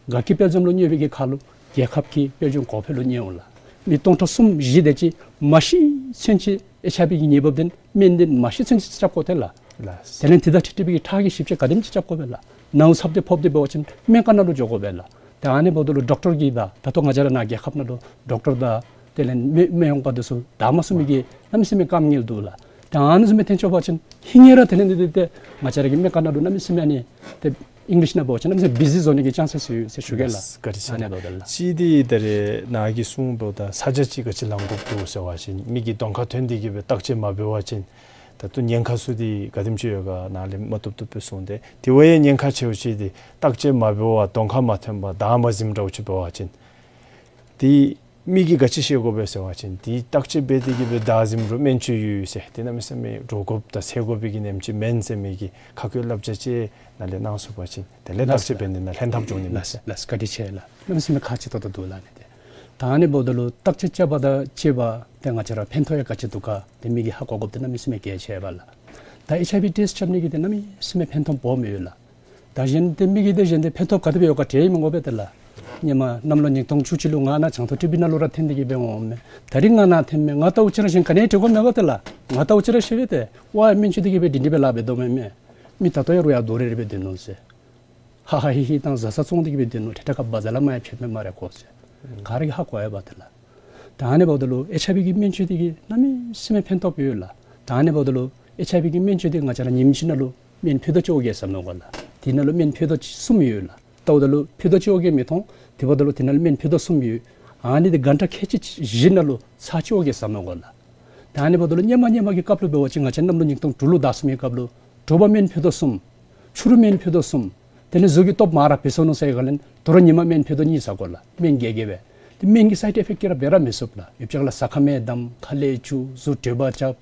དགའ་སྐྱིད་དཔལ་འཛོམས་ལུ་གནོད་པའི་གི་ཁར་ལུ་རྒྱལ་ཁབ་ཀྱི་དཔལ་འབྱོར་གོང་འཕེལ་ལུ་གནོད་འོང་ལགས། མི་སྟོང་ཕྲག་གསུམ་བཞི་དེ་ཅིག་མ་ཤི་ཚུན་ཅིག་ཨེཆ་ཨའི་བི་གི་ནད་འབུཔ་འདི་སྨན་འདི་མ་ཤི་ཚུན་ཅིག་རྐྱབ་དགོ་ཏེ་ལགས། ལགས། དེ་ལས་དེ་དང་འཁྲིལ་འཁྲིལ་བའི་གི་ཁྲག་གི་ཞིབ་དཔྱད་ག་དེམ་ཅིག་རྐྱབ་དགོ་པས་ལགས། ནཝ་ཚབ་ཏེ་ཕོག་སྟེ་འབད་བ་ཅིན་སྨན་ཁང་ནང་ལུ་འགྱོ་དགོ་པས་ལགས། ཏེ་ཨ་ནི་འབདཝ་ད་ལུ་ཌོག་ཊར་གྱིས་ད་ད་ལྟོ་ང་བཅས་ར་ནཱ་རྒྱལ་ཁབ་ནང་ལུ་ཌོག་ཊར་དང་དེ་ལས་མི་མི་ཡོང་པ་འདི་ཚུ་དྭངས་མ་སྲུང་མི་གི་གནམ་མེད་ས་མེད་དཀའ་ངལ་འདུག་ལགས། ཏེ་ཨ་ནི་བཟུམ་སྦེ་ཐོན་ཆོག་པ་ཅིན་ཧིང་ངེ་ར་དེ་ལས་འདི་འདི་ཏེ་ང་བཅས་ར་གི་སྨན་ཁང་ནང་ལུ་གནམ་མེད་ས་མེད་ཨ་ནི་ཏེ་ཨིང་ལིཤ་ནང་འབད་བ་ཅིན་གནམ་མེད་ས་མེད་བི་ཟི་བཟོ་ནི་གི་ཅཱནསི་སི་ཡོད་ཟེར་ཞུ་གེ་ལགས། ལགས་བཀའ་དྲིན་ཆེ་ལགས། ཨ་ནི་འབདཝ་ད་ལགས། གཅིག་འདི་ད་རེས་ནཱ་གིས་གསུངས་འབདཝ་ད་ས་ཆ་ཅིག་ག་ཅི་ལང་དགོཔ་འདུག་ཟེར་བ་ཅིན་མི་གིས་གདོང་ཁར་ཐོན་ཏེ་གི་སྦེ་བརྟག་དཔྱད་མ་འབད་བ་ཅིན་ད་ལྟོ་ཉེན་ཁ་ཚུ་འདི་ག་དེམ་ཅིག་ཡོད་ག་ནཱ་ལས་མ་བཏུབ་བཏུབ་སྦེ་གསུངས་ཏེ་དེ་བ་ཡང་ཉེན་ཁ་ཆེཝ་ཅིག་འདི་བརྟག་དཔྱད་མ་འབད་བར་གདོང་ཁར་མ་ཐོན་པར་བདའ་མ་ཟིནམ་འདྲཝ་ཅིག་འབད་བ་ཅིན་འདི་མི་གིས་ག་ཅི་ཤེས་དགོ་པས་ཟེར་བ་ཅིན་འདི་བརྟག་དཔྱད་འབད་དེ་གི་སྦེ་བདའ་ཟིནམ་རུང་སྨན་བཅོས་ཡོད་ཟེར་ཏེ་གནམ་མེད་ས་མེད་འདྲོག་དགོཔ་དང་ཚེར་དགོ་པའི་གི་ནེམ་ཅིག་མེན་ཟེར་མི་གི་ཁ་བཀོད་བསླབ་བྱ་ཅིག་ནཱ་ལས་གནང་ཚུགས་པ་ཅིན་དེ་ལས་བརྟག་དཔྱད་འབད་ནི་ནང་ལྷན་ཐབས་འབྱུང་ནི་མས་ཟེར། ལགས་བཀའ་དྲིན་ཆེ་ལགས། གནམ་མེད་ས་མེད་ཁག་ཆེ་ཏོག་ཏོ་འདུག་ལགས། ཨ་ནི་དེ་ད་ཨ་ནི་འབདཝ་ད་ལུ་བརྟག་དཔྱད་རྐྱབ་པ་དང་བཅས་པ་ཏེ་ང་བཅས་ར་ཕན་ཐོགས་ཡང་ག་ཅི་འདུག་ག་ཏེ་མི་གིས་ཧ་གོ་དགོཔ་འདི་གནམ་མེད་ས་མེད་གལ་ཆེ་བས་ལགས། ད་ཨེཆ་ཨའི་བི་ཊེསཊ་རྐྱབ་ནི་གི་འདི་གནམ་མེད་ས་མེད་ཕན་ཐོགས་སྦོམ་ཡོད་ལགས། ད་གཞན་ཏེ་མི་གིས་ཏེ་གཞན་ཏེ་ཕན་ཐོགས་ག་དེ་སྦེ་ཡོད་ག་དྲན་མི་དགོ་པས་ཏེ་ལགས། སྔོན་མ་གནམ་ལོ་ཉིས་སྟོང་བཅུ་གཅིག་ལུ་ང་ནཱ་བྱང་ཐང་ཊི་བི་ནང་ལུ་ར་ཐོན་ཏེ་གི་སྦེ་འོངམ་མས། ད་རིས་ང་ནཱ་ཐོནམ་མས། ང་ལྟཝ་ཅིག་ར་གཞན་ག་ནི་དྲན་དགོཔ་མེད་པས་ཏེ་ལགས། ང་ལྟཝ་ཅིག་ར་ཤེས་པས་ཏེ། ཝའི་སྨན་བཅོས་འདི་གིས་སྦེ་འདི་འདི་སྦེ་ལཱ་འབད་དོ་མས་མས། མི་ད་ལྟོ་ཡང་རུང་ཡང་རྡོ་རེ་རེ་སྦེ་སྡོད་ནུག་ཟེར། ཧ་ཧ་ཧི་ཧི་དང་བཟའ་ཚང་བཙོང་སྟེ་གི་སྦེ་སྡོད་ནུག། ཏེ་ཏེ་ཁ་བ་ཛ་ལ་མ་ཡང་ཕྱད་མས་སྨ་རེ་གོ་ཟེར། ག་ར་གིས་ཧ་གོ་ཡོད་པས་ཏེ་ལགས། ད་ཨ་ནི་འབདཝ་ད་ལུ་ཨེཆ་ཨའི་བི་གི་སྨན་བཅོས་འདི་གིས་གནམ་མེད་ས་མེད་ཕན་ཐོགས་ཡོད་ལགས། ད་ཨ་ནི་འབདཝ་ད་ལུ་ཨེཆ་ཨའི་བི་གི་སྨན་བཅོས་འདི་ང་བཅས་ར་ཉིནམ་གཅིག་ནང་ལུ་སྨན་ཕུད་རྡོག་གཅིག་བཟའ་མི་དགོ་ལགས། དེ་ནང་ལུ་སྨན་ཕུད་རྡོག་གསུམ་ཡོད་ལགས། ལྟཝ་ད་ལུ་ཕུད་རྡོག་གཅིག་བ་གིས་མི་ཐོན། དེ་འབདཝ་ད་ལུ་དེ་ནང་ལུ་སྨན་ཕུད་རྡོག་གསུམ་ཡོད། ཨ་ནི་འདི་གྷན་ཊ་ཁལ་གཅིག་བཞི་ནང་ལུ་ཚར་གཅིག་བ་གིས་བཟའ་མི་དགོ་ལགས། ད་ཨ་ནི་འབདཝ་ད་ལུ་སྔོན་མ་སྔོན་མ་གི་སྐབས་ལུ་འབད་བ་ཅིན་ང་བཅས་གནམ་ལོ་ཉིས་སྟོང་དྲུག་ལུ་བདའ་ཚུགས་མི་སྐབས་ལུ་དྲོ་པ་སྨན་ཕུད་རྡོག་གསུམ། ཕྱི་རུ་སྨན་ཕུད་རྡོག་གསུམ། དེ་ལས་གཟུགས་ཀྱི་སྟོབས་མར་ར་འཕེལ་སོ་ནུག་ཟེར་བའི་སྒང་ལས་དོ་རུང་ཉིན་མ་སྨན་ཕུད་རྡོག་གཉིས་བཟའ་དགོ་ལགས། སྨན་རྒྱས་རྒྱསཔ་སྦེ། ཏེ་སྨན་གྱི་སའིཌ་ཨི་ཕེཀཊ་ཅིག་ར་འབད་ར་མི་ཚུགས་ལགས། ཡོད་ཅིག་ལགས་ཟ་ཁ་མེད་བསྡམ། ཁ་ལས་སྐྱུག། གཟུགས་དྲོད་འབར་རྐྱབ།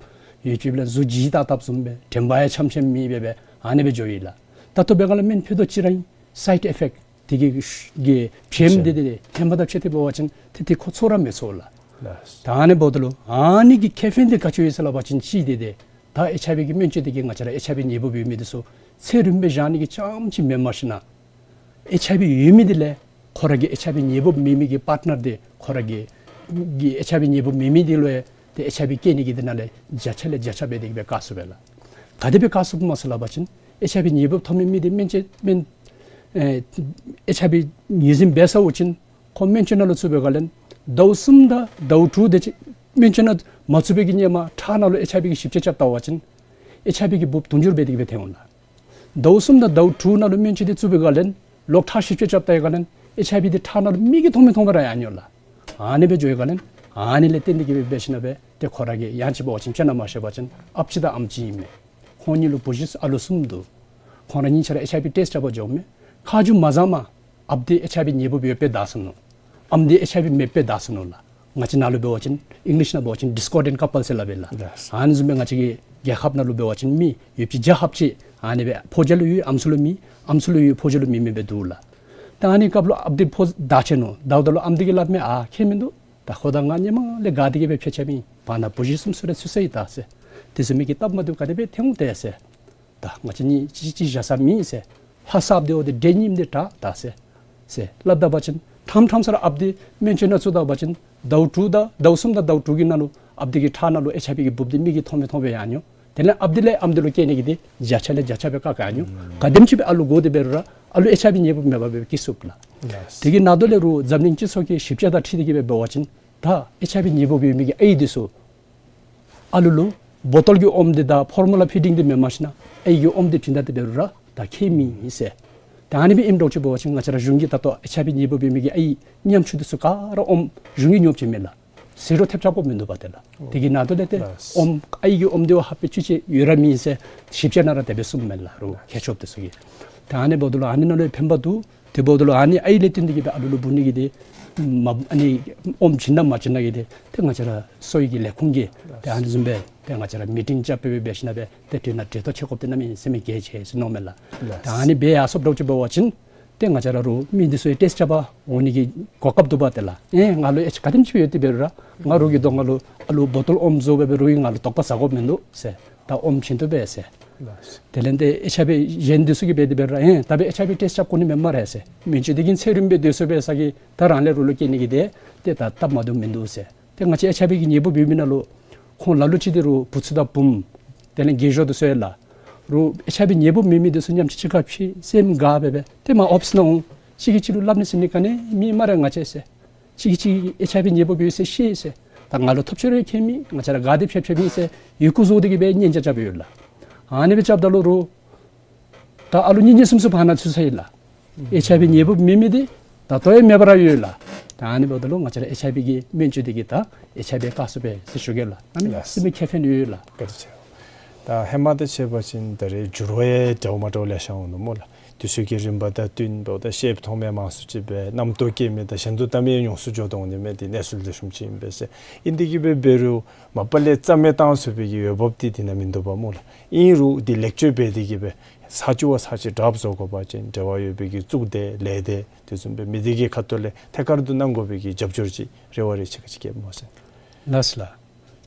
ཡོད་ཅིག་ལགས་གཟུགས་ལྗིད་ཏག་ཏག་བཟུམ་སྦེ་དྲན་པ་ཡང་ཆམ་ཆམ་མེད་པར་སྦེ་ཨ་ནི་སྦེ་འགྱོཝ་ཨིན་ལགས། ད་ལྟོ་འབད་བའི་སྒང་ལས་སྨན་ཕུད་རྡོག་གཅིག་ར་ཨིན། སའིཌ་ཨི་ཕེཀཊ་དེ་གི་གི་བྱེམ་དེ་དེ་ཐེམ་པ་དང་ཕྱད་དེ་འབད་བ་ཅིན་ཏེ་ཏེ་ཁོ་ཚོར་ར་མི་ཚོར་ལགས། ལགས། ད་ཨ་ནི་འབདཝ་ད་ལུ་ཨ་ནི་གི་ཁེ་ཕན་འདི་ག་ཅི་ཡོད་ཟེར་སླབ་པ་ཅིན་གཅིག་འདི་ཏེ་ད་ཨེཆ་ཨའི་བི་གི་སྨན་བཅོས་འདི་གིས་ང་བཅས་ར་ཨེཆ་ཨའི་བི་ནད་འབུཔ་ཡོད་མི་འདི་ཚུ་ཚེ་རིངམོ་སྦེ་བཞག་ནི་གི་རྐྱངམ་ཅིག་མེན་པར་ཞིན་ན་ཨེཆ་ཨའི་བི་ཡོད་མི་འདི་ལས་ཁོ་ར་གི་ཨེཆ་ཨའི་བི་ནད་འབུཔ་མེད་མི་གི་པཱརཊ་ནར་འདི་ཁོ་ར་གི་གི་ཨེཆ་ཨའི་བི་ནད་འབུཔ་མེད་མི་འདི་ལུ་ཡང་ཏེ་ཨེཆ་ཨའི་བི་སྐྱེ་ནི་གི་འདི་ནང་ལས་བརྒྱ་ཆ་ལས་བརྒྱ་ཆ་འབད་དེ་གི་སྦེ་བཀག་ཚུགས་པས་ལགས། ག་དེ་སྦེ་བཀག་ཚུགསཔ་སྨོ་ཟེར་སླབ་པ་ཅིན་ཨེཆ་ཨའི་བི་ནད་འབུཔ་ཐོབ་མི་མི་འདི་སྨན་བཅོས་སྨན་ཨེ་ཨེཆ་ཨའི་བི་ངོས་འཛིན་འབད་ཚརཝ་ཅིག་ཁོ་སྨན་བཅོས་ནང་ལུ་བཙུགས་པའི་སྒང་ལས་ཟླཝ་གསུམ་དང་ཟླཝ་དྲུག་དེ་ཅིག་སྨན་བཅོས་ནང་མ་བཙུགས་པའི་གི་སྔོན་མ་ཁྲག་ནང་ལུ་ཨེཆ་ཨའི་བི་གི་ཞིབ་དཔྱད་རྐྱབ་བལྟ་བ་ཅིན་ཨེཆ་ཨའི་བི་གི་འབུཔ་དུང་ཕྱུར་འབད་དེ་གི་སྦེ་ཐོན་འོང་ལགས། ཟླཝ་གསུམ་དང་ཟླཝ་དྲུག་ནང་ལུ་སྨན་བཅོས་འདི་བཙུགས་པའི་སྒང་ལས་ལོག་ཁྲག་ཞིབ་དཔྱད་རྐྱབ་བལྟ་བའི་སྒང་ལས་ཨེཆ་ཨའི་བི་འདི་ཁྲག་ནང་ལུ་མེད་ཀྱི་མཐོང་མི་མཐོང་སྦེ་ར་ཡར་འགྱོ་ལགས། ཨ་ནི་སྦེ་འགྱོ་བའི་སྒང་ལས་ ཨ་ནི་ལས་བརྟེན་ཏེ་གི་སྦེ་འབད་ཞིནམ་ལས་ཏེ་ཁོ་ར་གིས་ཡང་ཅིག་འབད་བ་ཅིན་སྤྱན་ན་མ་ཤེས་པ་ཅིན་ཨཔ་ཅིག་དང་ཨམ་ཅིག་ཨིན་མས། ཁོང་གཉིས་ལུ་བུ་གཞི་ཨ་ལོ་གསུམ་འདུག། ཁོང་ར་གཉིས་ཆ་ར་ཨེཆ་ཨའི་བི་ཊེསཊ་རྐྱབ་པར་འགྱོཝ་མས། ཁ་མཇུག་མ་བཟང་མ་ཨཔ་འདི་ཨེཆ་ཨའི་བི་ནད་འབུབ་ཡོདཔ་སྦེ་བདའ་སོ་ནུག། ཨམ་འདི་ཨེཆ་ཨའི་བི་མེདཔ་སྦེ་བདའ་སོ་ནུག་ལགས། ང་བཅས་ནཱ་ལུ་འབད་བ་ཅིན་ཨིང་ལིཤ་ནང་འབད་བ་ཅིན་ཌིསི་ཀོར་ཌེནཊ་ཀཔལ་ཟེར་སླབ་པས་ལགས། ལགས། ཨ་ནི་བཟུམ་སྦེ་ང་བཅས་ཀྱི་རྒྱལ་ཁབ་ནང་ལུ་འབད་བ་ཅིན་མི་ཡོདཔ་ཅིག་བརྒྱ་ལྷགཔ་ཅིག་ཨ་ནི་སྦེ་ཕོ་རྒྱས་ལུ་ཡོད་ཨམ་སྲུ་ལུ་མེད། ཨམ་སྲུ་ལུ་ཡོད་ཕོ་རྒྱས་ལུ་མེད་མི་སྦེ་འདུག་ལགས། ད་ཨ་ནི་སྐབས་ལུ་ཨཔ་འདི་ཕོ་བདའ་ཆི་ནུག། བདའཝ་ད་ལུ་ཨམ་འདི་གིས་སླབ་མས། ཨ་ཁྱད་མིན་འདུག། ད་ཁོ་དང་ང་ཧེ་མ་ལས་དགའ་སྟེ་གི་སྦེ་ཕྱད་ཕྱདཔ་ཨིན། བར་ན་བུ་གཞི་གསུམ་ཚུ་ར་ཚུད་སོ་ཡི་ད་ཟེར། དེ་ཚུ་མི་གིས་སྟབས་མ་བདེཝ་ག་དེ་སྦེ་ཐོན་འོང་ཏེ་ཟེར། ད་ང་བཅས་གཉིས་གཅིག་གཅིག་བཞག་ས་མེད་ཟེར། ལྷ་གསརཔ་འདི་འོ་དེ་འདྲེ་རྙིངམ་འདི་དྲག་ད་ཟེར། ཟེར་སླབ་ད་པ་ཅིན་ཐམ་ཐམ་ས་ར་ཨཔ་འདི་སྨན་བཅོས་ནང་བཙུགས་ད་པ་ཅིན་ཟླཝ་དྲུག་དང་ཟླཝ་གསུམ་དང་ཟླཝ་དྲུག་གི་ནང་ལུ་ཨཔ་འདི་གི་ཁྲག་ནང་ལུ་ཨེཆ་ཨའི་བི་གི་འབུབ་འདི་མིག་གིས་མཐོང་མི་མཐོང་སྦེ་ཡར་འགྱོ། དེ་ལས་ཨཔ་འདི་ལས་ཨམ་འདི་ལུ་སྐྱེ་ནི་གི་འདི་བརྒྱ་ཆ་ལས་བརྒྱ་ཆ་སྦེ་བཀག་བཀག་འགྱོ། ག་དེམ་ཅིག་སྦེ་ཨ་ལུ་དགོ་དེ་འབད་རུང་ར་ཨ་ལུ་ཨེཆ་ཨའི་བི་ནད་འབུབ་མེད་པར་སྦེ་སྐྱེ་ཚུགས་ལགས། དེ་གི་ནང་དོག་ལས་རུང་འཛམ་གླིང་སྤྱི་ཚོགས་ཀྱི་ཞིབ་དཔྱད་དང་འཁྲིལ་ཏེ་གི་སྦེ་འབད་བ་ཅིན་ད་ཨེཆ་ཨའི་བི་ནད་འབུབ་ཡོད་མི་གི་ཨའི་འདི་ཚུ་ཨ་ལུ་ལུ་བོ་ཊོལ་གྱི་ཨོམ་འདི་དང་ཕོར་མུ་ལ་ཕི་ཌིང་འདི་མེན་མ་ཤེས་ན་ཨའི་གི་ཨོམ་འདི་བྱིན་ད་དེ་འབད་རུང་ར་ད་ཁྱད་མེད་ཨིན་ཟེར། ད་ཨ་ནི་སྦེ་ཨིནམ་འདྲཝ་ཅིག་འབད་བ་ཅིན་ང་བཅས་ར་གཞུང་གིས་ད་ལྟོ་ཨེཆ་ཨའི་བི་ནད་འབུབ་ཡོད་མི་གི་ཨའི་ཉམ་ཆུང་འདི་ཚུ་ག་ར་ཨོམ་གཞུང་གིས་ཉོ་བྱིན་མས་ལགས། ཟད་འགྲོ་ཐེབས་ཆག་དགོཔ་མིན་འདུག་པ་ཏེ་ལགས། དེ་གི་ནང་དོག་ལས་ཏེ་ལགས། ཨོམ་ཨའི་གི་ཨོམ་འདི་བ་ཧ་པེ་ཅུ་ཅིག་ཡོད་ར་མེད་ཟེར་ཞིབ་དཔྱད་ནང་ར་དེ་སྦེ་གསུངམ་མས་ལགས། རུང་མཁས་མཆོག་འདི་ཚུ་གིས། ད་ཨ་ནི་འབདཝ་ད་ལུ་ཨ་ནི་ནང་ལུ་ཕན་པ་འདུག། དེ་འབདཝ་ད་ལུ་ཨ་ནི་ཨའི་ལས་བརྟེན་ཏེ་གི་སྦེ་ཨ་ལུ་ལུ་འབུ་ནི་གི་འདི་མ་ཨ་ནི་ཨོམ་བྱིན་ན་མ་བྱིན་ན་གི་འདི་ཏེ་ང་བཅས་ར་གསོ་བའི་གི་ལས་ཁུངས་ཀྱིས་ཏེ་ཨ་ནི་བཟུམ་སྦེ་ཏེ་ང་བཅས་ར་མི་ཊིང་རྐྱབ་སྦེ་འབད་ཞིནམ་ལས་ཏེ་དེ་ནང་འབྲེལ་གཏོགས་འབད་དགོཔ་འདི་གནམ་མེད་ས་མེད་གལ་ཆེ་ཟེར་མནོཝ་མས་ལགས། ལགས། ད་ཨ་ནི་སྦེ་ཡར་སོངམ་འདྲཝ་ཅིག་འབད་བ་ཅིན་ཏེ་ང་བཅས་ར་རུང་མི་འདི་ཚུ་ཡང་ཊེསཊ་རྐྱབ་པར་འོང་ནི་གི་གོ་སྐབས་འདུག་པ་ཏེ་ལགས། ཨེ་ང་ལུ་ཨེཆ་ག་དེམ་ཅིག་ཡོད་དེ་འབད་རུང་ར་ང་རོགས་ཀྱི་གདོང་ཁ་ལུ་ཨ་ལུ་བོ་ཊོལ་ཨོམ་བཟོ་སྦེ་འབད་རུང་ང་ལུ་དོགས་པ་ཟ་དགོཔ་མིན་འདུག་ཟེར། ད་ཨོམ་བྱིན་དོ་སྦེ་ཟེར། ལགས། དེ་ལས་ཏེ་ཨེཆ་ཨའི་བི་གཞན་འདི་ཚུ་གིས་འབད་དེ་འབད་རུང་ཨེ་ད་འབད་ཨེཆ་ཨའི་བི་ཊེསཊ་རྐྱབ་དགོ་ནི་མས་སྨ་རེ་ཟེར། སྨན་བཅོས་འདི་གིས་ཚེ་རིངམོ་སྦེ་སྡོད་ཚུགས་པས་ཟེར་གི་ད་རང་ལས་རོགས་ལུ་སྐྱེ་ནི་གི་འདི་ཏེ་ད་སྟབས་མ་བདེཝ་མིན་འདུག་ཟེར། ཏེ་ང་བཅས་ཨེཆ་ཨའི་བི་གི་ནད་འབུབ་ཡོད་མི་ནང་ལུ་ཁོང་ལ་ལུ་ཅིག་འདི་རུང་བུ་ཚ་དང་བུམོ་དེ་ལས་རྒས་གཞོན་འདི་ཚུ་ཡོད་ལགས། རུང་ཨེཆ་ཨའི་བི་ནད་འབུབ་མེད་མི་འདི་ཚུ་མཉམ་གཅིག་ཁར་ཕྱད་སེམས་དགའ་སྦེ་སྦེ་ཏེ་མར་ཨོ་ཕིསི་ནང་འོང་། གཅིག་གིས་གཅིག་ལུ་སླབ་ནི་ཟེར་ནི་ག་ནི་མེད་སྨ་རེ་ང་བཅས་ཟེར། གཅིག་གིས་གཅིག་ཨེཆ་ཨའི་བི་ནད་འབུབ་ཡོད་ཟེར་ཤེས་ཟེར། ད་ང་ལུ་ཐོབ་ཆི་རུང་ཁྱད་མེད། ང་བཅས་ར་དགའ་སྟེ་ཕྱད་ཕྱདཔ་ཨིན་ཟེར་ཡི་གུ་བཟོ་སྟེ་གི་སྦེ་སྙན་ཆ་རྐྱབ་ཡོད་ལགས། ཨ་ནི་སྦེ་རྐྱབ་ད་ལུ་རུང་ད་ཨ་ལུ་གཉིས་གཉིས་གསུམ་གསུམ་བར་ན་ཚུད་སོ་ཡི་ལགས། ཨེཆ་ཨའི་བི་ནད་འབུབ་མེད་མི་འདི་ད་ལྟོ་ཡང་མེད་པར་ཡོད་ལགས། ད་ཨ་ནི་འབདཝ་ད་ལུ་ང་བཅས་ར་ཨེཆ་ཨའི་བི་གི་སྨན་བཅོས་འདི་གིས་ད་ཨེཆ་ཨའི་བི་བཀག་ཚུགས་པས་ཟེར་ཞུ་གེ་ལགས། ཨ་ནི་ལགས། སེམས་ཁེ་ཕན་ཡོད་ལགས། བཀའ་དྲིན་ཆེ། ད་ཧེ་མ་དང་ཕྱད་པ་ཅིན་ད་རེས་འགྱུར་བ་ཡང་འདྲཝ་མ་འདྲཝ་ལེ་ཤ་འོང་ནུག་སྨོ་ལགས། དུས་ཚོད་ཀྱི་རིམ་པ་དང་བསྟུན་འབདཝ་ད་ཤེསཔ་མཐོང་མི་མང་སུ་ཅིག་སྦེ་རྣམ་རྟོག་སྐྱེ་མི་དང་གཞན་དུ་ལྟ་མི་ཡང་ཉུང་སུ་འགྱོ་དོ་འོང་ནི་མས། འདི་གནས་ཚུལ་དེ་བཟུམ་ཅིག་ཨིན་པས་ཟེར། ཨིན་ཏེ་གི་སྦེ་འབད་རུང་མ་པ་ལས་རྩ་མེད་བཏང་ཚུགས་པའི་གི་འོས་འབབ་འདི་དེ་ནང་མིན་འདུག་པ་སྨོ་ལགས། ཨིན་རུང་འདི་ལེགས་བཅོས་འབད་དེ་གི་སྦེ་ཚར་གཅིག་བ་ཚར་གཅིག་དྲགཔ་བཟོ་དགོ་པ་ཅིན་འབྲེལ་བ་ཡོད་པའི་གི་གཙུག་སྡེ་ལས་སྡེ་དེ་བཟུམ་སྦེ་མི་སྡེ་གི་ཁ་ཐུག་ལས་ཐད་ཀར་དུ་གནང་དགོ་པའི་གི་རྒྱབ་སྐྱོར་ཅིག་རེ་བ་རེ་ཆེ་ཁ་ཅིག་བསྐྱེད་སྨོ་ཟེར། ལགས་ལགས།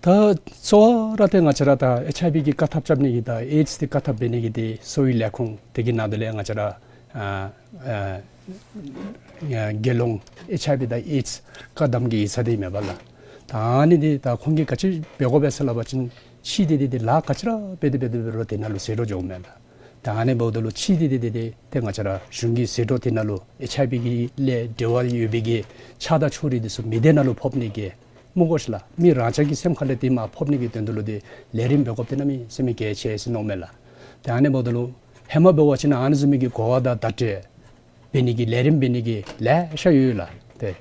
ད་གཙོ་བོ་ར་ཏེ་ང་བཅས་ར་ད་ཨེཆ་ཨའི་བི་གི་བཀག་ཐབས་རྐྱབ་ནི་གི་དང་ཨེཌསི་འདི་བཀག་ཐབས་འབད་ནི་གི་འདི་གསོ་བའི་ལས་ཁུངས་དེ་གི་ནང་དོག་ལས་ང་བཅས་ར་ཨ་ཨ་ཨ་རྒྱལ་ཡོངས་ཨེཆ་ཨའི་བི་དང་ཨེཌསི་བཀག་སྡོམ་གྱི་ཡིག་ཚང་འདི་མས་པ་ལགས། ད་ཨ་ནི་འདི་ད་ཁོང་གིས་ག་ཅི་འབད་དགོ་པས་ཟེར་སླབ་པ་ཅིན་ཕྱི་འདི་འདི་འདི་ལཱ་ག་ཅི་ར་འབད་དེ་འབད་དེ་འབད་རུང་དེ་ནང་ལུ་ཟད་འགྲོ་འགྱོཝ་མས་ལགས། ད་ཨ་ནི་འབདཝ་ད་ལུ་ཕྱི་འདི་འདི་འདི་འདི་ཏེ་ང་བཅས་ར་གཞུང་གི་ཟད་འགྲོ་དེ་ནང་ལུ་ཨེཆ་ཨའི་བི་གི་ལས་འབྲེལ་བ་ཡོད་པའི་གི་ཆགས་སྡང་ཕྱོགས་རིས་འདི་ཚུ་མི་སྡེ་ནང་ལུ་ཕོག་ནི་གི་སྨོ་གོ་ཤིག་ལགས། མི་རང་ཅག་གི་སེམས་ཁ་ལས་དེ་མར་ཕོག་ནི་གི་དོན་དུ་ལུ་འདི་ལས་རིམ་འབད་དགོཔ་འདི་གནམ་མེད་ས་མེད་གལ་ཆེ་ཟེར་མནོཝ་མས་ལགས། ཏེ་ཨ་ནི་འབདཝ་ད་ལུ་ཧེ་མ་འབད་བ་ཅིན་ཨ་ནི་བཟུམ་མའི་གི་གོ་བ་དང་བརྡ་སྤྲོད་འབད་ནི་གི་ལས་རིམ་འབད་ནི་གི་ལེ་ཤ་ཡོད་ལགས། ཏེ་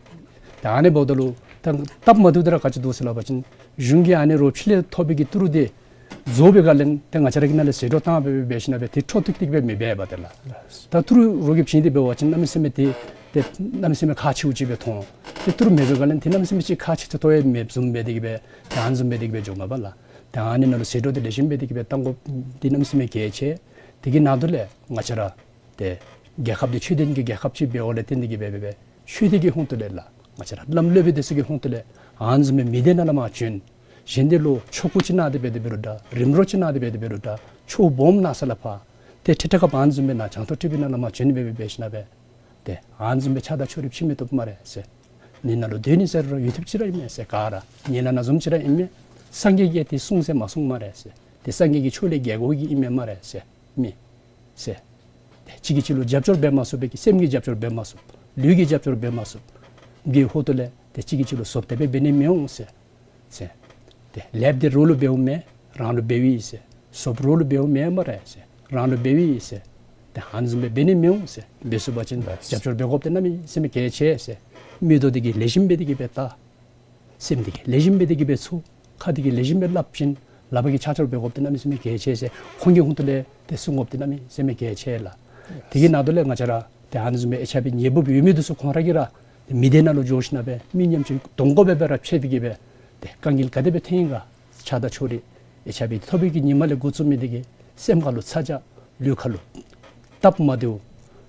ད་ཨ་ནི་འབདཝ་ད་ལུ་ད་སྟབས་མ་བདེཝ་འདི་ར་ག་ཅི་འདུག་ཟེར་སླབ་པ་ཅིན་གཞུང་གིས་ཨ་ནི་རོགས་ཕྱི་ལས་ཐོབ་པའི་གི་ཏི་རུ་འདི་བཟོ་བའི་སྒང་ལས་ཏེ་ང་བཅས་ར་གི་ནང་ལས་ཟད་འགྲོ་བཏང་སྦེ་འབད་ཞིནམ་ལས་ཏེ་འཕྲོ་མཐུད་དེ་སྦེ་མི་འབད་བས་ཏེ་ལགས། ད་ཏི་རུ་རོགས་ཀྱིས་བྱིན་ཏེ་འབད་བ་ཅིན་གནམ་མེད་ས་མེད་ཏེ་ཏེ་གནམ་མེད་ས་མེད་ཁག་ཆེཝ་ཅིག་སྦེ་མཐོང་། ཏེ་ཏི་རུ་མེད་པའི་སྒང་ལས་ཏེ་གནམ་མེད་ས་མེད་ཅིག་ཁག་ཆེ་ཏོག་ཏོ་ཡང་མེདཔ་བཟུམ་འབད་དེ་གི་སྦེ་ཏེ་ཨ་ནི་བཟུམ་འབད་དེ་གི་སྦེ་འགྱོཝ་མས་པ་ལགས། ཏེ་ཨ་ནི་ནང་ལུ་ཟད་འགྲོ་འདི་ལེགས་ཤོམ་འབད་དེ་གི་སྦེ་བཏང་དགོཔ་འདི་གནམ་མེད་ས་མེད་གལ་ཆེ། དེ་གི་ནང་དོག་ལས་ང་བཅས་ར་ཏེ་རྒྱལ་ཁབ་འདི་ཆོས་ལྡན་གྱི་རྒྱལ་ཁབ་ཅིག་འབདཝ་ལས་བརྟེན་ཏེ་གི་སྦེ་འབད་སྦེ་ཆོས་སྡེ་གི་ཧོང་ཏོ་ལས་ལགས། ང་བཅས་ར་ལམ་སློབ་པའི་སྡེ་ཚུ་གི་ཧོང་ཏོ་ལས་ཨ་ནི་བཟུམ་མའི་མི་སྡེ་ནང་ལས་མར་བྱོན། གཞན་འདི་ལུ་ཆོ་ག་ཅིག་གནང་སྟེ་འབད་དེ་འབད་རུང་འདྲ། རིམ་གྲོ་ཅིག་གནང་སྟེ་འབད་དེ་འབད་རུང་འདྲ། ཆོས་སྦོམ་གནང་ས་ལས་ཕར་ཏེ་ཁྲི་ཁྲི་ཁ་ཨ་ནི་བཟུམ་མའི་ནང་བྱང་ཐོག་ཁྲི་པའི་ནང་ལས་མར་བྱོན་སྦེ་འབད་ཞིནམ་ལས་ཏེ་ཨ་ནི་བཟུམ་མའི་ཆགས་སྡང་ཕྱོགས་རིས་ཕྱེ་མི་བཏུབ་སྨ་རེ་ཟེར། ནི་ནང་ལུ་སྡོད་ནི་ཟེར་རུང་ཡུད་ཐུབ་ཅིག་ར་ཨིན་མས་ཟེར། ག་ར་ཉེ་ལ་ན་བཟུམ་ཅིག་ར་ཨིན་མས། སངས་རྒྱས་ཀྱིས་ཏེ་གསུངས་ཟེར་མ་གསུངས་སྨ་རེ་ཟེར། ཏེ་སངས་རྒྱས་ཀྱི་ཆོས་ལས་འགལ་དགོ་གི་ཨིན་མས་སྨ་རེ་ཟེར། མེད་ཟེར། ཏེ་གཅིག་གིས་གཅིག་ལུ་རྒྱབ་སྐྱོར་འབད་མ་ཚུགས་པའི་གི་སེམས་ཀྱིས་རྒྱབ་སྐྱོར་འབད་མ་ཚུགས། ལུས་ཀྱིས་རྒྱབ་སྐྱོར་འབད་མ་ཚུགས། གི་ཧོང་ཏོ་ལས་ཏེ་གཅིག་གིས་གཅིག་ལུ་བཟོ་བདེ་སྦེ་འབད་ནི་མི་འོང་ཟེར། ཟེར། ཏེ་ལེགསཔ་འདི་རོགས་ལུ་འབདཝ་མེན་རང་ལུ་འབདཝ་ཨིན་ཟེར། བཟོཔ་རོགས་ལུ་འབདཝ་མེན་སྨ་རེ་ཟེར། རང་ལུ་འབདཝ་ཨིན་ཟེར། ཏེ་ཨ་ནི་བཟུམ་སྦེ་འབད་ནི་མི་འོང་ཟེར། འབད་ཚུགས་པ་ཅིན་རྒྱབ་སྐྱོར་འབད་དགོཔ་འདི་གནམ་མེད་ས་མེད་གལ་ཆེ་ཟེར། མིག་ཏོ་འདི་གིས་ལེགས་ཤོམ་འབད་དེ་གི་སྦེ་བལྟ། སེམས་འདི་གིས་ལེགས་ཤོམ་སྦེ་འདི་གིས་སྦེ་ཚུགས། ཁ་འདི་གིས་ལེགས་ཤོམ་སྦེ་སླབ་ཅིན་ལགཔ་གིས་ཕྱག་ཕྱིར་འབད་དགོཔ་འདི་གནམ་མེད་ས་མེད་གལ་ཆེ་ཟེར། ཁོང་གི་ཧོང་ཏོ་ལས་ཏེ་གསུང་དགོཔ་འདི་གནམ་མེད་ས་མེད་གལ་ཆེ་ལགས། དེ་གི་ནང་དོ་ལས་ང་བཅས་ར་ཏེ་ཨ་ནི་བཟུམ་སྦེ་ཨེཆ་ཨའི་བི་ནད་འབུཔ་ཡོད་མི་འདི་ཚུ་ཁོང་ར་གིས་ར་ཏེ་མི་སྡེ་ནང་ལུ་འགྱོ་ཞིན་ན་སྦེ་མི་མཉམ་གཅིག་གདོང་ཁར་སྦེ་སྦེ་ར་ཕྱད་དེ་གིས་སྦེ་ཏེ་དཀའ་ངལ་ག་དེ་སྦེ་ཐོན་ཡི་ག། ཆགས་སྡང་ཕྱོགས་རིས་ཨེཆ་ཨའི་བི་ཐོབ་པའི་གི་ཉིནམ་ལས་འགོ་བཙུགས་མི་འདི་གིས་སེམས་ཁ་ལུ་ཚ་གྱང་ལུས་ཁ་ལུ་སྟབས་མ་བདེཝ་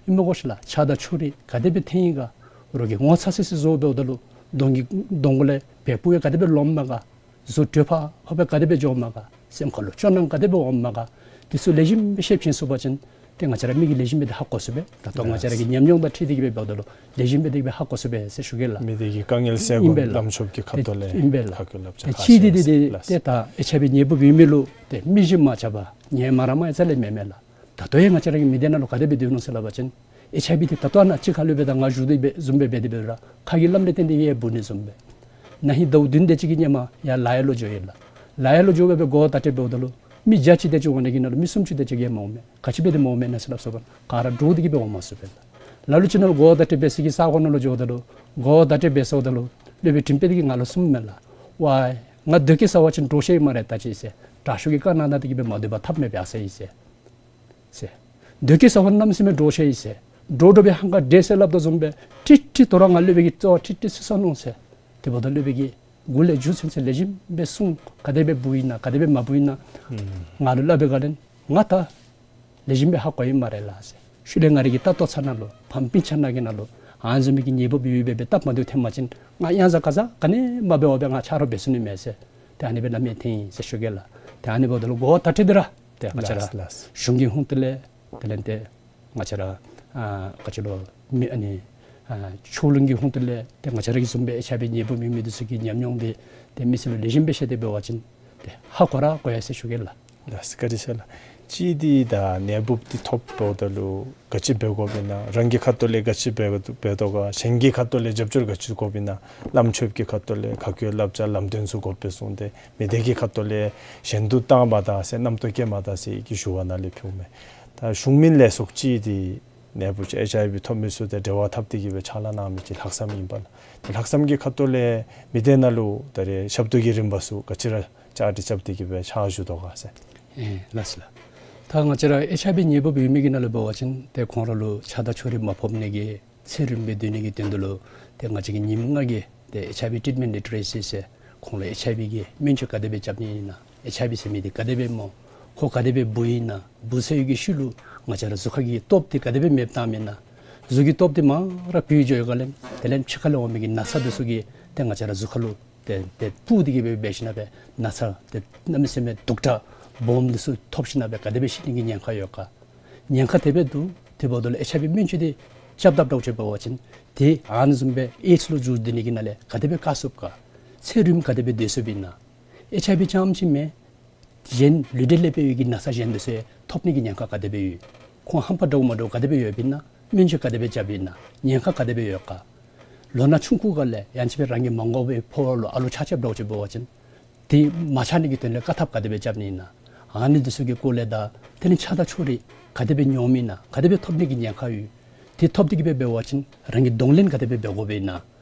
ཨིན་མས་གོ་ཤིག་ལགས། ཆགས་སྡང་ཕྱོགས་རིས་ག་དེ་སྦེ་ཐོན་ཡི་ག། རོགས་ཀྱིས་ངོ་ཚ་སི་སི་བཟོ་འབདཝ་ད་ལུ་གདོང་གི་གདོང་ཁ་ལས་བལ་པོ་ཡང་ག་དེ་སྦེ་ལོང་མས་ག། གཟུགས་དྲོད་ཕར་ཕར་སྦེ་ག་དེ་སྦེ་འགྱོ་མས་ག། སེམས་ཁ་ལུ་སྐྱོ་སྣང་ག་དེ་སྦེ་འོང་མས་ག། དེ་ཚུ་ལེགས་ཤོམ་སྦེ་ཤེསཔ་ཅིག་ཚུགས་པ་ཅིན་ཏེ་ང་བཅས་ར་མི་གིས་ལེགས་ཤོམ་སྦེ་ཏེ་ཧ་གོ་ཚུགས་པས། ད་ལྟོ་ང་བཅས་ར་གི་ཉམས་མྱོང་དང་འཁྲིལ་ཏེ་གིས་སྦེ་འབདཝ་ད་ལུ་ལེགས་ཤོམ་སྦེ་དེ་སྦེ་ཧ་གོ་ཚུགས་པས་ཟེར་ཞུ་གེ་ལགས། མི་སྡེ་གི་དཀའ་ངལ་སེལ་དགོ་ཨིན་པས་ལགས། བླམ་ཆོསཔ་གི་ཁ་ཐུག་ལས་ཨིན་པས་ལགས། ཁ་སྐྱོ་ལགས་ཏེ་ཁ་ཅིག་འདི་ཤེས་འདི་འདི་ལགས། ཏེ་ད་ཨེཆ་ཨའི་བི་ནད་འབུཔ་ཡོད་མི་ལུ་ཏེ་མི་ཤི་མ་རྐྱབ་པར་ཉེ་མ་ར་མ་ཡང་རྩ་ལས་མེད་མས་ལགས། ད་ལྟོ་ཡང་ང་བཅས་ར་གི་མི་སྡེ་ནང་ལུ་ག་དེ་སྦེ་སྡོད་ནུག་ཟེར་སླབ་པ་ཅིན་ཨེཆ་ཨའི་བི་འདི་ད་ལྟོ་ནཱ་གཅིག་ཁར་ལུ་སྦེ་ད་ང་བཞུགས་ཏེ་སྦེ་བཟུམ་སྦེ་འབད་དེ་འབད་ར་ཁ་གི་སླབ་ནི་སྟོན་ཏེ་ཡང་འབུ་ནི་བཟུམ་སྦེ། ན་ཧིང་ཟླཝ་བདུན་དེ་ཅིག་གི་ཧེ་མ་ཡར་ལ་ཡ་ལུ་འགྱོ་ཡི་ལགས། ལ་ཡ་ལུ་འགྱོ་སྦེ་སྦེ་གོ་བརྡ་སྤྲོད་འབདཝ་ད་ལུ་མི་བརྒྱ་ཅིག་དེ་ཅིག་འོང་ནི་གི་ནང་ལུ་མི་སུམ་ཅུ་དེ་ཅིག་གིས་མ་འོང་མས། ག་ཅི་འབད་དེ་མ་འོང་མས་ན་ཟེར་སླབ་སོང་པ་ན་ག་ར་འདྲོག་སྟེ་གིས་སྦེ་འོང་མ་ཚུགས་པས་ལགས། ལ་ལུ་ཅིག་ནང་ལུ་གོ་བརྡ་སྤྲོད་འབད་ས་གི་ས་གོ་ནང་ལུ་འགྱོཝ་ད་ལུ་གོ་བརྡ་སྤྲོད་འབད་སོངམ་ད་ལུ་སློབ་དཔོན་དྲིན་དཔལ་འདི་གིས་ང་ལུ་གསུངམ་མས་ལགས། ཝའི་ང་སྡོད་སྐྱེལ་ཟ་བ་ཅིན་འདྲོག་ཤེས་ཡི་སྨ་རེ་ད་ཅི་ཟེར། དྲག་ཤོས་ཀྱིས་བཀའ་གནང་གནང་སྟེ་གིས་སྦེ་མ་སྡོད་པར་ཐབས་མེད་པས་ཟེར་ཡི་ཟེར། ཟེར། སྡོད་སྐྱེལ་ཟ་བ་གནམ་མེད་ས་མེད་འདྲོག་ཤེས་ཡི་ཟེར། འདྲོག་འདྲོག་སྦེ་ཧང་ག་འདྲེ་ཟེར་སླབ་དོ་བཟུམ་སྦེ་ཁྲིག་ཁྲི་དོ་རུང་ང་སློབ་དཔོན་གྱི་རྩ་བ་ཁྲིག་ཁྲི་ཚུད་སོ་ནུག་ཟེར། དེ་འབདཝ་ད་སློབ་དཔོན་གྱིས་མགུ་ལས་མཇུག་ཚུན་ཚོད་ལེགས་ཤོམ་སྦེ་གསུངས། ག་དེ་སྦེ་འབུ་ཡི་ན་ག་དེ་སྦེ་མ་འབུ་ཡི་ན་ཨུམ་ང་ལུ་སླབ་པའི་བསྒང་ལས་ང་ད་ལེགས་ཤོམ་སྦེ་ཧ་གོ་ཡི་སྨ་རེ་ལགས་ཟེར། ཤུལ་ལས་ང་རའི་གི་ད་ལྟོ་ཚང་ནང་ལུ་ཕམ་སྤུན་ཆ་ནང་གི་ནང་ལུ་ཨ་ནི་བཟུམ་མའི་གི་ནད་འབུཔ་ཡོད་པའི་སྦེ་སྟབས་མ་བདེཝ་ཐོན་པ་ཅིན་ང་གཡང་ཟ་ཁ་ཟ་ག་ནི་མ་འབད་བར་སྦེ་ང་ཆ་རོགས་འབད་ཚུགས་ནི་མས་ཟེར། ཏེ་ཨ་ནི་སྦེ་སླབ་མི་ཐོན་ཡི་ཟེར་ཞུ་གེ་ལགས། ཏེ་ཨ་ནི་འབདཝ་ད་ལུ་གོ་བརྡ་སྤྲོད་འདི་ར་ཏེ་ང་བཅས་ར་ལགས་ལགས། གཞུང་གི་ཧོང་ཏོ་ལས་དེ་ལས་ཏེ་ང་བཅས་ར་ཨ་ག་ཅི་ལོ་མི་ཨ་ནི་ཨ་ཕྱོགས་གླིང་གི་ཧོང་ཏོ་ལས་ཏེ་ང་བཅས་ར་གི་བཟུམ་སྦེ་ཨེཆ་ཨའི་བི་ནད་འབུཔ་ཡོད་མི་འདི་ཚུ་གི་ཉམས་མྱོང་འདི་ཏེ་མི་སེར་ལུ་ལེགས་ཤོམ་སྦེ་ཤེས་ཏེ་འབད་བ་ཅིན་ཏེ་ཧ་གོ་ར་གོ་ཡི་ཟེར་ཞུ་གེ་ལགས། ལགས་སོ་བཀའ་དྲིན་ཆེ་ལགས། གཅིག་འདི་ད་ནད་འབུཔ་འདི་ཐོབ་འབདཝ་ད་ལུ་ག་ཅི་འབད་དགོཔ་ཨིན་ན། རང་གི་ཁ་ཐུག་ལས་ག་ཅི་འབད་འབད་དོ་ག། གཞན་གྱི་ཁ་ཐུག་ལས་རྒྱབ་སྐྱོར་ག་ཅི་དགོཔ་ཨིན་ན། བླམ་ཆོསཔ་གི་ཁ་ཐུག་ལས་ཁ་སྐྱོ་བསླབ་བྱ་ལམ་སྟོན་ཚུ་དགོཔ་སྦེ་གསུངས་ཏེ་མི་སྡེ་གི་ཁ་ཐུག་ལས་གཞན་དུ་བཏང་མ་ད་ཟེར་རྣམ་རྟོག་བསྐྱེད་མ་ད་ཟེར་གྱི་ཞུ་བ་ནཱ་ལས་ཕུལཝ་མས། ད་གཞུང་མིན་ལས་ཚོགས་ཅིག་འདི་ནད་འབུཔ་ཅིག་ཨེཆ་ཨའི་བི་ཐོབ་མི་ཚུ་དང་འབྲེལ་བ་འཐབ་སྟེ་གིས་སྦེ་ཕྱག་ལཱ་གནང་མི་ཅིག་ལྷག་བསམ་ཨིན་པས་ལགས། ཏེ་ལྷག་བསམ་གྱི་ཁ་ཐུག་ལས་མི་སྡེ་ནང་ལུ་ད་རེས་ཞབས་ཏོག་གི་རིམ་པ་ཚུ་ག་ཅི་ར་བཅའ་སྒྲིག་རྐྱབ་སྟེ་གིས་སྦེ་ཕྱག་ཞུ་དོ་ག་ཟེར། ཨེ་ལགས་སོ་ལགས། ད་ང་བཅས་ར་ཨེཆ་ཨའི་བི་ནད་འབུཔ་ཡོད་མི་གི་ནང་ལུ་འབད་བ་ཅིན་ཏེ་ཁོང་ར་ལུ་ཆགས་སྡང་ཕྱོགས་རིས་མ་ཕོག་ནི་གི་ཚེ་རིངམོ་སྦེ་སྡོད་ནི་གི་དོན་དུ་ལུ་ཏེ་ང་བཅས་ཀྱིས་ཉིནམ་ལྔ་གི་ཏེ་ཨེཆ་ཨའི་བི་ཊིཊ་མེནཊ་ལི་ཊི་རེ་སི་ཟེར་ཁོང་ལུ་ཨེཆ་ཨའི་བི་གི་སྨན་བཅོས་ག་དེ་སྦེ་རྐྱབ་ནི་ཨིན་ན། ཨེཆ་ཨའི་བི་ཟེར་མི་འདི་ག་དེ་སྦེ་སྨོ། ཁོ་ག་དེ་སྦེ་འབུ་ཡི་ན། འབུ་ཚར་བའི་གི་ཤུལ་ལུ་ང་བཅས་ར་གཟུགས་ཁ་གི་སྟོབས་འདི་ག་དེ་སྦེ་མེདཔ་བཏངམ་ཨིན་ན། གཟུགས་ཀྱི་སྟོབས་འདི་མར་ར་བུད་འགྱོ་བའི་བསྒང་ལས་དེ་ལས་ཕྱི་ཁ་ལས་འོང་མི་གི་ན་ཚ་འདི་ཚུ་གིས་ཏེ་ང་བཅས་ར་གཟུགས་ཁ་ལུ་ཏེ་ཏེ་སྤུ་སྟེ་གིས་སྦེ་འབད་ཞིན་ན་སྦེ་ན་ཚ་ཏེ་གནམ་མེད་ས་མེད་དུག་དྲགས་སྦོམ་འདི་ཚུ་ཐོབ་ཞིན་ན་སྦེ་ག་དེ་སྦེ་ཤི་ནི་གི་ཉེན་ཁ་ཡོད་ག། ཉེན་ཁ་དེ་སྦེ་འདུག། དེ་འབདཝ་ད་ལུ་ཨེཆ་ཨའི་བི་སྨན་བཅོས་འདི་རྐྱབ་དཔ་འདྲཝ་ཅིག་འབད་བ་ཅིན་ཏེ་ཨ་ནི་བཟུམ་སྦེ་ཨེཌསི་ལུ་འགྱུར་སྡོད་ནི་གི་ནང་ལས་ག་དེ་སྦེ་བཀག་ཚུགས་ག། ཚེ་རིངམོ་ག་དེ་སྦེ་སྡོད་ཚུགསཔ་ཨིན་ན། ཨེཆ་ཨའི་བི་རྐྱངམ་ཅིག་མེན། གཞན་ལུས་འབྲེལ་ལས་འཕྲོ་བའི་གི་ན་ཚ་གཞན་འདི་ཚུ་ཐོབ་ནི་གི་ཉེན་ཁ་ག་དེ་སྦེ་ཡོད། ཁོང་ཧམ་པ་འདྲཝ་མ་འདྲཝ་ག་དེ་སྦེ་ཡོདཔ་ཨིན་ན། སྨན་བཅོས་ག་དེ་སྦེ་རྐྱབ་ཨིན་ན། ཉེན་ཁ་ག་དེ་སྦེ་ཡོད་ག། ལོ་ན་ཆུང་ཀུ་སྒང་ལས་ཡང་ཅིན་སྦེ་རང་གི་མ་དགོ་པའི་ཕོཝ་ལུ་ཨ་ལུ་ཆགས་ཆགསཔ་འདྲཝ་ཅིག་འབད་བ་ཅིན་དེ་མ་ཆགས་ནི་གི་དོན་ལས་བཀག་ཐབས་ག་དེ་སྦེ་རྐྱབ་ནི་ཨིན་ན། ཨ་ནི་འདི་ཚུ་གི་སྐོར་ལས་དང་དེ་ལས་ཆགས་སྡང་ཕྱོགས་རིས་ག་དེ་སྦེ་མྱོངམ་ཨིན་ན། ག་དེ་སྦེ་ཐོབ་ནི་གི་ཉེན་ཁ་ཡོད། དེ་ཐོབ་སྟེ་གིས་སྦེ་འབད་བ་ཅིན་རང་གིས་གདོང་ལེན་ག་དེ་སྦེ་འབད་དགོཔ་ཨིན་ན།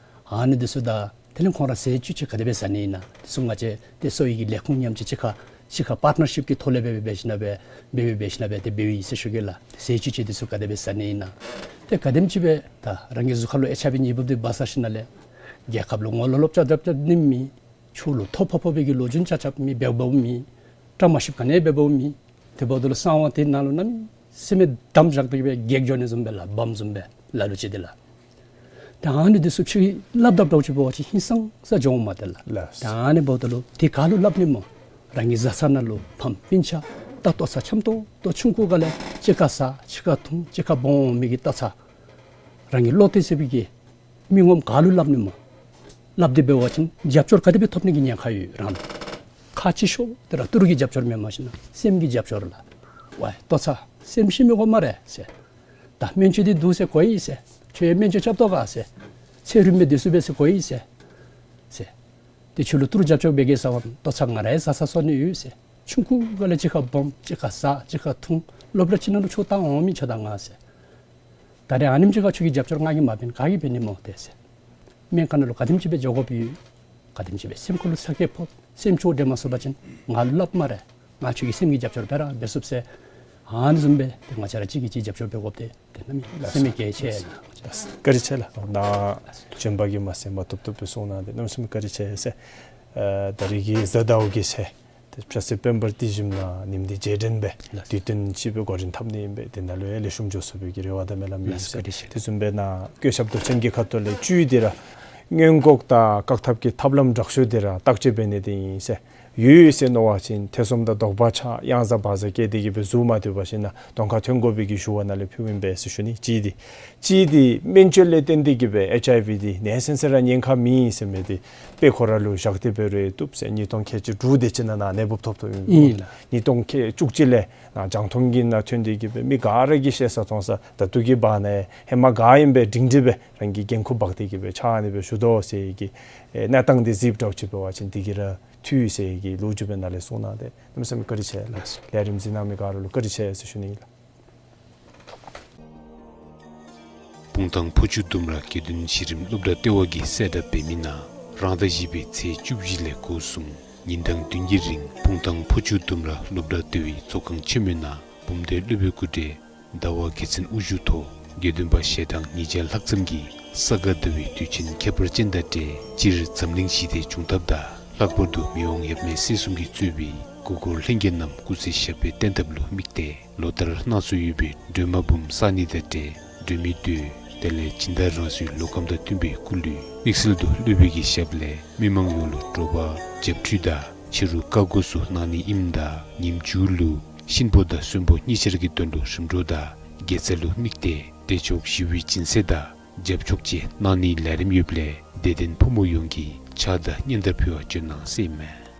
ཨ་ནི་འདི་ཚུ་དང་དེ་ལས་ཁོང་ར་ཟས་བཅུད་ཅིག་ག་དེ་སྦེ་ཟ་ནི་ཨིན་ན། དེ་ཚུ་ང་བཅས་ཏེ་གསོ་བའི་གི་ལས་ཁུངས་མཉམ་ཅིག་གཅིག་ཁར་གཅིག་ཁར་པཱརཊ་ནར་ཤིཔ་ཀྱི་ཐོག་ལས་སྦེ་འབད་ཞིན་ན་སྦེ་འབད་འབད་ཞིན་ན་སྦེ་ཏེ་འབདཝ་ཨིན་ཟེར་ཞུ་གེ་ལགས། ཟས་བཅུད་ཅིག་འདི་ཚུ་ག་དེ་སྦེ་ཟ་ནི་ཨིན་ན། ཏེ་ག་དེམ་ཅིག་སྦེ་ད་རང་གི་གཟུགས་ཁ་ལུ་ཨེཆ་ཨའི་བི་ནད་འབུཔ་འདི་འབག་ཚར་ཞིན་ན་ལས་རྒྱལ་ཁབ་ལུ་ངོ་ལོག་ལོག་རྐྱབ་རྐྱབ་རྐྱབ་ནི་མེད། ཆོས་ལུ་ཐོ་ཕོག་ཕོག་པའི་གི་ལོ་རྒྱུས་རྐྱབ་རྐྱབ་མི་འབདཝ་འབདཝ་མེད། བཀྲ་མ་ཤིསཔ་ག་ནི་འབདཝ་འབདཝ་མེད། དེ་འབདཝ་ད་ལུ་གསང་བ་དེ་ནང་ལུ་གནམ་མེད་ས་མེད་དམ་བཞག་སྟེ་གིས་སྦེ་བགེགས་འགྱོ་ནི་བཟུམ་སྦེ་ལགས། བམ་བཟུམ་སྦེ་ལ་ལུ་ཅིག་འདི་ལགས། ད་ཨ་ནི་འདི་ཚུ་ཕྱི་སླབ་དཔ་འདྲཝ་ཅིག་འབད་བ་ཅིན་ཧིང་སངས་ས་འགྱོཝ་མས་ཏེ་ལགས། ལགས། ད་ཨ་ནི་འབདཝ་ད་ལུ་དེ་ག་ལུ་སླབ་ནི་སྨོ། རང་གི་བཟའ་ཚང་ནང་ལུ་ཕམ་སྤུན་ཆ་ད་ལྟོ་ཚང་འཆམ་ཏོག་ཏོ་ཆུང་ཀུ་སྒང་ལས་གཅིག་ཁར་བཟའ་གཅིག་ཁར་འཐུང་གཅིག་ཁར་སྦོམ་འོང་མི་གི་ལྟོ་ཚང་རང་གི་བློ་གཏད་ཚུགས་པའི་གི་མི་ངོམ་ག་ལུ་སླབ་ནི་སྨོ། སླབ་སྟེ་འབད་བ་ཅིན་རྒྱབ་སྐྱོར་ག་དེ་སྦེ་ཐོབ་ནི་གི་ཉེན་ཁ་ཡོད་རང་ལུ། ཁ་ཅིག་ཤོ་དེ་ར་ཏི་རུ་གི་རྒྱབ་སྐྱོར་མེན་མ་གཞི་ན་སེམས་ཀྱི་རྒྱབ་སྐྱོར་ལགས། ཝའི་ལྟོ་ཚང་སེམས་ཤི་མི་དགོ་སྨ་རེ་ཟེར། ད་སྨན་བཅོས་འདི་འདུག་ཟེར་གོ་ཡི་ཟེར། ཁྱོད་ཡང་སྨན་བཅོས་རྐྱབ་དོ་ག་ཟེར། ཚེ་རིངམོ་སྦེ་སྡོད་ཚུགས་པས་ཟེར་གོ་ཡི་ཟེར། ཟེར། ཏེ་ཁྱོད་ལུ་ཏི་རུ་རྒྱབ་སྐྱོར་འབད་གེ་ཟེར་བ་ལྟོ་ཚང་ང་ར་ཡང་བཟའ་ཚང་ཚུ་ནི་ཡོད་ཟེར། ཆུང་ཀུ་སྒང་ལས་གཅིག་ཁར་སྦོམ་གཅིག་ཁར་བཟའ་གཅིག་ཁར་འཐུང་སློབ་གྲྭ་གཅིག་ནང་ལུ་ཆོས་བཏང་འོང་མི་ཁྱོད་དང་ང་ཟེར། ད་རེས་ཨ་ནེམ་ཅིག་ཁར་ཁྱོད་ཀྱིས་རྒྱབ་སྐྱོར་ང་གིས་མ་འབད་ན་ག་གིས་འབད་ནི་སྨོ་ཏེ་ཟེར། སྨན་ཁང་ནང་ལུ་ག་དེམ་ཅིག་སྦེ་འགྱོ་དགོཔ་ཡོད། ག་དེམ་ཅིག་སྦེ་སེམས་ཁར་ལུ་ཚ་གྱང་ཕོག་སེམས་ཅོག་འདྲེས་མ་སོང་པ་ཅིན་ང་ལུ་སླབ་སྨ་རེ། ང་ཁྱོད་ཀྱི་སེམས་ཀྱི་རྒྱབ་སྐྱོར་འབད་ར་འབད་ཚུགས་ཟེར། ཨ་ནི་བཟུམ་སྦེ་ཏེ་ང་བཅས་ར་གཅིག་གིས་གཅིག་རྒྱབ་སྐྱོར་འབད་དགོཔ་འདི་ཏེ་གནམ་མེད་ས་མེད་གལ་ཆེ་ལགས། བཀའ་དྲིན་ཆེ་ལགས། ད་བྱོན་པ་གིས་མ་ཟད་མ་བཏུབ་བཏུབ་སྦེ་གསུངས་གནང་སྟེ་གནམ་མེད་ས་མེད་བཀའ་དྲིན་ཆེ་ཟེར། ཨ་ད་རིས་ཀྱི་གཟའ་ཟླཝ་གི་ཚེ་ཏེ་ཕྱག་འཚལ་དཔལ་འབར་ཏི་ཞིམ་ནང་ཉིནམ་འདི་རྗེས་དྲན་སྦེ་ལགས། དུས་སྟོན་ཅིག་སྦེ་འགོ་འདྲེན་འཐབ་ནི་ཨིན་པས། དེ་ནང་ལུ་ཡང་ལེགས་ཤོམ་འགྱོ་ཚུགས་པའི་གི་རེ་བ་དང་སྨོན་ལམ་ཡོད་ཟེར། ལགས། བཀའ་དྲིན་ཆེ། དེ་བཟུམ་སྦེ་ནཱ་བཀོད་ཞབས་རྡོ་ཆེན་གྱི་ཁ་ཐུག་ལས་བཅུད་འདི་ར་སྔོན་འགོག་དང་བཀག་ཐབས་ཀྱི་ཐབས་ལམ་དྲག་ཤོས་འདི་ར་བརྟག་དཔྱད་འབད་ནི་འདི་ཨིན་ཟེར། ཡོད་ཟེར་མནོ་བ་ཅིན་ཐེ་ཚོམ་དང་དོགས་པ་ཆགས་གཡང་ཟ་བག་ཟ་བསྐྱེད་དེ་གི་སྦེ་བཟུང་མ་སྡོད་པ་ཅིན་ནཱ་གདོང་ཁར་ཐོན་དགོ་པའི་གི་ཞུ་བ་ནཱ་ལས་ཕུལཝ་ཨིན་པས་ཟེར་ཞུ་ནི་གཅིག་འདི། གཅིག་འདི་སྨན་བཅོས་ལས་བརྟེན་ཏེ་གི་སྦེ་ཨེཆ་ཨའི་ཝི་འདི་ནད་སེལ་སེལ་ར་ཉེན་ཁ་མེད་ཟེར་མི་འདི་དཔེ་ཁོ་ར་ལུ་བཞག་སྟེ་འབད་རུང་བཏུབ་ཟེར། ཉིས་སྟོང་ཁལ་གཅིག་དྲུག་དེ་ཅིག་ནང་ནཱ་ནད་འབུཔ་ཐོབ་ཐོབ་ཨིན་པས། ཨིན་ལགས། ཉིས་སྟོང་ཁལ་བཅུ་གཅིག་ལས་ནཱ་རྒྱང་མཐོང་གི་ནང་ཐོན་ཏེ་གི་སྦེ་མི་ག་ར་གིས་ཤེས་ས་མཐོང་ས། ད་ལྟོ་གི་བར་ན་ཧེ་མ་ག་ཨིན་པས་སྒྲིང་སྒྲི་སྦེ་རང་གིས་འགན་ཁུར་འབག་སྟེ་གི་སྦེ་ཕྱག་ཨ་ནི་སྦེ་ཞུ་དོ་ཟེར་གི་ཨེ་གནས་སྟངས་འདི་གཟིགསཔ་འདྲཝ་ཅིག་འབད་བ་ཅིན་དེ་གིས་ར་འཐུས་ཟེར་གི་ལོ་རྒྱུས་སྦེ་ནཱ་ལས་གསུངས་གནང་སྟེ་གནམ་མེད་ས་མེད་བཀའ་དྲིན་ཆེ་ལགས། ལས་རིམ་གཟིགས་གནང་མི་ག་ར་ལུ་བཀའ་དྲིན་ཆེ་ཟེར་ཞུ་ནི་ཨིན་ལགས། སྤུངས་ཐང་ཕོ་ཆུ་ལྡུམ་ར་དགེ་འདུན་ཤེས་རིག་སློབ་གྲྭ་ལྟེ་བ་གིས་གསལ་བསྒྲགས་འབད་མི་ནང་རང་ཟླ་བཞི་པའི་ཚེས་བཅུ་བཞི་ལས་འགོ་བཟུང་ཉིན་གྲངས་བདུན་གྱི་རིང་སྤུངས་ཐང་ཕོ་ཆུ་ལྡུམ་ར་སློབ་གྲྭ་ལྟེ་བའི་ཚོགས་ཁང་ཆེན་མོའི་ནང་འབུམ་སྡེ་སློབ་དཔོན་སྐུ་བགྲེས་ཟླ་བ་རྒྱལ་མཚན་དབུ་བཞུགས་ཐོག་དགེ་འདུན་པ་ཞལ་གྲངས་ཉིས་བརྒྱ་ལྷག་ཙམ་གྱིས་ས་ག་ཟླ་བའི་དུས་ཆེན་ཁྱད་པར་ཅན་དང་འབྲེལ་སྤྱིར་འཛམ་གླིང་ཞི་བདེ་འབྱུང་ཐབས་དང་ལྷག་པར་དུ་མི་དབང་ཡབ་མེས་སྲས་གསུམ་གྱིས་གཙོས་པའི་སྐུ་འཁོར་ལྷན་རྒྱས་རྣམས་སྐུ་ཚེ་ཞབས་པད་བརྟན་ཐབས་ལུ་དམིགས་ཏེ་ལོ་ལྟར་སྣང་ཚུལ་ཡོད་པའི་སྒྲོལ་མ་འབུམ་བསགས་ནི་དང་འབྲེལ་སྒྲོལ་མའི་མདོས་དེ་ལས་སྦྱིན་བདག་རང་སོའི་ལོ་ཁམས་དང་མཐུན་པའི་སྐུ་ལུས་དམིགས་བསལ་དུ་སློབ་དཔོན་གྱི་ཞབས་ལས་མི་མང་ཡོངས་ལུ་དྲོ་པ་བྱབས་ཁྲུས་དང་ཕྱི་རུ་བཀའ་བསྒོ་ཚུ་གནང་ནི་ཨིནམ་ད་ཉིནམ་མཇུག་ལུ་གཤིན་པོ་དང་གསོན་པོ་གཉིས་ཆར་གྱི་དོན་ལུ་རིམ་གྲོ་དང་དགེ་རྩ་ལུ་དམིགས་ཏེ་བདེ་མཆོག་ཞི་བའི་སྦྱིན་སྲེག་དང་རྒྱབ་ཆོག་བཅས་གནང་ནིའི་ལས་རིམ་ཡོདཔ་ལས་དད་ལྡན་ཕོ་མོ་ཡོངས་ཀྱིས་ཕྱག་དང་སྙན་དར་ཕུལ་བར་བྱོན་གནང་ཟེར་ཨིན་མས།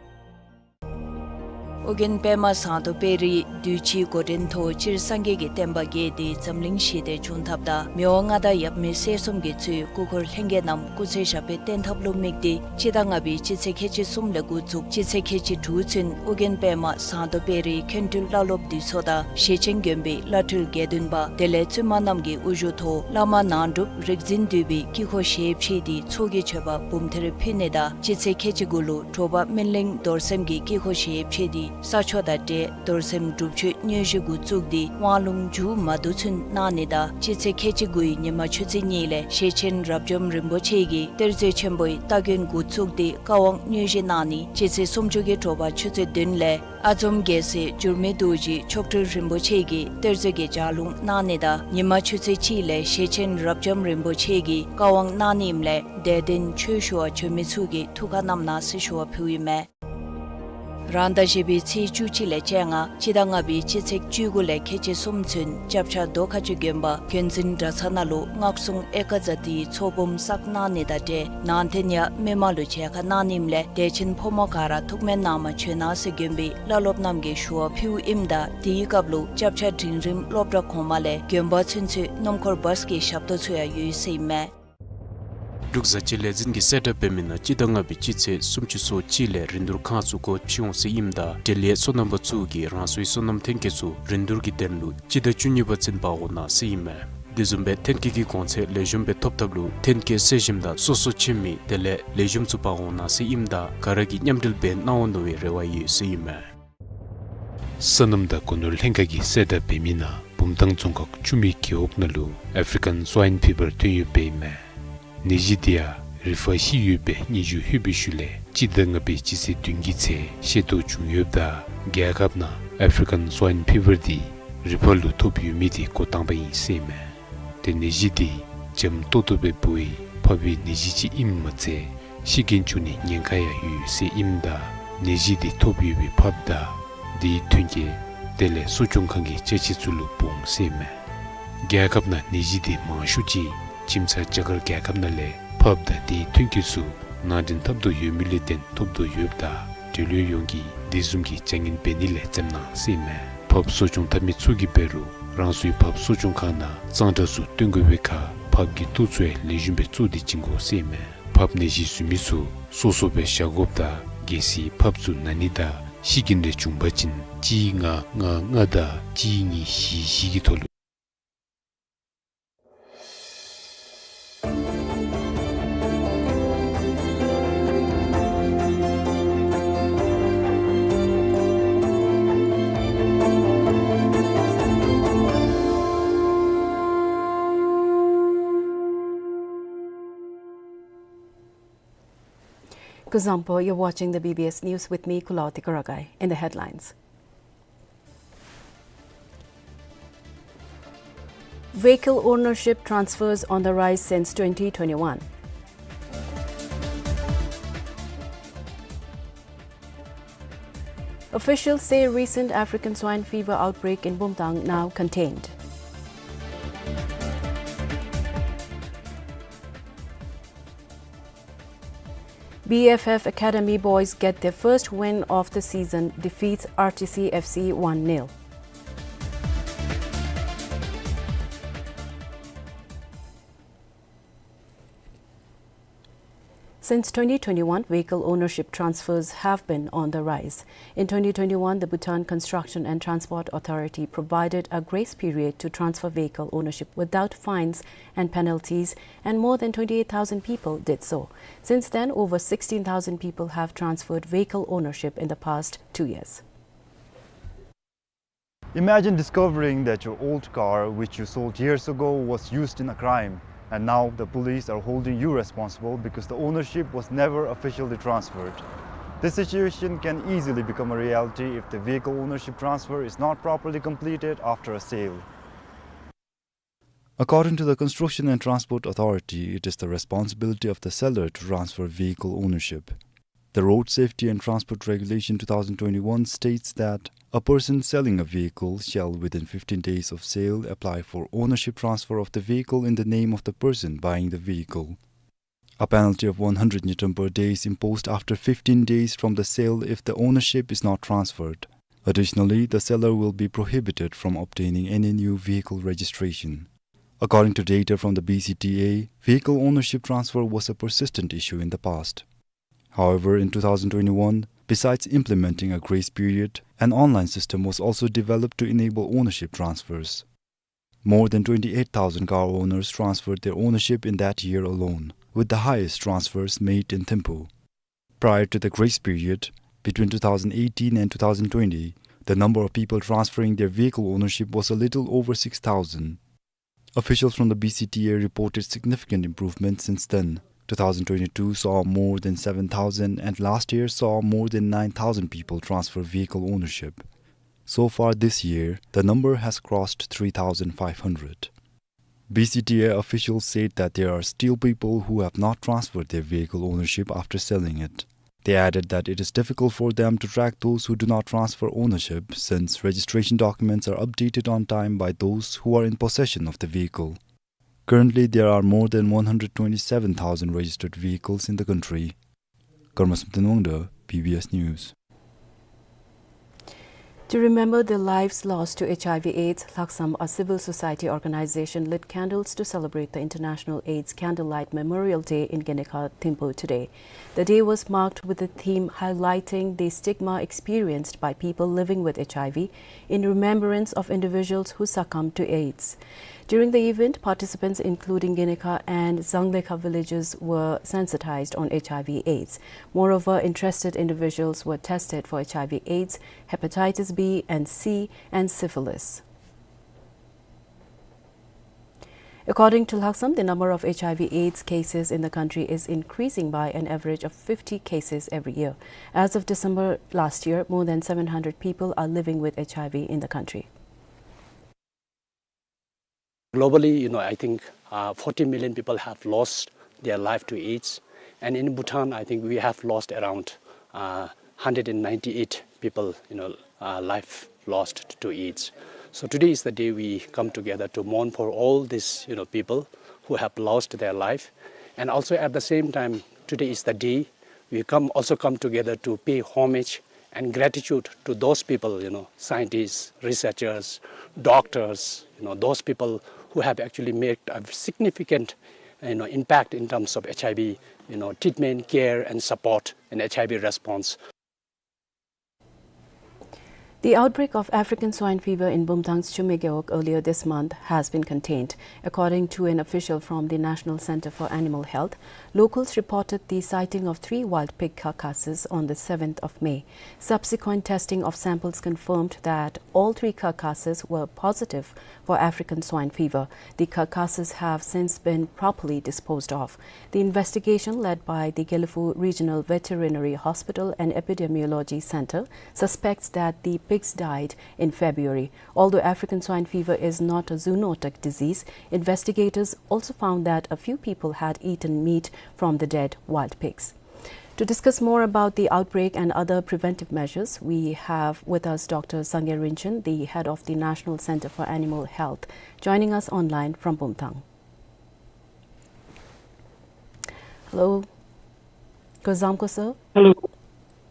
ཨོ་རྒྱན་པདྨ་ཟངས་མདོག་དཔལ་རིའི་དུས་ཅི་འགོ་འདྲེན་ཐོག་སྤྱིར་སངས་རྒྱས་ཀྱི་བསྟན་པ་རྒྱས་ཏེ་འཛམ་གླིང་ཞི་བདེ་འབྱུང་ཐབས་དང་མི་དབང་མངའ་བདག་ཡབ་མེས་སྲས་གསུམ་གྱིས་གཙོས་སྐུ་འཁོར་ལྷན་རྒྱས་རྣམས་སྐུ་ཚེ་ཞབས་པད་བརྟན་ཐབས་ལུ་དམིགས་ཏེ་སྤྱི་ཟླ་ལྔ་པའི་སྤྱི་ཚེས་ཁལ་གཅིག་གསུམ་ལས་འགོ་བཙུགས་སྤྱི་ཚེས་ཁལ་གཅིག་དྲུག་ཚུན་ཨོ་རྒྱན་པདྨ་ཟངས་མདོག་དཔལ་རིའི་མཁན་སྤྲུལ་བླ་སློབ་འདུས་ཚོགས་དང་ཞེ་ཆེན་དགོན་པའི་བླ་སྤྲུལ་དགེ་འདུན་པ་དེ་ལས་བཙུན་མ་རྣམས་ཀྱི་དབུ་བཞུགས་ཐོག་བླ་མ་ནང་སྒྲུབ་རིག་འཛིན་འདུས་པའི་དཀྱིལ་འཁོར་ཞལ་ཕྱེ་སྟེ་ཚོགས་ཀྱི་མཆོད་པ་འབུམ་ཐེར་ཕུལ་ནི་དང་སྤྱི་ཚེས་ཁལ་གཅིག་དགུ་ལུ་དྲོ་པ་སྨིན་གླིང་རྡོར་སེམས་ཀྱི་དཀྱིལ་འཁོར་ཞལ་ཕྱེ་སྟེ་ས་ཆོག་དང་འབྲེལ་རྡོར་སེམས་སྒྲུབ་མཆོད་དངོས་གཞི་འགོ་བཙུགས་ཏེ་དབང་ལུང་མཇུག་མ་བསྡུ་ཚུན་གནང་ནི་དང་སྤྱི་ཚེས་ཁལ་གཅིག་དགུའི་ཉི་མ་ཆུ་ཚོད་གཉིས་ལས་ཞེ་ཆེན་རབ་འབྱམས་རིན་པོ་ཆེ་གིས་གཏེར་མཛོད་ཆེན་པོའི་སྟ་གོན་འགོ་བཙུགས་ཏེ་བཀའ་དབང་དངོས་གཞི་གནང་ནི་སྤྱི་ཚེས་སུམ་ཅུ་གི་དྲོ་པ་ཆུ་ཚོད་བདུན་ལས་ཨ་འཛོམས་རྒྱལ་སྲས་འགྱུར་མེད་རྡོ་རྗེ་མཆོག་སྤྲུལ་རིན་པོ་ཆེ་གིས་གཏེར་མཛོད་ཀྱི་ལྗགས་ལུང་གནང་ནི་དང་ཉི་མ་ཆུ་ཚོད་གཅིག་ལས་ཞེ་ཆེན་རབ་འབྱམས་རིན་པོ་ཆེ་གིས་བཀའ་དབང་གནང་ནི་ཨིནམ་ལས་དད་ལྡན་ཆོས་ཞུ་བར་བྱོན་མི་ཚུ་གིས་ཐུགས་ཁར་བསྣམ་གནང་ཟེར་ཞུ་བ་ཕུལཝ་ཨིན་མས། རང་ཟླ་བཞི་པའི་ཚེས་བཅུ་གཅིག་ལས་བཅོ་ལྔ་སྤྱི་ཟླ་ལྔ་པའི་སྤྱི་ཚེས་བཅུ་དགུ་ལས་ཁལ་གཅིག་གསུམ་ཚུན་སྐྱབས་ཆ་རྡོ་ཁ་ཆུ་དགོན་པ་དགོན་འཛིན་གྲྭ་ཚང་ནང་ལུ་སྔགས་སྲུང་ཨེ་ཀ་ཛ་ཏིའི་ཚོགས་འབུམ་བསགས་གནང་ནི་དང་འབྲེལ་ནང་རྟེན་ཡང་མི་མང་ལུ་མཇལ་ཁ་གནང་ནི་ཨིནམ་ལས་དད་ཅན་ཕོ་མོ་ག་ར་ཐུགས་སྨོན་གནང་མ་བྱོན་གནང་ཟེར་དགོན་པའི་བླ་སློབ་རྣམས་ཀྱིས་ཞུ་བ་ཕུལཝ་ཨིནམ་ད་དེའི་སྐབས་ལུ་སྐྱབས་ཆ་འབྲིང་རིམ་སློབ་གྲྭ་གོང་མ་ལས་དགོན་པ་ཚུན་ཚོད་སྣུམ་འཁོར་བཱས་ཀྱི་ཞབས་ཏོག་ཚུ་ཡང་ཡོད་ཟེར་ཨིན་མས། འབྲུག་བཟའ་སྤྱོད་ལས་འཛིན་གྱིས་གསལ་བསྒྲགས་འབད་མི་ནང་སྤྱི་ཟླ་ལྔ་པའི་སྤྱི་ཚེས་སུམ་ཅུ་སོ་གཅིག་ལས་རིན་བསྡུར་ཁང་ཚུ་སྒོ་ཕྱེ་འོང་ཟེར་ཨིནམ་ད་འབྲེལ་ཡོད་སོ་ནམ་པ་ཚུ་གིས་རང་སོའི་སོ་ནམ་ཐོན་སྐྱེད་ཚུ་རིན་བསྡུར་གྱི་དོན་ལུ་སྤྱི་ཟླ་བཅུ་གཉིས་པ་ཚུན་འབག་འོང་གནང་ཟེར་ཨིན་མས། དེ་བཟུམ་སྦེ་ཐོན་སྐྱེད་ཀྱི་གོང་ཚད་ལེགས་ཤོམ་སྦེ་ཐོབ་ཐབས་ལུ་ཐོན་སྐྱེད་གསོ་ཞིམ་དང་སོ་སོ་ཁྱིམ་མི་དེ་ལས་ལེགས་ཤོམ་ཚུ་འབག་འོང་གནང་ཟེར་ཨིནམ་ད་ག་ར་གིས་མཉམ་འབྲེལ་འབད་གནང་འོང་མནོ་བའི་རེ་བ་ཡོད་ཟེར་ཨིན་མས། སོ་ནམ་དང་སྒོ་ནོར་ལྷན་ཁག་གིས་གསལ་བསྒྲགས་འབད་མི་ནང་བུམ་ཐང་རྫོང་ཁག་ཆུ་སྨད་རྒེད་འོག་ནང་ལུ་ཨེཕ་རི་ཀན་སཝའིན་ཕི་བར་ཐོན་ཡོདཔ་ཨིན་མས། ནད་གཞི་འདི་ཡང་རི་ཕག་ཤི་ཡོད་པའི་སྙན་ཞུ་ལྷོད་པའི་ཤུལ་ལས་སྤྱི་ཟླ་ལྔ་པའི་སྤྱི་ཚེས་བདུན་གྱི་ཚེ་ཤེས་རྟོགས་བྱུང་ཡོདཔ་ད་རྒྱལ་ཁབ་ནང་ཨེཕ་རི་ཀན་སཝའིན་ཕི་བར་འདི་རི་ཕག་ལུ་ཐོབ་ཡོད་མི་འདི་འགོ་དང་པ་ཨིན་ཟེར་ཨིན་མས། ཏེ་ནད་གཞི་འདི་འཇམ་ཏོག་ཏོ་སྦེ་འབོ་བའི་ཕགཔ་གི་ནད་གཞི་ཅིག་ཨིནམ་མ་ཚད་ཤི་རྐྱེན་བྱུང་ནིའི་ཉེན་ཁ་ཡང་ཡོད་ཟེར་ཨིནམ་ད་ནད་གཞི་འདི་ཐོབ་ཡོད་པའི་ཕགཔ་དང་དེའི་ཐོན་སྐྱེད་དེ་ལས་གསོ་སྐྱོང་ཁང་གི་ཅ་ཆས་ཚུ་ལུ་འབོ་འོང་ཟེར་ཨིན་མས། རྒྱལ་ཁབ་ནང་ནད་གཞི་འདི་མང་ཤོས་ཅིག་ཁྱིམ་ཚང་རྒྱ་གར་རྒྱལ་ཁབ་ནང་ལས་ཕགཔ་དང་དེའི་ཐོན་སྐྱེད་ཚུ་ནང་འདྲེན་འཐབ་དོ་ཡོད་མི་ལས་བརྟེན་ཐོབ་དོ་ཡོདཔ་ད་འབྲེལ་ཡོད་ཡོངས་ཀྱིས་དེ་བཟུམ་གྱི་བྱ་ངན་འབད་ནི་ལས་འཛེམ་གནང་ཟེར་ཨིན་མས། ཕགཔ་གསོ་སྐྱོང་འཐབ་མི་ཚུ་གིས་འབད་རུང་རང་སོའི་ཕགཔ་གསོ་སྐྱོང་ཁང་ནང་གཙང་སྦྲ་ཚུ་སྟོན་དགོ་པའི་ཁར་ཕགཔ་གི་ལྟོ་ཚུ་ཡང་ལེགས་ཤོམ་སྦེ་བཙོ་སྟེ་བྱིན་དགོ་ཟེར་ཨིན་མས། ཕགཔ་ནད་གཞི་བཟོ་མི་ཚུ་སོ་སོ་སྦེ་བཞག་དགོཔ་དང་གལ་སྲིད་ཕགཔ་ཚུ་ན་ནི་དང་ཤི་རྐྱེན་རེ་བྱུང་པ་ཅིན་གཅིག་ལྔ་ལྔ་ལྔ་དང་གཅིག་གཉིས་བཞི་བཞི་གི་ཐོག་ལུ། Kuzuzangpo, you're watching the B B S News with me, Kulawati Karagai. In the headlines: Vehicle ownership transfers on the rise since twenty twenty-one. Officials say recent African swine fever outbreak in Bumthang now contained. B F F Academy boys get their first win of the season, defeats R T C F C one nil. Since twenty twenty-one, vehicle ownership transfers have been on the rise. In twenty twenty-one, the Bhutan Construction and Transport Authority provided a grace period to transfer vehicle ownership without fines and penalties, and more than twenty-eight thousand people did so. Since then, over sixteen thousand people have transferred vehicle ownership in the past two years. Imagine discovering that your old car, which you sold years ago, was used in a crime, and now the police are holding you responsible because the ownership was never officially transferred. This situation can easily become a reality if the vehicle ownership transfer is not properly completed after a sale. According to the Construction and Transport Authority, it is the responsibility of the seller to transfer vehicle ownership. The Road Safety and Transport Regulation two thousand twenty-one states that a person selling a vehicle shall, within fifteen days of sale, apply for ownership transfer of the vehicle in the name of the person buying the vehicle. A penalty of one hundred ngultrum per day is imposed after fifteen days from the sale if the ownership is not transferred. Additionally, the seller will be prohibited from obtaining any new vehicle registration. According to data from the B C T A, vehicle ownership transfer was a persistent issue in the past. However, in two thousand twenty-one, besides implementing a grace period, an online system was also developed to enable ownership transfers. More than twenty-eight thousand car owners transferred their ownership in that year alone, with the highest transfers made in Thimphu. Prior to the grace period, between two thousand eighteen and two thousand twenty, the number of people transferring their vehicle ownership was a little over six thousand. Officials from the B C T A reported significant improvement since then. Two thousand twenty-two saw more than seven thousand, and last year saw more than nine thousand people transfer vehicle ownership. So far this year, the number has crossed three thousand five hundred. B C T A officials said that there are still people who have not transferred their vehicle ownership after selling it. They added that it is difficult for them to track those who do not transfer ownership, since registration documents are updated on time by those who are in possession of the vehicle. Currently, there are more than one hundred twenty-seven thousand registered vehicles in the country. Karma Samten Wangda, B B S News. To remember the lives lost to H I V AIDS, Lhaksam, a civil society organization, lit candles to celebrate the International AIDS Candlelight Memorial Day in Genikha, Thimphu today. The day was marked with the theme highlighting the stigma experienced by people living with H I V in remembrance of individuals who succumbed to AIDS. During the event, participants including Genikha and Zanglekha villages were sensitized on H I V AIDS. Moreover, interested individuals were tested for H I V AIDS, hepatitis B and C, and syphilis. According to Lhaksam, the number of H I V AIDS cases in the country is increasing by an average of fifty cases every year. As of December last year, more than seven hundred people are living with H I V in the country. Globally, you know, I think, uh, forty million people have lost their life to AIDS. And in Bhutan, I think we have lost around, uh, hundred and ninety-eight people, you know, uh, life lost to AIDS. So today is the day we come together to mourn for all these, you know, people who have lost their life. And also at the same time, today is the day we come, also come together to pay homage and gratitude to those people, you know, scientists, researchers, doctors, you know, those people who have actually made a significant, you know, impact in terms of H I V, you know, treatment, care, and support in H I V response. The outbreak of African swine fever in Bumthang's Chumegewog earlier this month has been contained. According to an official from the National Center for Animal Health, locals reported the sighting of three wild pig carcasses on the seventh of May. Subsequent testing of samples confirmed that all three carcasses were positive for African swine fever. The carcasses have since been properly disposed of. The investigation, led by the Gelephu Regional Veterinary Hospital and Epidemiology Center, suspects that the pigs died in February. Although African swine fever is not a zoonotic disease, investigators also found that a few people had eaten meat from the dead wild pigs. To discuss more about the outbreak and other preventive measures, we have with us Doctor Sangay Rinchen, the head of the National Center for Animal Health, joining us online from Bumthang. Hello. Kuzuzangpo, sir. Hello.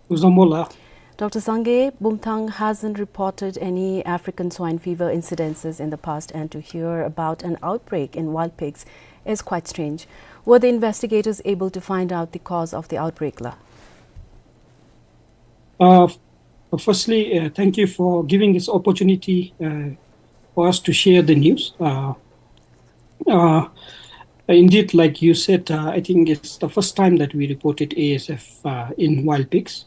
Kuzuzangpo la. Doctor Sangay, Bumthang hasn't reported any African swine fever incidences in the past, and to hear about an outbreak in wild pigs is quite strange. Were the investigators able to find out the cause of the outbreak la? Uh, f-, firstly, uh, thank you for giving this opportunity, uh, for us to share the news. Uh, uh, indeed, like you said, uh, I think it's the first time that we reported A S F, uh, in wild pigs.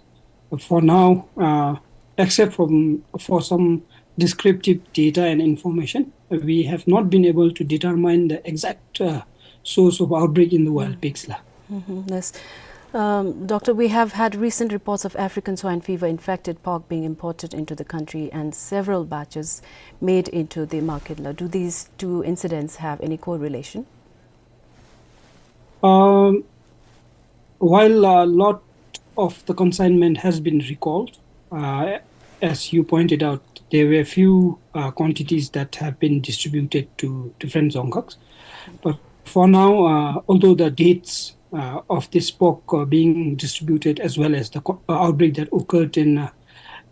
For now, uh, except from, for some descriptive data and information, we have not been able to determine the exact, uh, source of outbreak in the wild pigs la. Mm-hmm, yes. Um, Doctor, we have had recent reports of African swine fever infected pork being imported into the country and several batches made into the market la. Do these two incidents have any correlation? Um, while a lot of the consignment has been recalled, uh, as you pointed out, there were few, uh, quantities that have been distributed to different Dzongkhags. But for now, uh, although the dates, uh, of this pork, uh, being distributed as well as the co-, uh, outbreak that occurred in, uh,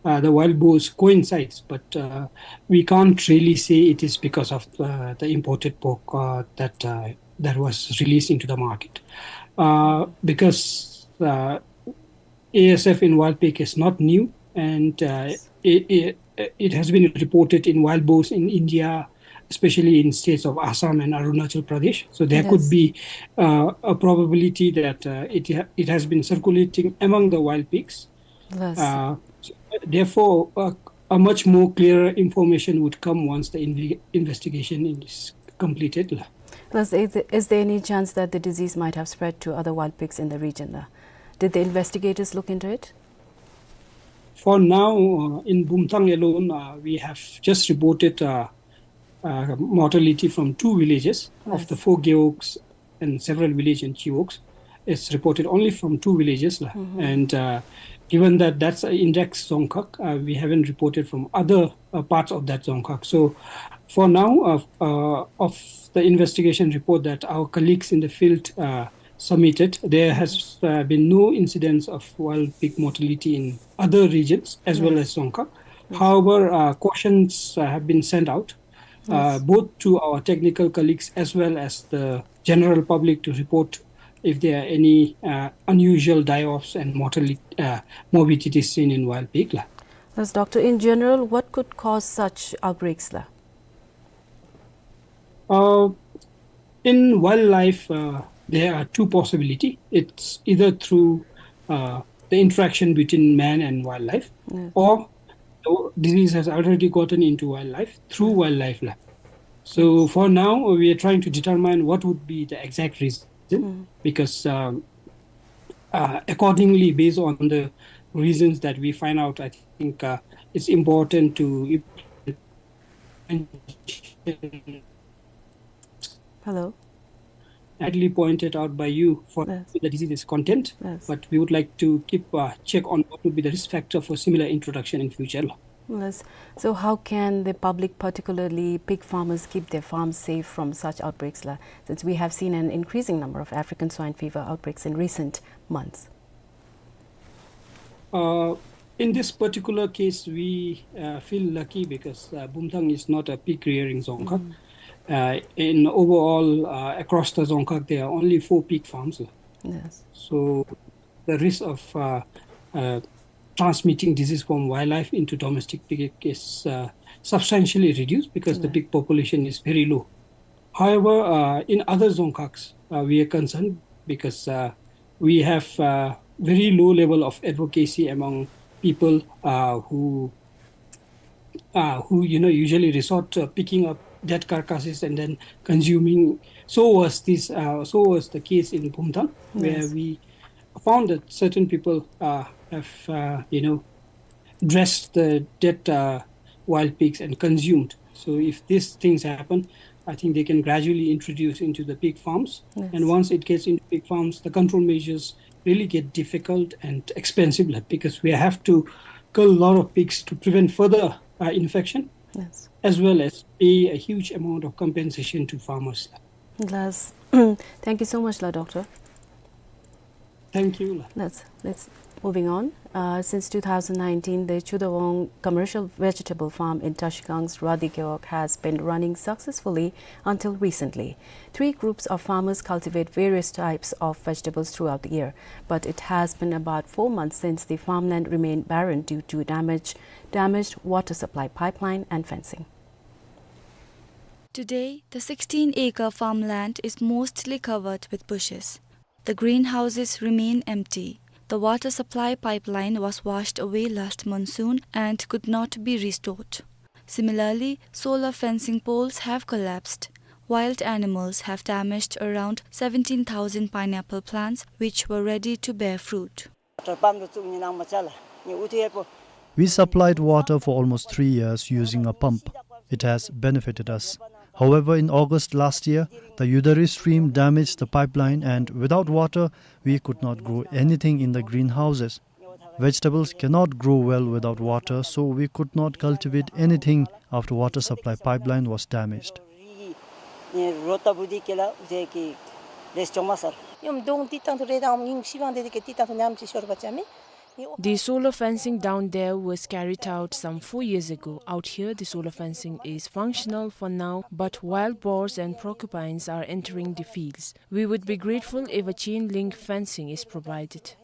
uh, the wild boars coincides, but, uh, we can't really say it is because of, uh, the imported pork, uh, that, uh, that was released into the market. Uh, because, uh, A S F in wild pig is not new, and, uh, it, it, it has been reported in wild boars in India, especially in states of Assam and Arunachal Pradesh. So there could be, uh, a probability that, uh, it ha-, it has been circulating among the wild pigs. Yes. Uh, so therefore, uh, a much more clearer information would come once the inve-, investigation is completed la. Plus, is, is there any chance that the disease might have spread to other wild pigs in the region la? Did the investigators look into it? For now, uh, in Bumthang alone, uh, we have just reported, uh, uh, mortality from two villages of the four Gewogs and several villages in Chiwogs. It's reported only from two villages la. Mm-hmm. And, uh, given that that's an index Dzongkhag, uh, we haven't reported from other, uh, parts of that Dzongkhag. So for now, uh, uh, of the investigation report that our colleagues in the field, uh, submitted, there has, uh, been no incidence of wild pig mortality in other regions as well as Dzongkhag. However, uh, cautions, uh, have been sent out, uh, both to our technical colleagues as well as the general public to report if there are any, uh, unusual die-offs and mortali-, uh, morbidities seen in wild pig la. Yes, Doctor, in general, what could cause such outbreaks la? Uh, in wildlife, uh, there are two possibility. It's either through, uh, the interaction between man and wildlife, or the disease has already gotten into wildlife through wildlife la. So for now, we are trying to determine what would be the exact reason, because, um, uh, accordingly, based on the reasons that we find out, I think, uh, it's important to Hello? Rightly pointed out by you for the disease is content, but we would like to keep, uh, check on what would be the risk factor for similar introduction in future. Yes. So how can the public, particularly pig farmers, keep their farms safe from such outbreaks la, since we have seen an increasing number of African swine fever outbreaks in recent months? Uh, in this particular case, we, uh, feel lucky because, uh, Bumthang is not a pig rearing Dzongkhag. Uh, in overall, uh, across the Dzongkhag, there are only four pig farms. Yes. So the risk of, uh, uh, transmitting disease from wildlife into domestic pig is, uh, substantially reduced because the pig population is very low. However, uh, in other Dzongkhags, uh, we are concerned because, uh, we have, uh, very low level of advocacy among people, uh, who, uh, who, you know, usually resort to picking up dead carcasses and then consuming. So was this, uh, so was the case in Bumthang, where Yes. we found that certain people, uh, have, uh, you know, dressed the dead, uh, wild pigs and consumed. So if these things happen, I think they can gradually introduce into the pig farms. Yes. And once it gets into pig farms, the control measures really get difficult and expensive, like, because we have to kill a lot of pigs to prevent further, uh, infection, Yes. as well as pay a huge amount of compensation to farmers. Yes. Thank you so much, la doctor. Thank you. Let's, let's, moving on. Uh, since two thousand nineteen, the Chudawong commercial vegetable farm in Tashigang's Radi Gewog has been running successfully until recently. Three groups of farmers cultivate various types of vegetables throughout the year, but it has been about four months since the farmland remained barren due to damage, damaged water supply pipeline and fencing. Today, the sixteen-acre farmland is mostly covered with bushes. The greenhouses remain empty. The water supply pipeline was washed away last monsoon and could not be restored. Similarly, solar fencing poles have collapsed. Wild animals have damaged around seventeen thousand pineapple plants, which were ready to bear fruit. We supplied water for almost three years using a pump. It has benefited us. However, in August last year, the Yudari stream damaged the pipeline, and without water, we could not grow anything in the greenhouses. Vegetables cannot grow well without water, so we could not cultivate anything after water supply pipeline was damaged. The solar fencing down there was carried out some four years ago. Out here, the solar fencing is functional for now, but wild boars and porcupines are entering the fields. We would be grateful if a chain link fencing is provided.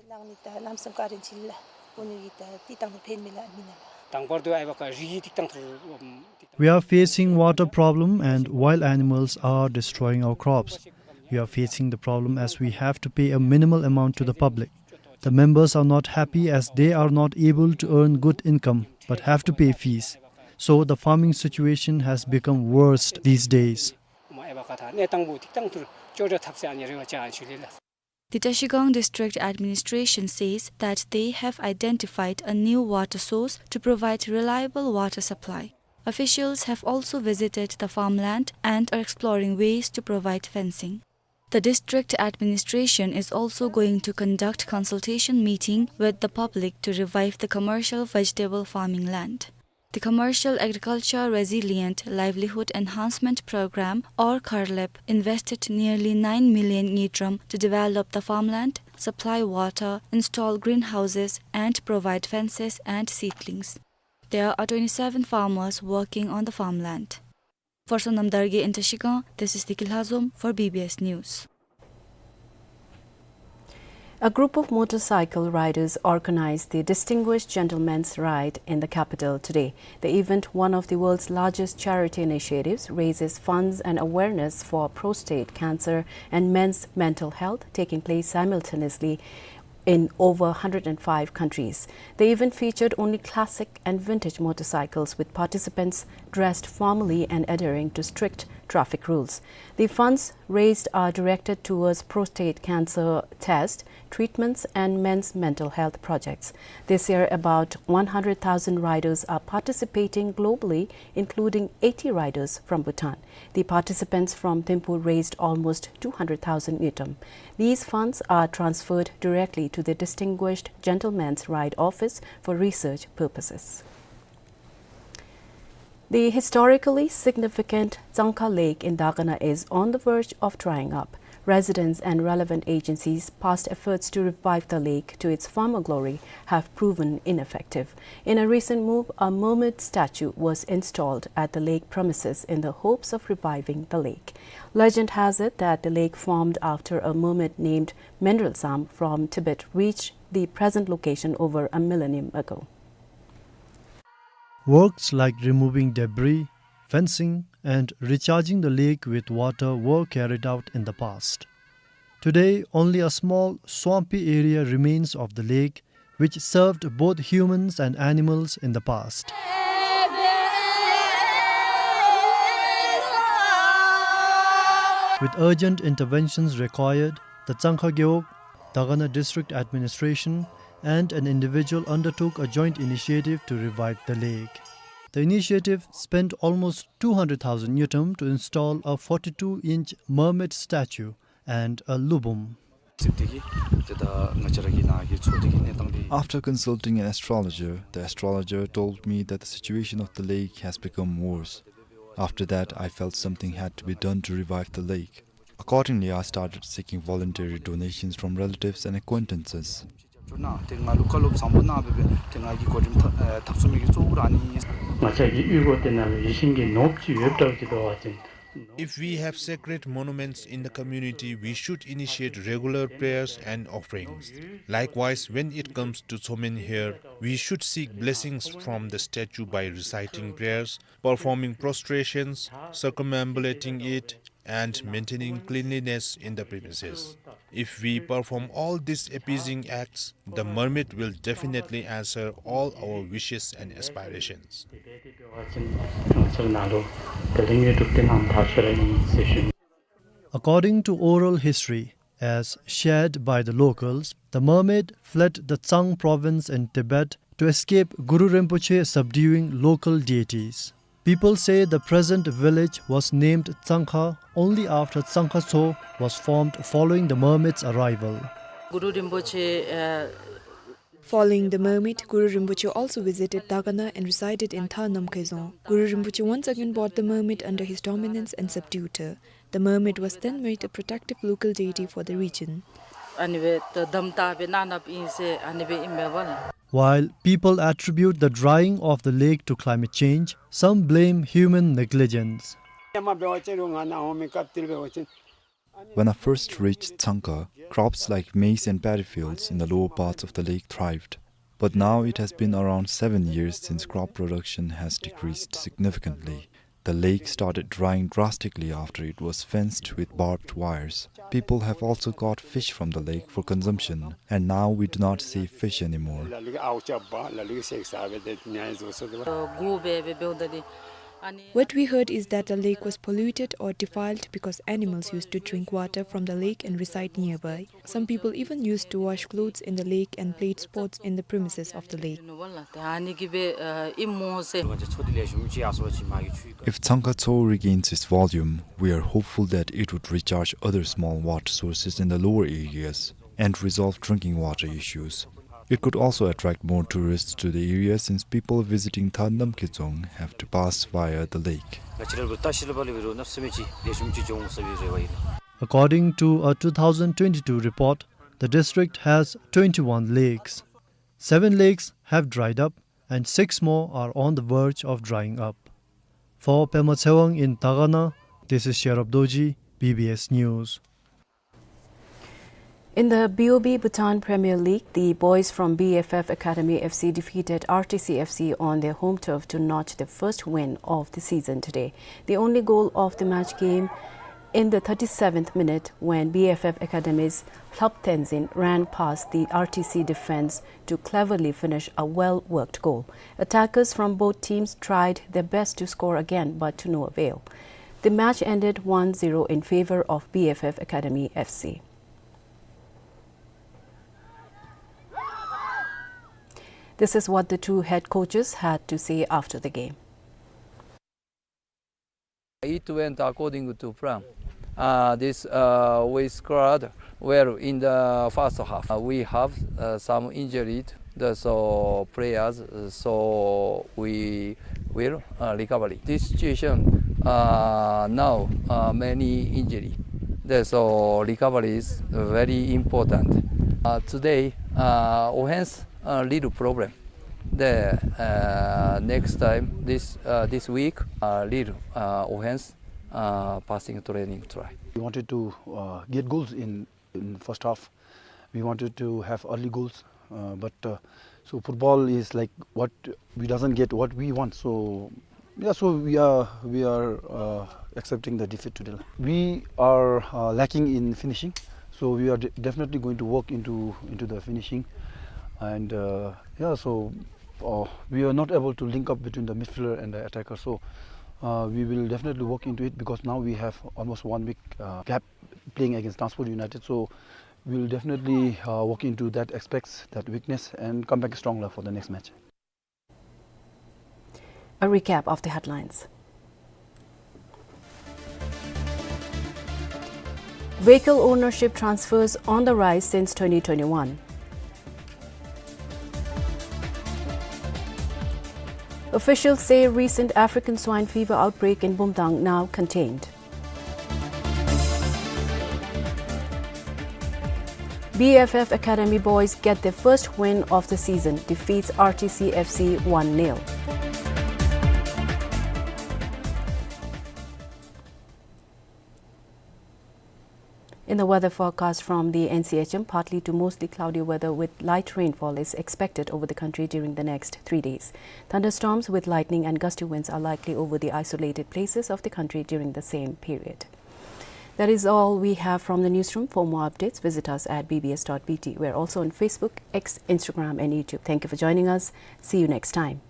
We are facing water problem and wild animals are destroying our crops. We are facing the problem as we have to pay a minimal amount to the public. The members are not happy as they are not able to earn good income but have to pay fees. So the farming situation has become worse these days. The Trashigang District Administration says that they have identified a new water source to provide reliable water supply. Officials have also visited the farmland and are exploring ways to provide fencing. The district administration is also going to conduct consultation meeting with the public to revive the commercial vegetable farming land. The Commercial Agriculture Resilient Livelihood Enhancement Program, or CARLEP, invested nearly nine million ngultrum to develop the farmland, supply water, install greenhouses, and provide fences and seedlings. There are twenty-seven farmers working on the farmland. For Sonam Dargay in Trashigang, this is Deki Lhazom for B B S News. A group of motorcycle riders organized the Distinguished Gentleman's Ride in the capital today. The event, one of the world's largest charity initiatives, raises funds and awareness for prostate cancer and men's mental health, taking place simultaneously in over a hundred and five countries. The event featured only classic and vintage motorcycles, with participants dressed formally and adhering to strict traffic rules. The funds raised are directed towards prostate cancer test, treatments, and men's mental health projects. This year, about one hundred thousand riders are participating globally, including eighty riders from Bhutan. The participants from Thimphu raised almost two hundred thousand ngultrum. These funds are transferred directly to the Distinguished Gentleman's Ride Office for research purposes. The historically significant Tsangkha Lake in Dagana is on the verge of drying up. Residents and relevant agencies' past efforts to revive the lake to its former glory have proven ineffective. In a recent move, a mermaid statue was installed at the lake premises in the hopes of reviving the lake. Legend has it that the lake formed after a mermaid named Menralsam from Tibet reached the present location over a millennium ago. Works like removing debris, fencing, and recharging the lake with water were carried out in the past. Today, only a small swampy area remains of the lake, which served both humans and animals in the past. With urgent interventions required, the Tsangkha Gewog, Dagana District Administration, and an individual undertook a joint initiative to revive the lake. The initiative spent almost two hundred thousand ngultrum to install a forty-two inch mermaid statue and a lubum. After consulting an astrologer, the astrologer told me that the situation of the lake has become worse. After that, I felt something had to be done to revive the lake. Accordingly, I started seeking voluntary donations from relatives and acquaintances. If we have sacred monuments in the community, we should initiate regular prayers and offerings. Likewise, when it comes to Tsomen Her, we should seek blessings from the statue by reciting prayers, performing prostrations, circumambulating it, and maintaining cleanliness in the premises. If we perform all these appeasing acts, the mermaid will definitely answer all our wishes and aspirations. According to oral history, as shared by the locals, the mermaid fled the Tsang province in Tibet to escape Guru Rinpoche subduing local deities. People say the present village was named Tsangkha only after Tsangkha Tso was formed following the mermaid's arrival. Guru Rinpoche, uh, Following the mermaid, Guru Rinpoche also visited Dagana and resided in Thar Namkhai Dzong. Guru Rinpoche once again brought the mermaid under his dominance and subdued her. The mermaid was then made a protective local deity for the region. While people attribute the drying of the lake to climate change, some blame human negligence. When I first reached Tsangkha, crops like maize and paddy fields in the lower parts of the lake thrived. But now it has been around seven years since crop production has decreased significantly. The lake started drying drastically after it was fenced with barbed wires. People have also caught fish from the lake for consumption, and now we do not see fish anymore. What we heard is that the lake was polluted or defiled because animals used to drink water from the lake and reside nearby. Some people even used to wash clothes in the lake and played sports in the premises of the lake. If Tsangkha Tso regains its volume, we are hopeful that it would recharge other small water sources in the lower areas and resolve drinking water issues. It could also attract more tourists to the area since people visiting Thar Namkhai Dzong have to pass via the lake. According to a two thousand twenty-two report, the district has twenty-one lakes. Seven lakes have dried up and six more are on the verge of drying up. For Pema Tshewang in Dagana, this is Sherab Dorji, B B S News. In the B O B Bhutan Premier League, the boys from B F F Academy F C defeated R T C F C on their home turf to notch the first win of the season today. The only goal of the match came in the thirty-seventh minute when B F F Academy's Hlap Tenzin ran past the R T C defense to cleverly finish a well-worked goal. Attackers from both teams tried their best to score again, but to no avail. The match ended one zero in favor of B F F Academy F C. This is what the two head coaches had to say after the game. It went according to plan. Uh, this, uh, we scored well in the first half. Uh, we have, uh, some injured, the, so players, uh, so we will, uh, recovery. This situation, uh, now, uh, many injury. The, so recovery is very important. Uh, today, uh, offense, uh, little problem. The, uh, next time, this, uh, this week, uh, little, uh, offense, uh, passing training try. We wanted to, uh, get goals in, in first half. We wanted to have early goals, uh, but, uh, so football is like what we doesn't get what we want. So yeah, so we are, we are, uh, accepting the defeat today. We are, uh, lacking in finishing, so we are de-, definitely going to work into, into the finishing, and, uh, yeah, so, uh, we are not able to link up between the midfielder and the attacker. So Uh, we will definitely work into it because now we have almost one week, uh, gap playing against Transport United. So we will definitely, uh, work into that aspects, that weakness, and come back stronger for the next match. A recap of the headlines. Vehicle ownership transfers on the rise since twenty twenty-one. Officials say recent African swine fever outbreak in Bumthang now contained. B F F Academy boys get their first win of the season, defeats R T C F C one nil. In the weather forecast from the N C H M, partly to mostly cloudy weather with light rainfall is expected over the country during the next three days. Thunderstorms with lightning and gusty winds are likely over the isolated places of the country during the same period. That is all we have from the newsroom. For more updates, visit us at B B S dot B T. We're also on Facebook, X, Instagram, and YouTube. Thank you for joining us. See you next time.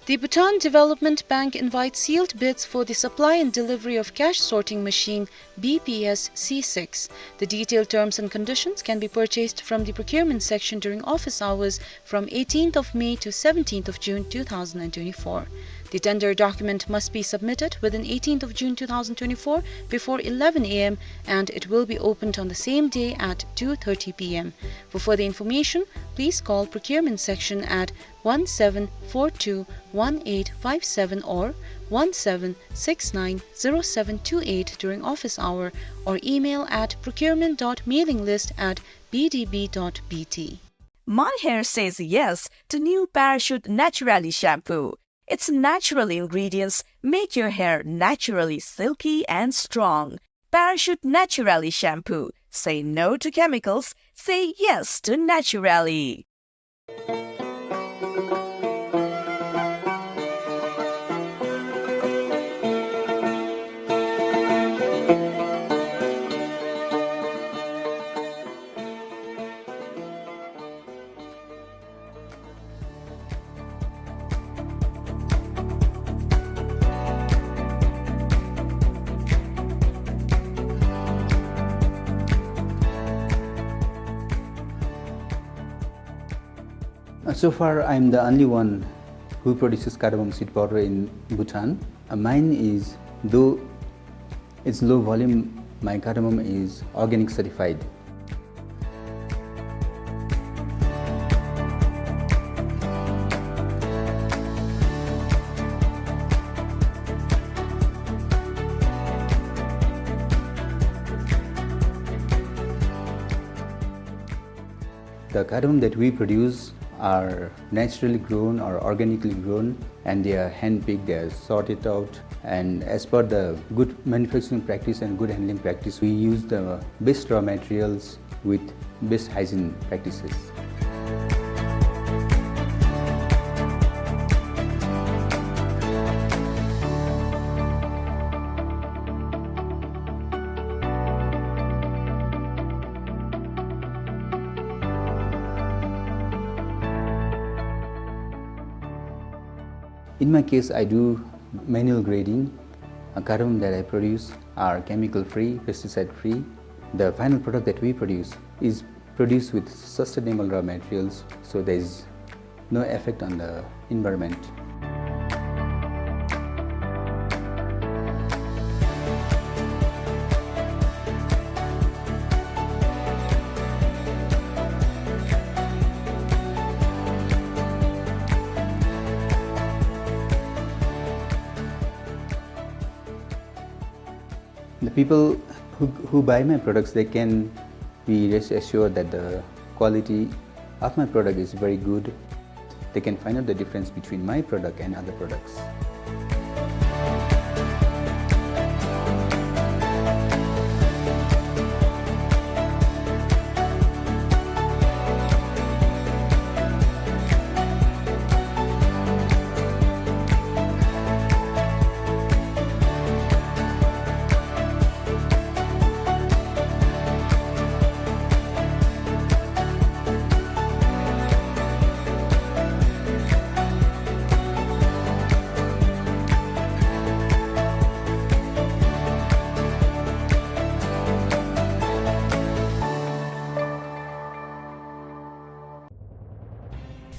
The Bhutan Development Bank invites sealed bids for the supply and delivery of cash sorting machine B P S C six. The detailed terms and conditions can be purchased from the procurement section during office hours from eighteenth of May to seventeenth of June two thousand and twenty-four. The tender document must be submitted within eighteenth of June two thousand twenty-four before eleven A M, and it will be opened on the same day at two thirty P M. For further information, please call procurement section at one seven four two one eight five seven or one seven six nine zero seven two eight during office hour or email at procurement dot mailing list at B D B dot B T. My hair says yes to new Parachute Naturali shampoo. Its natural ingredients make your hair naturally silky and strong. Parachute Naturali shampoo. Say no to chemicals. Say yes to Naturali. Uh, so far, I'm the only one who produces cardamom seed powder in Bhutan. Uh, mine is, though it's low volume, my cardamom is organic certified. The cardamom that we produce are naturally grown or organically grown, and they are hand-picked, they are sorted out, and as per the good manufacturing practice and good handling practice, we use the best raw materials with best hygiene practices. In my case, I do manual grading. A cardamom that I produce are chemical-free, pesticide-free. The final product that we produce is produced with sustainable raw materials, so there is no effect on the environment. The people who, who buy my products, they can be rest assured that the quality of my product is very good. They can find out the difference between my product and other products.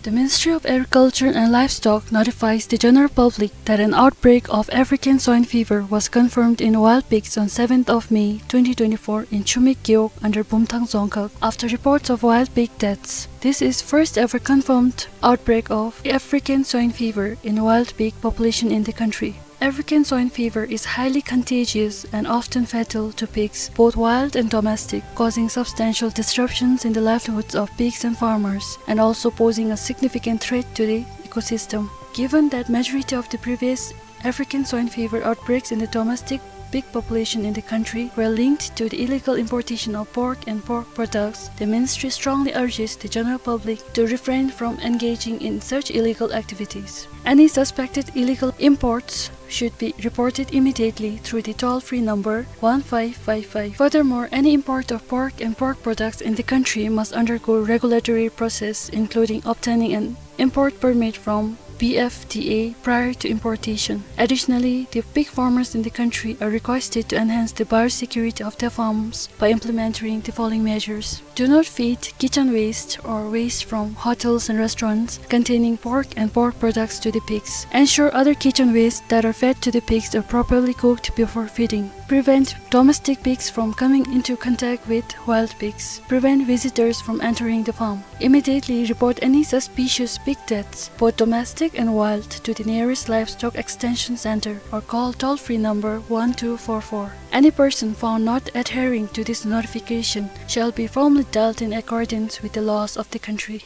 The Ministry of Agriculture and Livestock notifies the general public that an outbreak of African swine fever was confirmed in wild pigs on seventh of May twenty twenty-four in Chumik Gewog under Bumthang Dzongkhag after reports of wild pig deaths. This is first ever confirmed outbreak of African swine fever in wild pig population in the country. African swine fever is highly contagious and often fatal to pigs, both wild and domestic, causing substantial disruptions in the livelihoods of pigs and farmers, and also posing a significant threat to the ecosystem. Given that majority of the previous African swine fever outbreaks in the domestic pig population in the country were linked to the illegal importation of pork and pork products, the ministry strongly urges the general public to refrain from engaging in such illegal activities. Any suspected illegal imports should be reported immediately through the toll-free number one five five five. Furthermore, any import of pork and pork products in the country must undergo regulatory process, including obtaining an import permit from B F D A prior to importation. Additionally, the pig farmers in the country are requested to enhance the biosecurity of their farms by implementing the following measures. Do not feed kitchen waste or waste from hotels and restaurants containing pork and pork products to the pigs. Ensure other kitchen waste that are fed to the pigs are properly cooked before feeding. Prevent domestic pigs from coming into contact with wild pigs. Prevent visitors from entering the farm. Immediately report any suspicious pig deaths, both domestic and wild, to the nearest livestock extension center or call toll-free number one two four four. Any person found not adhering to this notification shall be firmly dealt in accordance with the laws of the country.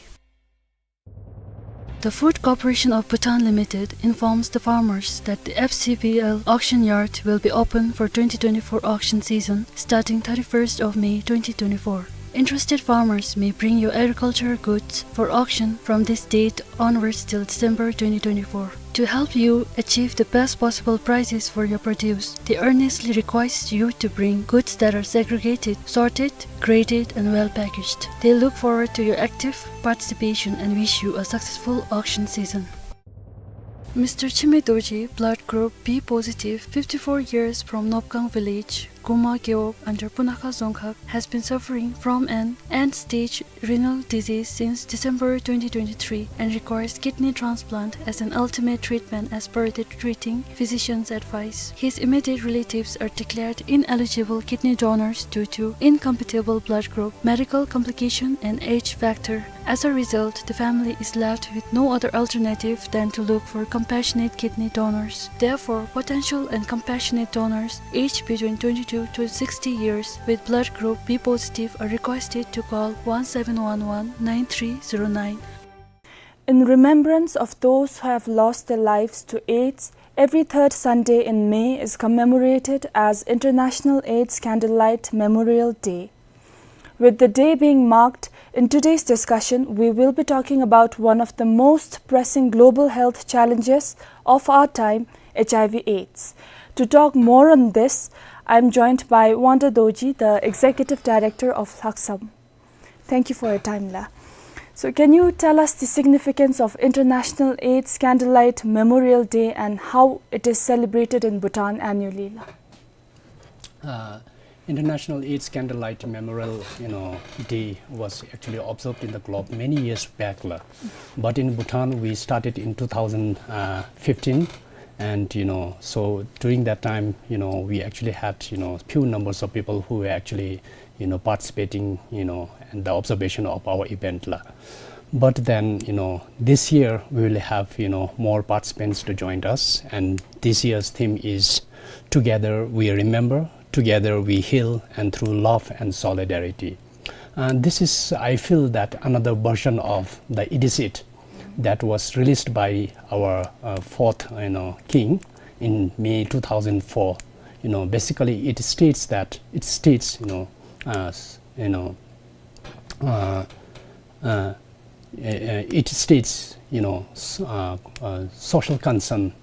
The Food Corporation of Bhutan Limited informs the farmers that the F C B L auction yard will be open for twenty twenty-four auction season starting thirty-first of May twenty twenty-four. Interested farmers may bring your agricultural goods for auction from this date onwards till December twenty twenty-four. To help you achieve the best possible prices for your produce, they earnestly request you to bring goods that are segregated, sorted, graded, and well packaged. They look forward to your active participation and wish you a successful auction season. Mister Chime Dorji, blood group B positive, fifty-four years, from Nopkang village, Guma Gewog under Punakha Dzongkhag, has been suffering from an end-stage renal disease since December twenty twenty-three and requires kidney transplant as an ultimate treatment as per the treating physician's advice. His immediate relatives are declared ineligible kidney donors due to incompatible blood group, medical complication, and age factor. As a result, the family is left with no other alternative than to look for compassionate kidney donors. Therefore, potential and compassionate donors aged between twenty-two to sixty years with blood group B positive are requested to call one seven one one nine three zero nine. In remembrance of those who have lost their lives to AIDS, every third Sunday in May is commemorated as International AIDS Candlelight Memorial Day. With the day being marked, in today's discussion, we will be talking about one of the most pressing global health challenges of our time, H I V AIDS. To talk more on this, I am joined by Wangda Dorji, the Executive Director of Lhaksam. Thank you for your time, La. So, can you tell us the significance of International AIDS Candlelight Memorial Day and how it is celebrated in Bhutan annually, La? Uh, International AIDS Candlelight Memorial, you know, Day was actually observed in the globe many years back, la. But in Bhutan, we started in two thousand fifteen, and, you know, so during that time, you know, we actually had, you know, few numbers of people who were actually, you know, participating, you know, in the observation of our event, la. But then, you know, this year we will have, you know, more participants to join us, and this year's theme is "Together we remember, together we heal, and through love and solidarity." And this is, I feel that, another version of the edict that was released by our, uh, fourth, you know, king in May two thousand four. You know, basically it states that, it states, you know, uh, s-, you know, uh, uh, uh, it states, you know, s-, uh, uh, social concern,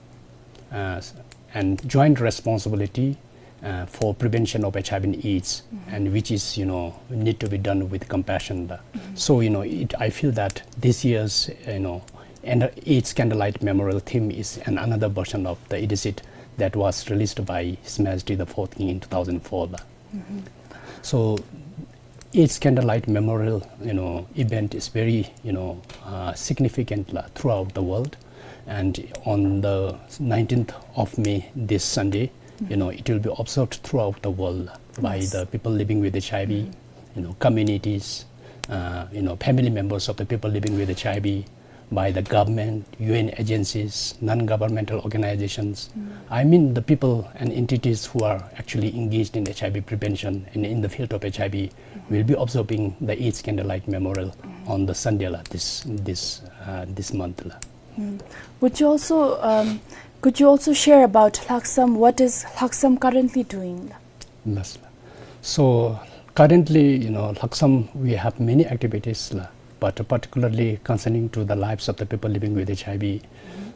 uh, s-, and joint responsibility, uh, for prevention of H I V and AIDS, mm-hmm, and which is, you know, need to be done with compassion. Mm-hmm. So, you know, it, I feel that this year's, you know, and AIDS Candlelight Memorial theme is an, another version of the edict that was released by His Majesty the Fourth King in two thousand four. Mm-hmm. So, AIDS Candlelight Memorial, you know, event is very, you know, uh, significant la, throughout the world. And on the nineteenth of May, this Sunday, you know, it will be observed throughout the world by Yes. the people living with H I V, you know, communities, uh, you know, family members of the people living with H I V, by the government, U N agencies, non-governmental organizations. I mean, the people and entities who are actually engaged in H I V prevention and in the field of H I V will be observing the AIDS Candlelight Memorial on the Sunday la, this, this, uh, this month la. Mm. Would you also, um, could you also share about Lhaksam? What is Lhaksam currently doing? Yes. So currently, you know, Lhaksam, we have many activities la, but particularly concerning to the lives of the people living with H I V.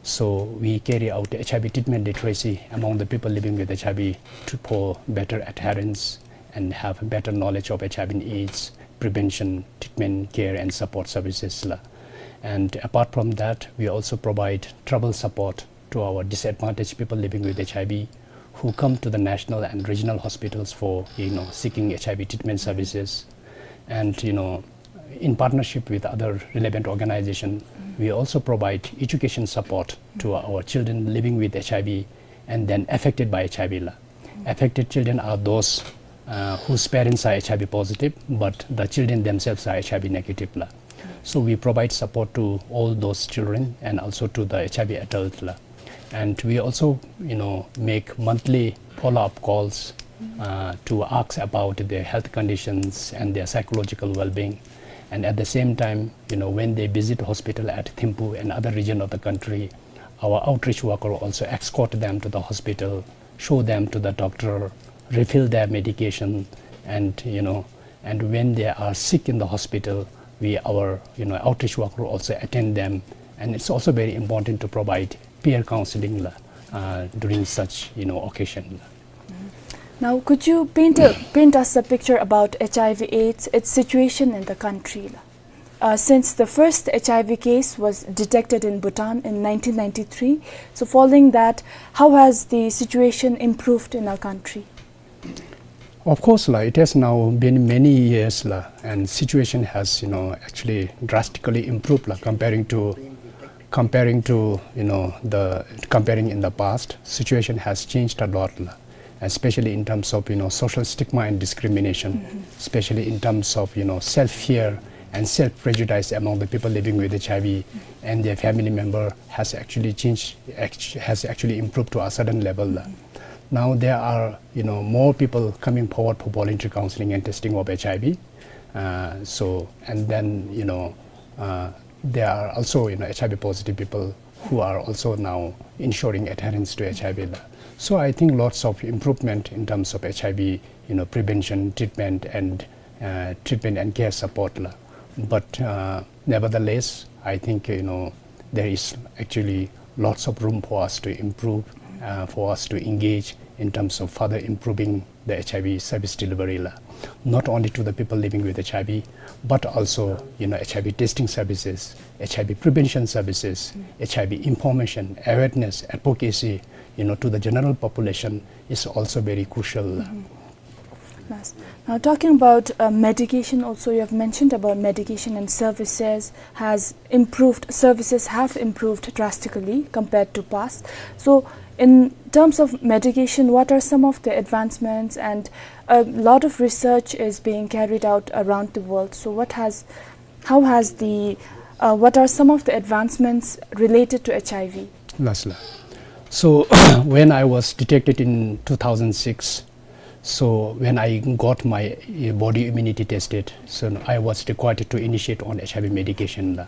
So we carry out H I V treatment literacy among the people living with H I V to, for better adherence and have better knowledge of H I V and AIDS prevention, treatment, care, and support services la. And apart from that, we also provide travel support to our disadvantaged people living with H I V who come to the national and regional hospitals for, you know, seeking H I V treatment services. And, you know, in partnership with other relevant organization, we also provide education support to our children living with H I V and then affected by H I V la. Affected children are those, uh, whose parents are H I V positive, but the children themselves are H I V negative la. So we provide support to all those children and also to the H I V adult la. And we also, you know, make monthly follow-up calls, uh, to ask about their health conditions and their psychological well-being. And at the same time, you know, when they visit hospital at Thimphu and other region of the country, our outreach worker also escort them to the hospital, show them to the doctor, refill their medication, and, you know, and when they are sick in the hospital, we, our, you know, outreach worker also attend them. And it's also very important to provide peer counseling la, uh, during such, you know, occasion la. Now, could you paint a, paint us a picture about H I V AIDS, its situation in the country la? Uh, since the first H I V case was detected in Bhutan in nineteen ninety-three, so following that, how has the situation improved in our country? Of course la, it has now been many years la, and situation has, you know, actually drastically improved la, comparing to, comparing to, you know, the, comparing in the past, situation has changed a lot la, especially in terms of, you know, social stigma and discrimination, especially in terms of, you know, self-fear and self-prejudice among the people living with H I V and their family member has actually changed, act-, has actually improved to a certain level la. Now there are, you know, more people coming forward for voluntary counseling and testing of H I V. Uh, so, and then, you know, uh, there are also, you know, H I V positive people who are also now ensuring adherence to H I V la. So I think lots of improvement in terms of H I V, you know, prevention, treatment, and, uh, treatment and care support la. But, uh, nevertheless, I think, you know, there is actually lots of room for us to improve, uh, for us to engage in terms of further improving the H I V service delivery la, not only to the people living with H I V, but also, you know, H I V testing services, H I V prevention services, H I V information, awareness, advocacy, you know, to the general population is also very crucial la. Yes. Now, talking about, uh, medication also, you have mentioned about medication and services has improved, services have improved drastically compared to past. So, in terms of medication, what are some of the advancements? And a lot of research is being carried out around the world. So, what has, how has the, uh, what are some of the advancements related to H I V? Yes la. So, when I was detected in two thousand six, so when I got my, uh, body immunity tested, so I was required to initiate on H I V medication la.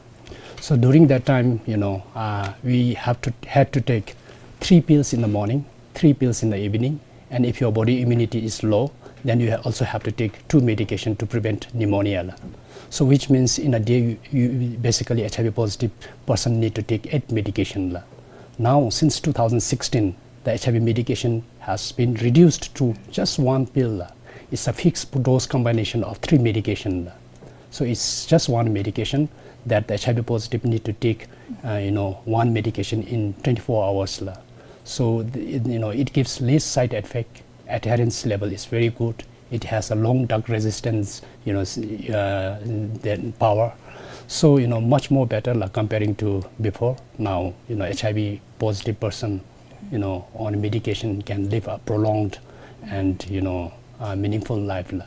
So during that time, you know, uh, we have to, had to take three pills in the morning, three pills in the evening, and if your body immunity is low, then you ha-, also have to take two medication to prevent pneumonia la. So which means in a day, you, you, basically H I V positive person need to take eight medication la. Now, since two thousand sixteen, the H I V medication has been reduced to just one pill la. It's a fixed dose combination of three medication la. So it's just one medication that the H I V positive need to take, uh, you know, one medication in twenty-four hours la. So the, it, you know, it gives less side effect. Adherence level is very good. It has a long drug resistance, you know, s- uh, then power. So, you know, much more better la, comparing to before. Now, you know, H I V positive person, you know, on medication can live a prolonged and, you know, uh, meaningful life la.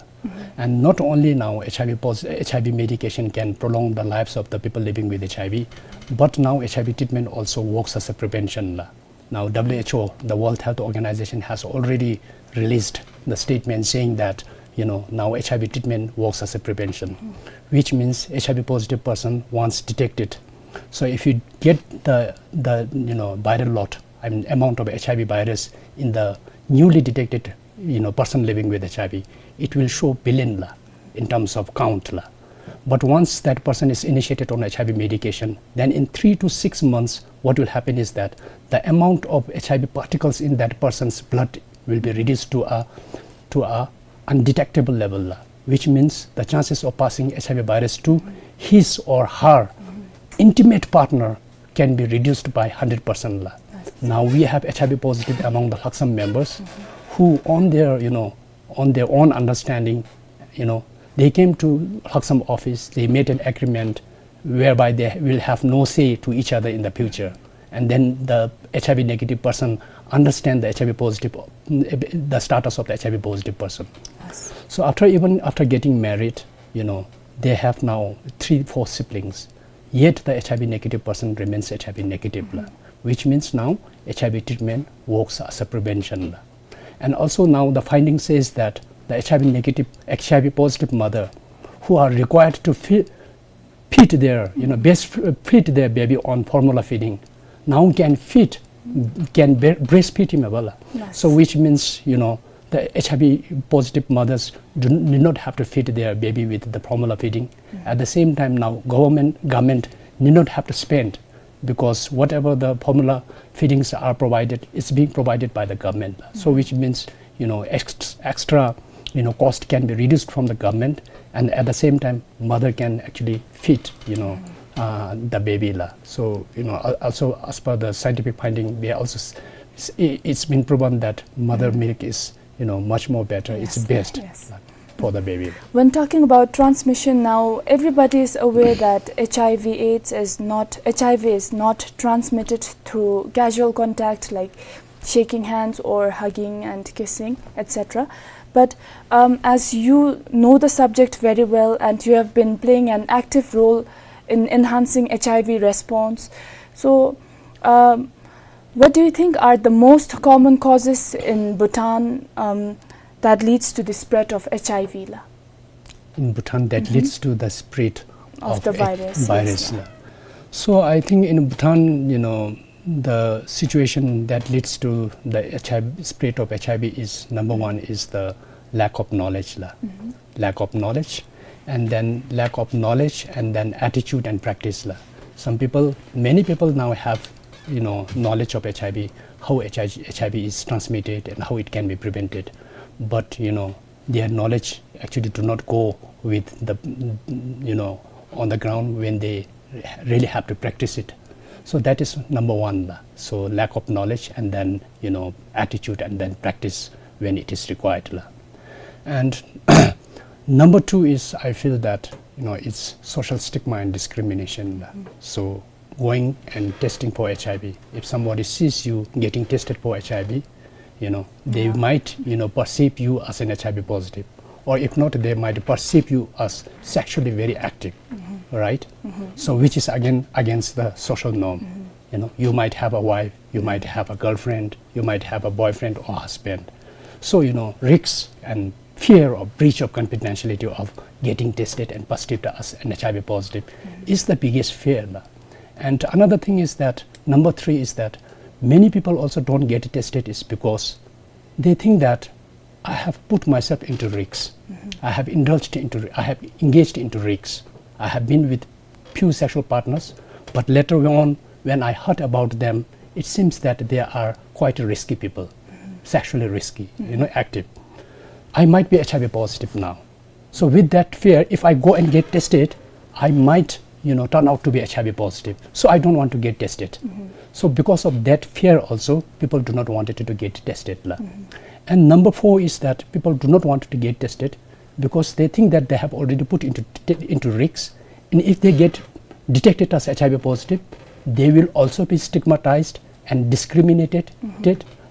And not only now H I V pos- H I V medication can prolong the lives of the people living with H I V, but now H I V treatment also works as a prevention la. Now W H O, the World Health Organization, has already released the statement saying that, you know, now H I V treatment works as a prevention, which means H I V positive person once detected. So if you get the, the, you know, viral load, I mean, amount of H I V virus in the newly detected, you know, person living with H I V, it will show billion la, in terms of count la. But once that person is initiated on H I V medication, then in three to six months, what will happen is that the amount of H I V particles in that person's blood will be reduced to a, to a undetectable level la, which means the chances of passing H I V virus to his or her intimate partner can be reduced by hundred percent la. Now we have H I V positive among the Lhaksam members who, on their, you know, on their own understanding, you know, they came to Lhaksam office, they made an agreement whereby they will have no say to each other in the future. And then the H I V negative person understand the H I V positive, the status of the H I V positive person. So after, even after getting married, you know, they have now three, four siblings. Yet the H I V negative person remains H I V negative la, which means now H I V treatment works as a prevention la. And also now the finding says that the H I V negative, H I V positive mother who are required to fe- feed their, you know, best f- feed their baby on formula feeding, now can feed, can bre- breastfeed him as well. So which means, you know, the H I V positive mothers do, need not have to feed their baby with the formula feeding. At the same time, now government, government need not have to spend, because whatever the formula feedings are provided, it's being provided by the government. So which means, you know, ex- extra, you know, cost can be reduced from the government, and at the same time, mother can actually feed, you know, uh, the baby la. So, you know, al- also as per the scientific finding, they also s- s- i- it's been proven that mother milk is, you know, much more better. It's best for the baby. When talking about transmission now, everybody is aware that H I V AIDS is not, H I V is not transmitted through casual contact like shaking hands or hugging and kissing, et cetera. But um, as you know the subject very well and you have been playing an active role in enhancing H I V response, so um, what do you think are the most common causes in Bhutan um, that leads to the spread of H I V la? In Bhutan that leads to the spread of the virus, virus la. So I think in Bhutan, you know, the situation that leads to the H I V, spread of H I V is, number one is the lack of knowledge la. Lack of knowledge, and then lack of knowledge, and then attitude and practice la. Some people, many people now have, you know, knowledge of H I V, how H I V, H I V is transmitted and how it can be prevented. But, you know, their knowledge actually do not go with the, you know, on the ground when they really have to practice it. So that is number one la. So lack of knowledge, and then, you know, attitude, and then practice when it is required la. And number two is, I feel that, you know, it's social stigma and discrimination la. So going and testing for H I V, if somebody sees you getting tested for H I V, you know, they might, you know, perceive you as an H I V positive, or if not, they might perceive you as sexually very active, right? So which is again against the social norm. You know, you might have a wife, you might have a girlfriend, you might have a boyfriend or husband. So, you know, risks and fear of breach of confidentiality of getting tested and perceived as an H I V positive is the biggest fear la. And another thing is that, number three is that many people also don't get tested is because they think that I have put myself into risks. I have indulged into, I have engaged into risks. I have been with few sexual partners, but later on, when I heard about them, it seems that they are quite risky people, sexually risky, you know, active. I might be H I V positive now. So with that fear, if I go and get tested, I might, you know, turn out to be H I V positive. So I don't want to get tested. So because of that fear also, people do not want to get tested la. And number four is that people do not want to get tested because they think that they have already put into, into risks. And if they get detected as H I V positive, they will also be stigmatized and discriminated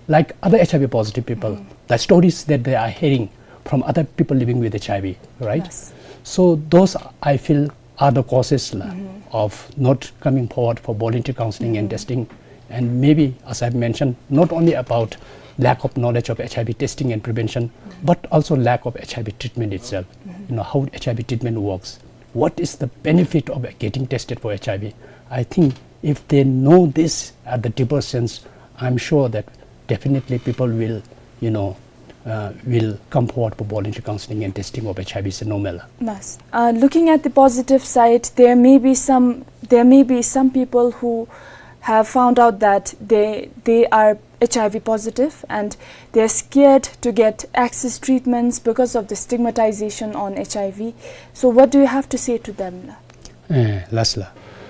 like other H I V positive people. The stories that they are hearing from other people living with H I V, right? Yes. So those, I feel, are the causes la, of not coming forward for voluntary counseling and testing. And maybe, as I've mentioned, not only about lack of knowledge of H I V testing and prevention, but also lack of H I V treatment itself. You know, how H I V treatment works. What is the benefit of getting tested for H I V? I think if they know this at the deeper sense, I'm sure that definitely people will, you know, uh, will come forward for voluntary counseling and testing of H I V is normal. Yes. Uh, looking at the positive side, there may be some, there may be some people who have found out that they, they are H I V positive and they're scared to get access treatments because of the stigmatization on H I V. So what do you have to say to them? Eh, last la.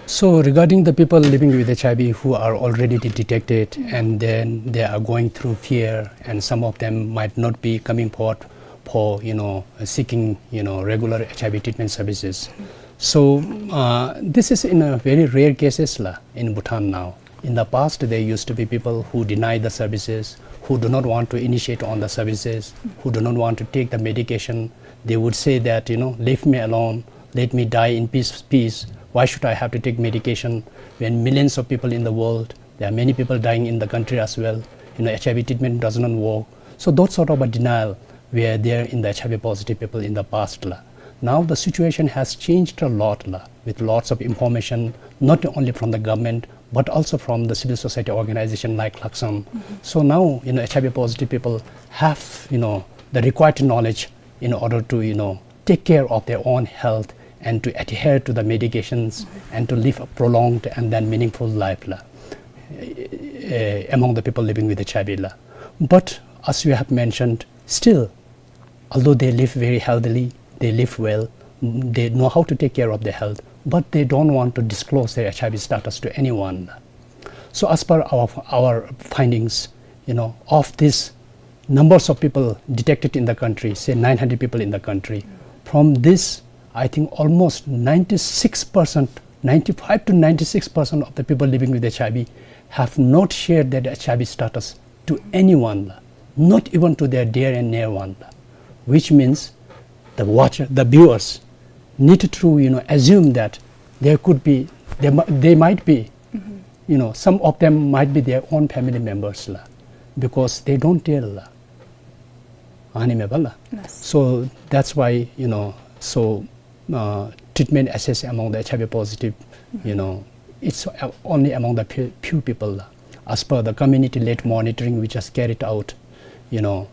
So regarding the people living with H I V who are already de-, detected and then they are going through fear, and some of them might not be coming forward for, you know, seeking, you know, regular H I V treatment services. So, uh, this is in a very rare cases la in Bhutan now. In the past, there used to be people who deny the services, who do not want to initiate on the services, who do not want to take the medication. They would say that, you know, "Leave me alone, let me die in peace, peace. Why should I have to take medication when millions of people in the world, there are many people dying in the country as well. You know, H I V treatment does not work." So those sort of a denial were there in the H I V positive people in the past la. Now the situation has changed a lot la, with lots of information, not only from the government, but also from the civil society organization like Laksam. So now, you know, H I V positive people have, you know, the required knowledge in order to, you know, take care of their own health and to adhere to the medications and to live a prolonged and then meaningful life la, eh, among the people living with H I V la. But as we have mentioned, still, although they live very healthily, they live well, they know how to take care of their health, but they don't want to disclose their H I V status to anyone. So as per our, our findings, you know, of these numbers of people detected in the country, say nine hundred people in the country, from this, I think almost ninety-six percent, ninety-five to ninety-six percent of the people living with H I V have not shared their H I V status to anyone, not even to their dear and near one, which means the watcher, the viewers need to, you know, assume that there could be, there, mi- there might be, you know, some of them might be their own family members la, because they don't tell la. Ani me bala. Yes. So that's why, you know, so uh, treatment access among the H I V positive, you know, it's uh, only among the few, few people. As per the community-led monitoring we just carried out, you know,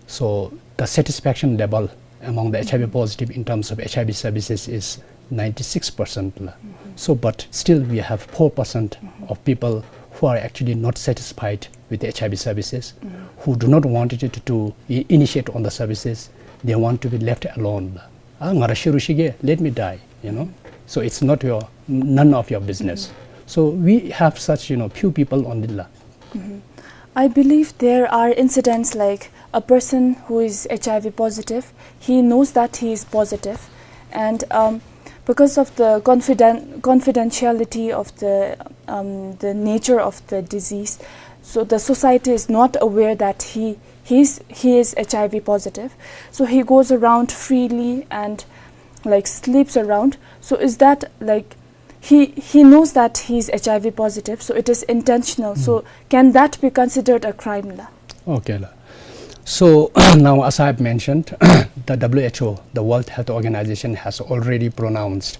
so the satisfaction level among the H I V positive in terms of H I V services is ninety-six percent la. So, but still we have four percent of people who are actually not satisfied with the H I V services, who do not want it to, to i- initiate on the services. They want to be left alone la. Ah, ngara shiru shige, let me die, you know. So it's not your, none of your business. So we have such, you know, few people only la. I believe there are incidents like a person who is H I V positive, he knows that he is positive, and um, because of the confiden- confidentiality of the um, the nature of the disease, so the society is not aware that he he's, he is H I V positive. So he goes around freely and like sleeps around. So is that like he he knows that he's H I V positive, so it is intentional. So can that be considered a crime la? Okay la. So now, as I have mentioned, the W H O, the World Health Organization, has already pronounced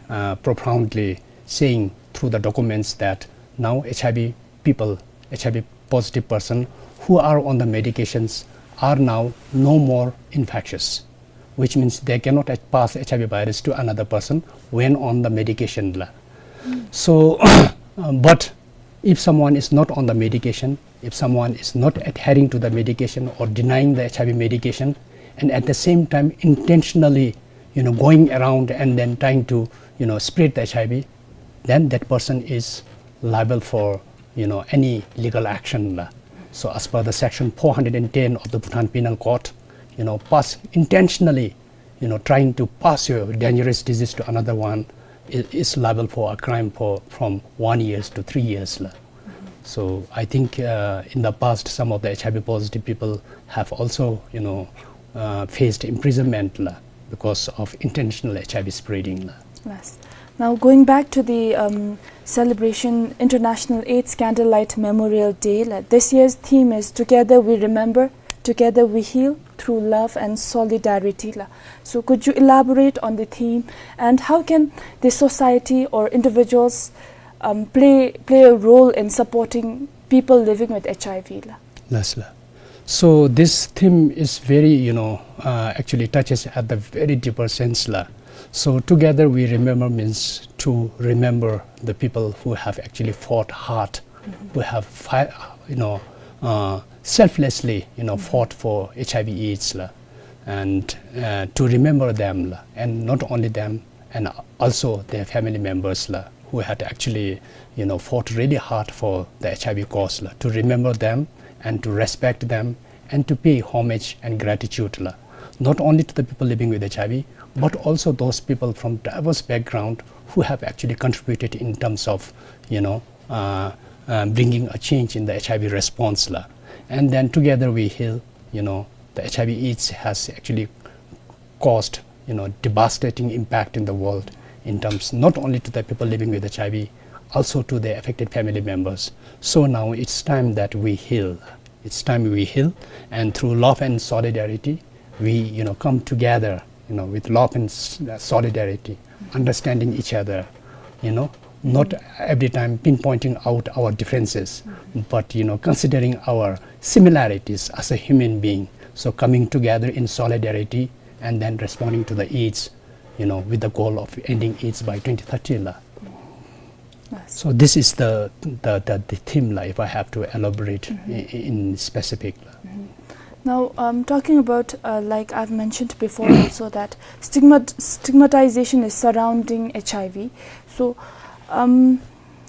uh, profoundly, saying through the documents that now H I V people, H I V positive person who are on the medications are now no more infectious, which means they cannot pass H I V virus to another person when on the medication la. So, but if someone is not on the medication, if someone is not adhering to the medication or denying the H I V medication, and at the same time intentionally, you know, going around and then trying to, you know, spread the H I V, then that person is liable for, you know, any legal action la. So as per the section four hundred and ten of the Bhutan Penal Code, you know, pass intentionally, you know, trying to pass your dangerous disease to another one is, is liable for a crime for from one years to three years la. So I think, uh, in the past, some of the H I V positive people have also, you know, uh, faced imprisonment la, because of intentional H I V spreading la. Yes. Now, going back to the, um, celebration, International AIDS Candlelight Memorial Day la, this year's theme is "Together We Remember, Together We Heal Through Love and Solidarity" la. So, could you elaborate on the theme, and how can the society or individuals, um, play, play a role in supporting people living with H I V la? Yes la. So this theme is very, you know, uh, actually touches at the very deeper sense la. So "Together We Remember" means to remember the people who have actually fought hard, who have fi-, you know, uh, selflessly, you know, fought for H I V AIDS la, and, uh, to remember them la, and not only them, and also their family members la, who had actually, you know, fought really hard for the H I V cause la, to remember them and to respect them and to pay homage and gratitude la, not only to the people living with H I V, but also those people from diverse background who have actually contributed in terms of, you know, uh, uh, bringing a change in the H I V response la. And then "Together We Heal," you know, the H I V AIDS has actually caused, you know, devastating impact in the world, in terms not only to the people living with H I V, also to the affected family members. So now it's time that we heal. It's time we heal, and through love and solidarity, we, you know, come together, you know, with love and s-, solidarity, understanding each other, you know, not every time pinpointing out our differences, but, you know, considering our similarities as a human being. So coming together in solidarity and then responding to the AIDS, you know, with the goal of ending AIDS by twenty thirty la. Yes. So this is the, the, the, the theme la, if I have to elaborate i-, i-, in specific la. Now, um, talking about, uh, like I've mentioned before also, that stigmat-, stigmatization is surrounding H I V. So, um,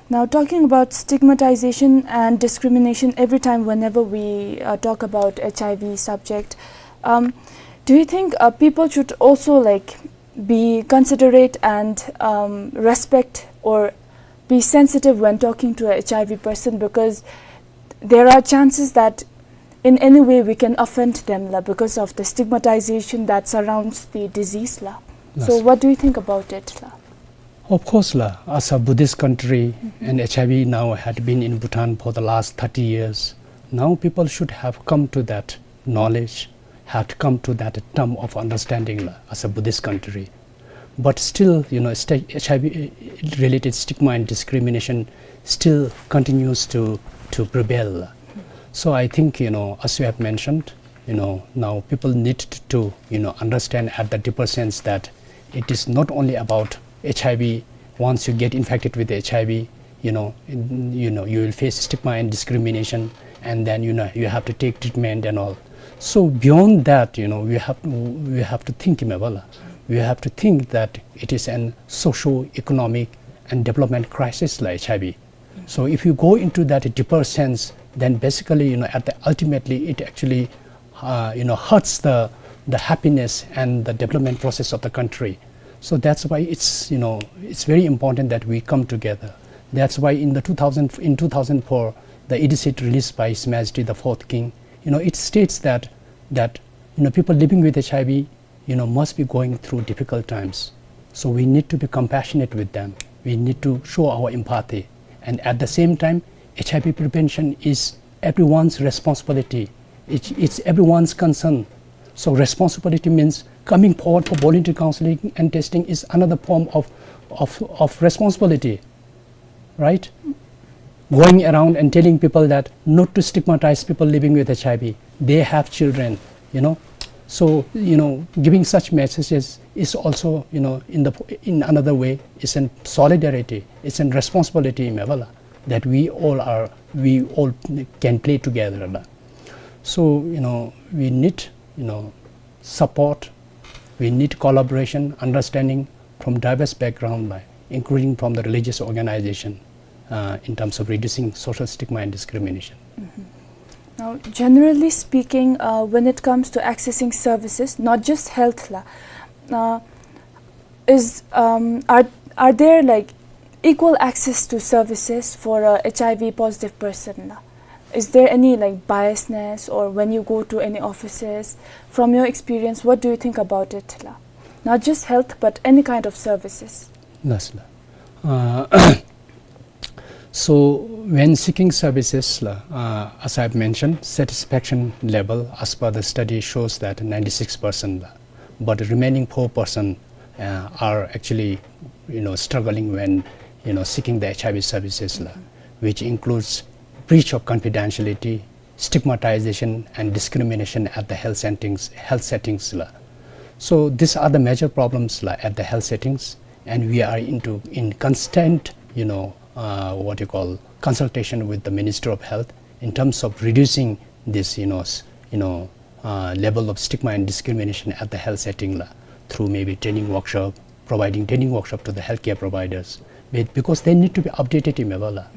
now talking about stigmatization and discrimination, every time whenever we, uh, talk about H I V subject, um, do you think, uh, people should also, like, be considerate and, um, respect or be sensitive when talking to a H I V person, because there are chances that in any way we can offend them la, because of the stigmatization that surrounds the disease la. So, yes, what do you think about it la? Of course la, as a Buddhist country, and H I V now had been in Bhutan for the last thirty years, now people should have come to that knowledge, have come to that term of understanding la, as a Buddhist country. But still, you know, sti-, H I V related stigma and discrimination still continues to, to prevail. So I think, you know, as you have mentioned, you know, now people need to, you know, understand at the deeper sense that it is not only about H I V. Once you get infected with H I V, you know, in-, you know, you will face stigma and discrimination, and then, you know, you have to take treatment and all. So beyond that, you know, we have to, we have to think, we have to think that it is an socio-economic and development crisis la H I V. So if you go into that deeper sense, then basically, you know, at the ultimately, it actually, uh, you know, hurts the, the happiness and the development process of the country. So that's why it's, you know, it's very important that we come together. That's why in the two thousand, in two thousand four, the edict released by His Majesty the Fourth King, you know, it states that, that, you know, people living with H I V, you know, must be going through difficult times. So we need to be compassionate with them. We need to show our empathy. And at the same time, H I V prevention is everyone's responsibility. It's, it's everyone's concern. So responsibility means coming forward for voluntary counseling and testing is another form of, of, of responsibility, right? Going around and telling people that not to stigmatize people living with H I V. They have children, you know. So, you know, giving such messages is also, you know, in the, in another way, it's an solidarity, it's an responsibility, mevela, that we all are, we all can play together la. So, you know, we need, you know, support, we need collaboration, understanding from diverse background la, including from the religious organization, uh, in terms of reducing social stigma and discrimination. Mhm. Now, generally speaking, uh, when it comes to accessing services, not just health la, uh, is, um, are, are there, like, equal access to services for a H I V positive person la? Is there any, like, biasness, or when you go to any offices, from your experience, what do you think about it la? Not just health, but any kind of services. Last la. Uh, So when seeking services la, uh, as I've mentioned, satisfaction level as per the study shows that ninety-six percent la, but the remaining four percent, uh, are actually, you know, struggling when, you know, seeking the H I V services la, which includes breach of confidentiality, stigmatization and discrimination at the health settings, health settings la. So these are the major problems la at the health settings, and we are into, in constant, you know, uh, what you call, consultation with the Ministry of Health in terms of reducing this, you know, s-, you know, uh, level of stigma and discrimination at the health setting la, through maybe training workshop, providing training workshop to the healthcare providers, be-, because they need to be updated in Mebala.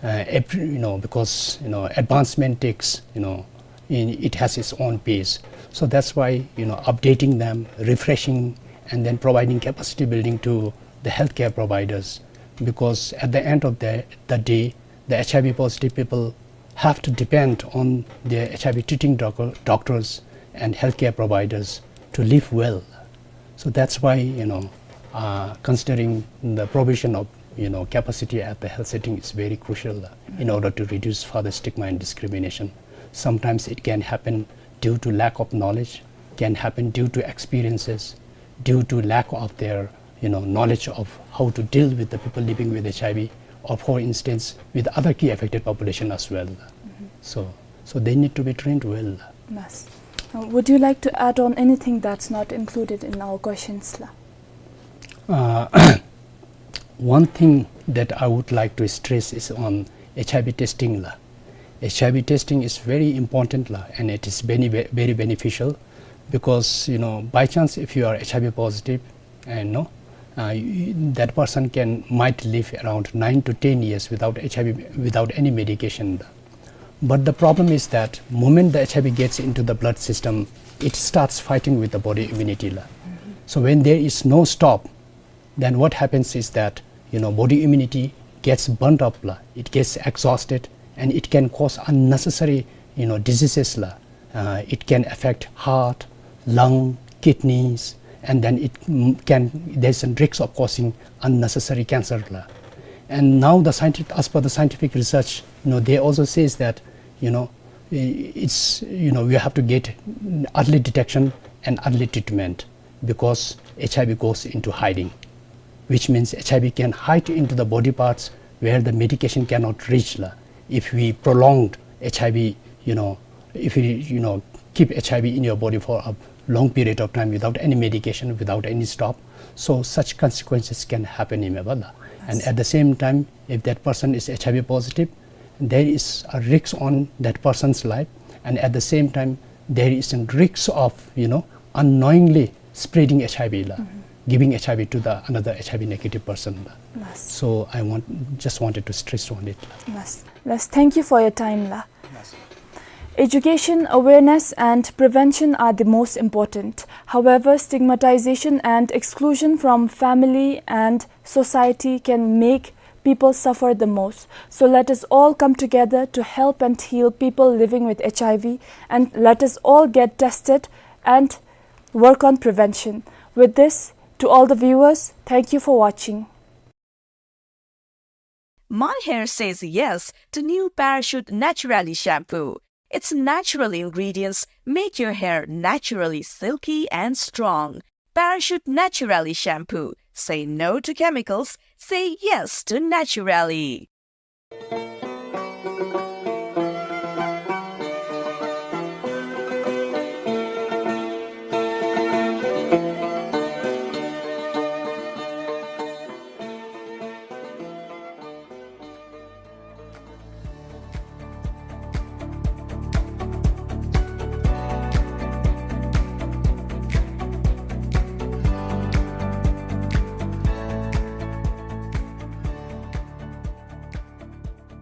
Uh, every, you know, because, you know, advancement takes, you know, in, it has its own pace. So that's why, you know, updating them, refreshing, and then providing capacity building to the healthcare providers, because at the end of the, the day, the H I V positive people have to depend on their H I V treating doc-, doctors and healthcare providers to live well. So that's why, you know, uh, considering the provision of, you know, capacity at the health setting is very crucial, uh, in order to reduce further stigma and discrimination. Sometimes it can happen due to lack of knowledge, can happen due to experiences, due to lack of their, you know, knowledge of how to deal with the people living with H I V, or for instance, with other key affected population as well. Mm-hmm. So, so they need to be trained well. Yes. Uh, would you like to add on anything that's not included in our questions la? Uh, one thing that I would like to stress is on H I V testing la. H I V testing is very important la, and it is very, very beneficial because, you know, by chance, if you are H I V positive, and no, uh, y-, that person can, might live around nine to ten years without H I V, without any medication. But the problem is that moment the H I V gets into the blood system, it starts fighting with the body immunity la. So when there is no stop, then what happens is that, you know, body immunity gets burnt up la, it gets exhausted, and it can cause unnecessary, you know, diseases la. Uh, it can affect heart, lung, kidneys, and then it, mm, can, there's a risk of causing unnecessary cancer la. And now the scientific, as per the scientific research, you know, they also says that, you know, i-, it's, you know, we have to get early detection and early treatment because H I V goes into hiding, which means H I V can hide into the body parts where the medication cannot reach la. If we prolonged H I V, you know, if we, you know, keep H I V in your body for a long period of time without any medication, without any stop, so such consequences can happen in Mebala. And at the same time, if that person is H I V positive, there is a risk on that person's life, and at the same time, there is a risk of, you know, unknowingly spreading H I V la, giving H I V to the another H I V negative person la. Yes. So I want, just wanted to stress on it la. Yes. Yes, thank you for your time la. Yes. Education, awareness, and prevention are the most important. However, stigmatization and exclusion from family and society can make people suffer the most. So let us all come together to help and heal people living with H I V, and let us all get tested and work on prevention. With this, to all the viewers, thank you for watching. My hair says yes to new Parachute Naturally shampoo. Its natural ingredients make your hair naturally silky and strong. Parachute Naturally shampoo. Say no to chemicals. Say yes to naturally.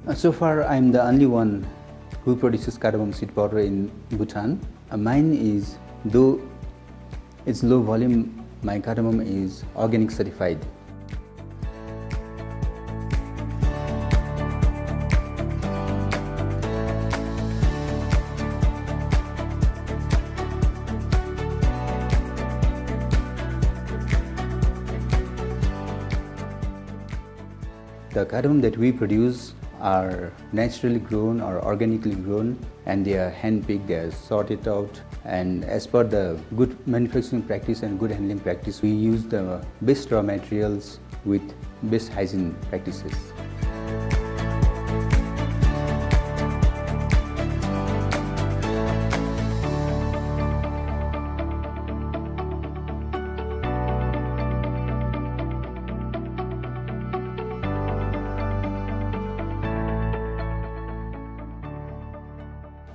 Uh, so far, I'm the only one who produces cardamom seed powder in Bhutan. Uh, mine is, though it's low volume, my cardamom is organic certified. The cardamom that we produce are naturally grown or organically grown, and they are hand-picked, they are sorted out, and as per the good manufacturing practice and good handling practice, we use the best raw materials with best hygiene practices.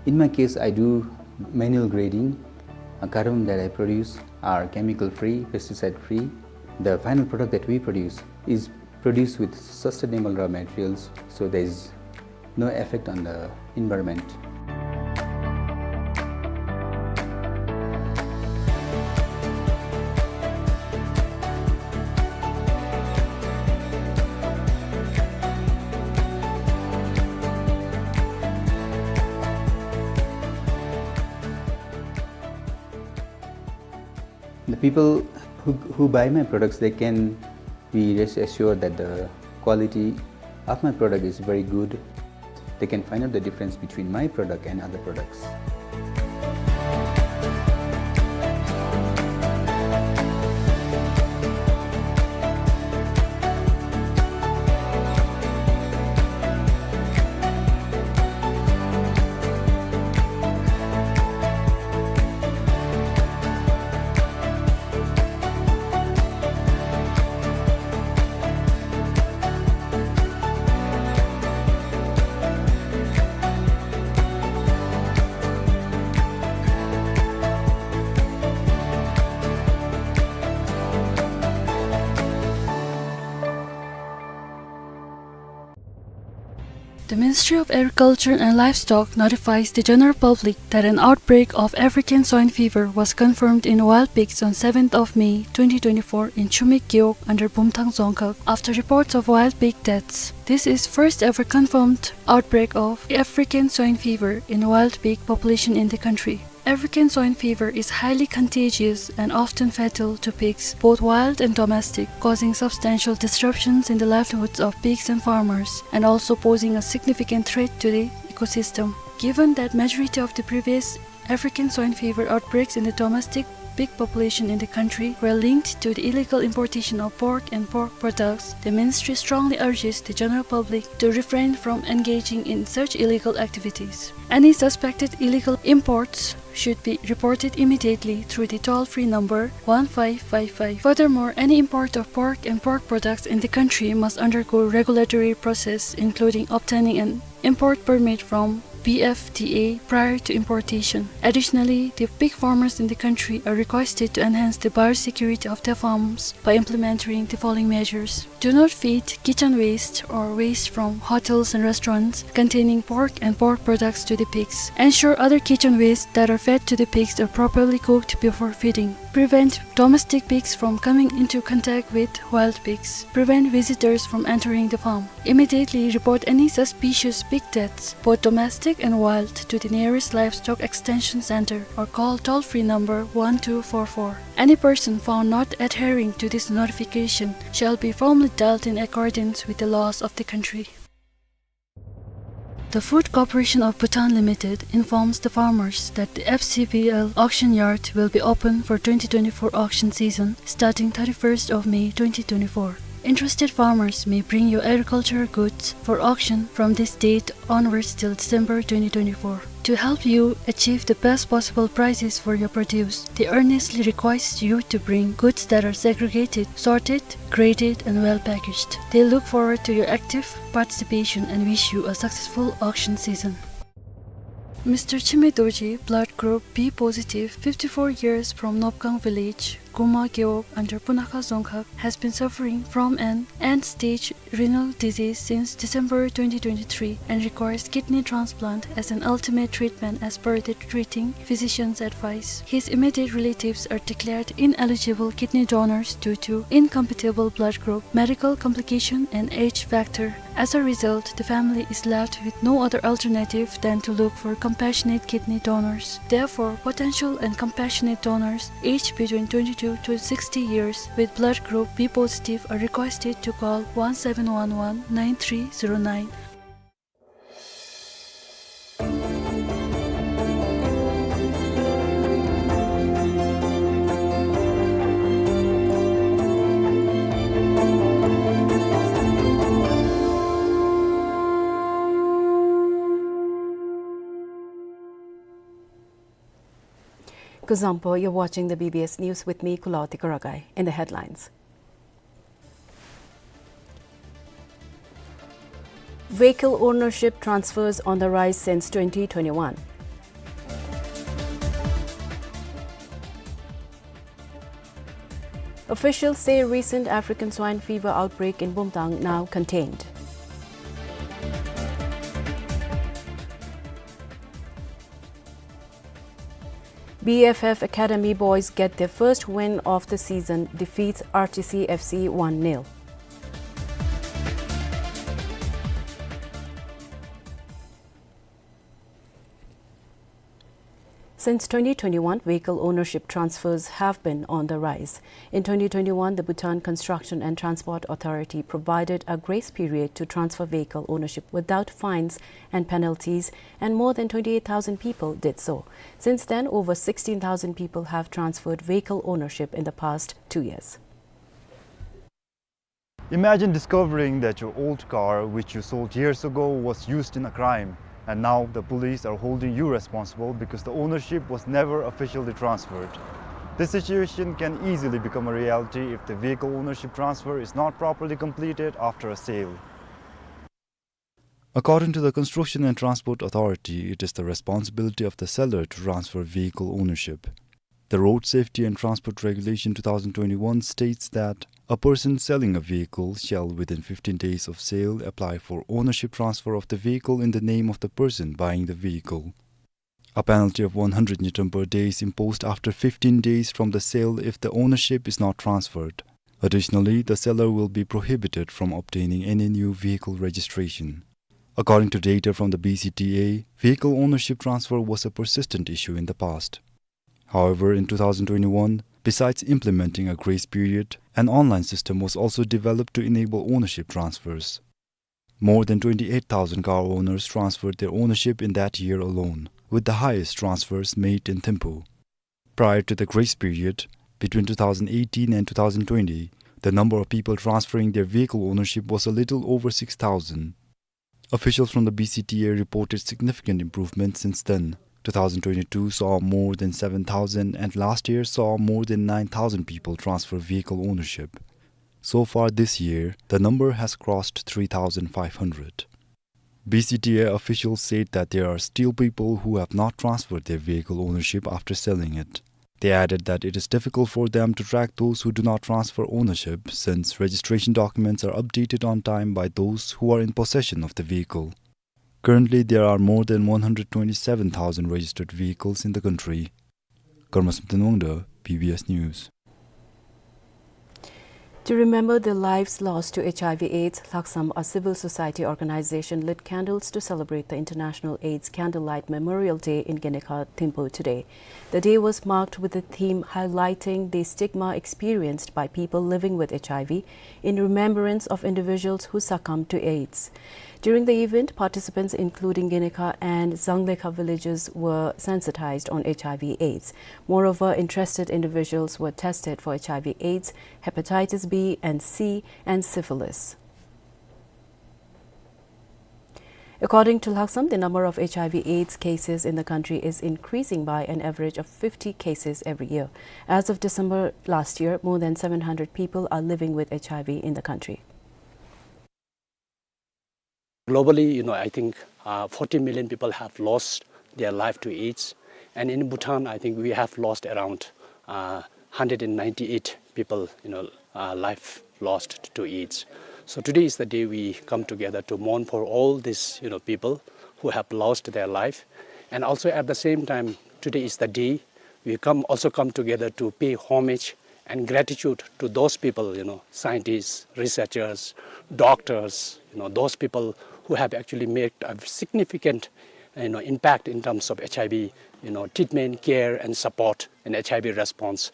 In my case, I do manual grading. Uh, cardamom that I produce are chemical-free, pesticide-free. The final product that we produce is produced with sustainable raw materials, so there is no effect on the environment. The people who, who buy my products, they can be rest assured that the quality of my product is very good. They can find out the difference between my product and other products. The Ministry of Agriculture and Livestock notifies the general public that an outbreak of African swine fever was confirmed in wild pigs on seventh of May twenty twenty-four in Chumik Gewog under Bumthang Dzongkhag. After reports of wild pig deaths, this is first ever confirmed outbreak of African swine fever in wild pig population in the country. African swine fever is highly contagious and often fatal to pigs, both wild and domestic, causing substantial disruptions in the livelihoods of pigs and farmers, and also posing a significant threat to the ecosystem. Given that majority of the previous African swine fever outbreaks in the domestic pig population in the country were linked to the illegal importation of pork and pork products, the ministry strongly urges the general public to refrain from engaging in such illegal activities. Any suspected illegal imports should be reported immediately through the toll-free number one five five five. Furthermore, any import of pork and pork products in the country must undergo regulatory process, including obtaining an import permit from B F D A prior to importation. Additionally, the pig farmers in the country are requested to enhance the biosecurity of their farms by implementing the following measures. Do not feed kitchen waste or waste from hotels and restaurants containing pork and pork products to the pigs. Ensure other kitchen waste that are fed to the pigs are properly cooked before feeding. Prevent domestic pigs from coming into contact with wild pigs. Prevent visitors from entering the farm. Immediately report any suspicious pig deaths, both domestic and wild, to the nearest livestock extension center or call toll-free number one two four four. Any person found not adhering to this notification shall be formally dealt in accordance with the laws of the country. The Food Corporation of Bhutan Limited informs the farmers that the F C B L auction yard will be open for twenty twenty-four auction season starting thirty-first of May twenty twenty-four. Interested farmers may bring your agricultural goods for auction from this date onwards till December twenty twenty-four. To help you achieve the best possible prices for your produce, they earnestly request you to bring goods that are segregated, sorted, graded, and well packaged. They look forward to your active participation and wish you a successful auction season. Mister Chime Dorji, blood group B positive, fifty-four years, from Nopkang village. Guma Gewog under Punakha Dzongkhag has been suffering from an end-stage renal disease since December twenty twenty-three and requires kidney transplant as an ultimate treatment as per the treating physician's advice. His immediate relatives are declared ineligible kidney donors due to incompatible blood group, medical complication, and age factor. As a result, the family is left with no other alternative than to look for compassionate kidney donors. Therefore, potential and compassionate donors aged between twenty-two to sixty years with blood group B positive are requested to call one seven one one nine three zero nine. Kuzuzangpo, you're watching the B B S News with me, Kulaoti Karagai. In the headlines: Vehicle ownership transfers on the rise since twenty twenty-one. Officials say recent African swine fever outbreak in Bumthang now contained. B F F Academy boys get their first win of the season, defeats R T C F C one nil. Since twenty twenty-one, vehicle ownership transfers have been on the rise. In twenty twenty-one, the Bhutan Construction and Transport Authority provided a grace period to transfer vehicle ownership without fines and penalties, and more than twenty-eight thousand people did so. Since then, over sixteen thousand people have transferred vehicle ownership in the past two years. Imagine discovering that your old car, which you sold years ago, was used in a crime, and now the police are holding you responsible because the ownership was never officially transferred. This situation can easily become a reality if the vehicle ownership transfer is not properly completed after a sale. According to the Construction and Transport Authority, it is the responsibility of the seller to transfer vehicle ownership. The Road Safety and Transport Regulation two thousand twenty-one states that a person selling a vehicle shall, within fifteen days of sale, apply for ownership transfer of the vehicle in the name of the person buying the vehicle. A penalty of one hundred ngultrum per day is imposed after fifteen days from the sale if the ownership is not transferred. Additionally, the seller will be prohibited from obtaining any new vehicle registration. According to data from the B C T A, vehicle ownership transfer was a persistent issue in the past. However, in two thousand twenty-one, besides implementing a grace period, an online system was also developed to enable ownership transfers. More than twenty-eight thousand car owners transferred their ownership in that year alone, with the highest transfers made in Thimphu. Prior to the grace period, between two thousand eighteen and two thousand twenty, the number of people transferring their vehicle ownership was a little over six thousand. Officials from the B C T A reported significant improvement since then. Two thousand twenty-two saw more than seven thousand, and last year saw more than nine thousand people transfer vehicle ownership. So far this year, the number has crossed three thousand five hundred. B C T A officials said that there are still people who have not transferred their vehicle ownership after selling it. They added that it is difficult for them to track those who do not transfer ownership, since registration documents are updated on time by those who are in possession of the vehicle. Currently, there are more than one hundred twenty-seven thousand registered vehicles in the country. Karma Samten Wangda, B B S News. To remember the lives lost to H I V AIDS, Lhaksam, a civil society organization, lit candles to celebrate the International AIDS Candlelight Memorial Day in Genekhar, Thimphu today. The day was marked with the theme highlighting the stigma experienced by people living with H I V in remembrance of individuals who succumbed to AIDS. During the event, participants including Genekhar and Zanglekha villages were sensitized on H I V AIDS. Moreover, interested individuals were tested for H I V AIDS, hepatitis B and C, and syphilis. According to Lhaksam, the number of H I V AIDS cases in the country is increasing by an average of fifty cases every year. As of December last year, more than seven hundred people are living with H I V in the country. Globally, you know, I think, uh, forty million people have lost their life to AIDS. And in Bhutan, I think we have lost around, uh, hundred and ninety-eight people, you know, uh, life lost to AIDS. So today is the day we come together to mourn for all these, you know, people who have lost their life. And also at the same time, today is the day we come, also come together to pay homage and gratitude to those people, you know, scientists, researchers, doctors, you know, those people who have actually made a significant, you know, impact in terms of H I V, you know, treatment, care, and support in H I V response.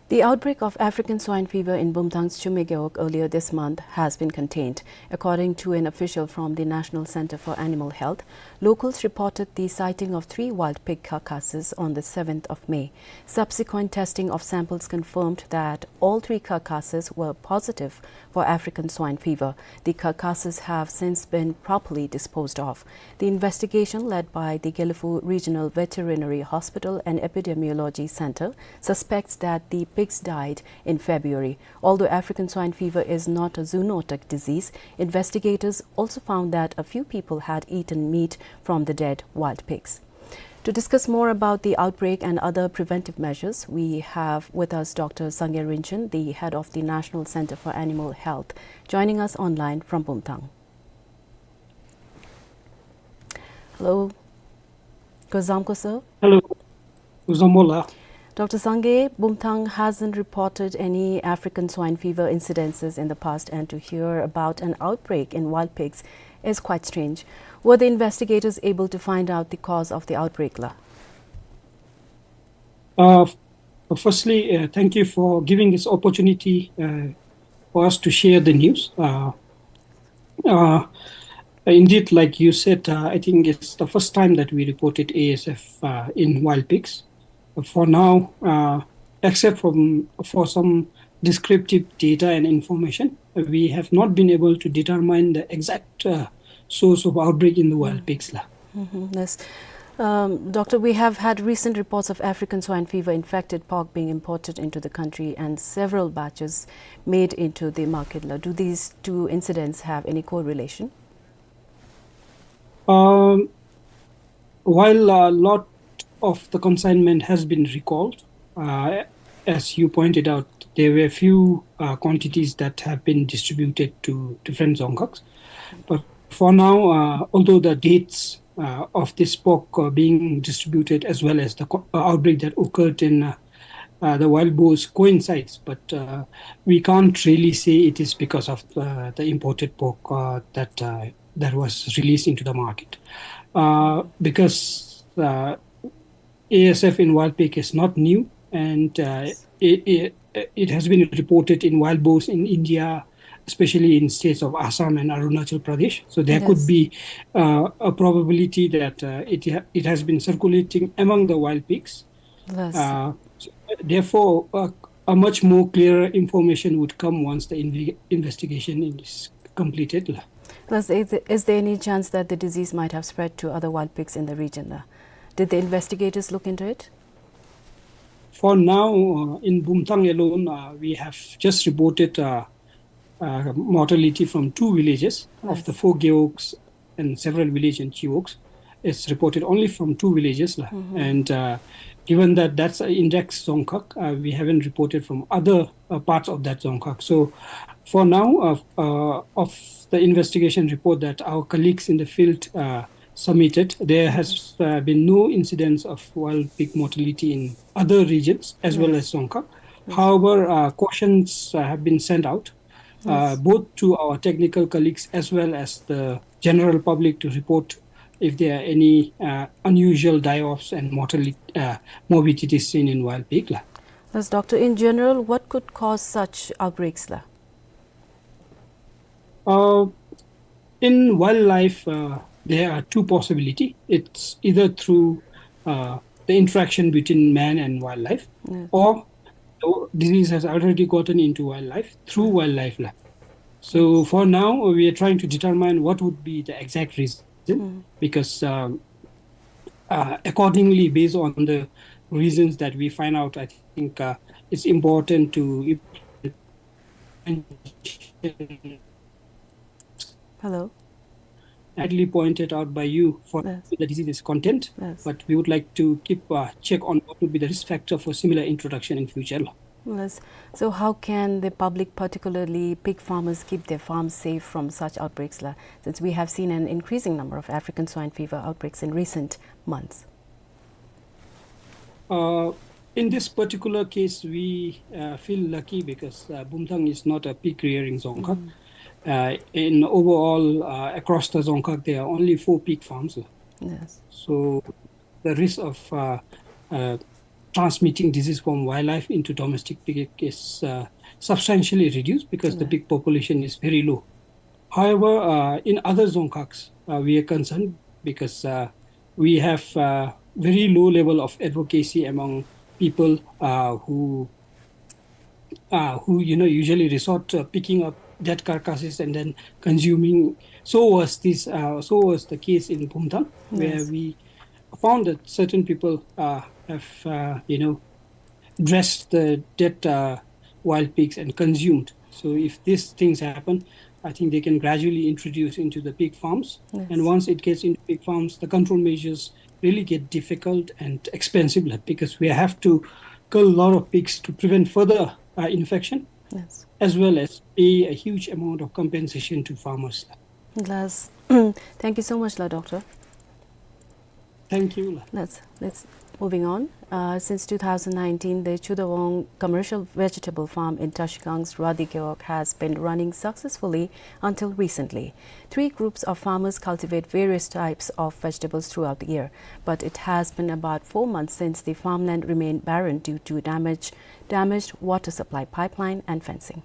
The outbreak of African swine fever in Bumthang's Chumegewog earlier this month has been contained. According to an official from the National Center for Animal Health, locals reported the sighting of three wild pig carcasses on the seventh of May. Subsequent testing of samples confirmed that all three carcasses were positive for African swine fever. The carcasses have since been properly disposed of. The investigation, led by the Gelephu Regional Veterinary Hospital and Epidemiology Center, suspects that the pigs died in February. Although African swine fever is not a zoonotic disease, investigators also found that a few people had eaten meat from the dead wild pigs. To discuss more about the outbreak and other preventive measures, we have with us Doctor Sangay Rinchen, the head of the National Center for Animal Health, joining us online from Bumthang. Hello. Kuzuzangpo, sir. Hello. Kuzuzangpo la. Doctor Sangay, Bumthang hasn't reported any African swine fever incidences in the past, and to hear about an outbreak in wild pigs is quite strange. Were the investigators able to find out the cause of the outbreak la? Uh, f-, firstly, uh, thank you for giving this opportunity, uh, for us to share the news. Uh, uh, indeed, like you said, uh, I think it's the first time that we reported A S F, uh, in wild pigs. For now, uh, except from, for some descriptive data and information, we have not been able to determine the exact, uh, source of outbreak in the wild pigs la. Mm-hmm, yes. Um, Doctor, we have had recent reports of African swine fever infected pork being imported into the country and several batches made into the market la. Do these two incidents have any correlation? Um, while a lot of the consignment has been recalled, uh, as you pointed out, there were few, uh, quantities that have been distributed to different dzongkhags. But for now, uh, although the dates, uh, of this pork, uh, being distributed as well as the co-, uh, outbreak that occurred in, uh, uh, the wild boars coincides, but, uh, we can't really say it is because of, uh, the imported pork, uh, that, uh, that was released into the market. Uh, because, uh, A S F in wild pig is not new, and, uh, it, it, it has been reported in wild boars in India, especially in states of Assam and Arunachal Pradesh. So there could be, uh, a probability that, uh, it ha-, it has been circulating among the wild pigs. Yes. Uh, so therefore, uh, a much more clearer information would come once the inve-, investigation is completed la. Plus, is, is there any chance that the disease might have spread to other wild pigs in the region la? Did the investigators look into it? For now, uh, in Bumthang alone, uh, we have just reported, uh, uh, mortality from two villages of the four gewogs and several village and chiwogs. It's reported only from two villages la. And, uh, given that that's an index dzongkhag, uh, we haven't reported from other, uh, parts of that dzongkhag. So for now, uh, uh, of the investigation report that our colleagues in the field, uh, submitted, there has, uh, been no incidence of wild pig mortality in other regions as well as Dzongkhag. However, uh, cautions, uh, have been sent out, uh, both to our technical colleagues as well as the general public to report if there are any, uh, unusual die-offs and mortali-, uh, morbidities seen in wild pig la. Yes, Doctor, in general, what could cause such outbreaks la? Uh, in wildlife, uh, there are two possibility. It's either through, uh, the interaction between man and wildlife, or the disease has already gotten into wildlife through wildlife la. So for now, we are trying to determine what would be the exact reason, because, um, uh, accordingly, based on the reasons that we find out, I think, uh, it's important to Hello? rightly pointed out by you for Yes. the disease is content, Yes. but we would like to keep, uh, check on what would be the risk factor for similar introduction in future. Yes. So how can the public, particularly pig farmers, keep their farms safe from such outbreaks, la? Since we have seen an increasing number of African swine fever outbreaks in recent months. Uh, in this particular case, we, uh, feel lucky because, uh, Bumthang is not a pig rearing dzongkhag. Mm. Uh, in overall, uh, across the dzongkhag, there are only four pig farms. Yes. So the risk of, uh, uh, transmitting disease from wildlife into domestic pig is, uh, substantially reduced because the Right. pig population is very low. However, uh, in other dzongkhags, uh, we are concerned because, uh, we have, uh, very low level of advocacy among people, uh, who, uh, who, you know, usually resort to picking up dead carcasses and then consuming. So was this, uh, so was the case in Bumthang, where Yes. we found that certain people, uh, have, uh, you know, dressed the dead, uh, wild pigs and consumed. So if these things happen, I think they can gradually introduce into the pig farms. Yes. And once it gets into pig farms, the control measures really get difficult and expensive, like, because we have to kill a lot of pigs to prevent further, uh, infection, Yes. as well as pay a huge amount of compensation to farmers. Yes. Thank you so much, la doctor. Thank you, la. Let's, let's, moving on. Uh, since two thousand nineteen, the Chudawong commercial vegetable farm in Tashigang's Radhi Gewog has been running successfully until recently. Three groups of farmers cultivate various types of vegetables throughout the year, but it has been about four months since the farmland remained barren due to damage, damaged water supply pipeline and fencing.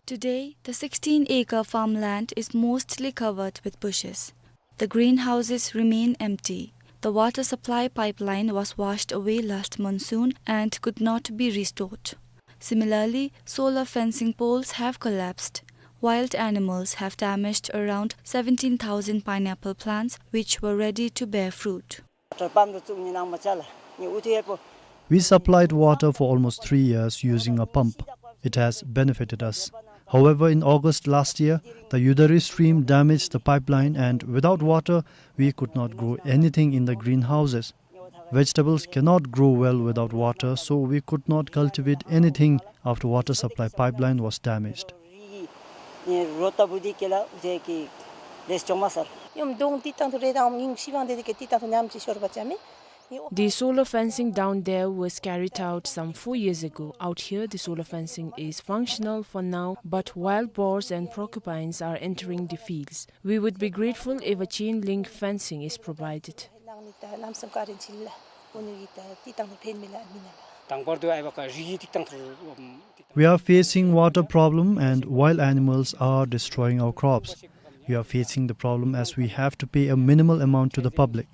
Today, the sixteen-acre farmland is mostly covered with bushes. The greenhouses remain empty. The water supply pipeline was washed away last monsoon and could not be restored. Similarly, solar fencing poles have collapsed. Wild animals have damaged around seventeen thousand pineapple plants, which were ready to bear fruit. We supplied water for almost three years using a pump. It has benefited us. However, in August last year, the Yudari stream damaged the pipeline, and without water, we could not grow anything in the greenhouses. Vegetables cannot grow well without water, so we could not cultivate anything after water supply pipeline was damaged. The solar fencing down there was carried out some four years ago. Out here, the solar fencing is functional for now, but wild boars and porcupines are entering the fields. We would be grateful if a chain link fencing is provided. We are facing water problem and wild animals are destroying our crops. We are facing the problem as we have to pay a minimal amount to the public.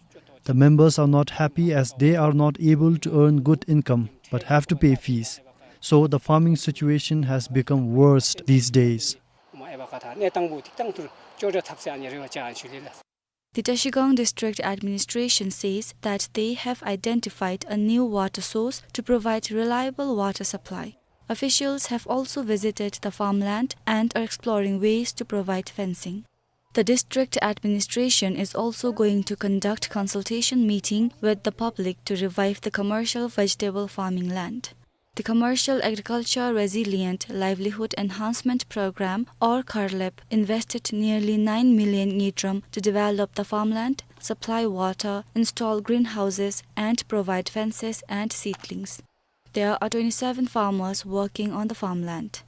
The members are not happy as they are not able to earn good income but have to pay fees. So the farming situation has become worse these days. The Trashigang District Administration says that they have identified a new water source to provide reliable water supply. Officials have also visited the farmland and are exploring ways to provide fencing. The district administration is also going to conduct consultation meeting with the public to revive the commercial vegetable farming land. The Commercial Agriculture Resilient Livelihood Enhancement Program, or CARLEP, invested nearly nine million ngultrum to develop the farmland, supply water, install greenhouses, and provide fences and seedlings. There are twenty-seven farmers working on the farmland.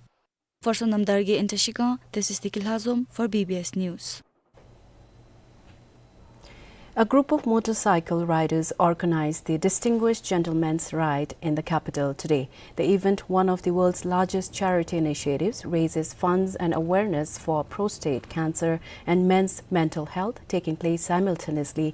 For Sonam Dargye in Trashigang, this is Deki Lhazom for B B S News. A group of motorcycle riders organized the Distinguished Gentleman's Ride in the capital today. The event, one of the world's largest charity initiatives, raises funds and awareness for prostate cancer and men's mental health, taking place simultaneously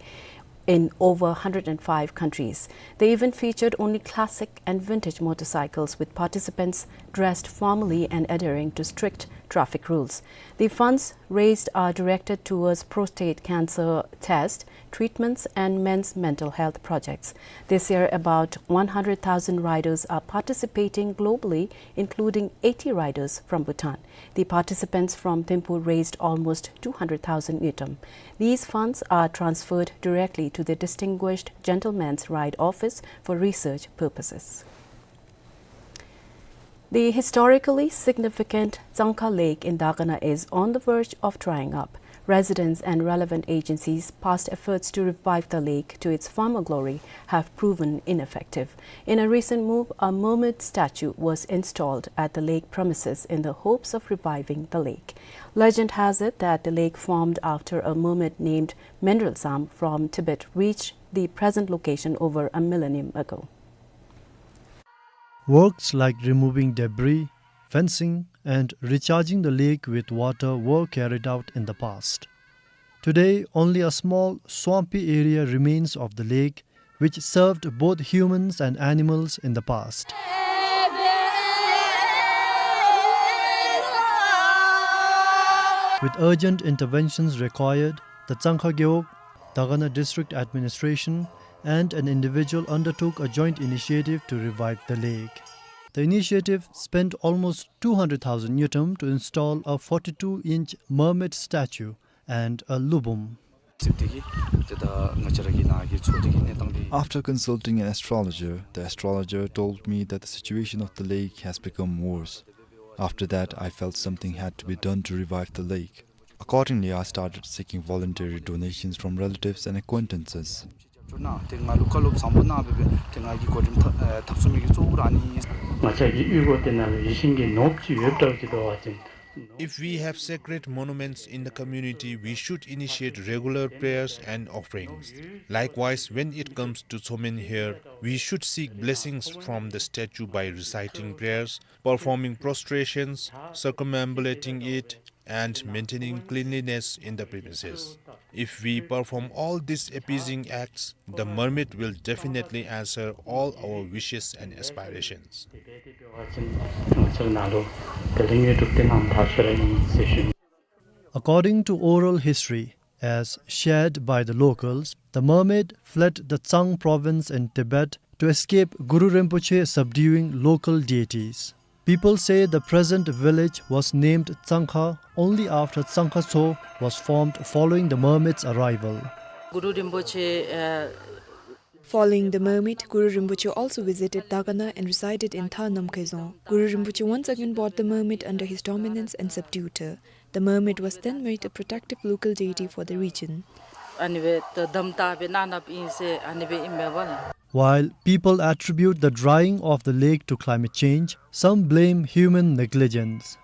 in over hundred and five countries. The event featured only classic and vintage motorcycles, with participants dressed formally and adhering to strict traffic rules. The funds raised are directed towards prostate cancer test, treatments, and men's mental health projects. This year, about one hundred thousand riders are participating globally, including eighty riders from Bhutan. The participants from Thimphu raised almost two hundred thousand ngultrum. These funds are transferred directly to the Distinguished Gentleman's Ride Office for research purposes. The historically significant Tsangkha Lake in Dagana is on the verge of drying up. Residents and relevant agencies' past efforts to revive the lake to its former glory have proven ineffective. In a recent move, a mermaid statue was installed at the lake premises in the hopes of reviving the lake. Legend has it that the lake formed after a mermaid named Menralsam from Tibet reached the present location over a millennium ago. Works like removing debris, fencing, and recharging the lake with water were carried out in the past. Today, only a small swampy area remains of the lake, which served both humans and animals in the past. With urgent interventions required, the Tsangkha Gewog, Dagana District Administration, and an individual undertook a joint initiative to revive the lake. The initiative spent almost two hundred thousand ngultrum to install a forty-two inch mermaid statue and a lubum. After consulting an astrologer, the astrologer told me that the situation of the lake has become worse. After that, I felt something had to be done to revive the lake. Accordingly, I started seeking voluntary donations from relatives and acquaintances. If we have sacred monuments in the community, we should initiate regular prayers and offerings. Likewise, when it comes to Tsomen Her, we should seek blessings from the statue by reciting prayers, performing prostrations, circumambulating it, and maintaining cleanliness in the premises. If we perform all these appeasing acts, the mermaid will definitely answer all our wishes and aspirations. According to oral history, as shared by the locals, the mermaid fled the Tsang province in Tibet to escape Guru Rinpoche subduing local deities. People say the present village was named Tsangkha only after Tsangkha Tso was formed following the mermaid's arrival. Guru Rinpoche, uh, Following the mermaid, Guru Rinpoche also visited Dagana and resided in Tha Namkhai Dzong. Guru Rinpoche once again brought the mermaid under his dominance and subdued her. The mermaid was then made a protective local deity for the region. While people attribute the drying of the lake to climate change, some blame human negligence.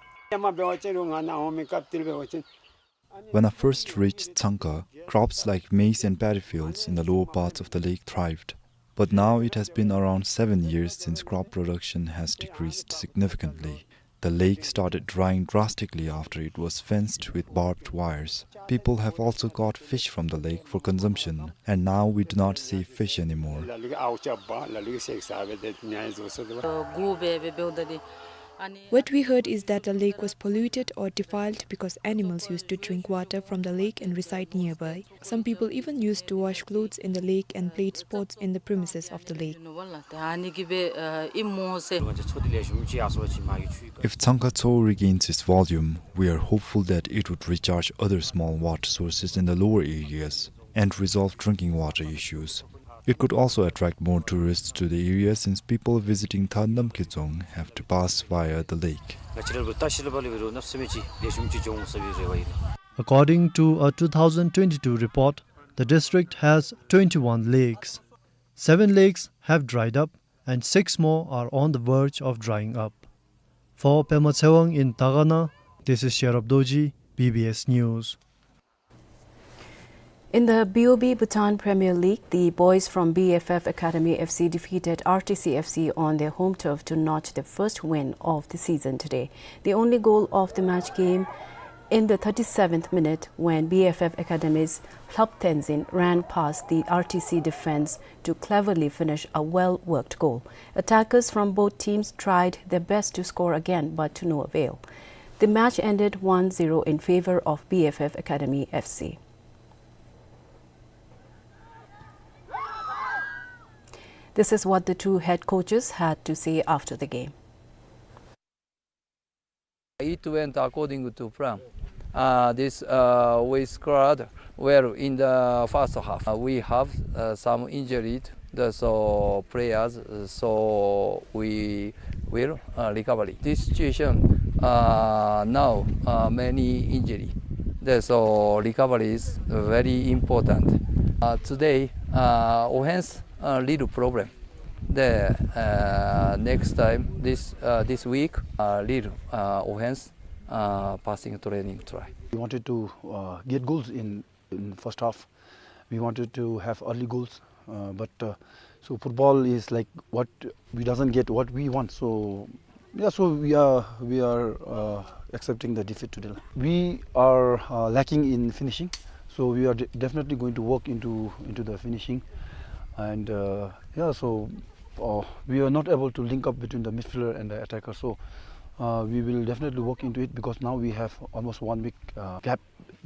When I first reached Tsangkha, crops like maize and paddy fields in the lower parts of the lake thrived. But now it has been around seven years since crop production has decreased significantly. The lake started drying drastically after it was fenced with barbed wires. People have also caught fish from the lake for consumption, and now we do not see fish anymore. What we heard is that the lake was polluted or defiled because animals used to drink water from the lake and reside nearby. Some people even used to wash clothes in the lake and played sports in the premises of the lake. If Tsangkha Tso regains its volume, we are hopeful that it would recharge other small water sources in the lower areas and resolve drinking water issues. It could also attract more tourists to the area since people visiting Tha Namkhai Dzong have to pass via the lake. According to a two thousand twenty-two report, the district has twenty-one lakes. Seven lakes have dried up and six more are on the verge of drying up. For Pema Tshewang in Dagana, this is Sherab Dorji, B B S News. In the B O B Bhutan Premier League, the boys from B F F Academy F C defeated R T C F C on their home turf to notch their first win of the season today. The only goal of the match came In the thirty-seventh minute, when B F F Academy's Hlap Tenzin ran past the R T C defense to cleverly finish a well-worked goal, attackers from both teams tried their best to score again, but to no avail. The match ended one zero in favor of B F F Academy F C. This is what the two head coaches had to say after the game. It went according to plan. Uh, this, uh, we scored well in the first half. Uh, we have, uh, some injured, the, so players, uh, so we will, uh, recovery. This situation, uh, now, uh, many injury. The, so recovery is very important. Uh, today, uh, offense, uh, little problem. The, uh, next time, this, uh, this week, uh, little, uh, offense, uh, passing training try. We wanted to, uh, get goals in, in first half. We wanted to have early goals, uh, but, uh, so football is like what we doesn't get what we want. So yeah, so we are, we are, uh, accepting the defeat today. We are, uh, lacking in finishing, so we are de-, definitely going to work into, into the finishing, and, uh, yeah, so, uh, we are not able to link up between the midfielder and the attacker. So, uh, we will definitely work into it because now we have almost one week, uh, gap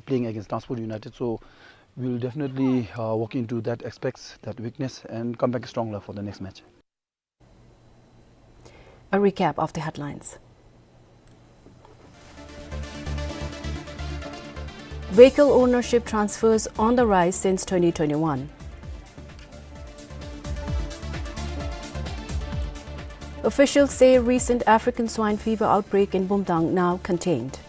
playing against Transport United. So, we will definitely, uh, work into that aspects, that weakness, and come back stronger for the next match. A recap of the headlines. Vehicle ownership transfers on the rise since twenty twenty-one. Officials say recent African swine fever outbreak in Bumthang now contained.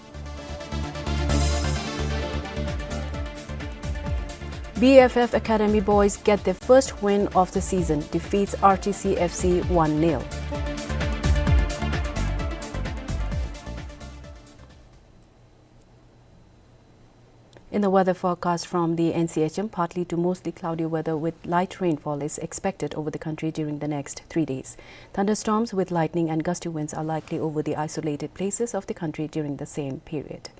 B F F Academy boys get their first win of the season, defeats R T C F C one nil. In the weather forecast from the N C H M, partly to mostly cloudy weather with light rainfall is expected over the country during the next three days. Thunderstorms with lightning and gusty winds are likely over the isolated places of the country during the same period.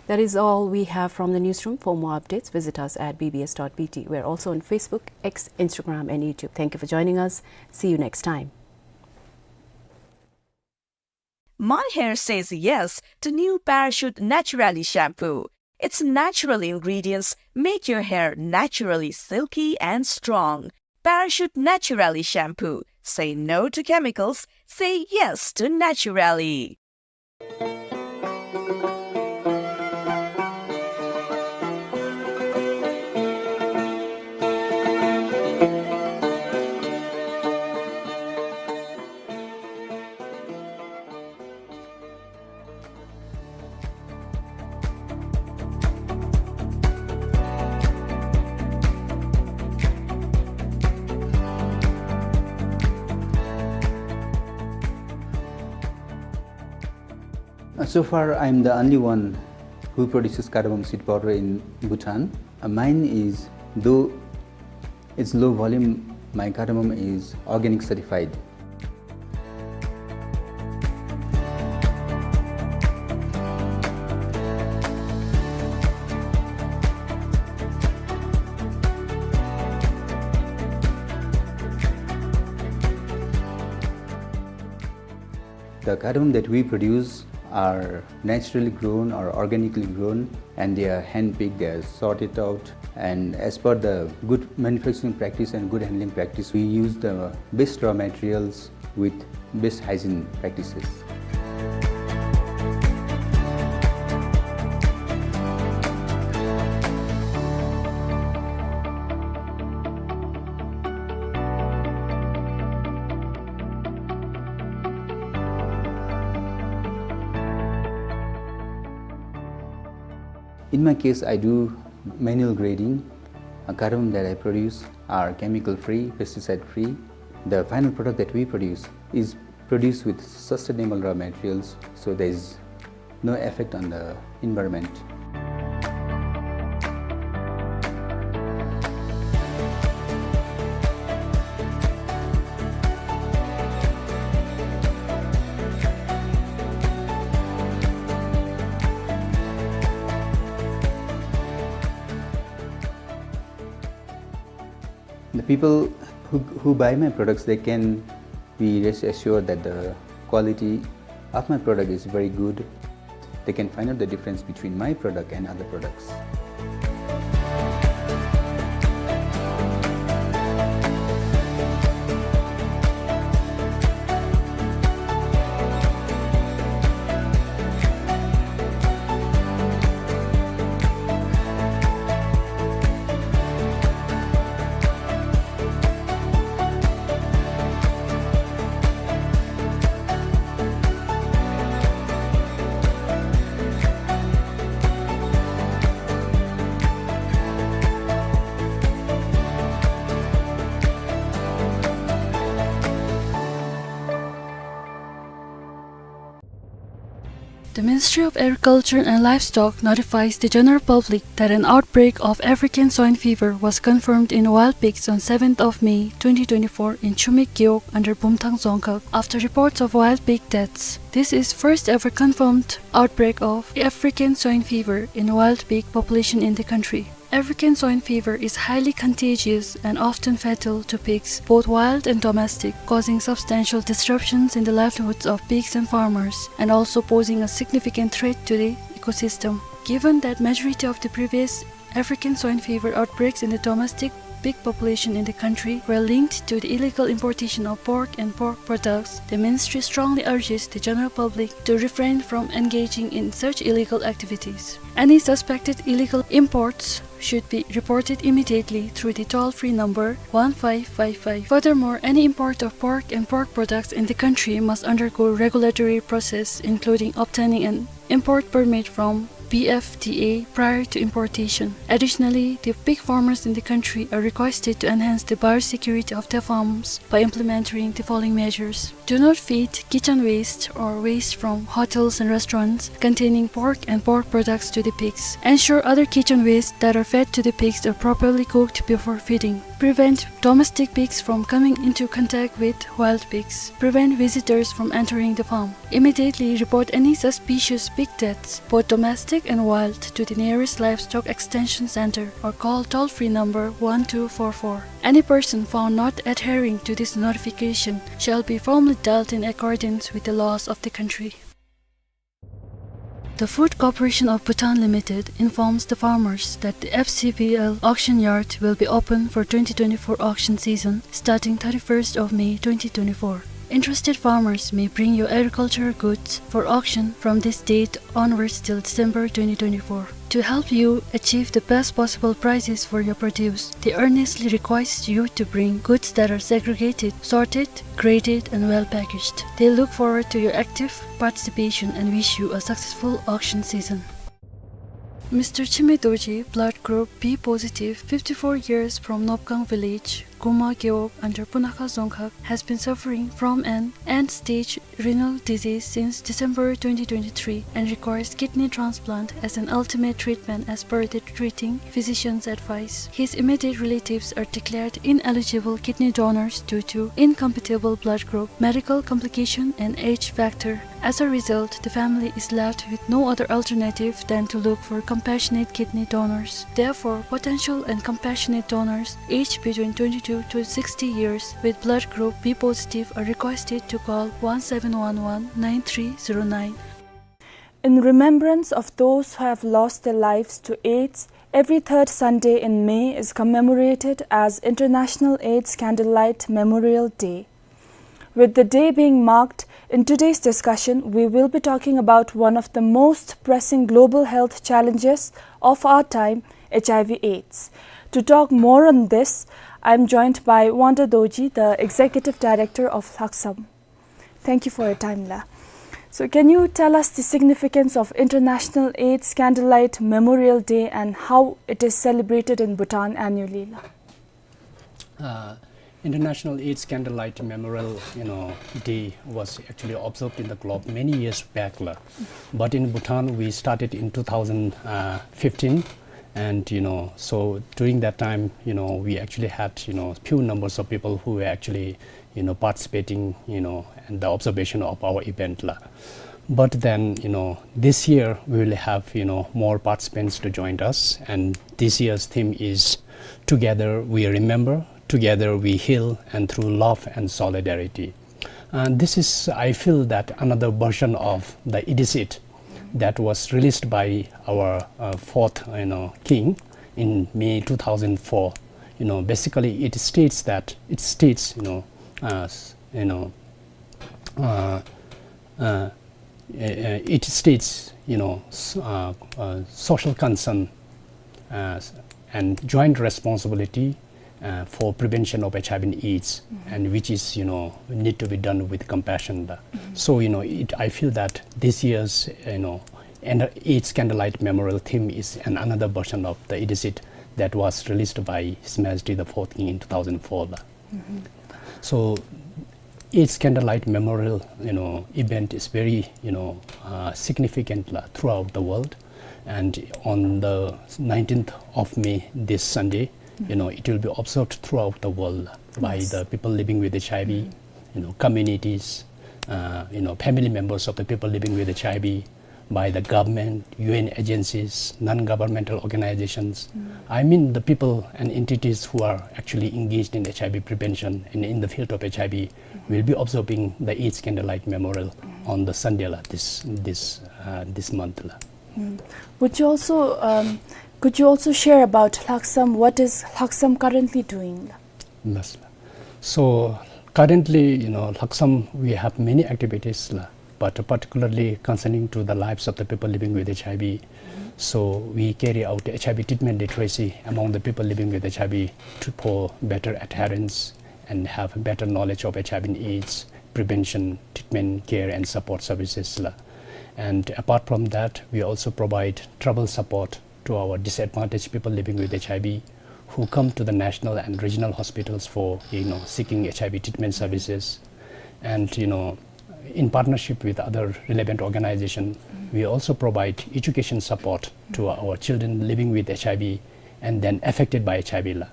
That is all we have from the newsroom. For more updates, visit us at B B S dot B T. We're also on Facebook, X, Instagram, and YouTube. Thank you for joining us. See you next time. My hair says yes to new Parachute Naturali shampoo. Its natural ingredients make your hair naturally silky and strong. Parachute Naturali shampoo. Say no to chemicals. Say yes to Naturali. Uh, so far, I'm the only one who produces cardamom seed powder in Bhutan. Uh, mine is, though it's low volume, my cardamom is organic certified. The cardamom that we produce are naturally grown or organically grown, and they are hand-picked, they are sorted out, and as per the good manufacturing practice and good handling practice, we use the best raw materials with best hygiene practices. In my case, I do manual grading. Uh, cardamom that I produce are chemical-free, pesticide-free. The final product that we produce is produced with sustainable raw materials, so there is no effect on the environment. People who, who buy my products, they can be rest assured that the quality of my product is very good. They can find out the difference between my product and other products. The Ministry of Agriculture and Livestock notifies the general public that an outbreak of African swine fever was confirmed in wild pigs on seventh of May twenty twenty-four in Chumik Gewog under Bumthang Dzongkhag, after reports of wild pig deaths. This is first ever confirmed outbreak of African swine fever in wild pig population in the country. African swine fever is highly contagious and often fatal to pigs, both wild and domestic, causing substantial disruptions in the livelihoods of pigs and farmers, and also posing a significant threat to the ecosystem. Given that majority of the previous African swine fever outbreaks in the domestic pig population in the country were linked to the illegal importation of pork and pork products, the ministry strongly urges the general public to refrain from engaging in such illegal activities. Any suspected illegal imports should be reported immediately through the toll-free number one five five five. Furthermore, any import of pork and pork products in the country must undergo regulatory process, including obtaining an import permit from B F D A prior to importation. Additionally, the pig farmers in the country are requested to enhance the biosecurity of their farms by implementing the following measures. Do not feed kitchen waste or waste from hotels and restaurants containing pork and pork products to the pigs. Ensure other kitchen waste that are fed to the pigs are properly cooked before feeding. Prevent domestic pigs from coming into contact with wild pigs. Prevent visitors from entering the farm. Immediately report any suspicious pig deaths, both domestic and wild, to the nearest livestock extension center or call toll-free number one two four four. Any person found not adhering to this notification shall be formally dealt in accordance with the laws of the country. The Food Corporation of Bhutan Limited informs the farmers that the F C B L auction yard will be open for twenty twenty-four auction season starting thirty-first of May twenty twenty-four. Interested farmers may bring your agricultural goods for auction from this date onwards till December twenty twenty-four. To help you achieve the best possible prices for your produce, they earnestly request you to bring goods that are segregated, sorted, graded, and well packaged. They look forward to your active participation and wish you a successful auction season. Mister Chime Dorji, blood group B positive, fifty-four years, from Nopgang village, Guma Gewog under Punakha Dzongkhag, has been suffering from an end-stage renal disease since December twenty twenty-three and requires kidney transplant as an ultimate treatment as per the treating physician's advice. His immediate relatives are declared ineligible kidney donors due to incompatible blood group, medical complication and age factor. As a result, the family is left with no other alternative than to look for compassionate kidney donors. Therefore, potential and compassionate donors aged between twenty-two to sixty years with blood group B positive are requested to call one seven one one nine three zero nine. In remembrance of those who have lost their lives to AIDS, every third Sunday in May is commemorated as International AIDS Candlelight Memorial Day. With the day being marked, in today's discussion, we will be talking about one of the most pressing global health challenges of our time, H I V AIDS. To talk more on this, I am joined by Wangda Dorji, the Executive Director of Lhaksam. Thank you for your time, La. So, can you tell us the significance of International AIDS Candlelight Memorial Day and how it is celebrated in Bhutan annually, La? Uh, International AIDS Candlelight Memorial, you know, Day was actually observed in the globe many years back, la. But in Bhutan, we started in two thousand fifteen, and, you know, so during that time, you know, we actually had, you know, few numbers of people who were actually, you know, participating, you know, in the observation of our event, la. But then, you know, this year we will have, you know, more participants to join us, and this year's theme is "Together We Remember, Together We Heal, and through love and solidarity. And this is, I feel that, another version of the Eat Is It that was released by our, uh, fourth, you know, king in May two thousand four. You know, basically it states that, it states, you know, uh, s-, you know, uh, uh, uh, it states, you know, s-, uh, uh, social concern, uh, s-, and joint responsibility, uh, for prevention of H I V and AIDS, and which is, you know, need to be done with compassion. So, you know, it, I feel that this year's, you know, and AIDS Candlelight Memorial theme is an another version of the Eat Is It that was released by His Majesty the Fourth King in two thousand four. So AIDS Candlelight Memorial, you know, event is very, you know, uh, significant la, throughout the world. And on the nineteenth of May, this Sunday, you know, it will be observed throughout the world by the people living with H I V, you know, communities, uh, you know, family members of the people living with H I V, by the government, U N agencies, non-governmental organizations. I mean, the people and entities who are actually engaged in H I V prevention and in the field of H I V will be observing the AIDS Candlelight Memorial on the Sunday la, this, this, uh, this month la. Would you also, um, could you also share about Lhaksam? What is Lhaksam currently doing? Yes, la. So currently, you know, Lhaksam, we have many activities la, but particularly concerning to the lives of the people living with H I V. So we carry out H I V treatment literacy among the people living with H I V to, for better adherence and have better knowledge of H I V and AIDS prevention, treatment, care, and support services la. And apart from that, we also provide travel support to our disadvantaged people living with H I V who come to the national and regional hospitals for, you know, seeking H I V treatment services. And, you know, in partnership with other relevant organization, we also provide education support to our children living with H I V and then affected by H I V la.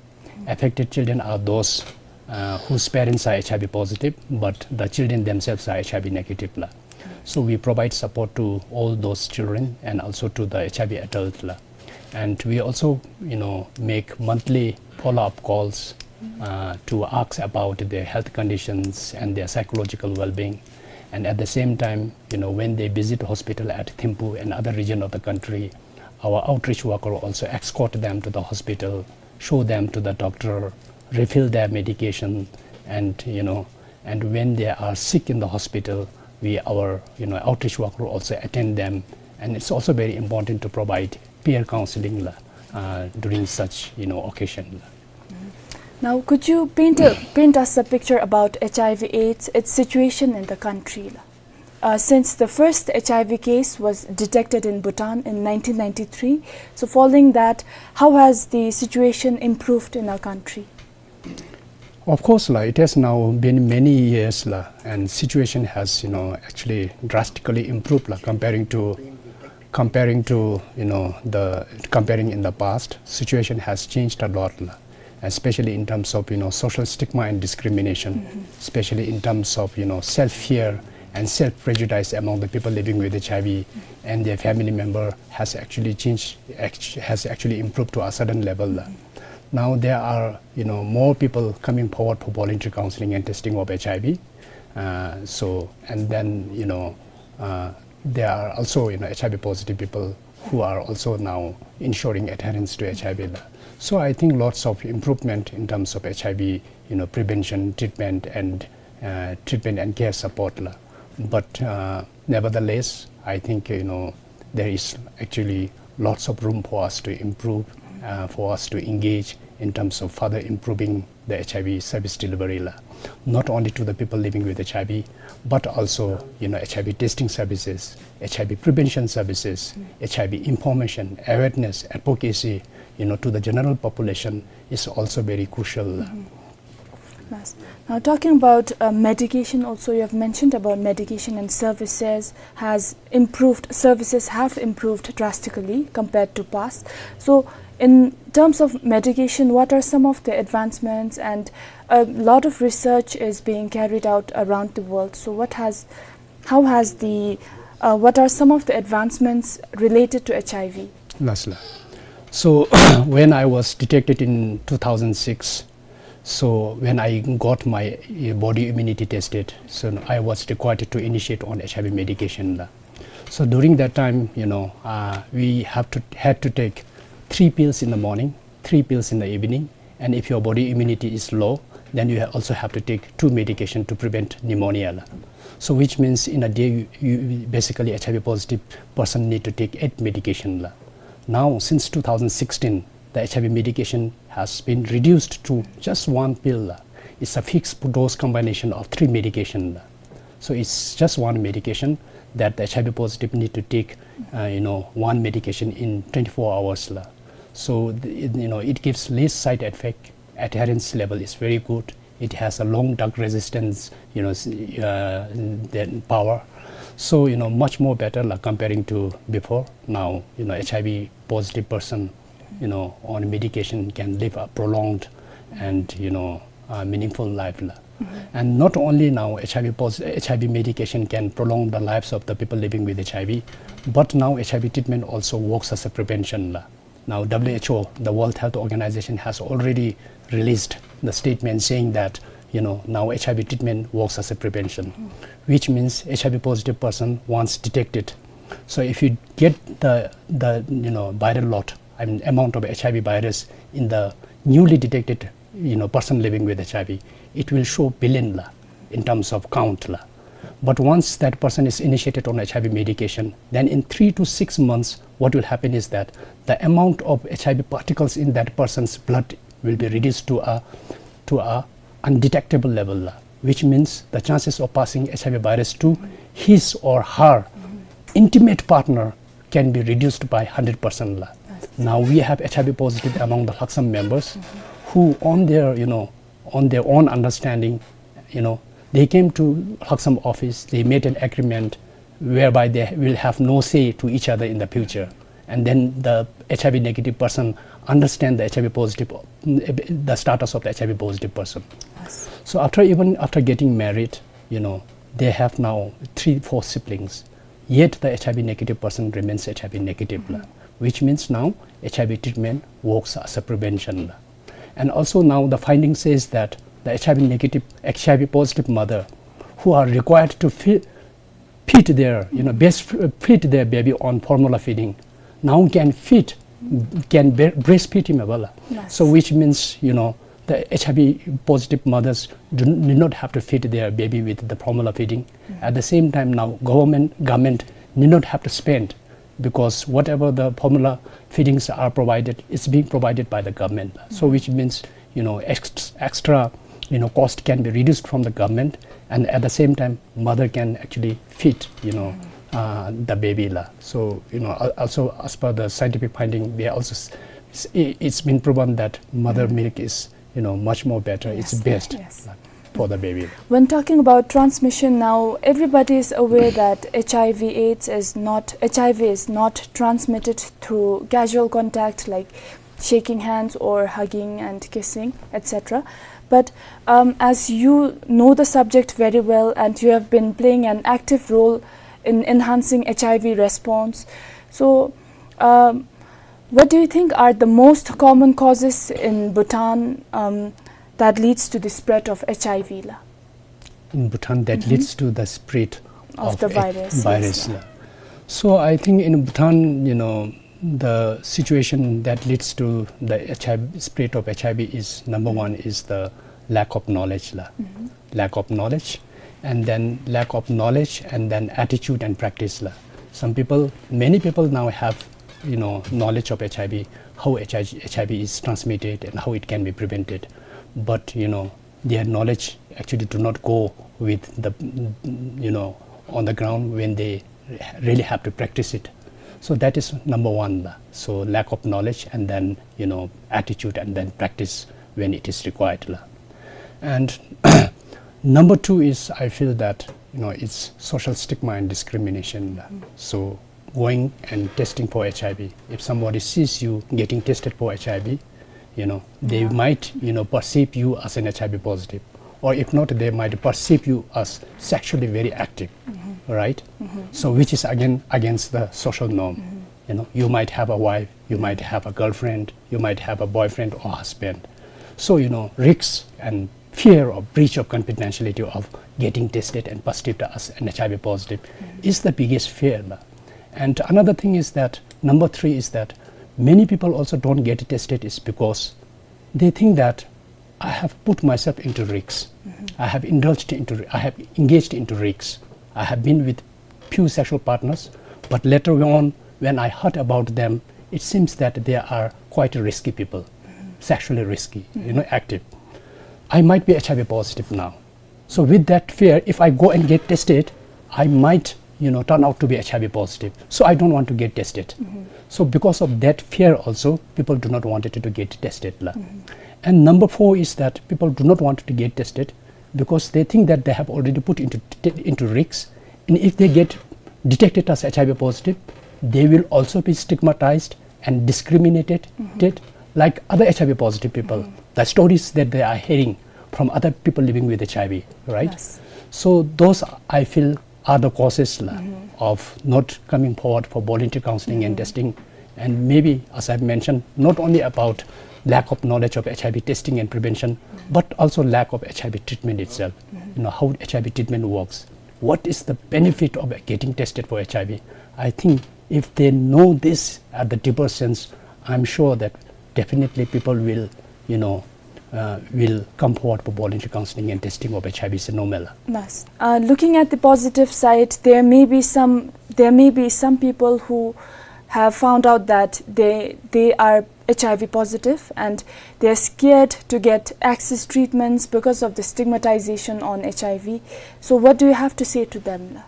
Affected children are those, uh, whose parents are H I V positive, but the children themselves are H I V negative la. So we provide support to all those children and also to the H I V adult la. And we also, you know, make monthly follow-up calls, uh, to ask about their health conditions and their psychological well-being. And at the same time, you know, when they visit hospital at Thimphu and other region of the country, our outreach worker also escort them to the hospital, show them to the doctor, refill their medication, and, you know, and when they are sick in the hospital, we, our, you know, outreach worker also attend them, and it's also very important to provide peer counseling la, uh, during such, you know, occasion la. Now, could you paint a, paint us a picture about H I V AIDS, its situation in the country la? Uh, since the first H I V case was detected in Bhutan in nineteen ninety-three, so following that, how has the situation improved in our country? Of course la, it has now been many years la, and situation has, you know, actually drastically improved la, comparing to, comparing to, you know, the, comparing in the past, situation has changed a lot la, especially in terms of, you know, social stigma and discrimination, especially in terms of, you know, self-fear and self-prejudice among the people living with H I V and their family member has actually changed, act-, has actually improved to a certain level la. Now there are, you know, more people coming forward for voluntary counseling and testing of H I V. Uh, so, and then, you know, uh, there are also, you know, H I V positive people who are also now ensuring adherence to H I V la. So I think lots of improvement in terms of H I V, you know, prevention, treatment, and, uh, treatment and care support la. But, uh, nevertheless, I think, you know, there is actually lots of room for us to improve, uh, for us to engage in terms of further improving the H I V service delivery la, not only to the people living with H I V, but also, you know, H I V testing services, H I V prevention services, H I V information, awareness, advocacy, you know, to the general population is also very crucial la. Yes. Now, talking about, uh, medication also, you have mentioned about medication and services has improved, services have improved drastically compared to past. So, in terms of medication, what are some of the advancements? And a lot of research is being carried out around the world. So, what has, how has the, uh, what are some of the advancements related to H I V? Yes, la. So, when I was detected in two thousand six, So when I got my uh, body immunity tested, so I was required to initiate on H I V medication la. So during that time, you know, uh, we have to had to take three pills in the morning, three pills in the evening, and if your body immunity is low, then you ha- also have to take two medication to prevent pneumonia la. So which means in a day, you, you basically H I V positive person need to take eight medication la. Now since two thousand sixteen, the H I V medication has been reduced to just one pill la. It's a fixed dose combination of three medication la. So it's just one medication that the H I V positive need to take, uh, you know, one medication in twenty-four hours la. So the, it, you know, it gives least side effect. Adherence level is very good. It has a long drug resistance, you know, s- uh, then power. So you know, much more better la, comparing to before. Now you know, H I V positive person, you know, on medication can live a prolonged and you know, uh, meaningful life la. And not only now H I V pos- H I V medication can prolong the lives of the people living with H I V, but now H I V treatment also works as a prevention la. Now W H O, the World Health Organization, has already released the statement saying that you know, now H I V treatment works as a prevention, which means H I V positive person once detected. So if you get the the you know, viral load, I mean, amount of H I V virus in the newly detected you know, person living with H I V, it will show billion la in terms of count la. But once that person is initiated on H I V medication, then in three to six months, what will happen is that the amount of H I V particles in that person's blood will be reduced to a to a undetectable level la, which means the chances of passing H I V virus to his or her intimate partner can be reduced by hundred percent la. Now we have H I V positive among the Lhaksam members who, on their, you know, on their own understanding, you know, they came to Lhaksam office, they made an agreement whereby they will have no say to each other in the future. And then the H I V negative person understand the H I V positive, the status of the H I V positive person. So after, even after getting married, you know, they have now three, four siblings. Yet the H I V negative person remains H I V negative la, which means now H I V treatment works as a prevention la. And also now the finding says that the H I V negative, H I V positive mother who are required to fe- feed their, you know, best f- feed their baby on formula feeding now can feed, can bre- breastfeed him as well. So which means, you know, the H I V positive mothers do, do not have to feed their baby with the formula feeding. At the same time, now government government need not have to spend, because whatever the formula feedings are provided, it's being provided by the government. So which means, you know, ex- extra, you know, cost can be reduced from the government, and at the same time mother can actually feed, you know, uh, the baby la. So you know, al- also as per the scientific finding, they also s- s- i- it's been proven that mother milk is, you know, much more better. It's best for the baby. When talking about transmission now, everybody is aware that H I V AIDS is not, H I V is not transmitted through casual contact like shaking hands or hugging and kissing, et cetera. But um, as you know the subject very well and you have been playing an active role in enhancing H I V response, so um, what do you think are the most common causes in Bhutan um, that leads to the spread of H I V la? In Bhutan that leads to the spread of, of the H- virus, virus la. So I think in Bhutan, you know, the situation that leads to the H I V, spread of H I V is, number one is the lack of knowledge la. Lack of knowledge, and then lack of knowledge, and then attitude and practice la. Some people, many people now have, you know, knowledge of H I V, how H I V, H I V is transmitted and how it can be prevented. But you know, their knowledge actually do not go with the, you know, on the ground when they really have to practice it. So that is number one la. So lack of knowledge, and then you know, attitude, and then practice when it is required la. And number two is, I feel that you know, it's social stigma and discrimination la. So going and testing for H I V, if somebody sees you getting tested for H I V, you know, they might, you know, perceive you as an H I V positive, or if not, they might perceive you as sexually very active, right? So which is again against the social norm. You know, you might have a wife, you might have a girlfriend, you might have a boyfriend or husband. So, you know, risks and fear of breach of confidentiality of getting tested and positive as an H I V positive is the biggest fear. And another thing is that, number three is that many people also don't get tested is because they think that I have put myself into risks. I have indulged into, I have engaged into risks. I have been with few sexual partners, but later on, when I heard about them, it seems that they are quite risky people, sexually risky, you know, active. I might be H I V positive now. So with that fear, if I go and get tested, I might, you know, turn out to be H I V positive. So I don't want to get tested. So because of that fear also, people do not want to get tested la. And number four is that people do not want to get tested because they think that they have already put into, into risks. And if they get detected as H I V positive, they will also be stigmatized and discriminated like other H I V positive people. The stories that they are hearing from other people living with H I V, right? Yes. So those, I feel, are the causes la, of not coming forward for voluntary counseling and testing. And maybe, as I've mentioned, not only about lack of knowledge of H I V testing and prevention, but also lack of H I V treatment itself. You know, how H I V treatment works. What is the benefit of getting tested for H I V? I think if they know this at the deeper sense, I'm sure that definitely people will, you know, uh, will come forward for voluntary counseling and testing of H I V is normal. Yes. Uh, looking at the positive side, there may be some, there may be some people who have found out that they, they are H I V positive and they're scared to get access treatments because of the stigmatization on H I V. So what do you have to say to them?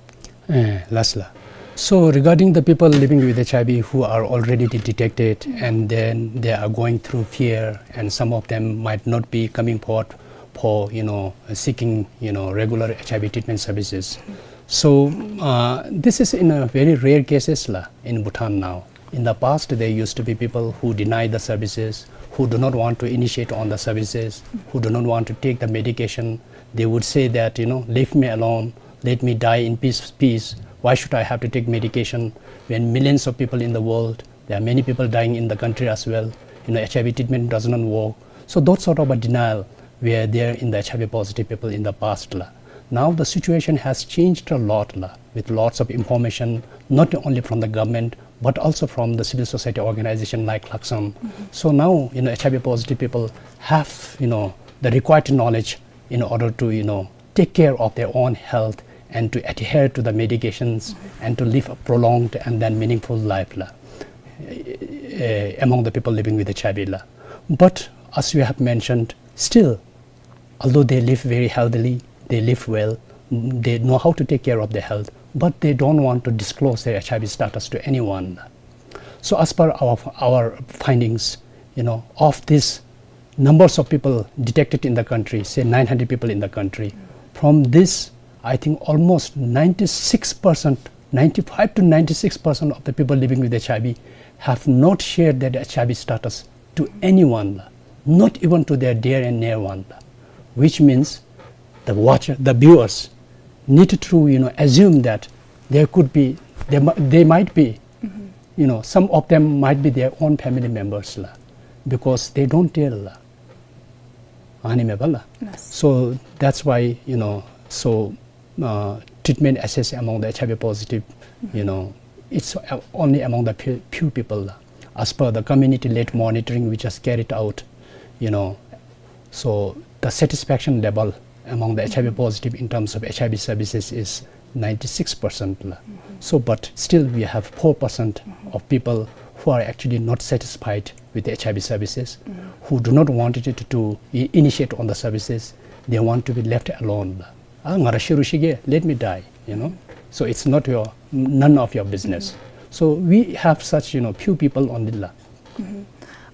Eh, last la. So regarding the people living with H I V who are already de-, detected and then they are going through fear, and some of them might not be coming forward for, you know, seeking, you know, regular H I V treatment services. So, uh, this is in a very rare cases la in Bhutan now. In the past, there used to be people who deny the services, who do not want to initiate on the services, who do not want to take the medication. They would say that, you know, "Leave me alone, let me die in peace, peace. Why should I have to take medication when millions of people in the world, there are many people dying in the country as well. You know, H I V treatment does not work." So those sort of a denial were there in the H I V positive people in the past la. Now the situation has changed a lot la, with lots of information, not only from the government, but also from the civil society organization like Laksam. So now, you know, H I V positive people have, you know, the required knowledge in order to, you know, take care of their own health and to adhere to the medications and to live a prolonged and then meaningful life la, eh, among the people living with H I V la. But as we have mentioned, still, although they live very healthily, they live well, mm, they know how to take care of their health, but they don't want to disclose their H I V status to anyone. So as per our, our findings, you know, of this numbers of people detected in the country, say nine hundred people in the country, from this, I think almost ninety-six percent, ninety-five to ninety-six percent of the people living with H I V have not shared their H I V status to anyone, not even to their dear and near one, which means the watcher, the viewers need to, you know, assume that there could be, there, mi- they might be, you know, some of them might be their own family members la, because they don't tell la. Ani me bala. Yes. So that's why, you know, so, uh, treatment access among the H I V positive, you know, it's, uh, only among the few, few people la. As per the community-led monitoring which was carried out, you know, so the satisfaction level among the H I V positive in terms of H I V services is ninety-six percent la. So, but still we have four percent of people who are actually not satisfied with the H I V services, who do not want it to, to i- initiate on the services. They want to be left alone la. Ah, nga ra shiru shige, let me die, you know. So it's not your, none of your business. So we have such, you know, few people only la.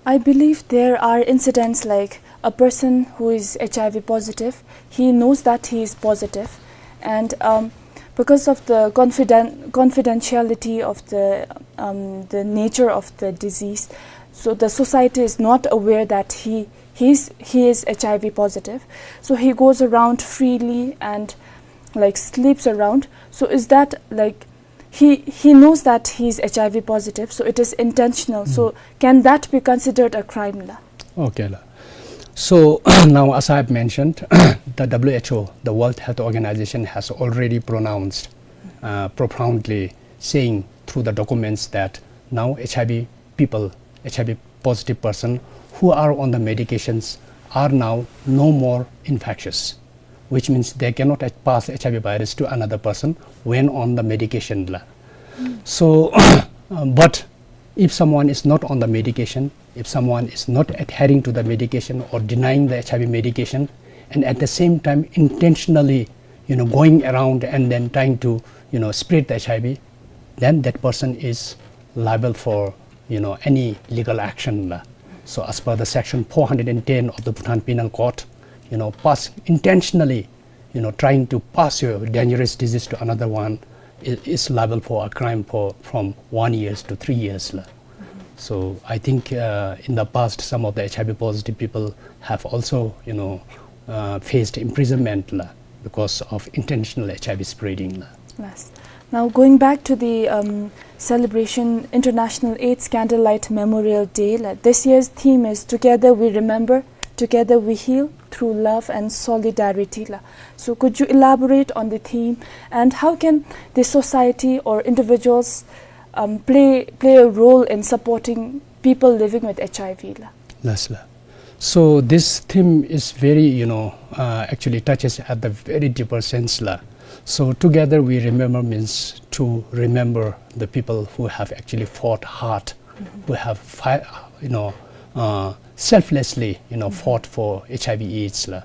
I believe there are incidents like a person who is H I V positive, he knows that he is positive, and, um, because of the confiden- confidentiality of the, um, the nature of the disease, so the society is not aware that he, he's, he is H I V positive. So he goes around freely and, like, sleeps around. So is that, like, he, he knows that he's H I V positive, so it is intentional. So can that be considered a crime la? Okay la. So now, as I have mentioned, the W H O, the World Health Organization, has already pronounced uh, profoundly, saying through the documents that now H I V people, H I V positive person who are on the medications are now no more infectious, which means they cannot pass H I V virus to another person when on the medication la. So, uh, but if someone is not on the medication, if someone is not adhering to the medication or denying the H I V medication, and at the same time intentionally, you know, going around and then trying to, you know, spread the H I V, then that person is liable for, you know, any legal action la. So as per the section four hundred and ten of the Bhutan Penal Code, you know, pass, intentionally, you know, trying to pass your dangerous disease to another one is, is liable for a crime for from one years to three years la. So I think, uh, in the past, some of the H I V positive people have also, you know, uh, faced imprisonment la, because of intentional H I V spreading la. Yes. Now, going back to the, um, celebration, International AIDS Candlelight Memorial Day la, this year's theme is "Together We Remember, Together We Heal, Through Love and Solidarity" la. So could you elaborate on the theme, and how can the society or individuals, um, play, play a role in supporting people living with H I V la? Yes la. So this theme is very, you know, uh, actually touches at the very deeper sense la. So "Together We Remember" means to remember the people who have actually fought hard, who have fi-, you know, uh, selflessly, you know, fought for H I V AIDS la,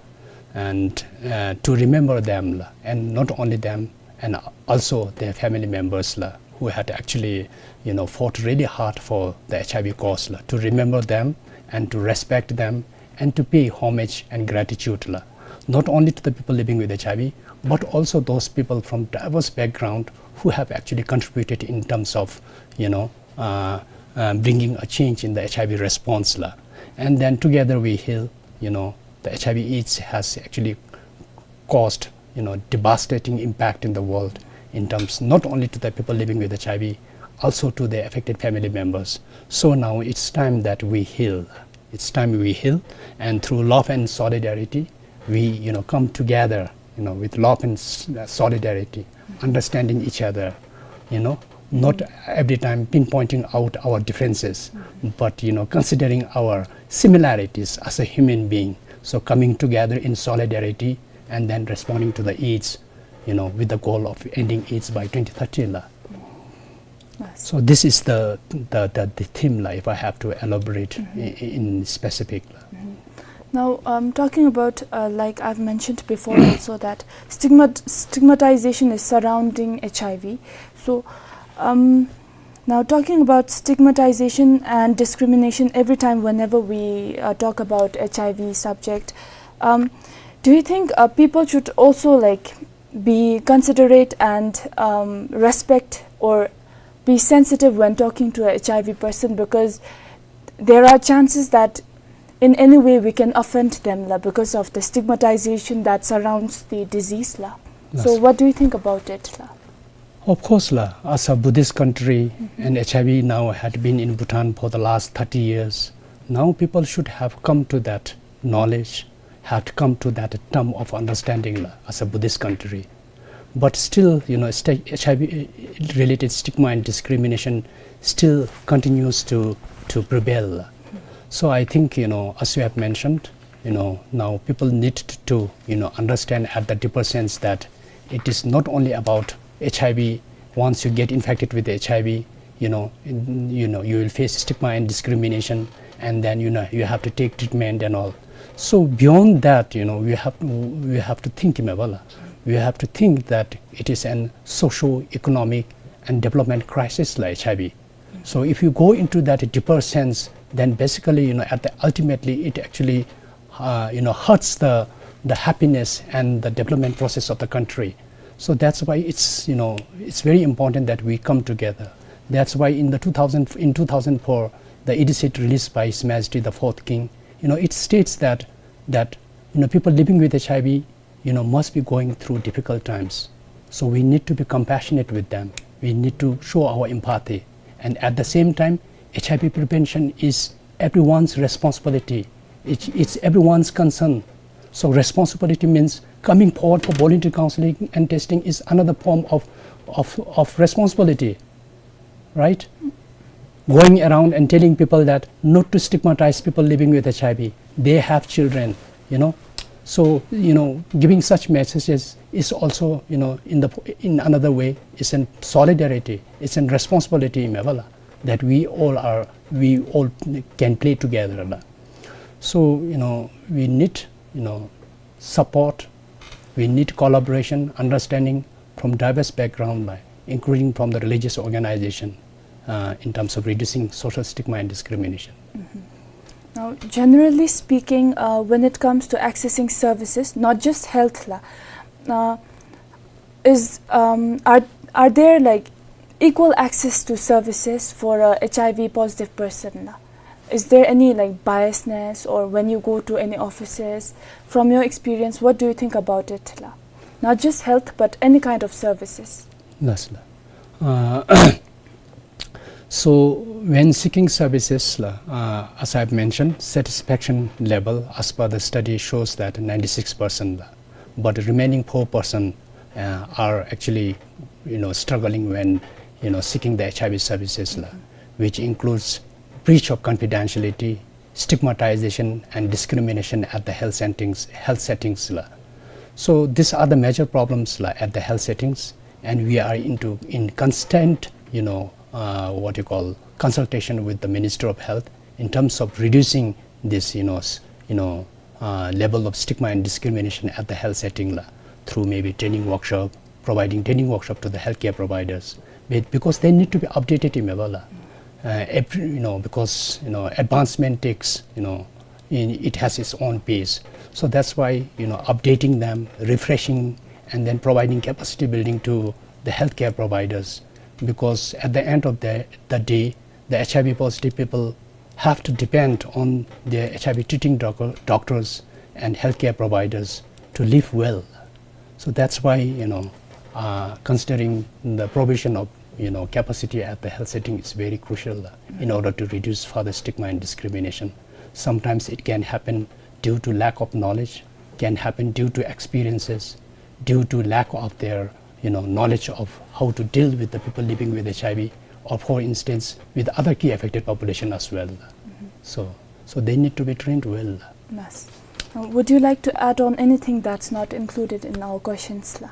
and, uh, to remember them la, and not only them, and also their family members la, who had actually, you know, fought really hard for the H I V cause la, to remember them and to respect them and to pay homage and gratitude la, not only to the people living with H I V, but also those people from diverse background who have actually contributed in terms of, you know, uh, uh, bringing a change in the H I V response la. And then "Together We Heal," you know, the H I V AIDS has actually caused, you know, devastating impact in the world, in terms not only to the people living with H I V, also to the affected family members. So now it's time that we heal. It's time we heal, and through love and solidarity, we, you know, come together, you know, with love and s-, uh, solidarity, understanding each other, you know, not every time pinpointing out our differences, but, you know, considering our similarities as a human being. So coming together in solidarity and then responding to the AIDS, you know, with the goal of ending AIDS by twenty thirty la. Yes. So this is the, the, the, the theme la, if I have to elaborate, mm-hmm, i-, i-, in specific la. Mm-hmm. Now, um, talking about, uh, like I've mentioned before also, that stigmat-, stigmatization is surrounding H I V. So, um, now talking about stigmatization and discrimination, every time whenever we, uh, talk about H I V subject, um, do you think, uh, people should also, like, be considerate and, um, respect or be sensitive when talking to a H I V person, because there are chances that in any way we can offend them la, because of the stigmatization that surrounds the disease la. So yes. What do you think about it la? Of course la, as a Buddhist country, mm-hmm, and H I V now had been in Bhutan for the last thirty years, now people should have come to that knowledge, had come to that term of understanding la, as a Buddhist country. But still, you know, sti-, H I V related stigma and discrimination still continues to, to prevail la. So I think, you know, as you have mentioned, you know, now people need to, you know, understand at the deeper sense that it is not only about H I V. Once you get infected with H I V, you know, in, you know, you will face stigma and discrimination, and then, you know, you have to take treatment and all. So beyond that, you know, we have, we have to think, imabala, we have to think that it is an socio-economic and development crisis la H I V. So if you go into that deeper sense, then basically, you know, at the ultimately, it actually, uh, you know, hurts the, the happiness and the development process of the country. So that's why it's, you know, it's very important that we come together. That's why in the two thousand, in two thousand four, the edict released by His Majesty the Fourth King, you know, it states that, that, you know, people living with H I V, you know, must be going through difficult times. So we need to be compassionate with them. We need to show our empathy. And at the same time, H I V prevention is everyone's responsibility. It's, it's everyone's concern. So responsibility means coming forward for voluntary counseling and testing is another form of, of, of responsibility, right? Going around and telling people that not to stigmatize people living with H I V. They have children, you know. So, you know, giving such messages is also, you know, in the, in another way, it's in solidarity, it's in responsibility, mevela, that we all are, we all can play together la. So, you know, we need, you know, support, we need collaboration, understanding from diverse background la, including from the religious organization, uh, in terms of reducing social stigma and discrimination. Now, generally speaking, uh, when it comes to accessing services, not just health la, uh, is, um, are, are there, like, equal access to services for a H I V positive person la? Is there any, like, biasness, or when you go to any offices, from your experience, what do you think about it la? Not just health, but any kind of services. Yes la. Uh, so when seeking services la, uh, as I've mentioned, satisfaction level as per the study shows that ninety-six percent la, but the remaining four percent, uh, are actually, you know, struggling when, you know, seeking the H I V services la, which includes breach of confidentiality, stigmatization and discrimination at the health settings, health settings la. So these are the major problems la at the health settings, and we are into, in constant, you know, uh, what you call, consultation with the Ministry of Health in terms of reducing this, you know, s-, you know, uh, level of stigma and discrimination at the health setting la, through maybe training workshop, providing training workshop to the healthcare providers, be-, because they need to be updated, mevela. Uh, every, you know, because, you know, advancement takes, you know, in, it has its own pace. So that's why, you know, updating them, refreshing, and then providing capacity building to the healthcare providers, because at the end of the, the day, the H I V positive people have to depend on their H I V treating doc-, doctors and healthcare providers to live well. So that's why, you know, uh, considering the provision of, you know, capacity at the health setting is very crucial, uh, in order to reduce further stigma and discrimination. Sometimes it can happen due to lack of knowledge, can happen due to experiences, due to lack of their, you know, knowledge of how to deal with the people living with H I V, or for instance, with other key affected population as well. Mm-hmm. So, so they need to be trained well. Yes. Uh, would you like to add on anything that's not included in our questions la?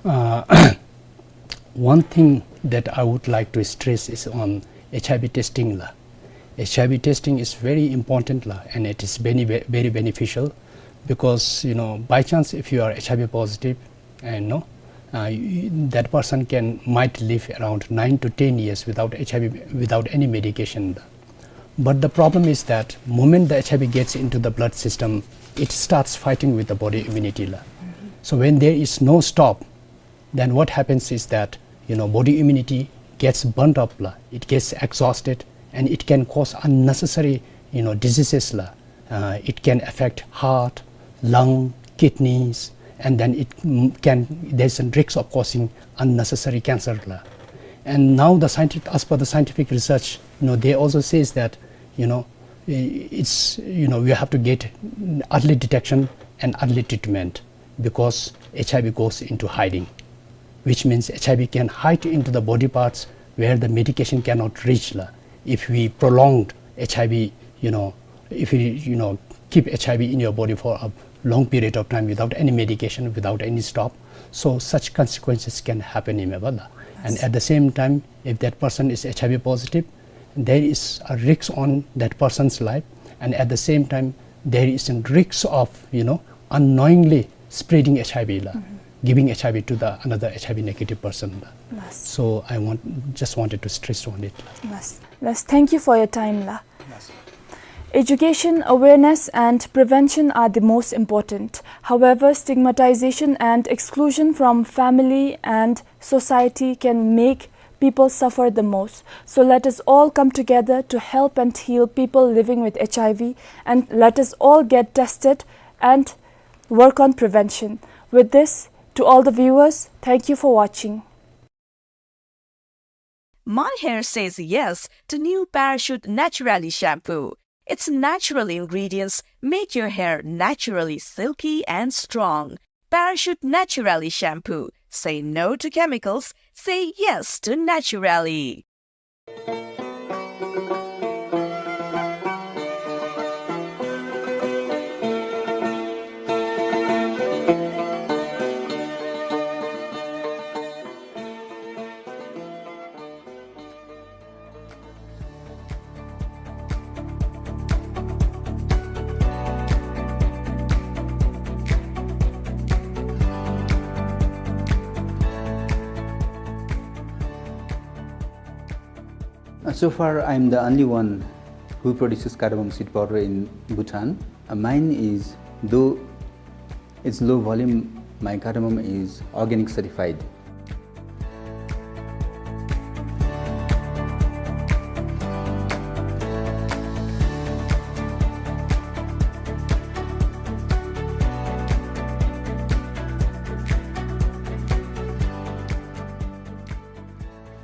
Uh, one thing that I would like to stress is on H I V testing la. H I V testing is very important la, and it is very, very beneficial because, you know, by chance if you are H I V positive, and no, uh, y-, that person can, might live around nine to ten years without H I V, without any medication. But the problem is that moment the H I V gets into the blood system, it starts fighting with the body immunity la. So when there is no stop, then what happens is that, you know, body immunity gets burnt up la, it gets exhausted, and it can cause unnecessary, you know, diseases la. Uh, it can affect heart, lung, kidneys, and then it, mm, can, there's a risk of causing unnecessary cancer la. And now the scientific, as per the scientific research, you know, they also says that, you know, i-, it's, you know, we have to get early detection and early treatment because H I V goes into hiding, which means H I V can hide into the body parts where the medication cannot reach la. If we prolonged H I V, you know, if we, you know, keep H I V in your body for a long period of time without any medication, without any stop, so such consequences can happen, mevela. And at the same time, if that person is H I V positive, there is a risk on that person's life, and at the same time, there is a risk of, you know, unknowingly spreading H I V la, giving H I V to the another H I V negative person la. Yes. So I want, just wanted to stress on it la. Yes. Yes. Thank you for your time la. Yes. Education, awareness, and prevention are the most important. However, stigmatization and exclusion from family and society can make people suffer the most. So let us all come together to help and heal people living with H I V, and let us all get tested and work on prevention. With this, to all the viewers, thank you for watching. My hair says yes to new Parachute Naturally shampoo. Its natural ingredients make your hair naturally silky and strong. Parachute Naturali Shampoo. Say no to chemicals. Say yes to Naturali. Uh, so far, I'm the only one who produces cardamom seed powder in Bhutan. Uh, mine is, though it's low volume, my cardamom is organic certified.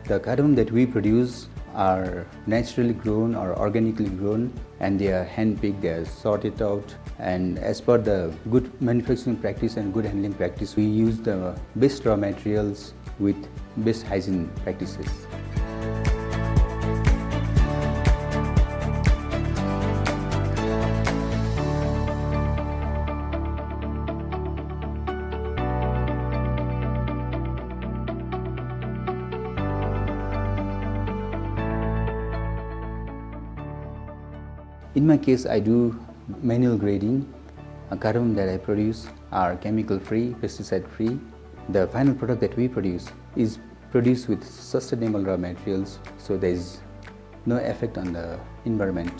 The cardamom that we produce are naturally grown or organically grown, and they are hand-picked, they are sorted out, and as per the good manufacturing practice and good handling practice, we use the best raw materials with best hygiene practices. In my case, I do manual grading. Uh, cardamom that I produce are chemical-free, pesticide-free. The final product that we produce is produced with sustainable raw materials, so there is no effect on the environment.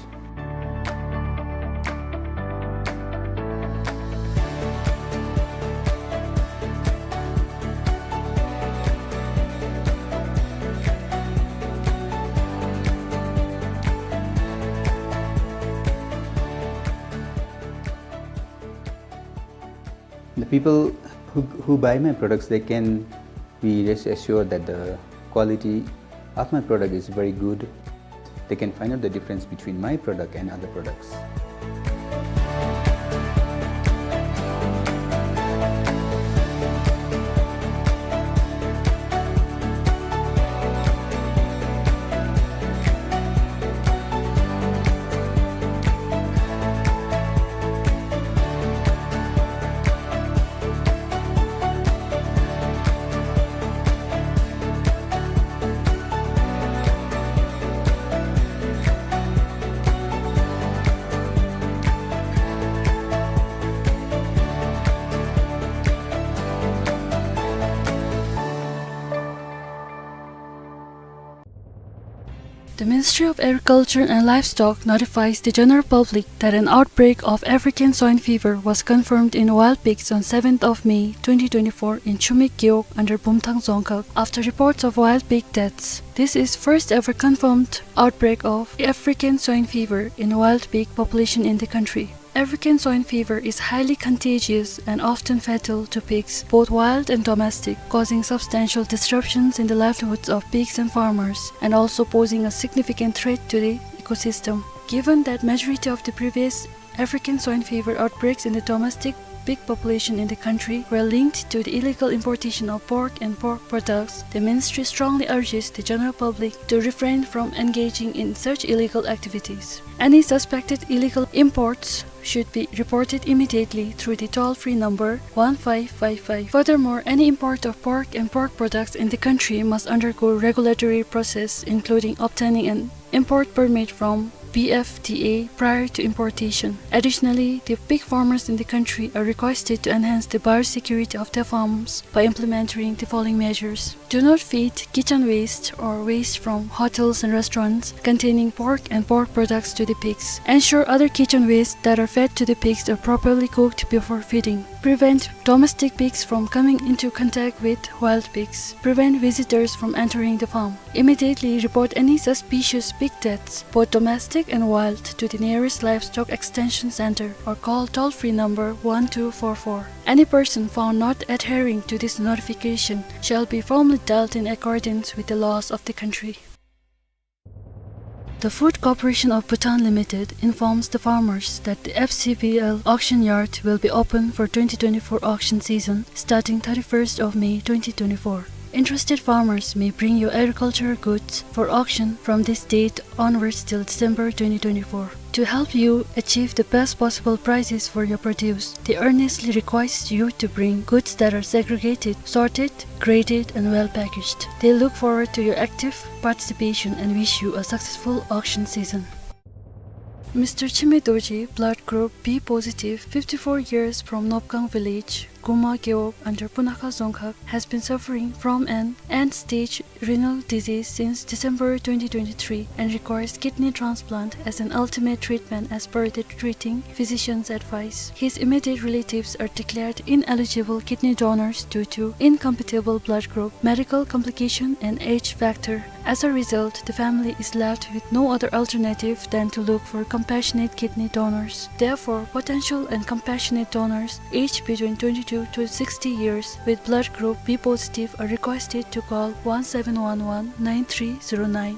The people who, who buy my products, they can be rest assured that the quality of my product is very good. They can find out the difference between my product and other products. The Ministry of Agriculture and Livestock notifies the general public that an outbreak of African swine fever was confirmed in wild pigs on seventh of May twenty twenty-four in Chumik Gewog under Bumthang Dzongkhag, after reports of wild pig deaths. This is first ever confirmed outbreak of African swine fever in wild pig population in the country. African swine fever is highly contagious and often fatal to pigs, both wild and domestic, causing substantial disruptions in the livelihoods of pigs and farmers, and also posing a significant threat to the ecosystem. Given that majority of the previous African swine fever outbreaks in the domestic pig population in the country were linked to the illegal importation of pork and pork products, the ministry strongly urges the general public to refrain from engaging in such illegal activities. Any suspected illegal imports should be reported immediately through the toll-free number one five five five. Furthermore, any import of pork and pork products in the country must undergo regulatory process, including obtaining an import permit from B F D A prior to importation. Additionally, the pig farmers in the country are requested to enhance the biosecurity of their farms by implementing the following measures. Do not feed kitchen waste or waste from hotels and restaurants containing pork and pork products to the pigs. Ensure other kitchen waste that are fed to the pigs are properly cooked before feeding. Prevent domestic pigs from coming into contact with wild pigs. Prevent visitors from entering the farm. Immediately report any suspicious pig deaths, both domestic and wild, to the nearest livestock extension center or call toll-free number one two four four. Any person found not adhering to this notification shall be firmly dealt in accordance with the laws of the country. The Food Corporation of Bhutan Limited informs the farmers that the F C B L auction yard will be open for twenty twenty-four auction season starting thirty-first of May twenty twenty-four. Interested farmers may bring your agricultural goods for auction from this date onwards till December twenty twenty-four. To help you achieve the best possible prices for your produce, they earnestly request you to bring goods that are segregated, sorted, graded, and well packaged. They look forward to your active participation and wish you a successful auction season. Mister Chime Dorji, blood group B positive, fifty-four years, from Nopkang village, Guma Gewog, under Punakha Dzongkhag, has been suffering from an end-stage renal disease since December twenty twenty-three and requires kidney transplant as an ultimate treatment as per the treating physician's advice. His immediate relatives are declared ineligible kidney donors due to incompatible blood group, medical complication, and age factor. As a result, the family is left with no other alternative than to look for compassionate kidney donors. Therefore, potential and compassionate donors aged between twenty-two to sixty years with blood group B positive are requested to call one seven one one nine three zero nine